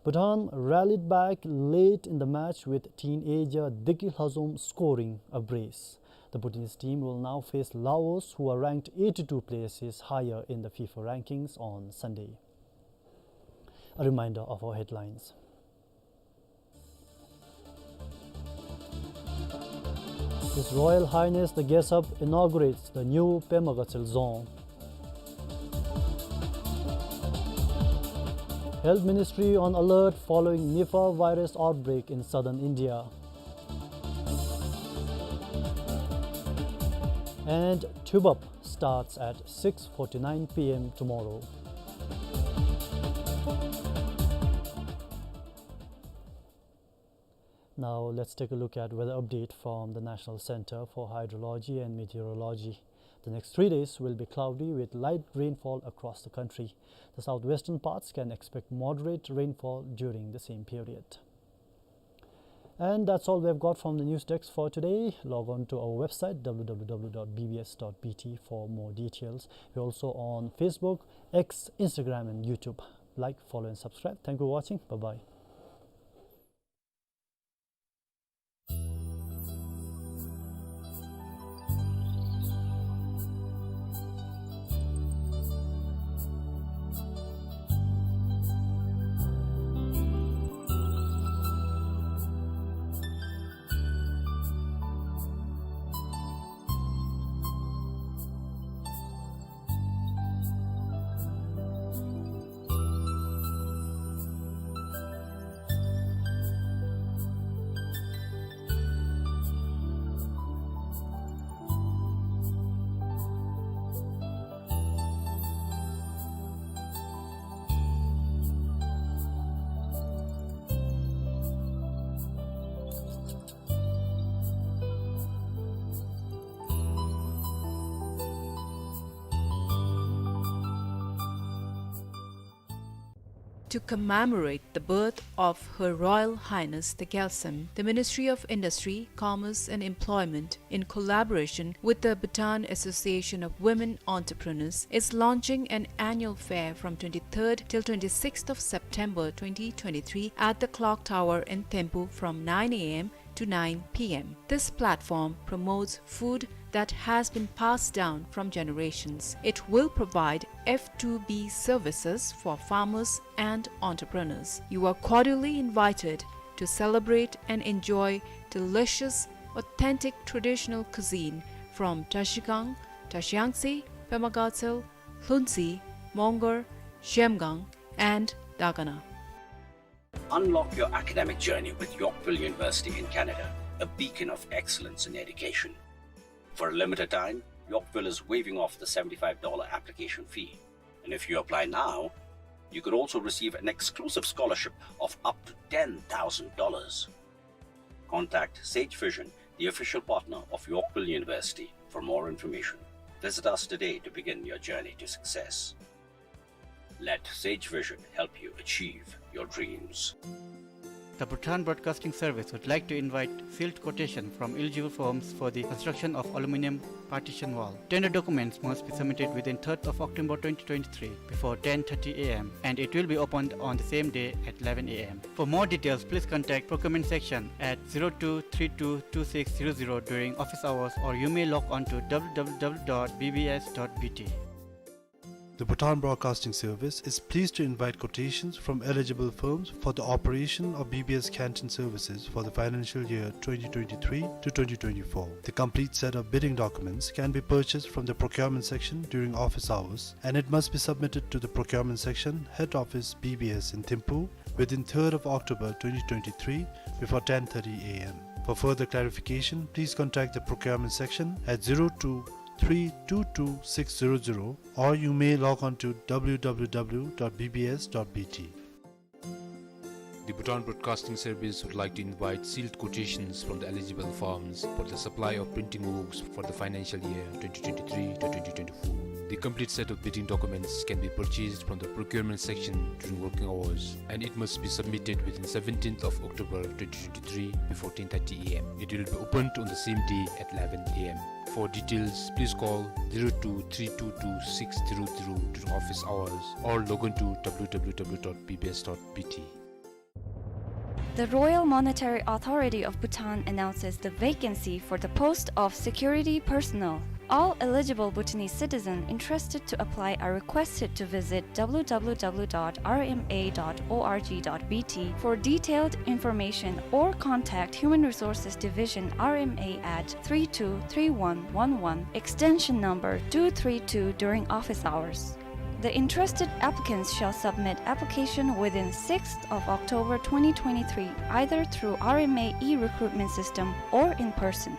Bhutan rallied back late in the match, with teenager Deki Lhazom scoring a brace. The Bhutanese team will now face Laos, who are ranked eighty-two places higher in the FIFA rankings, on Sunday. A reminder of our headlines. His Royal Highness the Gesap inaugurates the new Pema Gatshel Dzong. Health Ministry on alert following Nipah virus outbreak in southern India. And Tuibab starts at six forty-nine P M tomorrow. Now let's take a look at weather update from the National Center for Hydrology and Meteorology. The next three days will be cloudy with light rainfall across the country. The southwestern parts can expect moderate rainfall during the same period. And that's all we've got from the news desk for today. Log on to our website, W W W dot B B S dot B T, for more details. We're also on Facebook, X, Instagram, and YouTube. Like, follow, and subscribe. Thank you for watching. Bye-bye. To commemorate the birth of Her Royal Highness the Gyaltsuen, the Ministry of Industry, Commerce and Employment, in collaboration with the Bhutan Association of Women Entrepreneurs, is launching an annual fair from twenty-third till twenty-sixth of September twenty twenty-three at the Clock Tower in Thimphu from nine a m to nine p m. This platform promotes food that has been passed down from generations. It will provide F two B services for farmers and entrepreneurs. You are cordially invited to celebrate and enjoy delicious, authentic traditional cuisine from Trashigang, Trashiyangtse, Pema Gatshel, Lhuentse, Mongar, Zhemgang, and Dagana. Unlock your academic journey with Yorkville University in Canada, a beacon of excellence in education. For a limited time, Yorkville is waiving off the seventy-five dollar application fee. And if you apply now, you could also receive an exclusive scholarship of up to ten thousand dollars. Contact Sage Vision, the official partner of Yorkville University, for more information. Visit us today to begin your journey to success. Let Sage Vision help you achieve your dreams. The Bhutan Broadcasting Service would like to invite sealed quotation from eligible firms for the construction of aluminium partition wall. Tender documents must be submitted within third of October twenty twenty-three before ten thirty a m and it will be opened on the same day at eleven a m. For more details, please contact procurement section at zero two three two two six zero zero during office hours, or you may log on to w w w dot b b s dot b t. The Bhutan Broadcasting Service is pleased to invite quotations from eligible firms for the operation of B B S canteen services for the financial year twenty twenty-three to twenty twenty-four. The complete set of bidding documents can be purchased from the procurement section during office hours, and it must be submitted to the procurement section, head office, B B S in Thimphu, within third of October twenty twenty-three before ten thirty a m. For further clarification, please contact the procurement section at zero two three two two six zero zero, or you may log on to w w w dot b b s dot b t. The Bhutan Broadcasting Service would like to invite sealed quotations from the eligible firms for the supply of printing works for the financial year twenty twenty-three to twenty twenty-four. The complete set of bidding documents can be purchased from the procurement section during working hours, and it must be submitted within seventeenth of October twenty twenty-three before ten thirty a m. It will be opened on the same day at eleven a m. For details, please call zero two three two two six zero zero during office hours or log on to w w w dot b b s dot b t. The Royal Monetary Authority of Bhutan announces the vacancy for the post of security personnel. All eligible Bhutanese citizens interested to apply are requested to visit w w w dot r m a dot o r g dot b t for detailed information or contact Human Resources Division, R M A, at three two three one one one, extension number two three two, during office hours. The interested applicants shall submit application within sixth of October twenty twenty-three, either through R M A e-recruitment system or in person.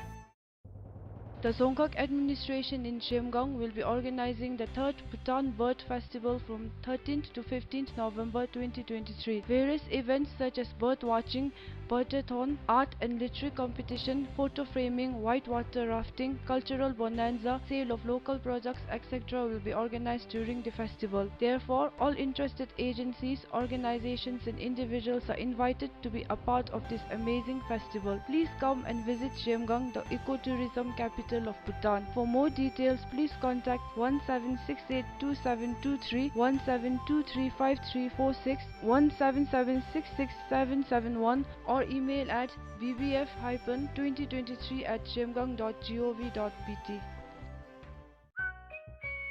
The Dzongkhag administration in Zhemgang will be organizing the third Bhutan Bird Festival from thirteenth to fifteenth November twenty twenty-three. Various events such as bird watching, birdathon, art and literary competition, photo framing, whitewater rafting, cultural bonanza, sale of local products, et cetera will be organized during the festival. Therefore, all interested agencies, organizations and individuals are invited to be a part of this amazing festival. Please come and visit Zhemgang, the ecotourism capital of Bhutan. For more details, please contact one seven six eight two seven two three, one seven two three five three four six, one seven seven six six seven seven one, or email at b b f hyphen twenty twenty-three at zhemgang dot g o v dot b t.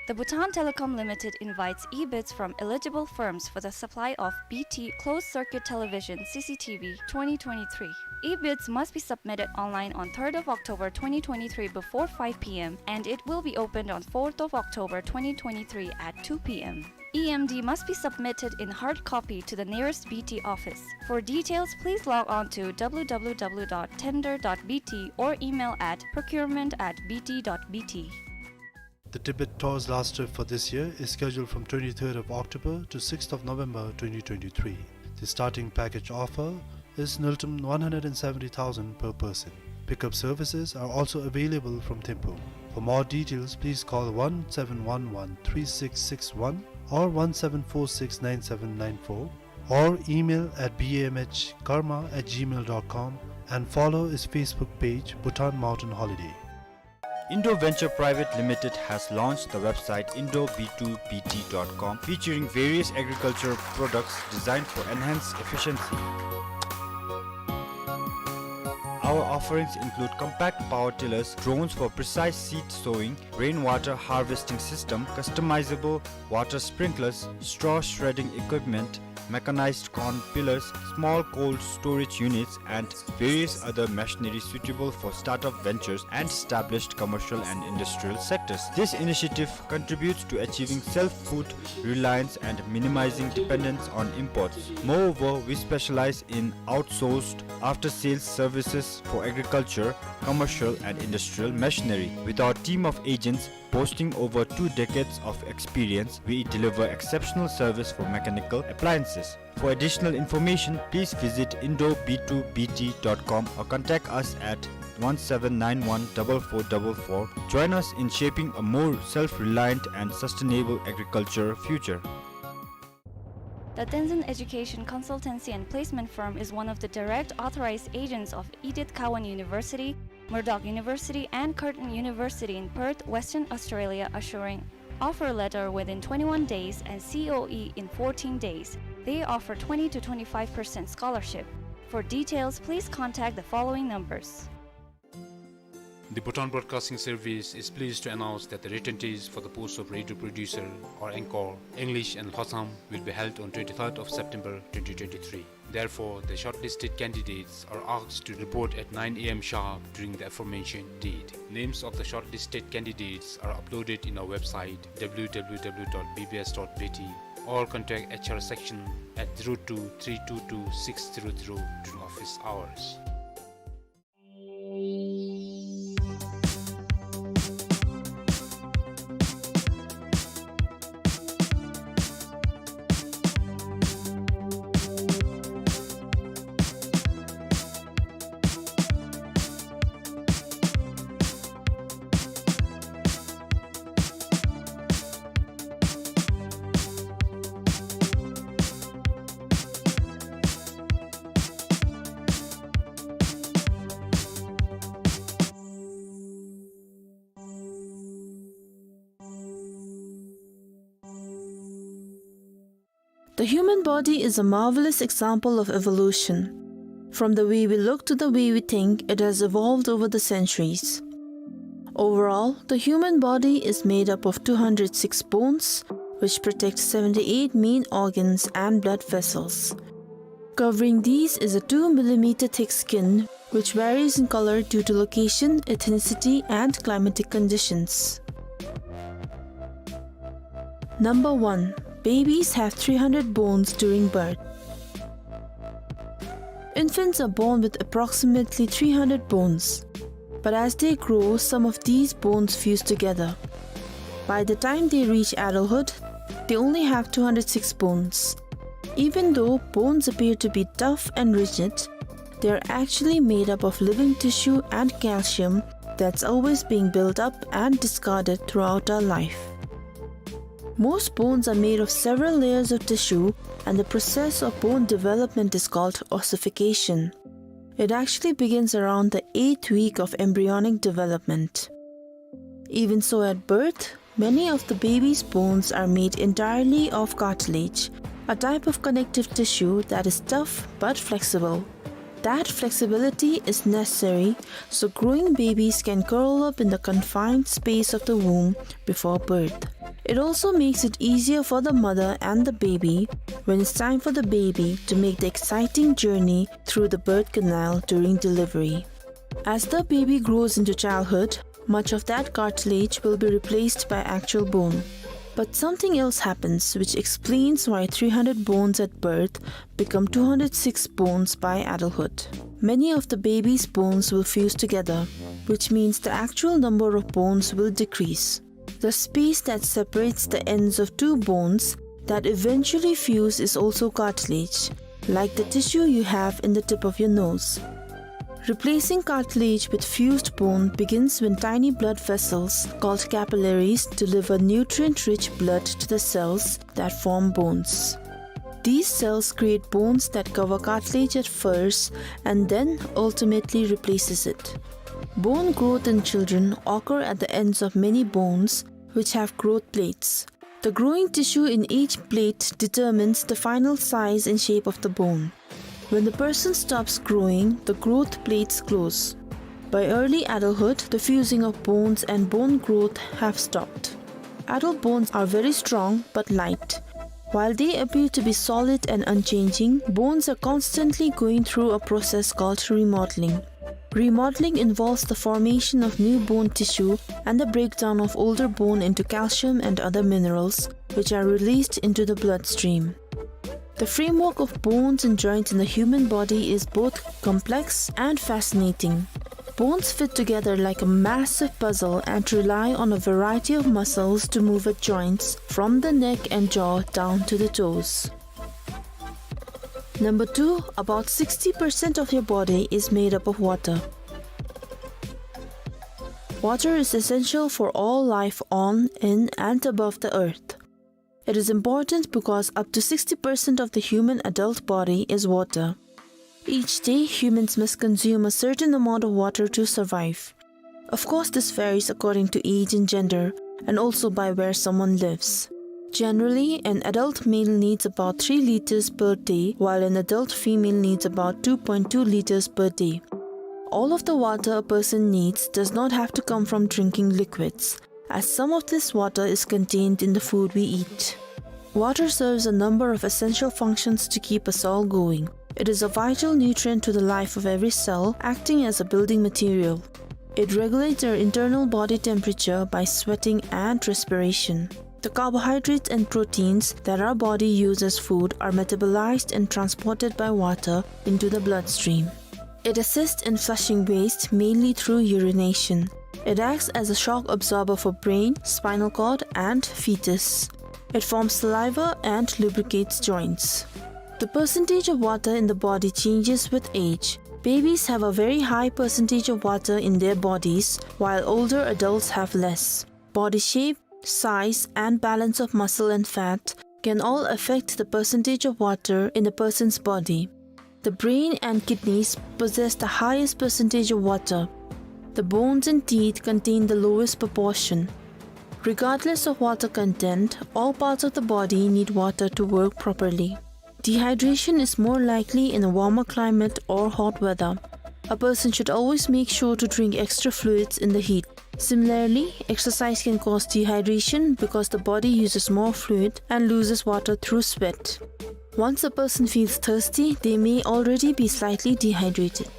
The Bhutan Telecom Limited invites e-bids from eligible firms for the supply of B T closed-circuit television, C C T V, twenty twenty-three. E-bids must be submitted online on third of October twenty twenty-three before five p m, and it will be opened on fourth of October twenty twenty-three at two p m. E M D must be submitted in hard copy to the nearest B T office. For details, please log on to w w w dot tender dot b t or email at procurement at b t dot b t. The Tibet Tour's last trip for this year is scheduled from twenty-third of October to sixth of November twenty twenty-three. The starting package offer is Ngultrum one hundred and seventy thousand per person. Pickup services are also available from Thimphu. For more details, please call one seven one one three six six one or one seven four six nine seven nine four, or email at B M H karma at gmail dot com and follow his Facebook page, Bhutan Mountain Holiday. Indo Venture Private Limited has launched the website indo B two B T dot com, featuring various agriculture products designed for enhanced efficiency. Our offerings include compact power tillers, drones for precise seed sowing, rainwater harvesting system, customizable water sprinklers, straw shredding equipment, mechanized corn peelers, small cold storage units, and various other machinery suitable for startup ventures and established commercial and industrial sectors. This initiative contributes to achieving self-food reliance and minimizing dependence on imports. Moreover, we specialize in outsourced after-sales services for agriculture, commercial, and industrial machinery. With our team of agents boasting over two decades of experience, we deliver exceptional service for mechanical appliances. For additional information, please visit indo B two B T dot com or contact us at one seven nine one double four double four. Join us in shaping a more self-reliant and sustainable agriculture future. The Tenzin Education Consultancy and Placement Firm is one of the direct authorized agents of Edith Cowan University, Murdoch University, and Curtin University in Perth, Western Australia, assuring offer letter within twenty-one days and C O E in fourteen days. They offer twenty to twenty-five percent scholarship. For details, please contact the following numbers. The Bhutan Broadcasting Service is pleased to announce that the written test for the post of radio producer or anchor, English and Lhotsam, will be held on twenty-third of September twenty twenty-three. Therefore, the shortlisted candidates are asked to report at nine A M sharp during the aforementioned date. Names of the shortlisted candidates are uploaded in our website, W W W dot B B S dot B T, or contact H R section at zero two three two two six zero zero during office hours. The human body is a marvelous example of evolution. From the way we look to the way we think, it has evolved over the centuries. Overall, the human body is made up of two hundred six bones, which protect seventy-eight main organs and blood vessels. Covering these is a two millimeter thick skin, which varies in color due to location, ethnicity, and climatic conditions. Number one, babies have three hundred bones during birth. Infants are born with approximately three hundred bones, but as they grow, some of these bones fuse together. By the time they reach adulthood, they only have two hundred six bones. Even though bones appear to be tough and rigid, they are actually made up of living tissue and calcium that's always being built up and discarded throughout our life. Most bones are made of several layers of tissue, and the process of bone development is called ossification. It actually begins around the eighth week of embryonic development. Even so, at birth, many of the baby's bones are made entirely of cartilage, a type of connective tissue that is tough but flexible. That flexibility is necessary so growing babies can curl up in the confined space of the womb before birth. It also makes it easier for the mother and the baby when it's time for the baby to make the exciting journey through the birth canal during delivery. As the baby grows into childhood, much of that cartilage will be replaced by actual bone. But something else happens which explains why three hundred bones at birth become two hundred six bones by adulthood. Many of the baby's bones will fuse together, which means the actual number of bones will decrease. The space that separates the ends of two bones that eventually fuse is also cartilage, like the tissue you have in the tip of your nose. Replacing cartilage with fused bone begins when tiny blood vessels, called capillaries, deliver nutrient-rich blood to the cells that form bones. These cells create bones that cover cartilage at first and then ultimately replaces it. Bone growth in children occur at the ends of many bones, which have growth plates. The growing tissue in each plate determines the final size and shape of the bone. When the person stops growing, the growth plates close. By early adulthood, the fusing of bones and bone growth have stopped. Adult bones are very strong but light. While they appear to be solid and unchanging, bones are constantly going through a process called remodeling. Remodeling involves the formation of new bone tissue and the breakdown of older bone into calcium and other minerals, which are released into the bloodstream. The framework of bones and joints in the human body is both complex and fascinating. Bones fit together like a massive puzzle and rely on a variety of muscles to move at joints, from the neck and jaw down to the toes. Number two, about sixty percent of your body is made up of water. Water is essential for all life on, in, and above the earth. It is important because up to sixty percent of the human adult body is water. Each day, humans must consume a certain amount of water to survive. Of course, this varies according to age and gender, and also by where someone lives. Generally, an adult male needs about three liters per day, while an adult female needs about two point two liters per day. All of the water a person needs does not have to come from drinking liquids, as some of this water is contained in the food we eat. Water serves a number of essential functions to keep us all going. It is a vital nutrient to the life of every cell, acting as a building material. It regulates our internal body temperature by sweating and respiration. The carbohydrates and proteins that our body uses as food are metabolized and transported by water into the bloodstream. It assists in flushing waste, mainly through urination. It acts as a shock absorber for brain, spinal cord, and fetus. It forms saliva and lubricates joints. The percentage of water in the body changes with age. Babies have a very high percentage of water in their bodies, while older adults have less. Body shape, size, and balance of muscle and fat can all affect the percentage of water in a person's body. The brain and kidneys possess the highest percentage of water. The bones and teeth contain the lowest proportion. Regardless of water content, all parts of the body need water to work properly. Dehydration is more likely in a warmer climate or hot weather. A person should always make sure to drink extra fluids in the heat. Similarly, exercise can cause dehydration because the body uses more fluid and loses water through sweat. Once a person feels thirsty, they may already be slightly dehydrated.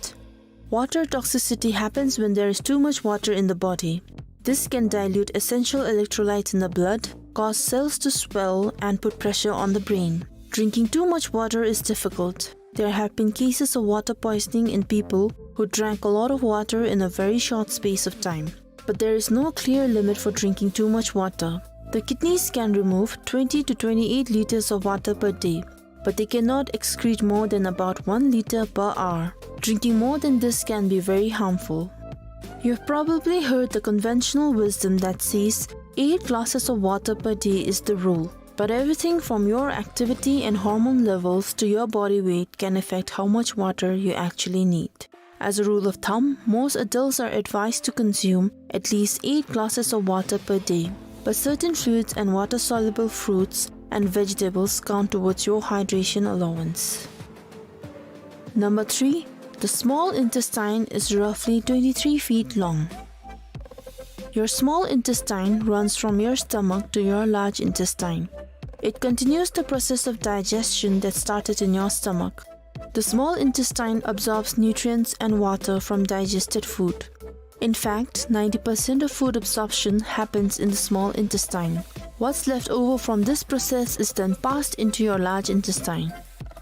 Water toxicity happens when there is too much water in the body. This can dilute essential electrolytes in the blood, cause cells to swell, and put pressure on the brain. Drinking too much water is difficult. There have been cases of water poisoning in people who drank a lot of water in a very short space of time. But there is no clear limit for drinking too much water. The kidneys can remove twenty to twenty-eight liters of water per day, but they cannot excrete more than about one liter per hour. Drinking more than this can be very harmful. You've probably heard the conventional wisdom that says eight glasses of water per day is the rule. But everything from your activity and hormone levels to your body weight can affect how much water you actually need. As a rule of thumb, most adults are advised to consume at least eight glasses of water per day, but certain fluids and water-soluble fruits and vegetables count towards your hydration allowance. Number three, the small intestine is roughly twenty-three feet long. Your small intestine runs from your stomach to your large intestine. It continues the process of digestion that started in your stomach. The small intestine absorbs nutrients and water from digested food. In fact, ninety percent of food absorption happens in the small intestine. What's left over from this process is then passed into your large intestine.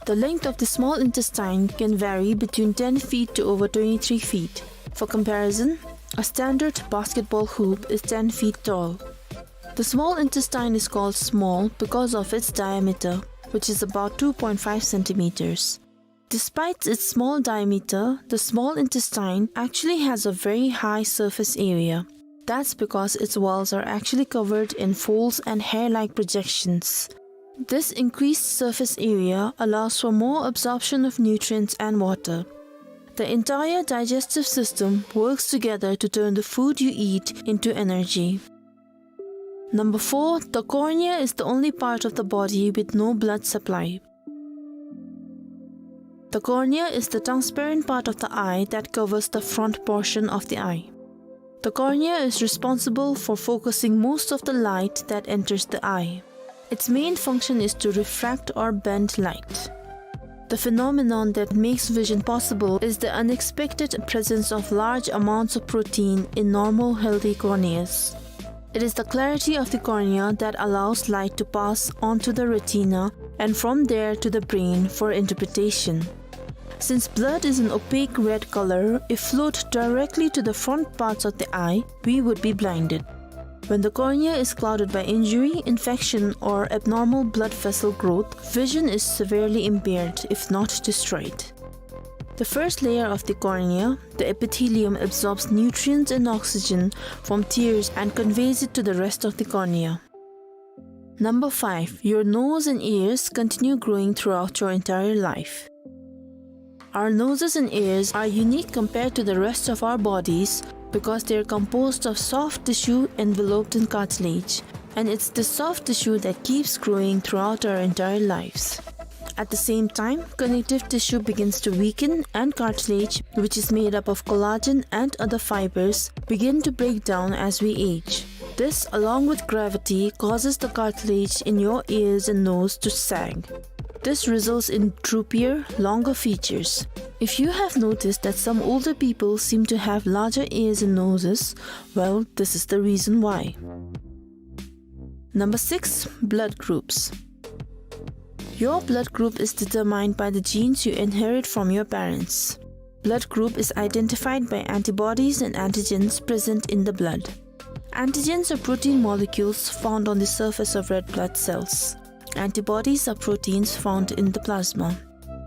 The length of the small intestine can vary between ten feet to over twenty-three feet. For comparison, a standard basketball hoop is ten feet tall. The small intestine is called small because of its diameter, which is about two point five centimeters. Despite its small diameter, the small intestine actually has a very high surface area. That's because its walls are actually covered in folds and hair-like projections. This increased surface area allows for more absorption of nutrients and water. The entire digestive system works together to turn the food you eat into energy. Number four, the cornea is the only part of the body with no blood supply. The cornea is the transparent part of the eye that covers the front portion of the eye. The cornea is responsible for focusing most of the light that enters the eye. Its main function is to refract or bend light. The phenomenon that makes vision possible is the unexpected presence of large amounts of protein in normal, healthy corneas. It is the clarity of the cornea that allows light to pass onto the retina and from there to the brain for interpretation. Since blood is an opaque red color, if flowed directly to the front parts of the eye, we would be blinded. When the cornea is clouded by injury, infection, or abnormal blood vessel growth, vision is severely impaired, if not destroyed. The first layer of the cornea, the epithelium, absorbs nutrients and oxygen from tears and conveys it to the rest of the cornea. Number five, your nose and ears continue growing throughout your entire life. Our noses and ears are unique compared to the rest of our bodies because they are composed of soft tissue enveloped in cartilage, and it's the soft tissue that keeps growing throughout our entire lives. At the same time, connective tissue begins to weaken and cartilage, which is made up of collagen and other fibers, begin to break down as we age. This, along with gravity, causes the cartilage in your ears and nose to sag. This results in droopier, longer features. If you have noticed that some older people seem to have larger ears and noses, well, this is the reason why. Number six, blood groups. Your blood group is determined by the genes you inherit from your parents. Blood group is identified by antibodies and antigens present in the blood. Antigens are protein molecules found on the surface of red blood cells. Antibodies are proteins found in the plasma.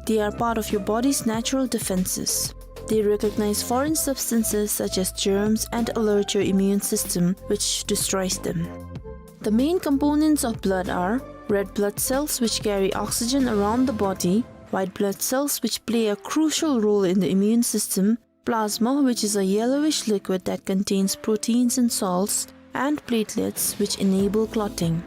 They are part of your body's natural defenses. They recognize foreign substances such as germs and alert your immune system, which destroys them. The main components of blood are red blood cells, which carry oxygen around the body, white blood cells, which play a crucial role in the immune system, plasma, which is a yellowish liquid that contains proteins and salts, and platelets, which enable clotting.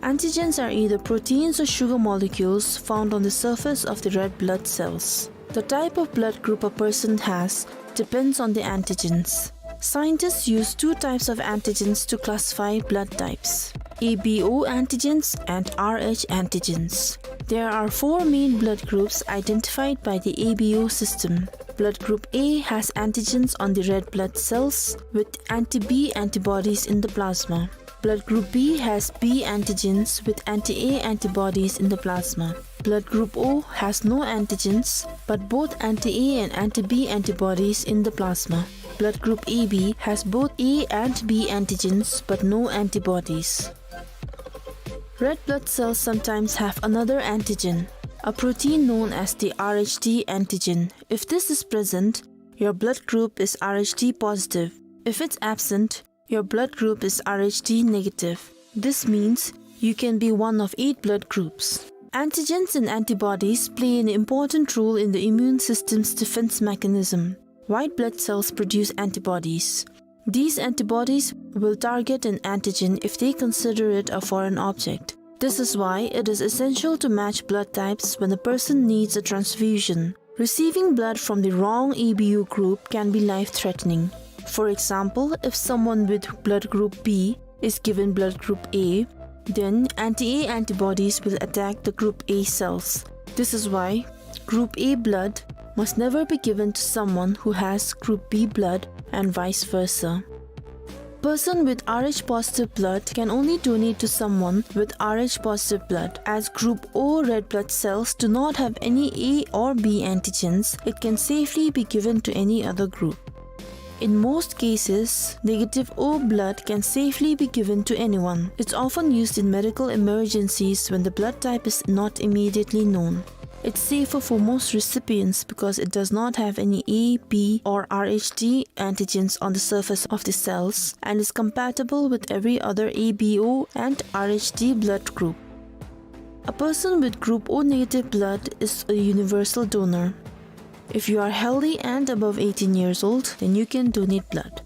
Antigens are either proteins or sugar molecules found on the surface of the red blood cells. The type of blood group a person has depends on the antigens. Scientists use two types of antigens to classify blood types: A B O antigens and R H antigens. There are four main blood groups identified by the A B O system. Blood group A has antigens on the red blood cells with anti-B antibodies in the plasma. Blood group B has B antigens with anti-A antibodies in the plasma. Blood group O has no antigens, but both anti-A and anti-B antibodies in the plasma. Blood group A B has both A and B antigens, but no antibodies. Red blood cells sometimes have another antigen, a protein known as the R H D antigen. If this is present, your blood group is R H D positive. If it's absent, your blood group is R H D negative. This means you can be one of eight blood groups. Antigens and antibodies play an important role in the immune system's defense mechanism. White blood cells produce antibodies. These antibodies will target an antigen if they consider it a foreign object. This is why it is essential to match blood types when a person needs a transfusion. Receiving blood from the wrong A B O group can be life-threatening. For example, if someone with blood group B is given blood group A, then anti-A antibodies will attack the group A cells. This is why group A blood must never be given to someone who has group B blood and vice versa. Person with R H positive blood can only donate to someone with R H positive blood. As group O red blood cells do not have any A or B antigens, it can safely be given to any other group. In most cases, negative O blood can safely be given to anyone. It's often used in medical emergencies when the blood type is not immediately known. It's safer for most recipients because it does not have any A, B, or R H D antigens on the surface of the cells and is compatible with every other A B O and R H D blood group. A person with group O negative blood is a universal donor. If you are healthy and above eighteen years old, then you can donate blood.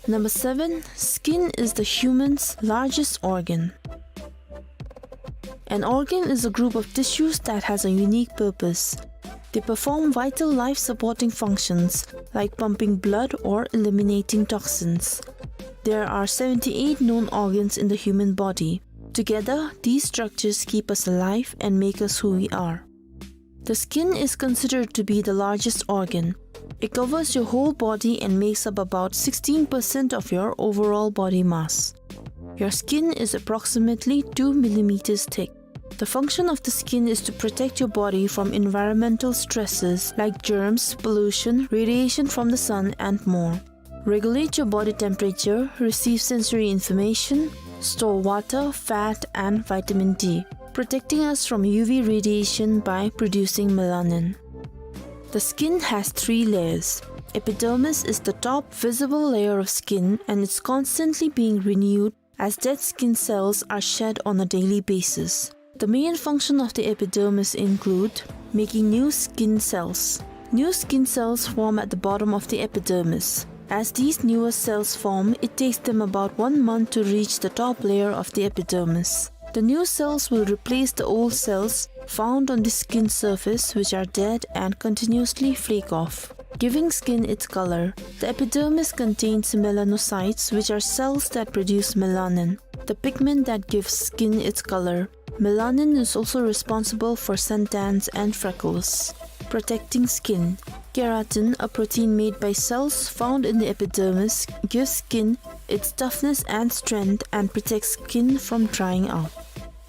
Number seven, skin is the human's largest organ. An organ is a group of tissues that has a unique purpose. They perform vital life-supporting functions like pumping blood or eliminating toxins. There are seventy-eight known organs in the human body. Together, these structures keep us alive and make us who we are. The skin is considered to be the largest organ. It covers your whole body and makes up about sixteen percent of your overall body mass. Your skin is approximately two millimeters thick. The function of the skin is to protect your body from environmental stresses like germs, pollution, radiation from the sun, and more. Regulate your body temperature, receive sensory information, store water, fat, and vitamin D, protecting us from U V radiation by producing melanin. The skin has three layers. Epidermis is the top visible layer of skin, and it's constantly being renewed as dead skin cells are shed on a daily basis. The main function of the epidermis include making new skin cells. New skin cells form at the bottom of the epidermis. As these newer cells form, it takes them about one month to reach the top layer of the epidermis. The new cells will replace the old cells found on the skin surface, which are dead and continuously flake off, giving skin its color. The epidermis contains melanocytes, which are cells that produce melanin, the pigment that gives skin its color. Melanin is also responsible for suntans and freckles. Protecting skin. Keratin, a protein made by cells found in the epidermis, gives skin its toughness and strength and protects skin from drying out.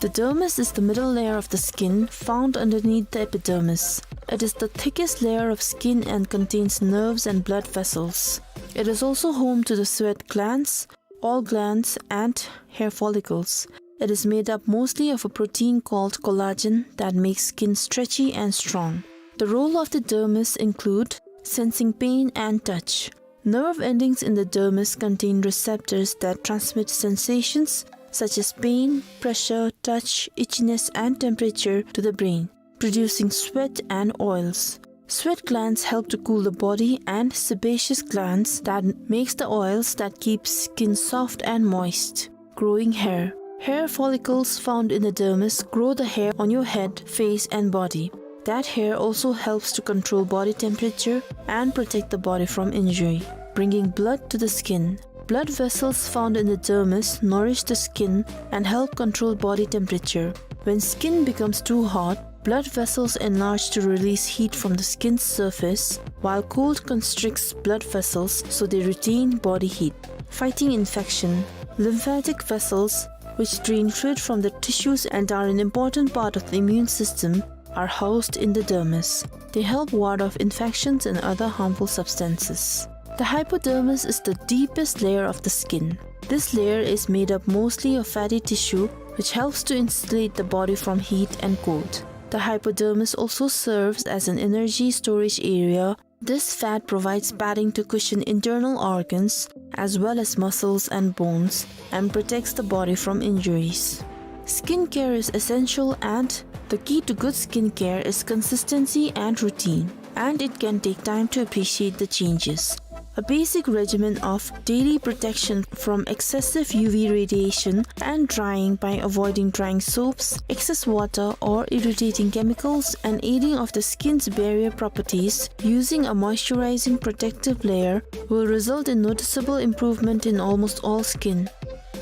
The dermis is the middle layer of the skin, found underneath the epidermis. It is the thickest layer of skin and contains nerves and blood vessels. It is also home to the sweat glands, oil glands, and hair follicles. It is made up mostly of a protein called collagen that makes skin stretchy and strong. The role of the dermis include sensing pain and touch. Nerve endings in the dermis contain receptors that transmit sensations such as pain, pressure, touch, itchiness, and temperature to the brain, producing sweat and oils. Sweat glands help to cool the body and sebaceous glands that makes the oils that keep skin soft and moist. Growing hair. Hair follicles found in the dermis grow the hair on your head, face, and body. That hair also helps to control body temperature and protect the body from injury, bringing blood to the skin. Blood vessels found in the dermis nourish the skin and help control body temperature. When skin becomes too hot, blood vessels enlarge to release heat from the skin's surface, while cold constricts blood vessels so they retain body heat. Fighting infection. Lymphatic vessels, which drain fluid from the tissues and are an important part of the immune system, are housed in the dermis. They help ward off infections and other harmful substances. The hypodermis is the deepest layer of the skin. This layer is made up mostly of fatty tissue, which helps to insulate the body from heat and cold. The hypodermis also serves as an energy storage area. This fat provides padding to cushion internal organs, as well as muscles and bones, and protects the body from injuries. Skincare is essential, and the key to good skincare is consistency and routine, and it can take time to appreciate the changes. A basic regimen of daily protection from excessive U V radiation and drying by avoiding drying soaps, excess water, or irritating chemicals, and aiding of the skin's barrier properties using a moisturizing protective layer will result in noticeable improvement in almost all skin.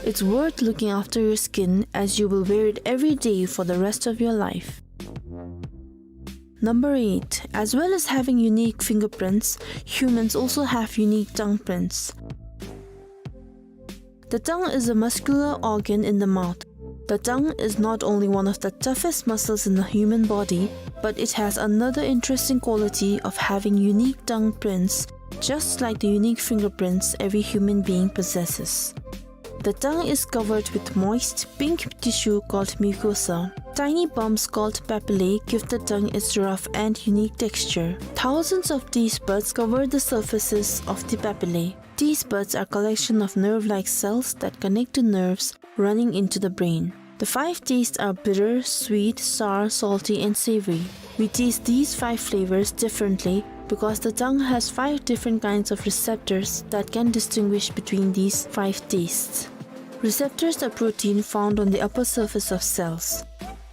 It's worth looking after your skin, as you will wear it every day for the rest of your life. Number eight. As well as having unique fingerprints, humans also have unique tongue prints. The tongue is a muscular organ in the mouth. The tongue is not only one of the toughest muscles in the human body, but it has another interesting quality of having unique tongue prints, just like the unique fingerprints every human being possesses. The tongue is covered with moist, pink tissue called mucosa. Tiny bumps called papillae give the tongue its rough and unique texture. Thousands of taste buds cover the surfaces of the papillae. Taste buds are collection of nerve-like cells that connect to nerves running into the brain. The five tastes are bitter, sweet, sour, salty, and savory. We taste these five flavors differently because the tongue has five different kinds of receptors that can distinguish between these five tastes. Receptors are protein found on the upper surface of cells.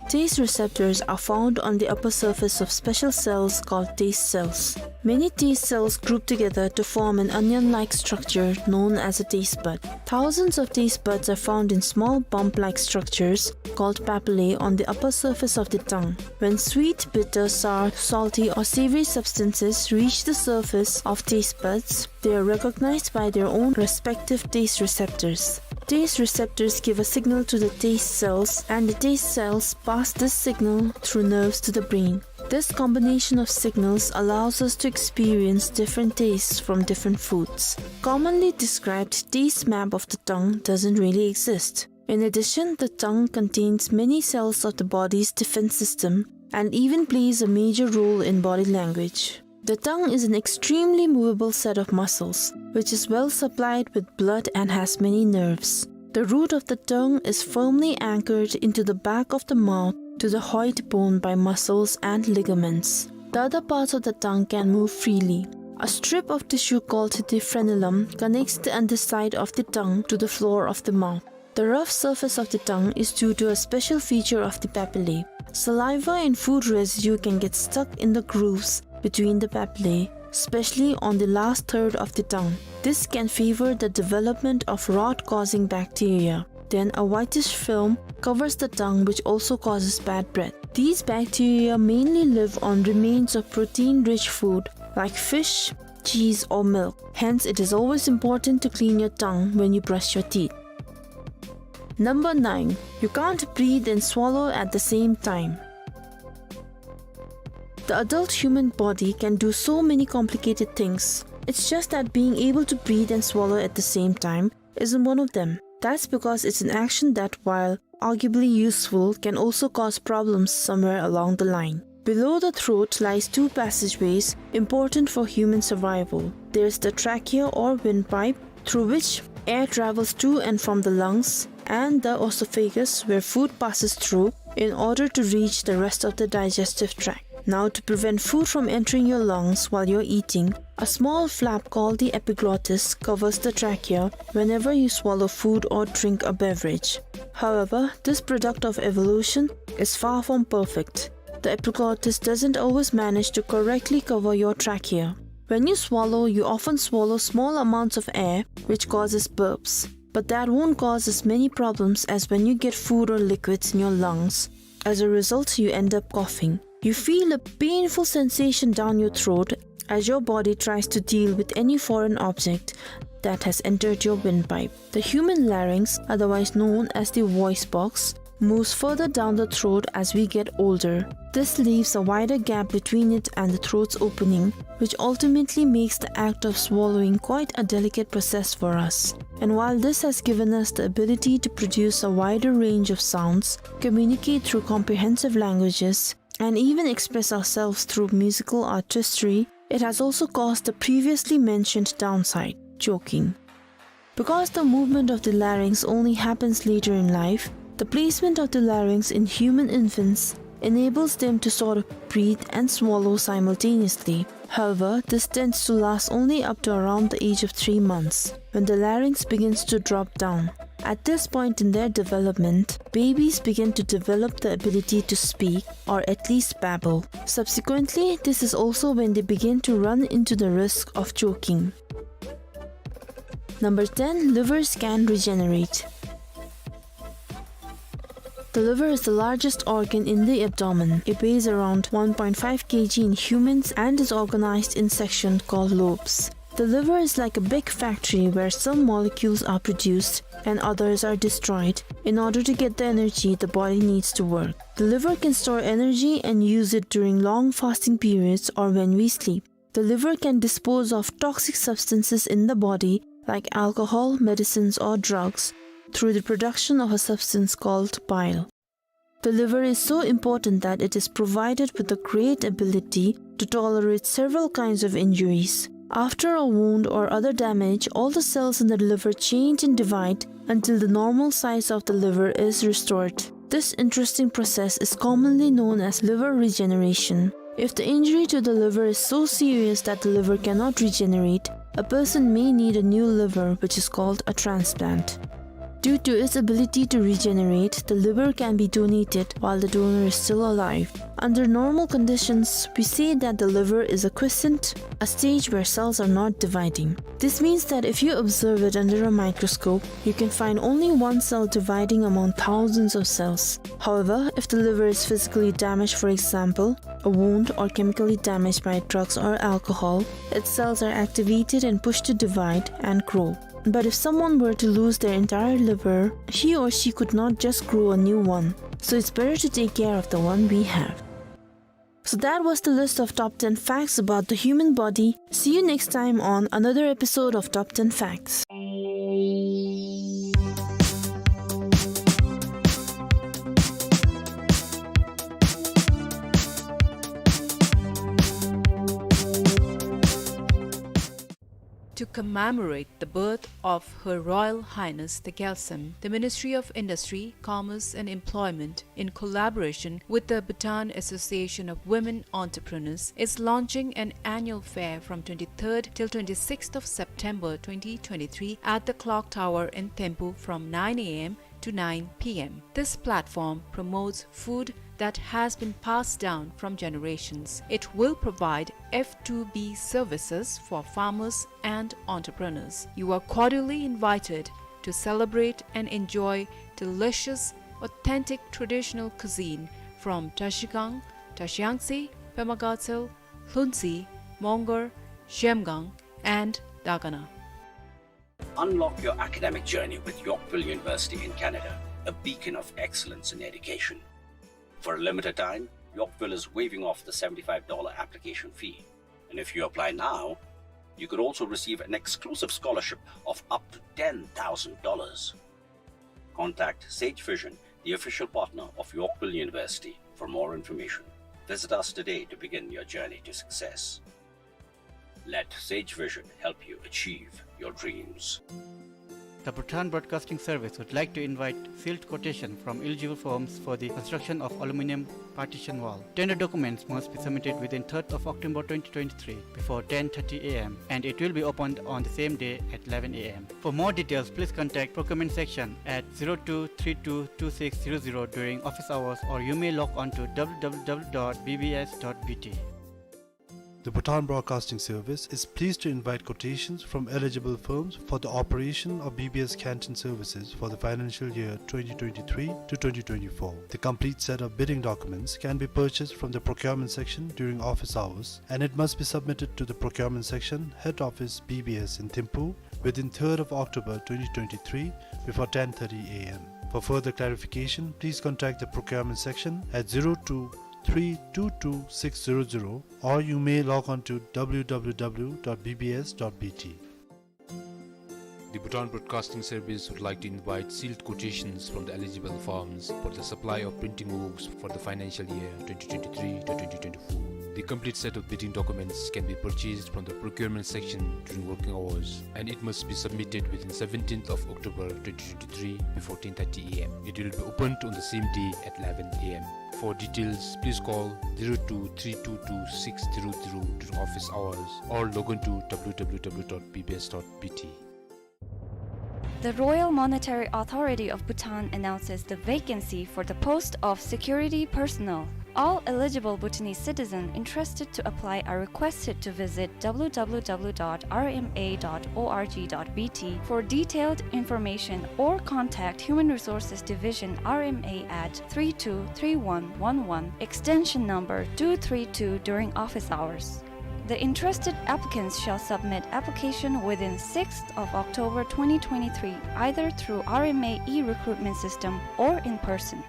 Taste receptors are found on the upper surface of special cells called taste cells. Many taste cells group together to form an onion-like structure known as a taste bud. Thousands of taste buds are found in small bump-like structures called papillae on the upper surface of the tongue. When sweet, bitter, sour, salty, or savory substances reach the surface of taste buds, they are recognized by their own respective taste receptors. Taste receptors give a signal to the taste cells, and the taste cells pass this signal through nerves to the brain. This combination of signals allows us to experience different tastes from different foods. Commonly described taste map of the tongue doesn't really exist. In addition, the tongue contains many cells of the body's defense system and even plays a major role in body language. The tongue is an extremely movable set of muscles, which is well supplied with blood and has many nerves. The root of the tongue is firmly anchored into the back of the mouth to the hyoid bone by muscles and ligaments. The other parts of the tongue can move freely. A strip of tissue called the frenulum connects the underside of the tongue to the floor of the mouth. The rough surface of the tongue is due to a special feature of the papillae. Saliva and food residue can get stuck in the grooves between the papillae, especially on the last third of the tongue. This can favor the development of rot-causing bacteria. Then a whitish film covers the tongue, which also causes bad breath. These bacteria mainly live on remains of protein-rich food like fish, cheese, or milk. Hence, it is always important to clean your tongue when you brush your teeth. Number nine. You can't breathe and swallow at the same time. The adult human body can do so many complicated things. It's just that being able to breathe and swallow at the same time isn't one of them. That's because it's an action that, while arguably useful, can also cause problems somewhere along the line. Below the throat lies two passageways important for human survival. There's the trachea or windpipe, through which air travels to and from the lungs, and the oesophagus, where food passes through in order to reach the rest of the digestive tract. Now, to prevent food from entering your lungs while you're eating, a small flap called the epiglottis covers the trachea whenever you swallow food or drink a beverage. However, this product of evolution is far from perfect. The epiglottis doesn't always manage to correctly cover your trachea. When you swallow, you often swallow small amounts of air, which causes burps. But that won't cause as many problems as when you get food or liquids in your lungs. As a result, you end up coughing. You feel a painful sensation down your throat as your body tries to deal with any foreign object that has entered your windpipe. The human larynx, otherwise known as the voice box, moves further down the throat as we get older. This leaves a wider gap between it and the throat's opening, which ultimately makes the act of swallowing quite a delicate process for us. And while this has given us the ability to produce a wider range of sounds, communicate through comprehensive languages, and even express ourselves through musical artistry, it has also caused the previously mentioned downside, choking. Because the movement of the larynx only happens later in life, the placement of the larynx in human infants enables them to sort of breathe and swallow simultaneously. However, this tends to last only up to around the age of three months, when the larynx begins to drop down. At this point in their development, babies begin to develop the ability to speak, or at least babble. Subsequently, this is also when they begin to run into the risk of choking. Number ten. Livers can regenerate. The liver is the largest organ in the abdomen. It weighs around one point five kilograms in humans and is organized in sections called lobes. The liver is like a big factory where some molecules are produced and others are destroyed in order to get the energy the body needs to work. The liver can store energy and use it during long fasting periods or when we sleep. The liver can dispose of toxic substances in the body, like alcohol, medicines, or drugs, through the production of a substance called bile. The liver is so important that it is provided with the great ability to tolerate several kinds of injuries. After a wound or other damage, all the cells in the liver change and divide until the normal size of the liver is restored. This interesting process is commonly known as liver regeneration. If the injury to the liver is so serious that the liver cannot regenerate, a person may need a new liver, which is called a transplant. Due to its ability to regenerate, the liver can be donated while the donor is still alive. Under normal conditions, we say that the liver is a quiescent, a stage where cells are not dividing. This means that if you observe it under a microscope, you can find only one cell dividing among thousands of cells. However, if the liver is physically damaged, for example, a wound, or chemically damaged by drugs or alcohol, its cells are activated and pushed to divide and grow. But if someone were to lose their entire liver, he or she could not just grow a new one. So it's better to take care of the one we have. So that was the list of top ten facts about the human body. See you next time on another episode of Top ten Facts. To commemorate the birth of Her Royal Highness the Gyaltsuen, the Ministry of Industry, Commerce and Employment, in collaboration with the Bhutan Association of Women Entrepreneurs, is launching an annual fair from twenty-third till twenty-sixth of September twenty twenty-three at the Clock Tower in Thimphu from nine A M to nine P M. This platform promotes food that has been passed down from generations. It will provide F two B services for farmers and entrepreneurs. You are cordially invited to celebrate and enjoy delicious, authentic traditional cuisine from Trashigang, Trashiyangtse, Pema Gatshel, Lhuentse, Mongar, Zhemgang, and Dagana. Unlock your academic journey with Yorkville University in Canada, a beacon of excellence in education. For a limited time, Yorkville is waiving off the seventy-five dollar application fee. And if you apply now, you could also receive an exclusive scholarship of up to ten thousand dollars. Contact Sage Vision, the official partner of Yorkville University, for more information. Visit us today to begin your journey to success. Let Sage Vision help you achieve your dreams. The Bhutan Broadcasting Service would like to invite sealed quotation from eligible firms for the construction of aluminium partition wall. Tender documents must be submitted within third of October twenty twenty-three before ten thirty A M, and it will be opened on the same day at eleven A M. For more details, please contact procurement section at zero two three two two six zero zero during office hours, or you may log on to W W W dot B B S dot B T. The Bhutan Broadcasting Service is pleased to invite quotations from eligible firms for the operation of B B S canteen services for the financial year twenty twenty-three to twenty twenty-four. The complete set of bidding documents can be purchased from the procurement section during office hours, and it must be submitted to the procurement section, head office, B B S in Thimphu, within third of October twenty twenty-three before ten thirty A M. For further clarification, please contact the procurement section at zero two three two two six zero zero, or you may log on to W W W dot B B S dot B T. The Bhutan Broadcasting Service would like to invite sealed quotations from the eligible firms for the supply of printing works for the financial year twenty twenty-three to twenty twenty-four. The complete set of bidding documents can be purchased from the procurement section during working hours, and it must be submitted within seventeenth of October twenty twenty-three before ten thirty A M. It will be opened on the same day at eleven A M. For details, please call zero two three two two six zero zero during office hours or log on to W W W dot B B S dot B T. The Royal Monetary Authority of Bhutan announces the vacancy for the post of security personnel. All eligible Bhutanese citizens interested to apply are requested to visit W W W dot R M A dot org dot B T for detailed information or contact Human Resources Division R M A at three two three one one one, extension number two three two during office hours. The interested applicants shall submit application within sixth of October twenty twenty-three, either through R M A e-recruitment system or in person.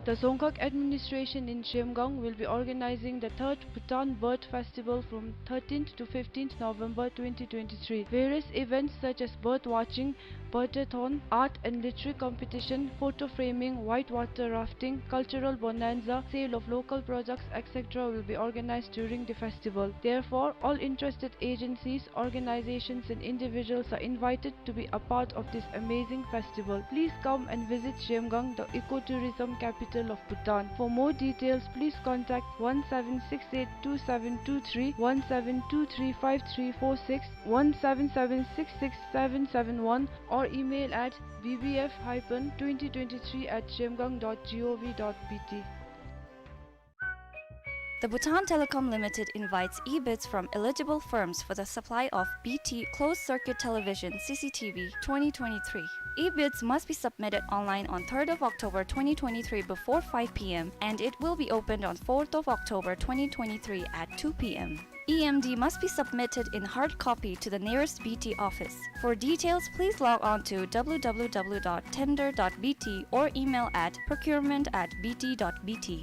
The Dzongkhag administration in Zhemgang will be organizing the third Bhutan Bird Festival from thirteenth to fifteenth November twenty twenty-three. Various events such as bird watching, birdathon, art and literary competition, photo framing, whitewater rafting, cultural bonanza, sale of local products, et cetera will be organized during the festival. Therefore, all interested agencies, organizations and individuals are invited to be a part of this amazing festival. Please come and visit Zhemgang, the ecotourism capital of Bhutan. For more details, please contact one seven six eight two seven two three, one seven two three five three four six, one seven seven six six seven seven one, or email at B B F hyphen twenty twenty-three at zhemgang dot gov dot B T. The Bhutan Telecom Limited invites e-bids from eligible firms for the supply of B T closed-circuit television, C C T V, twenty twenty-three. E-bids must be submitted online on third of October twenty twenty-three before five P M, and it will be opened on fourth of October twenty twenty-three at two P M. E M D must be submitted in hard copy to the nearest B T office. For details, please log on to W W W dot tender dot B T or email at procurement at B T dot B T.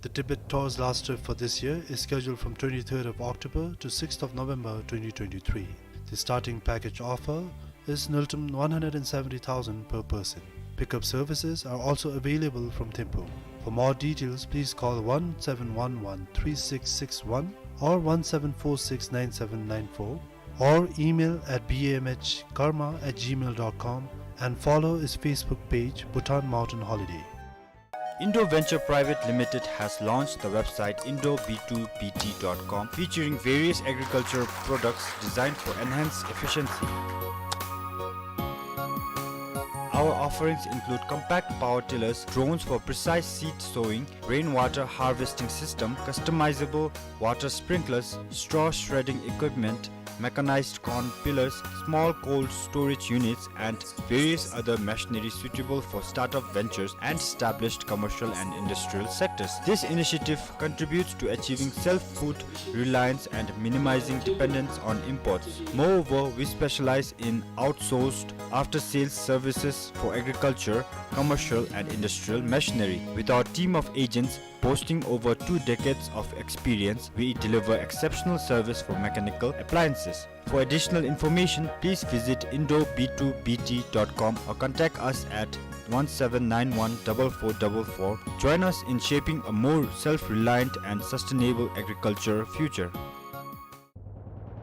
The Tibet Tours Last Trip for this year is scheduled from twenty-third of October to sixth of November twenty twenty-three. The starting package offer is Ngultrum one hundred and seventy thousand per person. Pickup services are also available from Thimphu. For more details, please call one seven one one three six six one or one seven four six nine seven nine four or email at B M H karma at gmail dot com and follow its Facebook page, Bhutan Mountain Holiday. Indo Venture Private Limited has launched the website indo B two B T dot com, featuring various agricultural products designed for enhanced efficiency. Our offerings include compact power tillers, drones for precise seed sowing, rainwater harvesting system, customizable water sprinklers, straw shredding equipment, mechanized corn peelers, small cold storage units, and various other machinery suitable for startup ventures and established commercial and industrial sectors. This initiative contributes to achieving self-food reliance and minimizing dependence on imports. Moreover, we specialize in outsourced after-sales services for agriculture, commercial, and industrial machinery. With our team of agents, boasting over two decades of experience, we deliver exceptional service for mechanical appliances. For additional information, please visit indo B two B T dot com or contact us at one seven nine one double four double four. Join us in shaping a more self-reliant and sustainable agriculture future.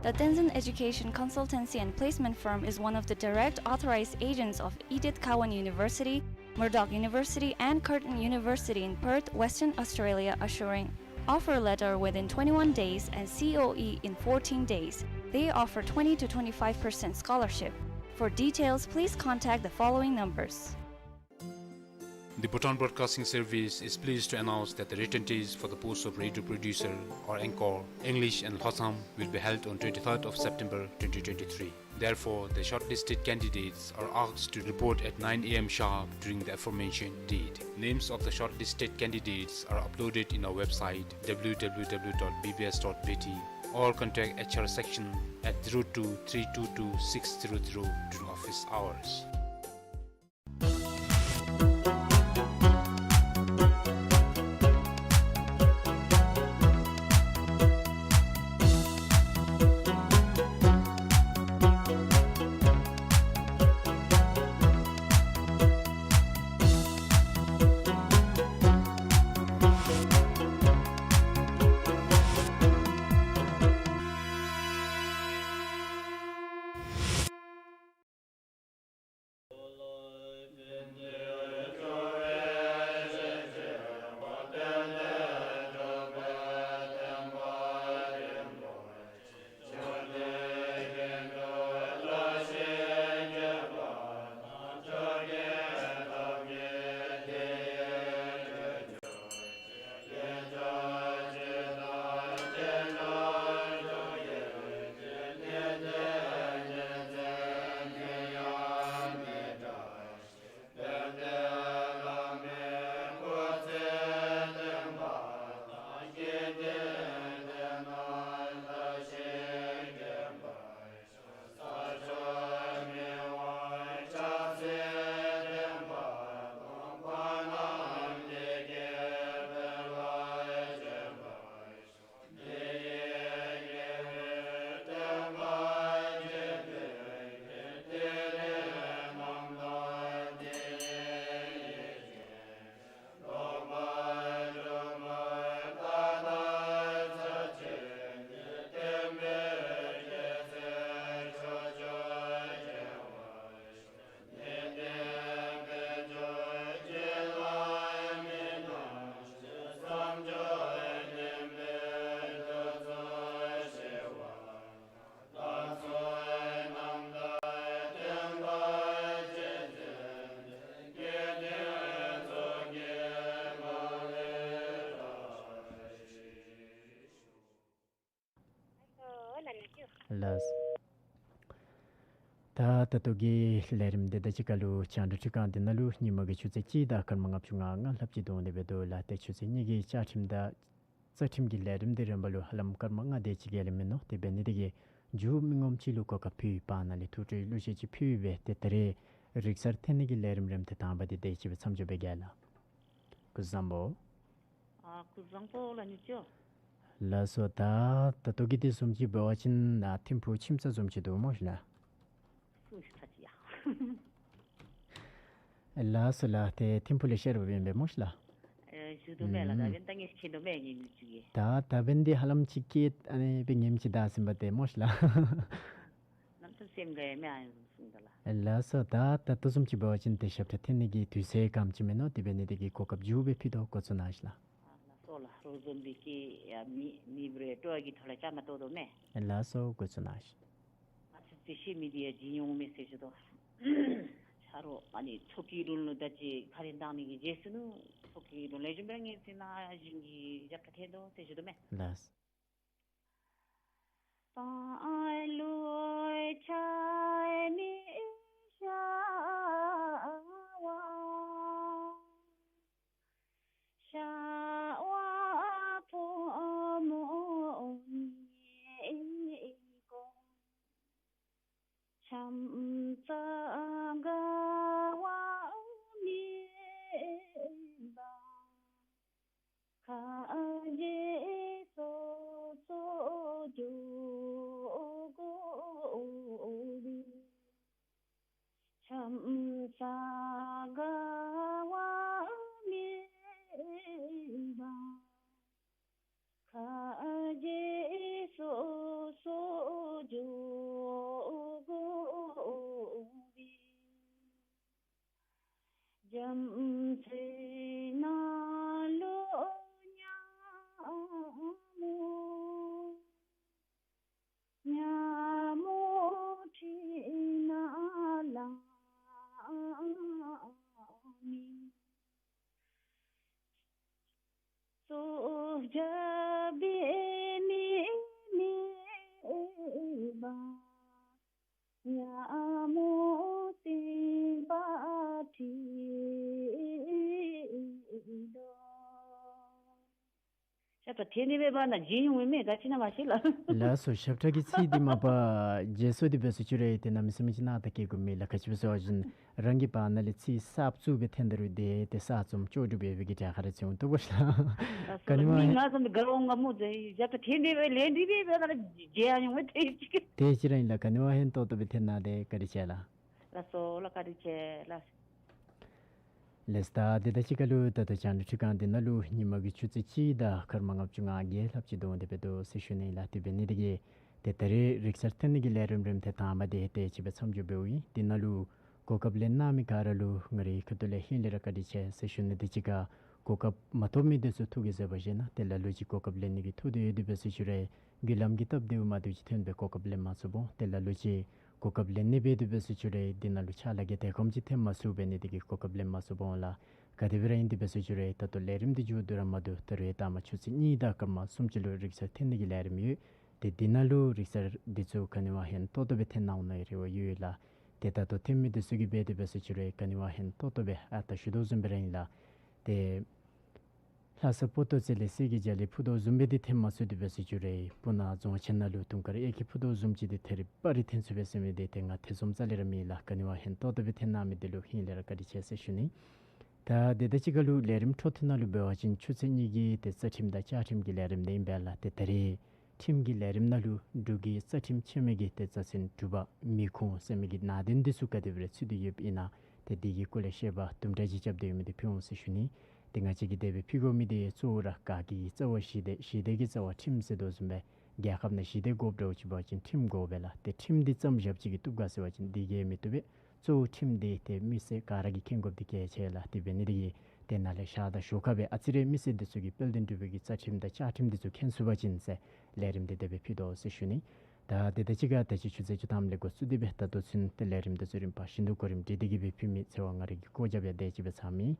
The Tenzin Education Consultancy and Placement Firm is one of the direct authorized agents of Edith Cowan University, Murdoch University, and Curtin University in Perth, Western Australia, assuring offer letter within twenty-one days and C O E in fourteen days. They offer twenty to twenty-five percent scholarship. For details, please contact the following numbers. The Bhutan Broadcasting Service is pleased to announce that the written test for the post of radio producer or anchor, English and Lhotsam, will be held on twenty-third of September twenty twenty-three. Therefore, the shortlisted candidates are asked to report at nine A M sharp during the aforementioned date. Names of the shortlisted candidates are uploaded in our website, W W W dot B B S dot B T, or contact H R section at zero two three two two six zero zero during office hours. ལགས། ད་ད་ལྟོ་གི་ལས་རིམ་འདི་དང་གཅིག་ཁར་ལུ་རྒྱང་བསྒྲགས་འཕྲུལ་ཁང་འདི་ནང་ལུ་ཉིན་མ་གི་ཆུ་ཚོད་གཅིག་དང་སྐར་མ་ལྔ་བཅུ་ང་ལྔ་ལྷགཔ་ཅིག་འདུག། དེ་འབདཝ་ད་ལུ་ཏེ་ཆུ་ཚོད་གཉིས་ཀྱི་བཅའ་ཁྲིམས་དང་རྩ་ཁྲིམས་ཀྱི་ལས་རིམ་འདི་རིམ་པ་ལུ་ཧ་ལམ་སྐར་མ་ལྔ་དེ་ཅིག་གི་ལས་རིམ་ཨིན་ནོ། དེ་འབད་ནི་དེ་གིས་མཇུག་མི་ངོམ་ཅིག་ལུ་གོ་སྐབས་ཕུལ་བའི་བར་ན་ལས་ཐུགས་སྤྲོ་བའི་གླུ་གཞས་ཅིག་ཕུལ་སྦེ་ཏེ་ད་རེས་རིག་གསར་འཐེན་ནི་གི་ལས་རིམ་རིམ་ཐེངས་དང་པ་འདི་དེ་ཅིག་སྦེ་མཚམས་འཇོག་འབད་གེ་ལགས། སྐུ་གཟུགས་བཟང་པོ། ཨ་སྐུ་གཟུགས་བཟང་པོ་ལགས་ཉིད་ཅོ། ལགས་སོ། ད་ད་ལྟོ་གི་དེ་བཟུམ་ཅིག་འབད་བ་ཅིན་ཨ་ཐིམ་ཕུག་ཁྱིམ་ཚང་བཟུམ་ཅིག་འདུག་སྨོ་ཤིག་ལགས། སུ་ཤི་ཚ་ཅི་ཡ། ལགས་སོ་ལགས། ཏེ་ཐིམ་ཕུག་ལས་ཤར་བ་ཨིན་པས་སྨོ་ཤིག་ལགས། ཨེ་ཞུ་དོ་མས་ལགས། ད་ཨུམ་འབདན་ད་ངེས་ཤེས་ཆེ་དོ་མས་ངེས་མི་ཅིག་གིས། ད་ད་འབདན་འདི་ཧ་ལམ་ཅིག་སྐད་ཨ་ནི་སྦེ་ངེམ་ཅིག་ད་ཟིན་པ་ཏེ་སྨོ་ཤིག་ལགས། ནམ་ཐུག་སེམས་དགའ་ཡ་མས་ཨ་ཡང་གསུངས་ད་ལགས། ལགས་སོ། ད་ད་ལྟོ་བཟུམ་ཅིག་འབད་བ་ཅིན་ཏེ་ཞབས་ཁྲ་འཐེན་ནི་གི་དུས་ཚོད་ག་དེམ་ཅིག་མིན་ནུག། དེ་འབད་ནི་དེ་གིས་གོ་སྐབས་མཇུག་སྦེ་ཕུལ་དོ། འགོ་བཙུགས་གནང་ཤིག་ལགས། ཨ་ལགས་སོ་ལགས། རོགས་བཟུམ་སྦེ་ཀི་ཡ་མི་མི་འབྲེལ་སྤྲོ་བ་གི་ཐོག་ལས་བཅའ་མར་གཏོགས་དོ་མས། ལགས་སོ། འགོ་བཙུགས་གནང་ཤིག། ང་ཚོ་རྩིས་ཞིབ་མི་འདི་ཡང་བྱིན་འོང་མས་ཟེར་ཞུ་དོ། ཆ་རོགས་ཨ་ནི་ཚོགས་ཀྱི་རུང་ལུ་ད་ཅི་ཁ་རེ་འདང་ནི་གི་རྗེས་སུ་ནུ་ཚོགས་ཀྱི་རུང་ལས་བྱུང་བར་ངེས་ཟིན་ན་བཞིན་གྱི་ཞབས་ཁྲ་འཐེན་དོ་ཟེར་ཞུ་དོ་མས། ལགས། ད་ལུ་ཆ་མི་ཤ་བ། ཤ་བ་ཕོ་མོ་ཉེ་གོང་། ཆམ་ས་ག་བ་མེད་པ། ཁ་རྗེ་སོ་སོ་འགྱོ་དགོ་པས། ཆམ་ས་ག་བ་མེད་པ། ཁ་རྗེ་སོ་སོ་འགྱོ་དགོ་པས། རྒྱ་མཚོའི་ནང་ལུ་ཉ་མོ་ཉ་མོ་ཁྲི་ནང་ལང་མི། སོ་བརྒྱ་འབད་མི་མེད་པ། ཉ་མོ་སེམས་པ་འཁྲུལ་དོ། ཞབས་ཁྲ་འཐེན་ནི་འབད་བ་ན་བྱིན་འོང་མས། ག་ཅི་ན་མ་ཤེས་ལགས། ལགས་སོ། ཞབས་ཁྲ་གི་ཚིག་འདི་མ་པ་རྗེས་སུ་འདི་འབད་སོང་ཅི་རུང་ཏེ་གནམ་མེད་ས་མེད་ཅིག་ནང་ད་སྐྱེ་དགོ་མི་ལགས། ག་ཅི་འབད་ཟེར་བ་ཅིན་རང་གི་བར་ན་ལས་ཚིག་གསརཔ་བཙུགས་སྦེ་འཐེན་ད་རུང་ཏེ་ཏེ་གསརཔ་བཙུགསཔ་ལྕོགས་གྲུབ་འབད་བའི་གི་གྲལ་ཁར་ར་ཚུད་འོང་དོ་གོ་ཤ། ལགས་སོ། ག་ནི་མི་ང་བསམ་དགའ་འོང་ང་མོ་ཟེར་ཞབས་ཁྲ་འཐེན་ནི་འབད་ལས་འདི་འབད་བ་ན་རྗེས་ཡོང་བའི་ཏེ་ཅིག་ཏེ་ཅིག་ར་ཨིན་ལགས། ག་ནི་བ་ཧན་ཏོག་ཏོ་སྦེ་འཐེན་གནང་སྟེ་བཀའ་དྲིན་ཆེ་ལགས། ལགས་སོ་ལགས། བཀའ་དྲིན་ཆེ་ལགས། ལགས། ད་དེ་དང་གཅིག་ཁར་ལུ་ད་ལྟོ་རྒྱང་བསྒྲགས་འཕྲུལ་ཁང་འདི་ནང་ལུ་ཉིན་མ་གི་ཆུ་ཚོད་གཅིག་དང་སྐར་མ་ལྔ་བཅུ་ང་བརྒྱད་ལྷགཔ་ཅིག་འདུག། དེ་འབདཝ་ད་ཟེར་ཞུ་ནི་ལགས། དེ་འབད་ནི་དེ་གིས་ཏེ་ད་རེས་རིག་གསར་འཐེན་ནི་གི་ལས་རིམ་རིམ་ཐེངས་དང་པ་འདི་དེ་ཅིག་སྦེ་མཚམས་འཇོག་འབདཝ་ཨིན། འདི་ནང་ལུ་གོ་སྐབས་ལེན་གནང་མི་ག་ར་ལུ་ང་རའི་ཁ་ཐུག་ལས་ཧིང་ལས་ར་བཀའ་དྲིན་ཆེ་ཟེར་ཞུ་ནི། དེ་གཅིག་ཁར་གོ་སྐབས་མ་ཐོབ་མི་འདི་ཚུ་ཐུགས་ཀྱིས་བཟོད་པ་བཞེས་གནང་། ཏེ་ལ་ལུ་ཅིག་གོ་སྐབས་ལེན་ནི་གི་ཐུགས་འདོད་ཡོད་དེ་འབད་སོང་ཅི་རུང་རྒྱུ་ལམ་གྱི་སྟབས་བདེཝ་མ་འདྲཝ་ཅིག་ཐོན་སྦེ་གོ་སྐབས་ལེན་མ་ཚུགསཔ་འོང་། ཏེ་ལ་ལུ་ཅིག་གོ་སྐབས་ལེན་ནི་འབད་དེ་འབད་སོང་ཅི་རུང་འདི་ནང་ལུ་ཕྱག་ལཱ་གི་དལ་ཁོམ་ཅིག་ཐོན་མ་ཚུགས་འབད་ནི་དེ་གིས་གོ་སྐབས་ལེན་མ་ཚུགསཔ་འོང་ལགས། ག་དེ་སྦེ་ར་ཨིན་དེ་འབད་སོང་ཅི་རུང་ད་ལྟོ་ལས་རིམ་འདི་མཇུག་བསྡུ་ར་མ་བསྡུ། ད་རུང་ཡང་ལྟ་མ་ཆུ་ཚོད་གཉིས་དང་སྐར་མ་སུམ་ཅུ་ལུ་རིག་གསར་འཐེན་ནི་གི་ལས་རིམ་ཡོད། ཏེ་འདི་ནང་ལུ་རིག་གསར་འདི་ཚུ་ག་ནི་བ་ཧན་ཏོག་ཏོ་སྦེ་འཐེན་གནང་འོང་ནིའི་རེ་བ་ཡོད་ལགས། ཏེ་ད་ལྟོ་འཐེན་མི་འདི་ཚུ་གིས་འབད་དེ་འབད་སོང་ཅི་རུང་ག་ནི་བ་ཧན་ཏོག་ཏོ་སྦེ་ཨ་ད་ཞུ་དོ་བཟུམ་སྦེ་ར་ཨིན་ལགས། ཏེ་ལྷ་ས་པོ་ཏོ་རྩེ་ལས་གསེར་གྱི་རྒྱ་གླིང་འཕུར་དོ་བཟུམ་སྦེ་འདི་འཐེན་མ་ཚུགས་དེ་འབད་སོང་ཅི་རུང་སྤུ་ན་རྫོང་ཆེན་ནང་ལུ་དུང་དཀར་གཡས་འཁྱིལ་འཕུར་དོ་བཟུམ་ཅིག་འདི་ཐད་རི་བ་རི་འཐེན་ཚུགས་པས་ཟེར་མི་འདི་ཏེ་ང་ཐེ་ཚོམ་རྩ་ལས་ར་མེད་ལགས། ག་ནི་བ་ཧན་ཏོག་ཏོ་སྦེ་འཐེན་གནང་མི་འདི་ལུ་ཧིང་ལས་ར་བཀའ་དྲིན་ཆེ་ཟེར་ཞུ་ནི། ད་དེ་དང་གཅིག་ཁར་ལུ་ལས་རིམ་འཕྲོ་མཐུད་ནང་ལུ་འབད་བ་ཅིན་ཆུ་ཚོད་གཉིས་ཀྱི་ཏེ་རྩ་ཁྲིམས་དང་བཅའ་ཁྲིམས་ཀྱི་ལས་རིམ་འདི་ཨིན་པས་ལགས། ཏེ་ད་རེས་ཁྲིམས་ཀྱི་ལས་རིམ་ནང་ལུ་འབྲུག་གི་རྩ་ཁྲིམས་ཆེན་མོ་གི་ཏེ་རྩ་ཚན་དྲུག་པ་མི་ཁུངས་ཟེར་མི་གི་ནང་དོན་འདི་ཚུ་ག་དེ་སྦེ་ར་ཚུད་དེ་ཡོདཔ་ཨིན་ན་ཏེ་འདི་གི་སྐོར་ལས་བཤད་པ་དུམ་གྲ་ཅིག་རྐྱབ་སྟེ་ཡོད་མི་འདི་ཕུལ་འོང་ཟེར་ཞུ་ནི། ཏེ་ང་བཅས་ཀྱིས་དེ་སྦེ་ཕུལ་དགོ་མི་འདི་གཙོ་བོ་ར་ག་གི་རྩ་བ་ཞི་བདེ་ཞི་བདེ་གི་རྩ་བ་ཁྲིམས་ཟེར་དོ་བཟུམ་སྦེ་རྒྱལ་ཁབ་ནང་ཞི་བདེ་དགོཔ་འདྲཝ་ཅིག་འབད་བ་ཅིན་ཁྲིམས་དགོ་པས་ལགས། ཏེ་ཁྲིམས་འདི་བརྩམས་བཞགཔ་ཅིག་གིས་བཏུབ་ག་ཟེར་བ་ཅིན་འདི་གིས་མི་བཏུབ་པས། གཙོ་བོ་ཁྲིམས་འདི་ཏེ་མི་སེར་ག་ར་གིས་མཁྱེན་དགོཔ་འདི་གལ་ཆེ་ལགས། དེ་འབད་ནི་འདི་གིས་ཏེ་ནཱ་ལས་ཤར་དང་ཞོར་ཁ་སྦེ་ཨ་ཙི་རེ་མི་སེར་འདི་ཚུ་གིས་དཔལ་ལྡན་འབྲུག་པའི་གི་རྩ་ཁྲིམས་དང་བཅའ་ཁྲིམས་འདི་ཚུ་མཁྱེན་ཚུགས་པ་ཅིན་ཟེར་ལས་རིམ་འདི་དེ་སྦེ་ཕུལ་དོ་ཟེར་ཞུ་ནི། ད་དེ་དང་གཅིག་ཁར་ད་ཅི་ཆུ་ཚོད་བཅུ་ཐམ་ལས་འགོ་བཙུགས་ཏེ་སྦེ་ད་ལྟོ་ཚུན་ཏེ་ལས་རིམ་འདི་ཚུ་རིམ་པ་བཞིན་དུ་གོ་རིམ་སྒྲིག་སྟེ་གི་སྦེ་ཕུལ་མི་ཚེ་དབང་ང་ར་གིས་སྐོར་རྒྱབ་ཡང་དེ་ཅིག་སྦེ་ཚར་མི།